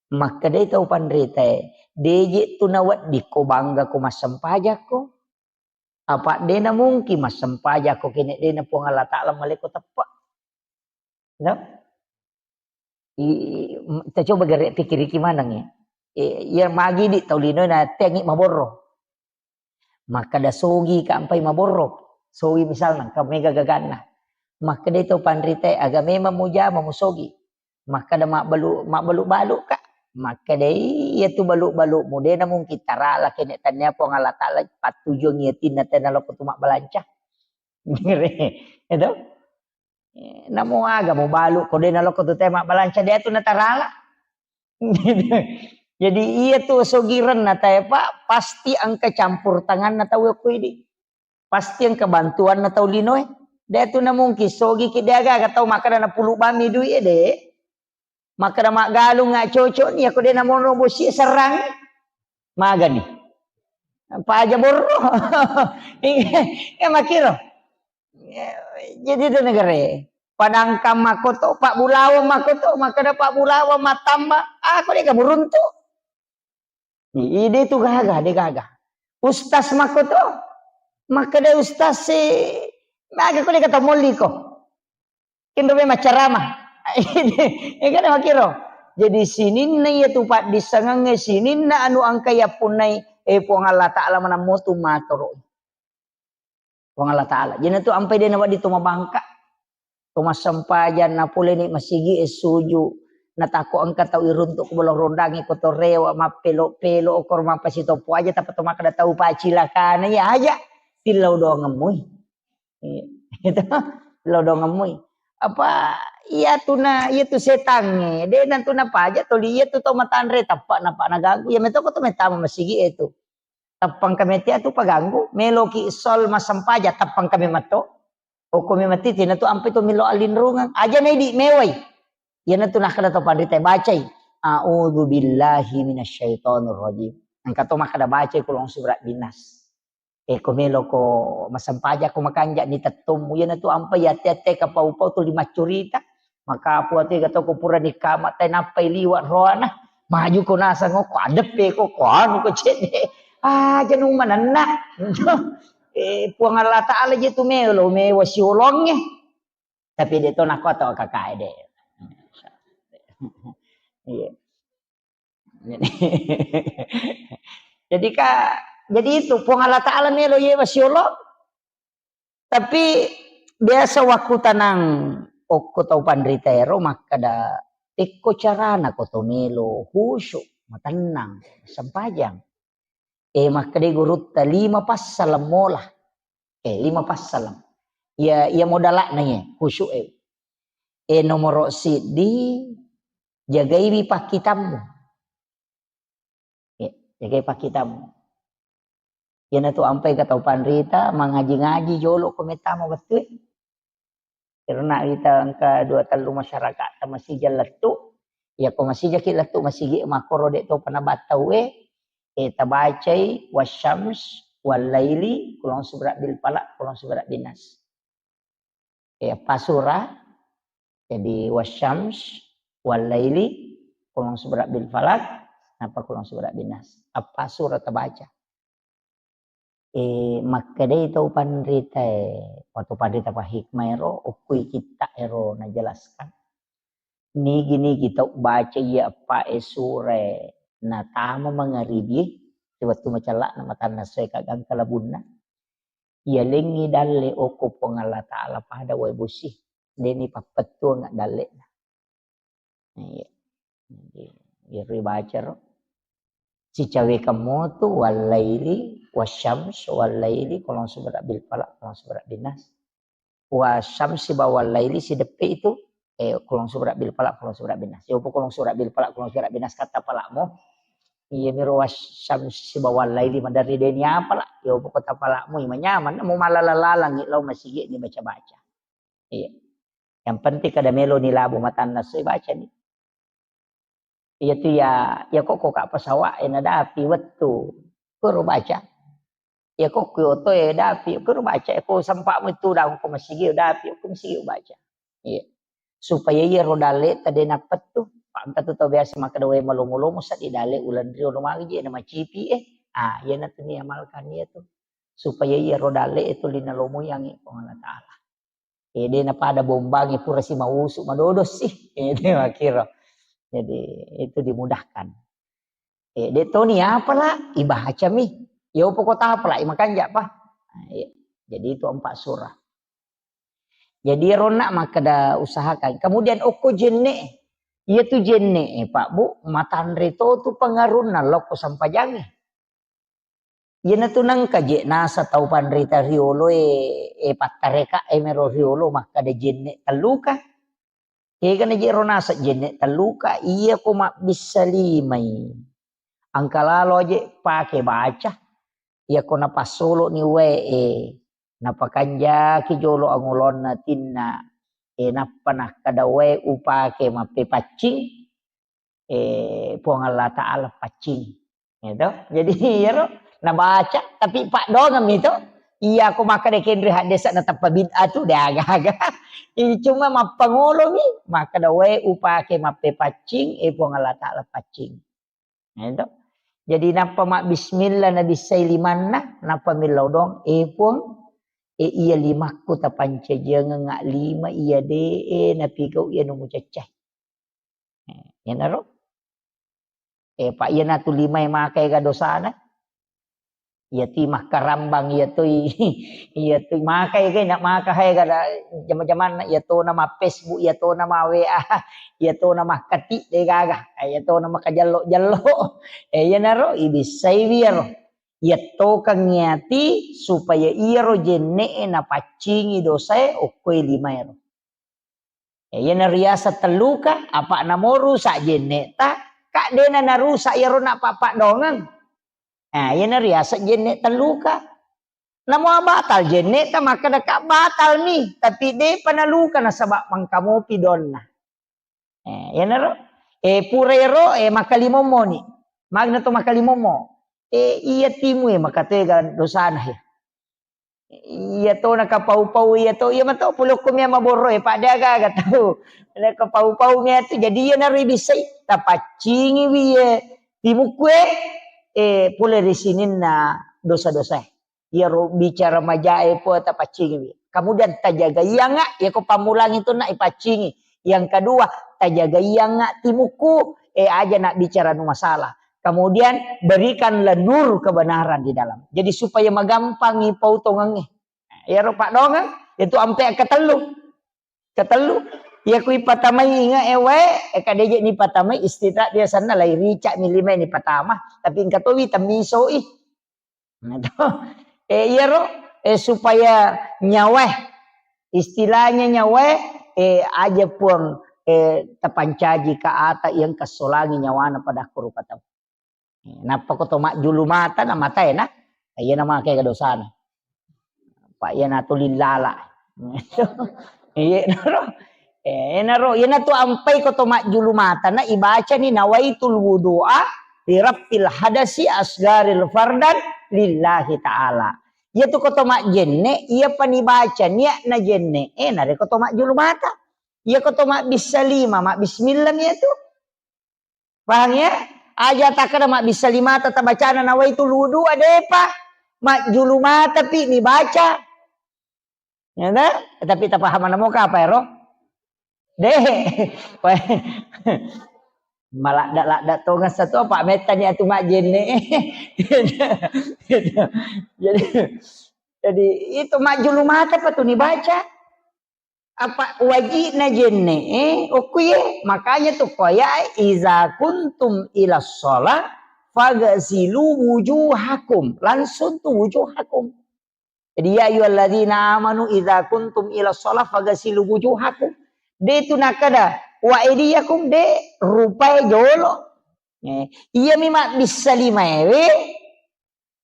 Makkedai tau panrita e, deje tu nawedding ko bangga ko massempajakko. Apa de' namungkin massempajakko kene de' na Puang Allah Taala maleko teppe'. No? I, m-, kita coba gere' pikiriki maneng ya. E, ya magi di tau lino na tengi maborro. Makkeda sogi ka ampai maborro. Sogi misalna, ka mega gaganna. Makkeda to panrita e, aga memang mujama musogi. Makkeda mabbalu-, mabbalu-balu ka. Makkeda iya tu balu-balu mu de' namungkin tarala kene tania Puang Allah Taala pattujuang iya tinna tena loko tu mabbalanca. Itu. Eh, namo aga mubalu ko de' naloko tu te mabbalanca de' tu natarala. Jadi iya tu sogirenna tae, Pak, pasti engka campur tanganna tau okko idi. Pasti engka bantuanna tau linoe. De' tu namungkin sogi ki de' aga-aga tau makkeda napulu bami dui e de'. Makkeda maggalung nga cocok ni, ako de' namono bosi serrang. Magani. Paja borro. Iya makiro. Jadi itu negara. Padangkang makoto, Pak Bulawa makoto, makkeda Pak Bulawa matamba, aku de' kamu runtu. Ide tu gaga, de' gaga. Ustaz makoto, makkeda ustaz si, maga ko de' kata molliko. Kenro memang ceramah. Iya kan makiro. Jadi sininna iya tu paddissengengnge, sininna anu engka yappunnai, eh, Puang Allah Taala manammo tu matoro. Puang Allah Taala. Jadi tu ampai de' nawedding tu mabangka. Tu massempajang napoleni masigi e suju. Natakko engka tau iruntuk ko bolo rondangi ko to rewa mappelo-pelo okor mappasitopo aja tappa to makkeda tau pacilakana iya aja. Tillau doangemmui. Iya. Itu lo dongemmui. Apa iya tu na, iya tu setangnge, de' nantu napaja toli iya tu tau matanre tappa napa naganggu. Iya metoko tu metama masigi e tu. Tappang kametia tu paganggu, meloki sol massempajang tappang kame matto. Okko me matiti na tu ampe tu melo allinrungeng. Aja na idi mewai. Iya na tu nakkeda to panrita bacai. A'udzu billahi minasyaitonir rajim. Engka to makkeda bacai kulong surat binas. E, ko meloko massempajang ko makanja ni tettommu, iyanatu ampai yatte-atte kapau-pau tuli maccurita. Makapu atu ega to ko purani kama tai nappai liwa roana. Maju ko nasang ko adeppe ko, ko anu ko cedde. Ah, janu manenna. E, Puang Allah Taala je tu melo, mewa siolongnge. Tapi de to nako to kakae de. Iya. Jadi ka, jadi itu Puang Allah Taala melo yewa siolo. Tapi biasa waktu tanang okko tau panrita ero makkeda, tekko carana ko to melo khusyuk, matennang, sempajang. E, makkeda gurutta lima passaleng mola. E, lima passaleng. Iya, iya modalakna iya, khusyuk e. E, nomoro siddi, jagaiwi pakkitammu. E, jagai pakkitammu. Iyanatu ampai ka tau panrita, mangaji-ngaji jolo ko mettama wettu e. Karena kita engka dua tellu masyarakat ta masija lettu. Iya ko masijaki lettu masigi makkoro de to panabattau e. E, tabacai wasyams Wallaili, qul a'udzu birabbil falaq, qul a'udzu birabbin nas. Ya, eppa sura. Jadi, wasyams, wallaili, qul a'udzu birabbil falaq, nappa qul a'udzu birabbin nas. Eppa sura tabaca. Eh, makkedai tau panrita, eh, atau panrita pa hikmah ero, okkui kitta ero najelaskan. Nigi-nigi tau baca iya eppa e sura e natama mangaribie, wettu macella'na matanna essoe ka gangka labunna. Yalengngi dalle okko Puang Allah Ta'ala pada wae bosi. Deni pappettuang dalle'na. Iya. Jadi, iyaro ibaca ro. Sicawekang motu, wallaili, wasyams, wallaili, qul a'udzu birabbil falaq, qul a'udzu birabbin nas. Wasyamsi ba wallaili sideppe itu, eh, qul a'udzu birabbil falaq, qul a'udzu birabbin nas. Yopo qul a'udzu birabbil falaq, qul a'udzu birabbin nas kata palakmu. Iya miro wasyamsi ba wallaili maderri deni apa la. Yopo kota palakmu, manyaman, mau malala-lalangi lao masigi ni baca-baca. Iya. Yang penting kada melo ni labu matanna essoe baca ni. Iya tu ya, ya kok, kok ka pesawat e nadapi wettu. Kuro baca. Ya kok ku oto e dapi, kuro baca. Ya kok sempak mu itu dah ko masigi dapi, ko masigi baca. Iya. Supaya iya ro dalle tadi napettu. Pak engka tu tau biasa makkeda wae malomo-lomo seddi dalle ulan rio lo magi je na macipi eh. Ah, iya natu ni amalkan iya tu. Supaya iya ro dalle itu lina lomo yang Puang Allah Ta'ala. Eh, de napada bombangi pura si mausu madodo sih. Eh, de makkiro. Jadi itu dimudahkan. Eh, de toni apa la? Ibacami. Yopo kota apa la? Imakanja pa. Nah, iya. Jadi itu empat surah. Jadi ronna makkeda usahakan. Kemudian okko jenne. Iya tu jenne, eh, Pak Bu, matanre to tu pengarunna lokko sampajangi. Iyanatu nengka je nasa tau panrita riolo e, e pattareka e mero riolo makkada jenne telluka. Egana je ro nasa jenne telluka, iya ko mabbissa limai. Angka lalo aje pake baca. Iya ko napassolo ni wae e, napakanjaki jolo angolonna tinna. E nappa nakkada wae upake mappepaccing. Eh, Puang Allah Ta'ala paccing. Gitu. Jadi, iyaro nabaca, tapi paddoangeng mi to. Iya, ko makkeda kenre haddesa na tappa bid'ah tu, de aga-aga. Ini cuma mappangolomi, makkeda wae upake mappepaccing, eh, Puang Allah Ta'ala paccing. Gitu. Jadi, nappa mabbismillah, nabissai limanna, nappa millau doang, eh, Puang, eh, iya limakku tapancajiangeng lima, iya de, eh, napigau iya nu mucaccai. Eh, iyanaro. Eh, pa iyanatu limae makaega dosana. Iyatu makkarambang, iyatu, iyatu makaega, na maka haega da jama-jamanna, iyatona ma Facebook, iyatona ma W A, iyatona makkati de gaga, eh, iyatona makajallo-jallo. Eh, iyanaro ibissai wiyaro. Iyattokang iyati supaya iyaro jenne'e napaccingi dosae okkoe limaero. Eh, iyana riaseng telluka, apa namo rusak jenne'ta, ka dena narusak iyaro napappaddoangeng. Nah, iyana riaseng jenne telluka. Namo batal jenne'ta, makkeda ka batal mi, tapi depa naluka nasaba mangkamopi donna. Eh, iyanaro, eh, pura ero, eh, makkalimommo ni. Magna to makkalimommo. Eh, iya timu, eh, makatega dosana, eh. Iya to nakapau-pau, iya to, iya mato pulokko mia maborro, eh, pada aga-aga tau. Nakapau-pau mia tu, jadi iyanaro ibissai, tapaccingi wi, eh, timukku, eh, eh, pole ri sininna dosa-dosa, eh. Iyaro bicara majae po tapaccingiwi. Kemudian tajagaiangnga, iyako pammulangi tu na ipaccingi. Yang kedua, tajagaiangnga timukku, eh, aja na bicara nu masalah. Kemudian berikanlah nur kebenaran di dalam. Jadi supaya magampangi pautongengnge. Iyaro paddoangeng, itu ampe ketellu. Ketellu. Iyako ipatamai inge e wae, eh, kadeje ni patamai istirahat biasanna lai rica mi lima ni patama. Tapi engka towi temmisoi. Nah, to. Eh, iyaro, eh, supaya nyawae, istilahnya nyawae, eh, aja Puang, eh, tapancaji ka ata yang kesolangi nyawana pada kurupa tau. Eh, nappa ko to majjulu mata na matae na, iya na make dosana. Pak, iyanatu lillala. Iyanaro. Eh, iyanaro, iyanatu ampai ko to majjulu mata na ibacani nawaitul wudu'a li raf'il hadasi asgaril fardan lillahi ta'ala. Iyatu ko to majjenne, iyapa nibaca niatna jenne, eh, narekko to majjulu mata. Iya ko to mabbissa lima, mabbismillah mi iyatu. Paham ya? Aja takkeda mabbissa limata tabacana nawaitul wudu, adepa. Majjulu mata pi nibaca. Ya ta? Tapi tapahamana moka apa ero? De. Maladda-ladda tongeng satu apa mettani atu majjenne. Jadi, jadi itu majjulu mata pa tu nibaca. Apa wajibna jenne, eh, okkuye. Makanya tu koya, "Iza kuntum ila sholat, fagasilu wujuhakum." Langsung tu wujuhakum. Jadi, "Ya ayyuhalladzina amanu, iza kuntum ila sholat, fagasilu wujuhakum." De tu nakada, "Wa aidiyakum," de rupai jolo. Eh, iya mi mabbissa limaewe,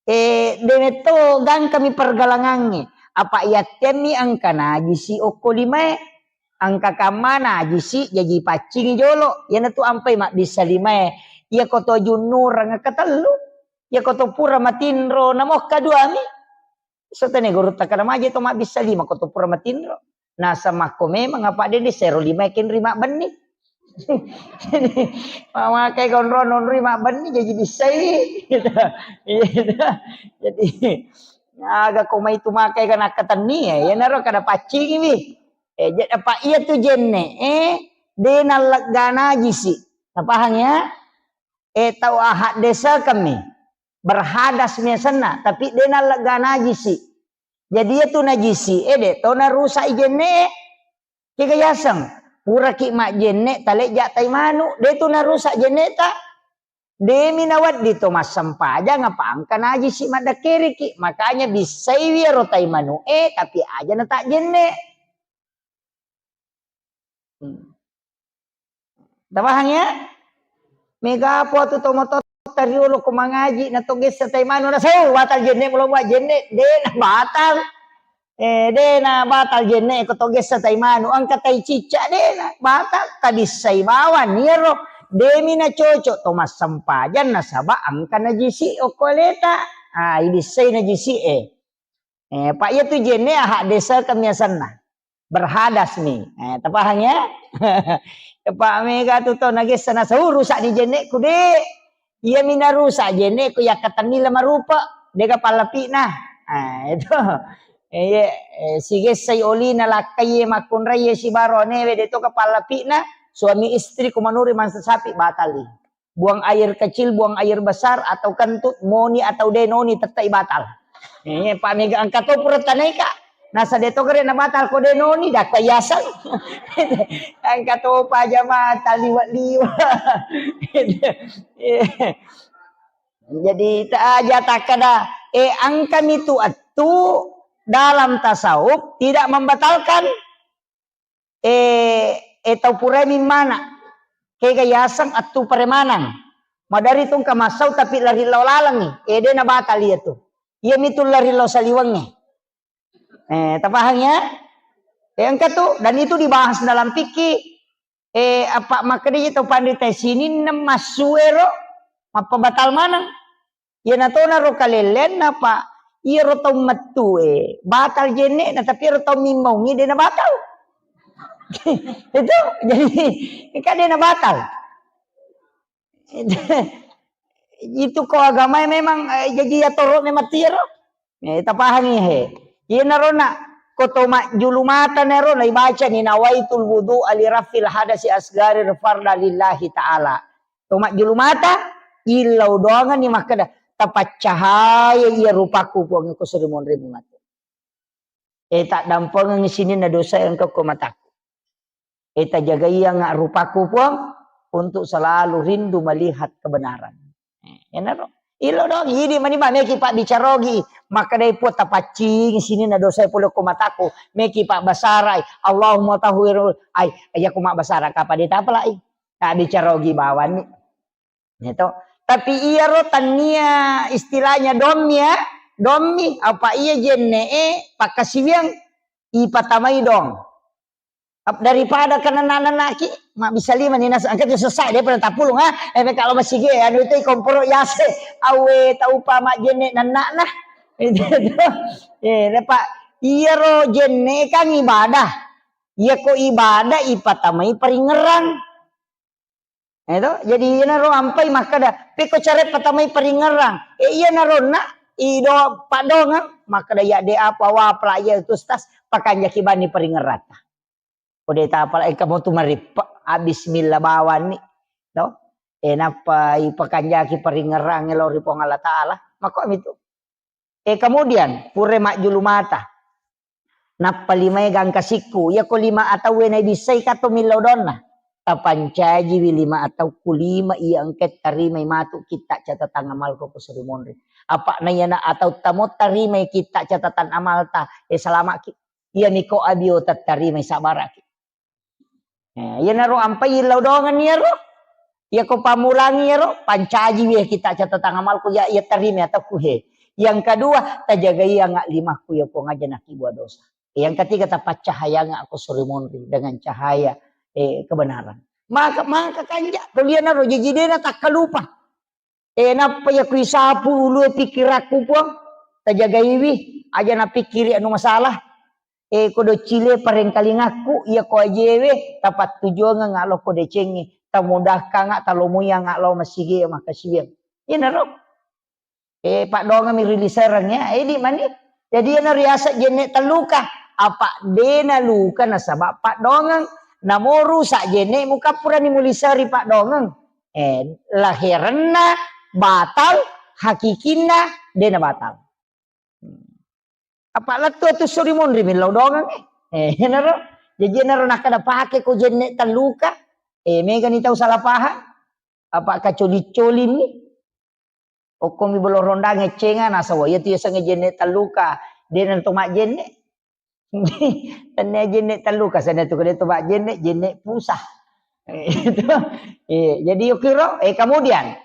Eh, de metto gangkami pergalangangnge. Apa yattemmi engka najisi okko limae. Engka kamma najisi jaji paccingi jolo. Iyanatu ampai mabbissa limae. Iya ko to junnurang engka tellu. Iya ko to pura matinro namokka duami. Sotane guru takkada maje to mabbissa lima ko to pura matinro. Nasa makko memang apa de, de sero lima kenri mabbenni. Jadi, mamakai konro nonri mabbenni jadi bissai. Gitu. Iya, gitu. Jadi, aga ko mai tu makai kan akkatenni ya, ya naro kada paccingi wi. Eh, jadi apa iya tu jenne, eh, de nallegga najisi. Nah, paham ya? Eh, tau ahak desa kami. Berhadas miasenna, tapi de nallegga najisi. Jadi, iya tu najisi, eh, de to narusak i jenne. Kega yaseng, puraki majjenne, talejja tai manu, de tu narusak jenne ta. Demi nawedding to massempajang apa engka najisi maddakkeriki. Makanya bissaiwi ero tai manu, eh, tapi aja na tak jenne. Hmm. Tapahang ya? Mega apa tu to motor tariolo ko mangaji na to gessa tai manu na sau batal jenne mulo buat jenne de na batal. Eh, de na batal jenne ko to gessa tai manu engka tai cicca de na batal tabissai bawang niaro demi na cocok to massempajang nasaba engka najisi okko aleta. Ah, ibissai najisi eh. Eh, Pak, iya tu jenne aha desa kemiasanna. Berhadas ni. Eh, tapahang ya? Pak, mega tu to nagessa na sau rusak ni jenne ku de. Iya mina rusak jenne ku yakkatenni lama rupa. Dega pallapina. Ah, itu. Eh, iya, eh, sigessai olina lakkai makkunrai sibaro newe de to ka pallapina. Suami istri ku manuri mansa sapi batali. Buang air kecil, buang air besar, atau kentut, moni atau de noni, tettai batal. Eh, Pak mega engka to pura tanaika. Nasa de to gere na batal ko de noni, dakka yaseng. Engka to pa jama taliwa-liwa. Jadi, ta aja takkada, eh, engka mi tu attu dalam tasawuf tidak membatalkan. Eh, eh, tau purai mimmana. Kega yaseng attu paremanang. Madari tungka massau tapi lari lao lalengi. Eh, de na batal iya tu. Iya mitu lari lao saliwengnge. Eh, tapahang ya? Eh, engka tu, dan itu dibahas dalam fikih. Eh, apa makkedai tau panrita sininna massuero mappabatal maneng. Iyana tona ro kalelleanna, Pak. Iyaro tau mettue batal jenne'na, tapi iyaro tau mimmaungnge de' nabatal. Itu, jadi, kan de' nabatal. Itu ko agamae memang, eh, jaji yatoro memang tiaro. Eh, tapahangi he. Iyanaro na, ko to majjulu mata nero na ibacani nawaitul wudu'a li raf'il hadasi asgari farda lillahi ta'ala. To majjulu mata, illau doanganni makkeda, "Tapaccahaya iya rupaku, Puang, ko seri monri matu. Eh, taddampengengngi sininna dosa engka ko mataku. Eh, tajagaianga rupaku, Puang, untuk selalu rindu melihat kebenaran." Eh, enaro. Illau doang, idi mani ba meki pabbicara ogi. Makkedai Puang, "Tapaccingi sininna dosa pole ko mataku." Meki pabbasarai, "Allahumma tahhir." Ai, iya ko mabbasara kapa de tapalai. Tabbicarogi bawanni. Gitu. Tapi iyaro tannia istilahnya dommi ya, dommi, apa iya jenne'e pakkasiwiang ipatamai dong. Ap-, daripada kenna-nennaki, mabbissa lima ni nas-, engka tu sesai daripada tapulung, ha? Eh, meka lo masigi, anu itu komporo yase, awe taupa majjenne nennana. Itu, itu. Eh, lepa, iyaro jenne kan ibadah. Iya ko ibadah ipatamai paringerang. Eh, to? Jadi iyanaro ampai makkeda, "Pekko care patamai paringerang." Eh, iyanaro na ido padongeng makkeda, "Ya de apa wa pelajar itu stas pakanjaki bani paringerata." Kode tapala engka motu marippe, ah, bismillah bawanni. To? Eh, nappa ipakanjaki paringerang lao ri Puang Allah Taala. Mako mitu. Eh, kemudian, pura majjulu mata. Nappa limae gangka sikku. Iya ko lima atauwe naibissai kato millau donna. Tapancajiwi lima atau ku lima iya engka tarimai matu kitta catatan amalku ko suri monri. Apa na iyana atau tamo tarimai kitta catatan amalta, eh, salamaki. Iya miko abio tattarimai sabaraki. Eh, iyanaro ampai illau doangenni iyaro. Iya ko pammulangi iyaro, pancajiwi kita catatan amalku ya, iya tarimi atau kuhe. Yang kedua, tajagai anga limakku ya Puang aja nakibua dosa. Yang ketiga, tapaccahayanga aku suri monri dengan cahaya, eh, kebenaran. Maka, maka kanja, kulianaro jejidena takkalupa. Eh, nappa iya kuisapu ulue pikirakku, Puang, tajagaiwi, aja napikkiri anu masalah. Eh, ko doccile parengkalingakku, iya ko ajewe, tapattujuangeng alo ko decengnge, tamudahkanga, talomoianga lo masigi, makasiwiang. Iyanaro. Eh, paddoangeng mi rilisereng ya, eh, di mani. Jadi iyana riaseng jenne telluka. Apa dena luka nasaba paddoangeng. Namoru sa jenne mukappurani muliseri paddoangeng. Eh, laherenna batal, hakikinna dena batal. Apa lettu tu suri monri millau doangeng, eh. Eh, enaro. Jadi enaro nakkeda pake ko jenne telluka. Eh, megani tau salah paham. Apa kacoli-colini. Okkomi bolo rondang eccenga nasawa. Iya tu yasengnge jenne telluka. Dena to majjenne. Tennia jenne telluka, sana tu kede to majjenne, jenne pusah. Itu. Iya, jadi yukiro, eh, kemudian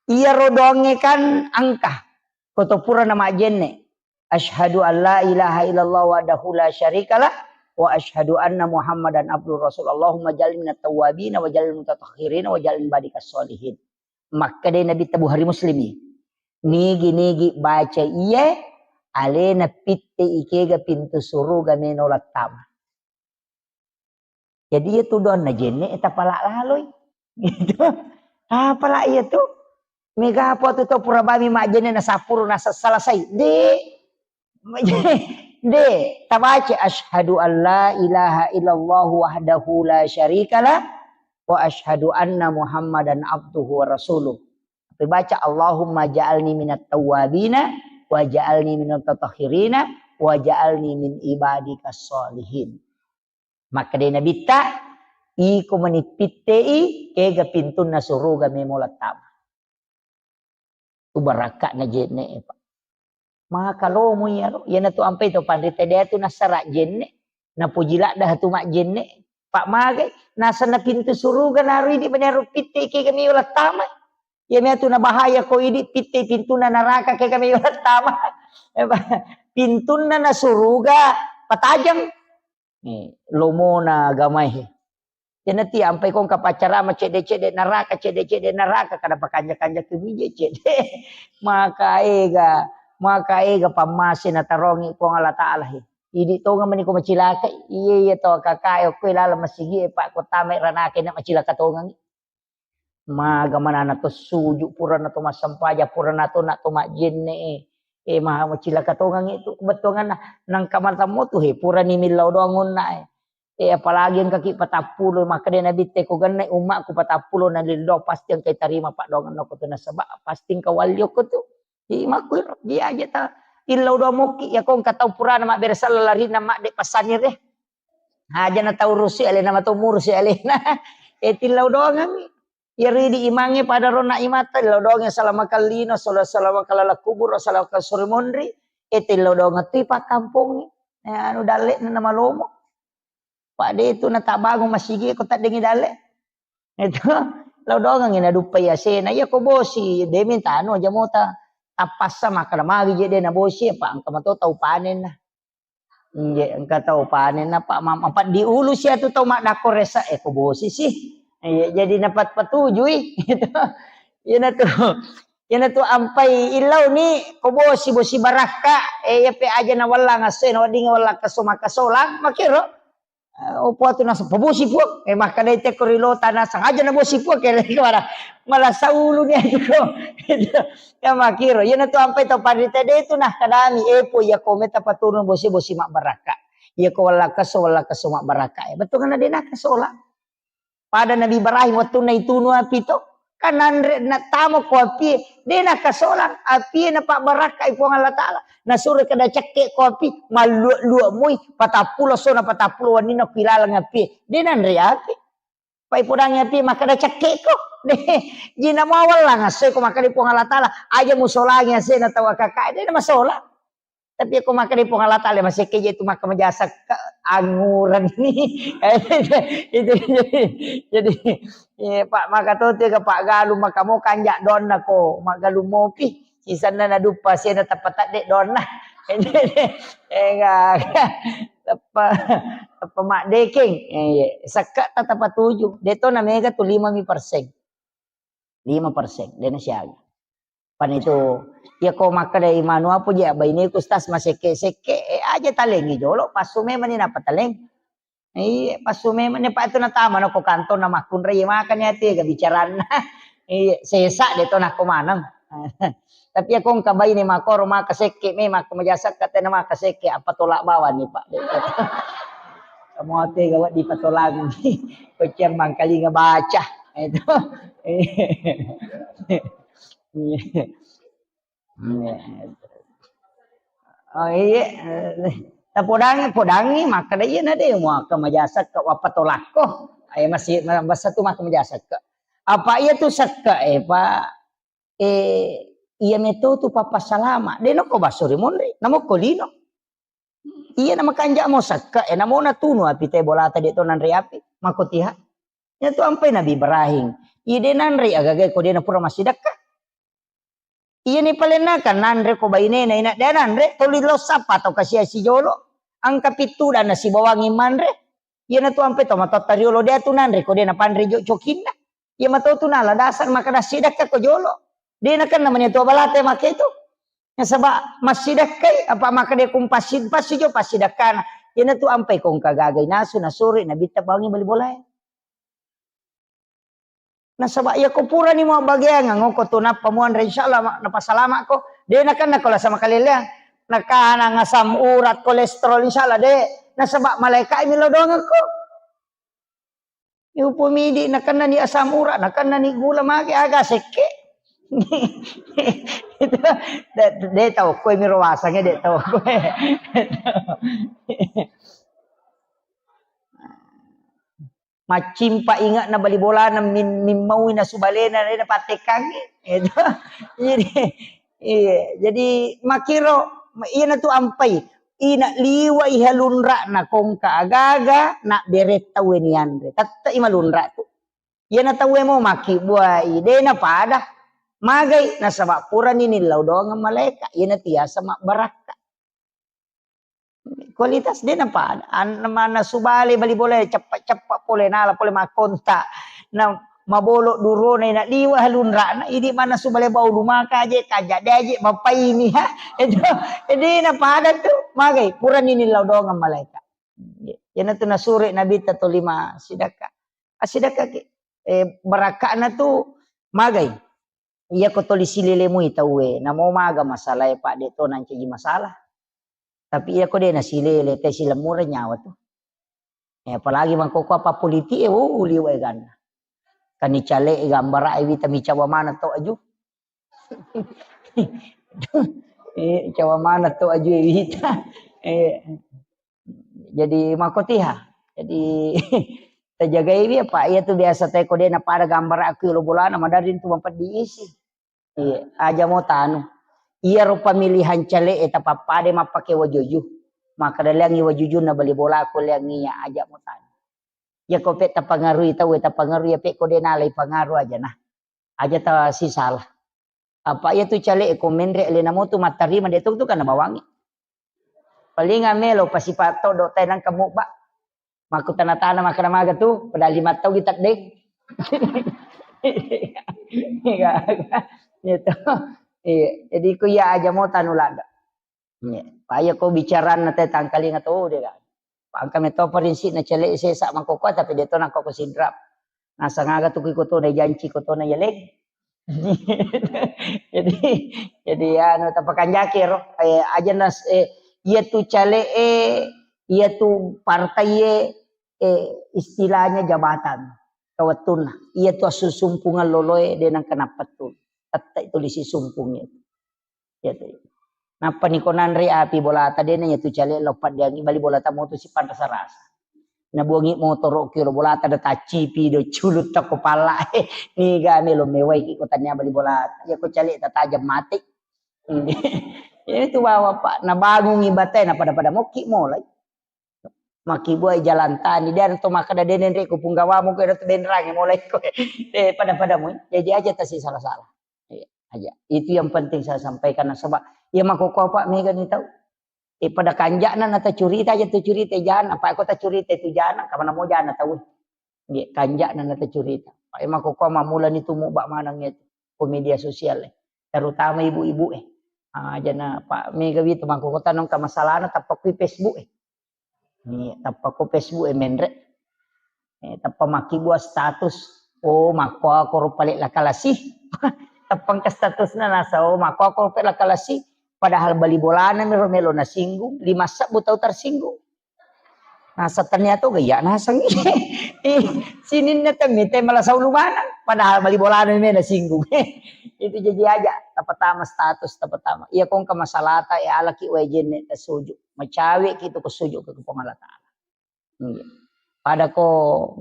iyaro doangnge kan engka. Koto pura na majjenne. Asyhadu an la ilaha illallah wahdahu la syarikalah wa asyhadu anna Muhammadan abduhu rasul. Allahumma ja'alni minat tawwabin wa ja'alni mutatahhirin wa ja'alni badikas sholihin. Makkeda Nabitta Bukhari Muslimi. Nigi-nigi baca iye, alena pitte ikega pintu suruga meno lattama. Jadi iya tu doanna jenne tapala laloi. Gitu. Apala iya tu? Mega apa tu tau pura bami majjenne na sapuru na selesai. De. De, tabaca asyhadu an la ilaha illallah wahdahu la syarikalah wa asyhadu anna Muhammadan abduhu wa rasuluh. Tapi baca Allahumma ja'alni minat tawwabina wa ja'alni minat tatahhirina wa ja'alni min ibadikas sholihin. Makkeda Nabitta, iko mani pittei, kega pintunna suruga memo lattama. Tu barakka'na jenne, Pak. Maka lomo iyaro, iyana tu ampai to panrita dia tu nasara jenne, napuji ladda tu majjenne. Pak magai, nasenna pintu suruga naridi mani aro pittei kega meo lattama. Iya mea tu nabahaya ko idi pittei pintuna naraka kega meo lattama. Pintunna na suruga patajang. Eh, lomona agamae. Jana ti ampai kong kapaccarama cedde-cedde naraka, cedde-cedde naraka, kada pakanja-kanja kemije cedde. Maka ega, maka ega pammase natarongi Puang Allah Ta'ala he. Idi tonga mani ko macilaka, iya, iya to kakae okko lala masigi e, Pak, ko tama ranaka na macilaka tongangi. Maga manana to suju, purana to massempajang, purana to na to majjenne e. E, maha macilaka tongangi tu kebetulanna nangka matammo tu he, purani millau doang onna e. E, apalagi engkaki patappulo, makkeda Nabitte ko genne ummaku patappulo na lillo pasti engka tarima paddoangenna ko tu nasaba pasti engka walli okko tu. Imakku iro, dia aja ta illau doang mokki, ya ko engka tau purana mabbere sella larinna madde passanni re. Aja na tau rusi alena, mato murusi alena. E, tillau doangangngi. Iya ridi imangnge pada ronna imatta, illau doangngi salama kallino, sala-, salama kalala kubur, salama suri monri. E, tillau doangang tu ipakkampongngi. E, anu dalle'na na malomo. Pak de tu na tabangung masigi ko taddengi dalle. Itu lau doangangngi na duppai asena. Iya ko bosi, de mintano aja mota. Tappassa makkada magi je de na bosi, apa engka mato tau panenna. Iye, engka tau panen apa mama paddi ulu sia tu tau maddakko resa, eh, ko bosi sih. Iye, jadi napat patujui. Gitu. Iyana tu, iyana tu ampai illau ni ko bosi, bosi barakka, eh, iya pe aja na wallang asse, na wedding wallang keso makasolang, makiro. Eh, opo atu nasa pabosi puang, eh, makkedai teko ri lota nasang aja na bosi puang, kere kemana? Malah saulu ni aja ko. Ya makiro, iyana tu ampai tau parita de tu nah kadami, eh, po iya ko meta paturun bosi, bosi mabbarakka. Iya ko wallakkaso, wallakkaso mabbarakka. Eh, betul kan de nakasola. Pada Nabi Ibrahim wettunna itunu api to, kan nanre natama ko api, de nakasolang api na pabbarakkai Puang Allah Taala. Nasuro kada cekke ko api, mallua-lua moi, patappulo sona patappulo wenninna ko ilaleng api. De nanre api. Pai podangi api makkada cekke ko. De, jina mawallang asse ko makkada Puang Allah Taala, aja musolangi asse na tau akaka, de na masola. Tapi ko makkeda Puang Allah Taala, masekke je tu maka majasa ke anguran ni. Itu jadi, jadi, eh, Pak, maka to tiga Pak Galu, maka mo kanja donna ko, magalu mopi. Sisanna na dupa sena teppa tadde donna. Enggak, teppa, teppa mak dekeng. Eh, iya. Sekka ta teppa tuju. De to na mega tu lima mi persen. Lima persen, de na siaga. Pan itu, iya ko makkeda imanu apa je, baineku stas masekke-sekke, eh, aja talengi jolo, passu memang ni napa taleng. Iya, passu memang ni, Pak, itu natama na ko kantor na makkunrai, iya, makanya tega bicaranna. Iya, sesa de to nako maneng. Tapi iya ko engka baine makoro maka sekke memang ko majasa ka tena maka sekke apa tolak bawang ni, Pak. Kamu tega wedding patolangi. Ko ciang mangkalinga baca. Itu. Iya. Oh, iya. Tapodangi, podangi, makkeda iya na de muaka majasa ka wappa tolakko. Ayo masih, ma-, masa tu maka majasa ka. Apa iya tu sekka, eh, Pak? Eh, iya meto tu papa salama. De noko baso ri monri, namo ko lino. Iya na makanja mo sekka, eh, namo natunu api te bolata de to nanre api. Mako tiha. Iya tu ampai Nabi Ibrahim. Iya de nanre agaga ko de na pura massidakka. Iya ni palenna kan nanre ko bainena ina de nanre, toli lo sapa to kasia sijolo. Angka pittu dan nasi bawangi manre. Iya na tu ampai to matotta riolo de tu nanre ko de na panre jo cokinna. Iya mato tu nala dasar maka dassidakka ko jolo. De na kan namanya tu balate make tu. Nasaba massidakkai apa maka de kum passi, passi jo passidakkana. Iya na tu ampai ko engka gagai nasu nasuri nabitta bawangi bali bolae. Nasaba iya ko purani mabbageang ngoko tu nappa muanre, insyaallah ma-, napasalamakko. De nakenna ko lasa makaleleang. Nakanang asam urat, kolesterol, insyaallah de. Nasaba malaikat mi lo doangekko. Iupu midi nakenna ni asam urat, nakenna ni gula mage aga sekke. Itu de, de tau koe mi rowasange de tau koe. Maccimpa inge'na bali bolana min-, mimmaui nasu balena, de napattekkangngi. Itu. Jadi, iya, jadi makkiro, iyana tu ampai. Ina liwai halunra'na kongka agaga, na bere tauwe nianre. Tette'i malunra tu. Iyana tauwe mo makkibbuai, de napada. Magai, nasaba purani nillau doangeng malaeka. Iyana tiasa mabbarakka. Kualitas de napada. An-, mannasu bale bali bola ceppa-ceppa pole nala pole makkonta. Na mabolo durona ina liwa halunra'na idi mannasu bale bau lumaka aje kaja de aje mapaini ha. Itu de napada tu magai purani nillau doangeng malaeka. Iyana tu nasure nabitta tolima sidakka. Asidakka ki. Eh, barakka'na tu magai. Iya ko toli silele mui tauwe, namo maga masalae, Pak, de to nancaji masalah. Tapi iya ko de nasilele, te silemmureng nyawa tu. Eh, apalagi mangkoko apa politik e, oh, liwa eganna. Kani cale e gambara e wita mi cawa mana to aju. Eh, cawa mana to aju e wita. Eh, jadi makotiha. Jadi tajagaiwi apa iya tu biasa te ko de napada gambara aku lo bolana madari tu mapeddi isi. Iya, aja mo tanu. Iyaro pamilihan cale e tapappade mappake wajuju. Maka daleangi wajujunna bali bola ko leangi iya aja mo tanu. Iya ko pe tapangarui tau e tapangarui iya pe ko de nalai pangaru aja nah. Aja ta sisala. Apa iya tu cale e ko menre alena mo tu mattarima de tu tu kana bawangi. Paling melo pasipa' toddo' tai nangka mubba. Makkutana-tana makkeda maga tu, padahal lima tau gitaddeng. Iya. Iya to. Iya. Jadi ko iya aja mo tanu ladde. Iya. Pa iya ko bicaranna te tangkalinga to de ga. Pa engka meto parinsikna cele' sesa makkokkoe, tapi de to nangka ko sidrap. Nasang aga tu ko tona janci ko tona yaleng. Jadi, jadi anu tapakanjaki ro, eh, aja nas-, eh, iya tu cale e, iya tu partai e, eh, istilahnya jabatan kawettunna. Iya tu assusumpungeng loloe de nangka nappettu. Tette tuli sisumpung itu. Iya tu. Nappa niko nanre api bolata, dena iya tu cale lo paddiangi bali bolata moto sipanrasa-rasa. Nabuangi motoro ki lo bolata da taccipi do culutta ko palla. Niga melo mewai ki ko tania bali bolata. Iya ko cale tatajam mate. Iya tu bawa, Pak. Nabangungi bate na pada-pada mokki molai. Makkibuai jalan tani, de to makkeda de nenre ko punggawamu ko de to benrangi mulai ko. Eh, pada-pada mu. Jadi aja tasi salah-salah. Iya, aja. Itu yang penting saya sampaikan nasaba iya makkokkoe, Pak, mega ni tau. Eh, pada kanja'na na tacurita aja tu curita jana, apa ko tacurita itu jana, kamana mo jana tau. Iya, kanja'na na tacurita. Pak, eh, makkokkoe mammulani tu mubba maneng itu ko media sosial, eh. Terutama ibu-ibu, eh. Ah, jana, Pak, mega wi tu makkokkoe tanong ka masalahna tappa kui Facebook, eh. Ni tappa ko Facebook e menre. Eh, tappa makkibua status. Oh, makkoa koro pale lakalasi. Tappa engka statusna nasa, oh, makkoa koro pale lakalasi. Padahal bali bolana mi ro melo nasinggung, lima sebbu tau tersinggung. Nasa ternyata gaya naseng. Eh, sininna temmite malah saulu maneng. Padahal bali bolana mi nasinggung. Itu jadi aja, tapatama status, tapatama. Iya kongka masalata, ya alaki wae jenne tasuju. Macawe ki tu ko suju ke Puang Allah Taala. Iya. Pada ko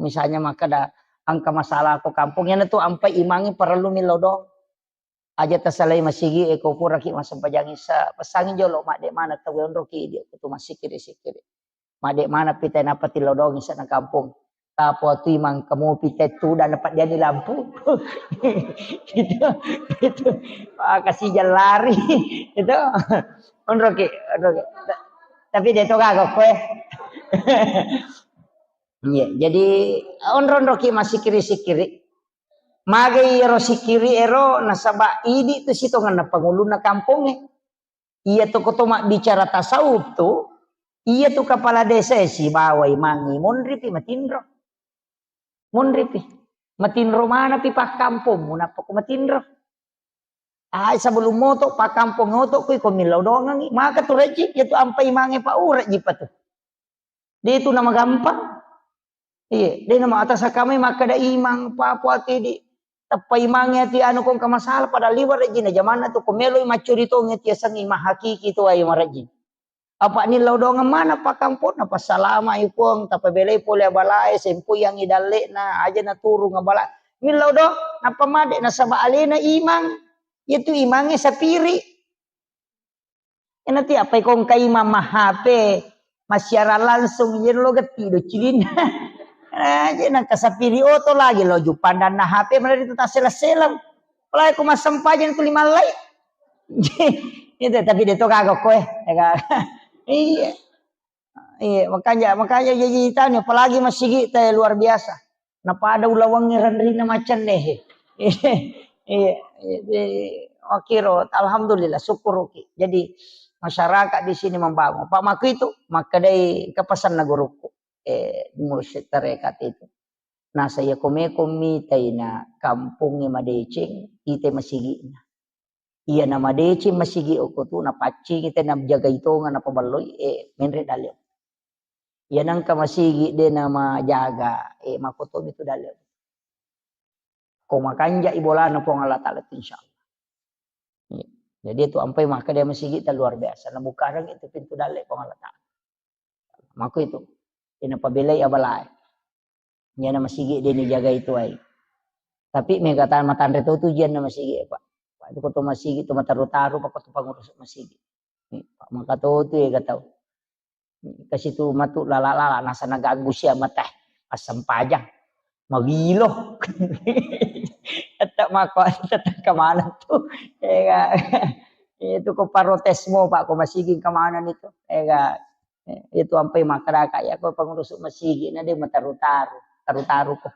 misalnya makkeda engka masalah ko kampung, yana tu ampai imangi parellu millau doang. Aja tasalai masigi e ko pura ki massempajang isa, pesangi jolo madde mana tau onro ki dia tu massikiri-sikiri. Madde mana pita napa tillau doang isa na kampung. Tapo tu imang kamu pita tu dan dapat dia di lampu. Itu, itu. Ah, kasih jalan lari. Itu. Onroki, onroki. Ta-, tapi de to gaga koe. Iya, jadi onro-onroki massikiri-sikiri. Magai ero sikiri ero nasaba idi tu sitongenna pangulunna kampongnge. Iya tu koto mabbicara tasawuf tu, iya tu kepala desa e sibawa imangnge monripi matinro. Monripi. Matinro manapi pakkampongmu nappa ko matinro. Ai sebelum moto pakkampong oto kui ko millau dongangi. Maka tu rejji, iya tu ampa imangnge pa urejji pa tu. De tu nama gampang. Iya, de nama atas akame makkeda imang papo ati di tappa imangnge ati anu kong ka masalah pada liwa rejji na jamanna tu ko meloi maccuri tongi ati asengi mahakiki tu ai marejji. Apa nillau dongeng mana pakkamponna, passalama i Puang, tapabelai pole abalae, sempoyangi dalle'na, aja naturung abala. Millau do, nappa made nasaba alena imang, yaitu imangnge sapiri. Enati apa ikong ka imang mahape, massiaran langsung, iyaro lo getti do cilinna. Aja nangka sapiri oto lagi lo jupandanna H P mana itu tasseleng-seleng. Apalagi ko massempajang tuli mallai. Itu, tapi de to gaga koe. Iya. Iya, makanya, makanya jadi tanya, apalagi masigi te luar biasa. Napada ulawangngi renrina macenne. Iya, iya, iya. Makiro, alhamdulillah, syukuruki. Jadi masyarakat di sini membangun. Pak Maku itu, makkedai kepesanna guruku. Eh, mursyid tarekat itu. Nasa iya ko meko mitai na kampongnge madeceng, itai masigi'na. Iya na madeceng masigi okko tu, napaccingi te najagai tonga napaballoi, eh, menre dalle. Iya nangka masigi de namajaga, eh, makotomi tu dalle. Ko makanja i bolana Puang Allah Taala tu, insya Allah. Iya. Jadi itu ampai maka dia masigi ta luar biasa. Nabukareng itu pintu dalle Puang Allah Taala. Mako itu. Ina pabelai abalae. Iyana masigi de nijagai tuai. Tapi mega ta matanre to tu jianna masigi, Pak. Pak, itu ko to masigi tu mataru-taru, Pak, ko to pangurus masigi. Pak, maka to tu ega tau. Kasi tu matu lala-lala, nasa naganggu sia mata. Assempajang. Magilo. Tetap mako, tetap kemana tu. Ega. Itu ko protes mo, Pak, ko masigi kemana itu. Ega. Eh, itu ampai makkadaka, ya, ko pengurus masigi na de mataru-taru, taru-taru ko.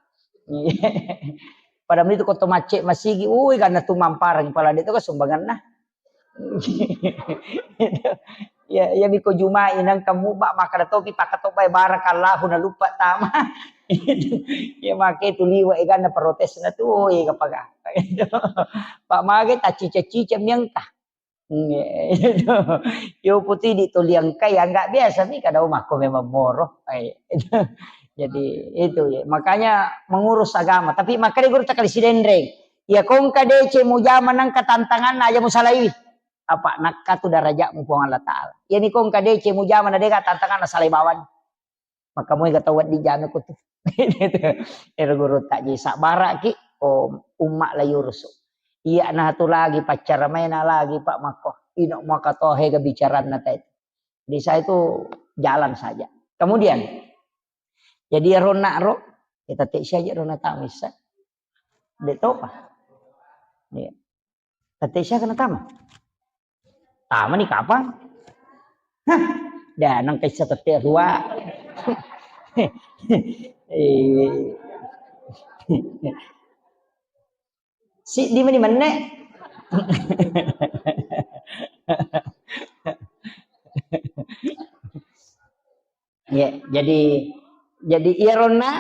Pada menit ko to macet masigi, ui, karena tu mamparang pala de to ka sumbangan na. Ya, ya, miko Jumai nang kamu ba makkada topi pakatobai barakallahu na lupa tama. Ya, make tu liwa eganna protes na tu, ui, kapaga. Pak mage tacica-cica miangka. Iya, itu. Yo putih di toliangkai, ya, nggak biasa mi kada makko memang moro. Eh, itu. Jadi itu ya. Makanya mengurus agama. Tapi makanya guru tak kali sidenreng. Ya kongka dece mujama nangka tantangan aja musalaiwi. Apa nakka tu darajatmu Puang Allah Ta'ala. Ya ni kongka dece mujama na deka tantangan salai bawang. Maka moi ga tau wedding jame ko tu. Ero guru tak ji sabbaraki, oh, umma la yurusu. Iya na tu lagi paccara maena lagi Pak Makko. Ino maka tohe ga bicaranna tai. Di saya itu jalan saja. Kemudian, jadi ero nak ro, kita tek saja ro na tamisa. De topa. Iya. Tette siaga natama? Tama ni kapang? Hah, dah nang kaisa tette rua. Eh, si di mana mana? Ya, jadi, jadi iyaronna,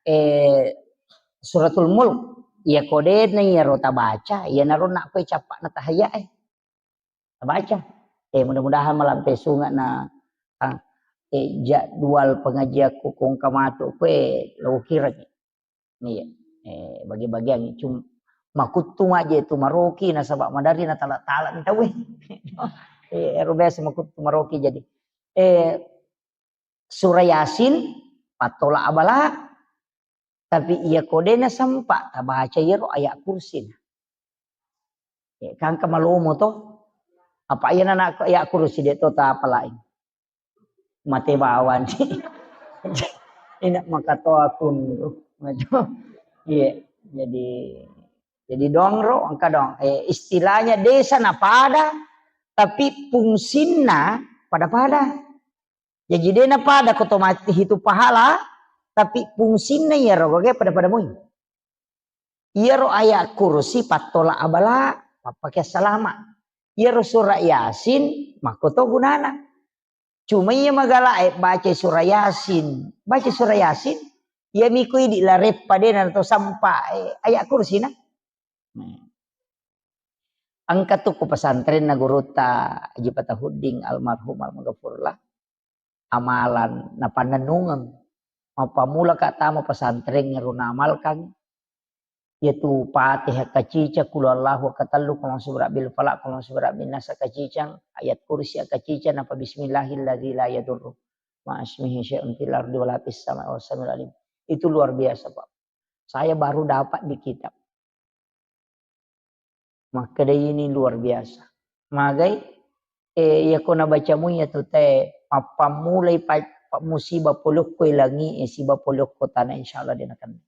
eh, Suratul Mulk, iya kodena iyaro tabaca, iyanaro nakko cappa'na tahayya, eh. Tabaca. Eh, mudah-mudahan malampe sunga na, ah, eh, jadwal pengajianku kongka matu kue lo kiraki. Iya. Eh, bagi-bagian cuma makuttu aja itu maroki nasaba madari na tala-tala ni tauwe. Eh, ero biasa makuttu maroki jadi. Eh, Surah Yasin, pattola abala. Tapi iya kodena sempa tabaca iyaro ayat kursi. Eh, kangka malomo to. Apa iya nana ayat kursi de to tapalai. Mate bawang. Ina makatoa kunru. Iya, jadi, jadi dongro engka dong. Eh, istilahnya desa na pada, tapi fungsinna pada-pada. Jaji de na pada ko to mati hitu pahala, tapi fungsinna iyaro gage pada-pada moi. Iyaro ayat kursi pattola abala, mappake salama. Iyaro surah Yasin, makko to gunana. Cuma iya magala e baca surah Yasin, baca surah Yasin, iya miko idi lareppa de na to sampa, eh, ayat kursi na. Nah. Engka tu ku pesantrenna gurutta Haji Fatahuddin almarhum almaghfurlah. Amalan napannennungeng. Mappammula ka tama pesantren ero naamalkan. Yaitu Fatihah kacicang, Qul Huwallahu katellu, Qul A'udzu Birabbil Falaq, Qul A'udzu Birabbin Nas kacicang, ayat kursi kacicang, napa Bismillahilladzi la yadurru ma'asmihi syai'un fil ardi wala fis sama'i wa huwas samiul alim. Itu luar biasa, Pak. Saya baru dapat di kitab. Makkeda ini luar biasa. Magai, eh, iya ko nabacamu iya tu te, mappammulai pa-, pa-, musibah polokko langi, eh, siba polokko tanah, insya Allah dia akan.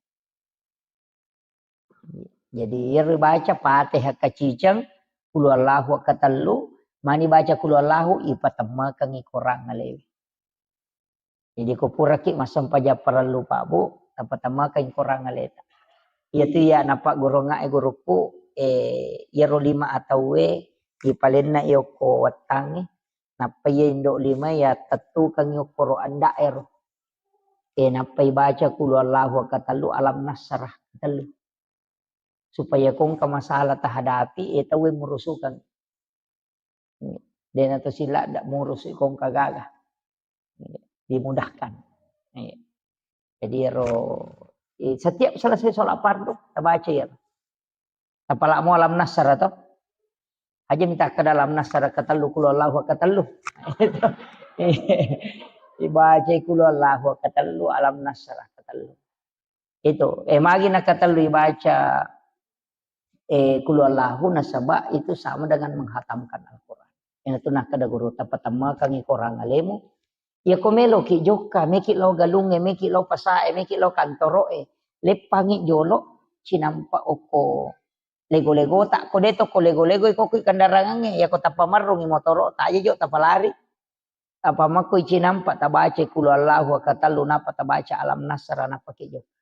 Jadi, iya ribaca Fatihah kacicang, Qul Huwallahu katellu, mani baca Qul Huwallahu, ipatemmekeng i korang alewe. Jadi, ko puraki massempajang parellu, Pak, Bu, tapatammakeng korang aleta. Iyatu iya napagguruangngae gurukku, eh, iyaro lima atauwe ipalenna i okko wettangnge, nappa iya indo lima iya tettukengngi okkoro anda'ero. Eh, nappa ibaca Qul Huwallahu katellu, Alam Nasrah katellu. Supaya ko engka masalah tahadapi, eh, tauwe murusukeng. Dena to sila dak murus ko engka gaga. Dimudahkan. Iya. Jadi ero, eh, setiap selesai sholat fardu, tabaca ya. Tapalamo Alam Nasrah to. Aja minta ke dalam Nasrah katellu, Qul Huwallahu katellu. Ibaca Qul Huwallahu katellu, Alam Nasrah katellu. Itu, eh, magi nakatellu ibaca, eh, Qul Huwallahu nasaba itu sama dengan menghatamkan Al-Quran. Iyanatu nakkeda guru, tapatammakeng i korang alemu. Iya ko meloki jokka, meki lao galungnge, meki lao pasae, meki lao kantoroe, leppangi jolo, cinampa okko lego-legota, ko de to ko lego-lego iko kui kendarangangnge, iya ko tapamerrungi motoro, taja jo tapalari. Apa makko ici nampa tabaca kulu Allahu akatellu, nappa tabaca alam nasra, nappa ki jokka.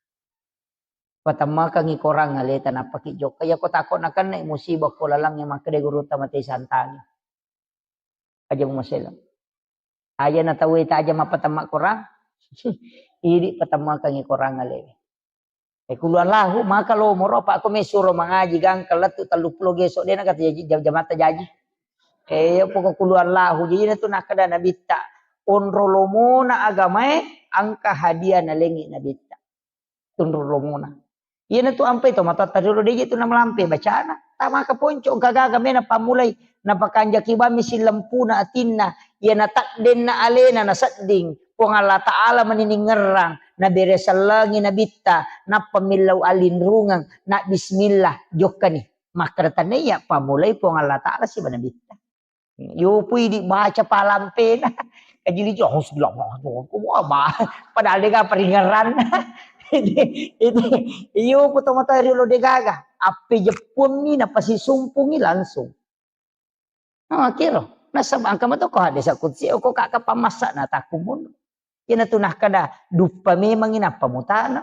Patemmakengngi korang aleta, nappa ki jokka. Iyako tako nakenna musibah ko lalengnge, makkeda gurutta, mate santangi. Aja mumasela. Aja na tauwe taja mappatemma korang. Idi patemmakengngi korang alewe. E, kulu Allahu, maka lo moro, apa ko mesuro mangaji gangka lettu telluppulo geso, dena kata jaji, jam-, jamatta jaji. E, pokok kulu Allahu, jadi na tu nakkeda Nabitta, onro lomona agamae, engka hadiah nalengi Nabitta. Tunru lomona. Iyana tu ampai to matoatta riolo, deje tu namalampe bacana. Tamaka ponco, engka gaga mena pammulai. Napakanjaki bammi sillempuna atinna. Iyana taddenna alena nasedding. Puang Allah Ta'ala mani ningerrang. Nabere sellengi Nabitta. Nappa millau alinrungeng. Na bismillah. Jokkani. Makkeda tania pammulai Puang Allah Ta'ala siba Nabitta. Yopu idi baca palampena. Kajili jo, "Hasbunallah, wa ni'mal wakil." Padahal dega paringerranna. Itu, itu, yopu tomatoa riolo degaga. Appejeppuammi napasisumpungi langsung. Nah, kiro. Nasaba engka mato ko hadis qudsi, ko kaka pamassa na takkumun. Iyana tu nakkeda, duppa memangi nappa mutana.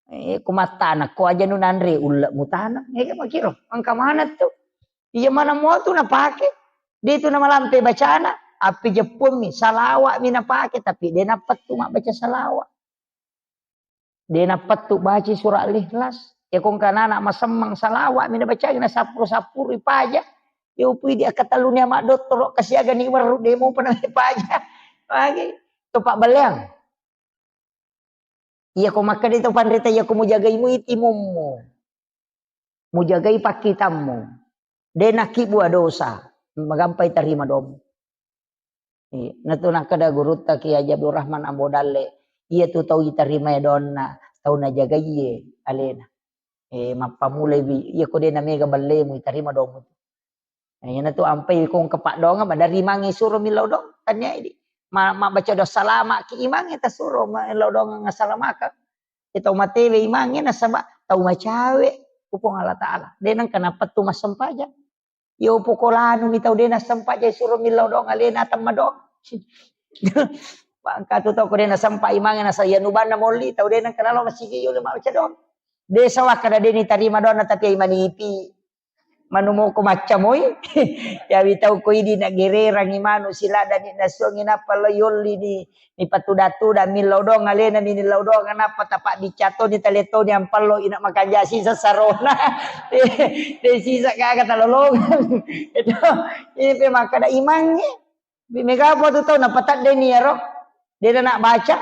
Eh, ko mattana ko aja nu nanre ulle mutana. Eh, makiro, engka mana tu? Iya mana mua tu napake? De tu namalampe bacana, api jeppuammi, salawa'mi napake, tapi de nappettu mabbaca salawa. De nappettu baca surah Al-Ikhlas. Ya ko engka nana masemmang, salawa'mi nabacai, nasappuru-sappuru ipaja. Ya upui di akatelluni ama dottoro kasiaga ni werru, de mopa na paja. Lagi. Topa baleang. Iya ko makkeda to panrita, iya ko mujagai mui timummu, mujagai pakkitammu, de nakkibua dosa, magampai tarima domu. Iya, natu nakkeda gurutta Kiai Haji Abdul Rahman Ambo Dalle, iya tu tau itarimae donna, tau najagaiye alena. Eh, mappamulai wi, iya ko de namega ballemu, itarima domu. Nah, iyana tu ampai ko engka paddoangeng, maderri imangnge suro millau doang, tania idi. Ma-, mabbaca doa salama ki imangnge tasuro millau doang assalamakeng. Iya tau matewe imangnge nasaba tau macawe ku Puang Allah Ta'ala. De nengka napettu massempajang. Yo poko lanu mi tau de nassempajang suro millau doang alena temma doang. Engka tu tau ko de nasempa imangnge nasa iya nubanna molli tau de nengka nalo masigi yolo mabbaca doang. De sawakka de nitarima doanna tapi ai manipi. Manu moko macca moi. Yawi tau ko idi nagererangi manu siladani nasuangi nappa lo yolli ni, ni patuda-tuda millau doang alena ni millau doang nappa tapa bicca toni tale toni ampallo ina makanja sisa sarona. De sisa gaga talolongang. Itu, ini pe makkada imangnge. Bi mega apa tu tau napatadde ni yaro. De na baca.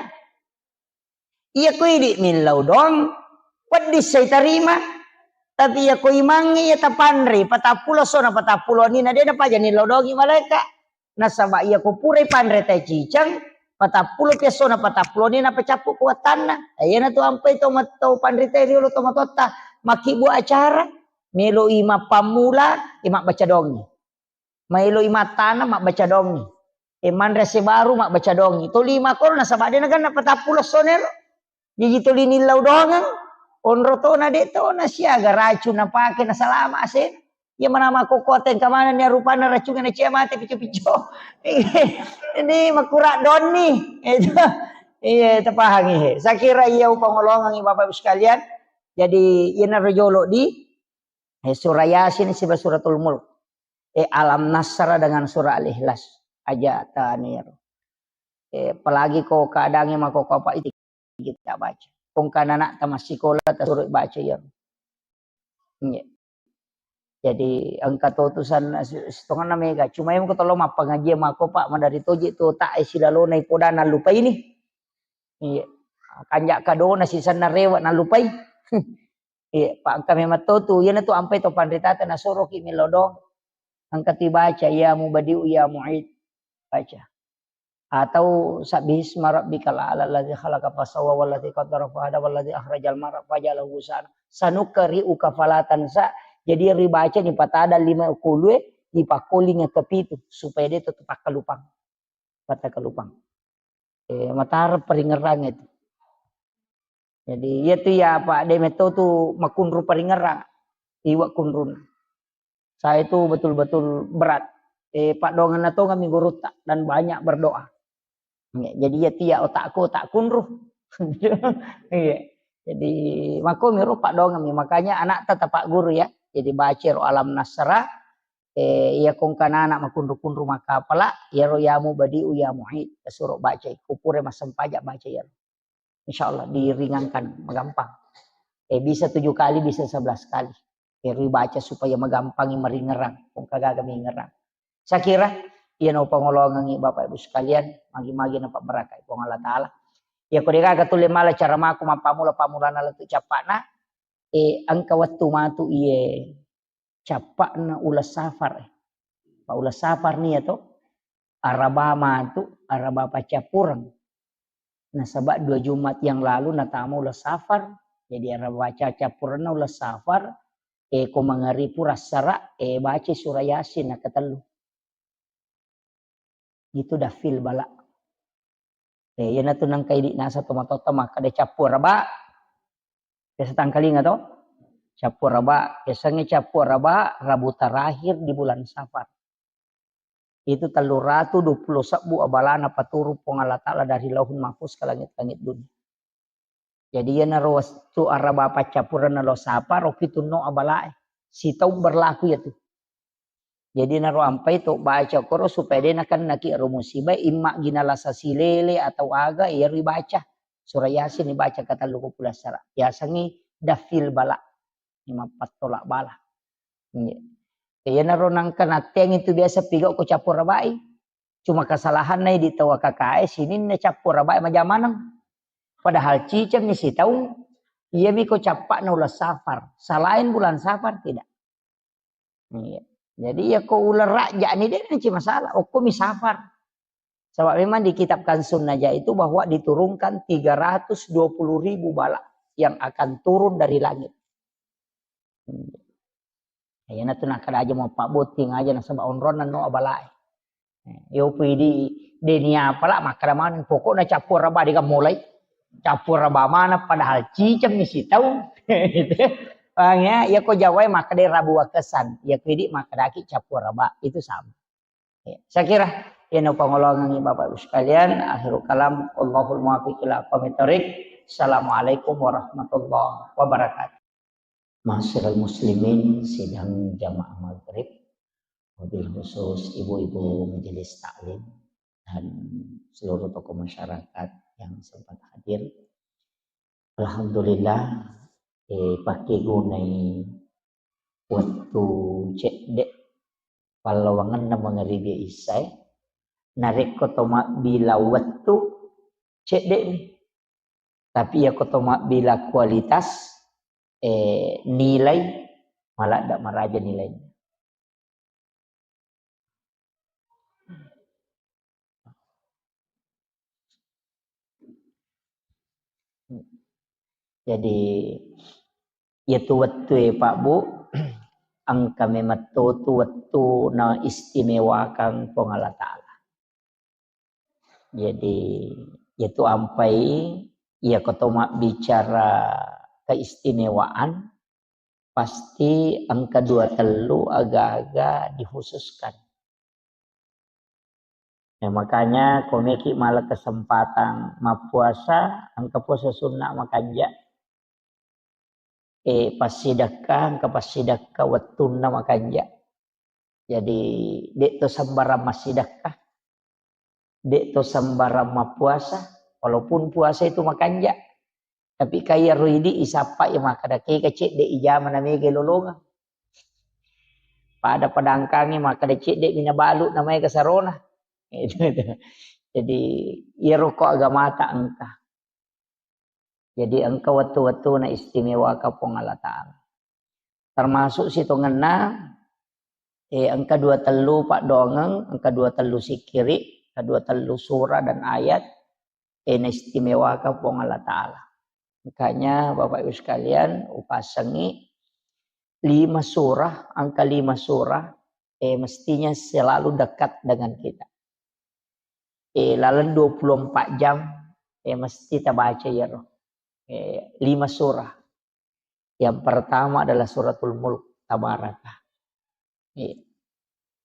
Iya ko idi millau doang, wedding sai tarima. Tapi iya ko imangnge iya tapanre, patappulo essona patappulo wenninna de napaja nillau doangi malaeka. Nasaba iya ko purai panre tai ciceng, patappulo pi essona patappulo wenninna pacappu kuatanna. Iyana tu ampai to mat-, to panrita riolo to matotta, makkibbu acara, meloi mappammula, e mabbaca doangi. Maeloi mattana mabbaca doangi. E manre ase baru mabbaca doangi. Toli makkoro nasaba de naganna patappulo essona ero. Jaji toli nillau doangeng. Onro tona de tona siaga racung napake nasalama asena. Iya mana makkokkote engka manenni rupanna racungnge nacia mate pico-pico. Ini makura donni. Itu. Iya, tapahangi he. Sakira iya upangolongengi Bapak Ibu sekalian. Jadi iyana rojolo di Eh, surah Yasin siba Suratul Mulk. Eh, Alam Nasra dengan surah Al-Ikhlas. Aja taniro. Eh, apalagi ko keadaannya mako ko apa itu kita baca. Kong kana anak tamat sekolah tasuro baca ya. Iya. Jadi engka to tusan sitonganna mega. Cuma yang ko tolo mappangaji mako Pak madari toji to tak eh silalona ipodana lupa ini. Iya. Kanja kadona sisanna rewa nalupai. Iya, pa engka memang to tu, iyana tu ampai to panritata nasoroki millau doang. Engka tu baca, "Ya Mubadi'u ya Mu'id." Baca. Atau sabbihisma rabbikal a'la alladzi khalaqa fasawwa walladzi qaddara fahada walladzi akhrajal mar'a faja'alahu ghusaan. Sanuqri'uka fala tansa. Jadi ribaca ni patada lima kulue, dipakkolinga kepitu supaya de to takkalupang. Patakalupang. Eh, matara paringerrang itu. Jadi, iya tu ya, Pak, de metto tu makunru paringerrang. Iwa kunrun. Saya itu betul-betul berat. eh, paddoangenna tongeng mi gurutta dan banyak berdoa. Iya, jadi iya tia otakku, otak kunru. Iya. Jadi, makko miro paddoangeng mi. Makanya anakta tapak guru ya. Jadi, baca ro Alam Nasrah, eh, iya kongkana anak makunru-kunru makapala, iyaro ya Mubdi'u ya Mu'id, tasuro baca, ko pura massempajang baca iyaro. Insya Allah diringankan, magampang. Eh, bisa tujuh kali, bisa sebelas kali. Ero baca supaya magampangi maringerang, kongka gaga mingerang. Saya kira, iya no pangolongangi Bapak Ibu sekalian, magi-magi napabarakai Puang Allah Ta'ala. Iya ko degaga tulle mala cara mako mappamula-pamulana lettu cappana, eh, engka wettu matu iye cappana uleng safar. Pa uleng safar nia to, araba matu, araba paccappureng. Nasaba dua Jumat yang lalu natama uleng safar, jadi araba paccappurengna uleng safar, eh, ko mangaribu rassara, eh, baca surah Yasin nakatellu. Itu dafil bala. Eh, iyanatu nangka idi nasa tomatoatta makkeda cappu araba. Biasa tangkalinga to? Cappu araba. Biasanya cappu araba, Rabu terakhir di bulan Safar. Itu tellu ratu dua puluh sebbu abalana paturung Puang Allah Ta'ala dari Lauhul Mahfuz ke langit-langit dunia. Jadi iyanaro wettu araba paccappurengna lo sapa, ro pitunno abalae. Sitaung berlaku iyatu. Jadi naro ampai to baca koro supaya de nakennaki ro musibah, imma gina lasa silele atau aga, iyaro ibaca. Surah Yasin ibaca katellu ko pulassara. Yasengngi dafil bala. Imappattola bala. Iya. Iyanaro nangka natteang itu biasa pigau ko cappu arabai. Cuma kesalahanna idi tau A K K E sininna cappu arabai majamaneng. Padahal ciceng ni sitaung, iyami ko cappakna uleng Safar. Selain bulan Safar tidak. Iya. Jadi ya ko uleng Rajab ni de nanci masalah. Okko mi Safar. Sebab memang di kitab Kanzun Najah itu bahwa diturunkan tiga ratus dua puluh ribu bala yang akan turun dari langit. Iyanatu nakkeda aja mau pabbotting aja nasaba onronna no abalae. Yo pidi deni apala makkeda maneng pokokna cappu araba dega mulai. Cappu araba mana padahal ciceng mi sitaung. Paham ya? Ya ko Jawa makkeda Rabu Wakesan, ya ko idi makkedaki cappu araba itu sama. Ya, saya kira ini pengolongan Bapak Ibu sekalian, akhirul kalam, Allahul muwaffiq ila aqwamit thariq. Assalamualaikum warahmatullahi wabarakatuh. Ma'asyiral muslimin, sidang jamaah maghrib, wabil khusus ibu-ibu majelis taklim dan seluruh tokoh masyarakat yang sempat hadir. Alhamdulillah, eh, pakkegunai wettu cedde pallawangenna mangaribi isyae. Narekko to mabbila wettu, cedde mi. Tapi iyako to mabbila kualitas, eh, nilai, maladde maraja nilaina. Jadi, iyatu wettue, Pak, Bu, engka memetto tu wettu na istimewakang Puang Allah Ta'ala. Jadi, iyatu ampai, iyako to mabbicara keistimewaan, pasti engka dua tellu aga-aga dikhususkan. Ya, makanya ko meki mala kesempatan mappuasa, engka puasa sunna makanja. Eh, passidekka, engka passidekka wettunna makanja. Jadi, de' to sembarang massidekka, de' to sembarang mappuasa, walaupun puasa itu makanja. Tapi kaya ro idi isappa ya makkeda kega cedde ijama na mega lolongeng. Pada padangkangi makkeda cedde mina balu na mega sarona. Itu, itu. Jadi, iyaro ko agamata engka. Jadi, engka wettu-wettuna istimewaka Puang Allah Ta'ala. Termasuk sitongenna, eh, engka dua tellu paddoangeng, engka dua tellu sikkiri, engka dua tellu surah dan ayat, eh, naistimewaka Puang Allah Ta'ala. Makanya, Bapak Ibu sekalian, upasengi lima surah, angka lima surah, eh, mestinya selalu dekat dengan kita. Eh, laleng dua puluh empat jam, eh, mesti tabaca iyaro. Eh, lima surah. Yang pertama adalah Suratul Mulk, Tabaraka. Eh,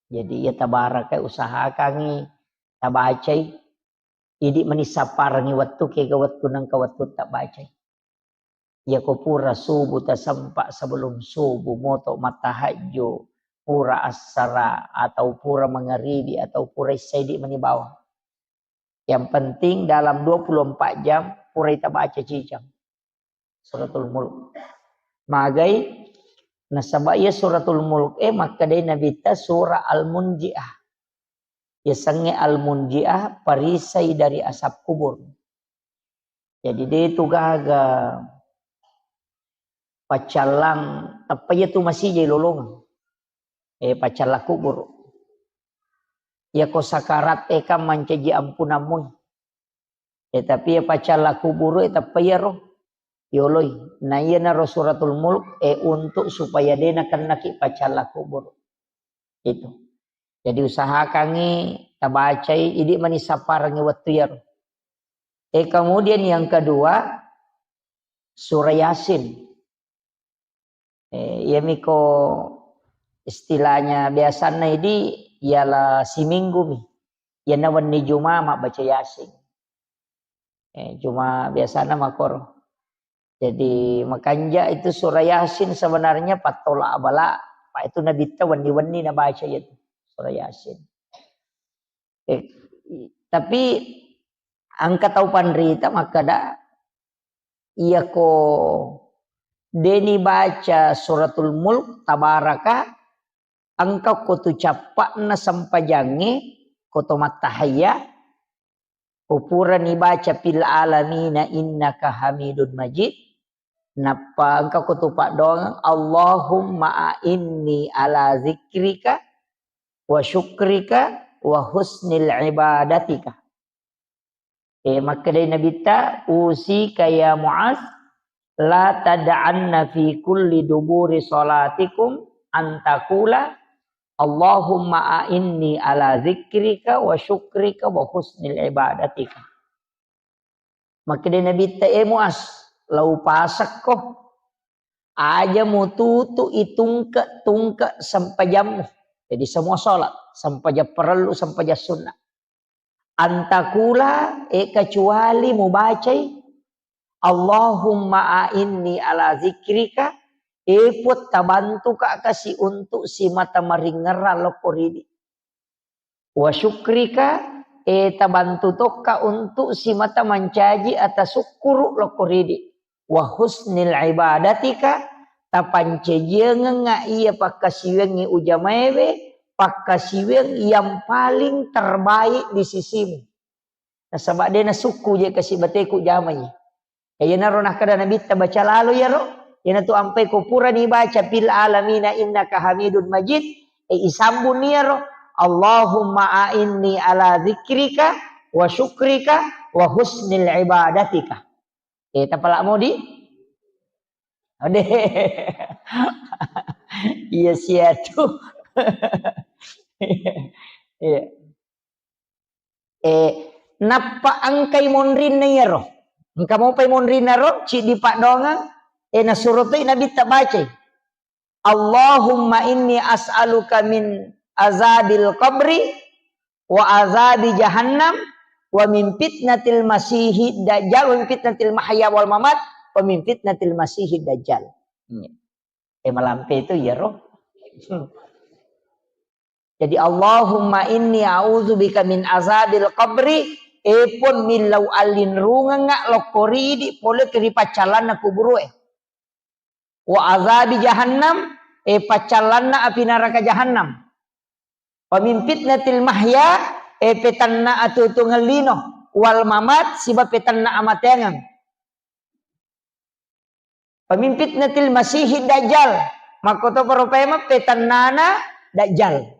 Jadi, iya tabaraka usahakangngi tabacai, idi mani sapparengngi wettu, kega wettu nengka wettu tabacai. Iyako pura subuh tasempa, sebelum subuh moto mattahajju, pura assara atau pura mangaribi atau pura issaidi mani bawang. Yang penting dalam dua puluh empat jam purai tabaca cicang Suratul Mulk. Magai? Nasaba iya Suratul Mulk e makkedai Nabitta surah Al-Munjiah. Yasengnge Al-Munjiah, perisai dari asap kubur. Jadi de tu gaga paccallang, tappa iya tu masijai lolongeng. Eh, paccallang kubur. Iyako sakarat e kan mancaji ampunammu. Eh, tapi iya paccallang kubur e tappa iyaro yoloi. Na iyanaro Suratul Mulk e untuk supaya de nakennaki paccallang kubur. Itu. Jadi usahakangngi tabacai, idi mani sapparengngi wettu iyaro. Eh, kemudian yang kedua, surah Yasin. Eh, iyamiko istilahnya biasanna idi, ialah siminggu mi. Iyana wenni Juma mabbaca Yasin. Eh, cuma biasana makoro. Jadi, makanja itu surah Yasin sebenarnya pattola abala, pa itu Nabitta wenni-wenni nabaca itu surah Yasin. Eh, tapi engka tau panrita makkeda, iyako deni baca Suratul Mulk, Tabaraka, engka ko tu cappa'na sempajangnge, ko to mattahayya, ko purani baca fil alamina innaka hamidun majid, nappa engka ko tu paddoangeng, Allahumma a'inni ala zikrika wa syukrika wa husnil ibadatika. Eh, makkedai Nabitta, "Usika ya Muaz, la tad'anna fi kulli duburi salatikum an taqula, Allahumma a'inni ala zikrika wa syukrika wa husnil ibadatika." Makkedai Nabitta, "Eh Muaz, lau pasekko, aja mututu itungke-tungke sempajammu." Jadi semua salat, sempajang parellu, sempajang sunnah. Antakula, eh, kecuali mubacai, "Allahumma a'inni ala zikrika," eh, Puang, tabantuka kasi untuk simata maringerrang lokko ridi. "Wa syukrika," eh, tabantu tokka untuk simata mancaji atasukkuru lokko ridi. "Wa husnil ibadatika," tapancajiangengnga iya pakkasiwiangngi ujamaewe, pakkasiwiang yang paling terbaik di sisimu. Nasaba de nasukku je kasi bateku jamai. Ya, iyanaro nakkeda Nabitta, baca lalo iyaro, iyanatu ampai ko purani baca fil alamina innaka hamidun majid, e, isambung iyaro, "Allahumma a'inni ala zikrika wa syukrika wa husnil ibadatika." Eh, tapala modi? Ade. Iya siatu. Iya. Eh, nappa engkai monrinna iyaro. Engka mopai monrinna ro, ciddi paddoangeng, eh, nasuro toi Nabitta bacai. "Allahumma inni as'aluka min azabil qabri wa azabi jahannam wa min fitnatil masihid dajjal wa min fitnatil mahya wal mamat wa min fitnatil masihid dajjal." Eh, malampe itu iyaro. Jadi, "Allahumma inni a'udzubika min azabil qabri," eh, Puang, millau allinrungengnga lokko ridi pole ri paccallanna kuburue. "Wa azabi jahannam," eh, paccallanna api naraka jahannam. "Wa min fitnatil mahya," eh, petanna atuo-tuongeng lino, "wal mamat," siba petanna amateangeng. "Wa min fitnatil masihid dajjal," makkotoparo paimeng petannana dajjal.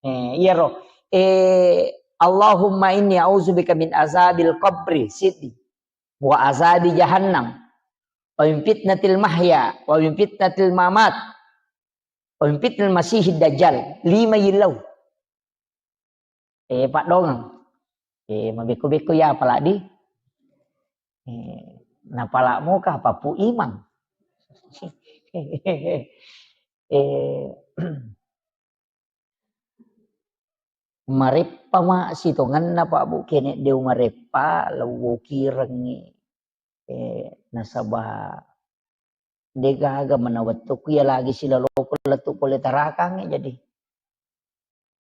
Eh, iyaro. Eh, "Allahumma inni a'udzubika min azabil qabri," siddi. "Wa azabi jahannam. Wa min fitnatil mahya. Wa min fitnatil mamat. Wa min fitnatil masihid dajjal." Lima yillau. Eh, paddoangeng. Eh, mabekko-bekko ya apalagi. Eh, napala moka papu imang. Eh, Mareppa ma sitongenna, Pak, Bu, kene de' umareppa, lewwokirengngi. Eh, nasaba de'gaga menawettukku iya lagi silaloko lettu pole tarakangngi, jadi.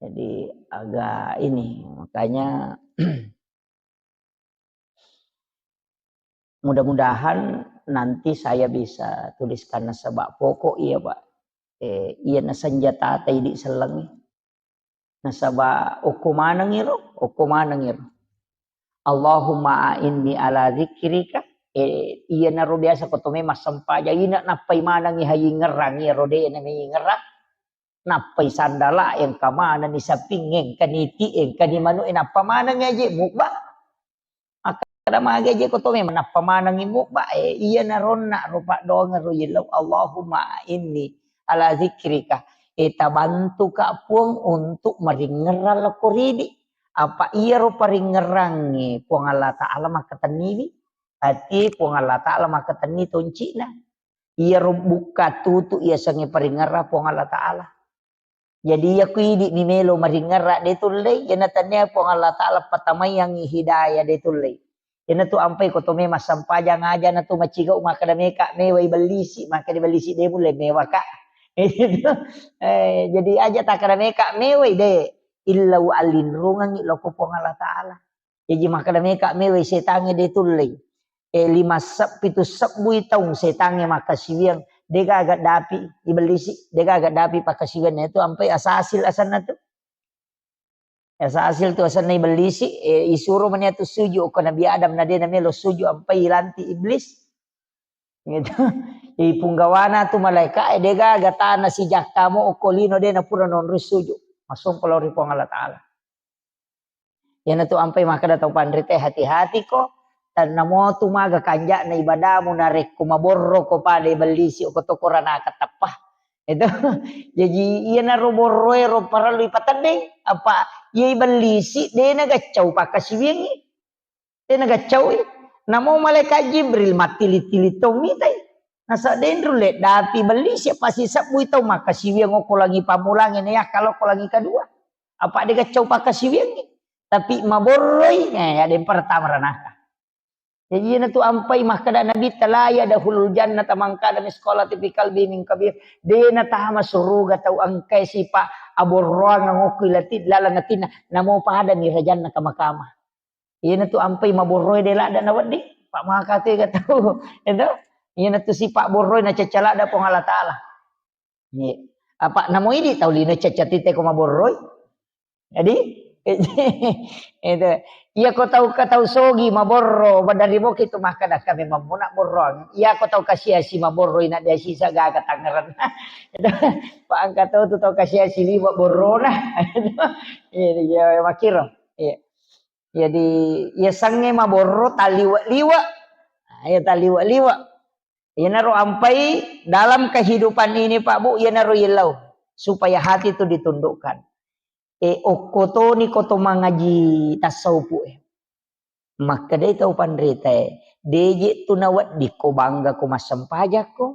Jadi agak ini, makanya mudah-mudahan nanti saya bisa tuliskan nasaba pokok iya, Pak. Eh, iya na senjata ta idi sellengngi. Nasaba okko manengiro, okko manengiro. Allahumma a'inni ala dzikrika. Eh, iyanaro biasa ko to memang sempajang, ina nappai manengngi hayingerang, iyaro de' na mayingerang. Nappai sandala, engka manenni saping, engka niti, engka ni manu, eh, nappa maneng aje mubba. Makkeda magi je ko to memang nappa manengngi mubba, eh, iya naronna ro paddoangeng ro yellau, Allahumma inni ala zikrika. Eh, tabantuka Puang untuk maringerrang lako ridi. Apa iyaro paringerrangnge Puang Allah Ta'ala makkatenniwi. Ati Puang Allah Ta'ala makkatenni toncina. Iyaro bukka tutu iyasengnge paringerrang Puang Allah Ta'ala. Jadi iya ku idi mi melo maringerrang de tullei, iyana tania Puang Allah Ta'ala patamaiangngi hidayah de tullei. Iyana tu ampai ko to memang sempajang aja na tu macigau makkeda meka mewai bellisi, makkeda bellisi de mulle mewaka. Eh, jadi aja takkeda meka mewai de, illau allinrungengngi loko Puang Allah Ta'ala. Jaji makkeda meka mewai setangnge de tullei. Eh, lima seb-, pitu sebbui taung setangnge makkasiwiang, degaga dapi ibellisi, degaga dapi pakkasiwianna itu ampai asasil asanna tu. Asasil tu asanna ibellisi, eh, isuro mani atu suju ko Nabi Adam na de na melo suju ampai ilanti iblis. Gitu. Ipunggawana tu malaika, eh, degaga tana sijakka mo okko lino de na pura nonroi suju. Masompa lao ri Puang Allah Ta'ala. Iyanatu ampai makkeda tau panrita, hati-hati ko, tannamo tu maga kanja'na ibadamu narekko maborro ko pada ibellisi ko to koranaka teppa. Itu. Jaji iyanaro borroe ro parellu ipateddeng, apa iya ibellisi de na gaccau pakkasiwiangngi. De na gaccaui. Namo malaikat Jibril mattili-tili tau mitai. Nasa denru le dapi bellisi apa sisebbui tau makkasiwiang okko langi pammulangnge na yakka lokko langi kedua. Apa de gaccau pakkasiwiangngi. Tapi maborroi, eh, ada yang pertama ranaka. Jadi iyanatu ampai makkeda Nabi, "La yadkhulul jannata man kana misqala dzarratin fi qalbihi min kabir." De na tama suruga tau engkai sipa aborroang ngokki lati laleng atinna, namo pada mi rajanna kama-kama. Iyanatu ampai maborroe de ladda na wedding, pa maka tu ega tau. Itu. Iyanatu sipa borroe na cacca ladda Puang Allah Ta'ala. Iya. Apa namo idi tau lino cacca tite ko maborroi. Jadi, itu. Iya ko tau ka tau sogi maborro, badari boki tu makkeda kami mammuna borroang. Iya ko tau kasiasi maborroi na dia sisa gaga tangerang. Itu. Pa engka tau tu tau kasiasi liwa borrona. Iya, iya, makiro. Iya. Jadi, iya sangnge maborro taliwa-liwa. Nah, iya taliwa-liwa. Iyanaro ampai dalam kehidupan ini, Pak Bu, iyanaro yellau supaya hati itu ditundukkan. Eh, okko toni ko to mangaji tasawufu, eh. Makkedai tau panrita, eh, deje tu nawedding ko bangga ko massempajakko.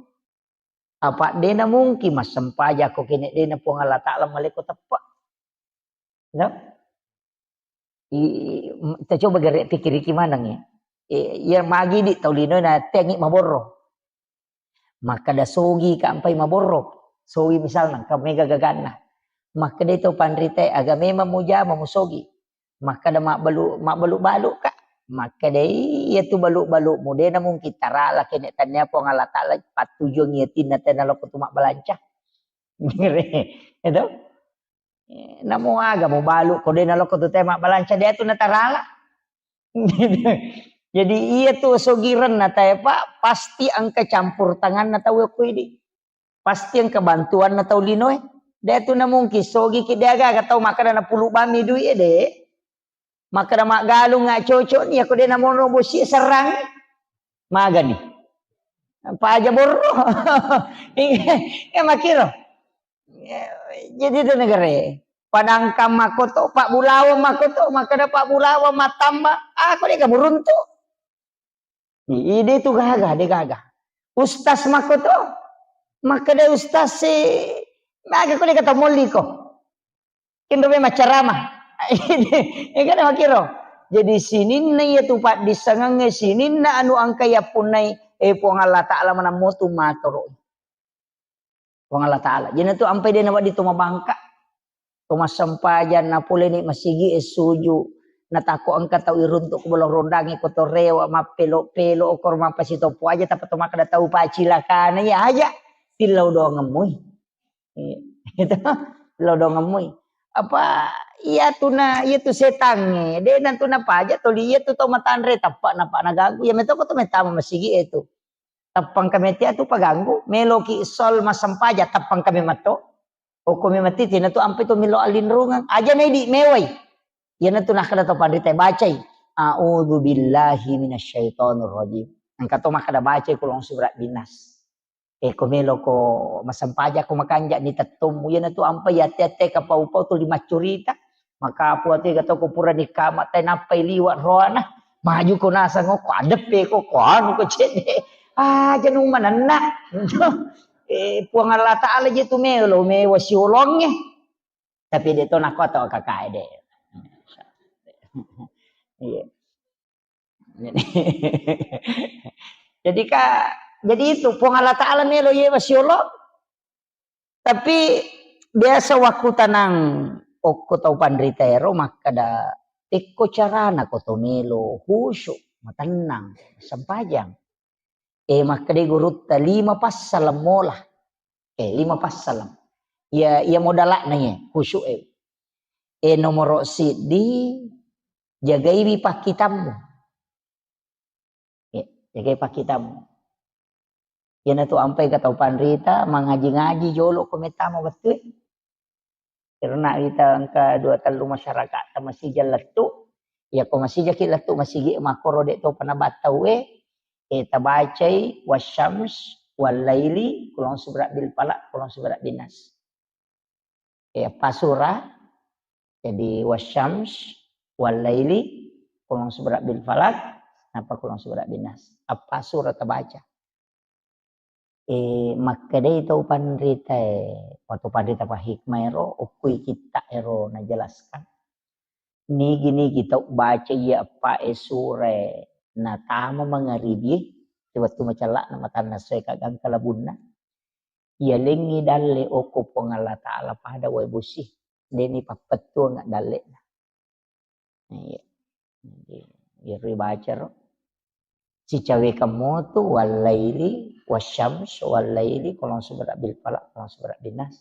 Apa de na mungkin massempajakko kene de na Puang Allah Ta'ala maleko teppa. No? I, m-, kita coba gere pikiriki maneng ya. Eh, iya magi di tau lino na tengi maborro. Makkeda sogi ka ampai maborro. Sogi misalna, ka mega gaganna. Makkeda to panrita, aga memang mujama musogi. Makkeda mabbalu-, mabbalu-balu ka. Makkeda iya tu balu-balu mu, de na mungkin tarala kene tania Puang Allah Ta'ala pattujuang iya tinna tena loko tu mabbalanca. Itu. Eh, namo aga mubalu ko de na loko tu te mabbalanca de tu natarala. Jadi iya tu sogirenna tae, Pak, pasti engka campur tanganna tau okko idi. Pasti engka bantuanna tau linoe. De tu na mungkin sogi ki de aga-aga tau makkeda na pulu bami duit e de. Makkeda maggalung nga cocok ni, ako de na mono bosi serrang. Magani. Paja borro. Eh, makiro. Jadi itu negara. Padangkang makoto, Pak Bulawa makoto, makkeda Pak Bulawa matamba, aku de ka muruntu. Ide tu gaga, de gaga. Ustaz makoto, makkeda ustaz si, maga ko de kata molli ko. Inro me macarama. Ega na makkiro. Jadi sininna iya tu paddissengengnge, sininna anu engka yappunnai, eh, Puang Allah Ta'ala maneng motu matoro. Puang Allah Ta'ala. Jadi tu ampai de nawedding to mabangka. To massempajang napoleni masigi e suju. Natako engka tau iruntuk ko bolo rondangi ko to rewa mappelo-pelo okor mappasitopo aja tappa to makkeda tau pacilakana ya aja. Tillau doangemmui. Iya. Itu lo dongemmui. Apa iya tu na, iya tu setangnge. De nantu napaja toli iya tu tau matanre tappa napa naganggu. Iya metoko tu metama masigi e tu. Tappang kametia tu paganggu. Meloki sol masempaja tappang kame matto. Okko me mati tina tu ampe tu milo alinrungang. Aja na idi mewai. Iya nantu nakkeda tau panrita bacai. A'udzu billahi minasyaitonir rajim. Engka to makkeda bacai kulong surat binas. E, ko meloko massempajang ko makanja ni tettommu, iyanatu ampai ate-ate kapau-pau tuli maccurita, makapu atu ega to ko purani kama tai nappai liwa roana, maju ko nasang ko adeppe ko, ko anu ko cedde. Ah, janu manenna. Eh, Puang Allah Ta'ala je tu melo, mewa siolongnge. Tapi de to nako to kakae de. Iya. Jadi, jadi ka, jadi itu Puang Allah Ta'ala melo yewa siolo. Tapi biasa waktu tanang okko tau panrita ero makkeda, tekko carana ko to melo khusyuk, matennang, sempajang. Eh, makkeda gurutta lima passaleng mola. Eh, lima passaleng. Iya, iya modalakna iya, khusyuk e. Eh, nomoro siddi, jagaiwi pakkitammu. Ya, jagai pakkitammu. Iyanatu ampai ka tau panrita, mangaji-ngaji jolo ko mettama wettu e. Karena kita engka dua tellu masyarakat ta masija lettu. Ya ko masijaki lettu masigi makkoro de topa nabattau e. Eh, tabacai wasyams wallaili, kulong subirabbil falaq, kulong subirabbil nas. Eh, apa surah? Jadi wasyams wallaili, kulong subirabbil falaq, napa kulong subirabbil nas. Apa surah tabaca? Eh, makkedai tau panrita e, waktu panrita pa hikmah ero, okkui kitta ero najelaskan. Nigi-nigi tau baca iya eppa e sura e natama mangaribi e, wettu macella'na matanna soe kagangka labunna. Iya lengngi dalle okko Puang Allah Ta'ala pada wae bosi. Deni pappettuang dalle'na. Iya. Jadi, iyaro baca ro. Sicawekang motu wallaili, wasyams, wallaili, kulong subirabbil falaq, kulong subirabbil nas.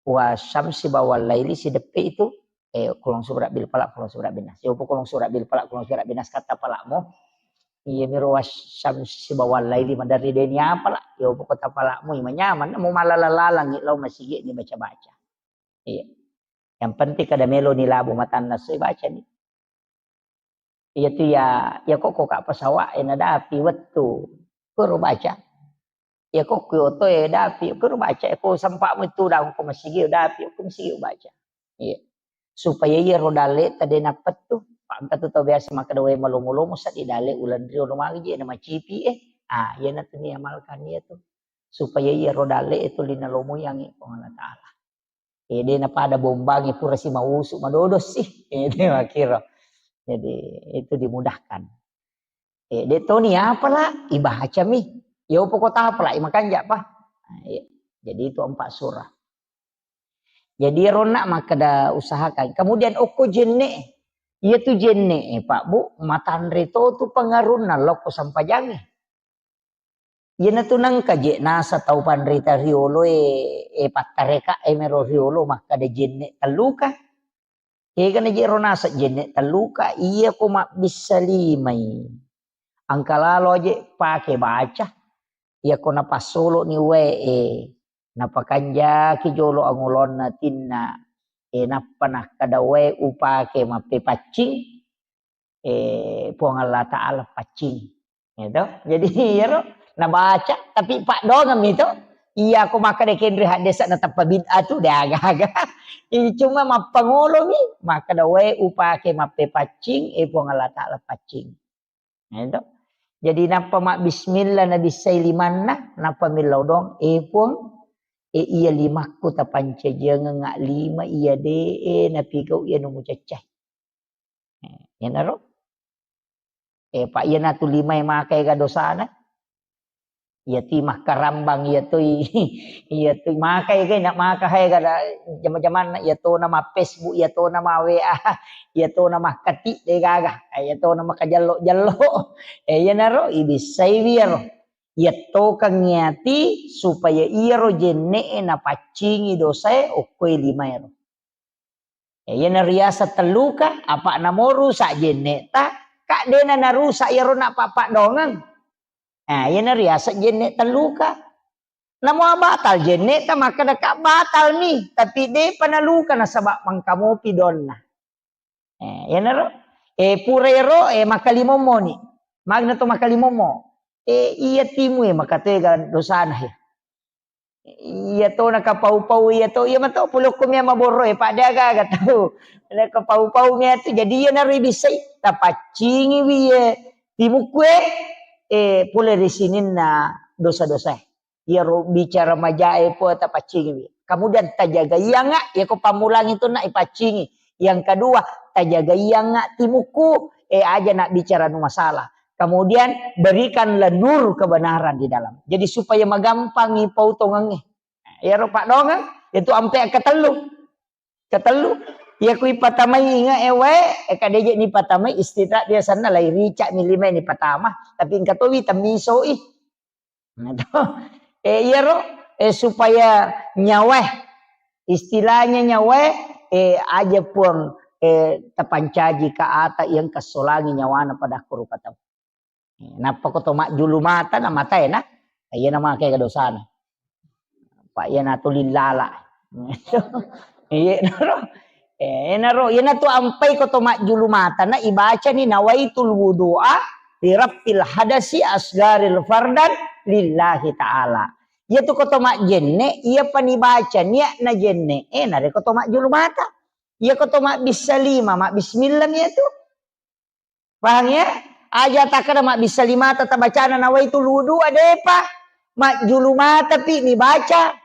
Wasyamsi bawal laili sideppe itu, eh, kulong subirabbil falaq, kulong subirabbil nas. Yopo kulong subirabbil falaq, kulong subirabbil nas kata palakmu. Iya miro wasyamsi bawal laili maderri deni apa la? Yopo kota palakmu, ima nyaman, mau malala-lalangi lao masigi ni baca-baca. Iya. Yang penting kada melo ni labu matanna soi baca ni. Iya tu ya, ya kok, kok ka pesawat e nadapi wettu. Kuro baca. Ya kok ku oto e dapi, kuro baca. Ya ko sempak mu itu daun ko masigi dapi, ko masigi baca. Iya. Supaya iya ro dalle tadi napet tu. Pak engka tu tau biasa makkeda wae malomo-lomo sadi dalle ulan rio lo magi je na macipi eh. Ah, iya na tu ni amalkan iya tu. Supaya iya ro dalle itu lina lomo yang Puang Allah Ta'ala. Eh, de napada bombangi pura si mausu madodo sih. Eh, de makkiro. Jadi itu dimudahkan. Eh, de toni apa la? Ibacami. Yo pokok apa la? Imakanja pa. Nah, iya. Jadi itu empat surah. Jadi ronna makkeda usahakan. Kemudian okko jenne. Iya tu jenne, eh, Pak Bu, matanre to tu pengarunna lokko sampajangi. Iyanatu nengka je nasa tau panrita riolo e, e pattareka e mero riolo makkada jenne telluka. Egana je ro nasa jenne telluka, iya ko mabbissa limai. Angka lalo aje pake baca. Iya ko napassolo ni wae e, napakanjaki jolo angolonna tinna. E nappa nakkada wae upake mappepaccing. Eh, Puang Allah Ta'ala paccing. Gitu. Jadi, iyaro nabaca, tapi paddoangeng mi to. Iya, ko makkeda kenri haddesa na tappa bid'ah tu, de aga-aga. Jadi, cuma mappangolo mi, makkeda wae upake mappepaccing, eh, Puang Allah Ta'ala paccing. Gitu. Jadi, nappa mabbismillah nabissai limanna, nappa millau doang, eh, Puang, E, iya limakku tapancajiangeng lima iya de e napigau iya nu mucaccai. E, iyanaro. E, pa iyanatu limae makaega dosana. Iyatui makkarambang, iyatui, iyatui makaega, na maka haega da jama-jamanna, iyatona ma Facebook, iyatona ma W A, iyatona makkati de gaga, iyatona makajallo-jallo. E, iyanaro ibissai wiyaro. Iyattokeng iyati supaya iyaro jenne'e napaccingi dosae okkoe limaero. E, iyana riaseng telluka, apa namo rusak jenne'ta, ka dena narusak iyaro napappaddongeng. Nah, iyana riaseng jenne' telluka. Namo batal jenne'ta, makkeda ka batal mi, tapi depa naluka nasaba mangkamopi donna. Eh, iyanaro, eh, pura ero, eh, makkalimommo ni. Magna to makkalimommo. Eh, iya timu, eh, makatega dosana, eh. Iya to nakapau-pau, iya to, iya mato pulokko mia maborro, eh, pada aga-aga tau. Nakapau-pau mia tu, jadi iyanaro ibissai, tapaccingi wi, eh, timukku, eh, eh, pole ri sininna dosa-dosa, eh. Iyaro bicara majae po tapaccingiwi. Kemudian tajagaianga, iyako pammulangi tu na ipaccingi. Yang kedua, tajagaianga timukku, eh, aja na bicara nu masalah. Kemudian berikanlah nur kebenaran di dalam. Jadi supaya magampangi pautongengnge. Iyaro paddongeng, itu ampe ketellu. Ketellu, iya kui patamai inge e wae, e kadeje ni patamai istirahat biasanna lai rica mi lima ni patama, tapi engka towi temmisoi. Nah, to. Eh, iyaro, eh, supaya nyawae, istilahnya nyawae, eh, aja Puang, eh, tapancaji ka ata yang kesolangi nyawana pada rupa tau. Eh, nappa ko to majjulu mata na matae na, iya na make dosana. Pak, iya na tuli lala. Iya naro. Eh, naro, iya na tu ampai ko to majjulu mata na ibacani nawaitul wudu'a li rafil hadasi asgaril fardan lillahi ta'ala. Iya tu ko to majjenne, iya pani baca niat na jenne, eh, nare ko to majjulu mata. Iya ko to mabbissa lima, mabbismillah iya tu. Pahang ya? Aja takkeda mabbissa limata tabacana nawaitul wudu'a, depa. Majjulu mata pi nibaca.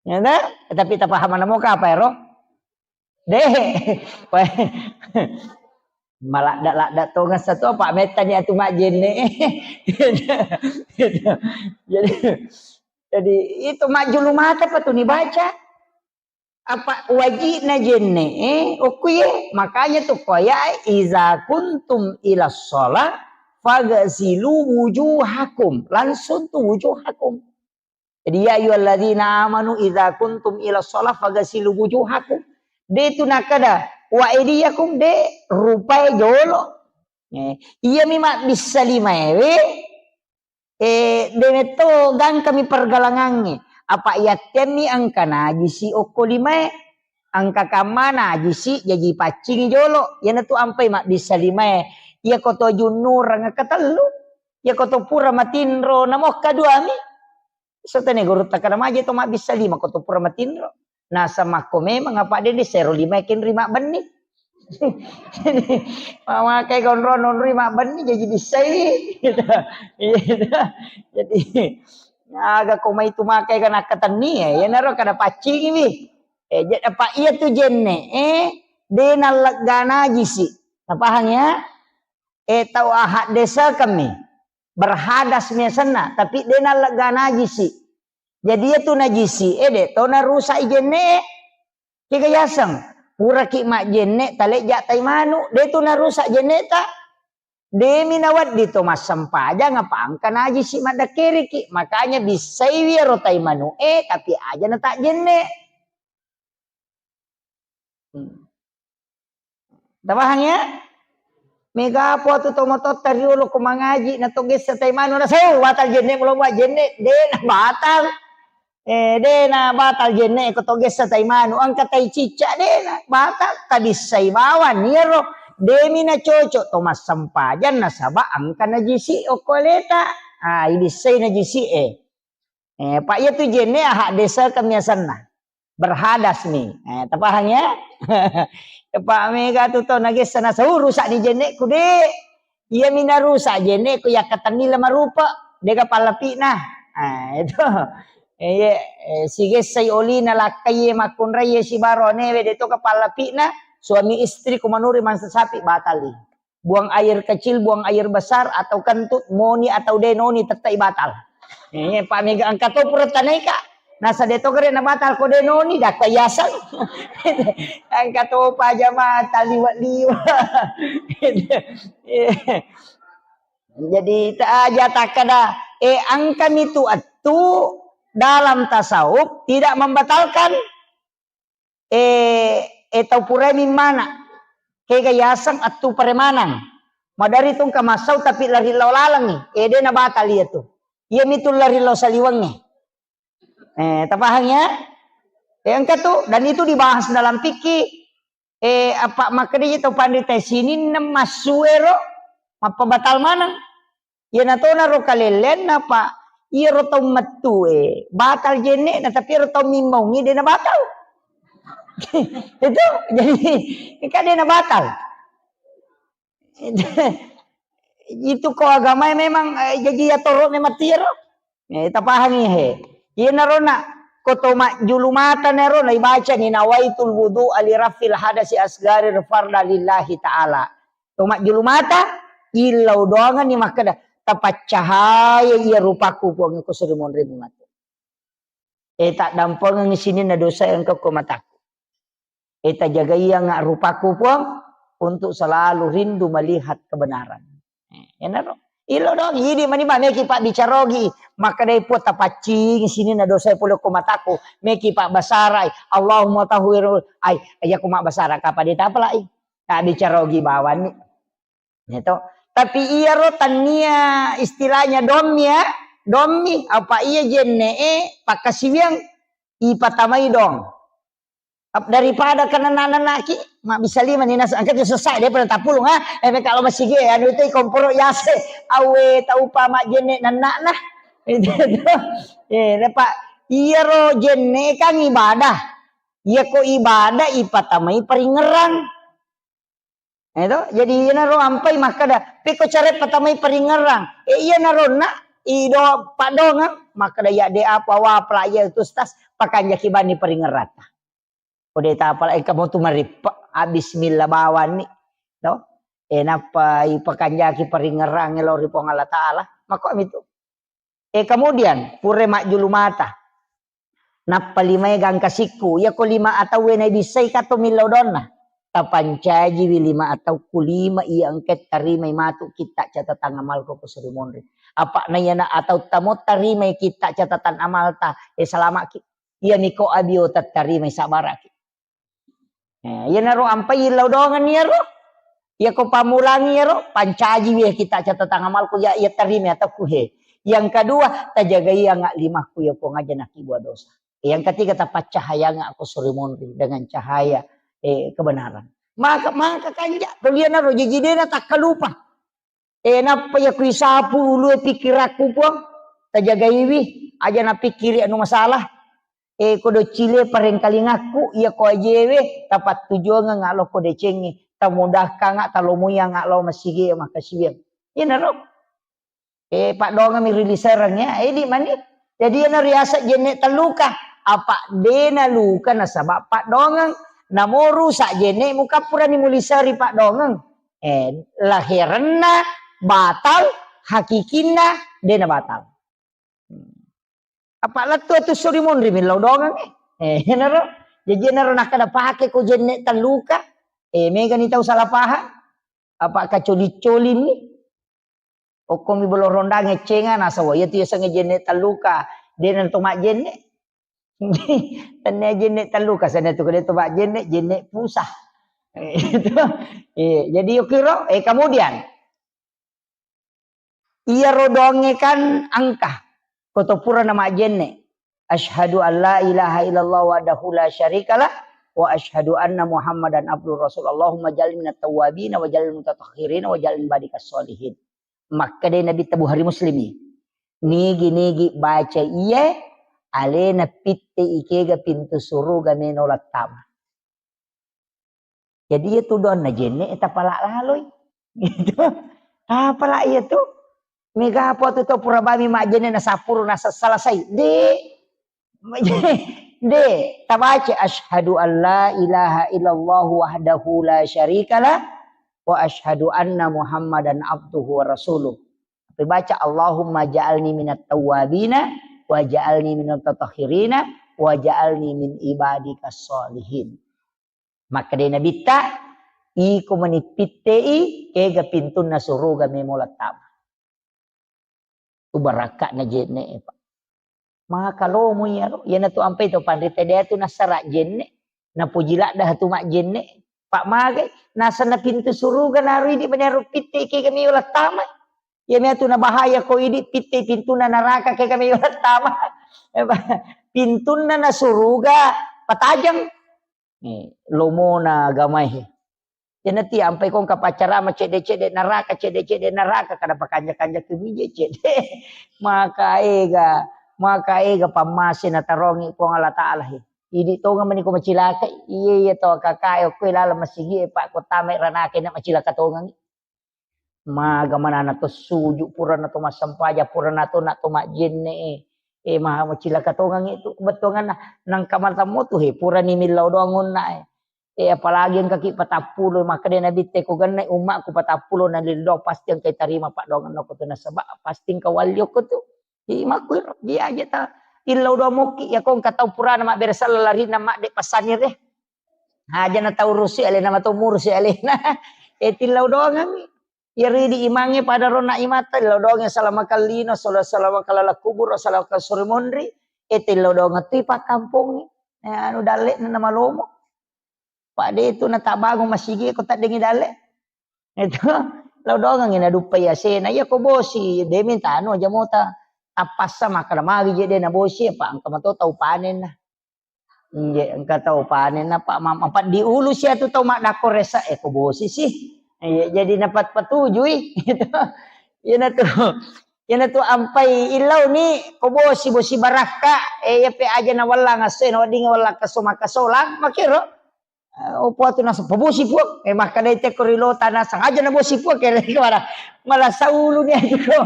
Ya ta? Tapi tapaham namo ka apa ero? De. Maladda-ladda tongeng satu apa mettani atu majjenne. Jadi, jadi itu majjulu mata pa tu nibaca. Apa wajibna jenne, eh, okkuye. Makanya tu koya, "Iza kuntum ila sholat, fagasilu wujuhakum." Langsung tu wujuhakum. Jadi, "Ya ayyuhalladzina amanu iza kuntum ila sholat, fagasilu wujuhakum." De tu nakada, "Wa aidiyakum," de rupai jolo. Eh, iya mi mabbissa limaewe, Eh, de metto gangkami pergalangangnge. Apa yattemmi engka najisi okko limae. Engka kamma najisi jaji paccingi jolo. Iyanatu ampai mabbissa limae. Iyako to junnureng engka tellu. Iyako to pura matinro namo kaduami. Setene gurutta kada maje to mabbissa lima ko to pura matinro. Nasamakko memang apa de, de sero lima kenri mabbenni. Jadi, mamakai konro nonri mabbenni jadi bissai. Gitu. Iya, gitu. Jadi, aga ko mai tu makai kan akkatenni ya, iyanaro kada paccingi wi. Eh, jadi apa iya tu jenne, eh, de nallegga najisi. Napahang ya? Eh, tau ahak desa kami. Berhadas miasenna, tapi de nallegga najisi. Jadi iyatu najisi e de to narusak i jenne. Kega yaseng, puraki majjenne talejja tai manu, de tu narusak jenneta. Demi nawedding to massempajang apa engka najisi maddekkeriki. Makanya bissaiwi ero tai manu e, tapi aja natajjenne. Hmm. Tapahang ya? Mega po tu tomatotta riolo ko mangaji na to gessa tai manu na sau batal jenne mulo mua jenne de na batal. Eh, de na batal jenne ko to gessa tai manu, engka tai cicca de na batal, tabissai bawang iyaro demi na cocok to massempajang nasaba engka najisi okko aleta. Ah, ibissai najisi e. Eh, pa iya tu jenne ahak desa kami asenna. Berhadas mi. Eh, tapahang ya? Pak mega tu to nagessa nasau rusak ni jenneku de. Iya mi narusak jenneku yakkatenni lama rupa. Dega pallapina. Ah, itu. Eh, ye, eh, sigessai olina lakkai ye makkunrai ye sibaro anewe de to kapallapikna, suami istri kumanuri mansa sapi batali. Buang air kecil, buang air besar, atau kentut, moni atau denoni tettai batal. Eh, Pak Mega engka to pura tanaika. Nasa de to kare na batal ko denoni, dakka yaseng. Engka to pajama taliwa-liwa. Jadi ta aja takkada, eh, engka mitu attu dalam tasawuf tidak membatalkan eh, eh, tau purae mimmana. Kega yaseng attu paremanang. Madari tungka massau tapi lari lao lalengngi. Eh, de nabatal iya tu. Iya mitu lari lao saliwengnge. Eh, tapahang ya? Eh, engka tu, dan itu dibahas dalam fikih. Eh, apa makkeda tau panrita sininna massuero mappabatal maneng. Iyanatonaro kalelleanna, Pak, iyaro tau mettue batal jenne'na, tapi iyaro tau mimmaungngi de nabatal. Itu, jadi, kan de nabatal. Itu ko agamae memang, eh, jaji yatoro memang tiaro. Eh, tapahangi he. Iyanaro na, ko to majjulu mata nero na ibacani nawaitul wudu'a li rafil hadasi asgari farda lillahi ta'ala. To majjulu mata, illau doangenni makkeda, "Tapaccahaya iya rupaku, Puang, ko suri monrimu matu." Eh, taddampengengngi sininna dosa engka ko mataku. Eh, tajagaianga rupaku, Puang, untuk selalu rindu melihat kebenaran. Eh, enaro. Illau doang, idi mani ba meki pabbicarogi. Makkedai Puang, "Tapaccingi sininna dosa pole ko mataku." Meki pabbasarai, "Allahumma tahhir." Ai, iya ko mabbasara kapa de tapalai. Tabbicarogi bawanni. Ya to. Tapi iyaro tannia istilahnya dommi ya, dommi, apa iya jenne'e pakkasiwiang ipatamai dong. Ap-, daripada kenana-nanaki, mabbissa lima ni nas-, engka tu sessa, dia pernah tapulung, ha? Eh, kalau masih ge, anu itu komporo yase, awe tau pa majjenne nannakna. Itu tu. Eh, lepa, iyaro jenne kan ibadah. Iya ko ibadah ipatamai paringngerang. Eh, to? Jadi iyanaro ampai makkeda, "Pekko care patamai paringngerang." Eh, iyanaro na, ido paddongeng, makkeda, "Ya de apa wa pala iya tu stas, pakanjaki bani paringngerata." Ko de tapala engka mo tu marippe, ah, bismillah bawanni. To? Eh, nappa ipakanjaki paringngerang lao ri Puang Allah Taala. Makko mitu. Eh, kemudian, pura majjulu mata. Nappa limae gangka sikku. Iya ko lima atauwe naibissai kato millau donna. Tapancajiwi lima atauku lima iya engka tarimai matu kitta catatan amalku ko suri monri. Apa na iyana atau tamo tarimai kitta catatan amalta, eh, salamaki. Iya miko abio tattarimai sabaraki. Eh, iyanaro ampai illau doangenni iyaro. Iya ko pammulangi iyaro, pancajiwi kitta catatan amalku, ya, iya tarima atauku he. Yang kedua, tajagaianga limakku iya Puang aja nakibua dosa. Yang ketiga, tapaccahayanga ko suri monri dengan cahaya, eh, kebenaran. Maka, maka kanja, to iyanaro jaji dena takkalupa. Eh, nappa iya kuisapu ulue pikkirakku, Puang, tajagaiwi, aja napikkiri anu masalah. Eh, ko doccile parengkalingakku, iya ko ajewe, tapattujuangeng alo ko decengnge, tamudahkanga, talomoianga lao masigi makkasiwiang. Iyanaro. Eh, paddongeng mi rilisareng ya, edi mani. Jadi iyana riaseng jenne telluka. Apa dena luka nasaba paddongeng. Namo rusak jenne mukappurani mulisari paddongeng. Eh, laherenna batal, hakikinna dena batal. Apa lettu tu suri monri millau dongeng, eh. Eh, enaro. Jadi enaro nakkeda pake ko jenne telluka. Eh, megani tau salah paham. Apa kacoli-colini. Okkomi bolo rondang eccenga, nasawa iya tu yasengnge jenne telluka. Dena to majjenne. Tennia jenne telluka, sana tu kede to majjenne, jenne pusah. Itu. Eh, jadi yukiro, eh, kemudian iyaro doangnge kan engka. Ko to pura na majjenne. Asyhadu an la ilaha illallah wahdahu la syarikalah wa asyhadu anna Muhammadan abduhu rasul. Allahumma ja'alni minat tawwabin wa ja'alni mutatahhirin wa ja'alni ibadikas sholihin. Makkeda Nabi ta Bukhari Muslimi. Nigi-nigi baca iye, alena pitte ikega pintu suruga meno lattama. Jadi iya tu doanna jenne tapala laloi. Gitu. Tapala iya tu. Mega apa tu tau pura bami majjenne na sapuru na salasai. De. De, tabaca asyhadu an la ilaha illallah wahdahu la syarikalah wa asyhadu anna Muhammadan abduhu wa rasuluh. Tapi baca Allahumma ja'alni minat tawwabina wa ja'alni minat tatahhirina wa ja'alni min ibadikas sholihin. Makkeda Nabitta, iko mani pittei, kega pintunna suruga memo lattama. Tu barakka'na jenne, Pak. Maka lomo iyaro, iyanatu ampai to panrita de tu nassara jenne, napoji ladda tu majjenne. Pak magai, nasenna pintu suruga naru idi mani aro pittei kega memo lattama. Iya matu na bahaya ko idi pittei pintunna naraka kega memo lattama. Pintunna na suruga patajeng. Eh, lomona agamae. Janati ampai kongka paccarama cedde-cedde naraka, cedde-cedde naraka, kada pakanja-kanja kemije cedde. Maka ega, maka ega pammase natarongi Puang Allah Ta'ala he. Idi tonga mani ko macilaka, iye, iye to kakae okko laleng masigi e, Pak, ko tamai ranake na macilaka tongangi. Maga manana to suju, purana to massampaja, purana to na to majjenne e. E, maha macilaka tongangi tu, bettuanganna nangka matammo tu he, purani millau doang onna e. E, apalagi engkaki patappulo, makkeda Nabitte ko genne ummakku patappulo na lillo, pasti engkai tarima paddoangenna ko tu nasaba pasti engka walli okko tu. Hi, makkuiro, dia aja ta illau doang mokki, ya ko engka tau purana mabbere sella larinna madde passanire. Aja na tau urusi alena, mato murusi alena. E, tillau doangangi. Iyaro idi imangnge pada ronna imata, tillau doangngi salama kallino, sala-, salama kalala kubur, salama sore monri. E, tillau doangngi tu pakkampongngi. E, anu dalle'na namalomo. Pak de tu natabangung masigi ko taddengi dalle. Itu lao doangengi naduppai asena. Iya ko bosi, de minta anu aja mota. Tappassa makkeda magi je de na bosi, apa engka mato tau panenna. Inje engka tau panenna, Pak, ma-, mapaddi ulu sia tu tau maddakko resa, e ko bosi sih. Iya, jadi napat patujui. Itu. Iyana tu. Iyana tu ampai illau ni ko bosi, bosi barakka, e, iya pe aja na wallang asse, na wedding wallang keso makkasolang, makiro. Eh, opo atu naseng, "Pabosi, Puang." Eh, makkedai tekko ri lota naseng, "Aja nabosi, Puang." Kere kemana? Malah saulu ni aja ko.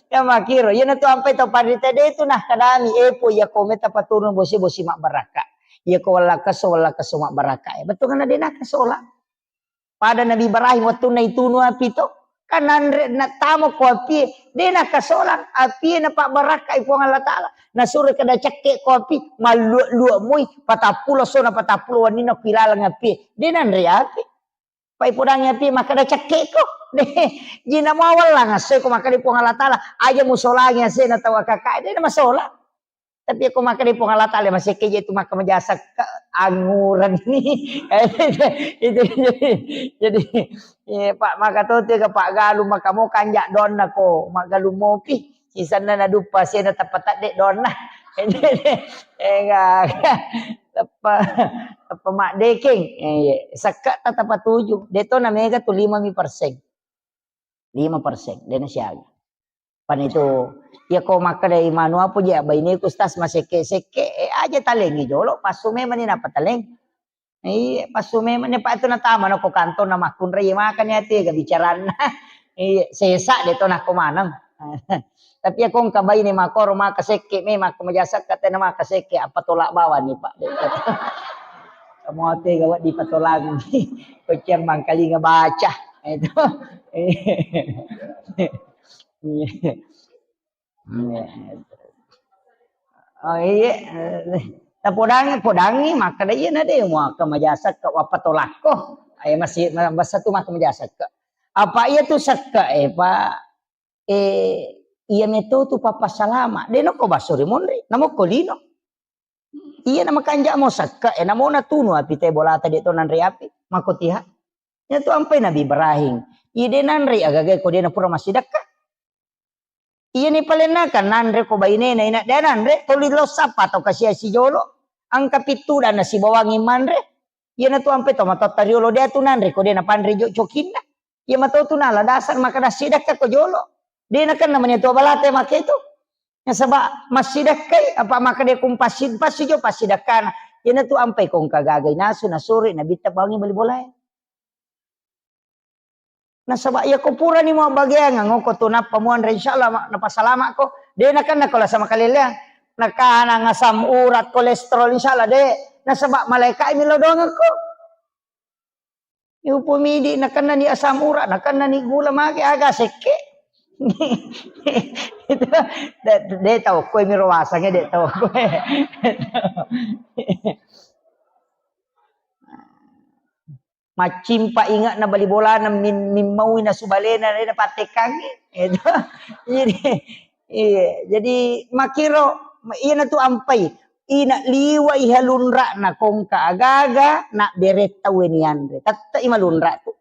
Ya makiro. Iyana tu ampai tau panrita de tu nah kadami, "Eh, Puang, iya ko meta paturun bosi, bosi mabbarakka. Iya ko wallakkeso, wallakkeso mabbarakka." Eh, betul kan de nakasola. Pada Nabi Ibrahim wettunna itunu api to, kan nanre nattamo ko api, de nakasolang api, napabbarakkai Puang Allah Ta'ala. Nasuro kada cekke ko api, mallua-lua moi, patappulo sona patappulo wenninna ko ilaleng api, de nanre api. Pai podangi api, makkeda cekke ko. De, jina mawallang asse ko makkeda Puang Allah Ta'ala, aja musolangi asena tau akaka, de namasola. Tapi ko makkeda Puang Allah Ta'ala, masekke je tu maka majasakka angureng ni. Itu jadi, jadi, eh, Pak, maka to tu ga Pak galu maka mo kanja donna ko, magalu mopi. Sisanna naduppa sena tappa tadde donna. Enggak, tappa, tappa maddekeng. Eh, iya. Sakka ta tappa tuju. De to na mega tu lima mi persen. Lima persen, de na siaga. Pan itu, iya ko makkeda imanu apa je, baineku, Ustaz, masekke-sekke, eh, aja talengi jolo, passu memang ni napa taleng. Iya, passu memang ni, Pak, itu natama na ko kantor na makkunrai, iya makani ati ga bicaranna. Iya, sesa de to nako maneng. Tapi iya ko engka baine makoro maka sekke, memang ko majasakka tena maka sekke, apa tolak bawang ni, Pak. Kamu ate gawat dipatolang. Koceng mangkalinga baca. Itu. Iya. Iya. Oh, iya. Tapodangi, podangi, makkeda iya na de, maka majasakka, wappa tolakko. Ayo masih, masa tu maka majasakka. Apa iya tu sakka, eh, Pak? Eh, iya meto tu pappasalama. De nokko basso ri monri, namokko lino. Iya na makanja mo sakka, eh, namo natunu api te bolata de to nanre api, mako tiha. Iya tu ampai Nabi Ibrahim. Iya de nanre agaga ko de na pura massidakka. Iya ni palenna kan nanre ko bainena ina de nanre, toli lo sappa to kasia sijolo. Angka pittu dan nasibawangi manre. Iya na tu ampe to matotta riolo de tu nanre ko de na panre jo cokinna. Iya mato tu nala dasar maka nassidakka ko jolo. De na kan namanya tu balate make tu. Nasaba massidakkai apa maka de kum passi, passi jo passidakkana. Iya na tu ampai ko engka gagai nasu nasuri nabitta bawangi bali bolae. Nasaba iya ko purani mabbageang, ngoko tu nappa muanre, insyaallah ma-, napasalamakko. De nakenna ko lasa makaleleang. Nakanang asam urat, kolesterol, insyaallah de'. Nasaba' malaeka'e millau doangekko. Upomidi nakennani asam urat, nakennani gula, mage aga sekke'. Itu de', de' tau koe miro wasangnge, de' tau koe. Maccimpa inge'na bali bolana min-, mimmaui nasu balena, de' napattekkangngi. Itu. Jadi, iya, jadi makkiro, iyanatu ampai. Ina liwa'i halunra'na kongka agaga, na bere tauwe nianre. Tette'i malunra' tu.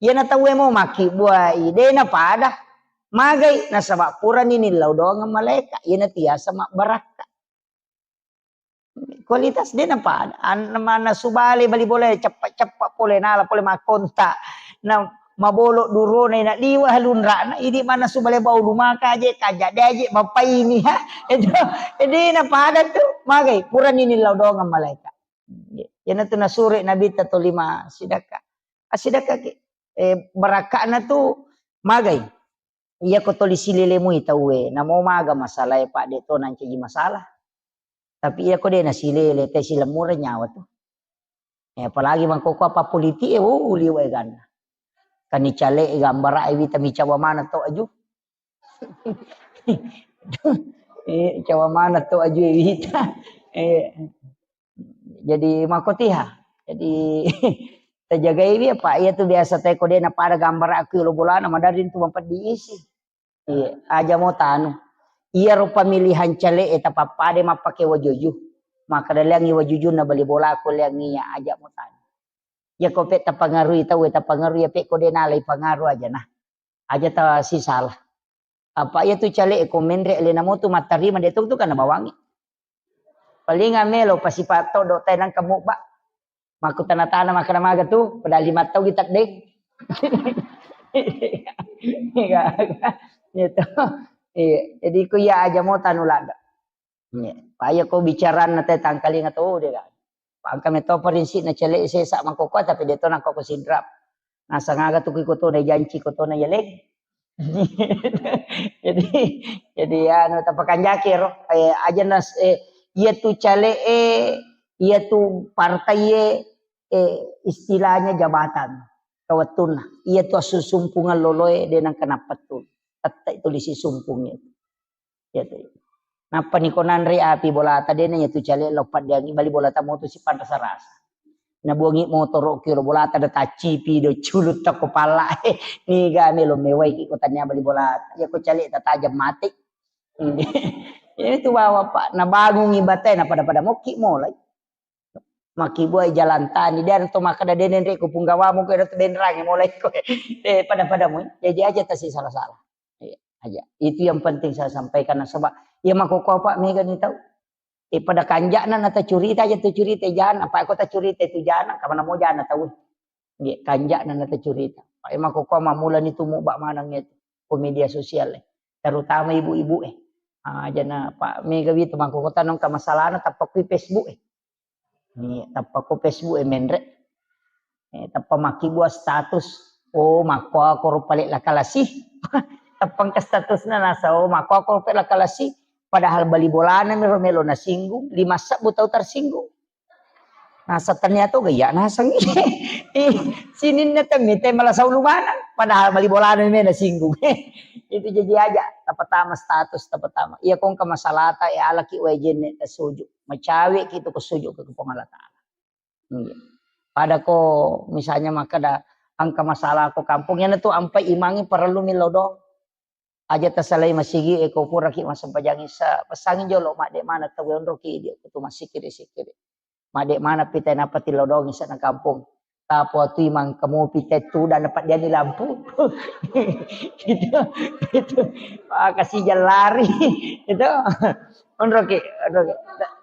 Iyana tauwe mo makkibbua'i, de' napada. Magai, nasaba' purani nillau doangeng malaeka', iyana tiasa mabbarakka'. Kualitas de' napada. An-, mannasu bale bali bola, ceppa'-ceppa' pole, nala pole makkonta. Na mabolo durona, ina liwa' halunra'na, idi' mannasu bale bau lumaka aje, kaja de' aje, mapaini, ha? Itu, de' napada tu, magai, purani nillau doangeng malaeka'. Iyanatu nasuro Nabitta tolima sidakka. Assidakkaki. Eh, barakka'na tu magai. Iyako toli silelemui tauwe, namo maga masalae, Pak, de' to nancaji masalah. Tapi iyako de' nasilele, te silemmureng nyawa tu. Eh, apalagi mangkoko apa politik e, oh, liwa' eganna. Kani cale' e gambara' e wita micawa mana to aju. Eh, cawa mana to aju e wita. Eh, jadi makotiha. Jadi tajagaiwi apa iya tu biasa te ko de' napada gambara' aku lo bolana, madari tu mampeddi isi. Iya, aja mo tanu. Iyaro pamilihan cale' e tapappada mappake wajuju. Makkeda leangngi wajujunna bali bola ko leangngi iya, aja mo tanu. Iya ko pe tapangarui tauwe, tapangarui iya pe ko de' nalai pangaru aja nah. Aja ta sisala. Apa iya tu cale' e ko menre' alena mo tu mattarima de' to tu kana bawangngi. Paling melo pasipa' todo' tai nangka mubba'. Makkutana-tana makkeda maga tu, padahal lima tau gi teddeng. Iya, gitu. Iya, jadi ku iya aja mo tanu ladde'. Iya, pa iya ko bicaranna te tangkalinga to de' ga. Pangka meto parinsi'na cale' sesa mangkoko, tapi de' to nangkoko sidrap. Nasang aga tu ko tona janci, ko tona yaleng. Jadi, jadi anu, tapakanjaki ro. Eh, aja nas-, eh, iya tu cale' e, iya tu partai e, eh, istilahnya jabatan. Kawettunna. Iya tu assusumpungeng loloe, de' nangka nappettu. Tette' tuli sisumpung itu. Iya tu. Nappa niko nanre api bolata, de' na iya tu cale' lao paddeangngi bali bolata mo tu sipanrasa-rasa. Nabuangngi motoro' ki ro bolata, da taccipi do culutta ko palla'. Niga melo mewai ki ko tania bali bolata. Iya ko cale' tatajeng mate. Iya tu bawa, Pak, nabangungi batae, napada-pada mokki molai. Makkibuai jalan tani, de' to makkeda de' nenre' ko punggawamu ko ero tu benrangi mulai ko. Eh, pada-pada mui. Jadi aja tasi salah-salah. Iya, aja. Itu yang penting saya sampaikan, nasaba iya makkoko apa mega ni tau. Eh, pada kanja'na na tacurita aja tu curita jana, apa ko tacurita tu jana, kamana mo jana tau. Iya, kanja'na na tacurita. Apa iya makkoko mamula ni tu mubba' maneng itu ko media sosial e. Terutama ibu-ibu e. Ah, jana Pak mega wi tu makkoko tanong ka masalahna tappa kui Facebook e. Ni tappa ko Facebook e menre'. Eh, tappa makkibua status. Oh, makkuako ro pale' lakalasi. Tappa engka statusna nasa, oh, makkuako ro pale' lakalasi. Padahal bali bolana mi ro melo nasinggung, lima sebbu tau tersinggung. Nasa tania to gaya naseng. Eh, sininna temmi te malasau lumanang. Padahal bali bolana mi nasinggung. Itu jadi aja, tapatama status, tapatama. Iya kongka masalata, ya alaki wae jenne tasuju. Macawe' ki tu ko suju' ke Puang Allah Ta'ala. Iya. Pada ko misalnya makkeda engka masalah ko kampung, iyana tu ampai imangngi parellu millau doang. Aja tasalai masigi e ko puraki massempajang isa, pesangi jolo madde' mana tau onroki idi' ko tu massikiri-sikiri. Madde' mana pita napa tillau doang isa na kampung. Tapo tu imang kamu pita tu dan dapat dia ni lampu. Gitu. Gitu. Ah, kasih jalan lari. Gitu. Onroki, onroki. Ta-,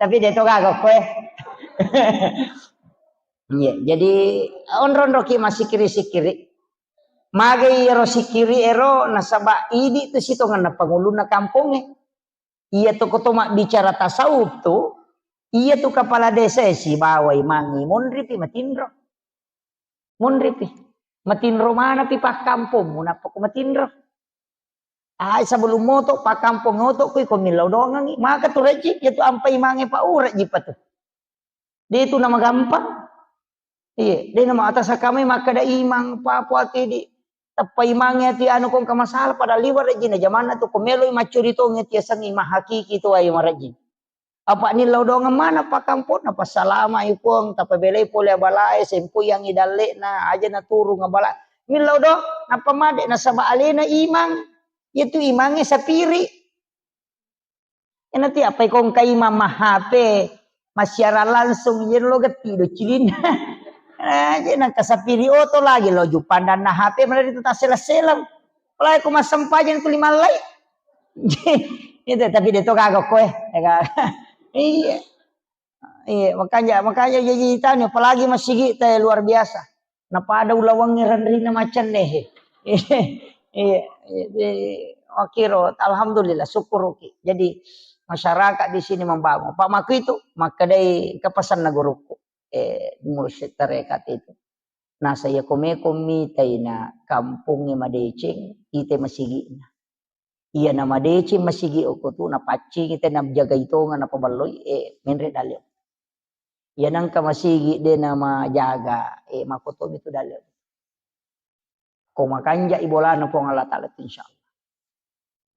tapi de' to gaga ko e. Iya, jadi onro-onroki massikiri-sikiri. Magai iyaro sikiri ero nasaba' idi' tu sitongenna pangulunna kampongnge. Iya tu ko to mabbicara tasawuf tu, iya tu kepala desa e sibawa imangngi monripi matinro. Monripi. Matinro manapi pakkampongmu nappa ko matinro. Ai sebelum moto, pakkampong oto, kui ko millau dongangi. Maka tu rejji, ya tu ampai mange pa urejji pa tu. De tu nama gampang. Iya, de nama atas kami makkeda imang, papu ati di. Teppa imangnge ati anu kong ka masalah, padahal liwa rejjina jamanna tu ko meloi maccuri tongi ati asengngi mahakiki tu ai marejji. Apa nillau dongeng mana pakkamponna, passalama i Puang, tapabelai pole abalae, sempoyangi dalle'na, aja naturung abala. Millau do, nappa made nasaba alena imang, yaitu imangnge sapiri. Enati apa ikong kaima ma H P, massiarang langsung, iyaro lo getti do cilinna. Aja nangka sapiri oto lagi lo jupandanna H P, mana itu tasseleng-seleng. Apalagi ko massempajang tu lima lai. Itu tapi de to gaga koe. Ya ga? Iya. Iya, makanya, makanya jadi tanya, apalagi masigi te luar biasa. Napada ulawangnge renrina macenne. Iya, iya, iya, makiro, alhamdulillah, syukuruki. Jadi masyarakat di sini membangun. Pak Maku itu, makkedai kepesanna guruku, eh, mursyid tarekat itu. Nasa iya komeko mitaina kampongnge madeceng, ite masigi'na. Iya na madeceng masigi okko tu, napaccingi te najagai tonga napaballoi, eh, menre dalle. Iya nangka masigi de namajaga, eh, makkotomi tu dalle. Ko makanja i bolana Puang Allah Ta'ala tu, insya Allah.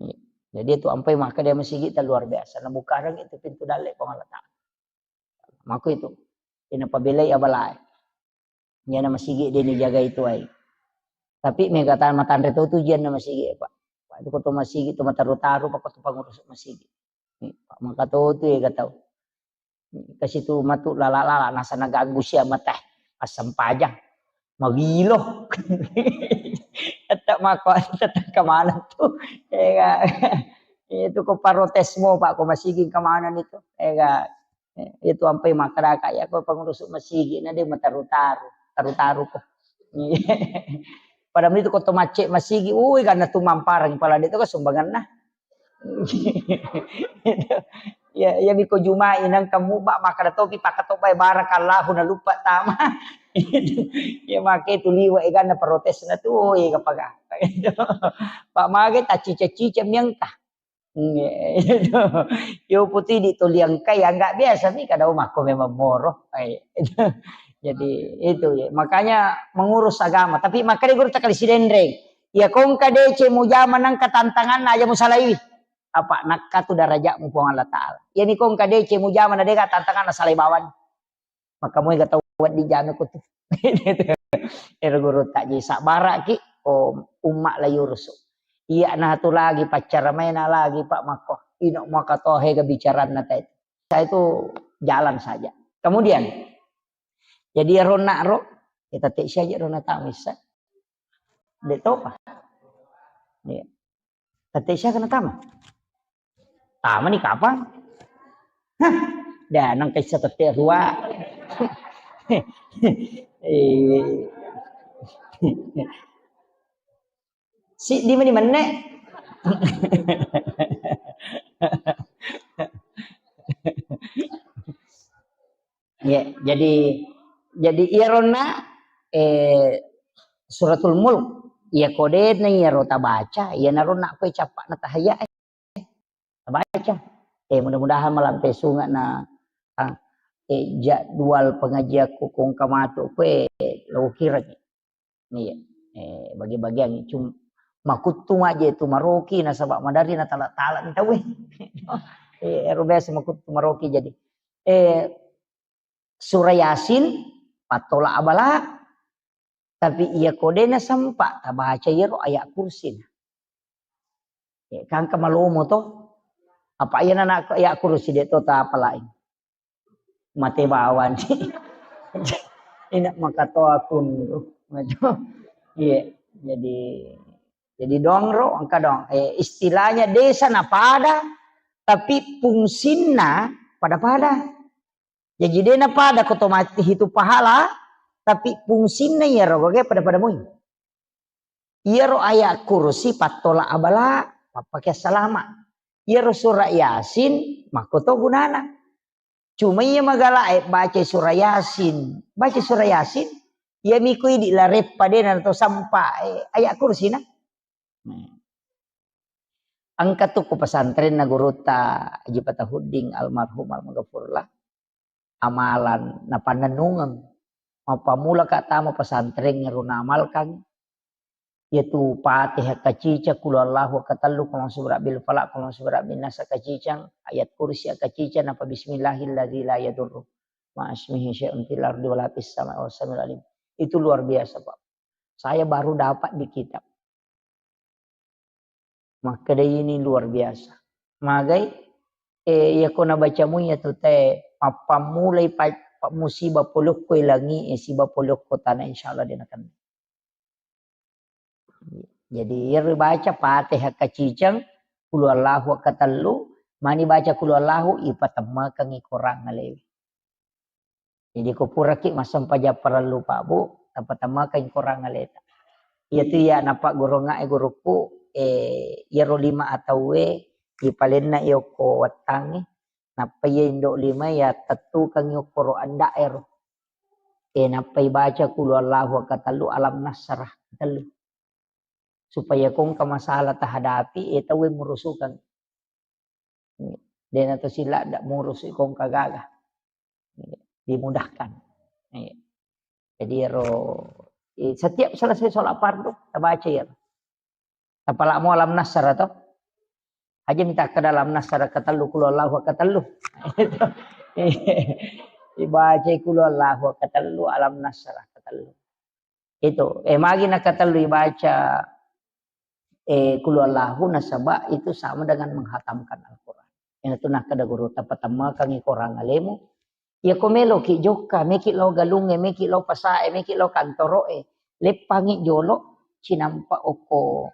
Iya. Jadi itu ampai maka dia masigi ta luar biasa. Nabukareng itu pintu dalle Puang Allah Ta'ala. Mako itu. Ina pabelai abalae. Iya na masigi de ni jagai tu ai. Tapi mega ta matanre to tu jianna masigi, Pak. Pak, itu ko to masigi tu mataru-taru, Pak, ko to pangurus masigi. Ni, Pak, maka to tu ega tau. Kasi tu matu lala-lala, nasa naganggu sia mata. Assempajang. Magilo. Tetap mako, tetap kemana tu. Ega. Itu ko protes mo, Pak, ko masigi kemana ni tu. Ega. Eh, itu ampai makkadaka, ya, ko pangurus masigi na de mataru-taru, taru-taru ko. Padahal itu ko to macce masigi, ui, karena tu mamparang pala de to ko sumbanganna. Ya, ya, miko Jumai nang kamu ba makkada topi pakatobai barakallahu na lupa tama. Ya, make tu liwa eganna protes na tu, oh, ega paga. Pak mage tacica-cica miangka. Iya, itu. Yo putih di toliang kai, ya, nggak biasa nih, kada makko memang moro. Eh, itu. Jadi, itu ya. Makanya mengurus agama. Tapi makanya guru takali sidenreng. Ya, kongka dece mujama nangka tantangan aja musalaiwi. Apa nakka tu darajatmu Puang Allah Ta'ala. Ya, ni kongka dece mujama na deka tantangan na salai bawang. Maka moi ga tau wedding jame ko tu. Ero guru tak ji sabbaraki, oh, umma la yurusu. Iya na tu lagi paccara maena lagi Pak Makko. Ino maka tohe ga bicaranna tai. Saya itu jalan saja. Kemudian, jadi ero na ro, kita tek saja ro na tamisa. De topa. Iya. Tette sia kena tama. Tama ni kapang? Hah, dah nang kaisa tette rua. Eh. Siddi mani menne. Ya, jadi, jadi iyaronna, eh, Suratul Mulk, iya kodena iyaro tabaca, iyanaro nakko cappa'na tahayya, eh, tabaca. Eh, mudah-mudahan malampe sunga na, ah, eh, jadwal pengajianku kongka matu kue, eh, lo kireng. Iya. Eh, bagi-bagiang cum-, makuttu maje tu maroki nasaba madari na tala-tala ni tauwe. Eh, ero biasa makuttu maroki jadi. Eh, Surah Yasin, pattola abala, tapi iya kodena sempa tabaca iyaro ayat kursi. Eh, kangka malomo to. Apa iya na ayat kursi de to tapalai. Mate bawang. Ina makatoa kunru. Iya, jadi, jadi dongro engka dong. Eh, istilahnya desa na pada, tapi fungsinna pada-pada. Jadi de na pada ko to mati hitu pahala, tapi fungsinna iyaro gage pada-pada mui. Iyaro ayat kursi pattola abala, pappake salama. Iyaro surah Yasin, makkoto gunana. Cuma iya magala, eh, baca surah Yasin. Baca surah Yasin, iya miko idi lareppa de na to sampa, eh, ayat kursi na. Hmm. Engka tu ko pesantrenna gurutta Haji Fatahuddin almarhum almaghfurlah, amalan napannennungeng. Mappammula ka tama pesantren ero naamalkan, yaitu Fatihah kaciceng, Qul Huwallahu katellu, Qul A'udzu Birabbil Falaq, Qul A'udzu Birabbin Nas kaciceng, Ayat Kursi kaciceng, napa Bismillahilladzi la yadurru ma'asmihi syai'un fil ardi wala fis sama'i wa huwas samiul alim. Itu luar biasa, Pak. Saya baru dapat di kitab. Makkeda ini luar biasa. Magai, eh, iya ko nabaca mu iya tu te, mappammulai pa-, pa-, musibah polokko langi, eh, siba polokko tanah, insya Allah dia nakenna. Jadi, iyaro baca Fatihah kaciceng, Qul Huwallahu katellu, mani baca Qul Huwallahu, ipatemmekeng i korang alewe. Jadi, ko puraki massempajang parellu, Pak, Bu, tapatemmekeng i korang aleta. Iya tu iya napaggorongnga e gurukku, eh, iyaro lima atauwe, ipalenna i okko wettangnge, nappa iya indo lima iya tettukeng i okkoro anda'ero. Eh, nappa ibaca Qul Huwallahu katellu, Alam Nasrah katellu. Supaya ko engka masalah tahadapi, eh, tauwe murusukeng. Dena to sila ndak murusu ko engka gaga. Dimudahkan. Iya. Jadi ero, eh, setiap selesai sholat fardu, tabaca iyaro. Tapalamo Alam Nasrah to. Aja minta ke dalam Nasrah katellu, Qul Huwallahu katellu. Ibaca Qul Huwallahu katellu, Alam Nasrah katellu. Itu, eh, magi nakatellu ibaca, eh, Qul Huwallahu, nasaba itu sama dengan menghatamkan Al-Quran. Iyana tu nakkeda guru, tapatemmekeng i korang alemu. Iya ko meloki jokka, meki lao galungnge, meki lao pasae, meki lao kantoroe, leppangi jolo, cinampa okko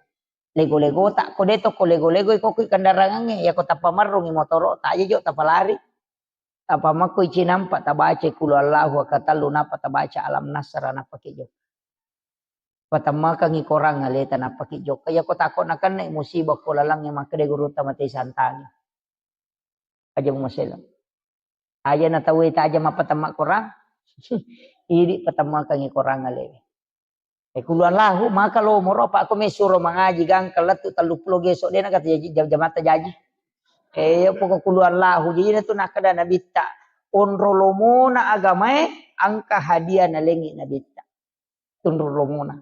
lego-legota, ko de to ko lego-lego, iko kui kendarangangnge, iya ko tappa marrungi motoro, taja jo tapalari. Tappa makko icinampa, tabaca Qul Huwallahu katellu, nappa tabaca Alam Nasrah, nappa ki jokka. Patemmekeng i korang aleta, nappa ki jokka. Iya ko tako nakenna musibah ko lalangnge, makkeda gurutta, mate santangi. Aja mu maselang. Aja na tauwe taja mappatemma korang. Idi patemmekeng i korang alewe. Eh, Qul Huwallahu, maka lomoro, apa ko mesuro mangaji gangka lettu telluppulo geso, dena kata jaji, jam-, jamatta jaji. Eh, iya poko Qul Huwallahu, jadi na tu nakkeda Nabitta, onro lomona agamae, engka hadiah nalengi Nabitta. Tunru lomona.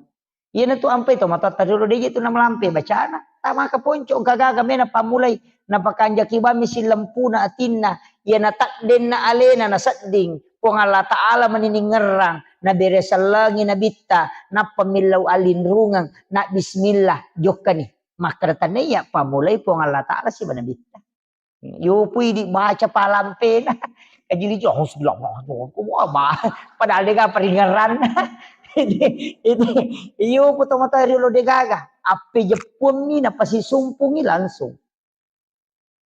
Iyana tu ampai to matoatta riolo, deje tu namalampe bacana. Tamaka ponco, engka gaga mena pammulai. Napakanjaki bammi sillempuna atinna. Iyana taddenna alena nasedding. Puang Allah Ta'ala mani ningerrang. Nabere sellengi Nabitta. Nappa millau alinrungeng. Na bismillah. Jokkani. Makkeda tanna iya pammulai Puang Allah Ta'ala siba Nabitta. Yopo idi baca palampena. Kajili jo, "Auzubillah, Allahu Akbar." Wah, ba-, padahal de gaga paringerranna. Itu, itu, yopo tomatoa riolo de gaga. Appejeppuammi, napasisumpungi langsung.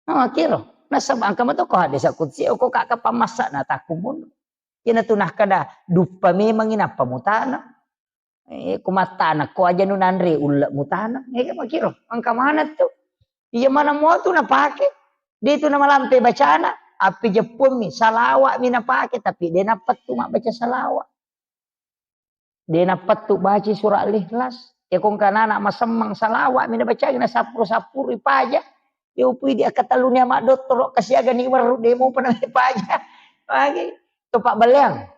Ah, kiro. Nasaba engka mato ko hadis qudsi, ko kaka pamassa na takkumun. Iyana tu nakkeda, duppa memangi nappa mutana. Eh, ko mattana, ko aja nu nanre ulle mutana. Eh, makiro, engka maneng tu. Iya maneng mua tu napake. De tu namalampe bacana, appejeppuammi, salawa'mi napake, tapi de nappettu mabbaca salawa. De nappettu baca surah Al-Ikhlas. Ya ko engka nana masemmeng, salawa'mi nabacai, nasappuru-sappuru ipaja. Ya upui di akkatelluni ama dottoro kasiaga ni werru, de mopa napaja. Magi to pabbaleang.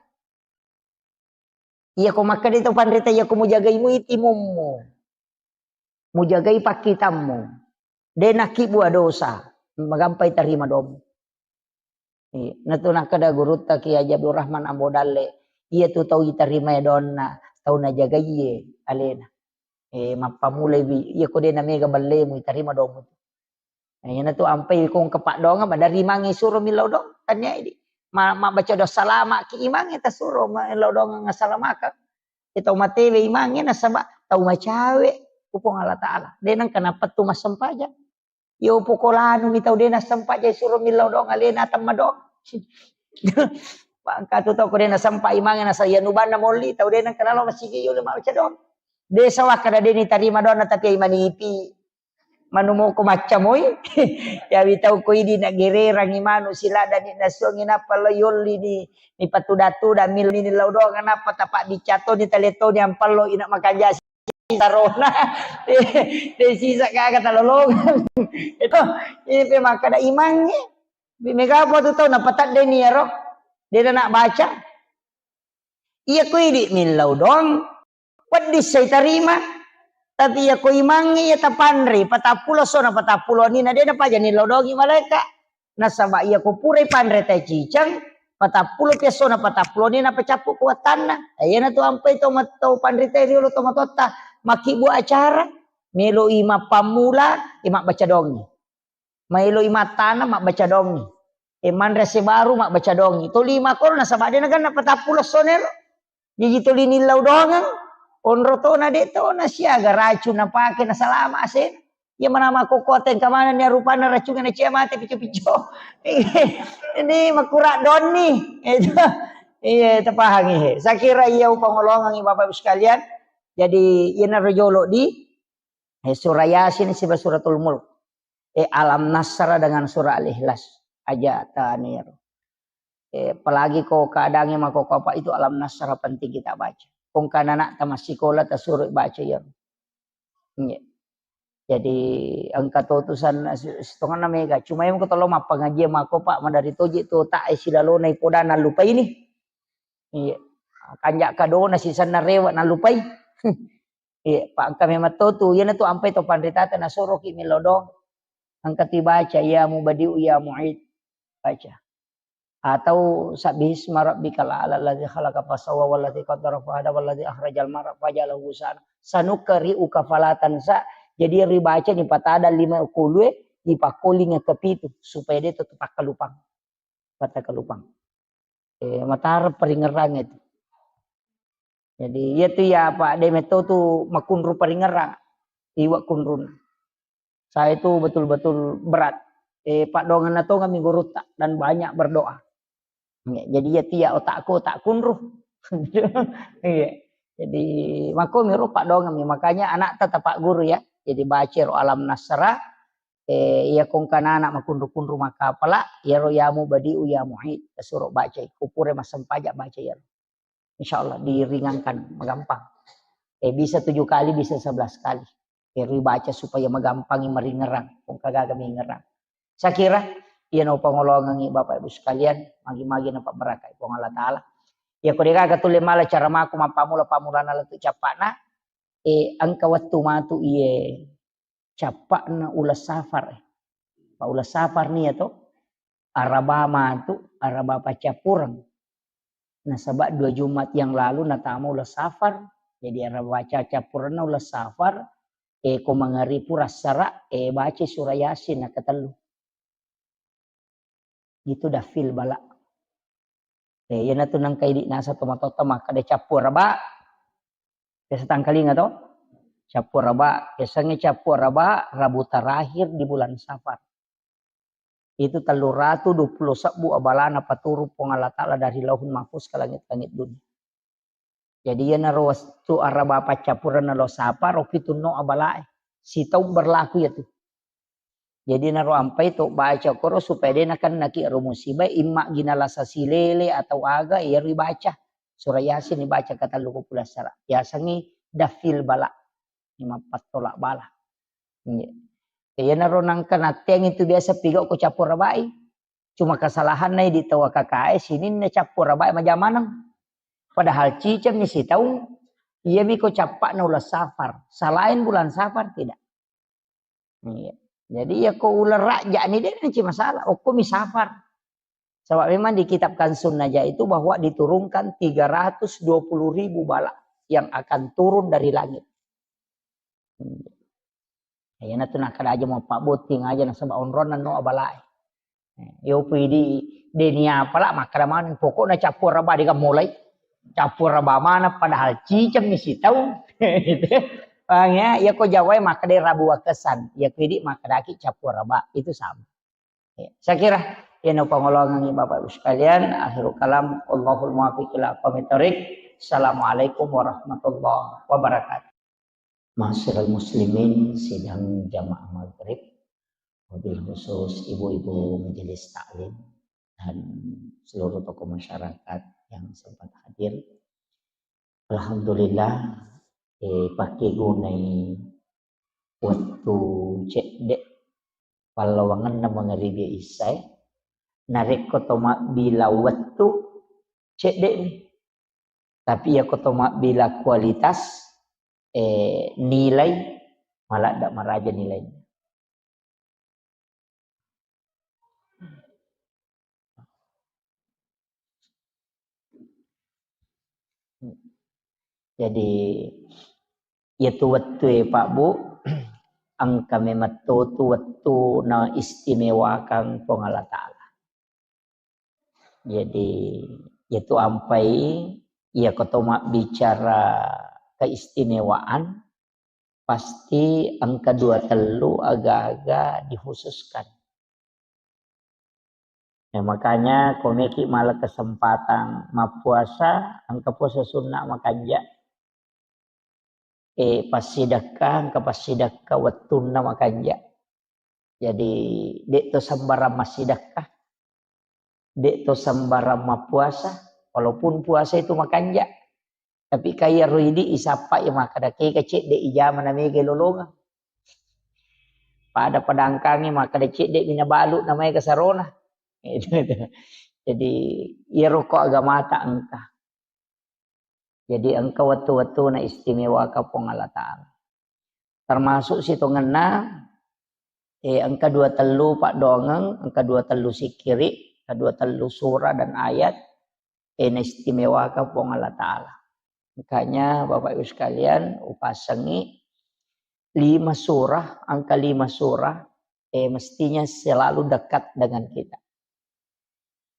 Iya ko makkeda to panrita, iya ko mujagai mui timummu, mujagai pakkitammu, de nakkibua dosa, magampai tarima domu. Iya, natu nakkeda gurutta Kiai Haji Abdul Rahman Ambo Dalle, iya tu tau itarimae donna, tau najagaiye alena. Eh, mappamulai wi, iya ko de namega ballemu, itarima domu. Eh, iyana tu ampai ko engka paddoangeng, maderri mangi suro millau doang, tania idi. Ma-, mabbaca doa salama ki imangnge tasuro millau doang assalamakeng. Iya tau matewe imangnge nasaba tau macawe ku Puang Allah Ta'ala. De nengka napettu massempajang. Yo poko lanu mi tau de nassempajang suro millau doang alena temma doang. Bangka tu tau ko de nasempa imangnge nasa iya nubanna molli tau de nengka nalo masigi yo le mabbaca doang. De sawakka na de nitarima doanna tapi ai manipi. Manu moko macca moi. Yawi tau ko idi na gererangi manu siladani nasuangi nappa lo yolli ni, ni patuda-tuda milli ni lau doang nappa tapa bicca toni tale toni ampallo ina makanja sarona. De sisa gaga talolongang. Itu, ini pe makkeda imangnge. Mega apa tu tau napatadde ni ero. Dia nak baca. Iya ko idi millau doang. Peddi sai tarima. Tapi iya ko imangnge iya tapanre, patappulo sona patappulo ni na de napaja nillau doangi malaika. Nasaba iya ko purai panre tai ciceng, patappulo piassona patappulo ni napacappu ko wattanna. Eh, iyana tu ampai to mat-, to panre tai riolo to matotta. Makkibbu acara, meloi mappammula, eh, mabbaca doangi. Maeloi mattana mabbaca doangi. Eh, manre ase baru mabbaca doangi. Toli makoro nasaba de naganna patappulo sonero. Jaji toli nillau doangeng. Onro tona de tona siaga racun napake nasalama ase. Iya manama kokko tengka manenni rupanna racunna nacia mate pico-pico. Ini makura donni. Itu. Iya, tapahangi he. Saya kira iya upangolongangi Bapak Ibu sekalian. Jadi, iyana rojolo di, eh, surah Yasin siba suratul Mulk. Eh, Alam Nasrah dengan surah Al-Ikhlas. Aja tanir. Eh, apalagi ko keadaannya mako apa itu Alam Nasrah penting kita baca. Kong kana anak tamat sekolah tasuruh baca ya. Iya. Jadi engka to tu san-, si-, sitonganna mega. Cuma yang ko tolo mappangaji mako Pak madari toji tu tak eh silalona ipoda nalupai ni. Iya. Kanja kadona sisanna rewa nalupai. Iya, Pak engka memang to tu. Iyana tu ampai to panritata nasoroki melodong. Engka tu baca ya mubadiu ya muid. Baca. Atau sabbihisma rabbikal a'la alladzi khalaqa fasawwa walladzi qaddara fahada walladzi akhrajal mar'a faja'alahu ghusaan. Sanuqri'uka fala tansa. Jadi yang dibaca ni patada lima kulue dipakkolinga kepitu supaya dia tetap takkalupang. Pattakkalupang. Eh, matara paringerang itu. Jadi iya tu ya Pak de metto tu makunru paringerang. Iwa kunrun. Saya itu betul-betul berat. Eh, Pak dongan natonga mi gurutta dan banyak berdoa. Ya, jadi iya tu ya otakku tak kunru. Iya. Jadi mako miro Pak dongan mi. Makanya anak tetap Pak guru ya. Jadi baca ro Alam Nasrah. Eh, iya kongkana anak makunru-kunru makapala, iyaro ya mubadiu ya muid, tasuro baca, kupure massempajang baca iyaro. Insya Allah diringankan, magampang. Eh, bisa tujuh kali, bisa sebelas kali. Ero baca supaya magampangi maringerang, kongka gaga mingerang. Saya kira, iya no pangolongangi Bapak Ibu sekalian, magi-magi napabarakai Puang Allah Ta'ala. Iya ko degaga tulle mala cara mako mappamula-pamulana lettu cappana, eh, engka wettu matu iye cappa'na uleng safar. Pa uleng safar nia to, araba matu, araba paccappureng. Nasaba dua Jumat yang lalu natama uleng safar. Jadi araba paccappurengna uleng safar, eh, ko mangaribu pura assara, eh, baca surah Yasin nakatellu. Itu dafil bala. Eh, iyanatu nangka idi nasa tomatoatta makkeda cappu araba. Biasa tangkalinga to? Cappu araba, biasanya cappu araba Rabu terakhir di bulan Safar. Itu tellu ratu dua puluh sebbu abalana paturung Puang Allah Ta'ala dari Lauhul Mahfuz ke langit-langit dunia. Jadi iyanaro wettu araba paccappurenna lo Safar, ro pitunno abalae. Sitaung berlaku iyatu. Jadi naro ampai to baca koro supaya de nakennaki ero musiba, imma gina lasa silele atau aga, iyaro ibaca. Surah Yasin ibaca katellu ko pulassara. Yasengngi dafil bala. Mappattola bala. Iya. Iyanaro nangka natteang itu biasa pigau ko cappu arabai. Cuma kesalahanna idi tau A K K S sininna cappu arabai majamaneng. Padahal cicengmi sitaung, iyami ko cappa'na uleng Safar. Selain bulan Safar tidak. Iya. Jadi iya ko uleng Rajab ni de nanci masalah. Okkomi Safar. Sebab memang di kitab Kanzun Najah itu bahwa diturunkan tiga ratus dua puluh ribu bala yang akan turun dari langit. Iyanatu nakkeda aja mau pabbotting aja nasaba onronna no abalae. Yo pidi deni apala makkeda maneng pokokna cappu araba de mulai. Cappu araba mana padahal cicengmi sitaung. Paham ya? Ya ko Jawa makkeda rabu wakesan. Ya ko idi makkedaki cappu araba. Itu sama. Ya, saya kira iyana pangolongangi Bapak Ibu sekalian, akhirul kalam, wallahul muwaffiq ila aqwamit thariq. Assalamualaikum warahmatullahi wabarakatuh. Ma'asyiral muslimin, sidang jamaah maghrib, wabil khusus ibu-ibu majelis taklim dan seluruh tokoh masyarakat yang sempat hadir. Alhamdulillah, eh, pakkegunai wettu cedde Pallawangenna mangaribi isyae. Narekko to mabbila wettu, cedde'mi. Tapi iyako to mabbila kualitas, eh, nilai, maladda maraja nilaina. Jadi, iyatu wettue, Pak, Bu, engka memang totu wettu naistimewakang Puang Allah Ta'ala. Jadi, iyatu ampai, iyako to mabbicara keistimewaan, pasti engka dua tellu aga-aga dikhususkan. Ya, makanya ko meki mala kesempatan mappuasa, engka puasa sunna makanja. Eh, passidekka, engka passidekka wettunna makanja. Jadi, de' to sembarang massidekka, de' to sembarang mappuasa, walaupun puasa itu makanja. Tapi kaya ro idi isappa ya makkeda kega cedde ijama na mega lolongeng. Pada padangkangi makkeda cedde mina balu na mega sarona. Itu, itu. Jadi, iyaro ko agamata engka. Jadi, engka wettu-wettu na istimewaka Puang Allah Ta'ala. Termasuk sitongenna, eh, engka dua tellu paddoangeng, engka dua tellu sikkiri, engka dua tellu surah dan ayat, eh, naistimewaka Puang Allah Ta'ala. Makanya, Bapak Ibu sekalian, upasengi lima surah, angka lima surah, eh, mestinya selalu dekat dengan kita.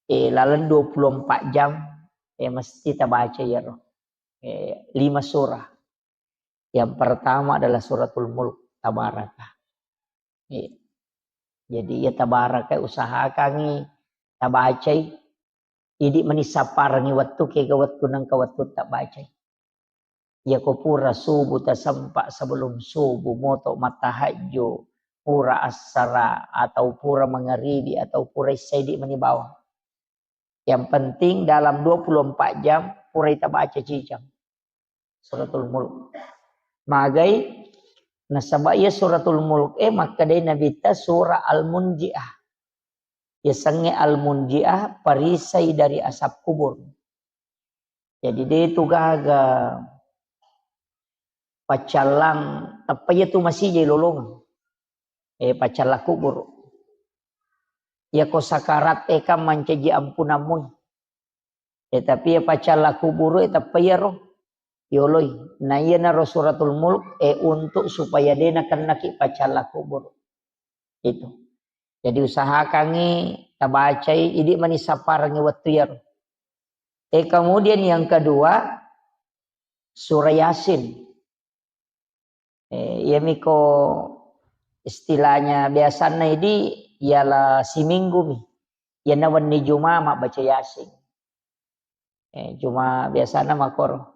Eh, laleng dua puluh empat jam, eh, mesti tabaca iyaro. Eh, lima surah. Yang pertama adalah Suratul Mulk, Tabaraka. Eh, jadi ya Tabaraka usahakangi tabacai. Idi mani sapparengi wettu, kega wettu nengka wettu tabacai. Iyako pura subuh tasempa, sebelum subuh moto mattahajju, pura assara atau pura mangaribi atau pura issaidi mani bawang. Yang penting dalam dua puluh empat jam pura ita baca cicang Suratul Mulk. Magai nasaba iya Suratul Mulk e makkedai Nabitta surah Al-Munjiah. Yasengnge Al-Munjiah, perisai dari asap kubur. Jadi, de tu gaga paccallang, tappa iya tu masijai lolongeng. Eh, paccallang kubur. Iyako sakarat e kan mancaji ampunammu. Eh, tapi iya paccallang kubur e tappa iyaro yoloi. Na iyanaro Suratul Mulk, eh, untuk supaya de nakennaki paccallang kubur. Itu. Jadi usahakangi tabacai, idi mani sapparengi wettu iyaro. Eh, kemudian yang kedua, surah Yasin. Eh, iyamiko istilahnya biasanna idi, ialah siminggu mi. Iyana wenni Juma mabbaca Yasin. Eh, cuma biasana makoro.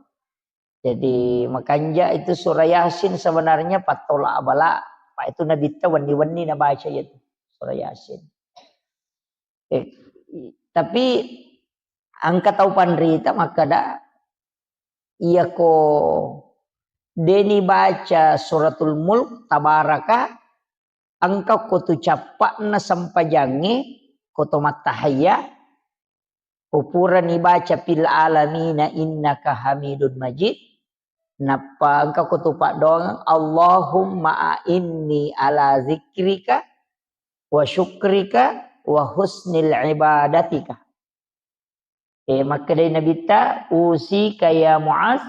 Jadi, makanja itu surah Yasin sebenarnya pattola abala, apa itu Nabitta wenni-wenni nabaca itu surah Yasin. Eh, tapi engka tau panrita makkeda, iyako deni baca Suratul Mulk, Tabaraka, engka ko tu cappa'na sempajangnge, ko to mattahayya, ko purani baca fil alamina innaka hamidun majid, nappa engka ko tu paddoangeng, Allahumma a'inni ala zikrika wa syukrika wa husnil ibadatika. Eh, makkedai Nabitta, "Usika ya Muaz,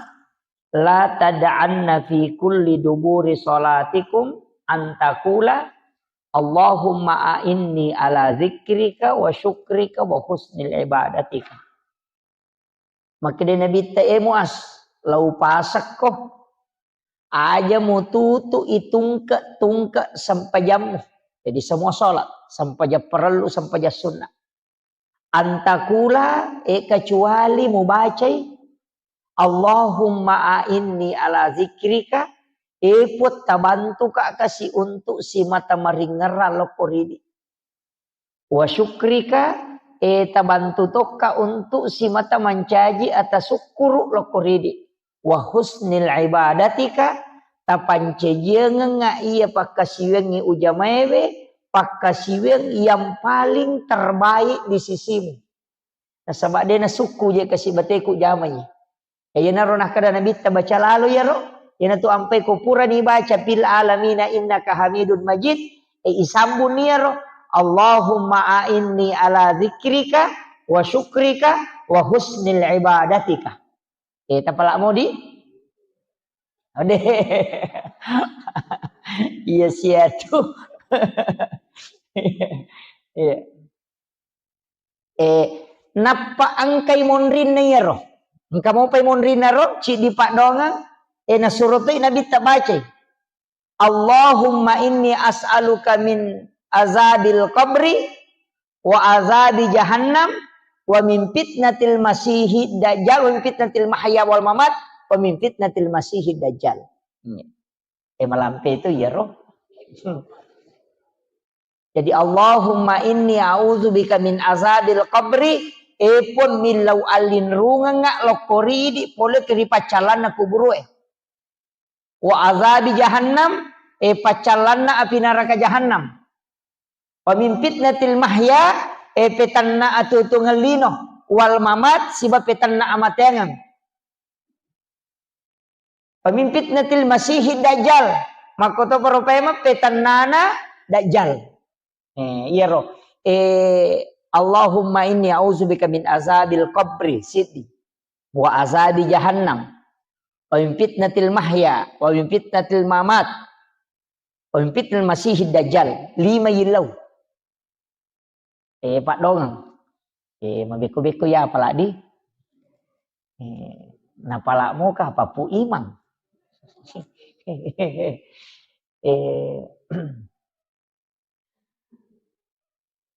la tad'anna fi kulli duburi salatikum an taqula, Allahumma a'inni ala zikrika wa syukrika wa husnil ibadatika." Makkedai Nabitta, "Eh Muaz, lau pasekko, aja mututu itungke-tungke sempajammu." Jadi semua sholat, sempajang parellu, sempajang sunnah. Antakula, eh, kecuali mubacai, "Allahumma a'inni ala zikrika," eh, Puang, tabantuka kasi untuk simata maringerang lokko ridi. "Wa syukrika," eh, tabantu tokka untuk simata mancaji atasukkuru lokko ridi. "Wa husnil ibadatika," tapancajiangengnga iya pakkasiwiangngi ujamaewe, pakkasiwiang yang paling terbaik di sisimu. Nasaba de nasukku je kasi bateku jamai. Iyanaro nakkeda Nabitta, baca lalo iyaro, iyanatu ampai ko purani baca fil alamina innaka hamidun majid, e, isambunni iyaro, Allahumma a'inni ala dzikrika wa syukrika wa husnil ibadatika. E, tapala modi? Ade. Iya siatu. Iya. E, nappa engkai monrinna iyaro. Engka mopai monrinna ro, ciddi paddoangeng, e, nasuro toi Nabitta bacai. Allahumma inni as'aluka min azabil qabri wa azabi jahannam wa min fitnatil masihid dajjal wa min fitnatil mahya wal mamat wa min fitnatil masihid dajjal. Iya. E, malampe itu iyaro. Jadi, Allahumma inni a'udzubika min azabil qabri, e Puang, millau allinrungengnga lokko ridi pole ri paccallanna kuburue. Wa azabi jahannam, e paccallanna api naraka jahannam. Wa min fitnatil mahya, e petanna atuo-tuongeng lino, wal mamat, siba petanna amateangeng. Wa min fitnatil masihid dajjal. Makkotoparo paimeng petannana dajjal. E, iyaro. E, Allahumma inni a'udzubika min azabil qabri, siddi. Wa azabi jahannam. Wa min fitnatil mahya, wa min fitnatil mamat. Wa min fitnatil masihid dajjal. Lima yillau. E, paddoangeng. E, mabekko-bekko ya apalagi. E, napala moka papu imang. E,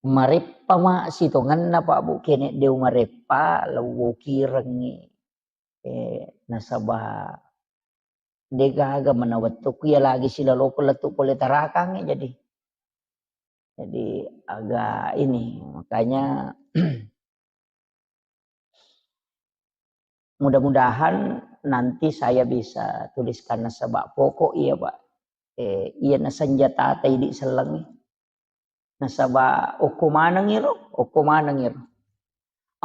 mareppa ma sitongenna, Pak Bu, kene deu mareppa, lewwo kirengngi. E, nasaba degaga mana wettukku ya lagi silaloko lettu pole tarakangnge, jadi. Jadi agak ini, makanya mudah-mudahan nanti saya bisa tuliskan nasaba pokok iya, Pak. E, iya na senjata ta idi sellengngi. Nasaba okko maneng iro, okko maneng iro.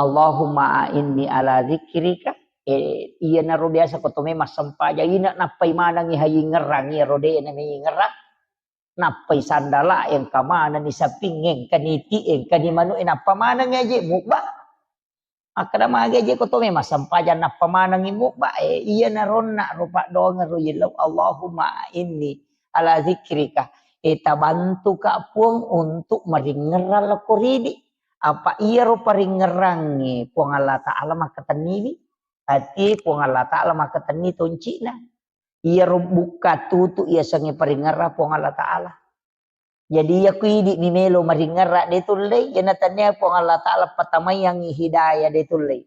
Allahumma a'inni ala dzikrika. E, iyanaro biasa ko tome massempajang ina nappai manengi hayingerang iyaro de na meyingerang. Nappai sandala engka manenni saping, engka niti, engka ni manu, e, nappa maneng aje mubba. Makkeda magi aje ko to memang sempajang nappa manengi mubba, e, iya naronna ro paddoangeng ro yellau, Allahumma inni ala zikrika. E, tabantuka Puang untuk maringngerang lokko ridi. Apa iyaro paringngerangnge Puang Allah Ta'ala makkatenniwi. Ati Puang Allah Ta'ala makkatenni toncikna. Iyaro bukka tutu iya sengnge paringngerang Puang Allah Ta'ala. Jadi, iya ku idi mi melo maringngerang de tullei, iyana tania Puang Allah Ta'ala patamaiangngi hidayah de tullei.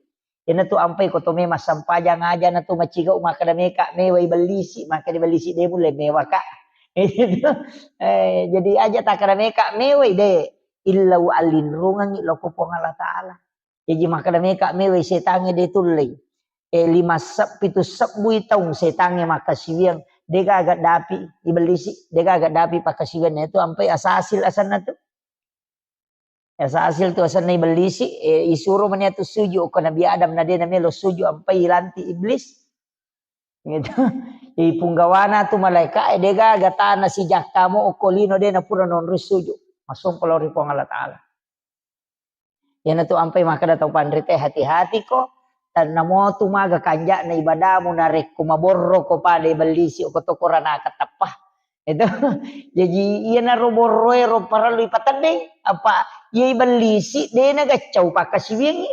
Iyana tu ampai ko to memang sempajang aja na tu macigau makkeda meka mewai bellisi, makkeda bellisi de mulle mewaka. Eh, jadi aja takkeda meka mewai de, illau allinrungengngi lokko Puang Allah Ta'ala. Jaji makkeda meka mewai setangnge de tullei. E, lima seb-, pitu sebbui taung setangnge makkasiwiang, degaga dapi ibellisi, degaga dapi pakkasiwianna itu ampai asasil asenna tu. Asasil tu asenna ibellisi, e, isuro mani atu suju okko Nabi Adam na de na melo suju ampai ilanti iblis. Gitu. Ipunggawana tu malaika e, degaga tana sijakka mo okko lino de na pura nonroi suju. Massompa lao ri Puang Allah Ta'ala. Iyanatu ampai makkeda tau panrita e, hati-hati ko, tennamo tu maga kanja'na ibadamu narekko maborro ko pada ibellisi ko to koranaka tappa. Itu. Jaji iyanaro borroe ro parellu ipateddeng, apa iya ibellisi de nagaccau pakkasiwiangngi.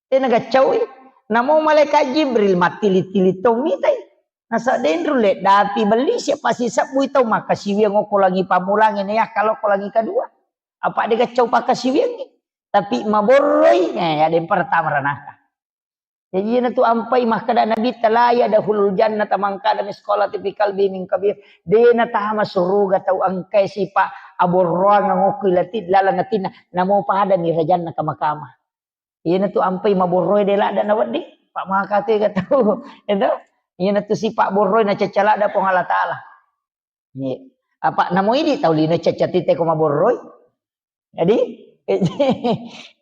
De nagaccau i. Namo malaikat Jibril mattili-tili tau mitai. Nasa denru le dapi bellisi apa sisebbui tau makkasiwiang okko langi pammulangnge na yakka lokko langi kadua. Apa de gaccau pakkasiwiangngi. Tapi maborroi, eh, ada yang pertama ranaka. Jadi iyanatu ampai makkeda Nabitta, "La yadkhulul jannata man kana misqala dzarratin fi qalbihi min kibr." De natama suruga tau engkai sipa aborroang okko ilati laleng atinna, namo pada mi rajanna kama-kama. Iyanatu ampai maborroe de ladda nawedding, pa maka tu ega tau. Itu. Iyanatu sipa borroe nacacca ladda Puang Allah Ta'ala. Iya. Apa namo idi tau lino cacati te ko maborroi. Jadi,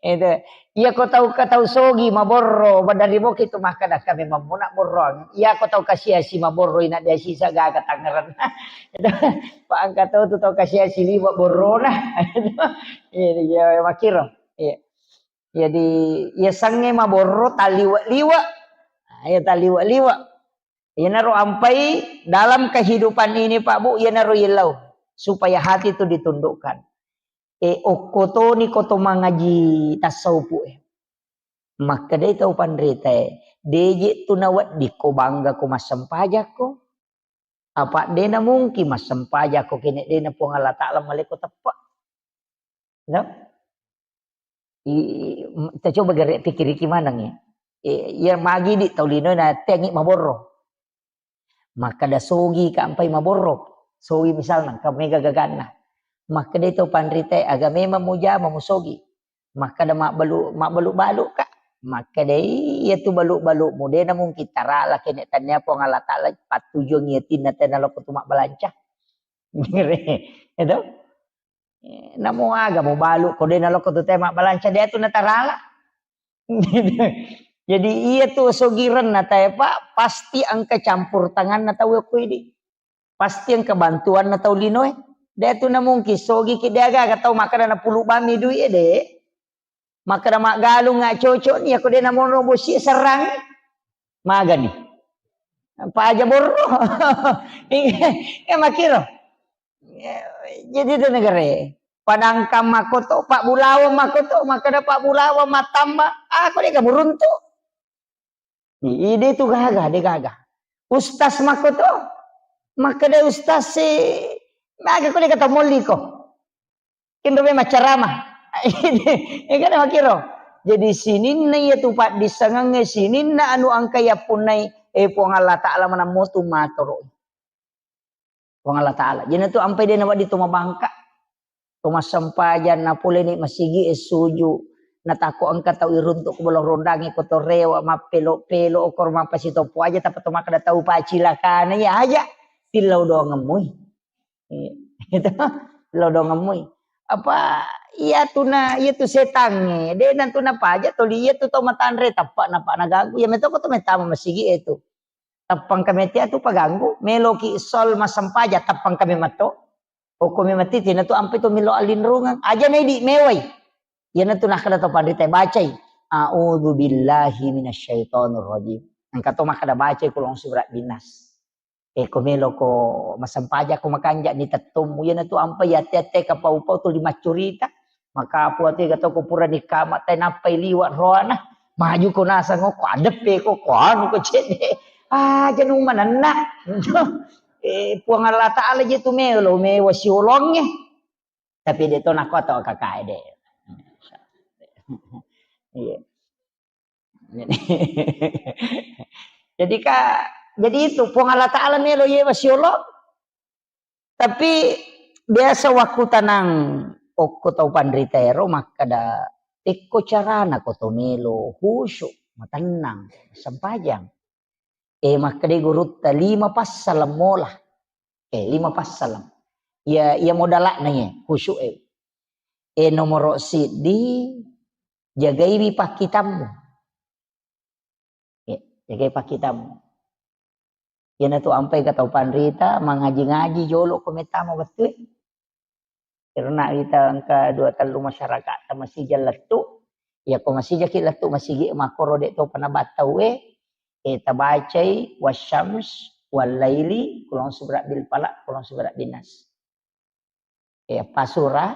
itu. Iya ko tau ka tau sogi maborro, badari boki tu makkada kami mammuna borroang. Iya ko tau kasiasi maborro ina dia sisa gaga tangeran. Itu, pa engka tau tu tau kasiasi liwa borrona. Iya, iya, makiro. Iya. Jadi, iya sange maborro taliwa-liwa. Nah, iya taliwa-liwa. Iyanaro ampai dalam kehidupan ini, Pak, Bu, iyanaro yellau supaya hati itu ditundukkan. E, okko toni ko to mangaji tasawufu e. Makkedai tau panrita e, deje tu nawedding ko bangga ko massempajakko. Apa dena mungkin massempajakko kene dena Puang Allah Ta'ala maleko teppe. No? I, i, m-, kita coba gere pikiriki maneng ya. E, ya magi di tau lino na tengi maborro. Makkada sogi ka ampai maborro. Sogi misalna, ka mega gaganna. Makkada itu panrita aga memang mujama musogi. Makkada mabbalu, mabbalu-balu ka. Makkada iya tu balu-balu mu dena mungkin tarala kene tania Puang Allah Ta'ala pattujuang iya tinna tena loko tu mabbalanca. Itu. Eh, namo aga mubalu ko dena loko tu te mabbalanca de tu natarala. Jadi iya tu sogirenna tae, Pak, pasti engka campur tanganna tau okko idi. Pasti engka bantuanna tau linoe. De tu namungkin sogi ki de aga-aga tau makkada napulu bami duit e de. Makkada maggalung nga cocok ni, ako de namono bosi serrang. Magani. Paja borro. Eh, makiro. Jadi itu negara. Padangkang makoto, Pak Bulawa makoto, makkada Pak Bulawa matamba, aku de kamu runtu. Ide tu gaga, de gaga. Ustaz makoto, makkada ustaz si, maga ko de kata molli ko. Kinro memang ceramah. Ya kan makiro. Jadi sininna iya tu paddissengengnge, sininna anu engka yappunnai, eh, Puang Allah Ta'ala manammo tu matoro. Puang Allah Ta'ala. Jadi tu ampai de nawedding tu mabangka. Tu massempajang napoleni masigi e suju. Natako engka tau iruntuk ko bolong rondangi ko to rewa mappelo-pelo okor mappasitopo aja tappa to makkada tau pacilakana ya aja. Tillau doang mui. Iya. Itu lodongemmui. Apa iya tu na, iya tu setangnge, de na tu napaja toli iya tu tau matanre tappa napa naganggu. Iya metoko tu metama masigi e tu. Tappang kami tia tu paganggu, meloki sol masempaja tappang kami matto. Okko mi mati tina tu ampe tu melo alinrungeng. Aja na idi mewai. Iya na tu nakkada to panrita bacai. A'udzu billahi minasyaitonir rajim. Engka to makkada bacai kulong surat binas. E, ko melo ko massempajang ko makanja ni tettommu, iyanatu ampai ate-ate kapau-pau tuli maccurita. Maka apa tu ega to ko pura ni kama te nappai liwa roana. Maju ko nasang ko adeppe ko, ko anu ko cedde. Ah, janu manenna. Eh, Puang Allah Ta'ala je tu melo, mewa siolongnge. Tapi de to nako to kakae de. Iya. Jadi, ka, jadi itu Puang Allah Ta'ala melo yewa siolo. Tapi biasa waktu tanang okko tau panrita ero makkada, tekko carana ko to melo khusyuk, matennang, sempajang. Eh, makkeda gurutta lima passaleng mola. Eh, lima passaleng. Iya, iya modalakna iya, khusyuk e. Eh, nomoro siddi, jagaiwi pakkitammu. Eh, jagai pakkitammu. Iyanatu ampai ka tau panrita, mangaji-ngaji jolo ko mettama wettue. Karena kita engka dua tellu masyarakat ta masija lettu. Iya ko masijaki lettu masigi makkoro de topa nabattau e, eh, tabacai wasyams wallaili, kulong subra bil falaq, kulong subra bin nas. Eh, apa surah?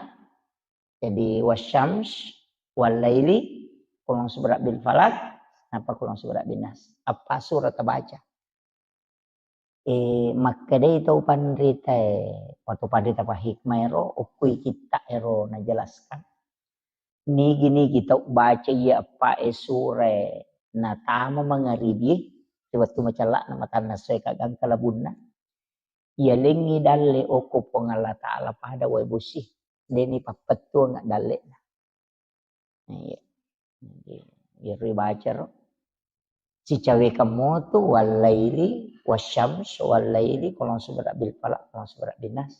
Jadi wasyams wallaili, kulong subra bil falaq, napa kulong subra bin nas. Apa surah tabaca? Eh, makkedai tau panrita e, waktu panrita pa hikmah ero, okkui kitta ero najelaskan. Nigi-nigi tau baca iya eppa e sura e natama mangaribi e, wettu macellakna matanna soe kagangka labunna. Iya lengngi dalle okko Puang Allah Ta'ala pada wae bosi. Deni pappettuang dalle'na. Iya. Jadi, iyaro baca ro. Sicawekang motu, wallaili, wasyams, wallaili, kulong subra bil falaq, kulong subra bin nas.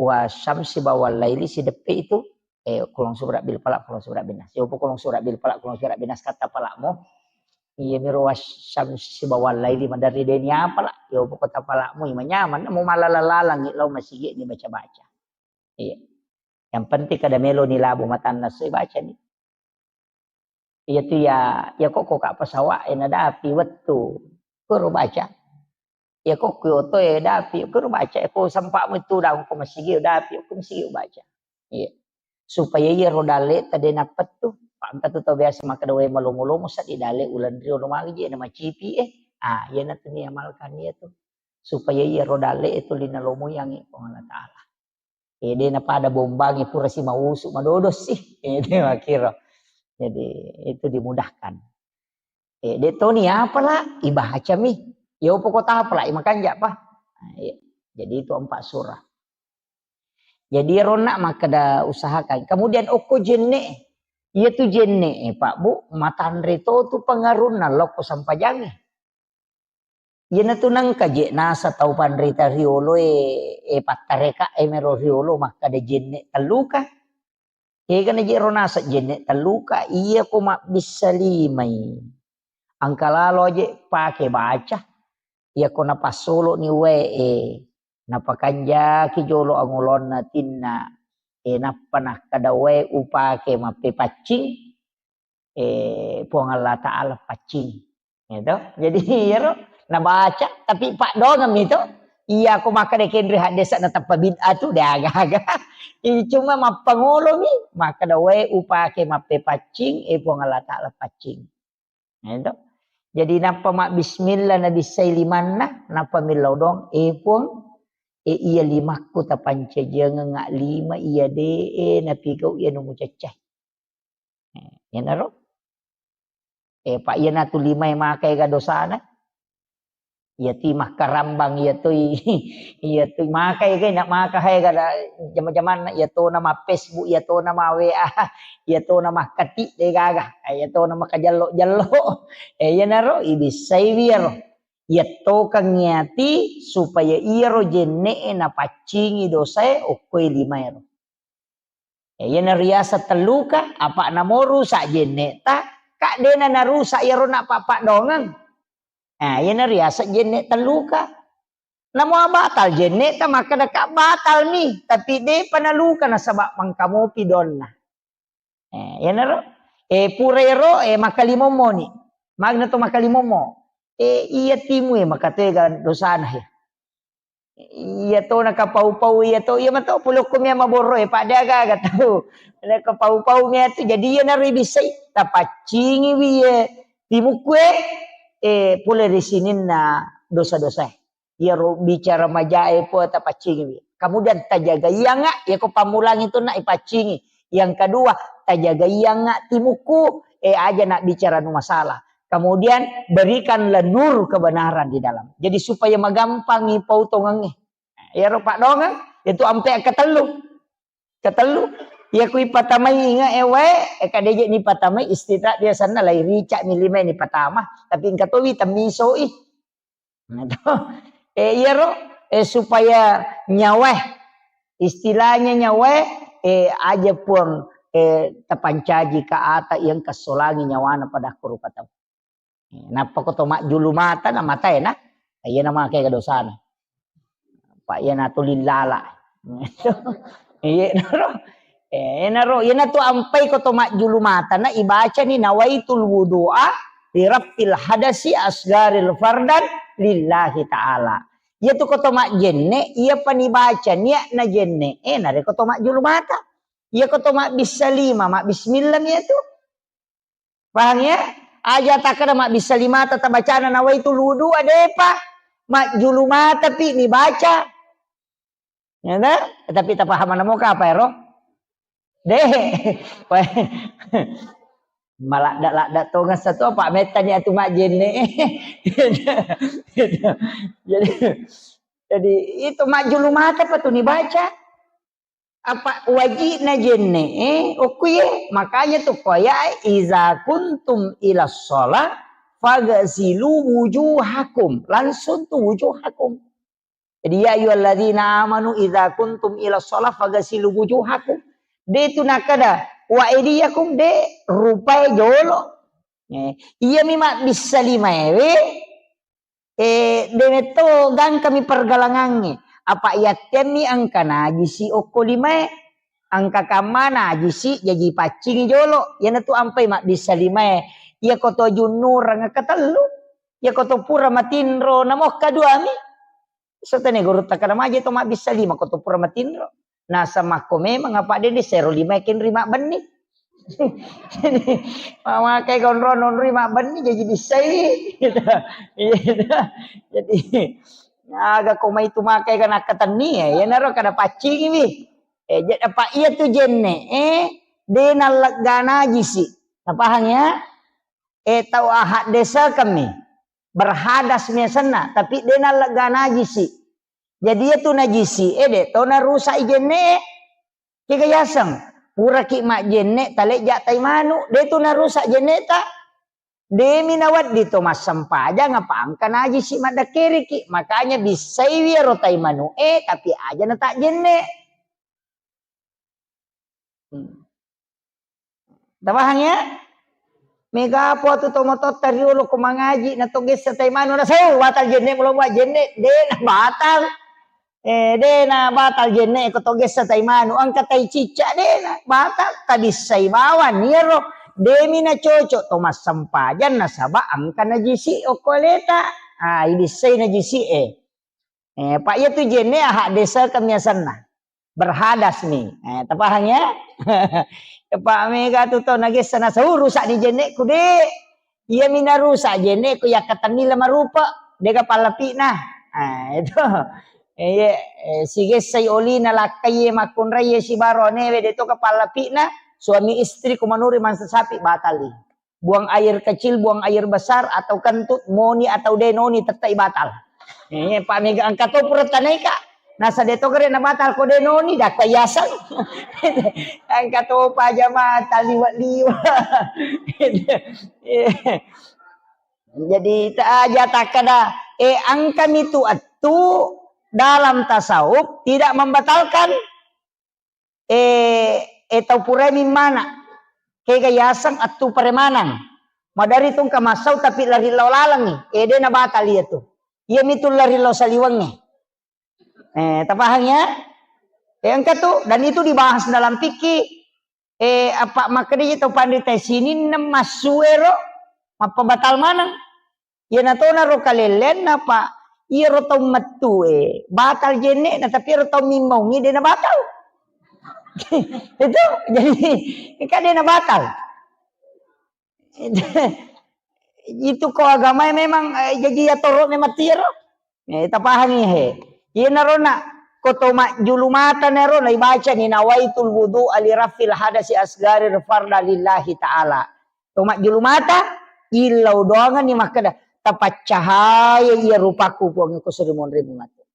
Wa syamsi bawal laili sideppe itu, eh, kulung sura bil falaq, kulung sura bin nas. Yopo kulung sura bil falaq, kulung sura bin nas kata palakmu. Iya miro wa syamsi bawal laili maderri deni apa lah. Yopo kota palakmu, ima nyaman, mau malala-lalang, lau masigi ni baca-baca. Iya. Yang penting kada melo ni labu matanna so baca ni. Iya tu ya, ya kok, kok ka pesawat, eh, nadapi wettu. Kuro baca. Ya kok, kok oto, eh, dapi. Kuro baca, eh, kok sempak metu dah, kok masigi dapi, kok masigi baca. Iya. Supaya iya ro dalle tadi napettu. Pak, engka tu tau biasa makkeda, "Wae malomo-lomo seddi dalle ulan rio lo magi je na macipi, eh." Ah, iya na tu ni amalkan iya tu. Supaya iya ro dalle itu lina lomo yang Puang Allah Ta'ala. Eh, de na pada bombangi pura si mausu madodo sih. Eh, de makkiro. Jadi itu dimudahkan. Eh, de toni apa lah? Ibaca mi. Yo pokok apa lah? Imakanja apa? Nah, iya. Jadi itu empat surah. Jadi ronna makkeda usahakan. Kemudian okko jenne. Iya tu jenne, eh, Pak Bu, matanre to tu pengarunna lokko sampajange. Iyanatu nengka je nasa tau panrita riolo e, e pattareka e mero riolo makkeda jenne telluka. Kegana je ro nasa jenne telluka, iya ko mabbissa limai. Engka lalo aje pake baca. Iya ko napassolo ni wae e, napakanjaki jolo angolonna tinna. E nappa nakkeda wae upake mappepaccing. Eh, Puang Allah Ta'ala paccing. Gitu. Jadi, iyaro nabaca, tapi paddoangeng mi to. Iya, ko makkeda kenre haddesa na tappa bid'ah tu, de aga-aga. Ini cuma mappangolomi, makkeda wae upake mappepaccing, eh, Puang Allah Ta'ala paccing. Gitu. Jadi, nappa mabbismillah, nabissai limanna, nappa millau doang, eh, Puang, eh, iya limakku tapancajiangeng lima iya de, eh, napigau iya nu mucaccai. Eh, iyanaro. Eh, Pak, iyanatu limae makaega dosana. Iyatu makkarambang, iyatu, iyatu makaega, na maka haega da jama-jamanna, iyatona ma Facebook, iyatona ma W A, iyatona makkati de gaga, eh, iyatona makajallo-jallo. Eh, iyanaro ibissai wiyaro. Iyattokang iyati supaya iyaro jenne'e napaccingi dosae okkoe limaero. Eh, iyana riaseng telluka, apa namo rusak jenne'ta, ka dena narusak iyaro napappaddoangeng. Nah, iyana riaseng jenne telluka. Namo batal jenne'ta, makkeda ka batal mi, tapi depa naluka nasaba mangkamopi donna. Eh, iyanaro, eh, pura ero, eh, makkalimommo ni. Magna to makkalimommo. Eh, iya timu, eh, makatega dosana, eh. Iya to nakapau-pau, iya to, iya mato pole okko mia maborro, eh, pada aga-aga tau. Nakapau-pau mia tu, jadi iya naro ibissai, tapaccingi wi, eh, timukku, eh, eh, pole ri sininna dosa-dosa, eh. Iyaro bicara majae po tapaccingiwi. Kemudian tajagaianga, iyako pammulang itu nak ipaccingi. Yang kedua, tajagaianga timuku, eh, aja nak bicara nu masalah. Kemudian berikanlah nur kebenaran di dalam. Jadi supaya magampangi pautongengnge. Iyaro paddoangeng, itu ampe ketellu. Ketellu, iya kui patamai inga e wae, e kadeje ni patamai istirahat biasanna lai rica mi lima ni patama, tapi engka towi temmisoi. Nah, to. Eh, iyaro, eh, supaya nyawae, istilahnya nyawae, eh, aja Puang, eh, tapancaji ka ata yang kasolangi nyawana pada kurupa tau. Nappa ko to majjulu mata na matae na, iya na make dosana. Pak, iya na tuli lala. Iya naro. Eh, naro, iya na tu ampai ko to majjulu mata na ibacani nawaitul wudu'a li raf'il hadasi asgaril fardan lillahi ta'ala. Iya tu ko to majjenne, iya pani baca niat na jenne, eh, nare ko to majjulu mata. Iya ko to mabbissa lima, mabbismillah iya tu. Paham ya? Aja takkeda mabbissa limata tabacana nawaitul wudu, adepa. Majjulu mata pi nibaca. Ya, ta? Tapi tapaham namo ka apa ero? De. Maladda-ladda tongeng satu apa mettani atu majjenne. Jadi, jadi itu majjulu mata pa tu nibaca. Apa wajibna jenne, eh, okkuye. Makanya tu koya, "Iza kuntum ila sholat, fagsilu wujuhakum." Langsung tu wujuhakum. Jadi, ya ayyuhalladzina amanu idza kuntum ila shalah faghsilu wujuhakum. De tu nakkeda, wa aidiyakum, de, rupae jolo. Eh, iyami mabbissa limaewe, eh, de metto gangkami pergalangangnge. Apa yattemmi engka najisi okko limae. Engka kamma najisi jaji paccingi jolo. Iyanatu ampai mabbissa limae. Iyako to junnureng ketellu. Iyako to pura matinro namokka duami. Setene guru takkada maje to mabbissa lima ko to pura matinro. Nasa makko memang apa de de sero lima kenri mabbenni. Mamakai konro nonri mabbenni jaji bissai. Gitu. Iya. Jadi aga ko mai tu makai kan akkatenni ya, iyanaro kada paccingi wi. Eh, jadi apa iya tu jenne, eh, de nallegga najisi. Napahang ya? Eh, tau ahak desa kami. Berhadas miasenna, tapi de nallegga najisi. Jadi iya tu najisi, eh, de to narusak i jenne. Kega yaseng, puraki majjenne talejja tai manu, de tu narusak jenne ta. Demi nawaddi to massempajang apa engka najisi maddakkeriki. Makanya bissai wi ero tai manu, eh, tapi aja na tak jenne. Hmm. Tapahang ya? Mega po tu tomatotta riolo ko mangaji na to gessa tai manu na sau batal jenne mulo mua jenne de na batal. Eh, de na batal jenne ko to gessa tai manu engka tai cicca de na batal tabissai bawang niero demi na cocok to massempajang nasaba engka najisi okko aleta. Ah, ibissai najisi eh. Eh, Pak, iya tu jenne ahak desa kemiasanna. Berhadas nih. Eh, tapahang ya? Pak, mega tu to nagessa nasau rusak ni jenneku de. Iya mina rusak jenneku yakkatenni lama rupa. Dega pallapina. Ah, itu. Eh, iya, eh, sigessai olina lakkai makkunrai sibaro anewe de to ka pallapina. Suami istri kumanuri mansa sapi batali. Buang air kecil, buang air besar, atau kentut, moni atau denoni, tettai batal. Eh, Pak mega engka to pura tanaika. Nasa de to kare na batal ko denoni, dakka yaseng. Engka to pajama taliwa-liwa. Jadi ta aja takkada, eh, engka mitu attu dalam tasawuf tidak membatalkan eh, eh, tau purai mimmana. Kega yaseng attu paremanang. Madari tu engka massau tapi lari lao lalengngi. Eh, de na batal iya tu. Iya mitu lari lao saliwengnge. Eh, tapahang ya? Eh, engka tu, dan itu dibahas dalam fikih. Eh, apa makkeda tau panrita sininna massuero mappabatal maneng. Iyanatonaro kalelleanna, Pak. Iyaro tau mettue batal jenne'na, tapi iyaro tau mimmaungngi de' nabatal. Itu, jadi, kan de' nabatal. Itu ko agamae memang, eh, jaji atoro memang tiaro. Eh, tapahangi he. Iyanaro na, ko to majjulu mata naro na ibacani nawaitul wudu'a li raf'il hadasi asgari farda lillahi ta'ala. To majjulu mata, illau doangenni makkeda, "Tapaccahaya iya rupaku, Puang, ko suri monrimu matu.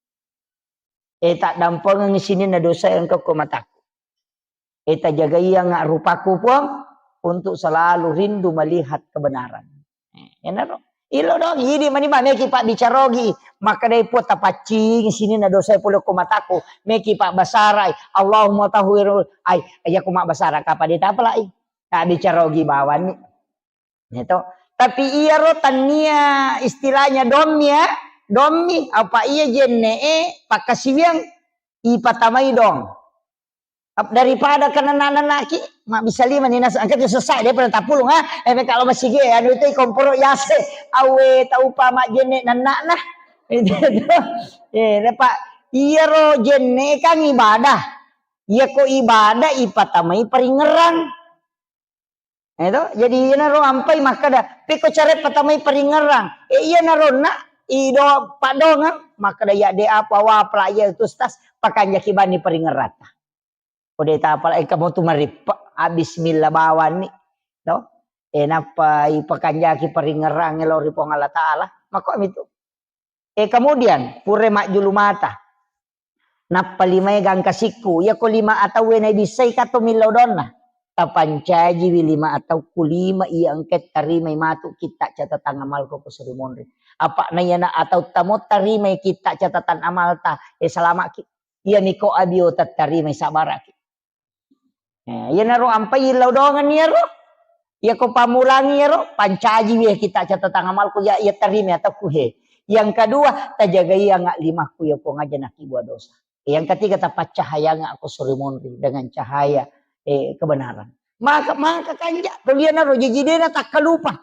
Eh, taddampengengi sininna dosa engka ko mataku. Eh, tajagaianga rupaku, Puang, untuk selalu rindu melihat kebenaran." Eh, enaro. Illau doang, idi mani ba meki pabbicara ogi. Makkedai Puang, "Tapaccingi sininna dosa pole ko mataku." Meki pabbasarai, "Allahumma tahhirul," ai, iya ko mabbasara kapa de tapalai. Tabbicara ogi bawanni. Ya to. Tapi iyaro tannia istilahnya dommi ya, dommi, apa iya jenne'e pakkasiwiang ipatamai dong. Ap-, daripada kenna nanaki, mabbissa lima ni nas-, engka tu sessa, dia pernah tapulung, ha? Eh, kalau masih ge, anu itu komporo yase, awe tau pa majjenne nannakna. Itu tu. Eh, lepa, iyaro jenne kan ibadah. Iya ko ibadah ipatamai paringerang. Eh, to? Jadi, iyanaro ampai makkeda, "Pekko care patamai paringerang." Eh, iyanaro na, ido padongang, makkeda, "Ya, de apa wapla iya tu, Ustaz, pakanjaki bani paringerata." Ko de tapala, engka mo tu marippe, ah, bismillah bawanni, to? Eh, nappa ipakanjaki paringerang lao ri Puang Allah Ta'ala. Makko mitu. Eh, kemudian, pura majjulu mata. Nappa limae gangka sikku. Iya ko lima atauwe naibissai ka to millau donna. tapancajiwi lima ataukku lima iya engka tarimai matu kitta catatan amalku ko suri monri. Apa na iyana atau tamo tarimai kitta catatan amalta, eh, salamaki. Iya miko abio tattarimai sabaraki. Eh, iyanaro ampai illau doangan iyaro. Iya ko pammulangi iyaro, pancajiwi kita catatan amalku ya, iya tarima atau ku he. Yang kedua, tajagai anga limakku ya ko ngaja nakibua dosa. Yang ketiga, tapaccahayanga aku suri monri dengan cahaya, eh, kebenaran. Maka, maka kanja, to iyanaro jaji dena takkalupa.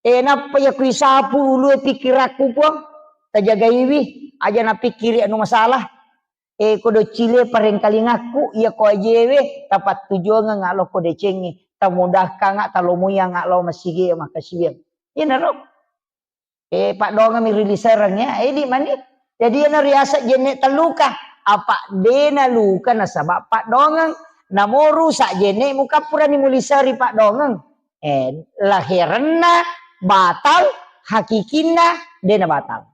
Eh, nappa iya kuisapu ulue pikkirakku, Puang. Tajagaiwi, aja napikkiri anu masalah. Eh, ko doccile parengkalingakku, iya ko ajewe, tapattujuangeng alo ko decengnge, tamudahkanga, talomoianga lao masigi makkasiwiang. Iyanaro. Eh, paddoangeng mi ri lisereng ya, eh, di mani. Jadi iyana riaseng jenne telluka. Apa dena luka nasaba paddoangeng. Namo rusak jenne mukappurani muliseri paddoangeng. Eh, laherenna batal, hakikinna dena batal.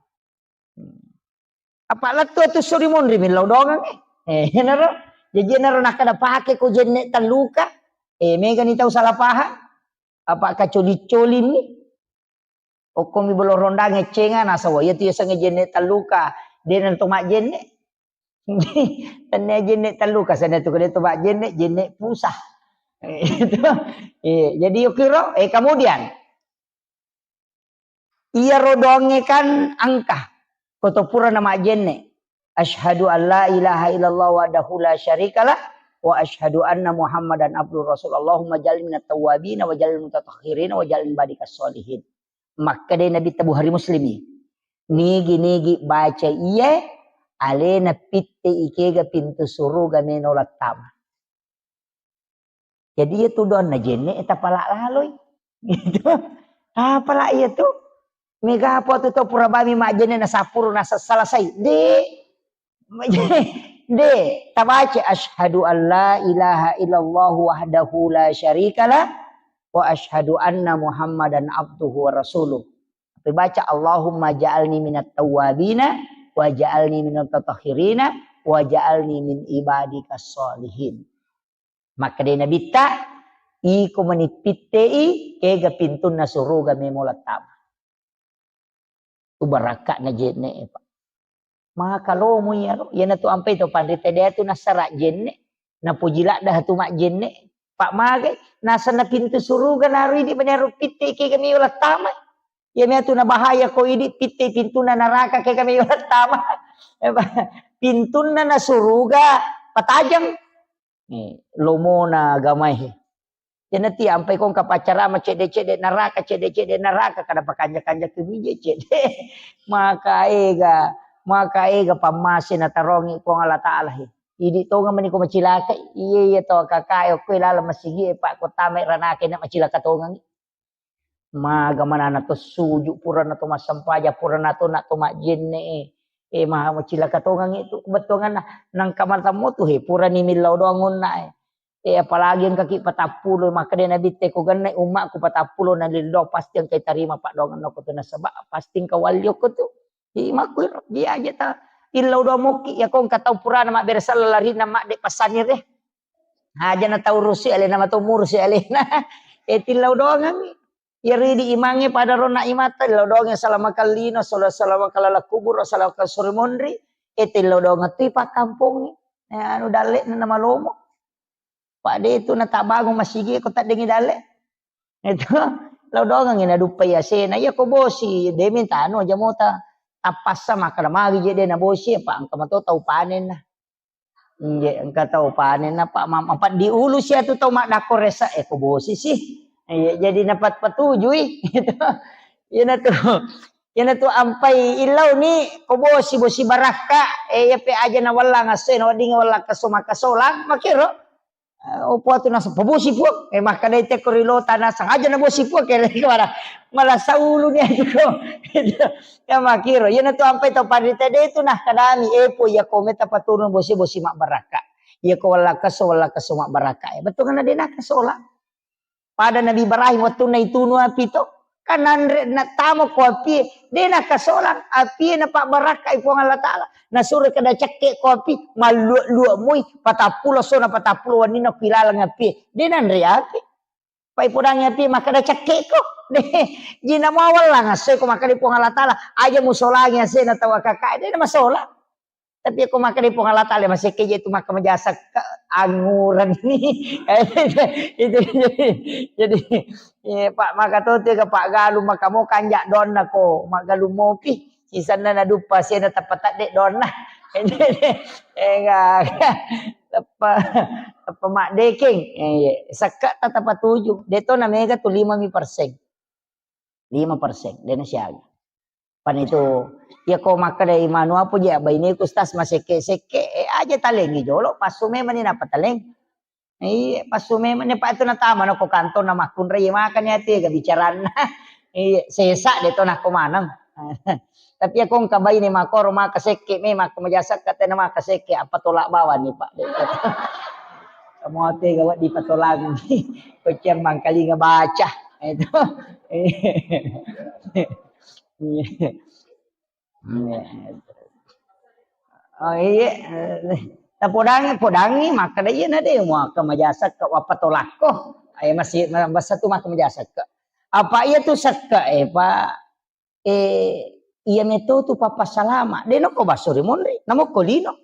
Apa lettu tu suri monri millau doangeng, eh. Eh, enaro. Jadi enaro nakkeda pake ko jenne telluka. Eh, megani tau salah paham. Apa kacoli-colini. Okkomi bolo rondang eccenga, nasawa iya tu yasengnge jenne telluka. Dena to majjenne. Tennia jenne telluka, sana tu kede to majjenne, jenne pusah. Itu. Iya, jadi yukiro, eh, kemudian iyaro doangnge kan engka. Koto pura na majjenne. Asyhadu an la ilaha illallah wahdahu la syarikalah wa asyhadu anna Muhammadan abduhu rasul. Allahumma ja'alni minat tawwabin wa ja'alni mutatahhirin wa ja'alni ibadikas sholihin. Makkeda Nabi ta Bukhari Muslimi. Nigi-nigi baca iye, alena pitte ikega pintu suruga meno lattama. Jadi iya tu doanna jenne, eh, tapala laloi. Gitu. Tapala iya tu. Mega apa tu tau pura bami majjenne na sapuru na sa-, salasai. De. De. Tabaca asyhadu an la ilaha illallah wahdahu la syarikalah wa asyhadu anna Muhammadan abduhu wa rasuluh. Tapi baca Allahumma ja'alni minat tawwabina wa ja'alni minat tatahhirina wa ja'alni min ibadikas sholihin. Makkeda Nabitta, iko mani pittei, kega pintunna suruga memo lattama. Tu barakka'na jenne, Pak. Maka lomo iyaro, iyana tu ampai to panrita dia tu nasara jenne, napoji ladda tu majjenne. Pak magai, nasenna pintu suruga naru idi mani aro pittei kega memo lattama. Iya matu na bahaya ko idi pittei pintunna naraka kega memo lattama. Pintunna na suruga patajeng. Eh, lomona agamae. Jeneti ampai kong kapaccarama cedde-cedde naraka, cedde-cedde naraka, kada pakanja-kanja kemije cedde. Maka ega, maka ega pammase natarongi Puang Allah Ta'ala he. Idi tonga mani ko macilaka, iya, iya to kakae okko lala masigi e, Pak, ko tama ranaka na macilaka tongangi. Maga manana to suju, purana to massempajang, purana to na to majjenne e. E, maha macilaka tongangi tu, bettuanganna nangka matammu tu he, purani millau doang onna e. E, apalagi engkaki patappulo, makkeda Nabitte ko gennai ummakku patappulo na lillau, pasti engkai tarima paddoangenna ko tu nasaba pasti engka walli okko tu. Imakku iro, dia aja ta illau doang mokki, ya ko engka tau purana mabbere sella larinna madde passanire. Aja na tau rusi alena, mato murusi alena. E, tillau doangangi. Iyaro idi imangnge pada ronna imatta, illau doangnge salama kallino, sala-, salama kalala kubur, salama suri monri, e tillau doangeng tu ipakkampongngi. E, anu dalle'na namalomo. Pak de tu natabangung masigi ko taddengi dalle. Itu, lau doangengi naduppai asena. Iya ko bosi, de minta anu aja mota. Tappassa makkeda magi je de nabosi, apa engka mato tau panenna. Nje, engka tau panen apa, ma-, apa diulu sia tu tau maddakko resa, eh, ko bosi sih. Iya, jadi napat patujui. Gitu. Iyana tu, iyana tu ampai illau ni, ko bosi, bosi barakka, eh, iya pe aja na wallang asse, na wedding wallang keso makasolang, makiro. Eh, opo atu nasa pabosi Puang. Eh, makkadai tekko ri lota nasa aja nabosi Puang, kere kemana? Malah saulu ni aja ko. Ya makiro, iyana tu ampai tau parita de tu nah kadami, eh, Puang, iya ko meta paturun bosi, bosi mabbarakka. Iya ko wallakaso, wallakaso mabbarakka. Eh, betul kan ada nak sola. Pada Nabi Ibrahim wettunna itunu api to, Kan nanre nattamo ko api, de nakasolang api, napabbarakkai Puang Allah Taala. Nasuro kada cekke ko api, mallua-lua moi, patappulo sona patappulo wannina ko ilaleng api. De nanre api. Pai podangi api makkeda cekke ko. De, jina mawallang asse ko makkeda Puang Allah Taala, aja musolangi asena tau akaka, de masolang. Tapi ko makkeda Puang Allah Taala, masekke je tu maka majasa ke anguran ni. Itu jadi, jadi, eh, Pak, maka tu tiga Pak galu maka mo kanjak donna ko, mak galu mopi. Sisanna naduppa sena tappa tadde donna. Enggak, tappa, tappa mak dekeng. Eh, iya. Sekke ta tappa tuju. Deto na mega tu lima mi persen. Lima persen, de nasiaga. Pan itu, iya ko makkeda imanu apa je, baineku Ustaz masekke-sekke, eh, aja talengi jolo, passu memang ni napa taleng. Iya, passu memang ni, Pak, itu natama na ko kantong na makkunrai, iya, makanya tega bicaranna. Iya, sesa de to nako maneng. Tapi iya ko engka baine makoro maka sekke, memang ko majasa katena maka sekke, apa tolak bawang ni, Pak. Kamu tega wa dipatolangi. Ko ciang mangkalinga baca. Itu. Iya. Iya. Oh, iya. Tapodangi, podangi, makkeda iya na de, maka majasa ke, apa tolakko. Ayo masih, masa tu maka majasa ke. Apa iya tu sekke, eh, Pak? Eh, iya meto tu papa salama. De noko baso ri monri, namo ko lino.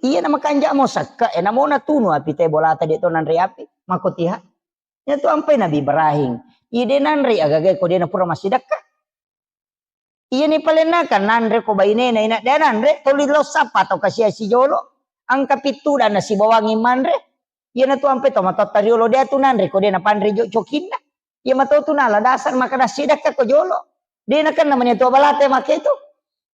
Iya na makanja mo sekke, eh, namo natunu api te bolata de to nanre api. Mako tiha. Iya tu ampai Nabi Ibrahim. Iya de nanre agaga ko de na pura massidakka. Iya ni palenna kan nanre ko bainena, ina de nanre, toli lo sapa to kasia sijolo. Angka pittu dan nasi bawangi manre. Iya na tu ampai to matotta riolo de tu nanre ko de na panre jo cokinna. Iya mato tu nala dasar maka dassidakka ko jolo. De na kan namanya tu balate make tu.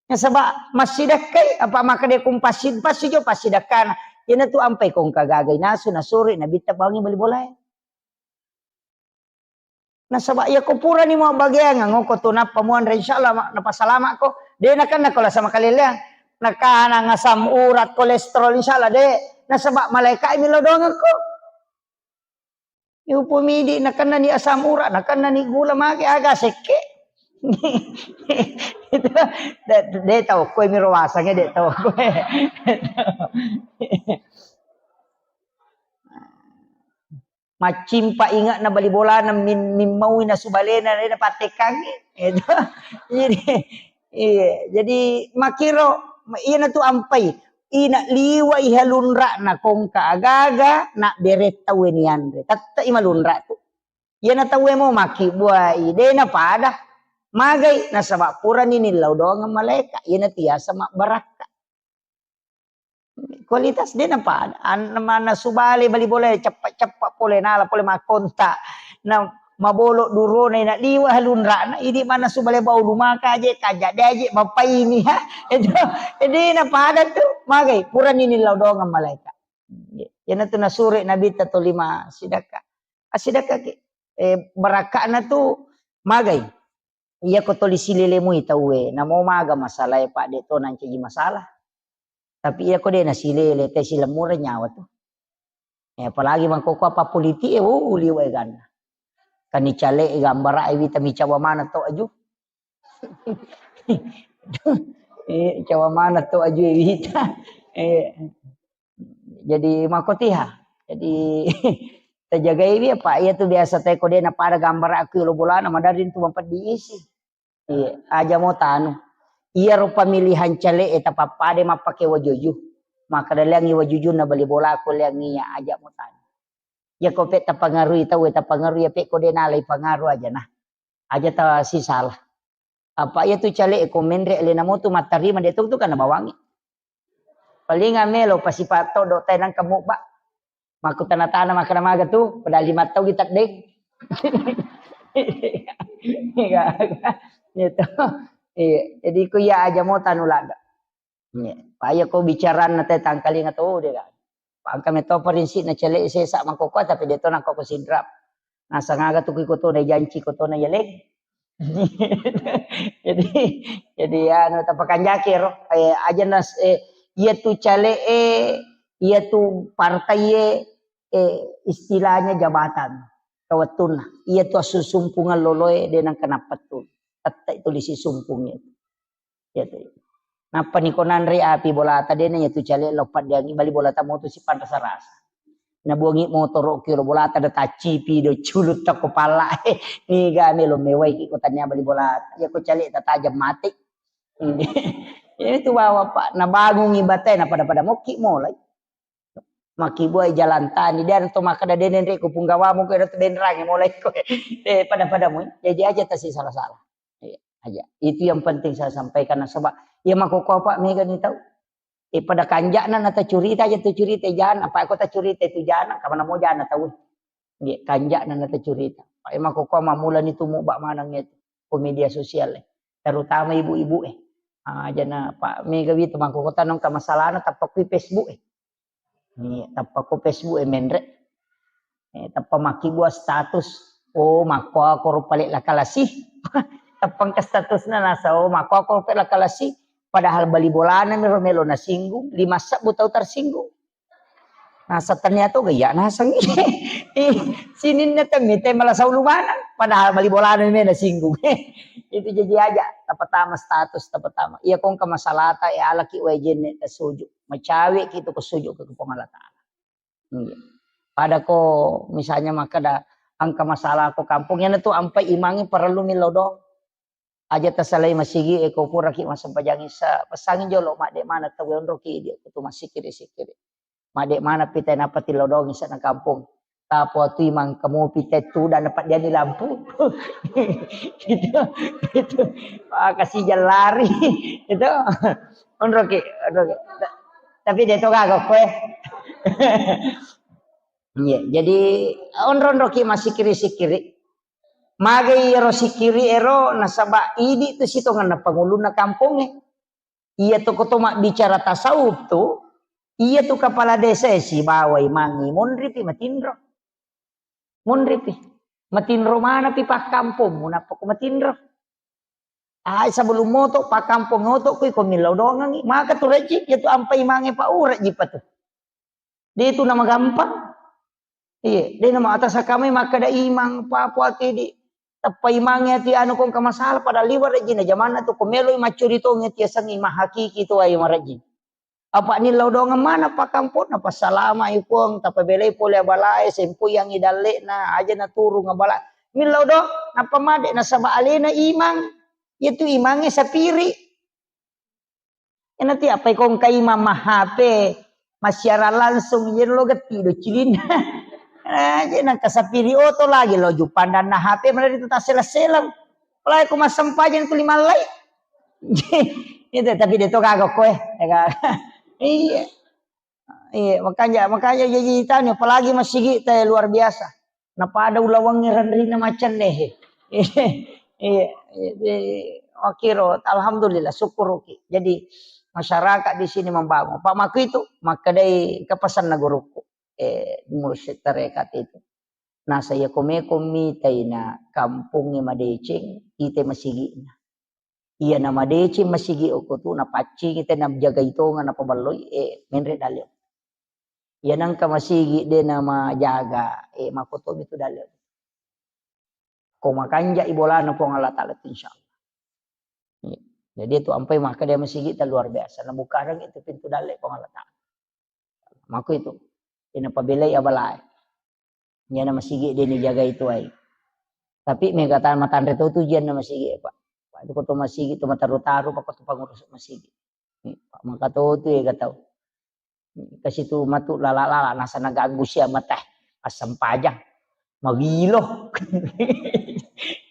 Nasaba massidakkai apa maka de kumpassi, passi jo passidakkana. Iya na tu ampai ko engka gaga inasu nasuri nabitta bawangi bali bolae. Nasaba iya ko purani mabbageang, ngoko tu nappa muanre, insyaallah ma-, napasalamakko. De nakenna ko lasa makaleleang. Nakanang asam urat, kolesterol, insyaallah de. Nasaba malaika mi lo dongengko. Yupo midi nakenna ni asam urat, nakenna ni gula mage aga sekke. Itu de, de tau koe mi rowasange de tau koe. Maccimpa inge'na bali bolana min-, mimmaui nasu balena, de napattekkangngi. Itu. Jadi, iya, jadi makkiro, iyanatu ampai, ina liwai halunra'na kongka agaga, na bere tauwe nianre. Tette'i malunra tu. Iyana tauwe mo makkibbuai, de napada. Magai, nasaba purani nillau doangeng malaeka, iyana tiasa mabbarakka. Kualitas de napada. An-, mannasu bale bali bola, ceppa-ceppa pole, nala pole makkonta. Na mabolo durona, ina liwa halunra'na, idi mannasu bale bau lumaka aje, kaja de aje, mapaini, ha. Itu, de napada tu, magai, purani nillau doangeng malaeka. Iyanatu nasure Nabitta tolima sidakka. Assidakkaki. Eh, barakka'na tu magai. Iyako toli silele mui tauwe, namo maga masalae, Pak, de to nancaji masalah. Tapi iyako de nasilele, te silemmureng nyawa tu. Eh, apalagi mangkoko apa politik e, oh, liwa eganna. Kani cale e gambara e wita micawa mana to aju. Eh, cawa mana to aju e wita. Eh, jadi makotiha. Jadi tajagai wi apa iya tu biasa te ko de napada gambara aku lo bolana madarin tu mampeddi isi. Iya, aja mo tanu. Iyaro pamilihan cale e tapappade mappake wajuju. Maka daleangi wajujunna bali bola ko leangi iya aja mo tanu. Iya ko pe tapangarui tau e tapangarui iya pe ko de nalai pangaru aja nah. Aja ta sisala. Apa iya tu cale e ko menre alena mo tu mattarima de tu tu kana bawangi. Paling melo pasipa todo tai nangka mubba. Makkutana-tana makkeda maga tu, padahal lima tau kita deng. Iya. Gitu. Iya, jadi ku iya aja mo tanu ladda. Iya. Paya ko bicaranna te tangkalinga to de kan. Pangka meto prinsipna cele sesa mangkoko tapi de to nangko ko sidrap. Nasang aga tu ku iko to na janci ko to na yaleng. Jadi, jadi anu tapakanjaki ro. Eh, aja nas, eh, iya tu cale e, iya tu partai e, eh, istilahnya jabatan. wettunna. Iya tu assusumpungeng loloe de nengka nappettu. Tette tuli sisumpung iya tu. Iya tu. Nappa niko nanre api bolata de na iya tu cale lo paddeangi bali bolata moto sipanrasa-rasa. Nabuangi motoro kiro bolata da taccipi do culutta ko pala. Niga melo mewai ki ko tania bali bolata. Iya ko cale tatajam mati. Iya tu bawa pak. Nabangungi batai na pada-pada mokki molai. Makkibuai jalan tani, de to makkeda de nenre ko punggawamu ko ero tu denrange mulai ko. Eh, pada-pada mu. Jadi aja tasi salah-salah. Iya, aja. Itu yang penting saya sampaikan nasaba iya makkokkoe apa mega ni tau. Eh, pada kanja'na na tacurita aja tu curita jana, apa ko tacurita itu jana, kamana mo jana tau. Nggih, kanja'na na tacurita. Pak, emang koko mammulani tumu bak maneng itu ko media sosial, eh. Terutama ibu-ibu, eh. Ah, jana Pak Mega wi tu mangkoko tanong ka masalahna tappa kui Facebook, eh. Ni tappa ko Facebook, eh, menre. Eh, tappa makkibua status. Oh, makko ako ro pale lakalasi. Tappa engka statusna nasa, oh, makko ako ro pale lakalasi. Padahal bali bolana mi ro melo nasinggung, lima sebbu tau tersinggung. Nasa ternyata gaya naseng. Ih, sininna temmi te malah saulu maneng. Padahal bali bolana me nasinggung. Itu jadi aja. Tapatama status, tapatama. Iya kongka masalata, ya alaki wae jenne tasuju. Macawe ki tu kesuju ke Puang Allah Taala. Iya. Pada ko misalnya makkeda engka masalah ko kampung, yana tu ampai imangi parellu millau doang. Aja tasalai masigi e ko puraki massempajang isa, pesangi jolo madde mana tau onroki idi ko tu massikiri-sikiri. Madde mana pita napa tilodongi sana kampung. Tapo tu imang kamu pita tu dan dapat dia ni lampu. Itu, itu. Ah, kasih jalan lari. Itu. Onroki, onroki. Ta-, tapi dia tu kagak kue. Iya, jadi onro-onroki massikiri-sikiri. Magai ero sikiri ero nasaba idi tu sitongenna pangulunna kampongnge. Iya tu ko to mabbicara tasawuf tu, iya tu kepala desa e sibawa imangngi monripi matinro. Monripi. Matinro manapi pakkampongmu nappa ko matinro. Ai sebelum moto pakkampong oto kui ko millau dongangi. Maka tu rejji, iya tu ampai mange pa urejji pa tu. De tu namagampang. Iya, de nama atas kamai makkeda imang papo ati di tappa imangnge ati anu kongka masalah pada liwa rejji na jamanna tu ko meloi maccuri tongi ati asengngi mahakiki tu ai marejji. Apa nillau dongeng mana pakkampong na passalama i puang tapabelai pole abalae sempoi yang idalle'na aja naturung abala. Millau do nappa made nasaba alena imang. Iya tu imangnge sapiri. Ena ti apa ikong kaima ma H P, massiarang langsung, iya lo getti do cilinna. Eh, je nang kasapiri oto lagi lo jupandanna H P mana itu tasseleng-seleng. Apalagi ko massempajang tu lima lai. Itu tapi dia tu kagak koe. Ya kan? Iya. Iya, makanya, makanya jadi tanya, apalagi masigi teh luar biasa. Napada ulawangnge renrina macenne he. Iya, iya, makiro, alhamdulillah, syukuruki. Jadi masyarakat di sini membangun. Pak Maku itu, makkedai kepesanna guruku, eh, mursyid tarekat itu. Nasa iya komeko mitaina kampongnge madeceng, ite masigi'na. Iya namadeceng masigi okko tu napaccingi te najagai tonga napaballoi, eh, menre dalle. Iya nangka masigi de namajaga, eh, makotomi tu dalle. Ko makanja i bolana Puang Allah Taala tu insyaallah. Iya. Jadi itu ampai maka dia masigi ta luar biasa. Nabukareng itu pintu dalle Puang Allah Taala. Mako itu. Ina pabelai abalae. Iyana masigi de nijagai tuai. Tapi mega ta matanre to tujuanna masigi, Pak. Pak, itu ko to masigi to mataru-taru, Pak, ko to pangurus masigi. Pak, maka to tu ega tau. Kasi tu matu lala-lala nasa naganggu sia mata. Assempajang. Mawilo.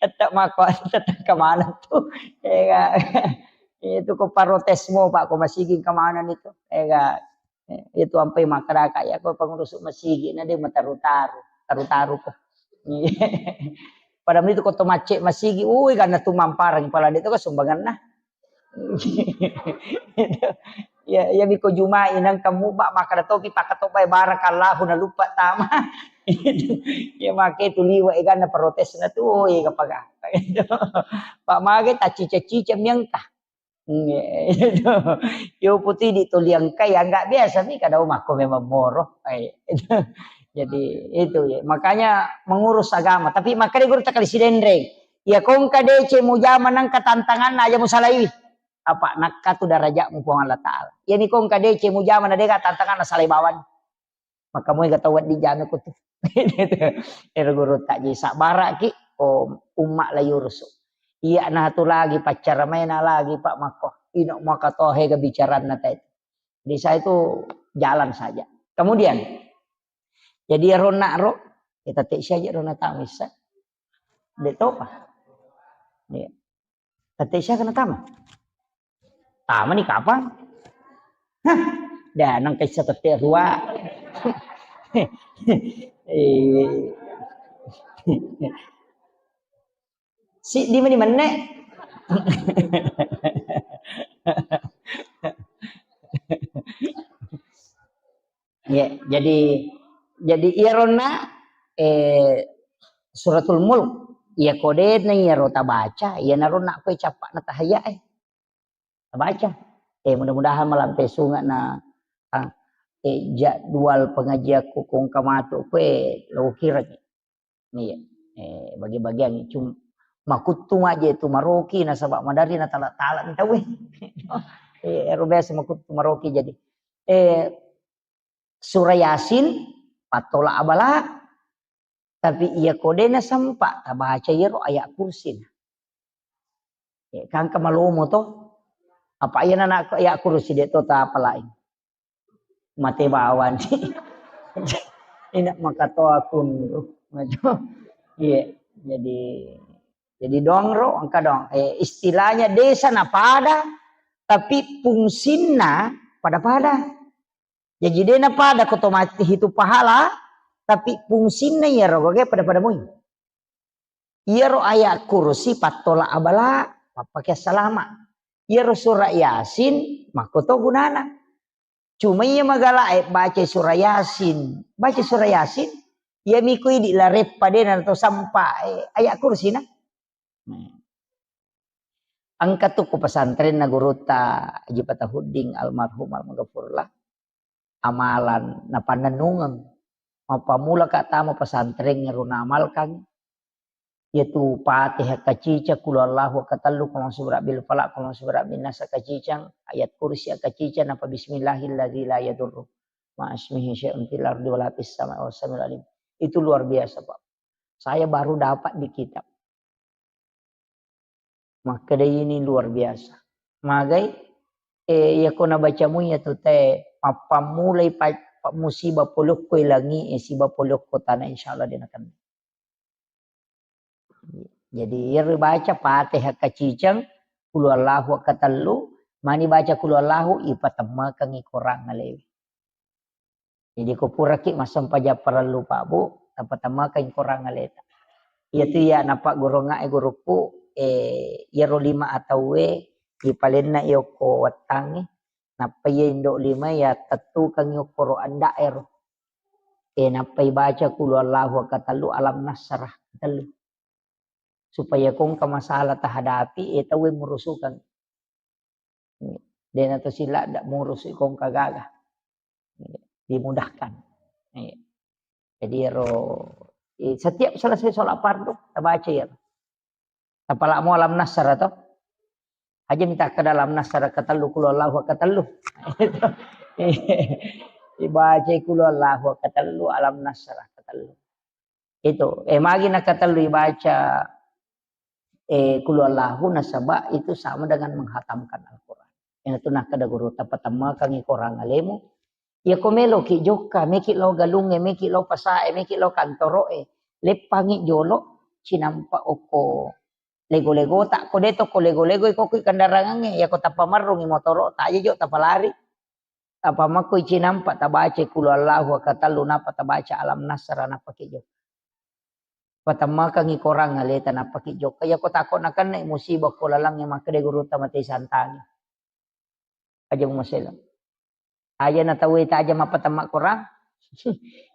Tetap mako, tetap kemana tu. Ega. Itu ko parotesmu, Pak, ko masigi kemana itu. Ega. Eh, itu ampai makkadaka, ya, ko pangurus masigi na de mataru-taru, taru-taru ko. Pada itu ko to macce masigi, ui, karena tu mamparang pala de to ko sumbanganna. Ya, ya, biko Jumai nang kamu bak makkada topi pakatobai barakallahu na lupa tama. Ya, make tu liwa, eh, karena protes na tu, oh, eh, kapaga. Pak mage ta cica-cica miangka. Iya, itu. Yo putih di toliang kai, ya, nggak biasa nih, kada makko memang moro. Ai, itu. Jadi itu ya, makanya mengurus agama. Tapi makanya guru takali sidenreng. Ya kongka dece mujama nangka tantangan aja musalaiwi. Apa nakka tu darajatmu Puang Allah Ta'ala. Yani kongka dece mujama na dega tantangan na salai bawang. Maka moega tau wedding jame ko tu. Ero guru tak ji sabara ki, oh, umma la yurusu. Iya na tu lagi paccara maena lagi Pak Mako. Ino maka tohe ga bicaranna tadi. Jadi saya itu jalan saja. Kemudian, jadi ya rona ro, kita tek saja rona tamisa. Dek topa. Iya. Tette siaga natama? Tama ni kapang? Hah? Dah nang kaisa tette rua. Eh. Si di mana mana? Ya, jadi jadi iyaronna, eh, Suratul Mulk, iya kodena iyaro tabaca, iyanaro nakko cappa'na tahayya e. Tabaca. Eh, mudah-mudahan malampe sunga na, ah, eh, jadwal pengajianku kongka matu kue lo kireng. Iya. Eh, bagi-bagian cum-, makuttu aja itu maroki nasaba madari na tala-tala ni tauwe. Eh, ero biasa makuttu maroki jadi. Eh, Surah Yasin, pattola abala, tapi iya ko de nasempa tabaca iyaro ayat kursi. Eh, kangka malomo to. Apa iya nana ayat kursi de to tapalai. Mate bawang. Ina makatoa kunru. Iya, jadi jadi dongro engka dong. Eh, istilahnya desa na pada tapi fungsinna pada-pada. Jaji de napada ko to mati hitu pahala, tapi fungsinna iyaro gage pada-pada mui. Iyaro ayat kursi pattola abala, pappake salama. Iyaro surah Yasin, makko to gunana. Cuma iya magala e baca surah Yasin, baca surah Yasin, iya miko idi la reppa de na to sampa, eh, ayat kursi na. Nah. Engka tu ko pesantrenna gurutta Haji Fatahuddin almarhum almaghfurlah. Amalan napannennungeng. Mappammula ka tama pesantren ero naamalkan. Yaitu Fatihah kacicang, Qul Huwallahu katellu, Qul A'udzu Birabbil Falaq, Qul A'udzu Birabbin Nas kacicang, Ayat Kursi kacicang, napa Bismillahilladzi la yadurru ma'asmihi syai'un fil ardi wala fis sama'i wa huwas samiul alim. Itu luar biasa, Pak. Saya baru dapat di kitab. Makkeda ini luar biasa. Magai, eh, iya ko nabaca mu iya tu te, mappammulai pa-, pa-, musibah polokko langi e, siba polokko tanah, insyaallah de nakenna. Jadi, iya ribaca Fatihah kacicang, Qul Huwallahu katellu, mani baca Qul Huwallahu, ipatemmakengngi korang alewe. Jadi, ko puraki massempajang parellu, Pak, Bu, tapatemmakengngi korang aleta. Iya tu iya napaggurungnga e gurukku, eh, iyaro lima atauwe, ipalenna iya okko wettangnge, nappa iya indo lima iya tettukengngi okkoro anda ero. Eh, nappa ibaca Qul Huwallahu katellu, Alam Nasrah katellu. Supaya ko engka masalah tahadapi, eh, tauwe murusukang. Dena to sila ndak murus ko engka gaga. Dimudahkan. Jadi ero, eh, setiap selesai sholat fardu, tabaca iyaro. Tapalamo Alam Nasrah to. Aja minta ke dalam Nasrah katellu, Qul Huwallahu katellu. Ibaca Qul Huwallahu katellu, Alam Nasrah katellu. Itu, eh, magi nakatellu ibaca, eh, Qul Huwallahu nasaba itu sama dengan menghatamkan Al-Quran. Iyanatu nakkeda guru, tapatemmakengngi korang alemu. Iya ko meloki jokka, meki lao galungnge, meki lao pasae, meki lao kantoroe, leppangi jolo, cinampa okko lego-legota, ko de to ko lego-lego, iko kui kendarangangnge, iya ko tappa marrungi motoro, taja jo tapalari. Apa makko icinampa tabaca Qul Huwallahu katellu, napa tabaca Alam Nasrah, napa ki jokka. Patemmakengngi korang aleta, napa ki jokka. Iya ko tako nakenna musibah ko lalangnge, makkeda gurutta mate santangi. Aja mumasela. Aja na tauwe taja mappatemma korang.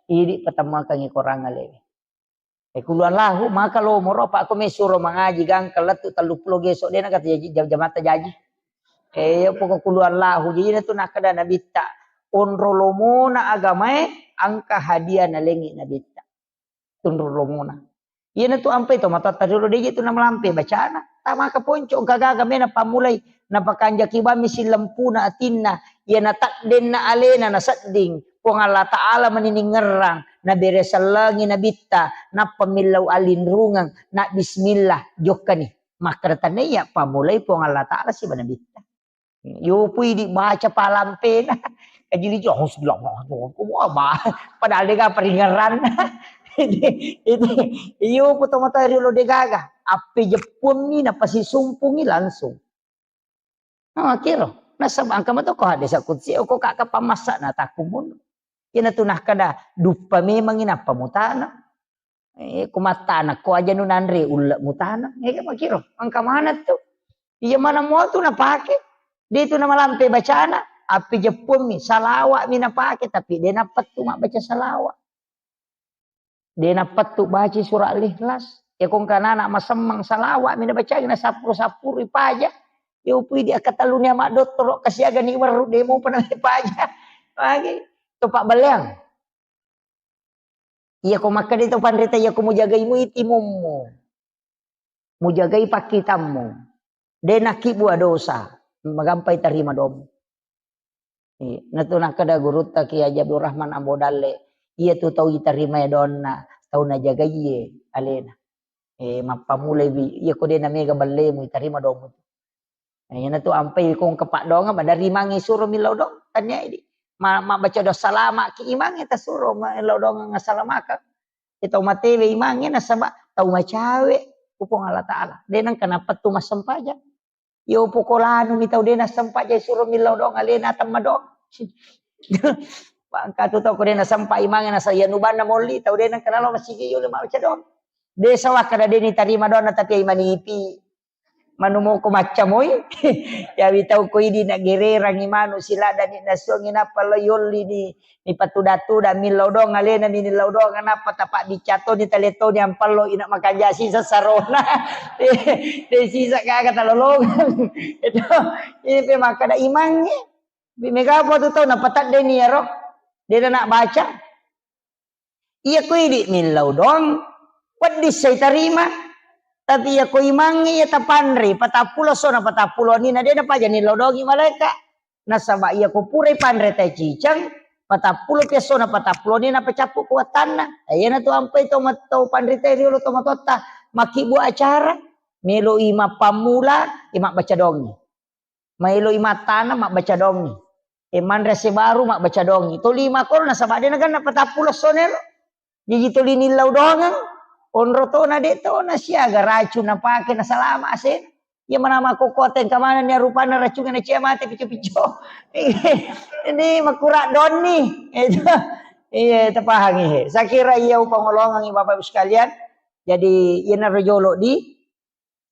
Idi patemmakengngi korang alewe. Eh, Qul Huwallahu, maka lomoro, apa ko mesuro mangaji gangka lettu telluppulo geso, de na kata jaji, jam-, jamatta jaji. Eh, iya poko Qul Huwallahu, jadi na tu nakkeda Nabitta, onro lomona agamae, engka hadiah nalengngi nabitta. Tunru lomona. Iyanatu ampai to matoatta riolo deje tu namalampe bacana. Tamaka ponco engka gaga mena pammulai. Napakanjaki bammi sillempuna atinna. Iya nataddenna alena nasedding. Puang Allah Ta'ala mani ningerrang. Nabere sellengi nabitta. Nappa millau alinrungeng. Na bismillah. Jokkani. Makkeda tania pammulai Puang Allah Ta'ala siba nabitta. Yopu idi baca palampena. Kajili jo, "Auzubillah, wah, bah." Padahal dega peringeran. Itu, itu, yopu tomatoa riolo degaga. Appe jeppuammi, napasisumpungi langsung. Nah, kiro. Nasaba engka mato ko hadis kutsi, ko kaka pamassa na takumun. Iyanatu nakkeda, duppa memangi nappa mutana. Eh, ko mattana, ko aja nu nanre ulle mutana. Eh, makiro, engka mana tu? Iya mana mua tu napake? Dia tu namalampe bacana, api jeppuammi, salawat mi napake, tapi dia napettu mabbaca salawat. Dia napettu baca surah Al-Ikhlas. Ya kong kanana masemmang salawat mi nabaca, na sapuru-sapuru ipaja. Ya upui dia katalunia mak dottoro kasiaga ni weru demo pernah ipaja. Lagi. Topak baleang. Iya ko makkeda to panrita, iya ko mujagai mui timummu. Mujagai pakkitammu. De nakkibua dosa. Magampai tarima domu. Iya. Natu nakkeda gurutta Kiai Haji Abdul Rahman Ambo Dalle. Iya tu tau itarima donna, tau najagaiye alena. Eh, mappamulai wi, iya ko de namega ballemu itarima domu. Nah, iyanatu ampai kong kepak doang, madari mangi suro millau doang, tanya idi. Ma, ma baca doa salama ki imangi tasuro, ma lau doang ngasalamakang. Itu matewe imangi nasaba tau macawe, ku Puang Allah Ta'ala. De nang kenapa tu massempajang. Yo pokolanu mi tau de nassempajang suro millau doang, alena tamma doang. Bangka tu tau ko de nasempa imangi nasa iya nubanna molli, tau de nang kenalo masigi yo le mabaca doang. De sawah kada de ni tarima doang, tapi imanipi. Manu moko macca moi. Yawi tau ko idi na gererangi manu siladani nasuangi nappa lo yolli ni, ni patuda-tuda millau doang alena mi nillau doang nappa tapa bicatoni taletoni ampallo ina makanja sisa sarona. De sisa gaga talolongang. Itu ini pe makkada imangnge. Bi mega apa tu tau napatadde ni yaro. De na baca. Iya ko idi millau doang, wedding sai tarima. Tapi iya ko imangnge iya tapanre, patappulo sona patappulo ni na de napaja nillau doangi malaeka. Nasaba iya ko purai panre tai ciceng, patappulo pi essona patappulo ni napacappu kuatanna. Eh, iyana tu ampai to matau panre tai riolo to matotta, makkibbu acara, melo i mappammula, i mabbaca doangi. Maelo i mattana mabbaca doangi. E manre ase baru mabbaca doangi. Toli makoro nasaba de naganna patappulo essona elo. Jaji toli nillau doangeng. Onro tona de tona siaga racung napake nasalama ase. Iya mana makokkote engka manenni rupanna racungenna cia mate pico-pico. Ini makura donni. Itu. Iya, tapahangi he. Sakira iya upangolongengi Bapak Ibu sekalian. Jadi iyana rojolo di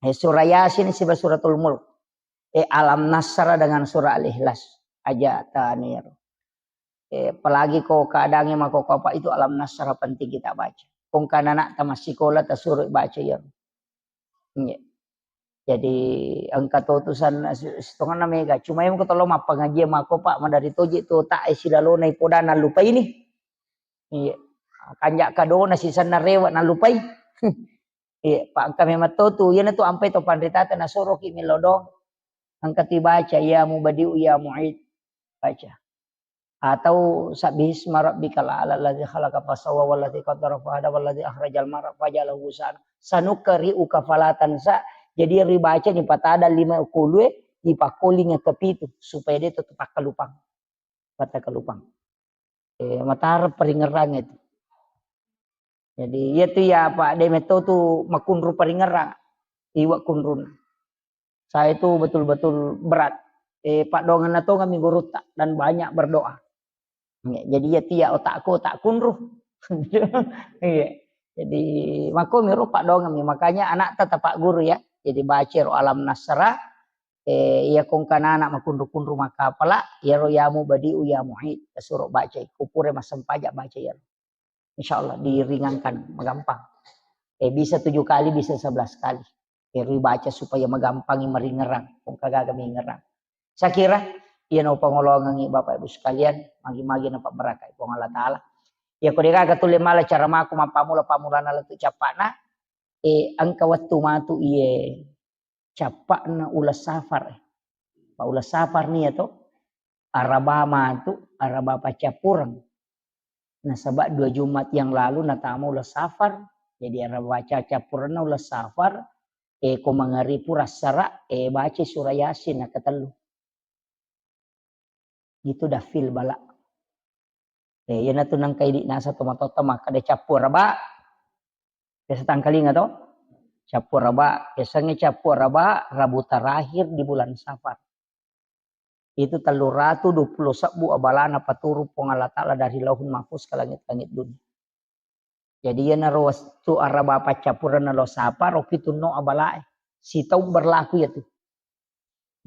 eh, surah Yasin siba suratul Mulk. Eh, Alam Nasra dengan surah Al-Ikhlas. Aja tanu yaro. Eh, apalagi ko keadaannya mako apa itu Alam Nasra penting kita baca. Kong kana anak tamat sekolah tasuruh baca yaro. Iya. Jadi engka to tusan sitonganna mega. Cuma yang ko tolo mappangaji mako Pak madari toji tu tak eh silalona ipoda nalupa ini. Iya. Kanja kadona sisanna rewa nalupai. Iya, pa engka memang to tu, iyana tu ampai to panritata nasoroki millau doang. Engka tu baca, "Ya Mubadi'u ya Mu'id." Baca. Atau "Sabbihisma rabbikal a'la alladzi khalaqa fasawwa walladzi qaddara fahada walladzi akhrajal mar'a faja'alahu ghusaan." "Sanuqri'uka fala tansa." Jadi yang dibaca ni patada lima kulue, dipakkolinga kepitu supaya dia tetap kalupang. Kata kalupang. Eh, matara paringerrang itu. Jadi, iya tu ya, Pak, de metto tu makunru paringerrang. Iwa kunrun. Saya itu betul-betul berat. Eh, Pak, dongan na tonga mi gurutta dan banyak berdoa. Ya, jadi, iya tu ya otakku, otak kunru. Iya. Jadi, mako miro Pak dongan mi. Makanya anak tetap Pak guru ya. Jadi, baca ro Alam Nasra, eh, iya kong kanana makunru-kunru makapala, iyaro ya Mubadi'u ya Mu'id, tasuro baca, kupure massempajang baca iyaro. Insya Allah diringankan, magampang. Eh, bisa tujuh kali, bisa sebelas kali. Eh, ribaca supaya magampangi maringerang, kong kagaga mingerang. Saya kira Iyana upangolongengngi Bapak Ibu sekalian, magi-magi napabarakai Puang Allah Ta'ala. Iya ko degaga tulle mala cara mako mappammula-pammulana lettu cappa'na, eh, engka wettu matu iye cappa'na uleng Safar, eh. Pa uleng Safar nia to, Araba matu, Araba paccappureng. Nasaba dua Jumat yang lalu natama uleng Safar, jadi Araba paccappurengna uleng Safar, eh, ko mangari pura assara, eh, baca surah Yasin nakatellu. Itu dafil bala. Eh, iyanatu nengka idi nasa tomatoatta makkeda cappu Araba. Biasa tangkalinga to? Cappu Araba, biasanya cappu Araba Rabu terakhir di bulan Safar. Itu tellu ratu dua puluh sebbu abalana paturung Puang Allah Ta'ala dari Lauhul Mahfuz ke langit-langit dunia. Jadi iyanaro wettu Araba paccappurengna lo Safar, ro pitunno abalae. Sitaung berlaku iyatu.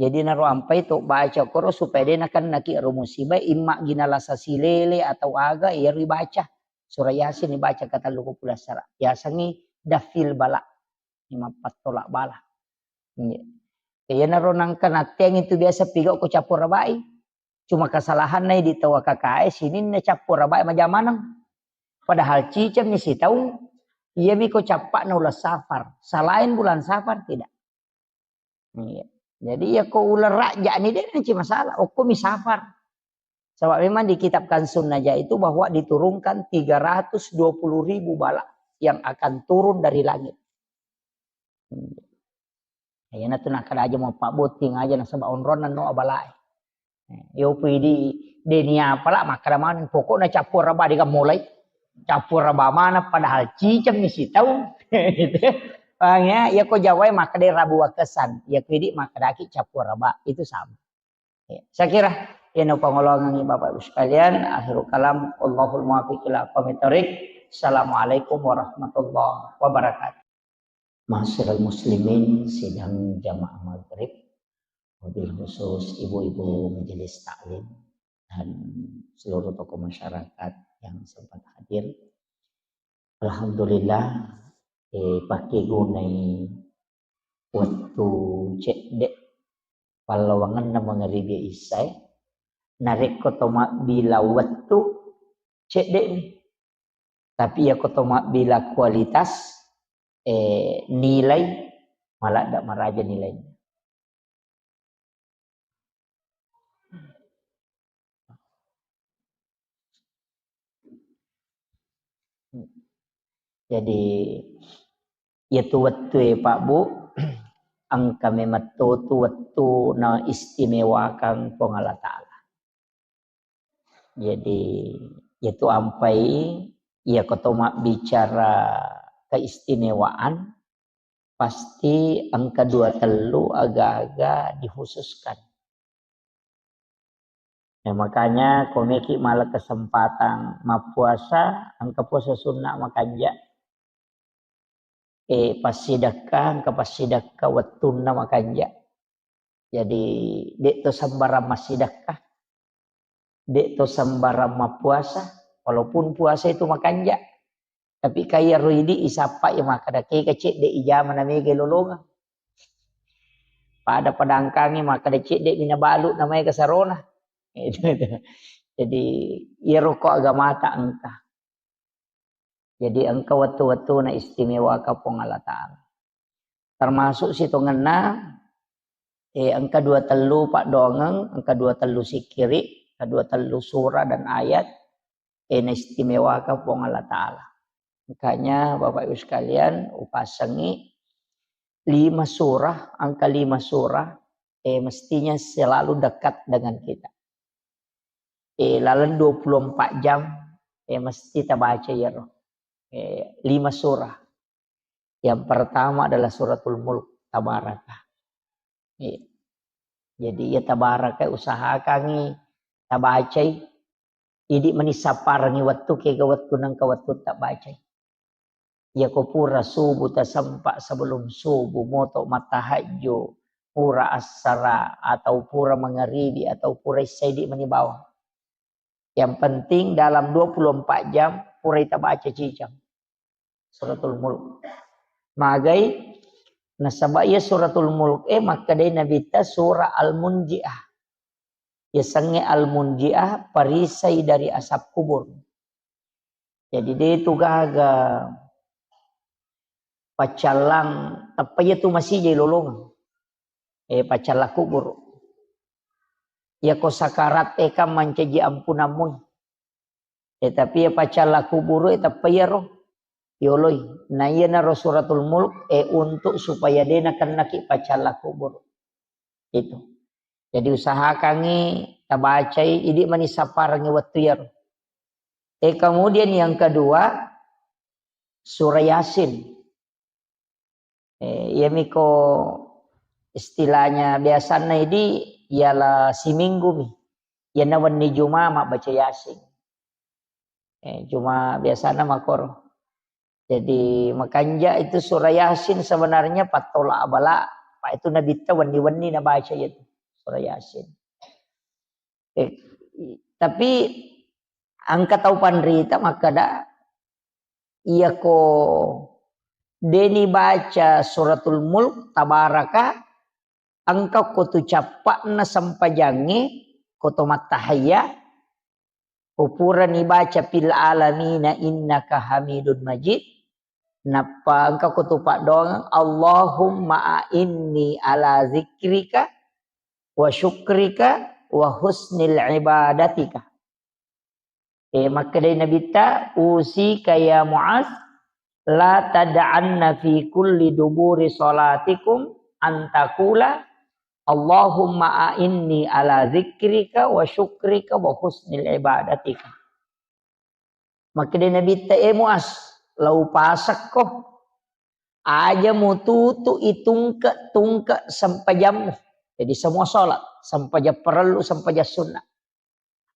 Jadi naro ampai to baca koro supaya de nakennaki ero musiba, imma gina lasa silele atau aga, iyaro ibaca. Surah Yasin ibaca katellu ko pulassara. Yasengngi dafil bala. Ini mappattolak bala. Iya. Iyanaro nangka natteang itu biasa pigau ko cappu Arabai. Cuma kesalahanna di tau A K K S sininna cappu Arabai majamaneng. Padahal cicengmi sitaung, iyami ko cappa'na uleng Safar. Selain bulan Safar tidak. Iya. Jadi iya ko uleng Rajab ni de nanci masalah. Okko mi Safar. Sebab memang di kitab Kanzun Najah itu bahwa diturunkan tiga ratus dua puluh ribu bala yang akan turun dari langit. Hmm. Iyanatu nakkeda aja mau pabbotting aja nasaba onronna no abalae. Eh, yo pidi deni apala makkeda maneng pokokna cappu Araba de gammulai. Cappu Araba mana padahal cicengmi sitaung. Gitu. Paham ya? Ya ko Jawa makkeda Rabu Wakesan, ya ko idi makkedaki cappu Araba. Itu sama. Ya, saya kira yang pangolongan Bapak Ibu sekalian, akhirul kalam, Allahul muwaffiq ila aqwamit thariq. Assalamualaikum warahmatullahi wabarakatuh. Ma'asyiral muslimin, sidang jamaah maghrib, wabil khusus ibu-ibu majelis taklim dan seluruh tokoh masyarakat yang sempat hadir. Alhamdulillah, eh, pakkegunai wettu cedde pallawangenna mangaribi issae. Narekko to mabbila wettu, cedde'ni. Tapi iyako to mabbila kualitas, eh, nilai, maladda maraja nilaina. Jadi, iyatu wettue, Pak, Bu, engka memetto tu wettu na istimewakang Puang Allah Ta'ala. Jadi, iyatu ampai, iyako to mabbicara keistimewaan, pasti engka dua tellu aga-aga dikhususkan. Ya, makanya komeki mala kesempatan mappuasa, engka puasa sunna makanja. Eh, passidekka, engka passidekka wettunna makanja. Jadi, de' to sembarang massidekka. De' to sembarang mappuasa, walaupun puasa itu makanja. Tapi kaya ro idi isappa ya makkeda kega cedde ijama na mega lolongang. Pada-pada angkangi makkeda cedde mina balu na maega sarona. Jadi, iyaro ko agamata engka. Jadi, engka wettu-wettuna istimewaka Puang Allah Ta'ala. Termasuk sitongenna, eh, engka dua tellu paddoangeng, engka dua tellu sikkiri, engka dua tellu surah dan ayat, eh, naistimewaka Puang Allah Ta'ala. Makanya, Bapak Ibu sekalian, upasengi lima surah, angka lima surah, eh, mestinya selalu dekat dengan kita. Eh, laleng dua puluh empat jam, eh, mesti tabaca iyaro. Eh, lima surah. Yang pertama adalah Suratul Mulk, Tabaraka. Eh, jadi ya Tabaraka usahakangi tabacai. Idi mani sapparengi wettu, kega wettu nengka wettu tabacai. Iyako pura subuh tasempa, sebelum subuh moto mattahajju, pura assara atau pura mangaribi atau pura issaidi mani bawang. Yang penting dalam dua puluh empat jam pura ita baca cicang Suratul Mulk. Magai nasaba iya Suratul Mulk e makkedai Nabitta surah Al-Munjiah. Yasengnge al-munjiah, perisai dari asap kubur. Jadi, de' tu gaga paccallang, tappa iya tu masijai lolongeng. Eh, paccallang kubur. Iyako sakarat e kan mancaji ampunammu. Eh, tapi iya paccallang kubur e tappa iyaro yoloi. Na iyanaro Suratul Mulk, eh, untuk supaya de' nakennaki paccallang kubur. Itu. Jadi usahakangngi tabacai, idi' mani sapparengngi wettu iyaro. Eh, kemudian yang kedua, surah Yasin. Eh, iyamiko istilahnya biasanna idi' ialah siminggu mi. Iyana wenni Juma mabbaca Yasin. Eh, cuma biasana makoro. Jadi, makanja itu surah Yasin sebenarnya pattola abala, apa itu Nabitta wenni-wenni nabaca itu surah Yasin. Eh, i-, tapi engka tau panrita makkeda, iyako de' nibaca Suratul Mulk, Tabaraka, engka ko tu cappa'na sempajangnge, ko to mattahayya, ko purani baca fil alamina innaka hamidun majid, nappa engka ko tu paddoangeng, Allahumma a'inni ala zikrika wa syukrika wa husnil ibadatika. Eh, makkedai Nabitta, "Usika ya Muaz, la tad'anna fi kulli duburi salatikum an taqula, Allahumma a'inni ala zikrika wa syukrika wa husnil ibadatika." Makkedai Nabitta, "Eh Muaz, lau pasekko, aja mututu itungke-tungke sempajammu." Jadi semua sholat, sempajang parellu, sempajang sunnah.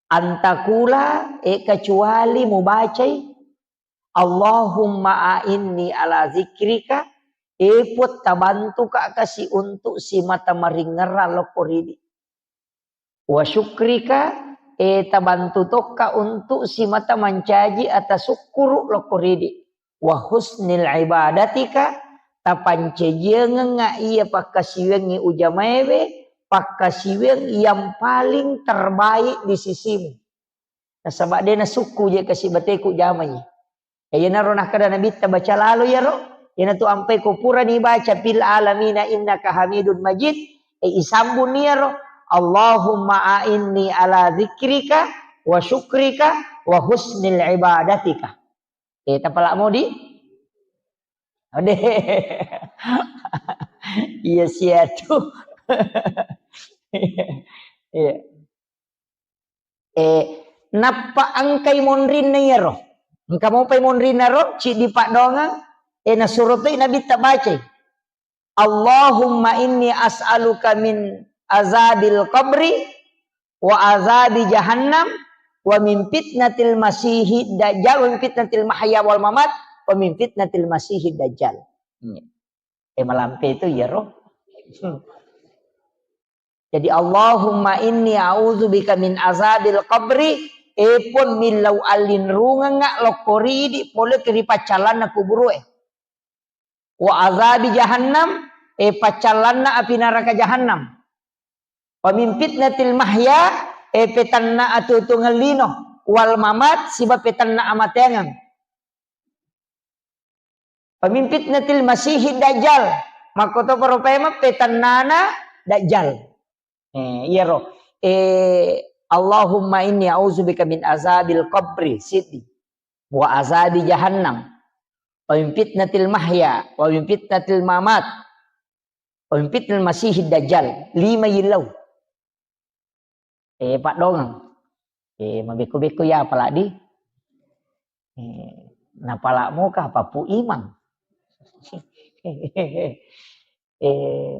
Antakula, eh, kecuali mubacai, "Allahumma a'inni ala zikrika," eh, Puang, tabantuka kasi untuk simata maringerang lokko ridi. "Wa syukrika," eh, tabantu tokka untuk simata mancaji atasukkuru lokko ridi. "Wa husnil ibadatika," tapancajiangengnga iya pakkasiwiangngi ujamaewe, pakkasiwiang yang paling terbaik di sisimu. Nasaba de' nasukku je kasi bateku jamai. Iyanaro nakkeda Nabitta, baca lalo iyaro, iyanatu ampai ko purani baca fil alamina innaka hamidun majid, eh, isambung iyaro, "Allahumma a'inni ala zikrika wa syukrika wa husnil ibadatika." Eh, tapala modi? Ode. Iya sia tu. Iya. Eh, nappa engkai monrinna iyaro. Engka mopai monrinna ro, ciddi paddoangeng, eh, nasuro toi Nabitta bacai. "Allahumma inni as'aluka min azabil qabri wa azabi jahannam wa min fitnatil masihid dajjal wa min fitnatil mahya wal mamat wa min fitnatil masihid dajjal." Hmm. Eh, malampe itu iyaro. Jadi, "Allahumma inni a'udzubika min azabil qabri," eh, Puang, millau allinrungengnga lokko ridi pole ri paccallanna kuburue. "Wa azabi jahannam," eh, paccallanna api naraka jahannam. "Wa min fitnatil mahya," eh, petanna atuo-tuongeng lino, "wal mamat," siba petanna amateangeng. "Wa min fitnatil masihid dajjal," makkotoparo paimeng petannana dajjal. Eh, iyaro. Eh, "Allahumma inni a'udzubika min azabil qabri," siddi. "Wa azabi jahannam. Wa min fitnatil mahya, wa min fitnatil mamat. Wa min fitnatil masihid dajjal." Lima yillau. Eh, paddoangeng. Eh, mabekko-bekko iya apalagi. Eh, napala moka papu imang. Eh,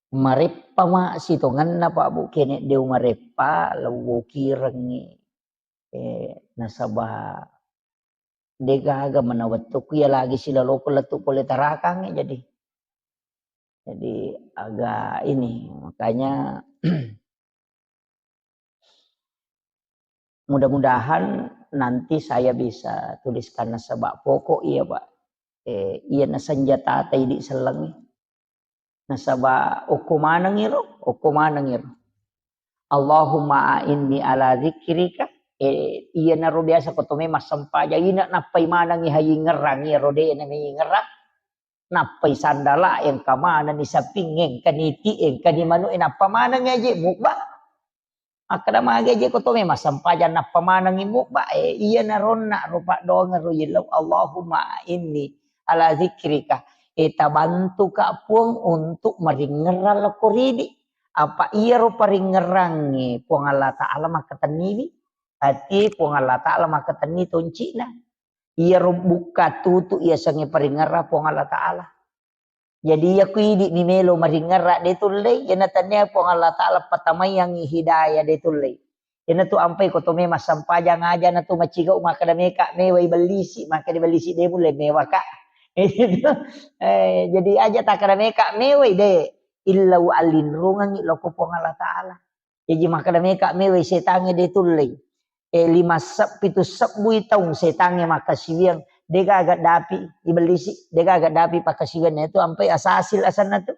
mareppa ma sitongenna, Pak Bu, kene deu mareppa, lewwokirengngi. Eh, nasaba degaga mana wettukku iya lagi silaloko lettu pole tarakangnge, jadi. Jadi agak ini, makanya mudah-mudahan nanti saya bisa tuliskan nasaba pokok iya, Pak. Eh, iya nasenjata idi sellengngi. Nasaba okko manengiro, okko manengiro. Allahumma a'inni ala dzikrika. Eh, iyanaro biasa ko to memang sempajang, ina nappai manengi hayingerang, iyaro de' na mayingerang. Nappai sandala, engka manenni saping, engka niti, engka ni manu, eh, nappa manengi aje mubba. Makkeda magi aje ko to memang sempajang nappa manengi mubba, eh, iyanaro onna ro paddoangeng ro yellau, Allahumma inni ala dzikrika. Eh, tabantuka Puang untuk maringerang lokko ridi. Apa iyaro paringerangnge Puang Allah Ta'ala makkatenniwi. Ati Puang Allah Ta'ala makkatenni toncina. Iyaro bukka tutu iyasengnge paringerang Puang Allah Ta'ala. Jadi iya ku idi mi melo maringerang de' tullei, iyana tania Puang Allah Ta'ala patamaiyangngi hidayah de' tullei. Iyana tu ampai ko to memang sempajang aja na tu macigau makkeda meka mewai bellisi, makkeda bellisi de' mulle mewaka. Eh, jadi aja takkeda meka mewai de', illau allinrungengngi lokko Puang Allah Ta'ala. Jaji makkeda meka mewai setangnge de' tullei. Eh, lima seb-, pitu sebbui taung setangnge makkasiwiang, de' gaga dapi ibellisi, de' gaga dapi pakkasiwianna itu ampai asasil asenna tu.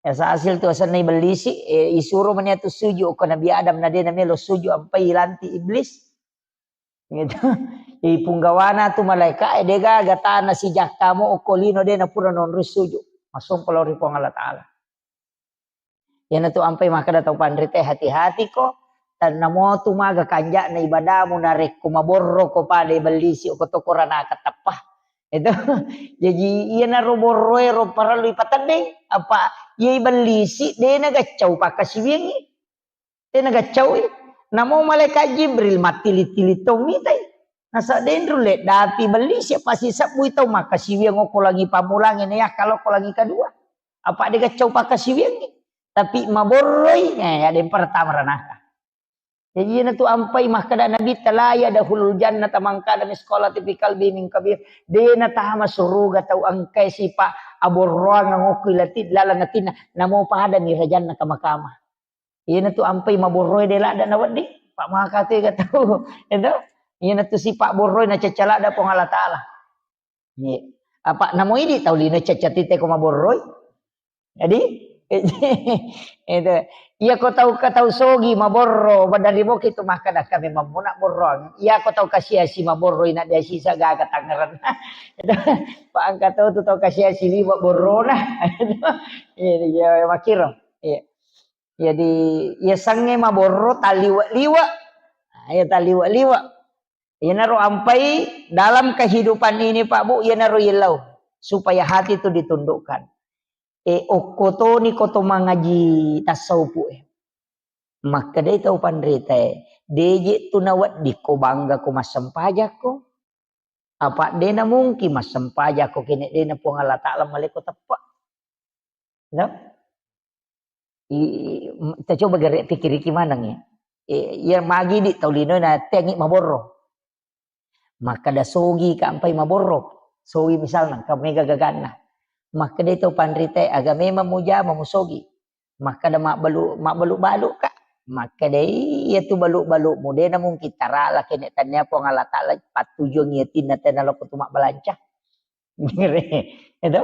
Asasil tu asenna ibellisi, eh, isuro mani atu sujud okko Nabi Adam na de' na melo sujud ampai ilanti iblis. Gitu. Ipunggawana tu malaika, eh, de' gaga tana sijakka mo okko lino de' na pura nonroi sujud. Masompa lao ri Puang Allah Ta'ala. Iyana tu ampai makkeda tau panrita, hati-hati ko, tannamo tu maga kanja'na ibadamu narekko maborro ko pada ibellisi ko to koranaka teppa. Itu. Jaji iyanaro borroe ro parellu ipateddeng, apa iya ibellisi de' na gaccau pakkasiwiangngi. De' na gaccaui. Namo malaikat Jibril mattili-tili tau mitai. Nasa de' nrulle dapi bellisi, apa sisebbui tau makkasiwiang okko langi pammulangnge na yakka lokko langi kedua. Apa de' gaccau pakkasiwiangngi. Tapi maborroi, eh, ada yang pertama ranaka. Jadi iyana tu ampai makkeda Nabi, "La yadkhulul jannata man kana misqala fi qalbi min kabir." De' na tama suruga tau engkai sipa aborroang okko ilati laleng atinna, namo pada ni rajanna kama-kama. Iyana tu ampai maborroe de' ladda na wedding, pa maka tu ega tau. Itu. Iyana tu sipa borroe na cacca ladda Puang Allah Ta'ala. Iya. Apa namo idi tau lino cacca tite ko maborroi. Jadi, itu. Iya ko tau ka tau sogi maborro, badari boki tu makkeda kami mammuna borroang. Iya ko tau kasiasi maborroi na dia sisa gaga tangerang. Itu. Pa engka tau tu tau kasiasi liwa borrona. Iya, iya, makkiro. Iya. Jadi, iya sangnge maborro taliwa-liwa. Nah, iya taliwa-liwa. Iyanaro ampai dalam kehidupan ini, Pak Bu, iyanaro yellau supaya hati itu ditundukkan. Eh, okko toni ko to mangaji tasawufu, eh. Makkedai tau panrita, eh, de' je tu nawedding ko bangga ko massempajakko. Apa de' na mungkin massempajakko kene de' na Puang Allah Ta'ala maleko teppa. No? I, m-, kita coba gere pikiriki maneng ya. Eh, iya magi di tau lino na tengi maborro. Makkeda sogi ka ampai maborro. Sogi misalna, ka mega gaganna. Makkeda tau panrita, aga memang mujama musogi. Makkeda mabbalu-, mabbalu-balu ka. Makkeda iya tu balu-balu mu, de' na mungkin tarala kene tania Puang Allah Ta'ala pattujuang iya tinna tena loko tu mabbalanca. Itu.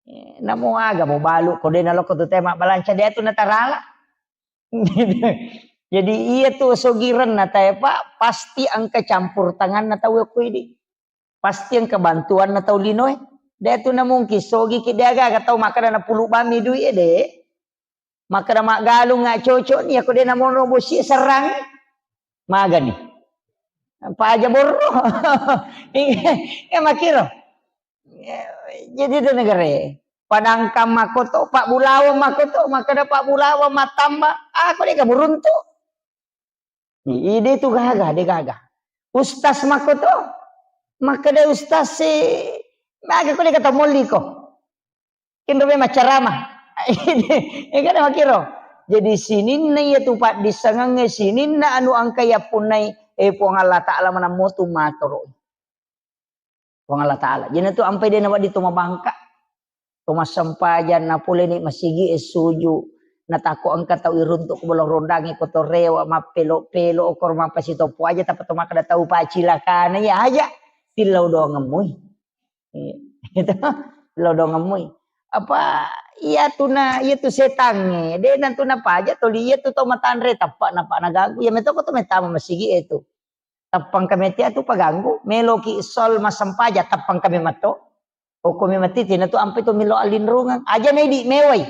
Eh, namo aga mubalu ko de' naloko tu te mabbalanca de' tu natarala. Jadi iya tu sogirenna tae, Pak, pasti engka campur tanganna tau okko idi. Pasti engka bantuanna tau linoe. De' tu namungkin sogi ki de' aga-aga tau makkeda napulu bammi duit e de'. Makkeda maggalung nga cocok ni, ako de' namonro bosi serrang, magani. Paja borro. Eh, makkiro. Jadi itu negara. Padangkang makoto, Pak Bulawang makoto, makkeda Pak Bulawang mattamba, ako de' ka muruntu. Ide tu gaga, de' gaga. Ustaz makoto, makkeda ustaz si, maga ko de' ka tammolli ko. Kenro be maccarama. Ega na makkiro. Jadi sininna iya tu paddissengengnge, sininna anu engka yappunnai, eh, Puang Allah Ta'ala manammo tu matoro. Puang Allah Ta'ala. Jadi tu ampai de' nawedding to mabangka. To massempajang na pole ni masigi e suju. Natakko engka tau iruntuk ko bolong rondangi ko to rewa mappelo-pelo okor mappasitoppo aja tappa to makkeda tau pacilakana ya aja. Tillau doangemmui. Iya. Itu lo dongemmui. apa, iya tu na, iya tu setangnge, de' na tu napaja toli, iya tu tau matanre tappa napa naganggu, iya metoko tu metama masigi e tu. Tappang kametia tu paganggu, meloki sol massempajang, tappang kame matto. Okko memang titi na tu ampe tu melo allinrungeng. Aja na idi mewai.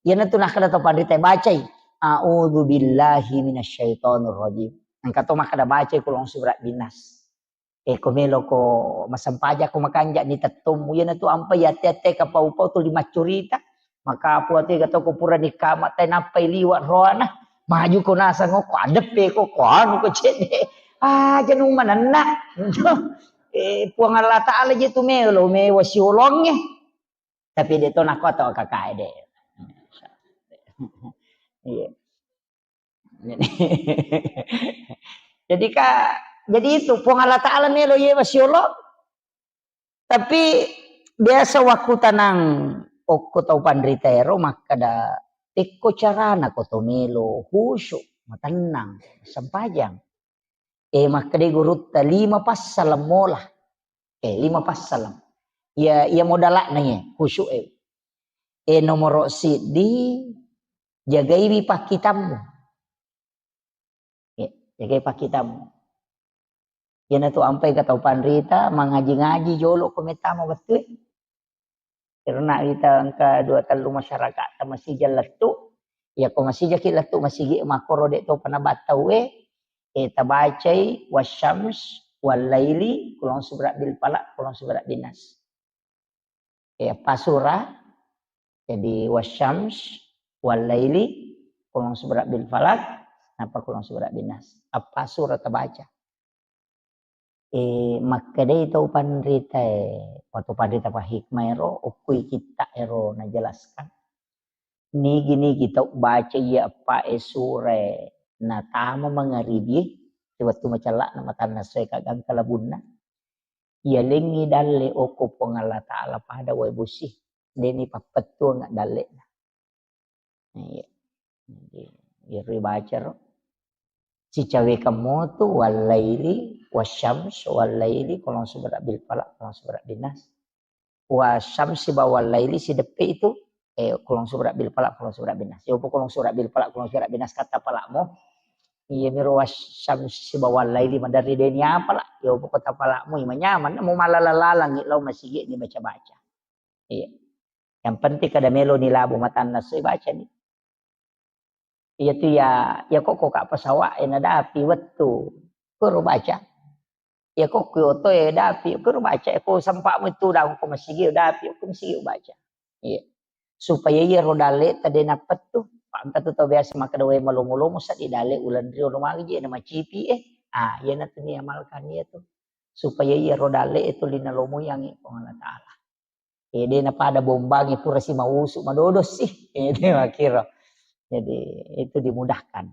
Iya na tu nakkeda tau panrita bacai. A'udzu billahi minasyaitonir rajim. Engka to makkeda bacai kulong surat binas. E, ko melo ko massempajang ko makanja ni tettommu, iya na tu ampe iya ate-ate kapau-pau tu lima curita. Maka apa tu ga to ko pura ni kama tai nappai liwa roana. Maju ko nasang ko adeppe ko, ko anu ko cedde. Ah, janu manenna. Eh, Puang Allah Ta'ala je tu melo, mewa siolongnge. Tapi de to nako to kakae de. Iya. Jadi, jadi ka, jadi itu Puang Allah Ta'ala melo yewa siolong. Tapi biasa waktu tanang okko tau panrita ero makkeda, tekko carana ko to melo khusyuk, matennang, sempajang. Eh, makkeda gurutta lima passaleng mola. Eh, lima passaleng. Iya, iya modalakna iya, khusyuk e. Eh, nomoro siddi, jagaiwi pakkitammu. Eh, jagai pakkitammu. Iyana tu ampai ka tau panrita, mangaji-ngaji jolo ko mettama wettue. Karena kita engka dua tellu masyarakat ta masija lettu. Ya ko masijaki lettu masigi makkoro de topa nabattau e, eh, tabacai wasyams wallaili, kulong subra bil falak, kulong subra bin nas. Eh, eppa sura. Jadi wasyams wallaili, kulong subra bil falak, napa kulong subra bin nas. Eppa sura tabaca. Eh, makkedai tau panrita e, atau panrita pa hikmah ero, okkoi kitta ero najelaskan. Nigi-nigi tau baca iya eppa e sura e natama mangaribie, wettu macellana matanna soe kagangka labunna. Yalengngi dalle okko Puang Allah Ta'ala pada wae bosi. Deni pappettuang dalle'na. Iya. Jadi, iyaro baca ro. Sicawekang motu wallaili, wasyams, wallaili, kulong subra bil falak, kulong subra bin nas. Wasyamsi ba wallaili sideppe itu, eh, kulong subra bil falak, kulong subra bin nas. Yopo kulong subra bil falak, kulong subra bin nas kata palakmu. Iya miro wasyamsi ba wallaili maderri deni apa lah. Yopo kota palakmu, ima nyaman, mau malala-lalangi lao masigi ni baca-baca. Iya. Yang penting kada melo ni labu matanna soi baca ni. Iya tu ya, ya kok, kok ka pesawat e nadapi wettu. Kuro baca. Ya kok ku oto e dapi, kuro baca. Ko sempak mu itu daun ko masigi dapi, ko masigi baca. Iya. Supaya iya ro dalle tadi napet tu. Pak engka tu tau biasa makkeda wae malomo-lomo sa di dalle ulan rio lo magi je na macipi eh. Ah, iya na tu ni amalkan iya tu. Supaya iya ro dalle itu lina lomo yang Puang Allah Ta'ala. Eh, de napada bombangi pura si mausu madodo sih. Eh, de makkiro. Jadi itu dimudahkan.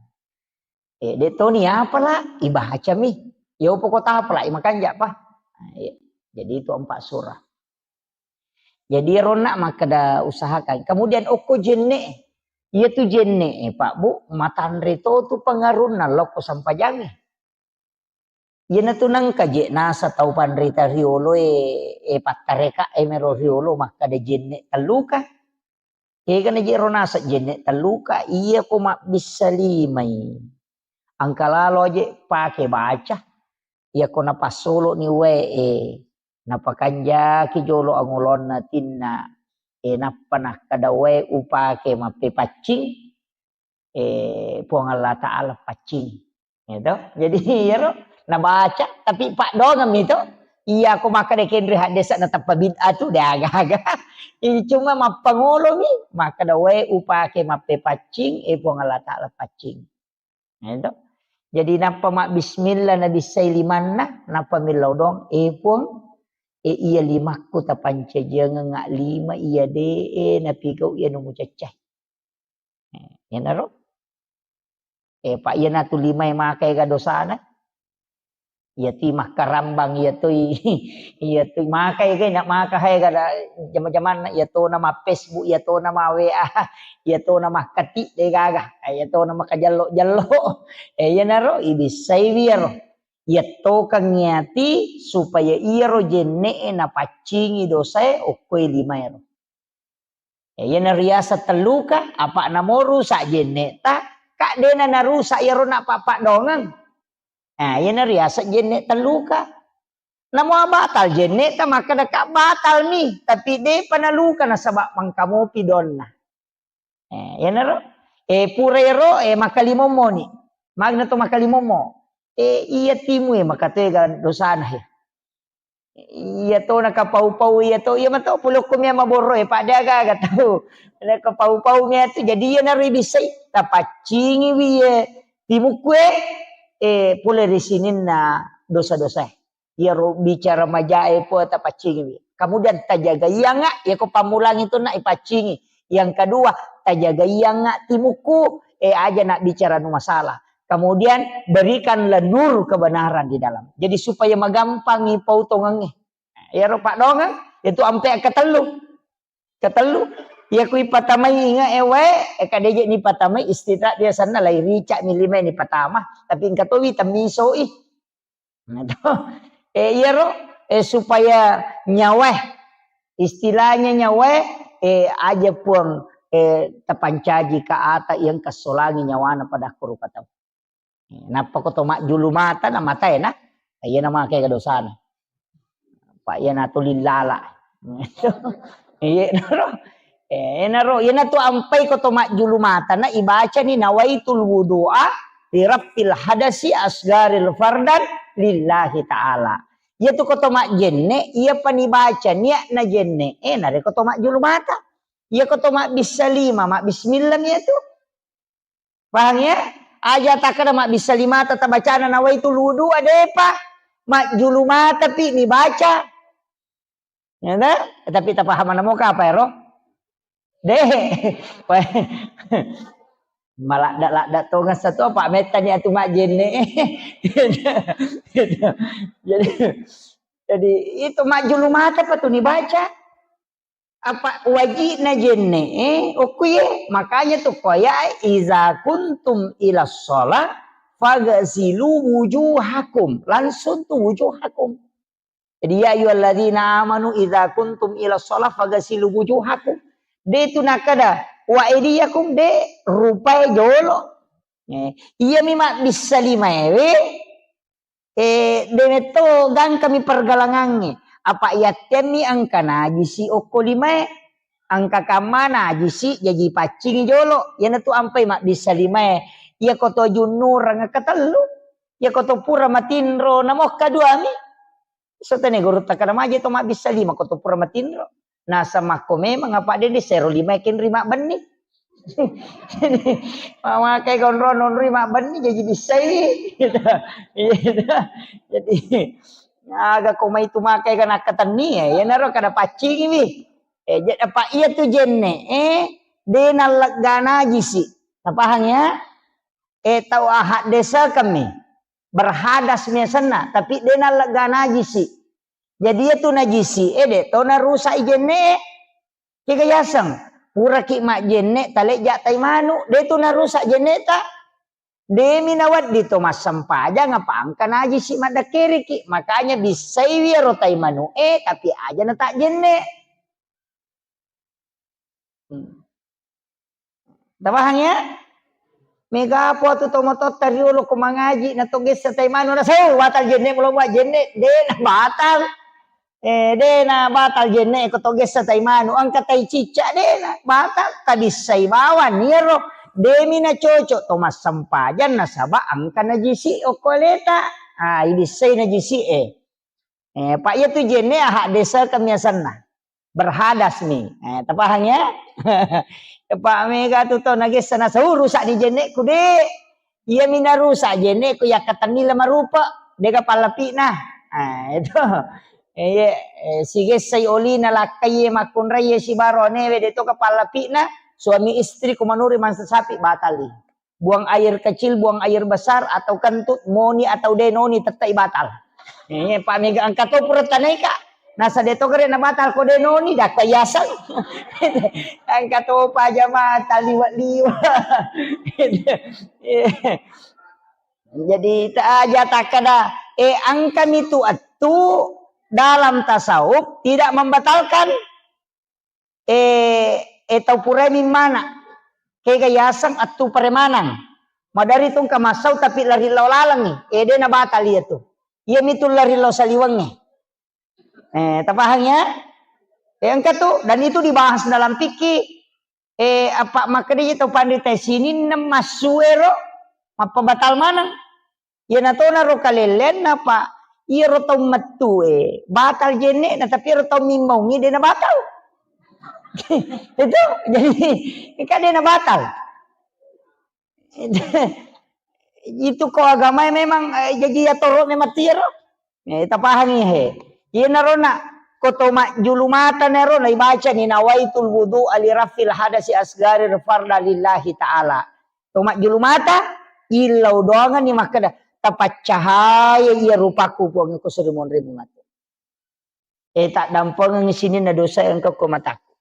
Eh, de toni apa lah? Ibacami. Yo pokok apa lah? Imakanja pa. Nah, iya. Jadi itu empat surah. Jadi ronna makkeda usahakan. Kemudian okko jenne. Iya tu jenne, eh, Pak Bu, matanre to tu pengarunna lokko sampajangi. Iyanatu nengka je nasa tau panrita riolo e, e pattareka e mero riolo makkada jenne telluka. Egana je ro nasa jenne telluka, iya ko mabbissa limai. Engka lalo aje pake baca. Iya ko napassolo ni wae e, napakanjaki jolo angolonna tinna. E nappa nakkada wae upake mappepaccing. Eh, Puang Allah Ta'ala paccing. Gitu. Jadi, iyaro nabaca, tapi paddoangeng mi to. Iya, ko makkeda kenre haddesa natappa bid'ah tu, de aga-aga. Ini cuma mappangolomi, makkeda wae upake mappepaccing, eh, Puang Allah Ta'ala paccing. Gitu. Jadi, nappa mabbismillah, nabissai limanna, nappa millau doang, eh, Puang, eh, iya limakku tapancajiangeng lima, iya de, eh, napigau iya nu mucaccai. Eh, iyanaro. Eh, pa iyanatu limae makaega dosana. Iyatu makkarambang, iyatu, iyatu makaega, na maka haega da jama-jamanna, iyatona ma Facebook, iyatona ma W A, iyatona makkati de gaga, iyatona makajallo-jallo. Eh, iyanaro ibissai wiyaro. Iyattokang iyati supaya iyaro jenne'e napaccingi dosae okkoe limaero. Eh, iyana riaseng telluka, apa namo rusak jenne'ta, ka de'na narusak iyaro nappa-, paddongeng. Nah, iyana riaseng jenne' telluka. Namo batal jenne'ta, makkeda ka batal mi, tapi de'pa naluka nasaba' mangkamopi donna. Eh, iyanaro, eh, pura ero, eh, makkalimommo ni. Magna to makkalimommo. Eh, iya timu e makatega dosana he. Iya to nakapau-pau iya to, iya mato pulokko mia maborro e, pa de aga-aga tau. Nakapau-pau mia tu, jadi iyanaro ibissai, tapaccingi wi ye timukku e, eh, pole ri sininna dosa-dosa e. Iyaro bicara majae po tapaccingiwi. Kemudian tajagaianga, iyako pammulangi tu na ipaccingi. Yang kedua, tajagaianga timukku, eh, aja na bicara nu masalah. Kemudian berikanlah nur kebenaran di dalam. Jadi supaya magampangi pautongengnge. Iyaro paddongeng, itu ampe ketellu. Ketellu, iya kui patamai inga e wae, e kadeje ni patamai istirahat biasanna lai rica mi lima ni patama, tapi engka towi temmisoi. Nah, to. Eh, iyaro, eh, supaya nyawae, istilahnya nyawae, eh, aja puang, eh, tapancaji ka ata yang kasolangi nyawana pada rupa tau. Eh, nappa ko to majjulu mata na matae na, iya na make dosana. Pa iya na tuli lala. Iya naro. Eh, naro, iya na tu ampai ko to majjulu mata na ibaca ni nawaitul wudu'a li raf'il hadasi asgaril fardan lillahi ta'ala. Iya tu ko to majjenne, iya pa ni baca niat na jenne, eh, nare ko to majjulu mata. Iya ko to mabbissa lima, mabbismillah iya tu. Pahang ya? Aja takkeda mabbissa limata tabacana nawaitul wudu'a, depa. Majjulu mata pi ni baca. Ya ta? Tapi tapaham namo ka apa ero? De. Maladda-ladda tongeng satu apa metta ni atu majjenne. Jadi, jadi itu majjulu mata pa tu ni baca. Apa wajibna jenne, eh, okkuye. Makanya tu koya, "Iza kuntum ila sholat, fagasilu wujuhakum." Langsung tu wujuhakum. Jadi, "Ya ayyuhalladzina amanu, iza kuntum ila sholat, fagasilu wujuhakum." De tu nakada, "Wa aidiyakum," de rupai jolo. Eh, iya mi mabbissa lima ewe, Eh, de metto gangkami pergalangangnge. Apa yattemmi engka najisi okko limae. Engka kamma najisi jaji paccingi jolo. Iyanatu ampai mabbissa limae. Iya ko to junnureng engka tellu. Iya ko to pura matinro namokka duami. Sotene guru takkada maje to mabbissa lima ko to pura matinro. Nasamakko memang apa de dissero lima kenri mabbenni. Jadi, mamakai konro nonri mabbenni jadi bissai. Gitu. Iya, gitu. Jadi, aga ko mai tu makai kan akkatenni ya, iyanaro kada paccingi wi. Eh, jadi apa iya tu jenne, eh, de nallegga najisi. Napahang ya? Eh, tau ahak desa kami. Berhadas miasenna, tapi de nallegga najisi. Jadi iya tu najisi, eh, de to narusak i jenne. Kega yaseng, puraki majjenne, talejja tai manu, de tu narusak jenneta. Demi nawedding to massempajang apa engka najisi maddekkeriki. Makanya bissaiwi ero tai manu e, tapi aja na tak jenne. Hmm. Tapahang ya? Mega po tu tomatotta riolo ko mangaji na to gessa tai manu na sau batal jenne mulo mua jenne de na batal. Eh, de na batal jenne ko to gessa tai manu, engka tai cicca de na batal, tabissai bawang iyaro demi na cocok to massempajang nasaba engka najisi okko aleta. Ah, ibissai najisi e. Eh, pa iya tu jenne ahak desa kemiasanna. Berhadas ni. Eh, tapahang ya? Pak mega tu tau nagessa nasau rusak ni jenne'ku de. Iya mi narusak jenne'ku yakkatenni lama rupa. Dega pallapi'na. Ah, itu. Eh, iya, eh, sigessai olina lakkai makkunrai sibaronewe de to ka pallapi'na. Suami istri kumanuri mansa sapi batali. Buang air kecil, buang air besar, atau kentut, moni atau denoni, tettai batal. Eh, Pak Mega engka to pura tanaika. Nasa de to kare na batal ko denoni, dakka yaseng. Engka to pajama taliwa-liwa. Jadi ta aja takkada, eh, engka mi tu attu dalam tasawuf tidak membatalkan eh, eh, tau purae mimmana. Kega yaseng attu paremanang. Madari tu engka massau tapi lari lao lalengngi. Eh, de nabatal iya tu. Iya mitu lari lao saliwengnge. Eh, tapahang ya? Eh, engka tu, dan itu dibahas dalam fikih. Eh, apa makkeda tau panrita sininna massuero mappabatal maneng. Iyana tona ro kalellenna, Pak. Iyaro tau mettue batal jenne'na, tapi iyaro tau mimmaungngi de nabatal. Itu, jadi, kan de nabatal. Itu ko agamae memang, eh, jaji yatoro memang tiaro. Eh, tapahangi he. Iyanaro na, ko to majjulu mata nero na ibacani nawaitul wudu'a li rafil hadasi asgari farda lillahi ta'ala. To majjulu mata, illau doangenni makkeda, tapaccahaya iya rupaku Puang ko suri monri matu. Eh, taddampengengngi sininna dosa engka ko mataku.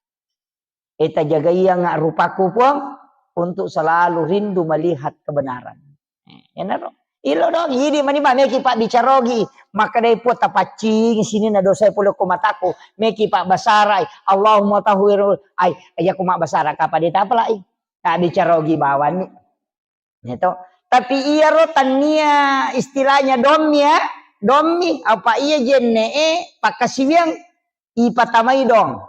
Eh, tajagaianga rupaku Puang untuk selalu rindu melihat kebenaran. Eh, enaro. Ilo dong, idi mani ba meki pabbicarogi. Makkedai Puang tapaccingi sininna dosa pole ko mataku. Meki pabbasarai. Allahumma tahhir. Ai, iya ko mabbasara kapa de tapalai. Tabbicarogi bawanni. Gitu. Tapi iyaro tannia istilahnya dommi ya, dommi apa iya jenne'e pakkasiwiang ipatamai dong.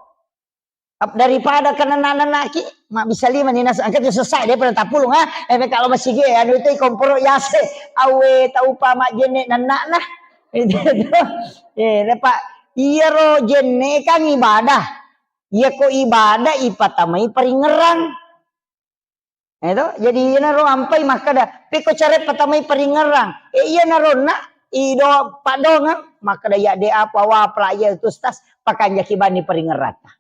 Ap-, daripada kenana-nanaki, mabbisa lima ni nas-, angka tu sesak dia pernah tapulung ha. Eh, kalau masih ge, anu itu komporo yase, awe taupa majjenne nannakna. Itu, itu. Eh, Pak, iyaro jenne kan ibadah. Iya ko ibadah ipatamai paringerang. Eh, to? Jadi iyanaro ampai makkeda, pekko care patamai paringerang. Eh, iyanaro na, ido padongang, makkeda ya de apa wa pala iya tu stas, pakanjaki bani paringerata.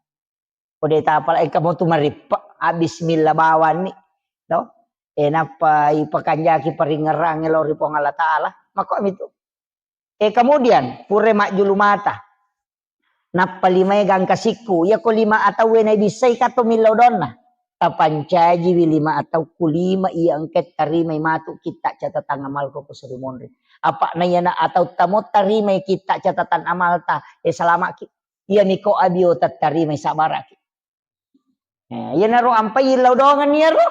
Kode tapala engka mo tu marippe, ah, bismillah bawanni. To? Eh, nappa ipakanjaki paringerang lo ri Puang Allah Ta'ala. Makko mitu. Eh, kemudian, pura majjulu mata. Nappa limae gangka sikku. Iya ko lima atauwe naibissai kato millau donna. Tapancajiwi lima atauku lima iya engka tarimai matu kitta catatan amalku ko suri monri. Apa na iyana atau tamo tarimai kitta catatan amalta, eh, salamaki. Iya miko abio tattarimai sabaraki. Eh, iyanaro ampai illau doangenni iyaro.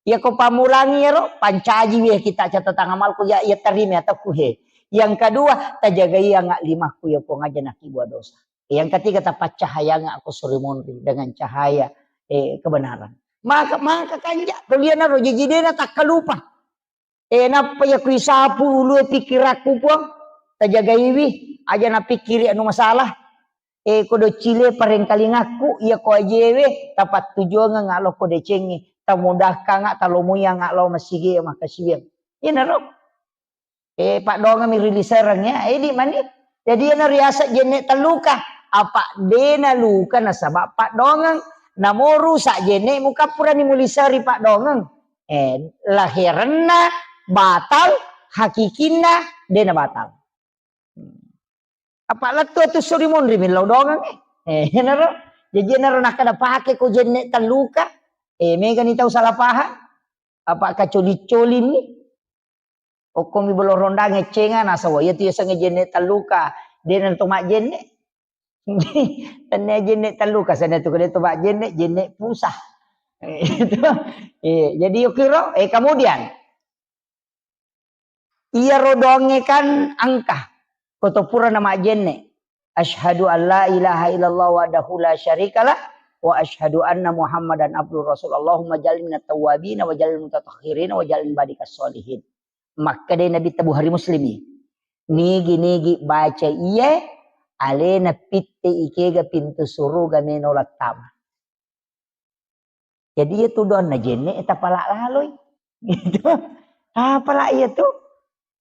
Iya ko pammulangi iyaro, pancaji wiya kitta catatan amalku ya, iya tarima atauku he. Yang kedua, tajagaianga limakku ya Puang aja nakibua dosa. Yang ketiga, tapaccahayanga aku suri monri dengan cahaya, eh, kebenaran. Maka, maka kanja, kulianaro jajidena takkalupa. Eh, nappa iya kuisapu ulue pikirakku, Puang, tajagaiwi, aja napikkiri anu masalah. Eh, ko doccile parengkalingakku, iya ko ajewe, tapattujuangeng alo ko decengnge, tamudahkanga, talomoianga lao masigi, makasiwiang. Iyanaro. Eh, paddoangeng mi rilisareng ya, edi mani. Jadi iyana riaseng jenne telluka. Apa dena luka nasaba paddoangeng. Namoru sa jenne mukappurani mulisari paddoangeng. Eh, laherenna batal, hakikinna dena batal. Apa lettu tu suri monri millau doangeng, eh. Eh, enaro. Jadi enaro nakkeda pake ko jenne telluka. Eh, megani tau salah paham. Apa kacoli-colinni. Okkomi bolo rondang eccenga nasaba iya tu yasengnge jenne telluka. Dena to majjenne. Tennia jenne telluka, sana tu kada to majjenne, jenne pusah. Eh, itu. Eh, jadi yukiro, eh, kemudian iyaro doangnge kan engka. Ko to pura na majjenne. Asyhadu an la ilaha illallah wahdahu la syarikalah wa asyhadu anna Muhammadan abduhu rasul. Allahumma ja'alni minat tawwabin wa ja'alni mutatahhirin wa ja'alni badikas sholihin. Makkeda Nabitta Bukhari Muslimi. Nigi-nigi baca iye, alena pitte ikega pintu suruga meno lattama. Jadi iya tu doanna jenne tapala laloi. Gitu. Apala iya tu?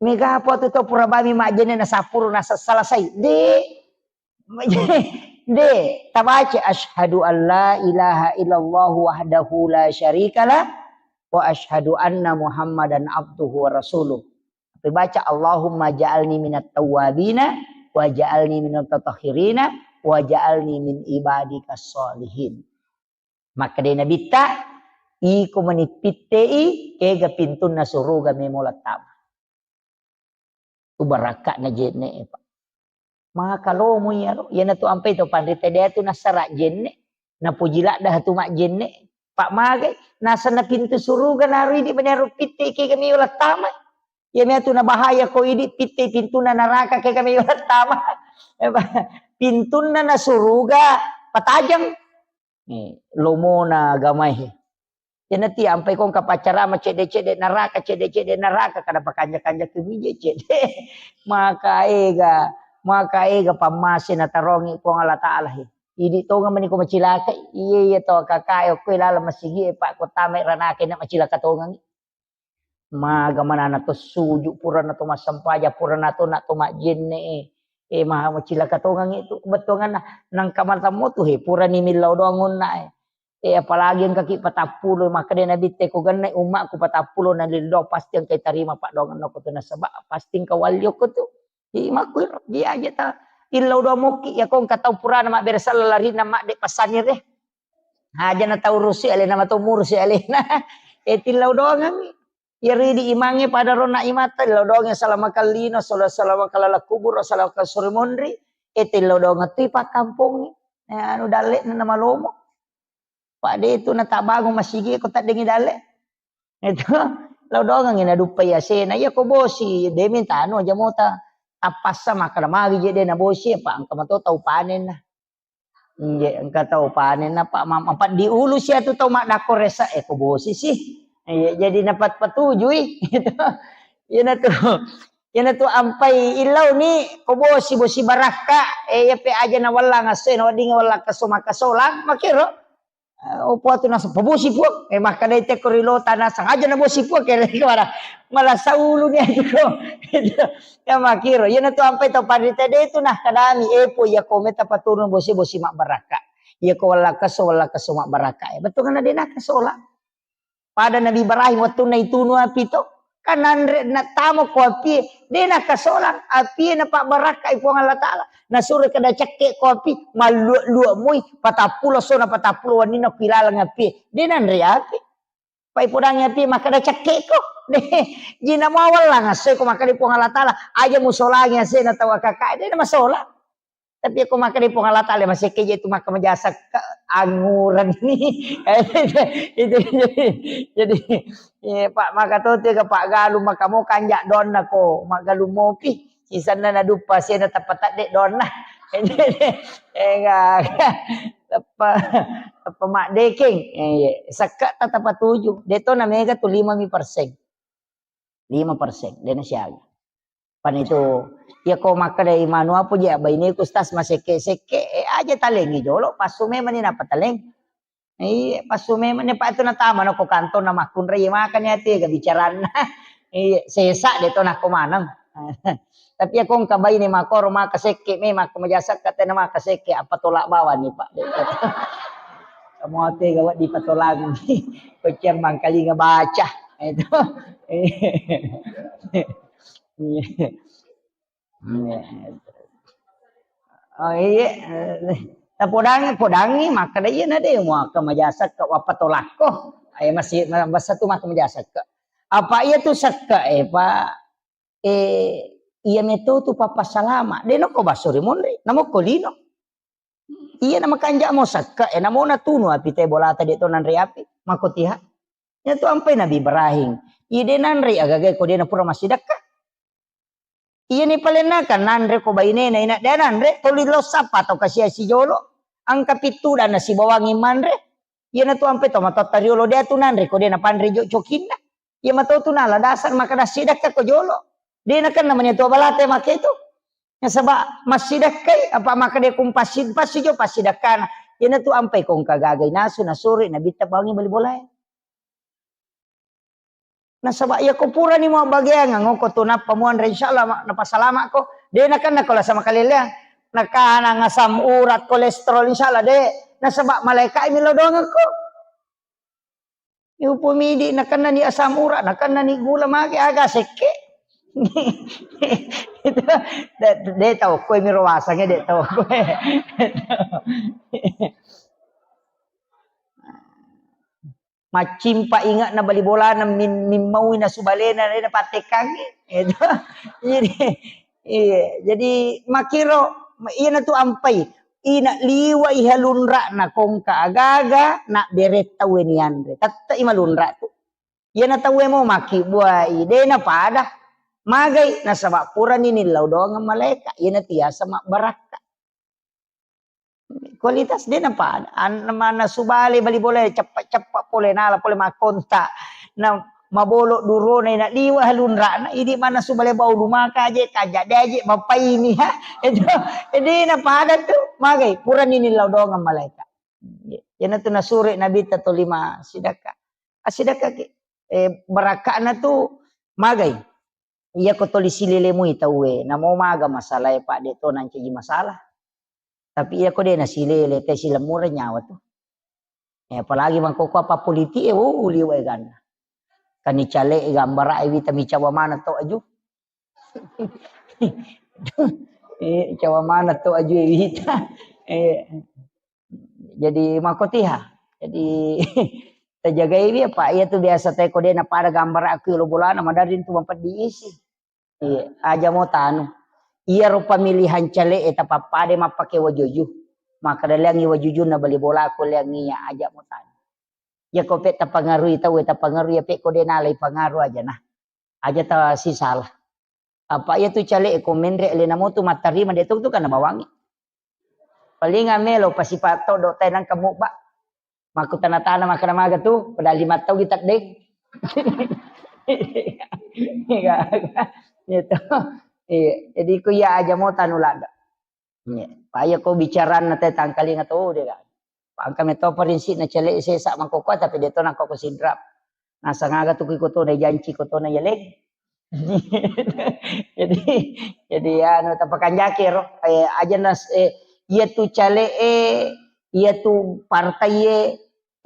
Mega apa tu tau pura bami majjenne na sapuru na sa-, salasai. De. De. Tabaca asyhadu an la ilaha illallah wahdahu la syarikalah wa asyhadu anna Muhammadan abduhu wa rasuluh. Tapi baca Allahumma ja'alni minat tawwabina wa ja'alni minat tatahhirina wa ja'alni min ibadikas sholihin. Makkeda Nabitta, iko mani pittei, kega pintunna suruga memo lattama. Tu barakka'na jenne, Pak. Maka lomo iyaro, iyana tu ampai to panrita dia tu nassara jenne. Napoji ladda tu majjenne. Pak magai, nasenna pintu suruga naru idi menero pitte ke kami ulah tama. Iya mea tu nabahaya ko idi pitte pintuna naraka ke kami ulah tama. Pintunna na suruga patajang. Eh, lomona agamai. Iyana ti ampai kong kapaccarama cedde-cedde naraka, cedde-cedde naraka, kada pakanja-kanja kebije cedde. Maka ega, maka ega pammase natarongi Puang Allah Ta'ala he. Idi tonga mani ko macilaka, iya iya to kakae okko lala masigi e pak ko tame ranake na macilaka tongangi. Maga manana to suju purana to massampaja purana to na to majjenne e. E maha macilaka tongangi tu kebetulanna nangka matammo tu he purani millau doang onna e. E apalagi engka ki patappulo makkeda Nabitte ko genne ummakku patappulo na lildo pasti engka tarima paddoangenna ko tu nasaba pasti engka walli okko tu. Imakku iro, dia aja ta illau doang mokki ya ko engka tau purana mabbere sella larinna madde passanire. Aja na tau rusi alena mato murusi alena. E tillau doangangi. Iyaro idi imangnge pada ronna imatta, lao doangnge salama kallino, sala-, salama kalala kuburo, salama sore monri, ete lao doang tui pakkampongnge. Eh, anu dalle'na namalomo. Pak de tu natabangung masigi ko taddengi dalle. Itu lao doangngi naduppai asena. Iya ko bosi, de minta anu aja mota. Tappassa makkada magi je de na bosi, apa engka mato tau panenna. Inje engka tau panen apa mama pat diulu sia tu tau maddakko resa e ko bosi sih. Iya, jadi napat patujui. Iyana tu, iyana tu ampai illau ni ko bosi bosi barakka. Eh, iya pe aja na wallang asse na wedding wallang keso makasolang makero. Eh, opo tu nasa pabosi puak. Eh, makkadai te ko rilo tanah sengaja na bosi puak kere kemana. Malah saulu ni aja ko. Ya makiro, iyana tu ampai tau panrita de tu nah kadami, eh po iya ko meta paturun bosi-bosi mabbarakka. Iya ko wallakaso wallakaso mabbarakka. Eh, betul kan de nakasola. Pada Nabi Ibrahim waktu na itunu api to, kan nanre na tamo ko api, de nakasola, api na pabbarakka Puang Allah Taala. Nasuro kada cekke ko api, malluak-luak mui, patappulo sona patappulo wanina ku ilalang api. De nanre api. Pai podangi api makkeda cekkeko. Deh, jina mawallang asse ko makkeda Puang Allah Taala, aja musolangi asena tau akaka, de masola. Tapi ko makkeda Puang Allah Taala masekke je tu makka majasa ke anguran ni. Itu jadi, jadi, eh, Pak maka to tiga Pak galu maka mo kanja donna ko magalu mopi. Sisenna naduppa sena tappa tadde donna. Enggak. Tappa, tappa maddekeng. Eh, iya. Sekka ta tappa tuju. Deto na mega tu lima mi persen. Lima persen. Dena siaga. Pan itu, ya ko makkeda imanu apa je baineku stas masekke-sekke, eh, aja talengi jolo, passu memang ni napa taleng. Iya, passu memang ni, Pak, itu natama nako kantor na makkunrai, iya, makanya tega bicaranna. Iya, sesa de to nako maneng. Tapi ya ko engka baine makoro maka sekke, memang ko majasa katena maka sekke, apa tolak bawang ni, Pak. Kamu tega wak dipatolang. Koceng mangkalinga baca. Itu. Iya. Iya. Oh, iya. Tapodangi, podangi, makkeda iyana de, muakka majasakka, wappatolakko. Ayo masih, masa tu makka majasakka. Apa iya tu sakka, eh, Pak? Eh, iya meto tu papa salama. De nokko basso ri monri, namokko lino. Iya namakanja mo sakka, eh, namo natunu api te bolata de to nanre api. Makko tiha. Iya tu ampai Nabi Ibrahim. Iya de nanre agaga ko de napura massidakka. Iyani palenna kan nanre ko bainena ina de nanre toli lo sappa tau kasiasi jolo. Angka pittudanna sibawangi manre. Iyana tu ampe to matotta riolo de tu nanre ko de napanre jo cokinna. Iya mato tu nala dasar maka dassidakka ko jolo. De nakenna mani tu balate make tu. Nasaba massidakkai apa maka de kumpassi passi jo passidakkana. Iyana tu ampai ko engka gagai nasu nasuri nabitta bawangi bali bolae. Nasaba iya ko purani mabbageang ngoko tu nappa muanre insyaallah ma-, napasalamakko. De nakenna ko lasa makaleleang. Nakanang asam urat, kolesterol insyaallah de. Nasaba malaika mi lodongengko. Yupo midi nakenna ni asam urat, nakenna ni gula mage aga sekke. Itu de, de tau koe miro wasange de tau koe. Maccimpa inge'na bali bolana min-, mimmaui nasu balena, de napattekkangngi. Itu. Jadi, iya, jadi makkiro, iyana tu ampai. ina liwa iha lunra na kongka agaga na beretta weni anre. Tette i malunra tu. Iyana tauwe mo makkibbuai, de napada. Magai, nasaba purani nillau doangeng malaeka, iyana tiasa mabbarakka. Kualitas de napada. An-, mannasu bale bali bola, ceppa-ceppa pole, nala pole makkonta. Na mabolo durona ina liwa lunrana, idi mannasu bale bau lumaka aje, kaja de aje, mapaini, ha. Itu, de napada tu, magai, purani nillau doangeng malaeka. Iyana tu nasure Nabitta tolima sidakka. Asidakka ki. Eh, barakka'na tu magai. Iya ko toli silele mui tauwe, namo maga masalae, Pak, de to nancaji masalah. Tapi iya ko de nasilele, te silemmureng nyawa tu. Eh, apalagi mangkoko apa politik e, oh, liwa e ganna. Kani cale e gambara e wita mi cawa mana to aju. Eh, cawa mana to aju e wita. Eh, jadi makotiha. Jadi tajagai wi apa iya tu biasa te ko de napada gambara aku lo bolana madari tu mampeddi isi. Iya, aja mo tanu. Iya ro pemilihan cale e tapappade mappake wajuju. Maka daleangi wajuju na bali bola ko leangi iya aja mo tanu. Iya ko pe tapangarui tau e tapangarui iya pe ko de nalai pangaru aja nah. Aja ta sisala. Apa iya tu cale e ko menre alena mo tu mattarima de tu tu kana bawangi. Paling melo pasipa todo tai nangka mubba. Makkutana-tana makkeda maga tu, padahal lima tau kita deng. Iya. Iya to. Iya. Jadi ko iya aja mo tanu ladda. Iya. Pa iya ko bicaranna te tangkalinga to de kan. Pangka meto prinsipna cale sesa mangkoko tapi de to nangkoko sidrap. Nasang aga tu ko tona janci ko tona yale. Jadi, jadi anu tapakanjaki ro. Eh, aja nas, eh, iya tu cale e, iya tu partai e,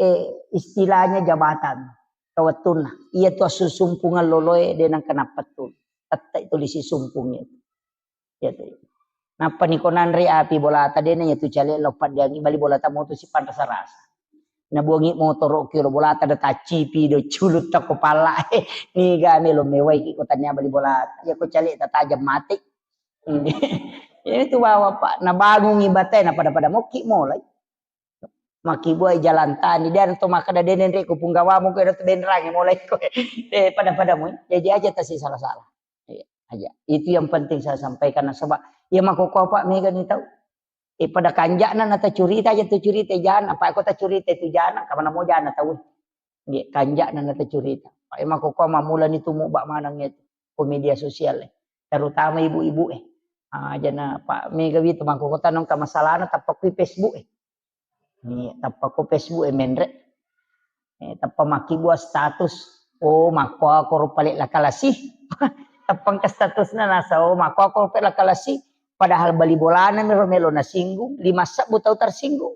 eh, istilahnya jabatan. Kawettunna. Iya tu assusumpungeng loloe de nangka nappetu. Tette tuli sisumpung itu. Iya tu. Nappa niko nanre api bolata dena iya tu cale lo paddiangi bali bolata motu sipanrasa-rasa. Nabuangi motoro kiro bolata da taccipi do culut tako pala. Niga melo mewai ki ko tania bali bolata. Iya ko cale tatajam mati. Iya tu bawa Pak nabangungi batai na pada-pada mokki mulai. Makkibuai jalan tani dan to makkeda denenre ko punggawamu ko tu benrangi mulai ko. Eh pada-pada mu. Jadi aja tasi salah-salah. Iya, aja. Itu yang penting saya sampaikan nasaba iya makkoko apa mega ni tau. Eh, pada kanja'na na tacurita aja tu curita jana, apa ko tacurita tu jana, kamana mo jana tau. Iya, kanja'na na tacurita. Pak, eh, makkoko mamula ni tumu bak maneng itu ko media sosial e. Terutama ibu-ibu e. Ah, jana Pak mega witu makkoko tanong ka masalahna tappa kui Facebook e. Ni tappa ko Facebook e menre. Eh, tappa makkibua status. Oh, makkuako ro pale lakalasi. Tappa engka statusna nasa, oh, makkuako ro pale lakalasi. Padahal bali bolana mi ro melo nasinggung, lima sebbu tau tersinggung.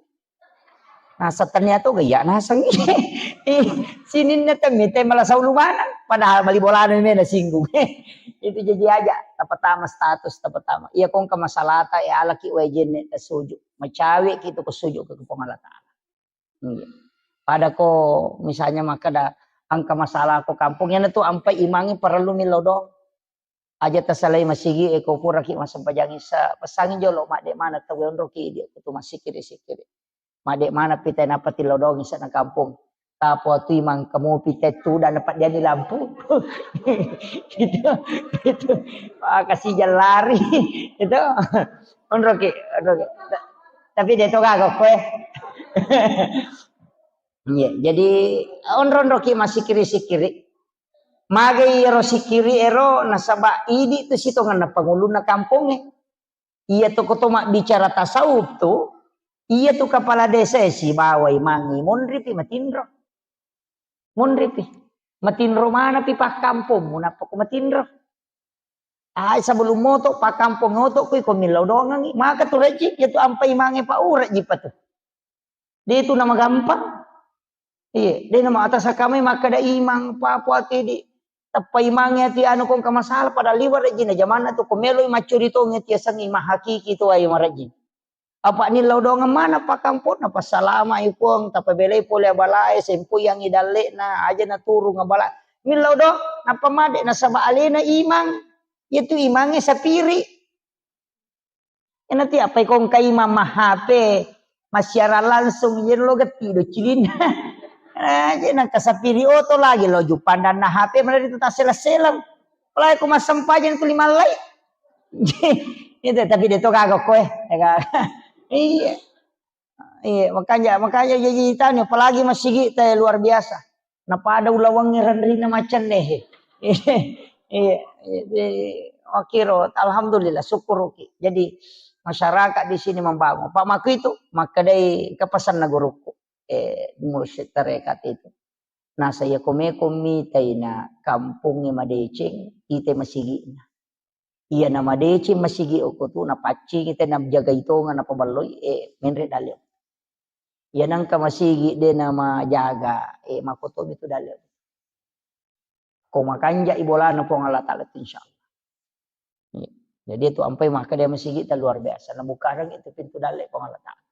Nasa tania to gaya naseng. Eh, sininna temmite malasau lumanang. Padahal bali bolana mi nasinggung. Itu jadi aja. Tapatama status, tapatama. Iya kongka masalata, ya alaki wae jenne tasuju. Macawe ki tu ko suju ke Puang Allah Taala. Iya. Pada ko misalnya makkeda engka masalah ko kampung, iyana tu ampai imangi parellu millau doang. Aja tasalai masigi e ko puraki massempajang isa, pesangi jolo madde mana tau onroki dia ko tu massikiri-sikiri. Madde mana pita napa tillau doang isa na kampung. Tapo tu imang kamu pita tu dan dapat dia di lampu. Itu, itu. Wah, kasih jalan lari. Itu. Onroki, onroki. Tapi dia to gaga koe. Iya, jadi onro-onroki massikiri-sikiri. Magai ero sikiri ero nasaba idi tu sitongenna pangulunna kampongnge. Iya tu koto mabbicara tasawuf tu, iya tu kepala desa e sibawa imangi monripi matinro. Monripi. Matinro manapi pakkampongmu nappa ko matinro. Ai sebelum moto pakkampong oto kui ko millau dongangi. Maka tu rejji, iya tu ampai imange pa urejji pa tu. De tu nama gampang. Iya, de nama atas kamai makkeda imang pa puati di tappa imange ati anu kongka masalah pada liwa rejji na jamanna tu ko meloi maccuri tongi ti asengi mahakiki tu ai marejji. Apa nillau dongeng mana pakkamponna, passalama i Puang, tapabelai pole abalae, sempoyangi dalle'na, aja naturung abala. Millau do, nappa made nasaba alena imang, iya tu imange sapiri. Nanti apa ikong kai mama H P, massiarang langsung, iya lo getti do cilinna. Eh, je nang kasapiri oto lagi lo jupandanna H P, mana itu tak selam-selam. Apalagi aku masempajang tu lima lai. Itu, tapi dia tu kagok koe. Ya kan? Iya. Iya, makanya, makanya jadi tanya, apalagi masigi teh luar biasa. Napada ulawangnge renrina macam deh. Iya, iya, iya. Makiro, alhamdulillah, syukuruki. Jadi, masyarakat di sini membangun. Pak Maku itu, makkedai kepesan na guruku. Eh, mursyid tarekat itu. Nasa iya komeko mitai na kampongnge madeceng, ite masigina. Iya na madeceng masigi okko tu, napaccingi te najagai tonga napaballoi, eh, menre dalle. Iya nangka masigi de namajaga, eh, makotomi tu dalle. Ko makanja i bolana Puang Allah Ta'ala tu, insya Allah. Iya. Jadi itu ampai maka dia masigi ta luar biasa. Nabukarang itu pintu dalle Puang Allah Ta'ala.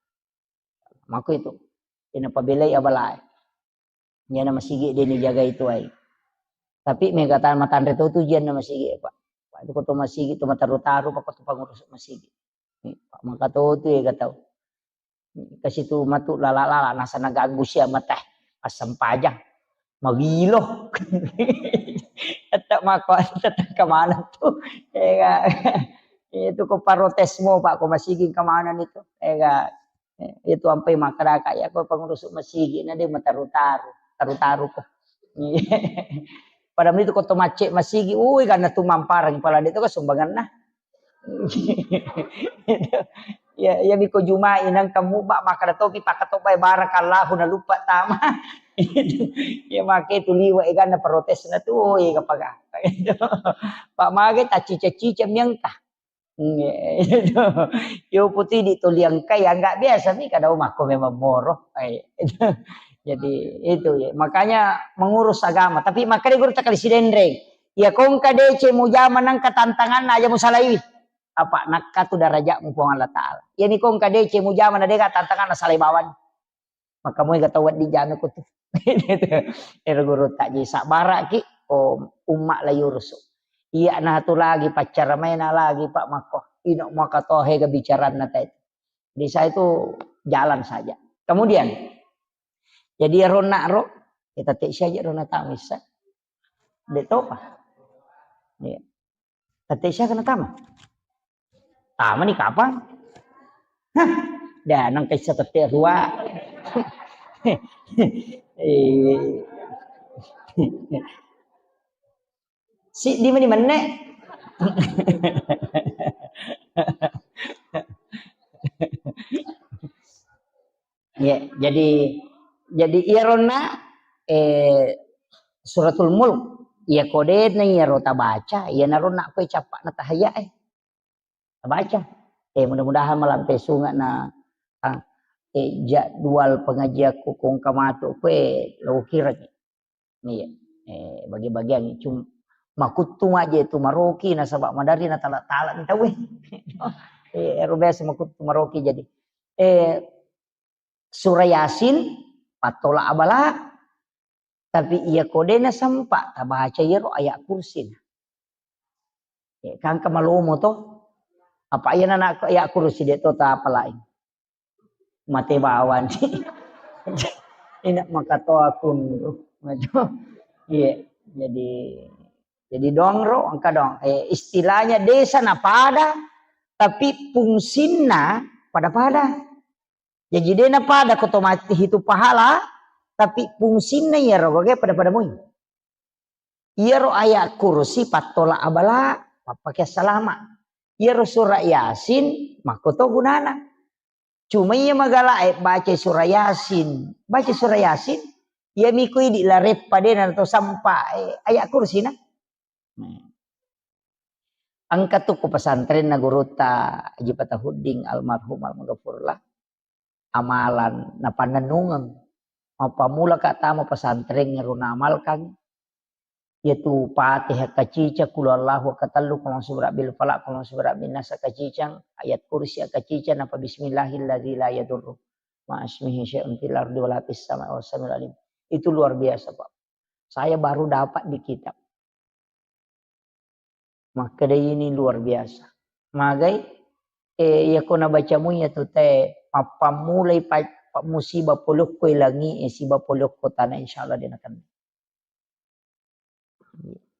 Mako itu. Ina pabelai abalae. Iya na masigi de ni jagai tuai. Tapi mega ta matanre to tu jian na masigi, Pak. Pak, itu ko to masigi tu mataru-taru, Pak, ko to pangurus masigi. Ni, Pak, maka to tu ya tau. Kasi tu matu lala-lala, nasa naganggu sia mata. Assempajang. Mawilo. Tetap mako, tetap kemana tu. Ega. Itu ko protes mo, Pak, ko masigi kemana ni tu. Ega. Eh, itu ampai makkadaka, ya, ko pengurus masigi na de mataru-taru, taru-taru ko. Padahal itu ko to macce masigi, ui, karena tu mamparang pala de to ko sumbanganna. Ya, ya, miko Jumai nang kamu bak makkada topi pakatobai barakallahu na lupa tama. Ya, make tu liwa eganna protes na tu, oh, ega paga. Pak mage ta cica-cica miangka. Iya, itu. Yo putih di toliang kai, ya, nggak biasa mi kada makko memang moro. Eh, itu. Jadi, itu ya. Makanya mengurus agama. Tapi makanya guru tak kali sidenreng. Ya kongka dece mujama nangka tantangan aja musalaiwi. Apa nakka tu darajatmu Puang Allah Ta'ala. Ya ni kongka dece mujama na deka tantangan salai bawang. Maka moi ga tau wedding jame ko tu. Ero guru tak ji sabbaraki, oh, umma la yurusu. Iya na tu lagi paccara maena lagi Pak Makko. Ino maka tohe ga bicaranna tai. Di saya itu jalan saja. Kemudian, jadi ya rona ro, kita tek saja rona tamisa. Dek topa. Iya. Tette sia kena tama? Tama ni kapang? Hah, dah nang kaisa tette rua. Eh. Si di mani menne. Ya, jadi, jadi iyaronna, eh, Suratul Mulk, iya kodena iyaro tabaca, iyanaro nakko cappa'na tahayya e. Tabaca. Eh, mudah-mudahan malampe sunga na, ah, eh, jadwal pengajianku kongka matu kue lo kireng. Iya. Eh, bagi-bagian cum-, makuttu maje tu maroki nasaba madari na tala-tala ni tauwe. Eh, ero biasa makuttu maroki jadi. Eh, Surah Yasin, pattola abala. Tapi iya kodena sempa tabaca iyaro ayat kursi. Eh, kangka malomo to. Apa iya na ayat kursi de to tapalai. Mate bawang. Ina makatoa kunru. Iya, jadi, jadi dongro engka dong. Eh, istilahnya desa na pada, tapi fungsinna pada-pada. Jadi de na pada ko to mati hitu pahala, tapi fungsinna iyaro gage pada-pada mui. Iyaro ayat kursi pattola abala, pappake salama. Iyaro surah Yasin, makko to gunana. Cuma iya magala e baca surah Yasin. Baca surah Yasin, iya miko idi lareppa de na to sampa, eh, ayat kursi na. Hmm. Engka tu ko pesantrenna gurutta Haji Fatahuddin almarhum almaghfurlah. Amalan napannennungeng. Mappamula ka tama pesantren ero naamalkan. Iyatu Fatihah kacicang, Qul huwallahu katellu, Qul a'udzu birabbil falaq, Qul a'udzu birabbin nas kacicang, ayat kursi kacicang, napa bismillahilladzi la yadurru ma'asmihi syai'un fil ardi wala fis sama'i wa huwas samiul alim. Itu luar biasa, Pak. Saya baru dapat di kitab. Makkeda ini luar biasa. Magai Eh, iya ko nabacamu iya tu te, mappammulai pa-, pa-, musibah polokko langi, eh, siba polokko tanah, insya Allah de' nakenna.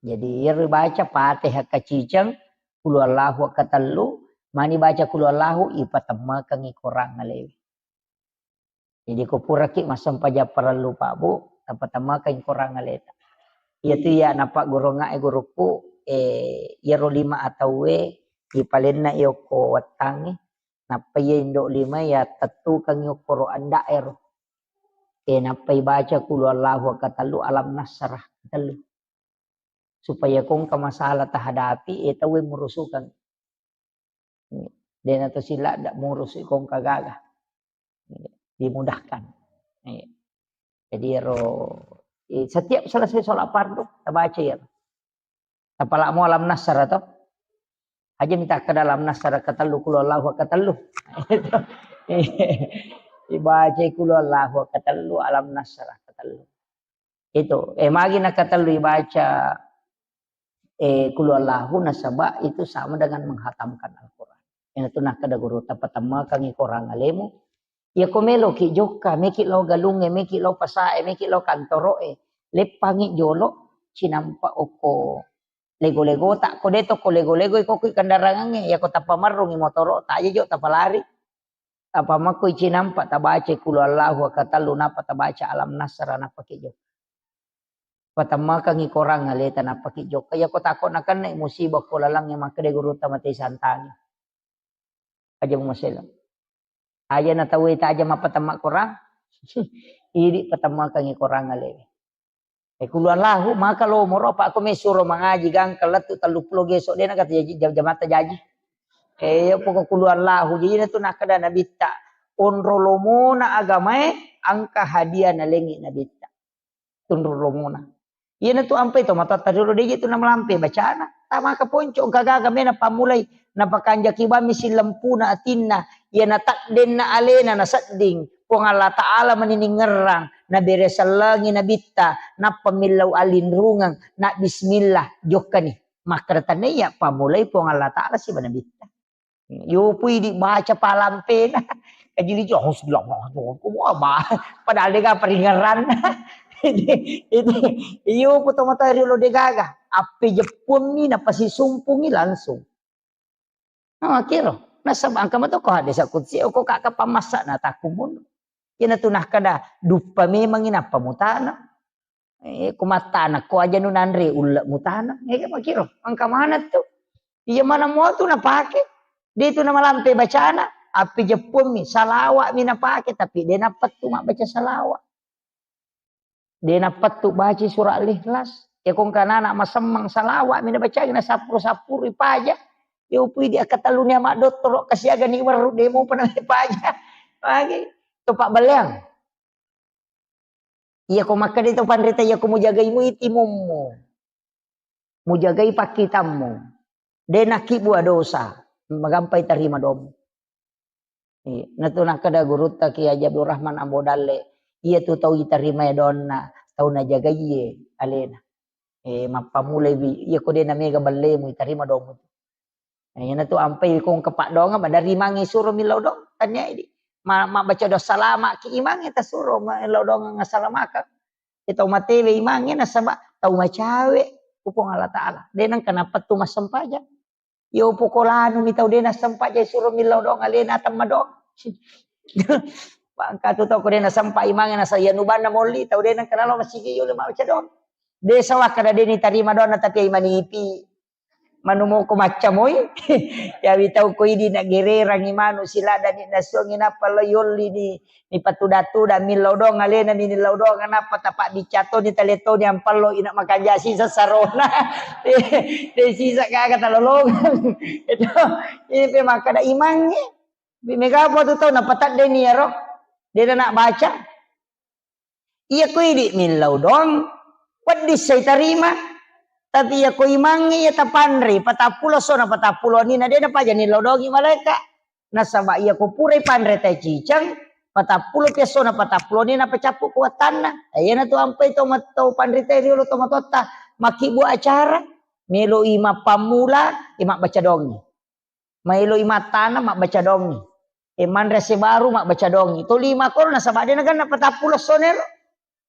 Jadi, iyaro baca Fatihah kaciceng, Qul Huwallahu katellu, mani baca Qul Huwallahu, ipatemmekeng i korang alewe. Jadi, ko puraki massempajang parellu, Pak, Bu, tapatemmekeng i korang aleta. Iyatu iya napaggurungnga e gurukku, eh, iyaro lima atauwe, ipalenna i okko wettangnge, nappa iya indo lima iya tettukeng i okkoro anda'ero. Eh, nappa ibaca Qul Huwallahu katellu, Alam Nasrah katellu. Supaya ko engka masalah tahadapi, eh, tauwe murusukeng. Dena to sila ndak murusu ko engka gaga. Dimudahkan. Iya. Jadi ero, eh, setiap selesai sholat fardu, tabaca iyaro. Tapalamo Alam Nasrah to. Aja minta ke dalam Nasrah katellu, Qul Huwallahu katellu. Ibaca Qul Huwallahu katellu, Alam Nasrah katellu. Itu, eh, magi nakatellu ibaca, eh, Qul Huwallahu, nasaba itu sama dengan menghatamkan Al-Quran. Iyanatu nakkeda gurutta, patemmekeng i korang alemu. Iya ko meloki jokka, meki lao galungnge, meki lao pasae, meki lao kantoroe, leppangi jolo, cinampa okko lego-legota, ko de to ko lego-lego, iko ki kendarangangnge, iya ko tappa marrungi motoro, taja jo tapalari. Tappa makko icinampa, tabaca Qul Huwallahu katellu, nappa tabaca Alam Nasrah, nappa ki jokka. Patemmekeng i korang aleta, nappa ki jokka. Iya ko tako nakenna musibah ko lalangnge, makkeda gurutta, mate santangi. Aja mumasela. Aja na tauwe taja mappatemma korang. Idi patemmekeng i korang alewe. Eh, Qul Huwallahu, maka lomoro, apa ko mesuro mangaji gangka lettu telluppulo geso, de' nagata jaji, jam-, jamatta jaji. Eh, iya poko Qul Huwallahu, jaji natu nakkeda Nabitta, onro lomona agamae, engka hadiah nalengi Nabitta. Tunru lomona. Iyanatu ampai to matoatta riolo, de' je tu namalampe bacana. Tamaka ponco, engka gaga mena pammulai. Napakanjaki bammi sillempuna atinna. Iya natakdenna alena nasedding. Puang Allah Ta'ala mani ningerrang. Nabere sellengi Nabitta. Nappa millau alinrungeng. Na bismillah. Jokkani. Makkeda tania pammulai Puang Allah Ta'ala siba Nabitta. Yopu idi baca palampena. Kajili jo, "Hasbunallah, wa ni'mal wakil." Wah, ba-, padahal de' gaga paringerranna. Itu, itu, yopu to matoa riolo de' gaga. Appejeppuammi, napasisumpungi langsung. Nah, kiro. Nasaba engka mato ko hadis qudsi, ko kaka pamassa na takkumun. Iyanatu nakkeda, duppa memangi nappa mutana. Eh, ko mattana ko aja nu nanre ulle mutana. Eh, makiro, engka maneng tu. Iya maneng mua tu napake. De' tu namalampe bacana, appejeppuammi, salawa'mi napake, tapi de' nappettu mabbaca salawat. De' nappettu baca surah Al-Ikhlas. Iya ko engka nana masemmeng, salawa'mi nabaca, nasappuru-sappuru ipaja. Yopu idi akkatelluni ama dottoro, kasiagani werru, de' mopa napaja. Magi to pabbaleang. Iya ko makkeda to panrita, iya ko mujagai mui timummu, mujagai pakkitammu, de' nakkibua dosa, magampai tarima doammu. Iya, natu nakkeda gurutta Kiai Haji Abdul Rahman Ambo Dalle, iya tu tau itarimae doanna, tau najagaie alena. Eh, mappamulai wi, iya ko de' namega ballemu, itarima doammu. Nah, iyanatu ampai ko engka paddoangeng, maderri imangnge suro millau doang, tania idi. Ma-, mabbaca doa salama ki imangnge tasuro millau doang, assalamakeng. Iya tau matewe imangnge nasaba tau macawe ku Puang Allah Ta'ala. De' nengka napettu massempajang. Yo poko lanu mi tau de' nassempajang suro millau doang alena atemma doang. Bangka tu tau ko de' nasempa imangnge nasa iya nubanna molli tau de' nengka nalo masigi yo le mabbaca doang. De' sawakka de' nitarima doanna tapi ai manipi. Manu moko macca moi. Yawi tau ko idi na gererangi manu siladani nasuangi nappa lo yolli ni, ni patuda-tuda millau doang alena mi nillau doang nappa tapa bicca toni tale toni ampallo ina makanja sisa sarona. De' sisa gaga talolong. Itu ini pe makkeda imangnge. Bi mega apa tu tau napatadde ni ero. De' na baca. Iya ko idi millau doang, wedding sai tarima. Tapi iya ko imangnge iya tapanre, patappulo essona patappulo wenninna de' napaja nillau doangi malaeka. Nasaba iya ko purai panre tae ciceng, patappulo pi essona patappulo wenninna pacappu ku wattanna. Eh, iyanatu ampai to mat-, to panrita riolo to matoatta makkibbu acara, meloi mappammula, eh, mabbaca doangi. Maelo i mattana mabbaca dongi. E manre ase baru mabbaca dongi. Toli makoro nasaba de naganna patappulo sonero.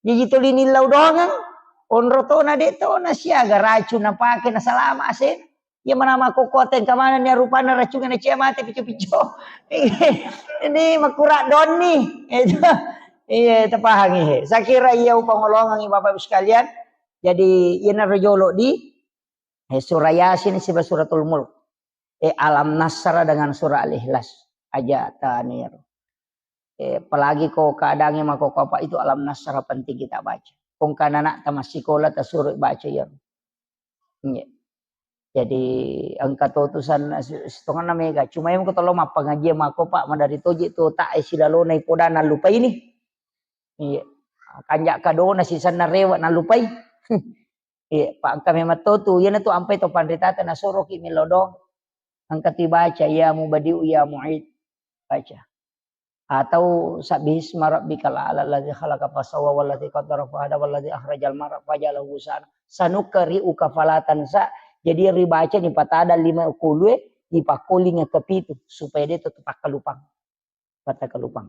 Jaji toli nillau doangeng. Onro tona de tona siaga racung napake nasalama ase. Iya mana makkokkote engka manenni rupanna racungnge nacia mate pico-pico. Ini makura donni. Itu. Iya, tapahangi he. Saya kira iya upangolongangi Bapak Ibu sekalian. Jadi iyana rojolo di eh, surah Yasin siba suratul Mulk. Eh, Alam Nasrah dengan surah Al-Ikhlas. Aja tanir. Eh, apalagi ko keadaannya mako apa itu Alam Nasrah penting kita baca. Kong kan anak tamat sekolah tasuruh baca ya. Iya. Jadi engka to tu san sitonganna mega. Cuma yang ko tolo mappangaji mako Pak madari toji tu tak eh silalona ipoda nallupai ni. Iya. Kanja kadona sisanna rewa nallupai. Iya, Pak engka memang to tu. Iyana tu ampai to panritata nasoroki melo dong. Engka tu baca ya mubadiu ya muid. Baca. Atau sabbihisma rabbikal a'la alladzi khalaqa fasawwa walladzi qaddara fahada walladzi akhrajal mar'a faja'alahu ghusaan. Sanuqri'uka fala tansa. Jadi ribaca ni patada lima kulue, dipakkolinga kepitu supaya dia tetap takkalupang. Pattakkalupang.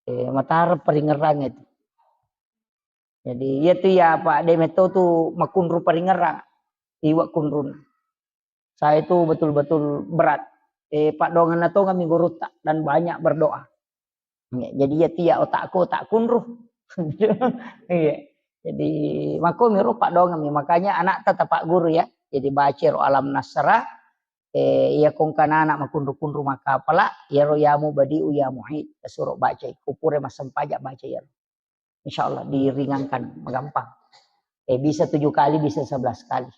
Eh, matara paringerang itu. Jadi iya tu ya Pak de metto tu makunru paringerang. Iwa kunrun. Saya itu betul-betul berat. Eh, Pak dongan natonga mi gurutta dan banyak berdoa. Ya, jadi iya tu ya otakku otak kunru. Iya. Jadi mako miro Pak dongan mi makanya anak tetap Pak guru ya. Jadi baca ro Alam Nasrah, eh, iya kongkanana makunru-kunru makapala, iyaro ya mubadiu ya muid, tasuro bacai, kupure massempajang baca iyaro. Insya Allah diringankan, magampang. Eh, bisa tujuh kali, bisa sebelas kali.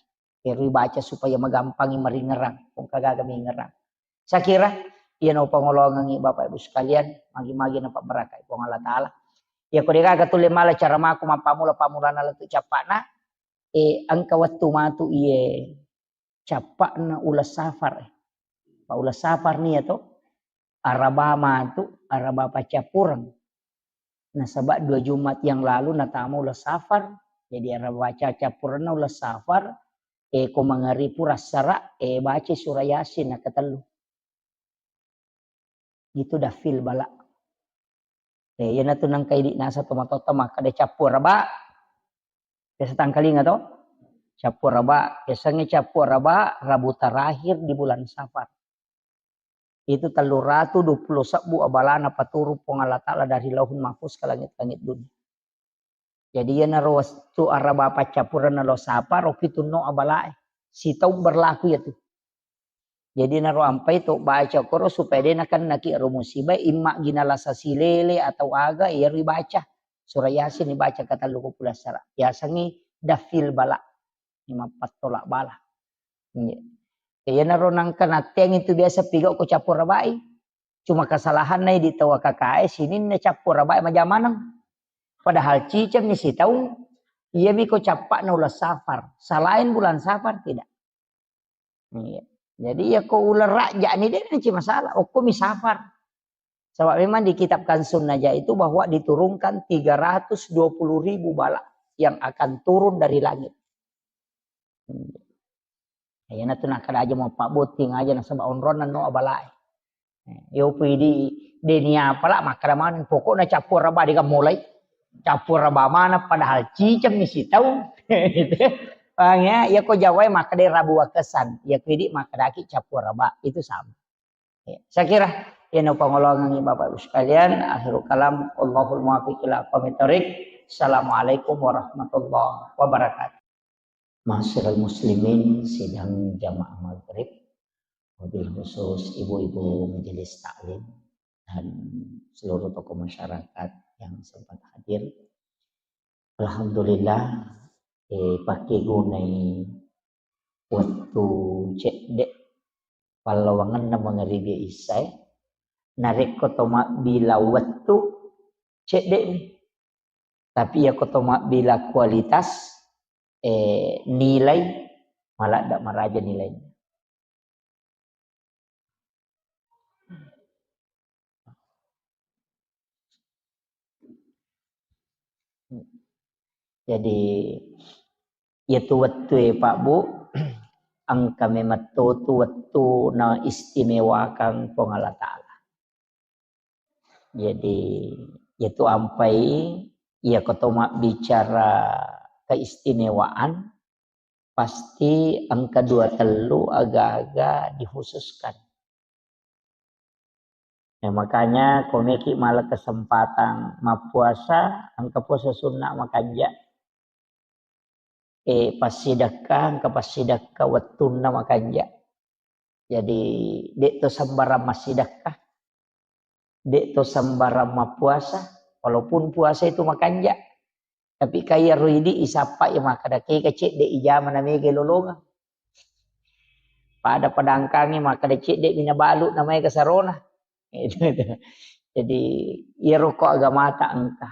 Eh, ribaca supaya magampangi maringerang, kongkagaga mingerang. Saya kira, iya no pangolongangi Bapak Ibu sekalian, magi-magi na pabarakai Puang Allah Ta'ala. Ya, ko degaga tulle mala cara mako mappamula-pamulana lettu cappana, eh, engka wettu matu iye cappa'na uleng safar. Pa uleng safar nia to, araba matu, araba paccappureng. Nasaba dua Jumat yang lalu natama uleng safar, jadi araba paccappurengna uleng safar, eh, ko mangaripu rassara, eh, baca surah Yasin nakatellu. Itu dafil bala. Eh, iyana tu nangka idi nasa tomatotta makkeda cappu araba. Biasa tangkalinga to? Cappu araba. Biasanya cappu araba Rabu terakhir di bulan Safar. Itu tellu ratu dua puluh sebbu abalana paturung Puang Allah Ta'ala dari Lauhul Mahfuz ke langit-langit dunia. Jadi iyanaro wettu araba paccappurenna lo sapa ro pitunno abalae. Sitaung berlaku iyatu. Jadi naro ampai to baca koro supaya de nakennaki ro musiba, imma gina lasa silele atau aga, iyaro ibaca. Surah Yasin ibaca katellu ko pulassara. Yasengngi dafil bala. Mappattola bala. Iya. Iyanaro nangka natteang itu biasa pigau ko cappu rabai. Cuma kesalahanna idi tau A K K S sininna cappu rabai majamaneng. Padahal cicemmi sitaung, iyami ko cappa'na uleng Safar. Selain bulan Safar tidak. Iya. Jadi ya ko uleng Rajab ni de' nanti masalah. Okko mi Safar. Sebab memang di kitab Kanzun Najah itu bahwa diturunkan tiga ratus dua puluh ribu bala yang akan turun dari langit. Iyana tu nakkeda aja mau pabbotting aja nasaba onronna no abalae. Yo pidi deni apala makkeda maneng pokokna cappu raba de' ga mulai. Cappu raba mana padahal cicemmi sitaung. Paham ya? Ya ko Jawa makkeda rabu wakesan. Ya ko idi makkedaki cappu raba itu sama. Ya, saya kira ini pengolongan Bapak Ibu sekalian. Akhirul kalam, Allahul muwaffiq ila aqwamit thariq. Assalamualaikum warahmatullahi wabarakatuh. Ma'asyiral muslimin, sidang jamaah maghrib, wabil khusus ibu-ibu majelis taklim dan seluruh tokoh masyarakat yang sempat hadir. Alhamdulillah, eh, pakkegunai wettu cedde pallawangenna mangaribi isyae. Narekko to mabbila wettu, cedde'mi. Tapi iyako to mabbila kualitas, eh, nilai, maladda maraja nilai. Jadi, iyatu wettue, Pak, Bu, engka memettotu wettu na istimewakang Puang Allah Ta'ala. Jadi, iyatu ampai, iya ko to mabbicara keistimewaan, pasti engka dua tellu aga-aga dikhususkan. Ya, makanya ko meki mala kesempatan mappuasa, engka puasa sunna makanja. Eh, passidekka, engka passidekka wettunna makanja. Jadi, de' to sembarang massidekka, de' to sembarang mappuasa, walaupun puasa itu makanja. Tapi kaya ro idi isappa i makkeda kega cedde ijama na mega lolongeng. Pada padangkangi makkeda cedde mina balu na mega sarona. Jadi, iyaro ko agamata engka.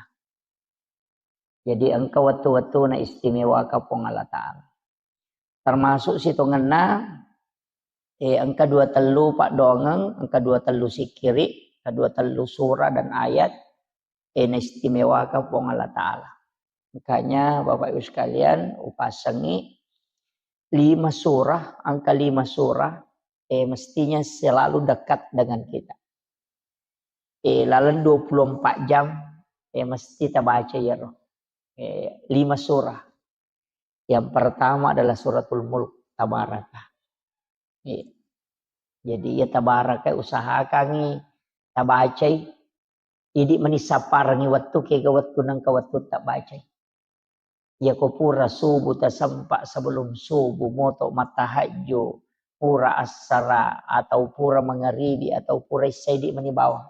Jadi, engka wettu-wettuna istimewaka Puang Allah Ta'ala. Termasuk sitongenna, eh, engka dua tellu paddoangeng, engka dua tellu sikkiri, engka dua tellu surah dan ayat, eh, naistimewaka Puang Allah Ta'ala. Makanya, Bapak Ibu sekalian, upasengi lima surah, engka lima surah, eh, mestinya selalu dekat dengan kita. Eh, laleng dua puluh empat jam, eh, mesti tabaca iyaro. Eh, lima surah. Yang pertama adalah Suratul Mulk, Tabaraka. Eh, jadi, iya Tabaraka usahakangi tabacai. Idi mani sapparengi wettu, kega wettu nengka wettu tabacai. Iyako pura subuh tasempa, sebelum subuh moto mattahajju, pura assara, atau pura mangaribi, atau pura isya, idi mani bawang.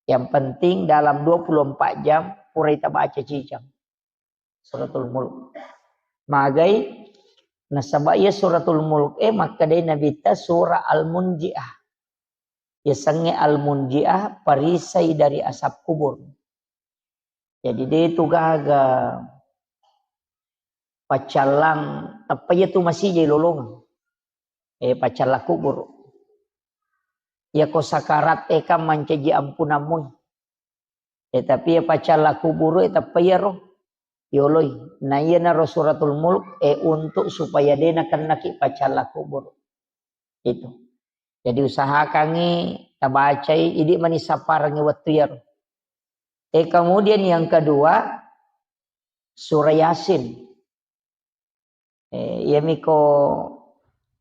Yang penting dalam dua puluh empat jam pura itabaca cicang Suratul Mulk. Magai, nasaba iya Suratul Mulk, eh, makkedai Nabitta surah Al-Munjiah. Yasengnge Al-Munjiah, perisai dari asap kubur. Jadi, de tu gaga paccallang, tappa iya tu masijai lolongeng. Eh, paccallang kubur. Iyako sakarat, eh, kan mancaji ampunammu. Eh, tapi iya paccallang kubur, eh, tappa iyaro yoloi. Na iyanaro Suratul Mulk, eh, untuk supaya de nakennaki paccallang kubur. Itu. Jadi, usahakangi tabacai, idi mani sapparengi wettu iyaro. Eh, kemudian yang kedua, surah Yasin. Eh, iyamiko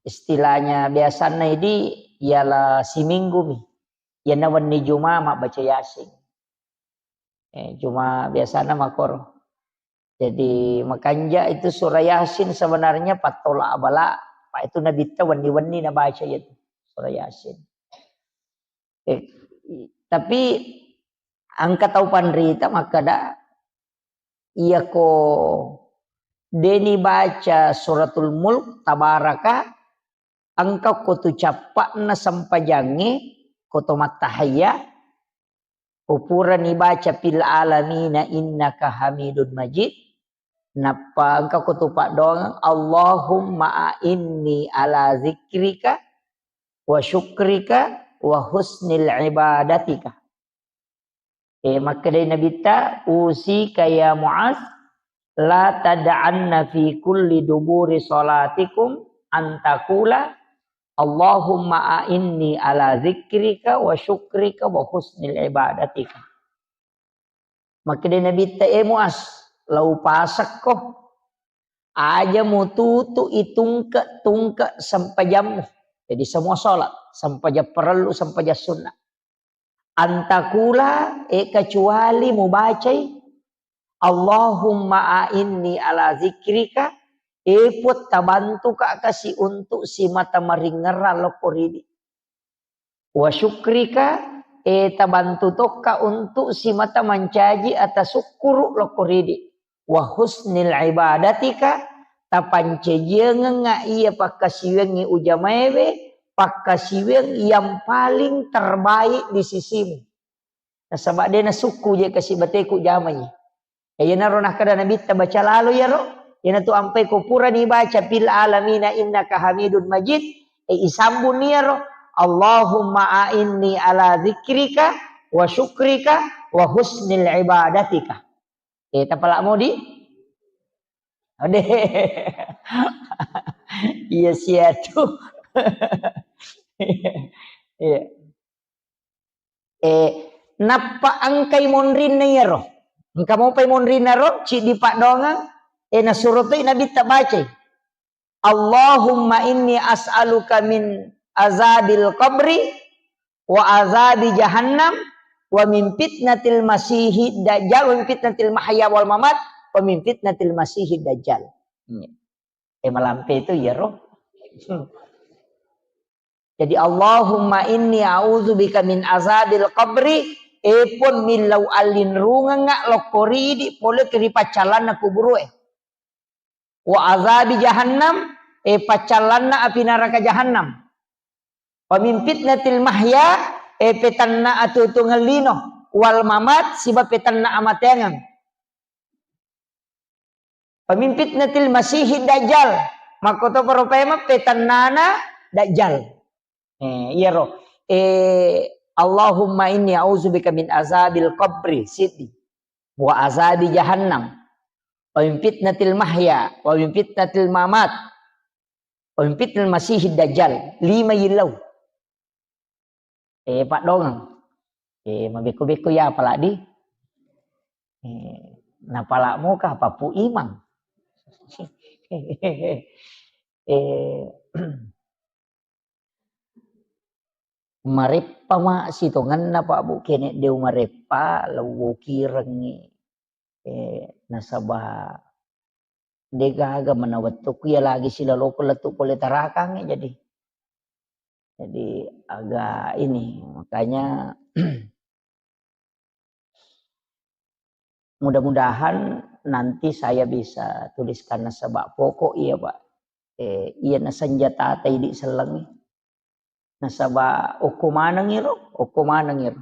istilahnya biasanna idi, ialah siminggu mi. Iyana wenni Juma mabbaca Yasin. Eh, cuma biasana makoro. Jadi, makanja itu surah Yasin sebenarnya pattola abala, apa itu Nabitta wenni-wenni nabaca itu surah Yasin. Eh, tapi engka tau panrita makkeda, iyako deni baca Suratul Mulk, Tabaraka, engka ko tu cappa'na sempajangnge, ko to mattahayya, ko purani baca fil alamina innaka hamidun majid, nappa engka ko tu paddoangeng, Allahumma a'inni ala zikrika wa syukrika wa husnil ibadatika. Eh, makkedai Nabitta, "Usika ya Muaz, la tad'anna fi kulli duburi salatikum an taqula, Allahumma a'inni ala zikrika wa syukrika wa husnil ibadatika." Makkedai Nabitta, "Eh Muaz, lau pasekko, aja mututu itungke-tungke sempajammu." Jadi semua sholat, sempajang parellu, sempajang sunnah. Antakula, eh, kecuali mubacai, "Allahumma a'inni ala zikrika," eh, Puang, tabantuka kasi untuk simata maringerang lokko ridi. "Wa syukrika," eh, tabantu tokka untuk simata mancaji ata sukkuru lokko ridi. "Wa husnil ibadatika," tapancajiangengnga iya pakkasiwiangngi ujamaewe, pakkasiwiang yang paling terbaik di sisimu. Nasaba de nasukku je kasi bateku jamai. Iyanaro nakkeda Nabitta, baca lalo iyaro, iyanatu ampai ko purani baca fil alamina innaka hamidun majid, e, isambunni iyaro, Allahumma a'inni ala zikrika wa syukrika wa husnil ibadatika. Eh, tapala modi? Ode. Iya siatu. Iya. Eh, nappa engkai monrinna iyaro. Engka mopai monrinna ro, ciddi paddoangeng, eh, nasuro toi Nabitta bacai. "Allahumma inni as'aluka min azabil qabri wa azabi jahannam wa min fitnatil masihid dajjal wa min fitnatil mahya wal mamat wa min fitnatil masihid dajjal." Hmm. Eh, malampe itu iyaro. Hmm. Jadi, "Allahumma inni a'udzubika min azabil qabri," eh, Puang, millau allinrungengnga lokko ridi pole ri paccallanna kuburu'e. "Wa azabi jahannam," eh, paccallanna api naraka jahannam. "Wa min fitnatil mahya," eh, petanna atuo-tuongeng lino, "wal mamat," siba petanna amateangeng. "Wa min fitnatil masihid dajjal," makkotoparo paimeng petannana dajjal. Eh, iyaro. Eh, "Allahumma inni a'udzubika min azabil qabri," siddi. "Wa azabi jahannam. Wa min fitnatil mahya, wa min fitnatil mamat. Wa min fitnatil masihid dajjal." Lima yillau. Eh, paddoangeng. Eh, mabekko-bekko ya apalagi. Eh, napala muka apa Pu Imang. Eh, mareppa ma sitongenna, Pak Bu, kene deu mareppa, lewwokirengngi. Eh, nasaba degaga mana wettukku ya lagi silaloko lettu pole tarakangnge, jadi, jadi agak ini, makanya mudah-mudahan nanti saya bisa tuliskan nasaba pokok iya, Pak. Eh, iya nasenjata idi sellengi. Nasaba okko manengiro, okko manengiro.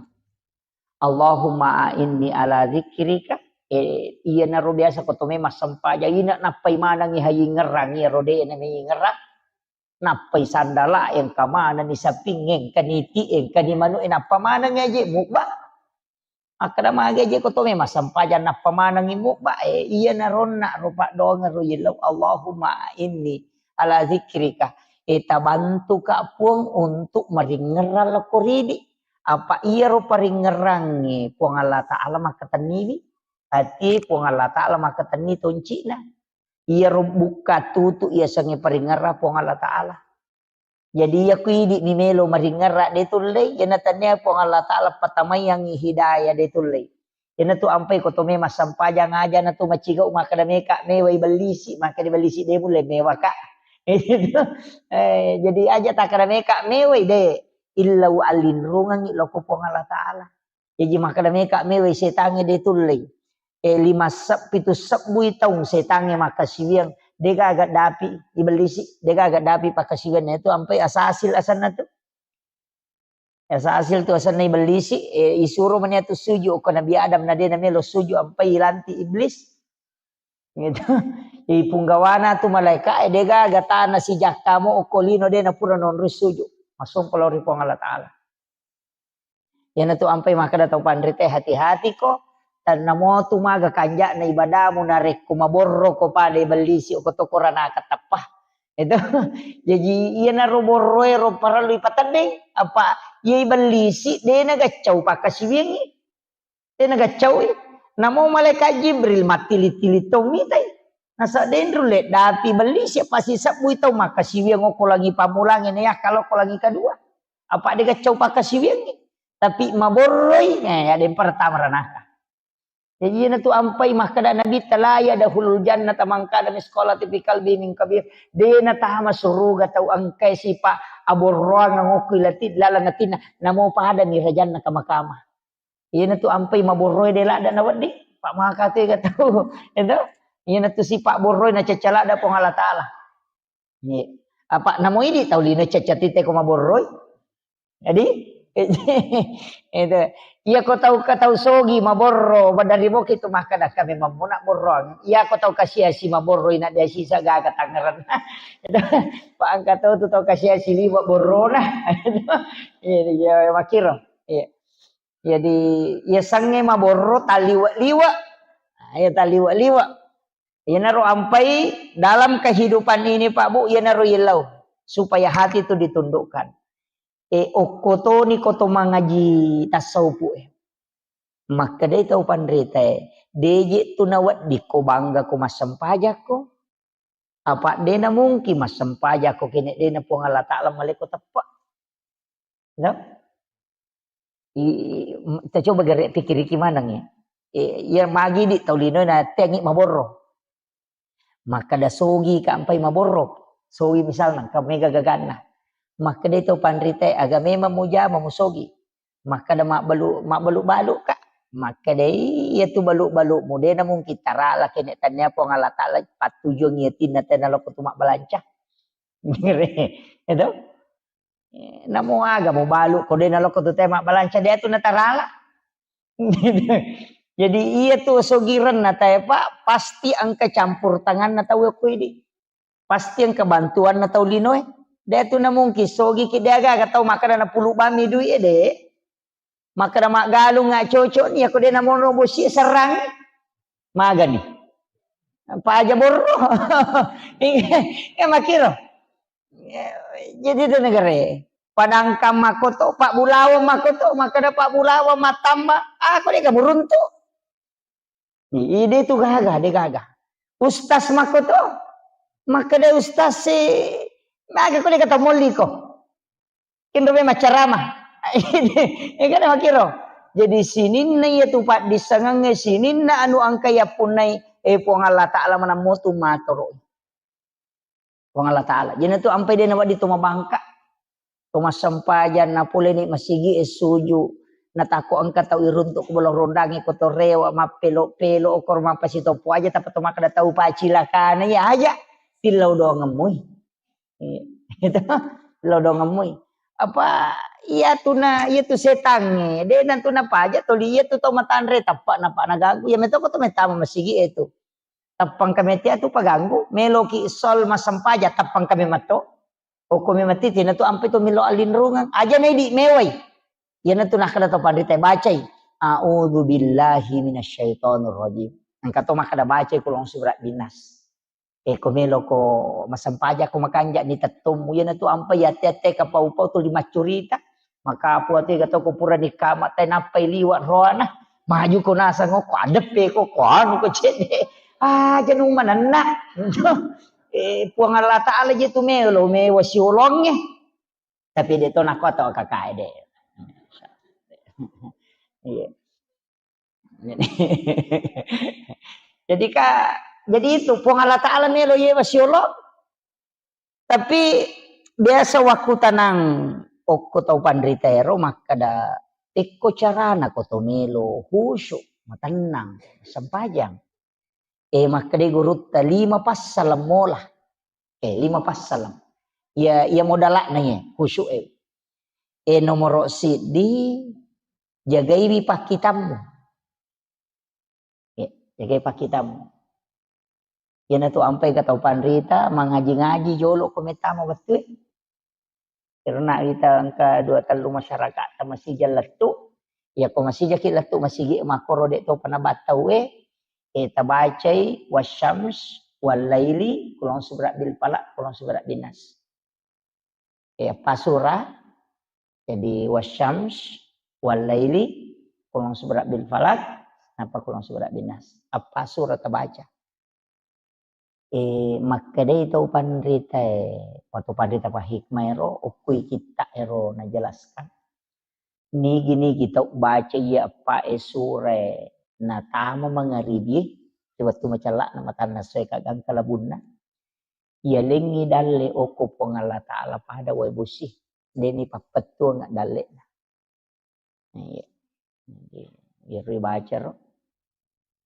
"Allahumma a'inni ala dzikrika," eh, iyanaro biasa ko tome massempajang, ina nappai manengi hayingngerang, iyaro de na mayingngerang. Nappai sandala, engka manenni saping, engka niti, engka ni manu, eh, nappa manengi aje mubba. Makkeda magi aje ko tome massempajang nappa manengi mubba, eh, iyanaro onna ro paddoangeng ro yellau, "Allahumma a'inni ala dzikrika." Eh, tabantuka Puang untuk maringngerang lokko ridi. Apa iyaro paringngerangnge Puang Allah Ta'ala makkatenniwi. Ati Puang Allah Ta'ala makkatenni toncina. Iyaro bukka tutu iyasengnge paringngerang Puang Allah Ta'ala. Jadi, iya ku idi mi melo maringngerang de tullei, iyana tania Puang Allah Ta'ala patamaiyangngi hidayah de tullei. Iyana tu ampai ko tome massempajang aja na tu macigau makkeda meka mewai bellisi, makkeda bellisi de mulle mewaka. Eh, jadi aja takkeda meka mewai de, illau allinrungengngi lokko Puang Allah Ta'ala. Jaji makkeda meka mewai setangnge de tullei. Eh, lima seb-, pitu sebbui taung setangnge makkasiwiang, degaga dapi ibellisi, degaga dapi pakkasiwiang, itu ampai asasil asenna tu. Asasil tu asenna ibellisi, eh, isuro mani atu sujud ko Nabi Adam na de na melo sujud ampai ilanti iblis. Gitu. Ipunggawana tu malaika, eh, degaga tana sijakka mo okko lino de na pura nonroi sujud. Masompa lao ri Puang Allah Ta'ala. Iyana tu ampai makkeda tau panrita, hati-hati ko, tannamo tu maga kanja'na ibadamu narekko maborro ko pada ibellisi ko to koranaka teppa. Itu. Jaji iyanaro borroe ro parellu ipateddeng, apa iya ibellisi de na gaccau pakkasiwiangngi. De na gaccaui. Namo malaikat Jibril mattili-tili to mitai. Nasa denru le dapi bellisi pasi sebbui tau makkasiwiang okko langi pammulangnge na yakka lokko langi kedua. Apa de gaccau pakkasiwiangngi. Tapi maborroi, eh, ya de pertama ranaka. Jadi iyana tu ampai makkeda Nabi, "La yadkhulul jannata man kana misqala dzarratin fi qalbihi min kibr." De na tama suruga tau engkai sipa aborroang okko ilati laleng atinna, namo pada mi rajanna kama-kama. Iyana tu ampai maborroe de ladda na wedding, pa maka tu ega tau. Itu. Iyana tu sipa borroe na cacca ladda Puang Allah Ta'ala. Iya. Apa namo idi tau lino cacca tite ko maborroi. Jadi, itu. Iya ko tau ka tau sogi maborro, badari boki tu makkeda kami mammuna borroang. Iya ko tau kasiasi maborroi na dia sisa gaga tangerang. Itu. Pa engka tau tu tau kasiasi liwa borrona. Iya, iya, makkiro. Iya. Jadi, iya sengnge maborro taliwe-liwe. Nah, iya taliwe-liwe. Iyanaro ampai dalam kehidupan ini, Pak Bu, iyanaro yellau supaya hati itu ditundukkan. E, okko toni ko to mangaji tasawufu e. Makkedai tau panrita e, deje tu nawedding ko bangga ko massempajakko. Apa dena mungkin massempajakko kene dena Puang Allah Ta'ala maleko teppe. No? I, m-, kita coba gere pikiriki maneng ya. E, ya magi di tau lino na tengi maborro. Makkeda sogi ka ampai maborro. Sogi misalna, engka mega gaganna. Makkeda to panrita e, aga memang mujama musogi. Makkeda mabbalu-, mabbalu-balu ka. Makkeda iya tu balu-balu mu, dena mungkin tarala kene tania Puang Allah Ta'ala pattujuang iya tinna tena loko tu mabbalanca. Itu. E, namo aga mubalu ko dena loko tu te mabbalanca de tu natarala. Jadi iya tu sogirenna tae, Pak, pasti engka campur tanganna tau okko idi. Pasti engka bantuanna tau linoe. De tu namungkin sogi ki de aga-aga tau makkeda napulu bami dui e de. Makkeda maggalung nga cocok ni, ako de namonro bosi serrang. Magani. Paja borro. Iya, iya, makiro. Jadi itu negara. Padangkang makoto, Pak Bulawang makoto, makkeda Pak Bulawang matamba, ah, kok de muruntu. Ide tu gaga, de gaga. Ustaz makoto, makkeda ustaz si, maga kok de kata molli ko. Kinro be maccarama. Iya kan makiro. Jadi sininna iya tu paddissengengnge, sininna anu engka yappunnai, eh, Puang Allah Ta'ala manammo tu matoro. Puang Allah Ta'ala. Jadi tu ampai de nawedding to mabangka. To massempajang napoleni masigi e suju. Natakko engka tau iruntuk ko bolo rondangi ko to rewa mappelo-pelo okor mappasitoppo aja tappa to makkeda tau pacilakana iya aja. Tillau doangemmui. Iya. Itu tillau doangemmui. Apa iya tu na, iya tu setangnge. De nantu napaja toli iya tu tau matanre tappa napa naganggu. Iya metoko to metama masigi e tu. Teppang kami tia tu paganggu, meloki sol massempajang, teppang kami matto. Okko mi matti tina tu ampe tu melo allinrungeng. Aja na idi mewai. Iyana tu nakkeda to panrita bacai. A'udzu billahi minasyaitonir rajim. Engka to makkeda bacai kulong surat binas. E ko melo ko massempajang ko makanja ni tettummu. Iyana tu ampe yatte-yatte kapau-pau tu limaccurita. Maka apa tu ga to ko pura ni kama te nappai liwa roana. Maju ko nasang ko adeppe ko, ko anu ko cedde. Ah, janu manenna. Eh, Puang Allah Ta'ala je tu melo, mewa siolongnge. Tapi de to nako to kakae de. Iya. Jadi ka, jadi itu Puang Allah Ta'ala melo yewa siolong. Tapi biasa wakkutanang okko tau panrita ero makkeda, tekko carana ko to melo khusyuk, matennang, sempajang. Eh, makkeda gurutta lima passaleng mola. Eh, lima passaleng. Iya, iya modalakna iya, khusyuk e. Eh, nomoro siddi, jagaiwi pakkitammu. Ya, jagai pakkitammu. Iyana tu ampai ka tau panrita, mangaji-ngaji jolo ko mettama wettue. Karena kita engka dua tellu masyarakat ta masija lettu. Ya ko masija ki lettu masigi makkoro de to panabattau e, eh, tabacai wasyams wallaili, kulong subra bil falaq, kulong subra bin nas. Eh, apa surah? Jadi wasyams wallaili, kulong subra bil falaq, napa kulong subra bin nas. Apa surah tabaca? Eh, makkedai tau panrita e, atau panrita pa hikmah ero, okkui kitta ero najelaskan. Nigi-nigi tau baca iya apa e sura e natama mangaribi e, wettu macella'na matanna soe kagangka labunna. Iya lengngi dalle okko Puang Allah Ta'ala pada wae bosi. Deni pappettuang dalle'na. Iya. Jadi, iyaro ibacaro.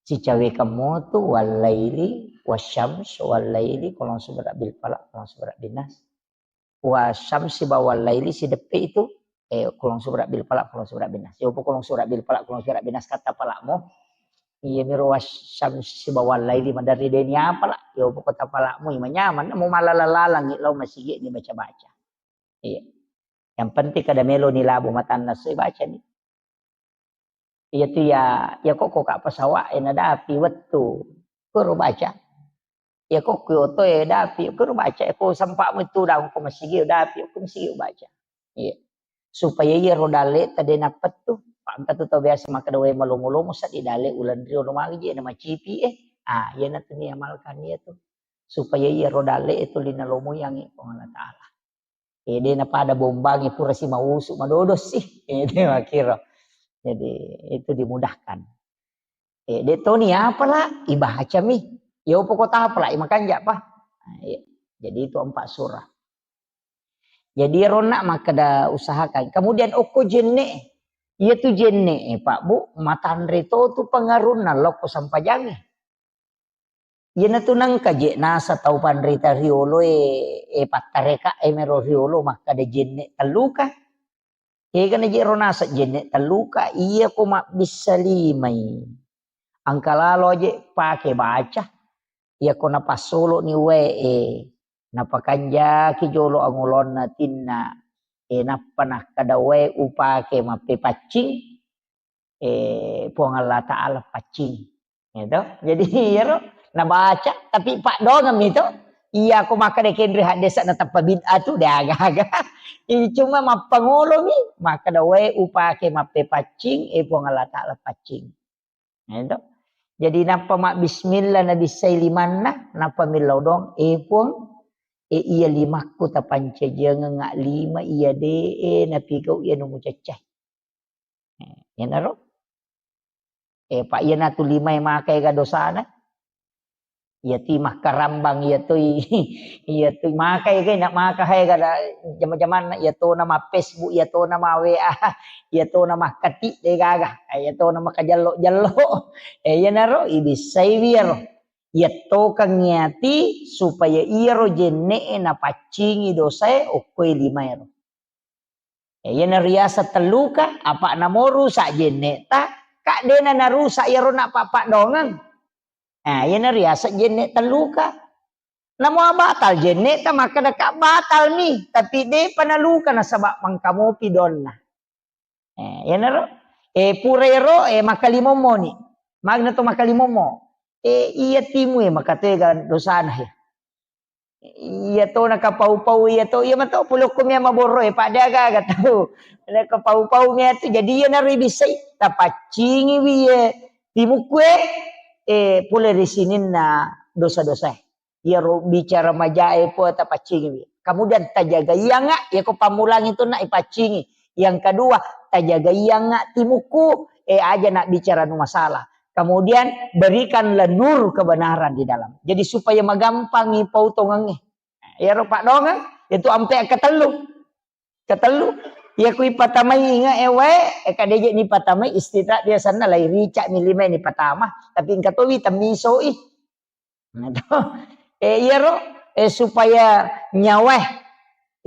Sicawekang motu, wallaili, wasyams, wallaili, kulong subra bil falaq, kulong subra bin nas. Wasyams sibawa wallaili sideppe itu, eh, kulong subra bil falaq, kulong subra bin nas. Yopo kulong subra bil falaq, kulong subra bin nas kata palakmu. Iya miro wasyams sibawa wallaili maderri deni apala. Yopo kota palakmu, imanyaman, mau malala-lalangi, lau masigi ni baca-baca. Iya. Yang penting kada melo ni labu matanna soi baca ni. Iya tu ya, ya kok kok pesawat e nadapi wettu. Koro baca. Iya ko kui oto e dapi, ko baca ko sempakmu itu daung ko masigi dapi, ko masigi baca. Iya. Supaya iya ro dalle ta de napettu. Pangka tu tau biasa makkeda wae malomo-lomo sa di dalle uleng rio lo magi je na macipi e. Ah, iya na tu ni amalkan iya tu. Supaya iya ro dalle itu lina lomo yang Puang Allah Taala. Eh, de napada bombangi pura si mausu madodo sih. Eh, de makkiro. Jadi itu dimudahkan. Eh, de toni apa lah? Ibacami. Ya upo kota apa lah? Makanja apa? Nah, iya. Jadi itu empat surah. Jadi ronna makkeda usahakan. Kemudian okko jenne. Iya tu jenne, eh, Pak Bu, matanre to tu pengarunna lokko sampajange. Iyanatu nengka je nasa tau panrita riolo e, e pattareka e mero riolo makkada jenne telluka. Egana je ro nasa jenne telluka, iya ko mabbissa limai. Angka lalo aje pake baca. Iya ko napassolo ni wae e, napakanjaki jolo angolonna tinna. E nappa nakkada wae upake mappepaccing. Eh, Puang Allah Ta'ala paccing. Gitu. Jadi, iyaro nabaca, tapi paddoangeng mi to. Iya, ko makkeda kenre haddesa na tappa bid'ah tu, de aga-aga. Ini cuma mappangolo mi, makkeda wae upake mappepaccing, eh, Puang Allah Ta'ala paccing. Gitu. Jadi, nappa mabbismillah nabissai limanna, nappa millau doang, eh, Puang, eh, iya limakku tapancajiangeng lima, iya de, eh, napigau iya nu mucaccai. Eh, iyanaro. Eh, pa iyanatu limae makaega dosana. Iyatui makkarambang, iyatui, iyatui makaega, na maka haega da jama-jamanna, iyatona ma Facebook, iyatona ma W A, iyatona makkati de gaga, eh, iyatona makajallo-jallo. Eh, iyanaro ibissai wiyaro. Iyattokengngi ati supaya iyaro jenne'e napaccingi dosae okkoe limaero. Eh, iyana riaseng telluka, apa namo rusak jenne'ta, ka dena narusak iyaro napappaddoangeng. Nah, iyana riaseng jenne telluka. Namo batal jenne'ta, makkeda ka batal mi, tapi depa naluka nasaba mangkamopi donna. Eh, iyanaro. Eh, pura ero, eh, makkalimommo ni. Magna to makkalimommo. Eh, iya timu e makatega dosana he. Iya to nakapau-pau iya to, iya mato pole okko mia maborro e, pa de aga-aga tau. Nakapau-pau mia tu, jadi iyanaro ibissai, tapaccingiwi iye timukku e, eh, pole ri sininna dosa-dosa e. Iyaro bicara majae po tapaccingiwi. Kemudian tajagaiangnga, iyako pammulang itu nak ipaccingi. Yang kedua, tajagaiangnga timukku, eh, aja nak bicara nu masalah. Kemudian berikanlah nur kebenaran di dalam. Jadi supaya magampangi pautongengnge. Iyaro paddoangeng, itu ampe ketellu. Ketellu. Iya ku ipatamai inge e wae, e kadeje ni patamai istirahat biasanna lai rica mi lima ni patama. Tapi engka towi temmisoi. Nah, to. Eh, iyaro, eh, supaya nyawae,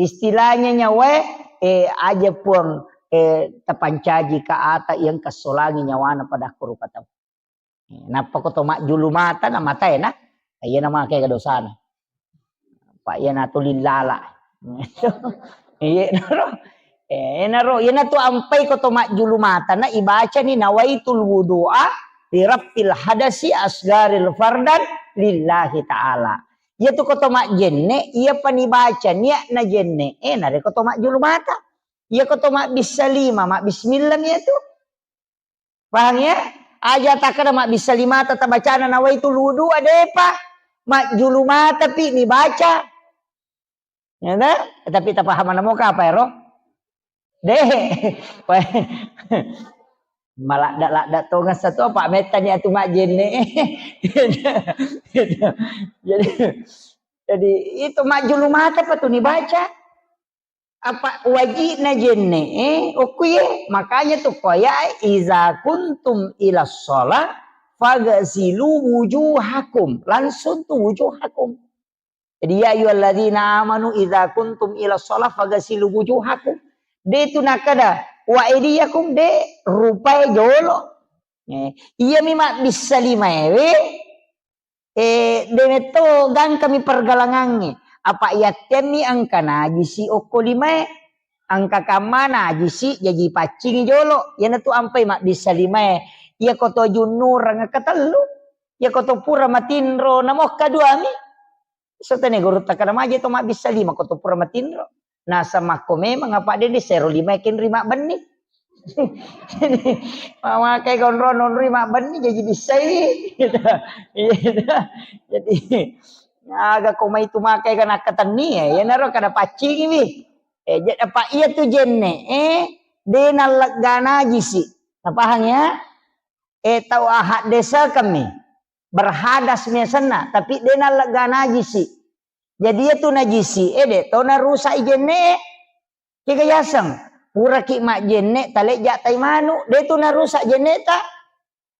istilahnya nyawae, eh, aja Puang, eh, tapancaji ka ata yang kesolangi nyawana pada kurupa tau. Eh, nappa ko to majjulu mata na matae na, iya na make dosana. Pa iya na tuli lala. Iya naro. Eh, naro, iya na tu ampai ko to majjulu mata na ibaca ni nawaitul wudu'a li rafil hadasi asgaril fardan lillahi ta'ala. Iya tu ko to majjenne, iya pa ni baca niat na jenne, eh, nare ko to majjulu mata. Iya ko to mabbissa lima, mabbismillah iya tu. Paham ya? Aja takkeda mabbissa limata tabacana nawaitul wudu'a, depa. Majjulu mata pi ni baca. Ya, ta? Tapi tapahamana moka apa ero? De. Maladda-ladda tonga satu apa metta ni atu majjenne. Jadi, jadi itu majjulu mata pa tu ni baca. Apa wajibna jenne, eh, okkuye. Makanya tu koya, "Iza kuntum ila sholat, fagasilu wujuhakum." Langsung tu wujuhakum. Jadi, "Ya ayyuhalladzina amanu iza kuntum ila sholat, fagasilu wujuhakum." De tu nakada, "Wa aidiyakum," de rupai jolo. Eh, iya mi mabbissa limaewe, Eh, de metto gangkami pergalangangnge. Apa yattemmi engka najisi okko limae. Engka kamma najisi jaji paccingi jolo. Iyanatu ampai mabbissa limae. Iya koto junnurang ketellu. Iya koto pura matinro namokka duami. Setene guru takana maje to mabbissa lima ko to pura matinro. Nasa makko memang apa de dissero lima kenri mabbenni. Jadi, mamakai konro nonri mabbenni jadi bissai. Gitu. Iya, gitu. Jadi, aga ko mai tu makai kana katenni ya, ya naro kada paccingi wi. Eh, je-, apa iya tu jenne, eh, de nallegga najisi. Napahang ya? Eh, tau ahak desa kami. Berhadas miasanna, tapi de nallegga najisi. Jadi iya tu najisi, eh, de to narusak i jenne. Kega yaseng, puraki majjenne, talejja tai manu, de tu narusak jenne ta.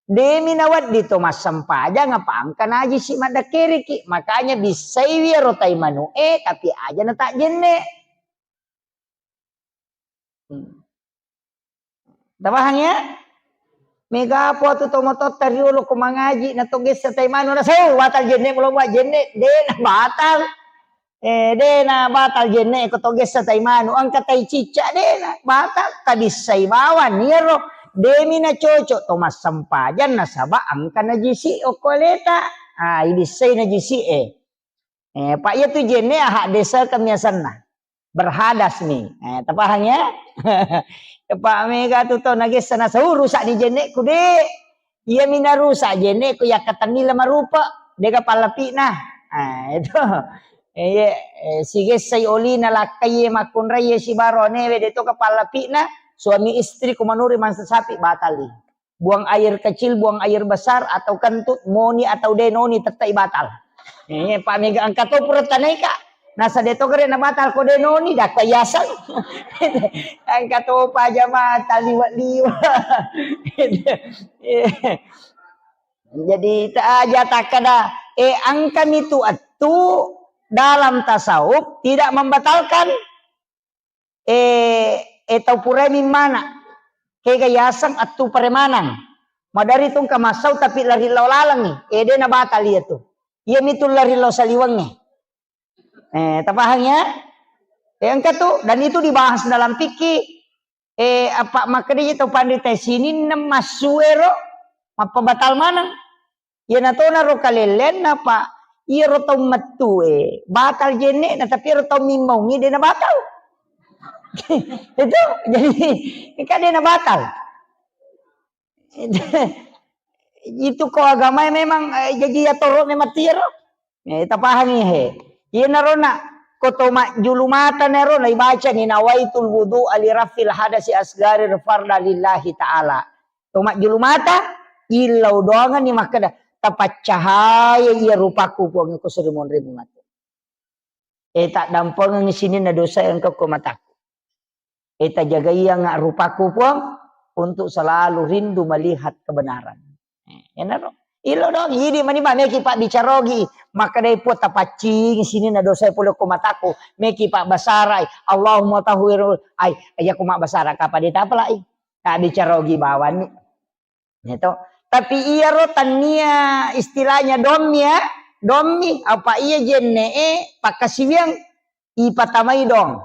Demi nawedding to massempajang apa engka najisi maddakkeriki. Makanya bissaiwi ero tai manu e, tapi aja na tak jenne. Hmm. Tapahang ya? Mega apa tu to matotta riolo ko mangaji na to gessa tai manu na sau batal jenne mulo buat jenne de na batal. Eh, de na batal jenne ko to gessa tai manu, engka tai cicca de na batal, tabissai bawang iyaro, demi na cocok to massempajang nasaba engka najisi okko aleta. Ah, ibissai najisi e. Eh, pa iya tu jenne ahak desa kemiasanna. Berhadas ni. Eh, tapahang ya? Pak mega tu to nagessa nasau rusak ni jenneku de. Iya mina rusak jenneku yakkatenni lama rupa. Dega pallapina. Ah, itu. Eh, iya, eh, sigessai olina lakkai makkunrai sibaro newe de to ka pallapina. Suami istri kumanuri mansa sapi batali. Buang air kecil, buang air besar, atau kentut, moni atau denoni tettai batal. Eh, pa mega engka to pura tanaika. Nasa de to gere na batal ko denoni, dakka yaseng. Engka to pa jama taliwa-liwa. Jadi ta aja takkada, eh, engka mitu attu dalam tasawuf tidak membatalkan eh, eh, tau purai mimmana. Kega yaseng attu paremanang. Madari tu engka massau tapi lari lao lalengngi. Eh, de na batal iya tu. Iya mitu lari lao saliwengnge. Eh, tapahang ya? Eh, engka tu, dan itu dibahas dalam fikih. Eh, apa makkeda tau panrita sininna massuero mappabatal maneng. Iyana tona ro kalellenna, Pak. Iyaro tau mettue batal jenne'na, tapi iyaro tau mimmaungngi de na batal. Itu jadi engka de na batal. Itu ko agamae memang, eh, jaji atoro memang tiaro. Eh, tapahangi he. Iyanaro na ko to majjulu mata naro na ibacani nawaitul wudu'a li rafil hadasi asgari farda lillahi ta'ala. To majjulu mata, illau doangenni makkeda, "Tapaccahaya iya rupaku, Puang, ko suri monri matu. Eh, taddampengengngi sininna dosa engka ko mataku. Eh, tajagaianga rupaku, Puang, untuk selalu rindu melihat kebenaran." Eh, enaro. Illau doang, idi mani ba meki pabbicarogi, makkedai, "Puang, tapaccing sininna dosa pole ko mataku." Meki pabbasarai, "Allahumma tahhir," ai, iya ko mabbasara kapa de tapalai. Tabbicarogi bawanni. Ya to. Tapi iyaro tannia istilahnya dommi ya, dommi, apa iya jenne'e pakkasiwiang ipatamai dong.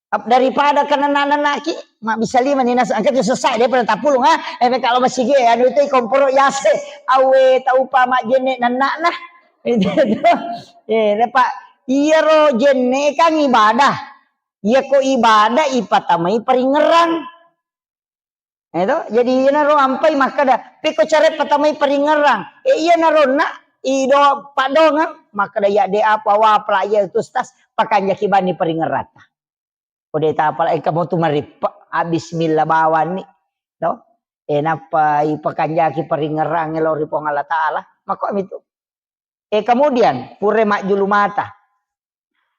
Ap-, daripada kenana-nanaki, mabbissa lima ni nas-, engka tu sessa, dia pernah tapulung, ha? Eh, kalau masih ge, anu itu komporo yase, awe tau pa majjenne nannakna. Itu, itu. Eh, Pak, iyaro jenne kan ibadah. Iya ko ibadah ipatamai paringerang. Eh, to? Jadi, iyanaro ampai makkeda, "Pekko cara patamai paringerang." Eh, iyanaro na, ido padongang, makkeda, "Ya, de apa wa pela iya tu, Ustaz, pakanjaki bani paringerata." Ko de tapala, engka mo tu marippe, ah, bismillah bawanni. To? Eh, nappa ipakanjaki paringerang lao ri Puang Allah Ta'ala. Makko mitu. Eh, kemudian, pura majjulu mata.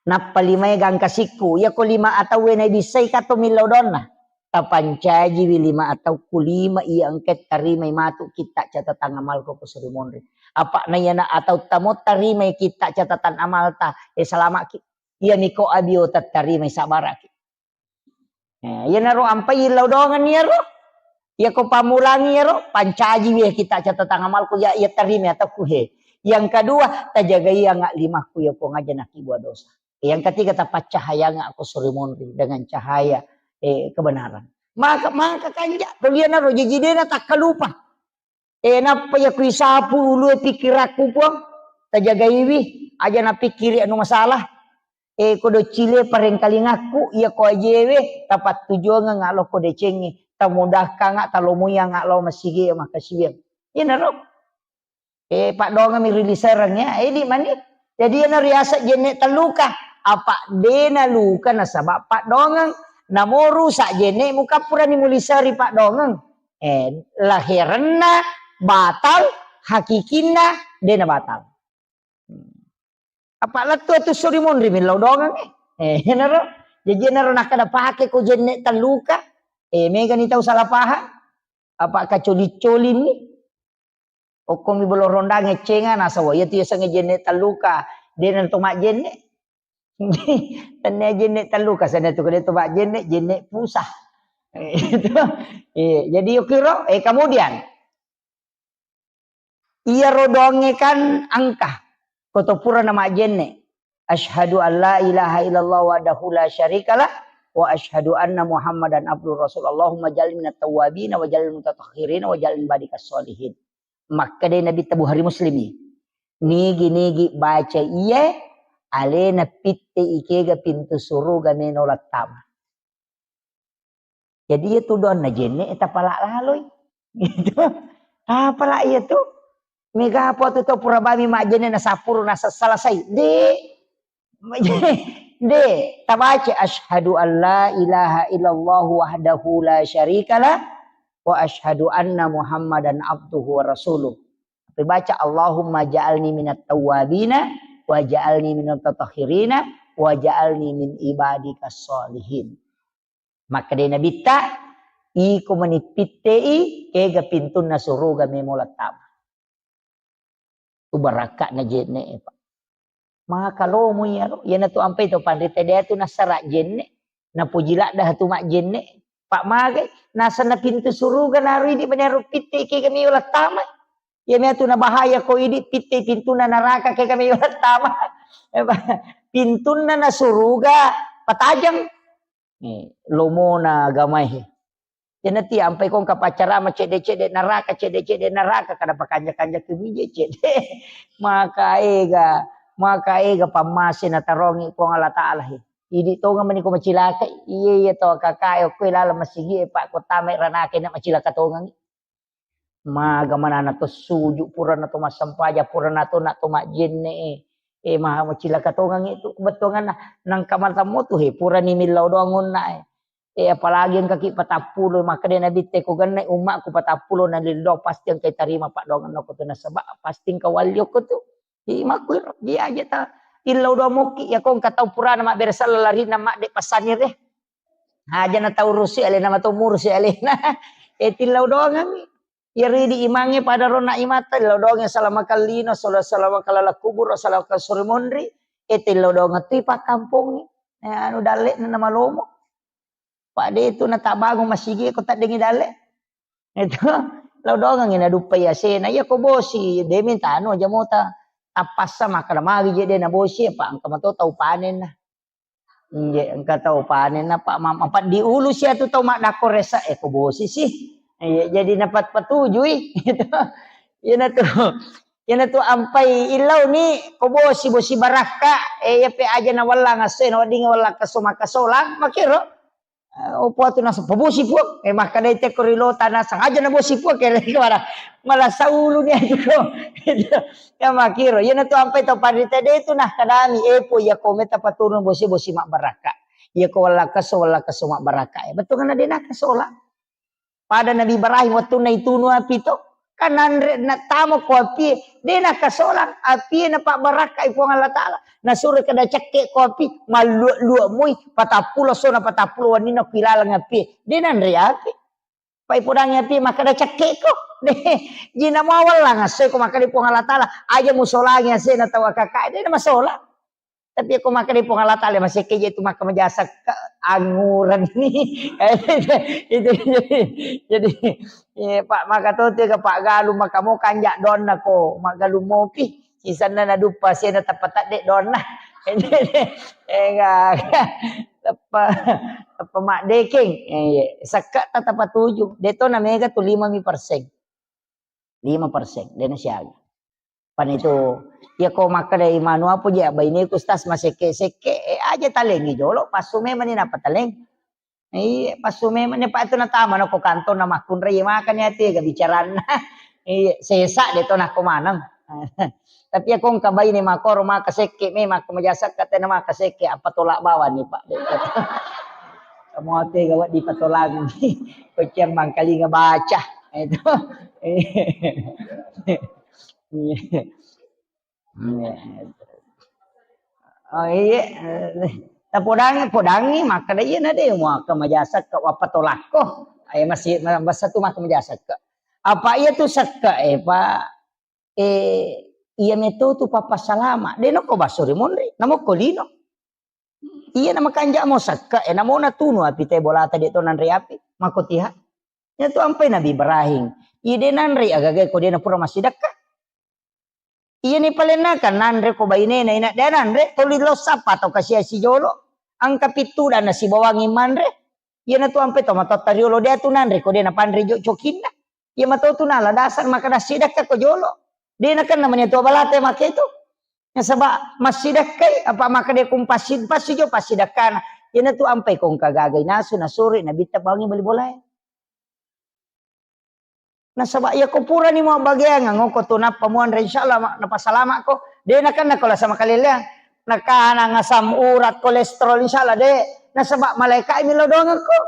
Nappa limae gangka sikku. Iya ko lima atauwe naibissai ka to millau donna. Tapancajiwi lima atauku lima iya engka tarimai matu kitta catatan amalku ko suri monri. Apa na iyana atau tamo tarimai kitta catatan amalta, eh, salamaki. Iya miko abio tattarimai sabaraki. Eh, iyanaro ampai illau doangenni iyaro. Iya ko pammulangi iyaro, pancajiwi kita catatan amalku, ya, iya tarima atauku he. Yang kedua, tajagaianga limakku ya Puang aja nakibua dosa. Yang ketiga, tapaccahayanga ko suri monri dengan cahaya, eh, kebenaran. Maka, maka kanja, to iyanaro jaji dena takkalupa. Eh, nappa iya kuisapu ulue pikirakku, Puang. tajagaiwi, aja napikkiri anu masalah. E, ko doccile parengkalingakku, iya ko ajewe, tapattujongeng alo ko decengnge, tamudahkanga, talomoyang alo masigi makkasiwiang. Iyanaro. E, paddongeng mi ri lisereng ya, e, di mani. Jadi iyana riaseng jenne telluka. Apa dena luka nasaba paddongeng. Namoru sa jenne mukappurani muliseri paddongeng. E, laherenna batal, hakikinna dena batal. Apa lettu tu suri monri millau dongeng e. E, enaro. Jadi enaro nakkeda pake ko jenne telluka. E, megani tau salah paham. Apa kacoli-colinni. Okkomi bolo rondang eccenga nasaba iya tu yasengnge jenne telluka. Dena to majjenne. Tennia jenne telluka, sana tu kode to majjenne, jenne pusah. Itu. Iya, jadi yukiro, eh, kemudian iyaro doangnge kan engka. Ko to pura na majjenne. Asyhadu an la ilaha illallah wahdahu la syarikalah wa asyhadu anna Muhammadan abduhu rasul. Allahumma ja'alni minat tawwabin wa ja'alni mutatahhirin wa ja'alni ibadikas sholihin. Makkedai Nabitta Bukhari Muslimi, nigi-nigi baca iye, alena pitte ikega pintu suruga meno lattama. Jadi iya tu doanna jenne tapala laloi. Gitu. Tapala iya tu. Mega apa tu tau pura bami majjenne na sapuru na selesai. De. De, tabaca asyhadu an la ilaha illallah wahdahu la syarikalah wa asyhadu anna Muhammadan abduhu wa rasuluh. Tapi baca Allahumma ja'alni minat tawwabina wa ja'alni minat tatahhirina wa ja'alni min ibadikas sholihin. Makkedai Nabitta, iko mani pittei, kega pintunna suruga memo lattama. Tu barakka'na jenne, Pak. Maka lomo iyaro, iyana tu ampai to panrita dia tu nasara jenne, napuji ladda tu majjenne. Pak magai, nasenna pintu suruga naru idi mani aro pittei kega meo lattama. Iya mea tu nabahaya ko idi pittei pintunna naraka kega meo lattama. Pintunna na suruga patajeng. Eh, lomona agamae. Jana ti ampai kong kapaccarama cedde-cedde naraka, cedde-cedde naraka, kada pakanja-kanja kemije cedde. Maka ega, maka ega pammase natarongi Puang Allah Taala he. Idi tonga mani ko macilaka, iye iye to kakae okko laleng masigi e, Pak, ko tamai ranaka na macilaka tongangi. Maga manana to suju, purana to massempajang, purana to na to majjenne e. E, maha macilaka tongangi tu bettuanganna. Nangka matammo tu he, purani millau doang onna e. E, apalagi engka ki patappulo, makkeda Nabitte ko genne ummakku patappulo na lillau, pasti engka tarima paddoanganna ko tu nasaba pasti engka walli okko tu. Imakku iro, iya aja ta illau doang mokki, ya ko engka tau purana mabbere sella larinna madde passanire. Aja na tau rusi alena, matau murusi alena. E, tillau doangangi. Iyaro idi imangnge pada ronna imatta, tillau doangngi salamakan lino, sala-, salamakan laleng kubur, salamakan suri monri. E, tillau doangang tu ipakkampongngi. E, anu dalle na namalomo. Pak de tu natabangung masigi ko taddengi dalle. Itu, lao doangangi naduppai asena. Iya ko bosi, de minta anu aja mota. Tappassa makkeda magi je de na bosi, apa engka mato tau panenna. Inje, engka tau panenna, Pak, ma-, mapaddi ulu sia tu tau maddakko resa, e ko bosi sih. Iya, jadi napat patujui. Itu. Iyana tu. Iyana tu ampai illau ni ko bosi, bosi barakka, e, iya pe aja na wallang asse, na wedding wallang keso makkasolang, makiro. Eh, opo atu naseng, "Pabosi, Puang." Eh, makkedai tekko ri lota naseng, "Aja nabosi, Puang." Kere kemana? Malah saulu ni aja ko. Ya makiro. Iyana tu ampai tau panrita de tu nah kadami, "Eh, Puang, iya ko meta paturun bosi, bosi mabbarakka. Iya ko wallakkesso, wallakkesso mabbarakka." Eh, betul kan de nakasola. Pada Nabi Ibrahim wettunna itunu api to, kan nanre natamo ko api, de nakasolang api, napabbarakkai Puang Allah Taala. Nasuro kada cekke ko api, mallua-lua moi, patappulo sona patappulo wenninna ko ilaleng api. De nanre api. Pai podangi api makkeda cekke ko. De, jina mawallang asse ko makkeda Puang Allah Taala, aja musolangi asena tau akaka, de namasola. Tapi ko makkeda Puang Allah Taala, masekke je tu maka majasa ke anguran ni. Itu jadi, jadi, eh, Pak, maka to tu ga Pak galu maka mo kanja donna ko, maggalu mopi. Sisanna naduppa sena tapatadde donna. Enggak. Teppa, teppa maddekeng. Eh, iya. Sekka ta teppa tuju. De to na mega tu lima mi persen. Lima persen. De na siaga. Pan itu, iya ko makkedai manu apa je baineku, Ustaz, masekke-sekke, eh, aja talengi jolo, passu memang ni napa taleng. Iya, passu memang ni, Pak, itu natama nako kantong na makkunrai, iya makanya tega bicaranna. Iya, sesa de to nako maneng. Tapi iya ko engka baine makoro maka sekke memang, maka maja sekka tena maka sekke, apa tolak bawang ni, Pak. Kamu tega wa dipatolangi. Ko ciang mangkalinga baca. Itu. Iya. Iya. Oh, iya. Tapodangi, podangi, makkeda iya na de muaka maja sekka, wappa tolakko. Ayo masih basa tu maka maja sekka. Apa iya tu sekka, eh, Pak? Eh, iya meto tu papa salama. De nako baso ri monri, namokko lino. Iya na makanja mo sekka, eh, namo natunu api te bolata de to nanre api. Mako tiha. Iya tu ampai Nabi Ibrahim. Iya de nanre agaga ko de na pura massidekka. Iyani palenna kan nanre ko bainena, ina de nanre, toli lo sappa to kasia sijolo. Angka pittu dan nasibawangi manre. Iyana tu ampe to matotta riolo de tu nanre ko de napanre jo cokinna. Iya mato tu nala dasar maka dassidakka ko jolo. De nakenna mani to balate make tu. Nasaba massidakkai apa maka de kumpassi passi jo passidakkana. Iyana tu ampai ko engka gagai nasu nasuri nabitta bawangi bali bolae. Nasaba iya ko purani muabbageang, ngoko tu nappa muanre, insyaallah ma-, napasalamakko. De nakenna ko lasa makaleleang. Nakanang asam urat, kolesterol, insyaallah de. Nasaba malaika mi lo dongengko.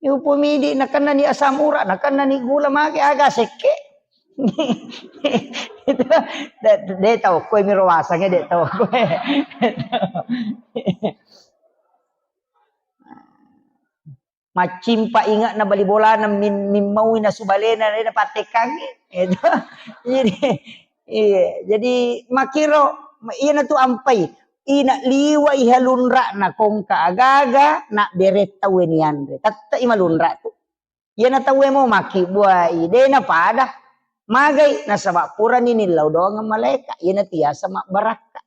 Iupu midi nakenna ni asam urat, nakenna ni gula mage aga sekke. Itu de, de tau koe mi ro wasange de tau koe. Maccimpa inge'na bali bolana min-, mimmaui nasu balena, de napattekkangngi. Itu. Jadi, iya, jadi makkiro, iyana tu ampai. Ina liwa iha lunra'na kongka agaga, na beretta weni anre. Tette i malunra tu. Iyana tauwe mo makkibuai, de napada. Magai, nasaba purani nillau doangeng malaika. Iyana tiasa mabbarakka.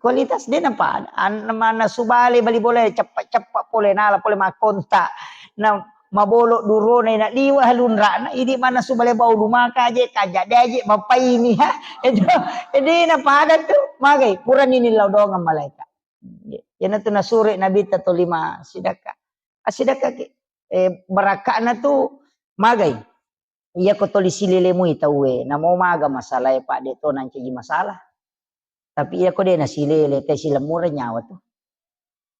Kualitas de napada. An-, mannasu bale bali bolae, ceppa-ceppa pole, nala pole makkonta. Na mabolo durona, ina liwa lunra'na, idi mannasu bale bau lumaka aje, kaja de aje, mapaini ha. Itu, de napada tu, magai, purani nillau doangeng malaika. Iyana tu nasure nabitta tolima sidakka. Asidakka ki, eh, barakka'na tu magai. Iya ko toli silele mui tauwe, namo maga masalae, Pak, de to nancaji masalah. Tapi iya ko de nasilele, te silemmureng nyawa tu.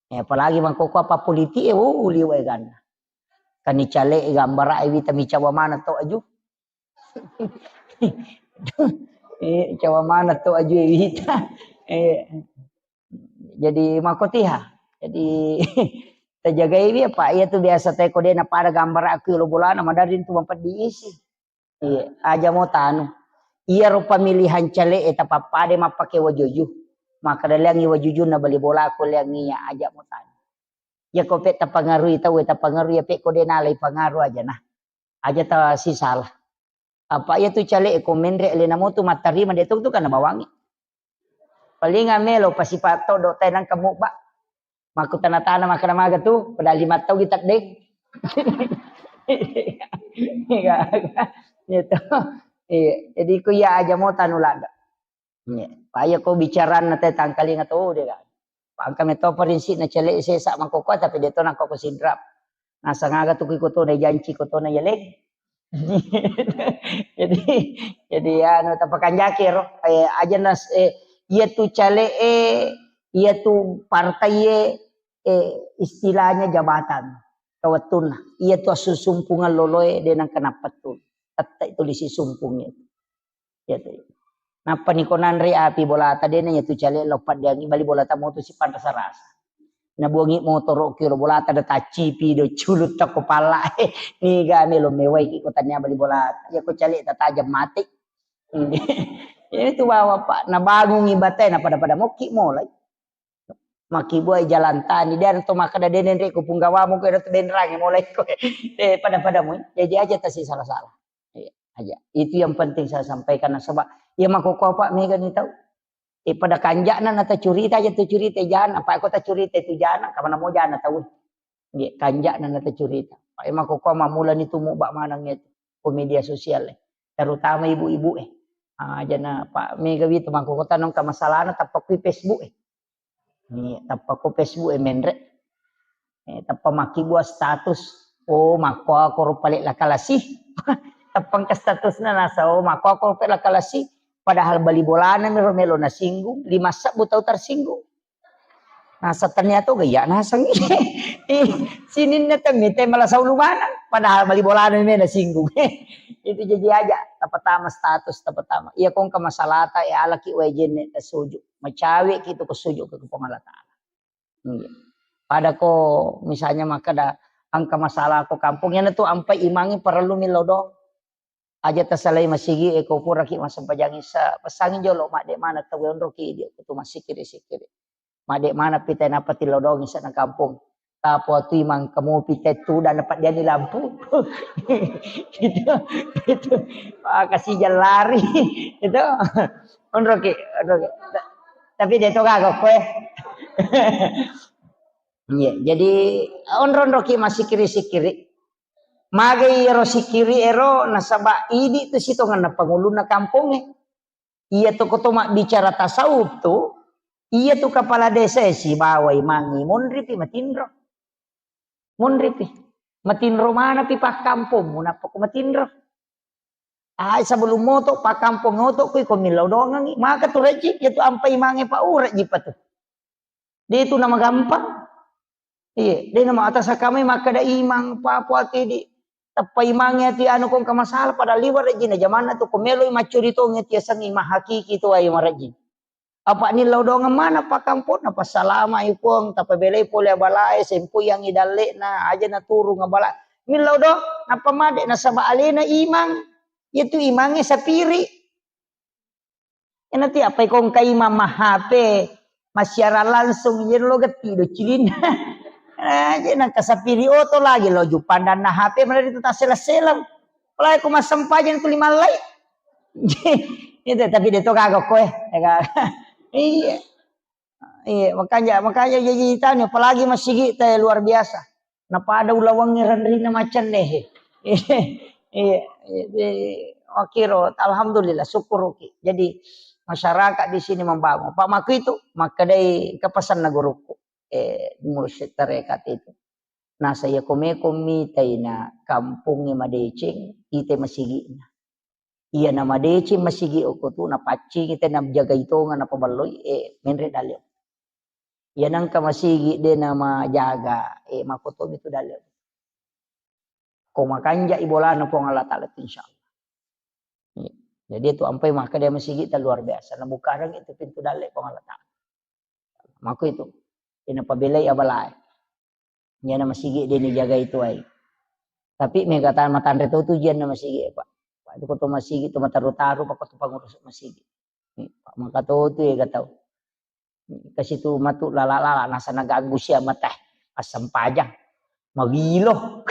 Eh, apalagi mangkoko apa politik e, oh, liwa e ganna. Kani cale e gambara e wita micawa mana to aju. Eh, cawa mana to aju e wita. Eh, jadi makotiha. Jadi tajagaiwi apa iya tu biasa te ko de napada gambara aku lo bolana madari tu mapeddi isi. Iya, aja mo tanu. Iyaro pemilihan cale e tapappada mappake wajuju. Maka daleangi wajujunna bali bola ko leangi iya aja mo tanu. Iya ko pe tapangarui tau e tapangarui iya pe ko de nalai pangaru aja nah. Aja ta sisala. Apa iya tu cale e ko menre alena mo tu mattarima de tu tu kana bawangi. Paling melo pasipa todo tai nangka mubba. Makkutana-tana makkeda maga tu, padahal lima tau kita deng. Iya, gitu. Iya, jadi ku iya aja mo tanu ladde. Iya, paya ko bicaranna te tangkalinga to de kan. Pangka meto prinsip na cele sesa mangkoko tapi de to nangkoko sidrap. Nasang aga tu ku iko to na janci ko to na yaleng. Jadi, jadi anu tapakanjaki ro, eh, aja nas, eh, iya tu cale e, iya tu partai e, eh, istilahnya jabatan. Kawettunna, iya tu assusumpungeng loloe de nangka nappa tu. Tette itu lisi sumpung itu. Iya tu. Nappa ni ko nanre api bolata de na iya tu cale lo paddeangi bali bolata moto sipanrasa-rasa. Nabuangi motoro ki lo bolata de taccipi do culutta ko palla. Niga melo mewai ki ko tania bali bolata. Iya ko cale tatajam mati. Iya tu bawa Pak, nabangungi batae na pada-pada mokki molai. Makkibuai jalan tani, de to makkeda de nenre ko punggawamu ko tu benrangi molai ko. Eh, pada-pada mu. Jadi aja tasi salah-salah. Iya, aja. Itu yang penting saya sampaikan nasaba iya makkoko apa mega ni tau. Eh, pada kanja'na na tacurita aja tu curita jana, apa ko tacurita tu jana, kamana mo jana tau. Iya, kanja'na na tacurita. Pak, eh, makkoko mamula ni tumu bak maneng itu. Ko media sosial e. terutama ibu-ibu e. Ah, jana Pak Megawi tu mangkokota nongka masalahna tappa kui Facebook e. Ni tappa ko Facebook e menre. Eh, tappa makkibua status. Oh, makko koro pale lakalasi. Tappa engka statusna nasa, oh, makko koro pale lakalasi. Padahal bali bolana mi ro melo nasinggung, lima sebbu tau tersinggung. Nasa tania to gaya naseng. Eh, sininna temme te malasau lumanang. Padahal bali bolana mi nasinggung. Itu jadi aja, tapatama status, tapatama. Iya kongka masalata, ya alaki wae jenne tasuju. Macawe ki tu ko suju ke Puang Allah Taala. Iya. Pada ko misalnya makkeda engka masalah ko kampung, yana tu ampai imangi parellu millau doang. Aja tasalai masigi e ko puraki massempajang isa, pesangi jolo madde mana tau onroki idi ko tu masikiri-sikiri. Madde mana pita napa tillau doang isa na kampung. Tapo tu imang kamu pita tu dan dapat dia ni lampu. Itu, itu. Ah, kasih jalan lari. Itu. Onroki, onroki. Ta-, tapi dia tu kagak kue. Iya, jadi onro-onroki massikiri-sikiri. Magai ero sikiri ero nasaba idi tu sitongenna pangulunna kampongnge. Iya tu ko to mabbicara tasawuf tu, iya tu kepala desa e sibawa imangi monripi matinro. Monripi. Matinro manapi pakkampongmu nappa ko matinro. Ai sebelum moto pakkampong oto kui ko millau dongangi. Maka tu rejji, iya tu ampai mange pa urejji pa tu. De tu nama gampang. Iya, de nama atas kami makkeda imang papu ati di tappa imangi ati anu kong ka masalah padahal liwa rejji na jamanna tu ko meloi maccuri tongi ati asengi mahakiki tu ai marejji. Apa nillau doangeng mana pakkamponna, passalama i Puang, tapabelai pole abalae, sempoyangi dalle'na, aja naturung abala. Millau do, nappa made nasaba alena imang, itu imangnge sapiri. Enati apa ikong ka imang ma H P, massiarang langsung, jadi lo getti do cilinna. Aja nangka sapiri oto lagi lo jupandanna H P, mana itu tasela-sela. Apalagi ko massempajang tuli mallai. Itu, tapi de to gaga koe. Ya kan? Iya. Iya, makanya, makanya jadi tanya, apalagi masigi te luar biasa. Napada ulawangngi ranrina macenne. Iya, iya, makiro, alhamdulillah, syukuruki. Jadi masyarakat di sini membangun. Pak Maku itu, makkedai kepesanna guruku. Eh, mursyid tarekat itu. Nasa iya komeko mitai na kampongnge madeceng, ite masigi'na. Iya na madeceng masigi okko tu, napaccingi te najagai tonga napaballoi, eh, menre dalle. Iya nangka masigi de namajaga, eh, makotomi tu dalle. Ko makanja i bolana Puang Allah Taala tu, insyaallah. Iya. Jadi itu ampai makkeda masigi ta luar biasa. Nabukareng itu pintu dalle Puang Allah Taala. Mako itu. Ina pabelai abalae. Iyana masigi de nijagai tuai. Tapi mega ta matanre to tu jianna masigi, Pak. Pak, itu ko to masigi tu mataru-taru, Pak, ko to pangurus masigi. Pak, maka to tu ega tau. Kasi tu matu lala-lala, nasa naganggu sia mata. Assempajang. Magilo.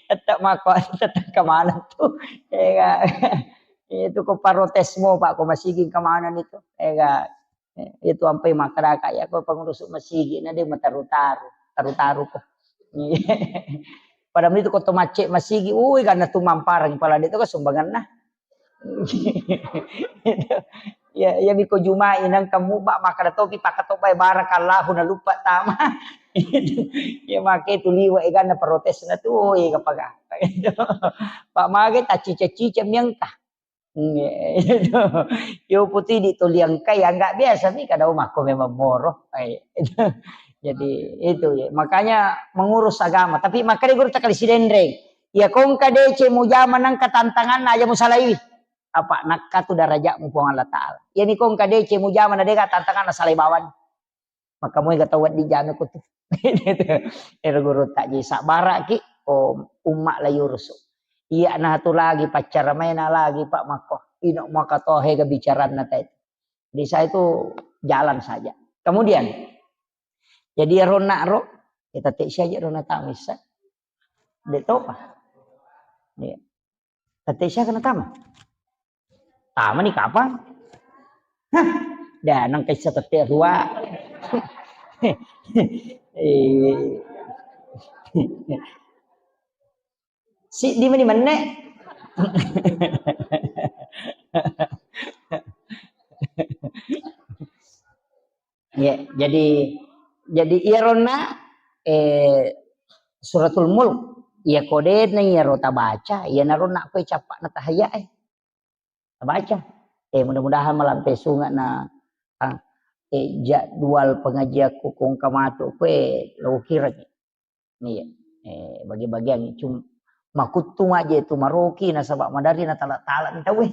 Tetap mako, tetap kemana tu. Ega. Itu ko parotesmu, Pak, ko masigi kemana itu. Ega. Eh, itu ampai makkadaka, ya, ko pangurus masigi na de mataru-taru, taru-taru ko. Pada itu ko to macce masigi, ui, karena tu mamparang pala de to ko sumbanganna. Ya, ya, miko Jumai nang kamu ba makkada topi pakatobai barakallahu na lupa tama. Ya, make tu liwa eganna protesna tu, ui, kapaga. Pak mage tacica-cica miangka. Iya, itu. Yo putih di tuliang kai, ya, nggak biasa nih, kadang makko memang moro. Eh, itu. Jadi, itu ya. Makanya mengurus agama. Tapi makanya guru takali sidenreng. Ya, kongka dece mujama nangka tantangan aja musalaiwi. Apa nakka tu darajatmu Puang Allah Taala. Ya, ni kongka dece mujama na deka tantangan na salai bawang. Maka moi ga tau wedding jame ko tu. Ero guru tak jadi sabara ki, oh, umma la yurusu. Iya na tu lagi pacara maina lagi Pak Makko. Ino maka tohe ga bicaranna tai. Di saya itu jalan saja. Kemudian, jadi ero nak ro, kita tek saja ro na tamisa. De topa. Iya. Tette siaga natama? Tama ni kapang? Hah, dah nang kaisa tette rua. Eh. Siddi meni menne. Iya, jadi, jadi iyaronna, eh, Suratul Mulk, iya kodena iyaro tabaca, iyanaronna koe cappa'na tahayya e. Tabaca. Eh, mudah-mudahan malampe sunga na, ah, eh, jadwal pengajianku kongka matu koe lo kireng. Iya. Eh, bagi-bagiang cuma makuttu maje tu maroki nasaba madari na tala-tala ni tauwe.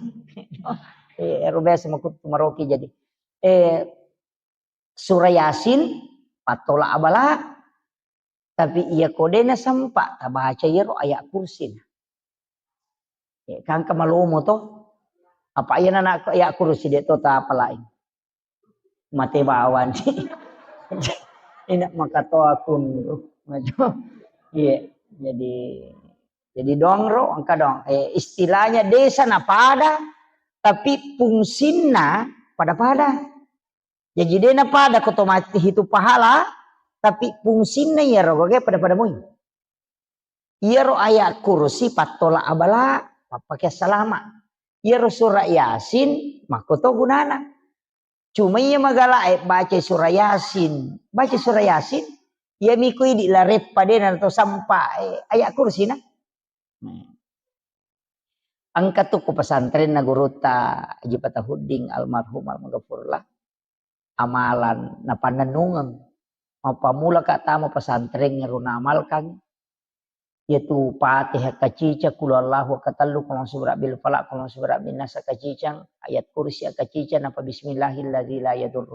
Eh, ero biasa makuttu maroki jadi. Eh, Surah Yasin, pattola abala, tapi iya kodena sempa tabaca iyaro ayat kursi. Eh, kangka malomo to. Apa iya nana ayat kursi de to tapalai. Mate bawang. Ina makatoa kunru. Iya, jadi, jadi dongro engka dong. Eh, istilahnya desa na pada, tapi fungsinna pada-pada. Jadi dena pada ko to mati hitu pahala, tapi fungsinna iyaro gage pada-pada mui. Iyaro ayat kursi pattola abala, pappake salama. Iyaro surah Yasin, makkoto gunana. Cuma iya magala e baca surah Yasin. Baca surah Yasin, iya miko idi lareppa dena to sampa, eh, ayat kursi na. Nah. Engka tu ku pesantrenna gurutta Haji Fatahuddin almarhum almaghfurlah. Amalan napannennungeng. Mappammula ka tama pesantren ero naamalkan. Yaitu Fatihah kacicang, Qul huwallahu katellu, Qul a'udzu birabbil falaq, Qul a'udzu birabbin nas kacicang, ayat kursi kacicang, napa bismillahilladzi la yadurru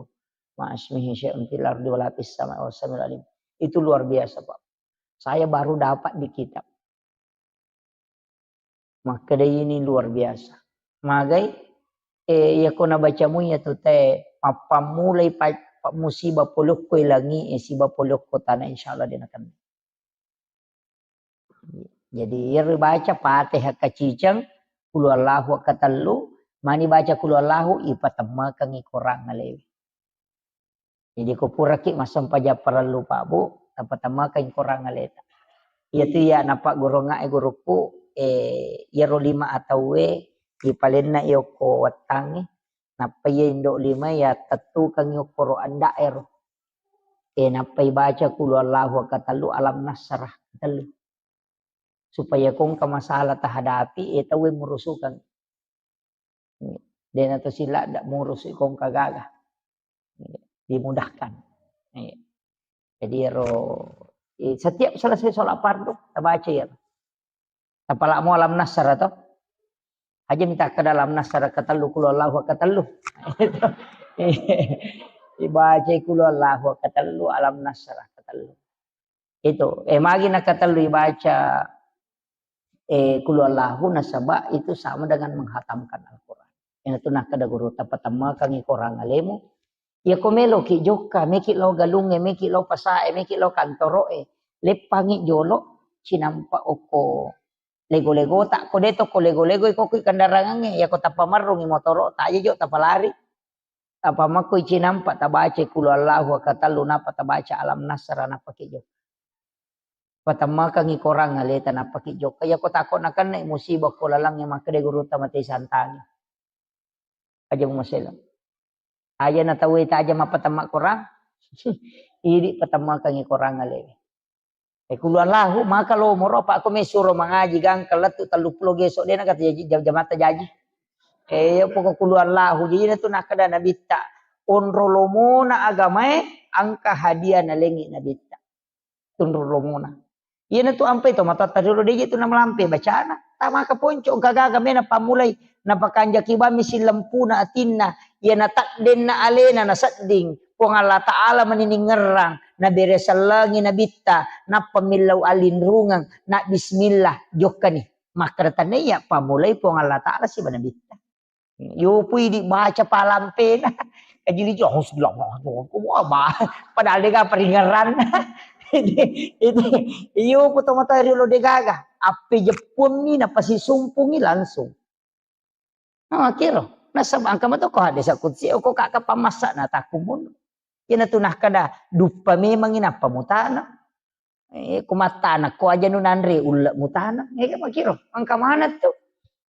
ma'asmihi syai'un fil ardi wala fis sama'i wa huwas samiul alim. Itu luar biasa, Pak. Saya baru dapat di kitab. Makkeda ini luar biasa. Magai, eh, iya ko nabacamu iya tu te, mappammulai pa-, pa-, musibah polokko langi, eh, siba polokko tanah, insya Allah dia akan. Jadi, iya ribaca Fatihah kacicang, Qul huwallahu katellu, mani baca Qul huwallahu, ipatemmakangi korang alewe. Jadi, ko puraki massempajang parellu, Pak, Bu, tapatemmakangi korang aleta. Iya tu iya napaggurungnga e gurukku, eh, iyaro lima atauwe, ipalenna iyokko wettangnge, nappa iya indo lima iya tettukangi okkoro anda'ero. Eh, nappa ibaca Qul huwallahu katellu, Alam Nasrah katellu. Supaya ko engka masalah tahadapi, eh, tauwe murusukang. Dena to sila ndak murusu ko engka gaga. Dimudahkan. Iya. Jadi ero, eh, setiap selesai sholat fardu, tabaca ya. Tapalamo Alam Nasrah to. Aja minta ke dalam Nasrah katellu, Qul huwallahu katellu. Ibaca Qul huwallahu katellu, Alam Nasrah katellu. Itu, eh, magi nakatellu ibaca, eh, Qul huwallahu nasaba itu sama dengan menghatamkan Al-Quran. Iyanatu nakkeda guru, tapatemmakangi korang alemu. Iya ko meloki jokka, meki lao galungnge, meki lao pasae, meki lao kantoroe, leppangi jolo, cinampa okko lego-legota, ko de to ko lego-lego iko kui kendarangangnge, iya ko tapamerrungi motoro, taja jo tapalari. Tapamakko icinampa tabaca Qul huwallahu katellu, nappa tabaca Alam Nasrah, nappa ki jokka. Patemmakangi korang aleta, nappa ki jokka. Iya ko tako nakenna musibah ko lalangnge, makkeda gurutta, mate santangi. Aja mumasela. Aja na tauwe taja mappatemma korang. Idi patemmakangi korang alewe. Eh, Qul huwallahu, maka lomoro, apa ko mesuro mangaji gangka lettu telluppulo geso, de nakata jaji, jam-, jamatta jaji. Eh, iya poko Qul huwallahu, jadi na tu nakkeda Nabitta, onro lomona agamae, engka hadiah nalengi Nabitta. Tunro lomona. Iyanatu ampai to matoatta riolo, de je tu namalampe bacana. Tamaka ponco, engka gaga mena pammulai, napakanjaki bammi sillempuna atinna, iya nataddenna alena nasedding, Puang Allah Ta'ala mani ningerrang, nabere sellengi Nabitta, nappa millau allinrungeng, na bismillah, jokkani. Makkeda tennaiya pammulai Puang Allah Ta'ala siba Nabitta. Yopui dibaca palampena. Kajili jo, "Hasbunallah, wah, bah." Padahal de gaga paringerranna. Itu, itu, iyo, poto mata riolo de gaga. Appe jeppunni, napasisumpungi langsung. Nah, kiro. Nasaba engka mato ko hadis kutsi, ko kaka pamassa na takumun. Iyanatu nakkeda, duppa memangi nappa mutana. Eh, ko mattana ko aja nu nanre ulle mutana. Eh, makiro. Engka mana tu?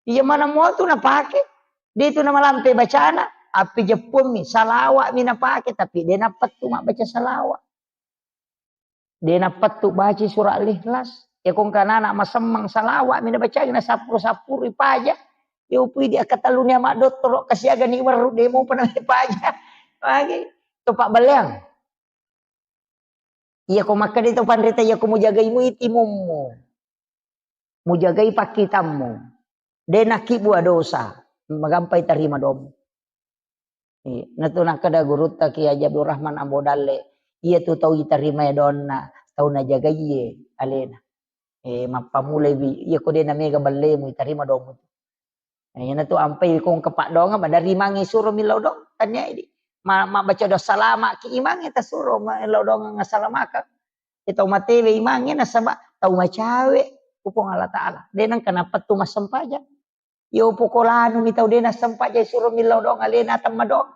Iya mana mua tu napake. De' tu namalampe bacana, appi jeppuammi, salawa'mi napake, tapi de' nappettu mabbaca salawa'. De' nappettu baca sura' Al-Ikhlas. Iya ko engka ana' masemmeng salawa'mi nabacai, nasappuru-sappuru ipaja. Iya upui di akkatelluni ama' dottoro' kasiaga ni werru' de' mopa naipaja. Magi to pabbaleang. Iya ko makkeda to panrita, iya ko mujagai mui timummu. Mujagai pakkitammu. De' nakkibua dosa. Magampai tarima doang. Iya, natu nakkeda gurutta Kiai Haji Abdul Rahman Ambo Dalle, iya tu tau itarimae doanna, tau najagaiye alena. Eh, mappamulai wi, iya ko de' namega ballemu, itarima doang tu. Eh, iyanatu ampai ko engka paddoangeng, maderri imangnge suro millau doang, tania idi. Ma-, mabbaca doa salama' ki imangnge tasuro, millau doang assalamakang. Iya tau matewe imangnge nasaba' tau macawe' ku Puang Allah Ta'ala. De' nengka nappettu massempajang. Yo poko lanu mi tau de' nasempa' jai suro millau doang alena temma doang.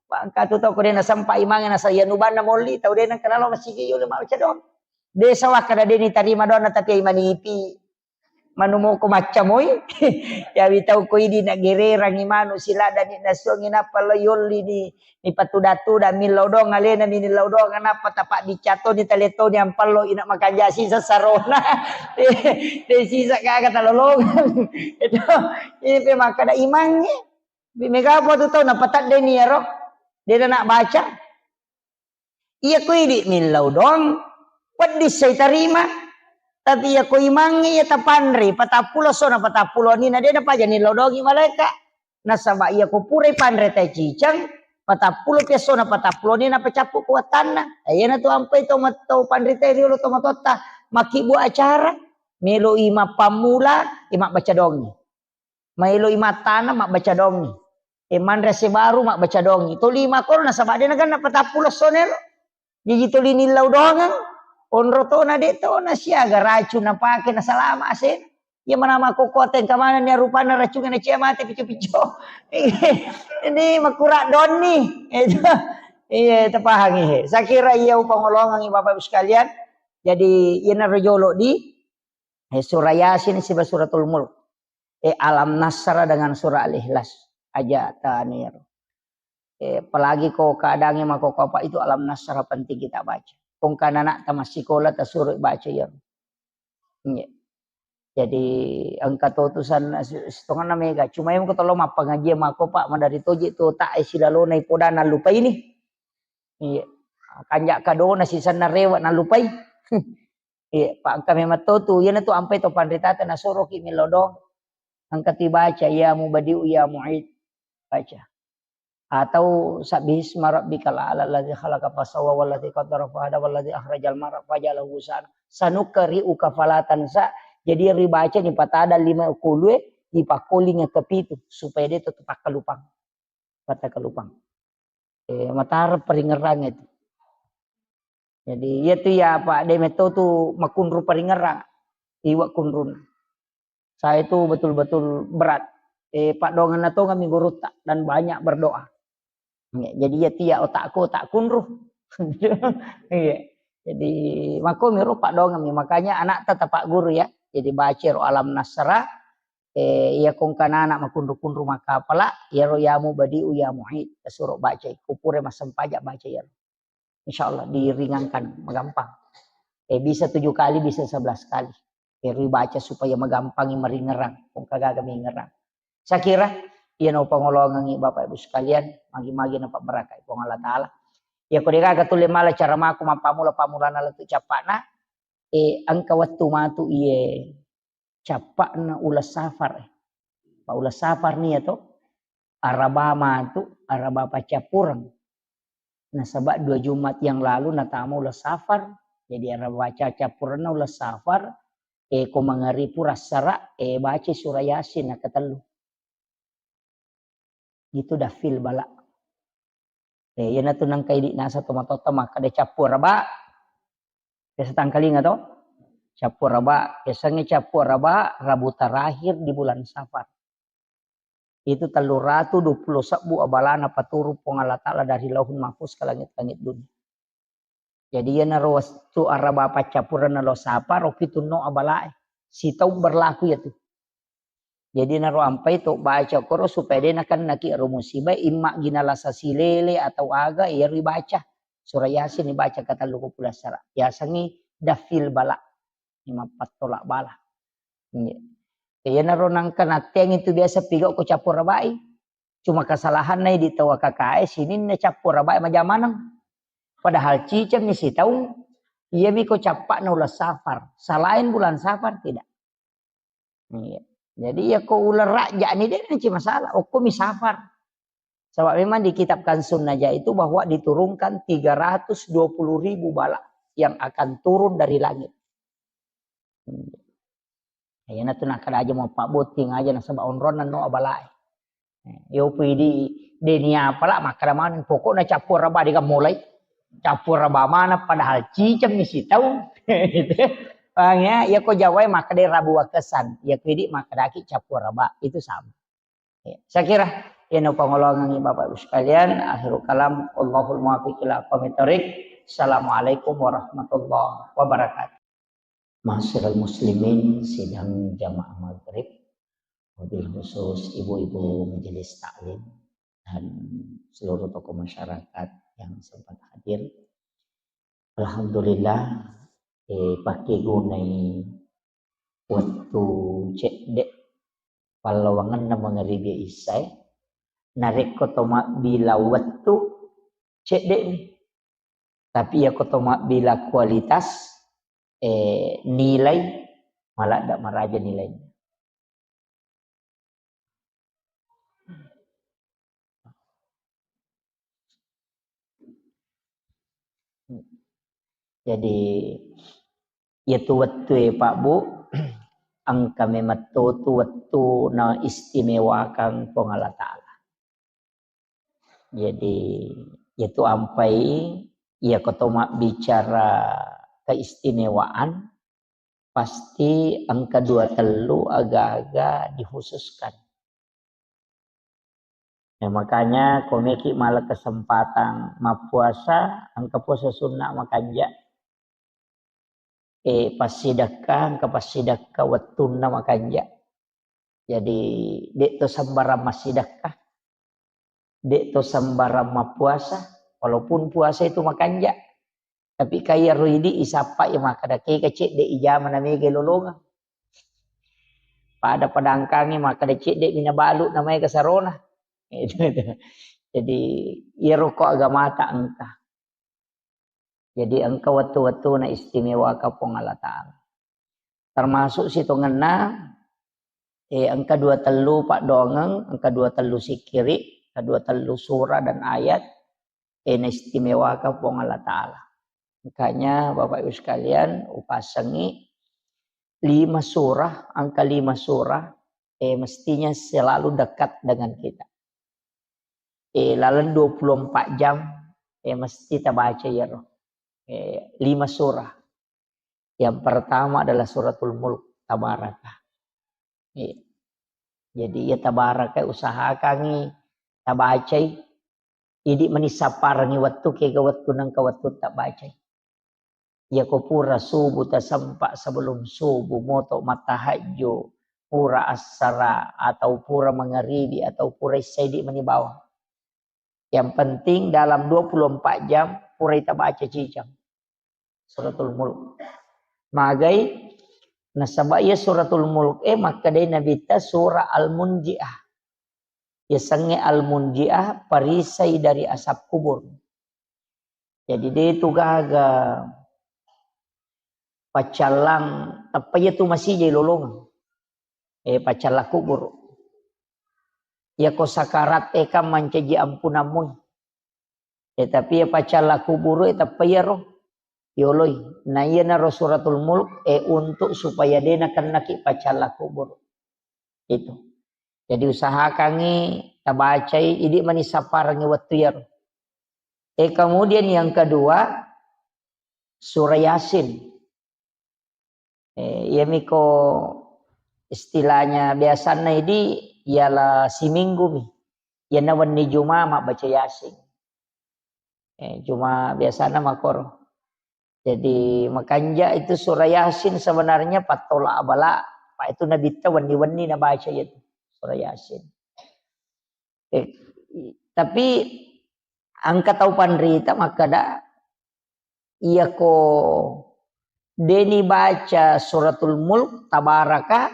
Bangka tu tau ko de' nasempa' imangnge nasa iya nubanna molli tau de' nengka nalo masigi yo le mabaca doang. De' sawakka na de' nitarima doanna tapi ai manipi. Manu moko macca moi. Yawi tau ko idi na gererangi manu siladani nasuangi nappa lo yolli ni Nipatuda-tuda millau doang alena mi nillau doang, nappa tapabbicca toni tale toni ampallo ina makanja sisa sarona. De sisa gaga talolongang. Itu, ini pe makkada imangnge. Bi mega apa tu tau napatadde ni ero. De na baca. Iya ko idi millau doang, wedding sai tarima. Tapi iya ko imangnge iya tapanre, patappulo sona patappulo ni na de na paja nillau doangi malaika. Nasaba iya ko purai panre tai ciceng, patappulo pi essona patappulo ni napacappu kuatanna. Eh, iyana tu ampai to mat-, to panrita riolo to matotta, makkibbu acara, meloi mappammula, eh, mabbaca dongi. Maeloi mattana, mabbaca dongi. Eh, manre ase baru, mabbaca dongi. To lima koro nasaba de naganna patappulo essona elo. Jaji tuli nillau doangeng, onro tona de tona siaga racung napake nasalama asena. Iya mana makkokkote engka manenni rupanna racungnge na cia mate pico-pico. Ini makura donni. Itu. Iya, tapahangi he. Saya kira iya upangolongangi Bapak Ibu sekalian. Jadi iyana rojolo di eh, surah Yasin siba suratul Mulk. Eh, Alam Nasrah dengan surah Al-Ikhlas. Aja tanir. Eh, apalagi ko keadaannya mako apa itu Alam Nasrah penting kita baca. Kong kan anak tamat sekolah tasuruh baca ya. Iya. Jadi engka to tusan sitonganna mega. Cuma yang ketolo mappangajian mako Pak madari toji tu tak eh silalona ipodana lupa ini. Iya. Kanja kadona sisanna rewa nalupai. Iya, Pak engka memang to tu. Iyana tu ampai to panritata nasoroki millau doang. Engka tu baca ya mubadiu ya muid. Baca. Atau sabbihisma rabbikal a'la alladzi khalaqa fasawwa walladzi qaddara fahada walladzi akhrajal mar'a faja'alahu ghusaan. Sanuqri'uka fala tansa. Jadi ribaca ni patada lima kulue, dipakkolinga kepitu supaya de to pakkalupang. Patakkalupang. Eh, matara paringerang itu. Jadi iya tu ya Pak de metto tu makunru paringerang. Iwa kunrun. Saya itu betul-betul berat. Eh, Pak dongan natonga mi gurutta dan banyak berdoa. Ya, jadi iya tu ya otakku otak kunru. Iya. Jadi mako miro Pak dongan mi makanya anak tetap Pak guru ya. Jadi baca ro Alam Nasrah, eh, iya kongkana anak makunru-kunru makapala, iyaro ya mubadiu ya muid, tasuro baca, kupure massempajang baca iyaro. Insya Allah diringankan, magampang. Eh, bisa tujuh kali, bisa sebelas kali. Eh, ribaca supaya magampangi maringerang, kongka gaga mingerang. Saya kira, iya no pangolongangi Bapak Ibu sekalian, magi-magi na pabarakai Puang Allah Ta'ala. Iya ko degaga tulle mala cara mako mappamula-pamulana lettu cappana, eh, engka wettu matu iye cappa'na uleng safar. Pa uleng safar ni ya to, araba matu, araba paccappureng. Nasaba dua Jumat yang lalu natama uleng safar, jadi araba paccappurengna uleng safar, eh, ko mangaripu rassara, eh, baca surah Yasin nakatellu. Itu dafil bala. Eh, iyana tu nangka idi nasa tomatotta makkada cappu araba. Biasa tangkalinga to? Cappu araba, biasanya cappu araba Rabu terakhir di bulan Safar. Itu tellu ratu dua puluh sebbu abalana paturu Puang Allah Ta'ala dari Lauhul Mahfuz ke langit-langit dunia. Jadi iyanaro wettu araba paccappurengna lo sapa ro pitunno abalae. Sitaung berlaku ya tu. Jadi naro ampai to baca koro supaya de nakennaki ro musibah, imma gina lasa silele atau aga, iyaro ibaca. Surah Yasin ibaca katellu ko pulassara. Yasengngi dafil bala. Mappattola bala. Iya. Iyanaro nangka natteang itu biasa pigau ko cappura bai. Cuma kesalahanna idi tau A K K E sininna cappura bai majamaneng. Padahal cicengni sitaung, iyami ko cappa'na uleng Safar. Selain bulan Safar tidak. Iya. Jadi ya ko uleng Rajja ni de' naci masalah. Okko mi Safar. Sebab memang di kitab Kanzun Najah itu bahwa diturunkan tiga ratus dua puluh ribu bala yang akan turun dari langit. Hmm. Iyana tu nakkeda aja mau pabbotting aja nasaba onronna no abalae. Yo pidi deni apala makkeda maneng pokokna cappura ba dega mulai. Cappura ba mana padahal ciceng mi sitau. Paham ya? Ya ko Jawa makkeda rabu wakesan. Ya ko idi makkedaki cappura ba. Itu sama. Ya, saya kira ini pengolongan Bapak Ibu sekalian. Akhirul kalam, Allahul muwaffiq ila aqwamit thariq. Assalamualaikum warahmatullahi wabarakatuh. Ma'asyiral muslimin, sidang jamaah maghrib, wabil khusus ibu-ibu majelis taklim dan seluruh tokoh masyarakat yang sempat hadir. Alhamdulillah, eh, pakkegunai wettu cedde pallawangenna mangaribi issae. Narekko to mabbila wettu, cedde ni. Tapi iyako to mabbila kualitas, eh, nilai, maladda maraja nilaina. Jadi, iyatu wettue, Pak, Bu, engka memang totu wettu na istimewakang Puang Allah Ta'ala. Jadi, iyatu ampai, iyako to mabbicara keistimewaan, pasti engka dua tellu aga-aga dikhususkan. Ya, makanya komeki mala kesempatan mappuasa, engka puasa sunnah makanja. Eh, passidekka, engka passidekka wettunna makanja. Jadi, de' to sembarang massidekka. De' to sembarang mappuasa, walaupun puasa itu makanja. Tapi kaya ro idi isappa ya makkeda kega cedde ijama na mega lolongeng. Pada padangkangi makkeda cedde mina balu na mega sarona. Itu, itu. Jadi, iyaro ko agamata engka. Jadi, engka wettu-wettu na istimewaka Puang Allah Ta'ala. Termasuk sitongenna, eh, engka dua tellu paddoangeng, engka dua tellu sikkiri, engka dua tellu surah dan ayat, eh, na istimewaka Puang Allah Ta'ala. Makanya, Bapak Ibu sekalian, upasengi lima surah, engka lima surah, eh, mestinya selalu dekat dengan kita. Eh, laleng dua puluh empat jam, eh, mesti tabaca iyaro. Eh, lima surah. Yang pertama adalah Suratul Mulk, Tabaraka. Eh, jadi ya Tabaraka usahakangi tabacai. Idi mani sapparengi wettu kega wettu nengka wettu tabacai. Iyako pura subuh tasempa sebelum subuh, moto mattahajju, pura assara, atau pura mangaribi, atau pura issaidi mani bawang. Yang penting dalam dua puluh empat jam, purai tabaca cicang. Suratul Mulk. Magai, nasaba iya Suratul Mulk, eh, makkedai Nabitta surah Al-Munjiah. Yasengnge Al-Munjiah, perisai dari asap kubur. Jadi, de tu gaga paccallang, tappa iya tu masijai lolongeng. Eh, paccallang kubur. Iyako sakarat e kan mancaji ampunammu. Eh, tapi iya paccallang kubur e tappa iyaro yoloi. Na iyanaro Suratul Mulk, eh, untuk supaya de nakennaki paccallang kubur. Itu. Jadi usahakangi tabacai, idi mani sapparengi wettu iyaro. Eh, kemudian yang kedua, surah Yasin. Eh, iyamiko istilahnya biasanna idi, iala siminggu mi. Iyana wenni Juma mabbaca Yasin. Eh, cuma biasana makoro. Jadi, makanja itu surah Yasin sebenarnya pattola abala, pa itu Nabitta wenni-wenni nabaca itu. surah Yasin. Eh, i-, tapi engka tau panrita makkeda, iyako deni baca Suratul Mulk, Tabaraka,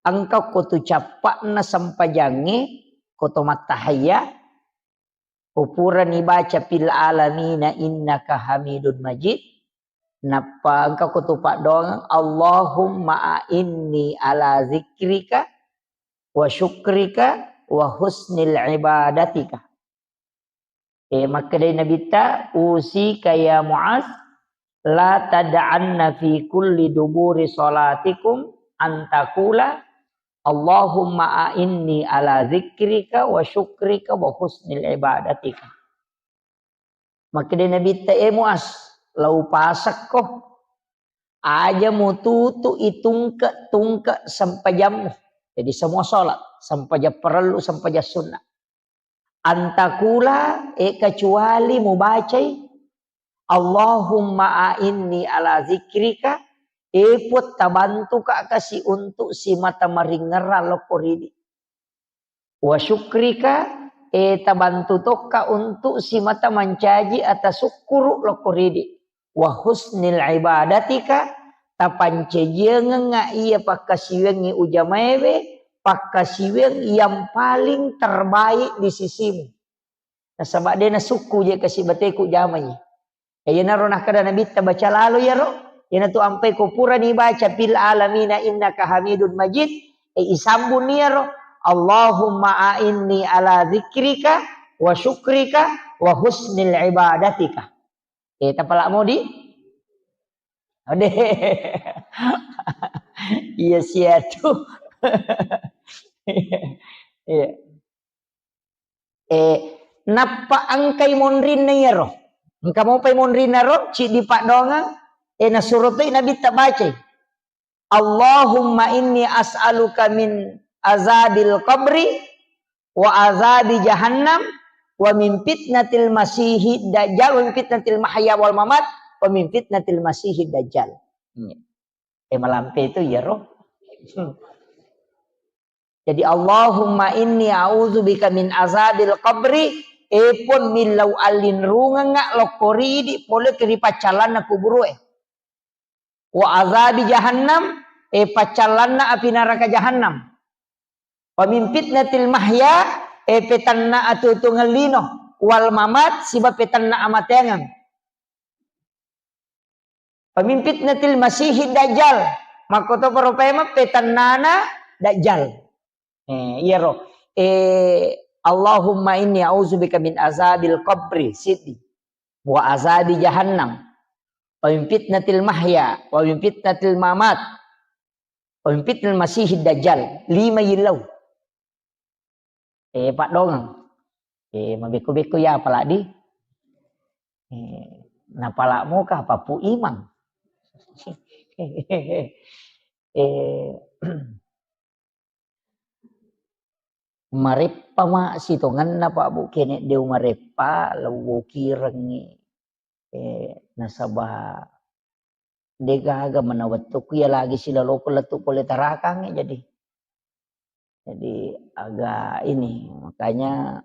engka ko tu cappa'na sempajangnge, ko to mattahayya, ko purani baca fil alamina innaka hamidun majid, nappa engka ko tu paddoangeng, Allahumma a'inni ala zikrika wa syukrika wa husnil ibadatika. Eh, makkedai Nabitta, "Usika ya Muaz, la tad'anna fi kulli duburi salatikum an taqula, Allahumma a'inni ala zikrika wa syukrika wa husnil ibadatika." Makkedai Nabitta, "Eh Muaz, lau pasakko, aja mututu itungke-tungke sempajammu." Jadi semua sholat, sempajang parellu, sempajang sunnah. Antakula, eh, kecuali mubacai, "Allahumma a'inni ala zikrika," eh, Puang, tabantuka kasi untuk simata maringerra lokko ridi. "Wa syukrika," eh, tabantu tokka untuk simata mancaji atasukkuru lokko ridi. "Wa husnil ibadatika," tapancajiangengnga iya pakkasiwiangngi ujamaewe, pakkasiwiang yang paling terbaik di sisimu. Nasaba de nasukku je kasi bateku jamai. Eh, iyanaro nakkeda Nabitta, baca lalo iyaro, iyanatu ampai ko purani baca fil alamina innaka hamidun majid, eh, isambung iyaro, "Allahumma a'inni ala zikrika wa syukrika wa husnil ibadatika." Eh, tapala modi? Ode. Iya siatu. Iya. Eh, nappa engkai monrinna iyaro. Engka mopai monrinna ro, ciddi paddoangeng, eh, nasuro toi Nabitta bacai, "Allahumma inni as'aluka min azabil qabri wa azabi jahannam wa min fitnatil masihid dajjal wa min fitnatil mahya wal mamat wa min fitnatil masihid dajjal." Hmm. Eh, malampe itu iyaro. Hmm. Jadi, "Allahumma inni a'udzubika min azabil qabri," eh, Puang, millau allinrungengnga lokko ridi pole ri paccallanna kuburu'e. "Wa azabi jahannam," eh, paccallanna api naraka jahannam. "Wa min fitnatil mahya," eh, petanna atuo-tuongeng lino, "wal mamat," siba petanna amateangeng. "Wa min fitnatil masihid dajjal," makkotoparo paimeng petannana dajjal. Eh, iyaro. Eh, "Allahumma inni a'udzubika min azabil qabri," siddi. "Wa azabi jahannam. Wa min fitnatil mahya. Wa min fitnatil mamat. Wa min fitnatil masihid dajjal." Lima yillau. Eh, paddoangeng. Eh, mabekko-bekko ya apalagi. Eh, napala moka pappu imang. Eh, mareppa ma sitongenna, Pak, Bu, kene deu mareppa, lewwokirengngi. Eh, nasaba degaga mana wettukku ya lagi silaloku lettu pole tarakangnge, jadi. Jadi agak ini, makanya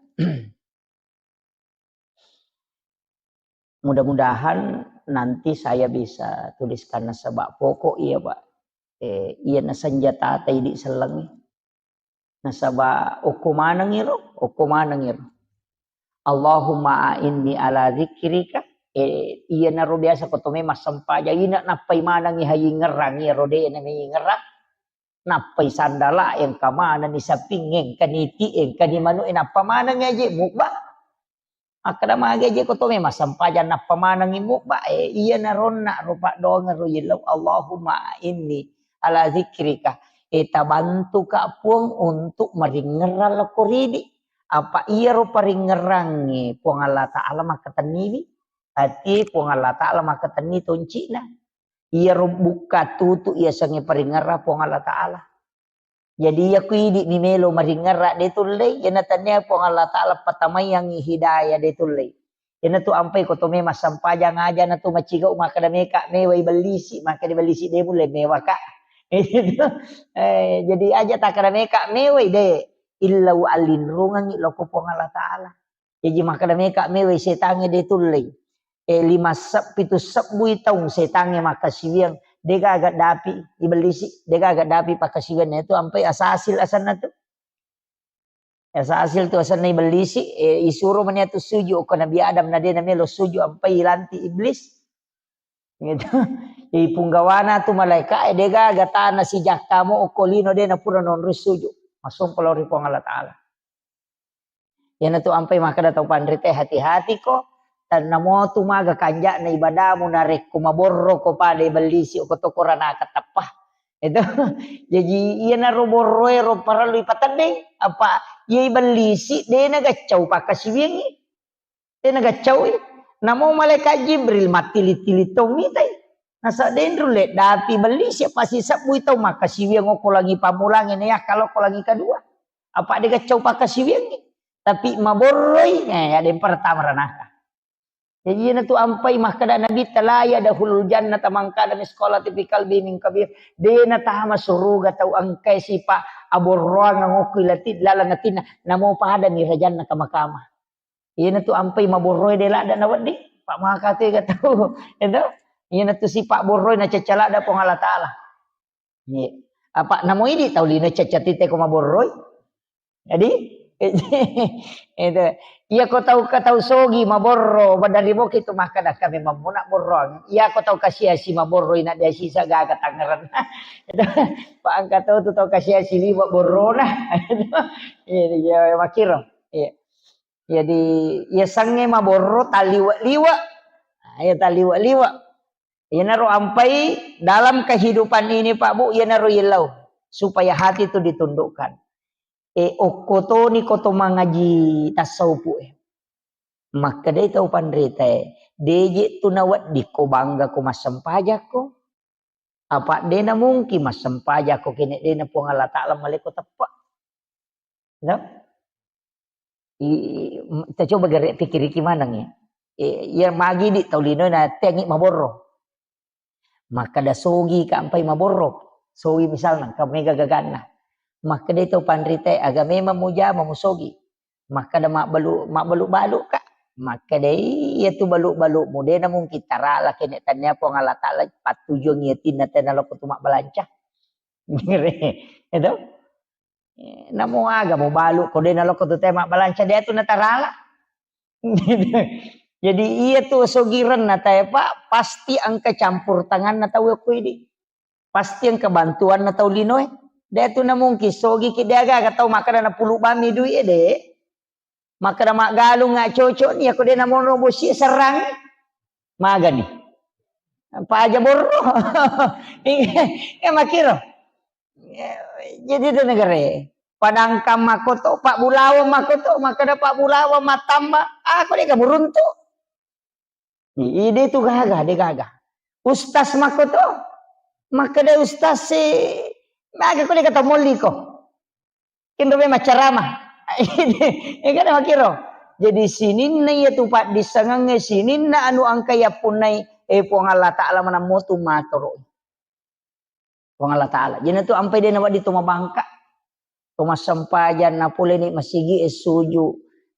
mudah-mudahan nanti saya bisa tuliskan nasaba pokok iya, Pak. Eh, iya na senjata ta idi sellengngi. Nasaba okko manengiro, okko manengiro. "Allahumma a'inni ala dzikrika." Eh, iyanaro biasa ko tome massempajang, ina nappai manengi hayingerang, iyaro de na mayingerang. Nappai sandala, engka manenni saping, engka niti, engka ni manu, eh, nappa manengi aje mubba. Makkeda magi aje ko tome massempajang nappa manengi mubba, eh, iyanaro onna ro paddoangeng ro yellau, "Allahumma inni ala dzikrika." Eh, tabantuka Puang untuk maringerang lokko ridi. Apa iyaro paringerangnge Puang Allah Ta'ala makkatenniwi. Ati Puang Allah Ta'ala makkatenni toncina. Iyaro bukka tutu iyasengnge paringerang Puang Allah Ta'ala. Jadi, iya ku idi mi melo maringerang de tullei, iyana tania Puang Allah Ta'ala patamaiyangngi hidayah de tullei. Iyana tu ampai ko tome massempajang aja na tu macigau makkeda meka mewai bellisi, makkeda bellisi de mulle mewaka. Gitu. Eh, jadi aja takkeda meka mewai de, illau allinrungengngi loko Puang Allah Ta'ala. Jaji makkeda meka mewai setangnge de tullei. Eh, lima seb-, pitu sebbui taung setangnge makkasiwiang, de gaga dapi ibellisi, de gaga dapi pakkasiwianna itu ampai asasil asenna tu. Asasil tu asenna ibellisi, eh, isuro mani atu suju ko Nabi Adam na de namelo suju ampai ilanti iblis. Gitu. Ipunggawana tu malaika, eh, de gaga tana sijakka mo okko lino de napura nonroi suju. Masompa lao ri Puang Allah Ta'ala. Iyanatu ampai makkeda tau panrita, hati-hati ko, tennamo tu maga kanja'na ibadamu narekko maborro ko pada ibellisi ko to koranaka teppa. Itu. Jaji iyanaro borroe ro parellu ipateddeng, apa iya ibellisi de nagaccau pakkasiwiangngi. De nagaccaui. Namo malaikat Jibril mattili-tili to mitai. Nasaba de nrulle dapi bellisi, apa sisebbui tau makkasiwiang okko langi pammulangnge, na yakka lokko langi kadua. Apa de gaccau pakkasiwiangngi. Tapi maborroi, eh, ada yang pertama ranaka. Jadi iyanatu ampai makkeda Nabi, "La yadkhulul jannata man kana misqala dzarratin fi qalbihi min kibr." De natama suruga tau engkai sipa aborroang okko ilati laleng atinna, namo pada mi rajanna kama-kama. Iyanatu ampai maborroe de ladda nawedding, pa maka tu ega tau. Itu. Iyanatu sipa borroe nacacca ladda Puang Allah Ta'ala. Iya. Apa namo idi tau lino cacca tite ko maborroi? Jadi, itu. Iya ko tau, ko tau sogi maborro, badari boki tu makkeda kami mammuna borroang. Iya ko tau kasiasi maborroi na dia sisa gaga tangerang. Itu. Pa engka tau tu tau kasiasi liwa borrona. Iya, iya, makkiro. Iya. Jadi, iya sangnge maborro taliwa-liwa. Nah, iya taliwa-liwa. Iyanaro ampai dalam kehidupan ini, Pak Bu, iyanaro yellau supaya hati itu ditundukkan. Eh, okko toni ko to mangaji tasawufu e. Makkedai tau panrita e, deje tu nawedding ko bangga ko massempajakko. Apa de na mungkin massempajakko kene de na Puang Allah Ta'ala maleko teppe. No? I, m-, kita coba gare pikiriki maneng ya. Eh, iya magi di tau lino na tengi maborro. Makkeda sogi ka ampai maborro. Sogi misalna, ka mega gaganna. Makkeda tau panrita e, aga memang mujama musogi. Makkeda mabbalu-, mabbalu-balu ka. Makkeda iya tu balu-balumu de na mungkin tarala kene tania Puang Allah Ta'ala pattujuang yatinna tena loko tu mabbalanca. Itu. Eh, namo aga mubalu ko de naloko tu te mabbalanca de tu natarala. Jadi iya tu sogirenna tae, Pak, pasti engka campur tanganna tau ko idi. Pasti engka bantuanna tau linoe. De tu na mungkin sogi ki de aga-aga tau makkeda napulu bammi dui e de. Makkeda maggalung nga cocok ni, ako de namono bosi serrang. Magani. Paja borro. Eh, makiro. Jadi itu negara. Padangkang makoto, Pak Bulawang makoto, makkeda Pak Bulawang matamba, ah, ko de kamu runtu. Ide tu gaga, de gaga. Ustaz makoto, makkeda ustaz si, maga ko de kata molliko. Kenro memang ceramah. Iya kan makiro. Jadi sininna iya tu paddissengengnge, sininna anu engka yappunnai, eh, Puang Allah Ta'ala manammo tu matoro. Puang Allah Ta'ala. Jadi tu ampai de nawedding to mabangka. To massempajang napoleni masigi e suju.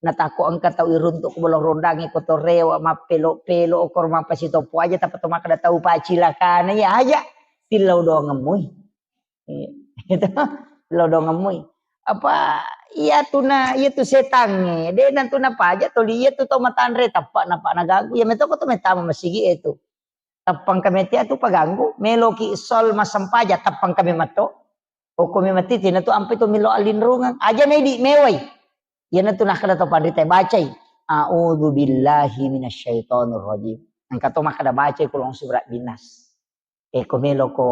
Natakko engka tau iruntuk ko bolo rondangi ko to rewa mappelo-pelo okor mappasitoppo aja tappa to makkeda tau pacilakana iya aja. Tillau doang emmui. Iya. Itu lo dongemmui. Apa iya tu na, iya tu setangnge, de na tu napaja toli iya tu tau matanre tappa napa naganggu. Iya metoko tu metama masigi e tu. Tappang kami tia tu paganggu, meloki sol masempaja tappang kami matto. Okko mi mati tina tu ampe tu milo alinrungang. Aja na idi mewai. Iya na tu nakkeda tau panrita bacai. A'udzu billahi minasyaitonir rajim. Engka to makkeda bacai kulong surat binas. E, ko meloko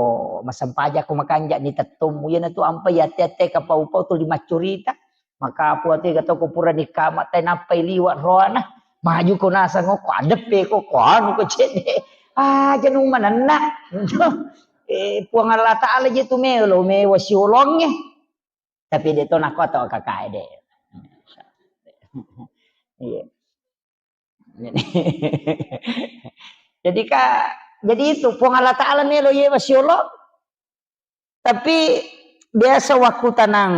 massempajang ko makanja ni tettommu, iyanatu ampai ate-ate kapau-pau tuli maccurita. Makapu ate ga to ko purani kama tai nappai liwa roana. Maju ko nasang ko adeppe ko, ko anu ko cedde. Ah, janu manenna. Eh, Puang Allah Ta'ala je tu melo, mewa siolongnge. Tapi de to nako to kakae de. Iya. Jadi ka, jadi itu Puang Allah Ta'ala melo yewa siolo. Tapi biasa wakkutanang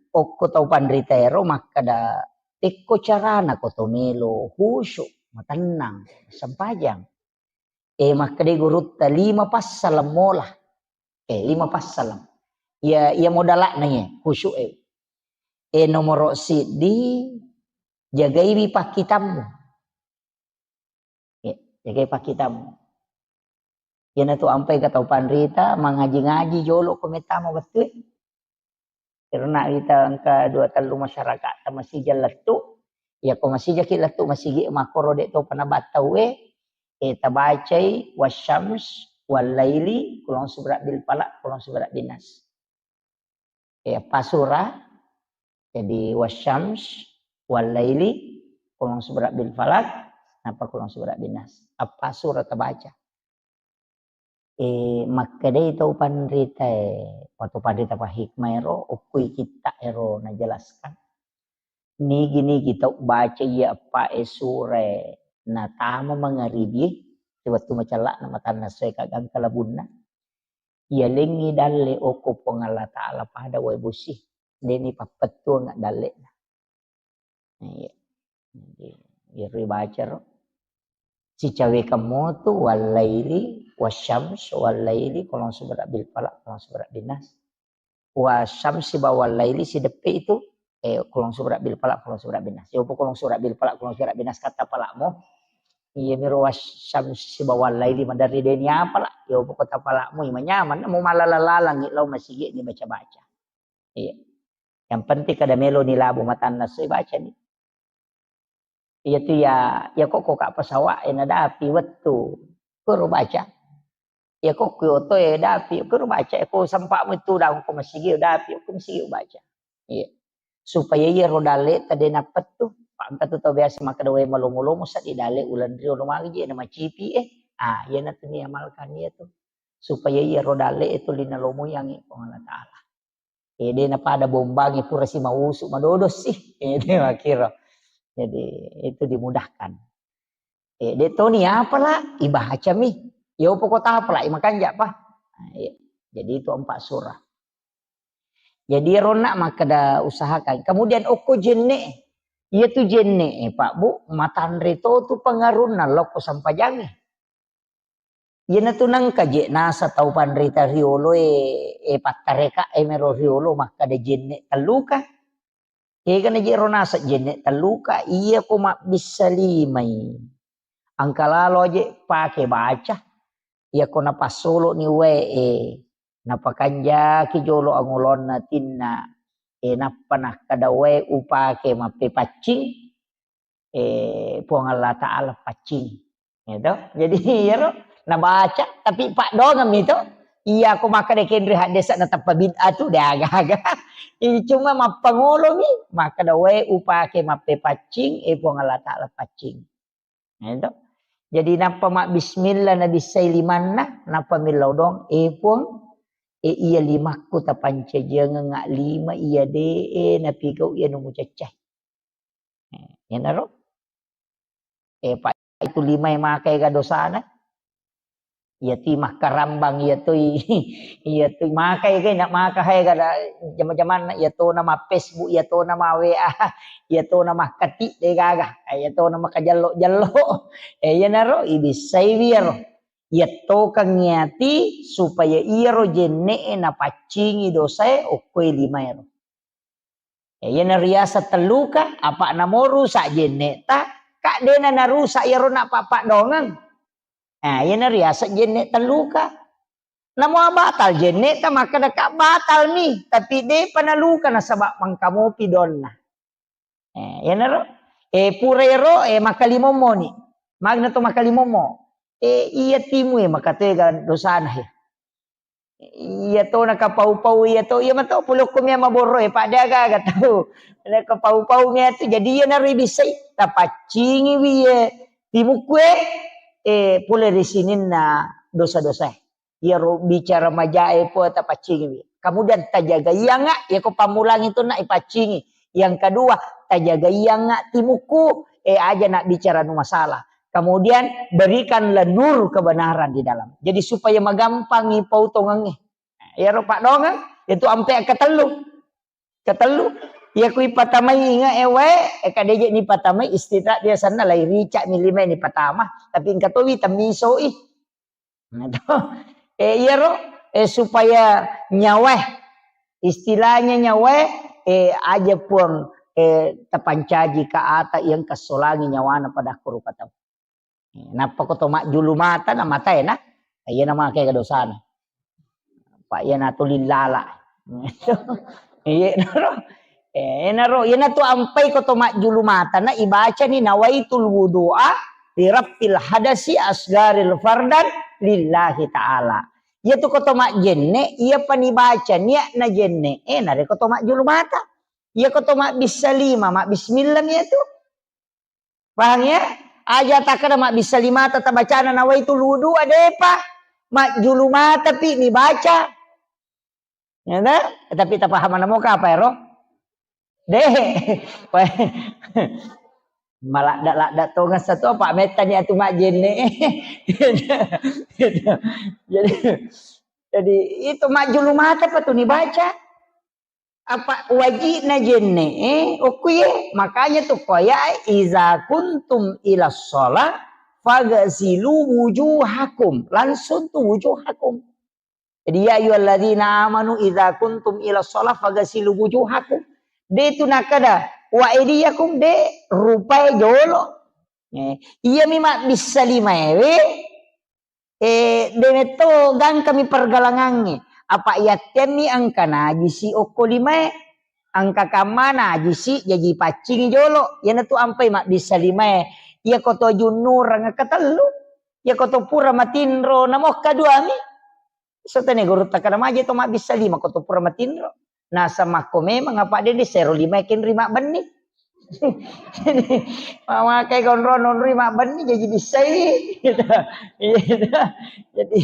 okko tau panrita ero makkeda, "Tekko carana ko to melo khusyuk, matennang, sempajang?" Eh, makkeda gurutta, "Lima passaleng mola." Eh, lima passaleng. Iya, iya modala'na iya, khusyuk e. Eh, nomoro siddi, jagaiwi pakkitammu. Eh, jagai pakkitammu. Iyanatu ampai ka tau panrita, mangaji-ngaji jolo ko mettama wettue. Karena ita engka dua tellu masyarakat ta masija lettu. Iya ko masijaki lettu masigi makkoro de topa nabattau e, eh, tabacai wasyams, wallaili, kulong subra bil falaq, kulong subra bin nas. Eh, apa surah? Jadi wasyams, wallaili, kulong subra bil falaq, napa kulong subra bin nas. Apa surah tabaca? Eh, makkedai tau panrita e, atau panrita pa hikmah ero, okkui kitta ero najelaskan. Nigi-nigi tau baca iya eppa e sura e natama mangaribi, wettu macella'na matanna soe kagangka labunna. Iyalengngi dalle okko Puang Allah Ta'ala pada wae bosi. Deni pappettuang dalle'na. Iya. Jadi, iyaro baca ro. Sicawekang motu, wallaili, wasyams, wallaili, kulong subra bil falaq, kulong subra bin nas. Wasyams sibawa wallaili sideppe itu, eh, kulong subra bil falaq, kulong subra bin nas. Yopo kulong subra bil falaq, kulong subra bin nas kata palakmu. Iya miro wasyams sibawa wallaili maderri deni apala. Yopo kota palakmu, ima nyaman, mau malala-lalangi lau masigi ni baca-baca. Iya. Yang penting kada melo ni labu matanna soi baca ni. Iya tu ya, ya kok kok pesawat e nadapi wettu. Kuro baca. Ya kok ku oto e dapi, kuro baca. Ya kok sempak mu itu daun ko masigi dapi, ko masigi baca. Iya. Supaya iya ro dalle tadi napet tu. Pak engka tu tau biasa makkeda wae malomo-lomo sa di dalle ulan rio lo magi je na macipi eh. Ah, iya na tu ni amalkan iya tu. Supaya iya ro dalle itu lina lomo yang Puang Allah Ta'ala. Eh, de napada bombangi pura si mausu madodo sih. Eh, de makkiro. Jadi itu dimudahkan. Eh, de toni apala ibacami. Yo pokok apala imakanja pa. Nah, iya. Jadi itu empat surah. Jadi ronna makkeda usahakan. Kemudian okko jenne. Iya tu jenne, eh, Pak Bu, matanre to tu pengarunna lokko sampajange. Iyanatu nengka je nasa tau panrita riolo e, e pattareka e mero riolo makkeda jenne telluka. Egana je ro nasa jenne telluka, iya ko mabbissa limai. Engka lalo je pake baca. Iya ko napassolo ni wae e, napakanjaki jolo angolonna tinna. E nappa nakkeda wae upake mappepaccing. Eh, Puang Allah Ta'ala paccing. Gitu. Jadi, iyaro nabaca, tapi paddoangeng mi to. Iya, ko makkeda kenri haddesa na tappa bid'ah tu, de aga-aga. Ini cuma mappangolomi, makkeda wae upake mappepaccing, eh, Puang Allah Ta'ala paccing. Gitu. Jadi, nappa mabbismillah, nabissai limanna, nappa millau dong, eh, Puang, eh, iya limakku tapancajiangeng lima, iya de, eh, napigau iya nu mucaccai. Eh, iyanaro. Eh, pa itu lima e maka ega dosana. Iya tu makkarambang, iya tu, iya tu maka ega, nak maka ega da jama-jamanna, iya to nama Facebook, iya to nama W A, iya to nama kati de gaga, iya to nama kajallo-jallo. Eh, iyanaro ibissai wiyaro. Iya tokang iyati supaya iyaro jenne e napaccingi dosae okkoe lima ero. Ya, iyana riaseng telluka, apa namo rusak jenne'ta, ka dena narusak iyaro nappa paddoangeng. Nah, iyana riaseng jenne telluka. Namo batal jenne'ta, makkeda ka batal mi, tapi depa naluka nasaba mangkamopi donna. Eh, iyanaro, eh, pura ero, eh, makkalimommo ni. Magna to makkalimommo. Eh, iya timu, eh, makatega dosana, eh. Iya to nakapau-pau iya to, iya mato pole okko mia maborro e, pada aga-aga tau. Nakapau-pau mia tu, jadi iya naro ibissai, tapaccingi wi ye timukku e, eh, pole ri sininna dosa-dosa e. Iyaro bicara maja e po tapaccingi wi. Kemudian tajagaianga, iya ko pammulang itu nak ipaccingi. Yang kedua, tajagaianga timukku, eh, aja nak bicara nu masalah. Kemudian berikanlah nur kebenaran di dalam. Jadi supaya magampangi pautongangnge. Iyaro paddongeng, itu ampe ketellu. Ketellu, iya kui patamai inge e wae, e kadeje ni patamai istirahat biasanna lai rica mi lima ni patama, tapi engka towi temmisoi. Nah, to. Eh, iyaro, eh, supaya nyawae, istilahnya nyawae, eh, aja Puang, eh, tapancaji ka ata yang kasolangi nyawana pada kuru patama. Nappa ko to majjulu mata na matae na, iya na make dosana. Pak iya na tuli lala. Iya naro. Eh, naro, iya na tu ampai ko to majjulu mata na ibacani nawaitul wudu'a li rafil hadasi asgaril fardan lillahi ta'ala. Iya tu ko to majjenne, iya pani baca niat na jenne, eh, nare ko to majjulu mata. Iya ko to mabbissa lima, mabbismillah iya tu. Pahang ya? Aja takkeda mabbissa limata tabacana nawaitul wudu'a, depa. Majjulu mata pi nibaca. Ya ta? Tapi tapaham namo ka apa ero? De. Maladda-ladda tongeng satu apa mettani atu majjenne. Jadi, jadi itu majjulu mata pa tu nibaca. Apa wajibna jenne, eh, okkuye. Makanya tu koya, "Iza kuntum ila sholat, fagasilu wujuhakum." Langsung tu wujuhakum. Jadi, "Ya ayyuhalladzina amanu iza kuntum ila sholat, fagasilu wujuhakum." De tu nakada, "Wa aidiyakum," de rupai jolo. Eh, iya mi mabbissa limaewe, Eh, de metto gangkami pergalangangnge. Apa yattemmi engka najisi okko limae. Engka kamma najisi jaji paccingi jolo. Iyanatu ampai mabbissa limae. Iya ko to junnurang engka tellu. Iya ko to pura matinro namo kaduami. Setene guru takkada maje to mabbissa lima ko to pura matinro. Nasamakko memang apa de, de sero lima kenri mabbenni. Jadi, mamakai konro nonroi mabbenni jaji bissai. Gitu. Iya, gitu. Jadi,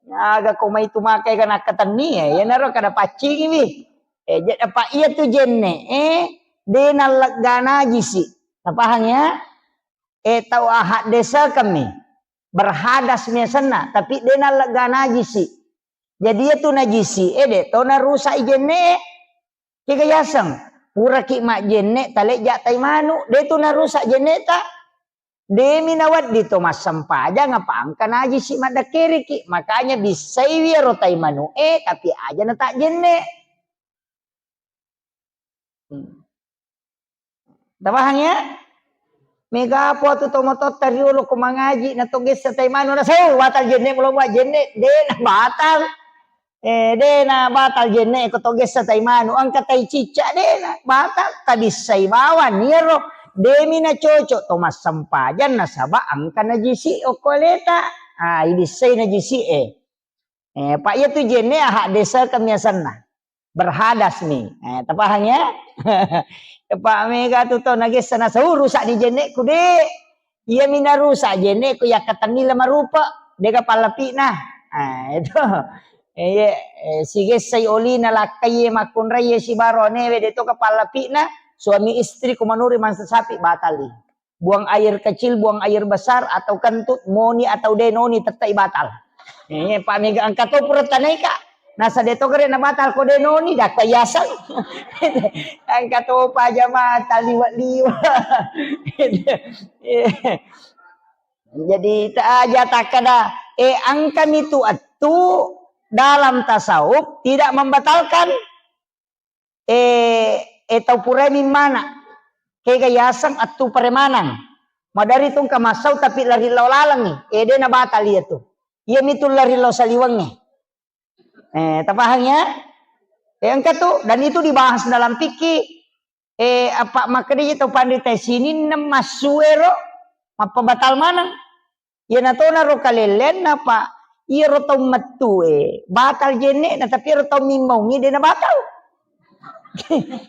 aga ko mai tu makai kan akkatenni ya, iyanaro kada paccingi wi. Eh, jadi apa iya tu jenne, eh, de nallegga najisi. Napahang ya? Eh, tau ahak desa kami. Berhadas miasenna, tapi de nallegga najisi. Jadi iya tu najisi, eh, de to narusak i jenne. Kega yaseng, puraki majjenne, talejja tai manu, de tu narusak jenneta. Demi nawedding to massempajang apa engka najisi maddakkeriki. Makanya bissaiwi ero tai manu e, tapi aja na tak jenne. Hmm. Tapahang ya? Mega apa tu tomatotta riolo ko mangaji na to gessa tai manu na sau batal jenne mulo mua jenne, de na batal. Eh, de na batal jenne ko to gessa tai manu, engka tai cicca de na batal, tabissai bawang iyaro, demi na cocok to massempajang nasaba engka najisi okko aleta. Ah, ibissai najisi e. Eh, pa iya tu jenne ahak desa kemiasanna. Berhadas mi. Eh, tapahang ya? Tepa mega tu to nagessa nasau rusak ni jenneku de. Iya mi narusak jenneku yakkatenni lemarupa. Dega pallapi'na. Ah, itu. Eh, iya, eh, sigessai olina lakkaie makkunraie sibaro anewe de to ka pallapi'na. Suami istri kumanuri mansa sapi batali. Buang air kecil, buang air besar, atau kentut, moni atau denoni, tettai batal. Eh, pa mega engka to pura tanaika. Nasa de to gare na batal ko denoni, dakka yaseng. Engka to pa jamaah taliwa-liwa. Jadi, ta aja takkada, eh, engka mi tu attu dalam tasawuf tidak membatalkan. Eh, eh, tau purai mimmana. Kega yaseng attu paremanang. Madari tungka massau tapi lari lao lalengngi. Eh, de na batal iya tu. Iya mitu lari lao saliwengnge. Eh, tapahang ya? Eh, engka tu, dan itu dibahas dalam fikih. Eh, apa makkeda tau panrita sininna massuero mappabatal maneng. Iyanatonaro kalelleanna, Pak. Iyaro tau mettue, batal jenne'na, tapi iyaro tau mimmaungngi de na batal.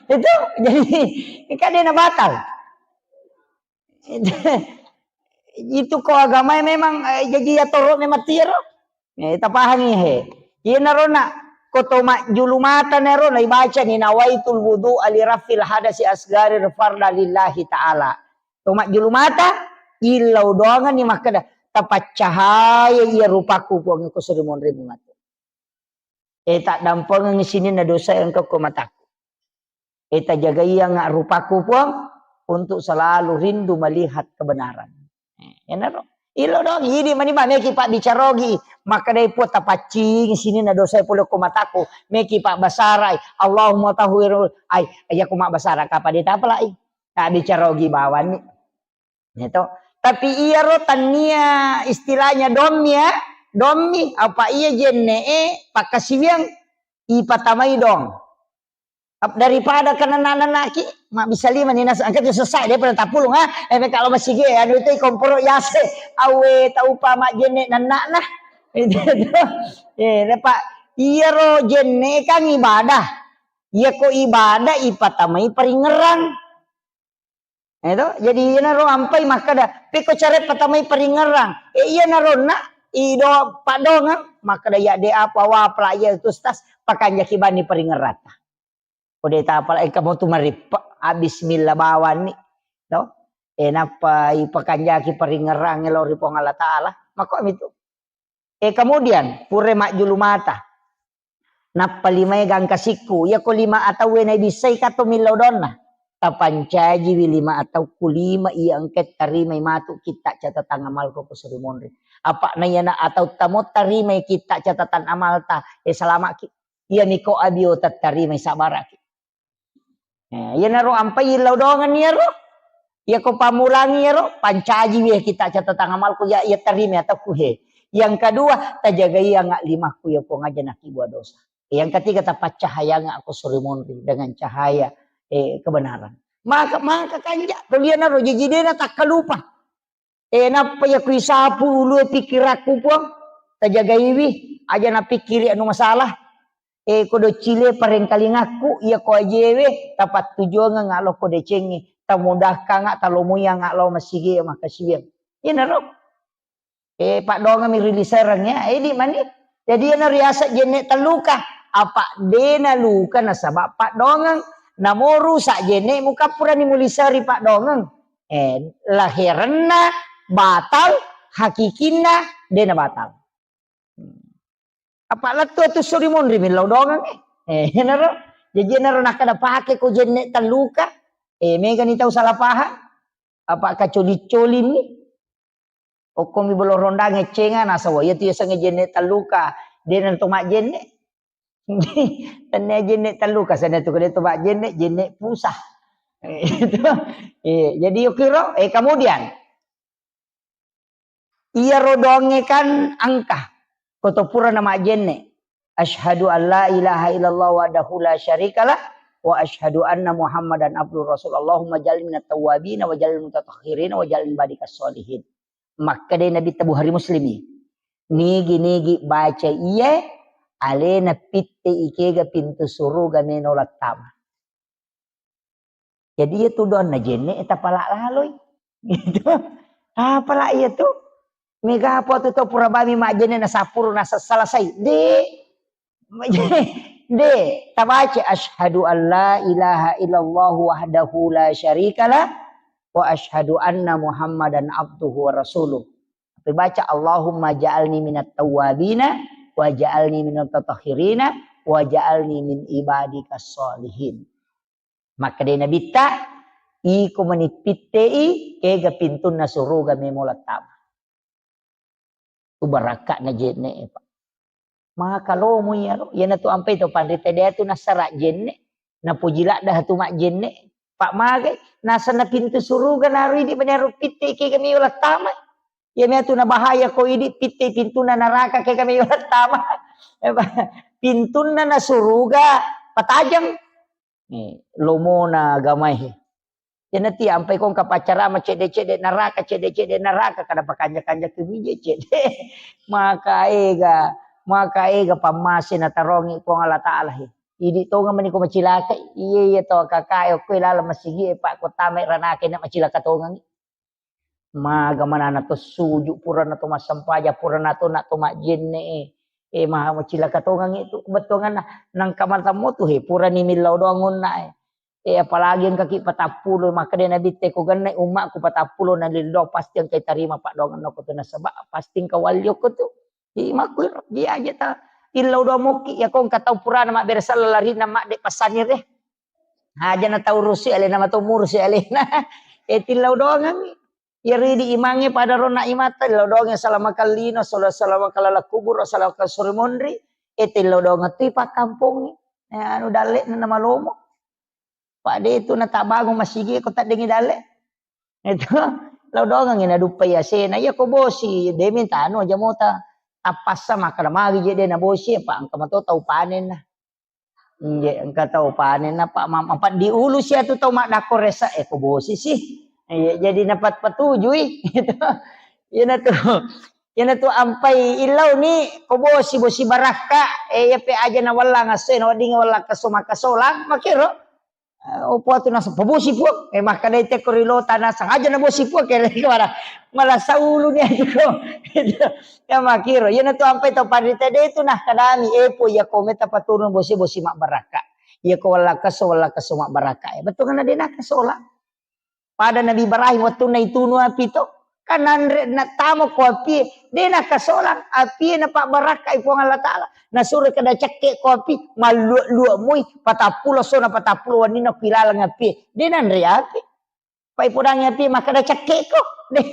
Itu, jadi, kan de na batal. Itu ko agamae memang, eh, jaji atoro memang tiaro. Eh, tapahangi he. Iyanaro na, ko to majjulu mata nero, na ibacani nawaitul wudu'a li rafil hadasi asgari farda lillahi ta'ala. To majjulu mata, illau doanganni makkeda, "Tapaccahaya iya rupaku, Puang, ko suri monrimu matu." E, taddampengeng sininna dosa engka ko mataku. E, tajagaiangnga rupaku, Puang, untuk selalu rindu melihat kebenaran. E, enaro. Ilo dong, idi mani ba meki pabbicarogi. Makkedai Puang, tapaccing sininna dosa pole ko mataku. Meki pabbasarai. Allahumma tahhir. Ai, iya ko mabbasara kapa de tapalai. Tabbicarogi bawanni. Ya to. Tapi iyaro tannia istilahnya dommi ya, dommi apa iya jenne e pakkasiwiang ipatamai dong. Ap-, daripada kenana-nanaki, mabbissa lima ni nas-, engka tu sessa dia pada tapulung ha. Eh, kalau masih ge anu itu komporo yase, awe taupa majenne nanana. Itu, itu. Eh, lepa iyaro jenne kan ibadah. Iya ko ibadah ipatamai paringerang. Eh, to? Jadi iyanaro ampai makkeda, "Pekko care patamai paringerang." Eh, iyanaro na ido paddongeng, makkeda, "Ya de apa wa pala iya tu stas, pakanjaki bani paringerata." Kode tapala engka mo tu marippe, ah, bismillah bawanni. To? Eh, nappa ipakanjaki paringerang lao ri Puang Allah Taala. Makko mitu. E, kemudian, pura majjulu mata. Nappa limae gangka sikku. Iya ko lima atauwe naibissai kato millau donna. Tapancajiwi lima atauku lima iya engka tarimai matu kitta catatan amalku ko suri monri. Apa na iyana atau tamo tarimai kitta catatan amalta, e, salamaki. Iya miko abio tattarimai sabaraki. Eh, iyanaro ampai illau doangenni iyaro. Iya ko pammulangi iyaro, pancaji weh kita catatan amalku ya, iya tarima atau ku he. Yang kedua, tajagaiangnga limakku ya Puang aja nakibua dosa. Yang ketiga, tapaccahayangngako suri monri dengan cahaya, eh, kebenaran. Maka, maka kanja, to iyanaro jaji dena takkalupa. Eh, nappa iya kuisapu ulue pikkirakku, Puang. Tajagaiwi, aja napikkiri anu masalah. Eh, ko doccile parengkalingakku, iya ko ajewe, tapattujuangeng alo ko decengnge, tamudahkangnga, talomoiangnga lao masigi makkasiwiang. Iyanaro. Eh, paddoangengmi ri lisereng ya, edi mani. Jadi iyana riaseng jenne telluka. Apa dena luka nasaba paddoangeng. Namo rusak jenne mukappurani muliseri paddoangeng. Eh, laherenna batal, hakikinna dena batal. Apa lettu tu suri monri millau doangeng, eh. Eh, enaro. Jadi enaro nakkeda pake ko jenne telluka. Eh, megani tau salah paham. Apa kacoli-colinni. Okkomi bolo rondang eccenga, nasawa iya tu yasengnge jenne telluka. Dena to majjenne. Tennia jenne telluka, sana tu kede to majjenne, jenne pusah. Eh, itu. Eh, jadi yukiro, eh, kemudian. Iyaro doangnge kan engka. Koto purana majjenne. Asyhadu an la ilaha illallah wahdahu la syarikalah wa asyhadu anna Muhammadan abduhu rasul. Allahumma ja'alni minat tawwabin wa ja'alni mutatahhirin wa ja'alni ibadikas sholihin. Makkeda Nabitta Bukhari Muslimi. Nigi-nigi baca iye, alena pitte ikega pintu suruga meno lattama. Jadi iya tu doanna jenne, eh, tapala laloi. Gitu. Tapala iya tu. Mega apa tu tau pura bami majjenne na sapuru na selesai. De. De. Tabaca asyhadu an la ilaha illallah wahdahu la syarikalah wa asyhadu anna Muhammadan abduhu wa rasuluh. Tapi baca Allahumma ja'alni minat tawwabina wa ja'alni minat tatahhirina wa ja'alni min ibadikas sholihin. Makkeda Nabitta, iko mani pittei, kega pintunna suruga memo lattama. Tu barakka'na jenne, Pak. Maka lomo iyaro, iyana tu ampai to panrita de tu nasara jenne, napoji ladda tu majjenne. Pak magai, nasenna pintu suruga naru idi mani aro pittei kega memo lattama. Iya matu na bahaya ko idi pittei pintunna naraka kega memo lattama. Pintunna na suruga patajeng. Eh, lomona agamae. Iyanati ampai ko engka paccarama cedde-cedde naraka, cedde-cedde naraka, kada pakanja-kanja kebije cedde. Maka ega, maka ega pammase natarongi Puang Allah Taala he. Idi tonga mani ko macilaka, iya, iya to kakae okko laleng masigi e, Pak, ko tamai ranaka na macilaka tongangi. Maga manana to suju, purana to massempajang, purana to na to majjenne e. E, maha macilaka tongangi tu kebetuanganna. Nangka matammo tu he, purani millau doang onna e. E, apalagi engkaki patappulo, makkeda Nabitte ko gennai ummakku patappulo na lillo, pasti engkai tarima paddoangenna ko tu nasaba pasti engka walli okko tu. Jadi makkuiro, dia aja ta, Tillau doang mokki, ya kong katau purana mabbere sella larinna madde passanire. Aja na tau rusi alena, matau murusi alena. Eh, tillau doangangngi. Iya ridi imangnge pada rona imata, tillau doangngi salama kallino, sala-, salama kalala kubur, salama sore monri. Eh, tillau doangngi tu pakkampongngi. Eh, anu dalle na malomo. Pak de itu na tabangun masigi ko taddengi dalle. Itu, lao doangangngi naduppai asena. Iya ko bosi, de minta anu aja mota. Tappassa makkada magi je de na bosi, apa engka mato tau panen na. Inje, engka tau panen na, Pak, ma-, apa diulu sia tu tau maddakko resa, eh, ko bosi sih. Iya, jadi napat patujui. Itu. Iya na tu. Iya na tu ampai illau ni, ko bosi, bosi barakka, eh, iya pe aja na wallang asse, na wedding wallang keso makkasolang, makiro. Eh, opo atu naseng, "Pabosi, Puang." Eh, makkedai tekko ri lota naseng, "Aja nabosi, Puang," kere kemana? Malah saulu ni aja ko. Ya makiro. Iya na tu ampai tau panrita de tu nah kadami, "Eh, Puang, iya ko meta paturun bosi, bosi mabbarakka. Iya ko wallakkeso, wallakkeso mabbarakka." Eh, betul kan de nakasola. Pada Nabi Ibrahim wettunna itunu api to. Kan nanre na tamo ko api, de nakasolang api na pabbarakkai Puang Allah Taala. Nasuro kada cekke ko api, mallua-lua mui, patappulo sona patappulo wanina ku ilaleng api. De nanre api. Pai podangi api makkada cekke ko. De,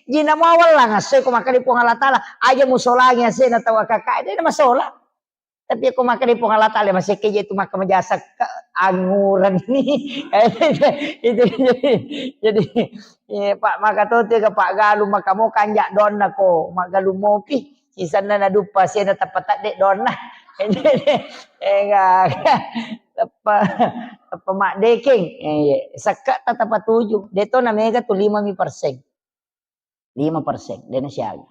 jina mawallang asse ko makkada Puang Allah Taala. Aja musolangi asse na tau akaka, de na masola. Tapi ko makkada Puang Allah Taala, masekke je tu makka majasa ke anguran ni. Itu jadi, jadi, eh, Pak, maka to tega Pak galu maka mo kanja donna ko, magalu mopi. Sisanna na duppa sena tappa tadde donna. Enggak, tappa, tappa mak dekeng. Eh, iya. Sekke ta tappa tuju. De to na mega tu lima mi persen. Lima persen, de na siaga.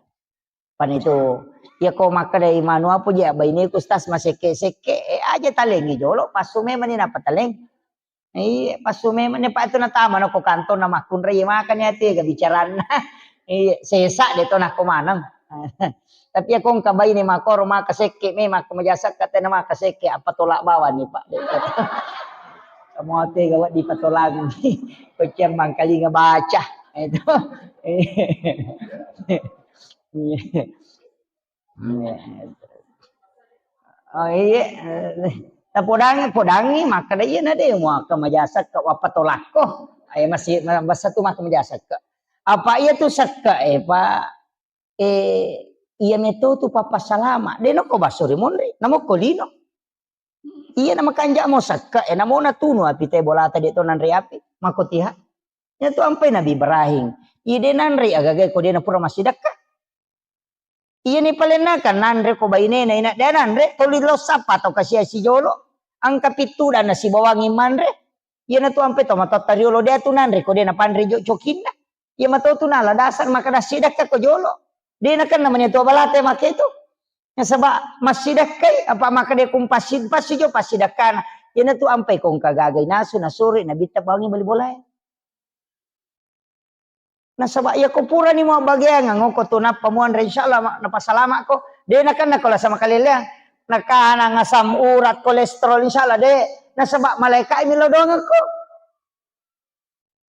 Pan itu, iya ko makkeda imanu apa je, baineku, Ustaz, masekke-sekke, eh, aja talengi jolo, passu memang ni napa taleng. Iya, passu memang ni, Pak, itu natama na ko kantong na makkunrai, iya, makanya tega bicaranna. Iya, sesa de to nako maneng. Tapi iya ko engka baine makoro maka sekke, memang ko majasa kata na maka sekke, apa tolak bawang ni, Pak. Kamu tega wedding patolang. Ko cemmang kalinga baca. Itu. Iya. Iya. Oh, iya. Tapodangi, podangi, makkeda iya na de, muaka majasakka, wappa tolakko. Ayo masih, masa tu maka majasakka. Apa iya tu sakka, eh, Pak? Eh, iya meto tu papa salama. De noko baso ri monri, namoko lino. Iya na makanja mo sakka, eh, namo natunu api te bolata de to nanre api, mako tiha. Iya tu ampai Nabi Ibrahim. Iya de nanre agaga ko de na pura massidakka. Iya ni palenna kan nanre ko bainena, ina de nanre, toli lo sappa to kasia sijolo. Angka pittu dan nasibawangi manre. Iya na tu ampai to matotta riolo de tu nanre ko de na panre jo cokinna. Iya mato tu nala dasar maka dassidakka ko jolo. De na kan namanya tua balate make tu. Nasaba massidakkai, apa maka de kumpassi, passi jo passidakkana. Iya na tu ampai ko engka gaga inasu, nasuri, nabitta bawangi bali bolae. Nasaba iya ko purani mabbageangang, ko tu nappa muanre, insyaallah ma-, napasalamakko. De nakenna ko lasa makaleleang. Nakanang asam urat, kolesterol, insyaallah de. Nasaba malaikat mi lodongengko.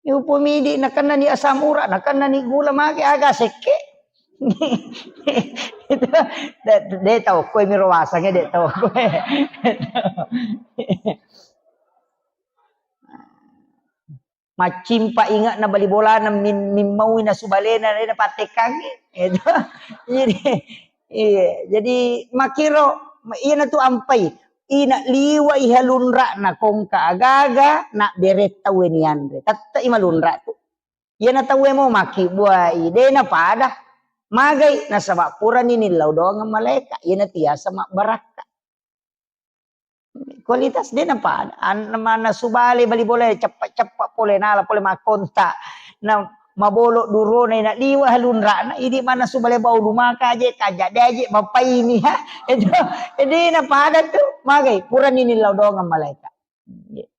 Upomidi nakennani asam urat, nakennani gula, mage aga sekke. Itu de, de tau koe miro wasange, de tau koe. Maccimpa inge'na bali bolana min-, mimmaui nasu balena, de napattekkangngi. Itu. Jadi, iya, jadi makkiro, iyanatu ampai, ina liwai halunra'na kongka agaga, nabbere tauwe nianre. Tette'i malunra tu. Iyana tauwe mo makkibbuai, de napada. Magai, nasaba purani nillau doangeng malaeka, iyana tiasa mabbarakka. Kualitas de napada. An-, mannasu bale bali bola, ceppa-ceppa pole, nala pole makkonta. Na mabolo durona, ina liwa halunra'na, idi mannasu bale bau lumaka aje, kaja de aje, mapaini, ha. Itu, de napada tu, magai, purani nillau doangeng malaeka.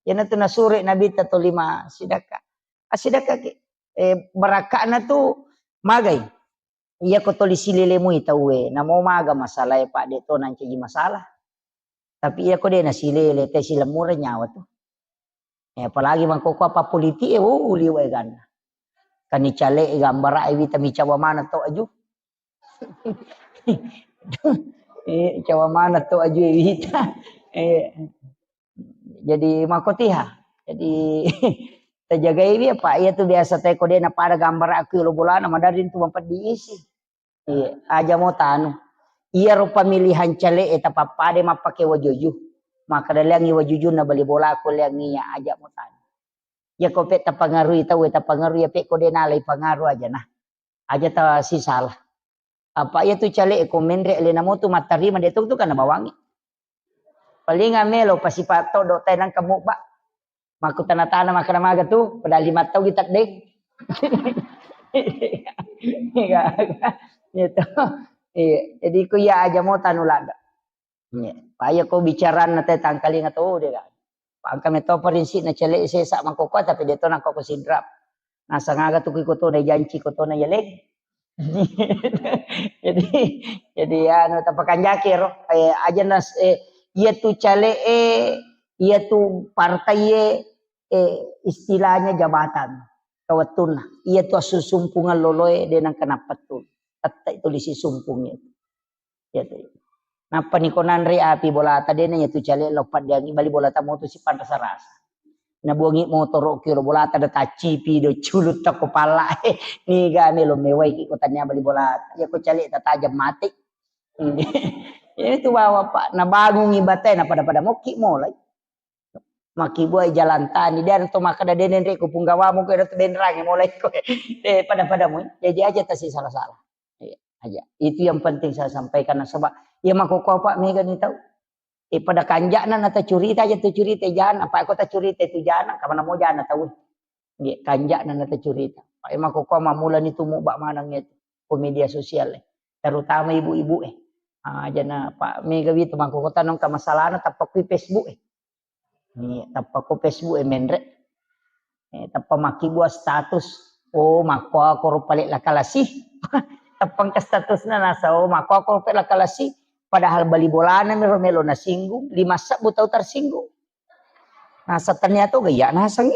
Iyanatu nasure Nabitta tolima sidakka. Assidakkaki. Eh, barakka'na tu magai. Iyako toli silele mui tauwe, namo maga masalae, Pak, de to nancaji masalah. Tapi iyako de nasilele, te silemmureng nyawa tu. Eh, apalagi mangkoko apa politik e, oh, liwa eganna. Kani cale e gambara e wita micawa mana to aju. Eh, cawa mana to aju wita. Eh, jadi makotiha. Jadi tajagai dia, Pak. Iya tu biasa teh ko de na pada gambar aku lo bolana, madari tu mampat diisi. Iya, aja mo tanu. Iya ro pemilihan cale e tapapade mappake wajuju. Maka da leangi wajujunna bali bola ko leangi ya aja mo tanu. Ya ko pe tapangarui tau, tapangarui ya pe ko de nalai pangaru aja nah. Aja ta sisala. Apa iya tu cale e ko menre alena mo tu mattarima de tu, tu kana bawangi. Paling melo pasipa todo tai nangka mubba. Makkutana-tana makkeda maga tu, padahal lima tau kita deng. Iya. Gitu. Iya. Jadi ku iya aja mo tanu lada. Iya. Paya ko bicarana te tangkalinga tu de kan. Pangka meto prinsip na cele sesa mangkoko tapi de to nangkoko sidrap. Nasangaga tu ku iko to na janci ko to na yaleng. Jadi, jadi anu tapakanjaki ro, eh, aja nas, eh, iya tu cale e, iya tu partai e, eh, istilahnya jabatan, kawettunna. Iya tu assusumpungeng loloe de nangka nappettu. Tette itu lisi sumpung itu. Iya tu. Nappa ni ko nanre api bolata de na iya tu cale lo paddeangi bali bolata mo tu sipanrasa-rasa. Nabuangi motoro kiro bolata da taccipi do culutta ko pala. Niga melo mewai ki ko tania bali bolata. Ya ko cale tatajam mati. Ya itu bawa Pak, nabangungi batai na pada-pada mokki molai. Maki buai jalan tani dan to makkeda de nenre ko punggawamu ko tu benrangi molai ko. Eh pada-pada mu. Jadi aja tasi salah-salah. Iya, aja. Itu yang penting saya sampaikan nasaba iya makkokkoe Pak mega ni tau. Eh, pada kanja'na na tacurita aja tu curita jana, apa ko tacurita itu jana, kamana mo jana tau. Nggih, kanja'na na tacurita. Pak, eh, makkokkoe mammulani tu mubba maneng itu ko media sosial e. Terutama ibu-ibu e. Ah, jana Pak mega witu makkokkoe tanong ka masalahna tappa kui Facebook e. Ni tappa ko Facebook e menre. Eh, tappa makkibua status. Oh, makkuako ro pale lakalasi. Tappa engka statusna nasa, oh, makkuako ro pale lakalasi. Padahal bali bolana mi ro melo nasinggung, lima sebbu tau tersinggung. Nasa tania to gaya naseng.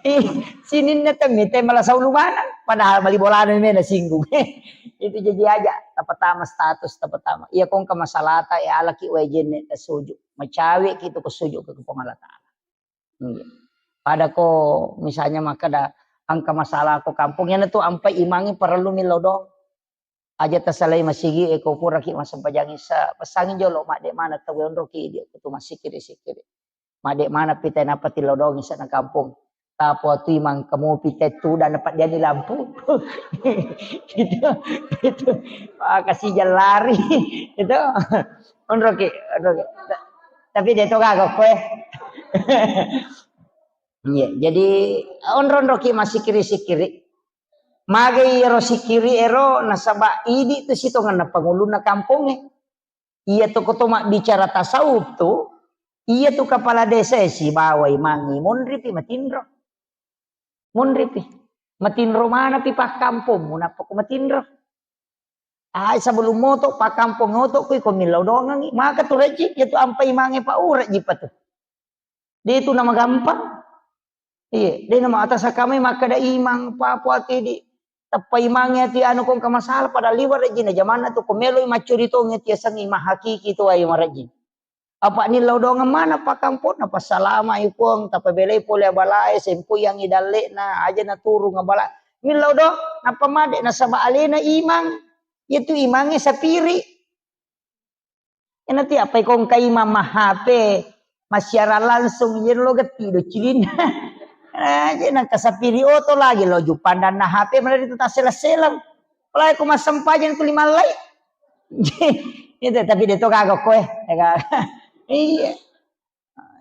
Eh, sininna temmi te malasau lumanang. Padahal bali bolana mi nasinggung. Itu jadi aja, tapatama status, tapatama. Iya kongka masalahta, ya alaki wae jenne tasuju. Macawe ki tu ko suju ke Puang Allah Taala. Iya. Pada ko misalnya makkeda engka masalah ko kampung, yana tu ampai imangi parellu millau doang. Aja tasalai masigi e ko puraki massempajang isa, pesangi jolo madde mana tau onroki idi ko tu massikiri-sikiri. Madde mana pita napa tillau doang isa na kampung. Tapo tu imang kamu pita tu dan dapat dia di lampu. Itu, itu. Wah, kasih jalan lari. Itu. Onroki, onroki. Ta-, tapi de to gaga koe. Iya, jadi onro-onroki massikiri-sikiri. Magai ero sikiri ero nasaba idi tu sitongenna pangulunna kampongnge. Iya tu koto mabbicara tasawuf tu, iya tu kepala desa e sibawa imangngi monripi matinro. Monripi. Matinro manapi pakkampongmu nappa ko matinro. Ai, sebelum moto pakkampong oto kui ko millau dongangi. Maka tu rejji, ya tu ampai mange pa urejji pa tu. De tu nama gampang. Iya, de nama atas akamai makkeda imang, papa tidi. Tappa imangi ati anu kong ka masalah, pada liwa rejji na jamanna tu ko meloi maccuri tongi ati asengi mahakiki tu ai marejji. Apa nillau doangeng mana pakkamponna, passalamai Puang, tapabelai pole abalae, sempoyangi dalle'na, aja naturung abala. Millau doang, nappa made nasaba alena imang, yatu imangnge sapiri. Enati apa ikong ka imang ma H P, massiarang langsung, iyaro lo getti do cilinna. Aja nangka sapiri oto lagi lo jupandanna H P, mana itu tassela-selang. Apalagi ko massempajang tu limallai. Itu, tapi de to gaga koe. Iya.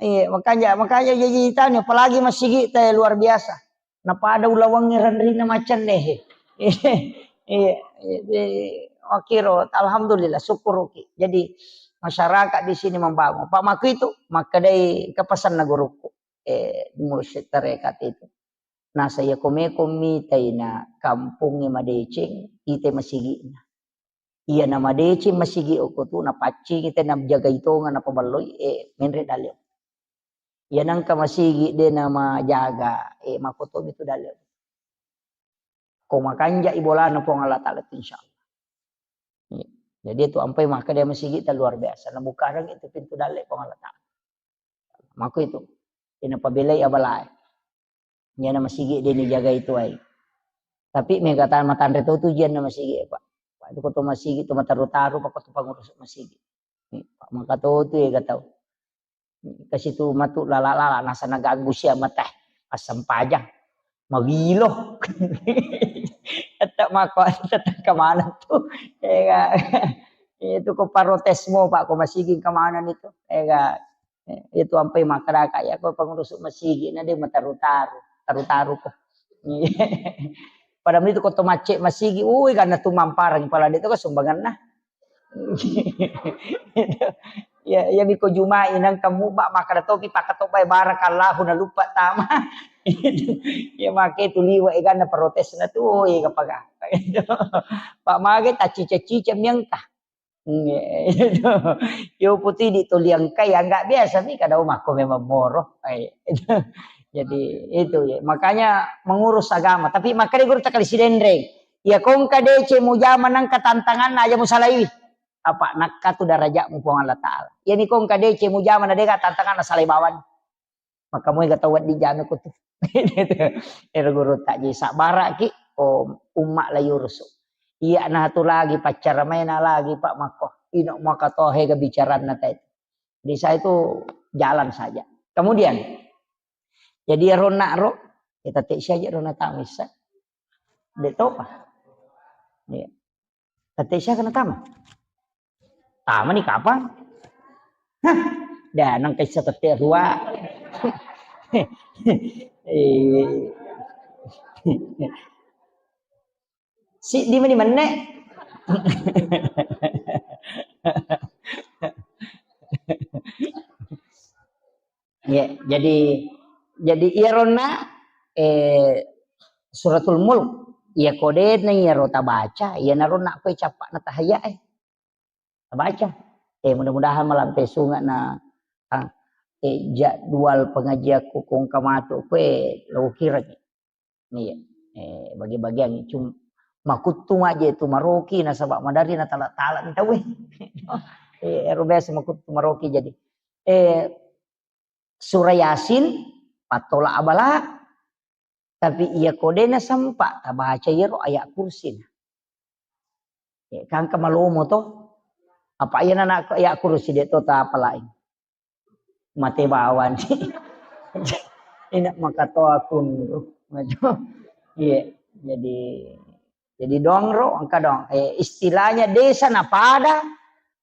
Iya, makanya, makanya jadi tanya, apalagi masigi te luar biasa. Napada ulawangnge renrina macenne. Iya, iya, makkiro, alhamdulillah, syukuruki. Jadi masyarakat di sini membangun. Pak Maku itu, makkedai kepesanna guruku. Eh, mursyid tarekat itu. Nasa iya ko meko mitai na kampongnge madeceng, ite masigi'na. Iya na madeceng masigi okko tu, napaccingi te najagai tonga napaballoi, eh, menre dalleq. Iya nangka masigi de namajaga, eh, makotomi tu dalleq. Ko makanjai bolana Puang Allah Taala tu, insyaallah. Iya. Jadi itu ampai makkeda masigi ta luar biasa. Nabukareng itu pintu dalle Puang Allah Ta'ala. Mako itu. Ina pabelai abalae. Iyana masigi de' nijagai tuai. Tapi mega ta matanre to tujuanna masigi, Pak. Pak, itu ko to masigi to mataru-taru, Pak, ko to pangurus masigi. Ni, Pak, maka to tu ega tau. Kasi tu matu lala-lala, nasa naganggu sia mata. Assempajang. Mawilo. Tetap mako, tetap kemana tu. Ega. Itu ko parotesmu, Pak, ko masigi kemana itu. Ega. Eh, itu ampai makkadaka, ya, ko pangurus masigi na de' mataru-taru, taru-taru ko. Pada itu ko to macce masigi, ui, karena tu mamparang pala de' to ko sumbanganna. Ya, ya, miko Juma'i nang kamu, Pak, makkada topi, pakatobai barakallahu, na lupa tama. Ya, make tu liwa, eh, karena protesna tu, oh, iya, kapaga. Pak, mage tacica-cica miangka. Iya, itu. Yo putih ditoliangkai, ya nggak biasa nih, kada makko memang moro. Eh, itu. Jadi itu ya. Makanya mengurus agama. Tapi makanya guru takali sidenreng. Ya kongka dece mujama nangka tantangan aja musalaiwi. Apa nakka tu darajatmu Puang Allah Ta'ala. Ya ni kongka dece mujama na deka tantangan na salai bawang. Maka moi ga tau wedding jame ko tu. Ero guru tak ji sabbaraki, oh, umma la yurusu. Iya na tu lagi paccara maena lagi Pak Makko. Ino maka tohe ga bicaranna tadi. Jadi saya itu jalan saja. Kemudian, jadi ero naro, kita tek saja ero natamisa. De' topa. Iya. Tette sia kena tama? Tama ni kapang? Hah, dah nang kaisa tette rua. Eh. Si di mani menne. Ya, jadi, jadi iyaronna, eh, Suratul Mulk, iya kodena iyaro tabaca, iyanaro nakko cappa'na tahayya e. Tabaca. Eh, mudah-mudahan malampe sunga na, ah, eh, jadwal pengajianku kongka matu kue lo kiraki. Iya. Eh, bagi-bagian cum-, makuttu maje tu maroki nasaba madari na tala-tala ni tauwe. Eh, ero biasa makuttu maroki jadi. Eh, Surah Yasin, pattola abala, tapi iya kodena sempa tabaca iyaro ayat kursi. Eh, kangka malomo to. Apa iya nana ayat kursi de to tapalai. Mate bawang. Ina makatoa kunru. Iya, jadi, jadi dongro, engka dong. Eh, istilahnya desa na pada,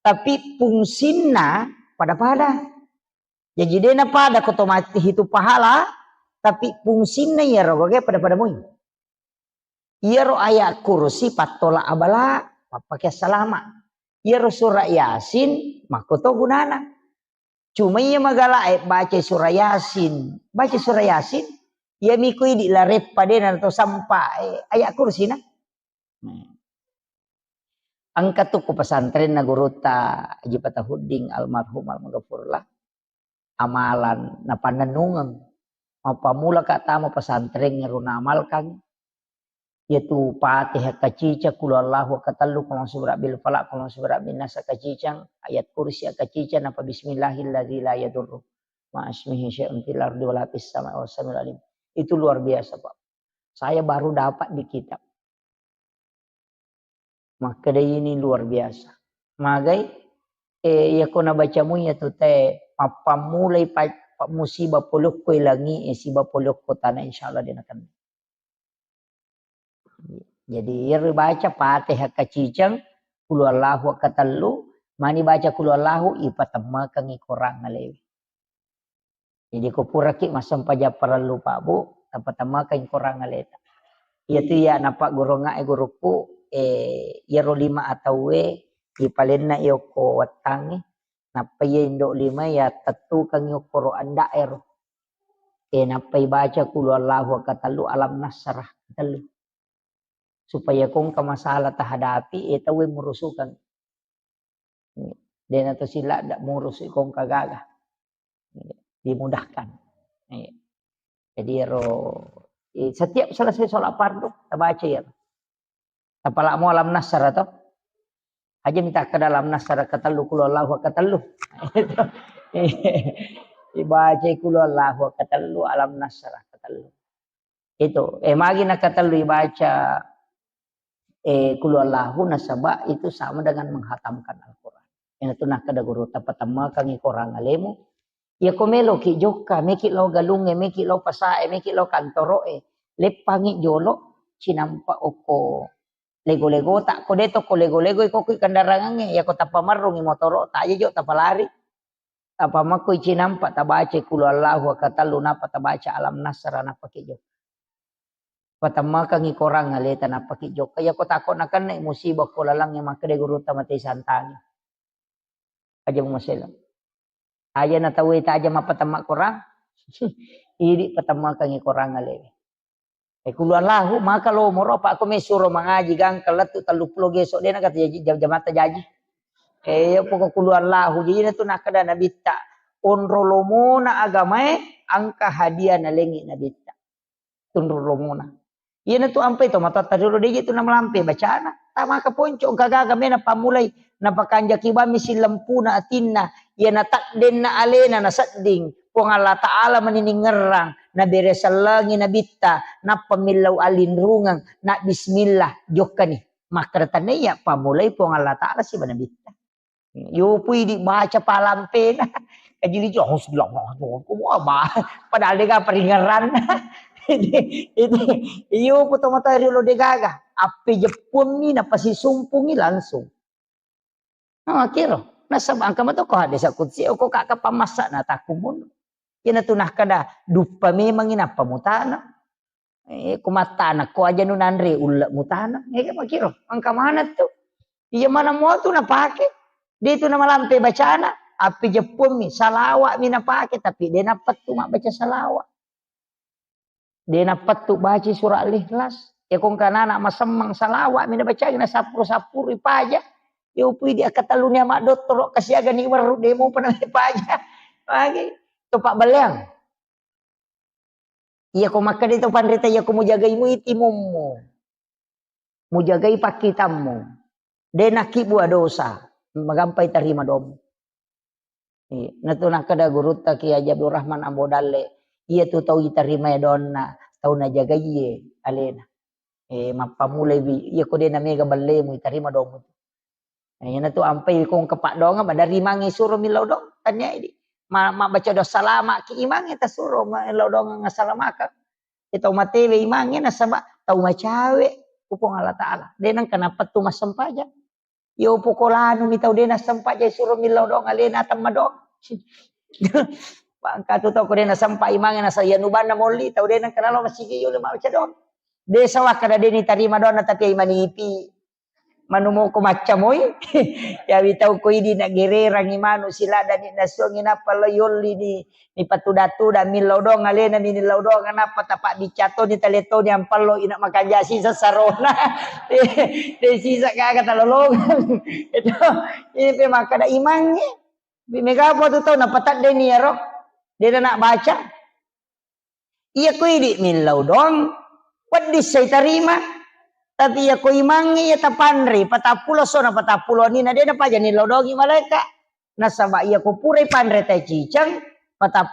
tapi fungsinna pada-pada. Jadi dena pada ko to mati hitu pahala, tapi fungsinna iyaro gage pada-pada moi. Iyaro ayat kursi pattola abala, pappake salama. Iyaro surah Yasin, makko to gunana. Cuma iya magala e baca surah Yasin, baca surah Yasin, iya miko idi lareppa dena to sampa, eh, ayat kursi na. Hmm. Engka tu ku pesantrenna gurutta Haji Patahuddin almarhum almaghfurlah. Amalan napannennungeng. Mappammula ka tama pesantren ero naamalkan. Yaitu Fatihah kacicang, Qul Huwallahu katellu, Qul A'udzu Birabbil Falaq, Qul A'udzu Birabbin Nas kacicang, ayat kursi kacicang, napa Bismillahilladzi la yadurru ma'asmihi syai'un fil ardi wala fis sama'i wa huwas samiul alim. Itu luar biasa, Pak. Saya baru dapat di kitab. Makkeda ini luar biasa. Magai, eh, iya ko nabacamu iya tu te, mappammulai pa-, pa-, musibah polokko langi, eh, siba polokko tanah, insyaallah de nakenna. Jadi, iya ribaca Fatihah kacicang, Qul Huwallahu katellu, mani baca Qul Huwallahu, ipatemmakengngi Korang alewe. Jadi, ko puraki massempajang parellu, Pak, Bu, tapatemmakengngi Korang aleta. Iya tu iya napaggurungnga e gurukku, eh, iyaro lima atauwe, ipalenna iya okko wettangnge, nappa iya indo lima iya tettukengngi okkoro anda'ero. Eh, nappa ibaca Qul Huwallahu katellu, Alam Nasrah katellu. Supaya kongka masalah tahadapi, eh, tauwe murusukeng. Dena to siladda murusu kongka gaga. Dimudahkan. Iya. Jadi ero, eh, setiap selesai sholat fardu, tabaca iyaro. Tapalamo Alam Nasrah to. Aja mita ke dalam nasara ketellu, kulo Allahu ketellu. Ibacai kulo Allahu ketellu, alam nasara ketellu. Itu, eh, magi nakatellu ibaca, eh, Qul Huwallahu, nasaba itu sama dengan menghatamkan Al-Quran. Iyanatu nakkeda guru, tapatamakangi Quran alemu. Iya ko meloki jokka, meki lao galungnge, meki lao pasae, meki lao kantoroe, leppangi jolo, cinampa okko lego-legota, ko de to ko lego-lego, iko kui kendarangangnge, iya ko tappa marrungi motoro, taja jo tapalari. Apa makko icinampa tabaca Qul Huwallahu ketellu, nappa tabaca Alam Nasra, nappa ki jokka. Patamakangi Quran aleta, nappa ki jokka. Iya ko tako nakenna musibah ko lalangnge, makkeda gurutta, mate santangi. Aja mumasela. Aja na tauwe taja mappatamma Quran. Idi patamakangi Quran alewe. Eh, Qul Huwallahu, maka lomoro, apa ko mesuro mangaji gangka lettu telluppulo geso, de nagata jaji, jam-, jamatta jaji. Eh, iya poko Qul Huwallahu, jaji natu nakkeda Nabitta, onro lomona agamae, engka hadiah nalengi Nabitta. Tunru lomona. Iyanatu ampai to matoatta riolo, deje tu namalampe bacana. Tamaka ponco, engka gaga mena pammulai. Napakanjaki bammi sillempuna atinna. Iya nataddenna alena nasedding. Puang Allah Ta'ala mani ningerrang. Nabere sellengi Nabitta. Nappa millau alinrungeng. Na bismillah. Jokkani. Makkeda tania pammulai Puang Allah Ta'ala siba Nabitta. Yopu idi baca palampena. Kajili jo, "Hasbunallah, wah, bah." Padahal dega peringeran. Itu, itu, yopu to mata riolo degaga. Appe jeppuammi napasisumpungi langsung. Nah, kiro. Nasaba engka mato ko hadis kutsi, oko kaka pamassa na takumun. Iyanatu nakkeda, duppa memangi nappa mutana. Eh, ko mattana ko aja nu nanre ulle mutana. Eh, makiro. Engka mana tu? Iya mana mua tu napake? De tu namalampe bacana. Api jeppuammi, salawa'mi napake, tapi de napettu mabbaca salawat. De napettu baca surah Al-Ikhlas. Ya ko engka nana masemmeng, salawa'mi nabaca, na sappuru-sappuru ipaja. Ya upui di akatelluni ama dottoro kasiaga ni werru de mopa na paja. Lagi. Topa baleang. Iya ko makkeda to panrita, iya ko mujagai mui timummu. Mujagai pakkitammu. De nakkibua dosa, magampai tarima domu. Iya, natu nakkeda gurutta Kiai Haji Abdul Rahman Ambo Dalle, iya tu tau itarima donna, tau najagaiye alena. Eh, mappamulai wi, iya ko de namega ballemu, itarima domu. Nah, iyanatu ampai ko engka paddoangeng, maderri mangi suro millau doang, tania idi. Ma-, mabbaca doa salama ki imangnge tasuro, ma-, millau doang assalamakeng. Iya tau matewe imangnge nasaba tau macawe ku Puang Allah Ta'ala. De nengka napettu massempajang. Yo poko lanu mi tau de nassempajang suro millau doang alena temma doang. Bangka tu tau ko de nasempa imangnge nasa iya nubanna molli tau de nengka nalo masigi yo le mabbaca doang. De sawakka na de nitarima doanna tapi ai manipi. Manu moko macca moi. Yawi tau ko idi na gererangi manu siladani nasuangi nappa lo yolli ni, ni patuda-tuda millau doang alena ni millau doang nappa tapa bicca toni tale toni ampallo ina makanja sisa sarona. De sisa gaga talolongang. Itu ini pe makkeda imangnge. Mega apa tu tau napatadde ni ero. De na baca. Iya ko idi millau doang, wedding sai tarima. Tapi iya ko imangnge iya tapanre, patappulo sona patappulo ni na de napaja nillau doangi malaeka. Nasaba iya ko purai panre tai ciceng, patappulo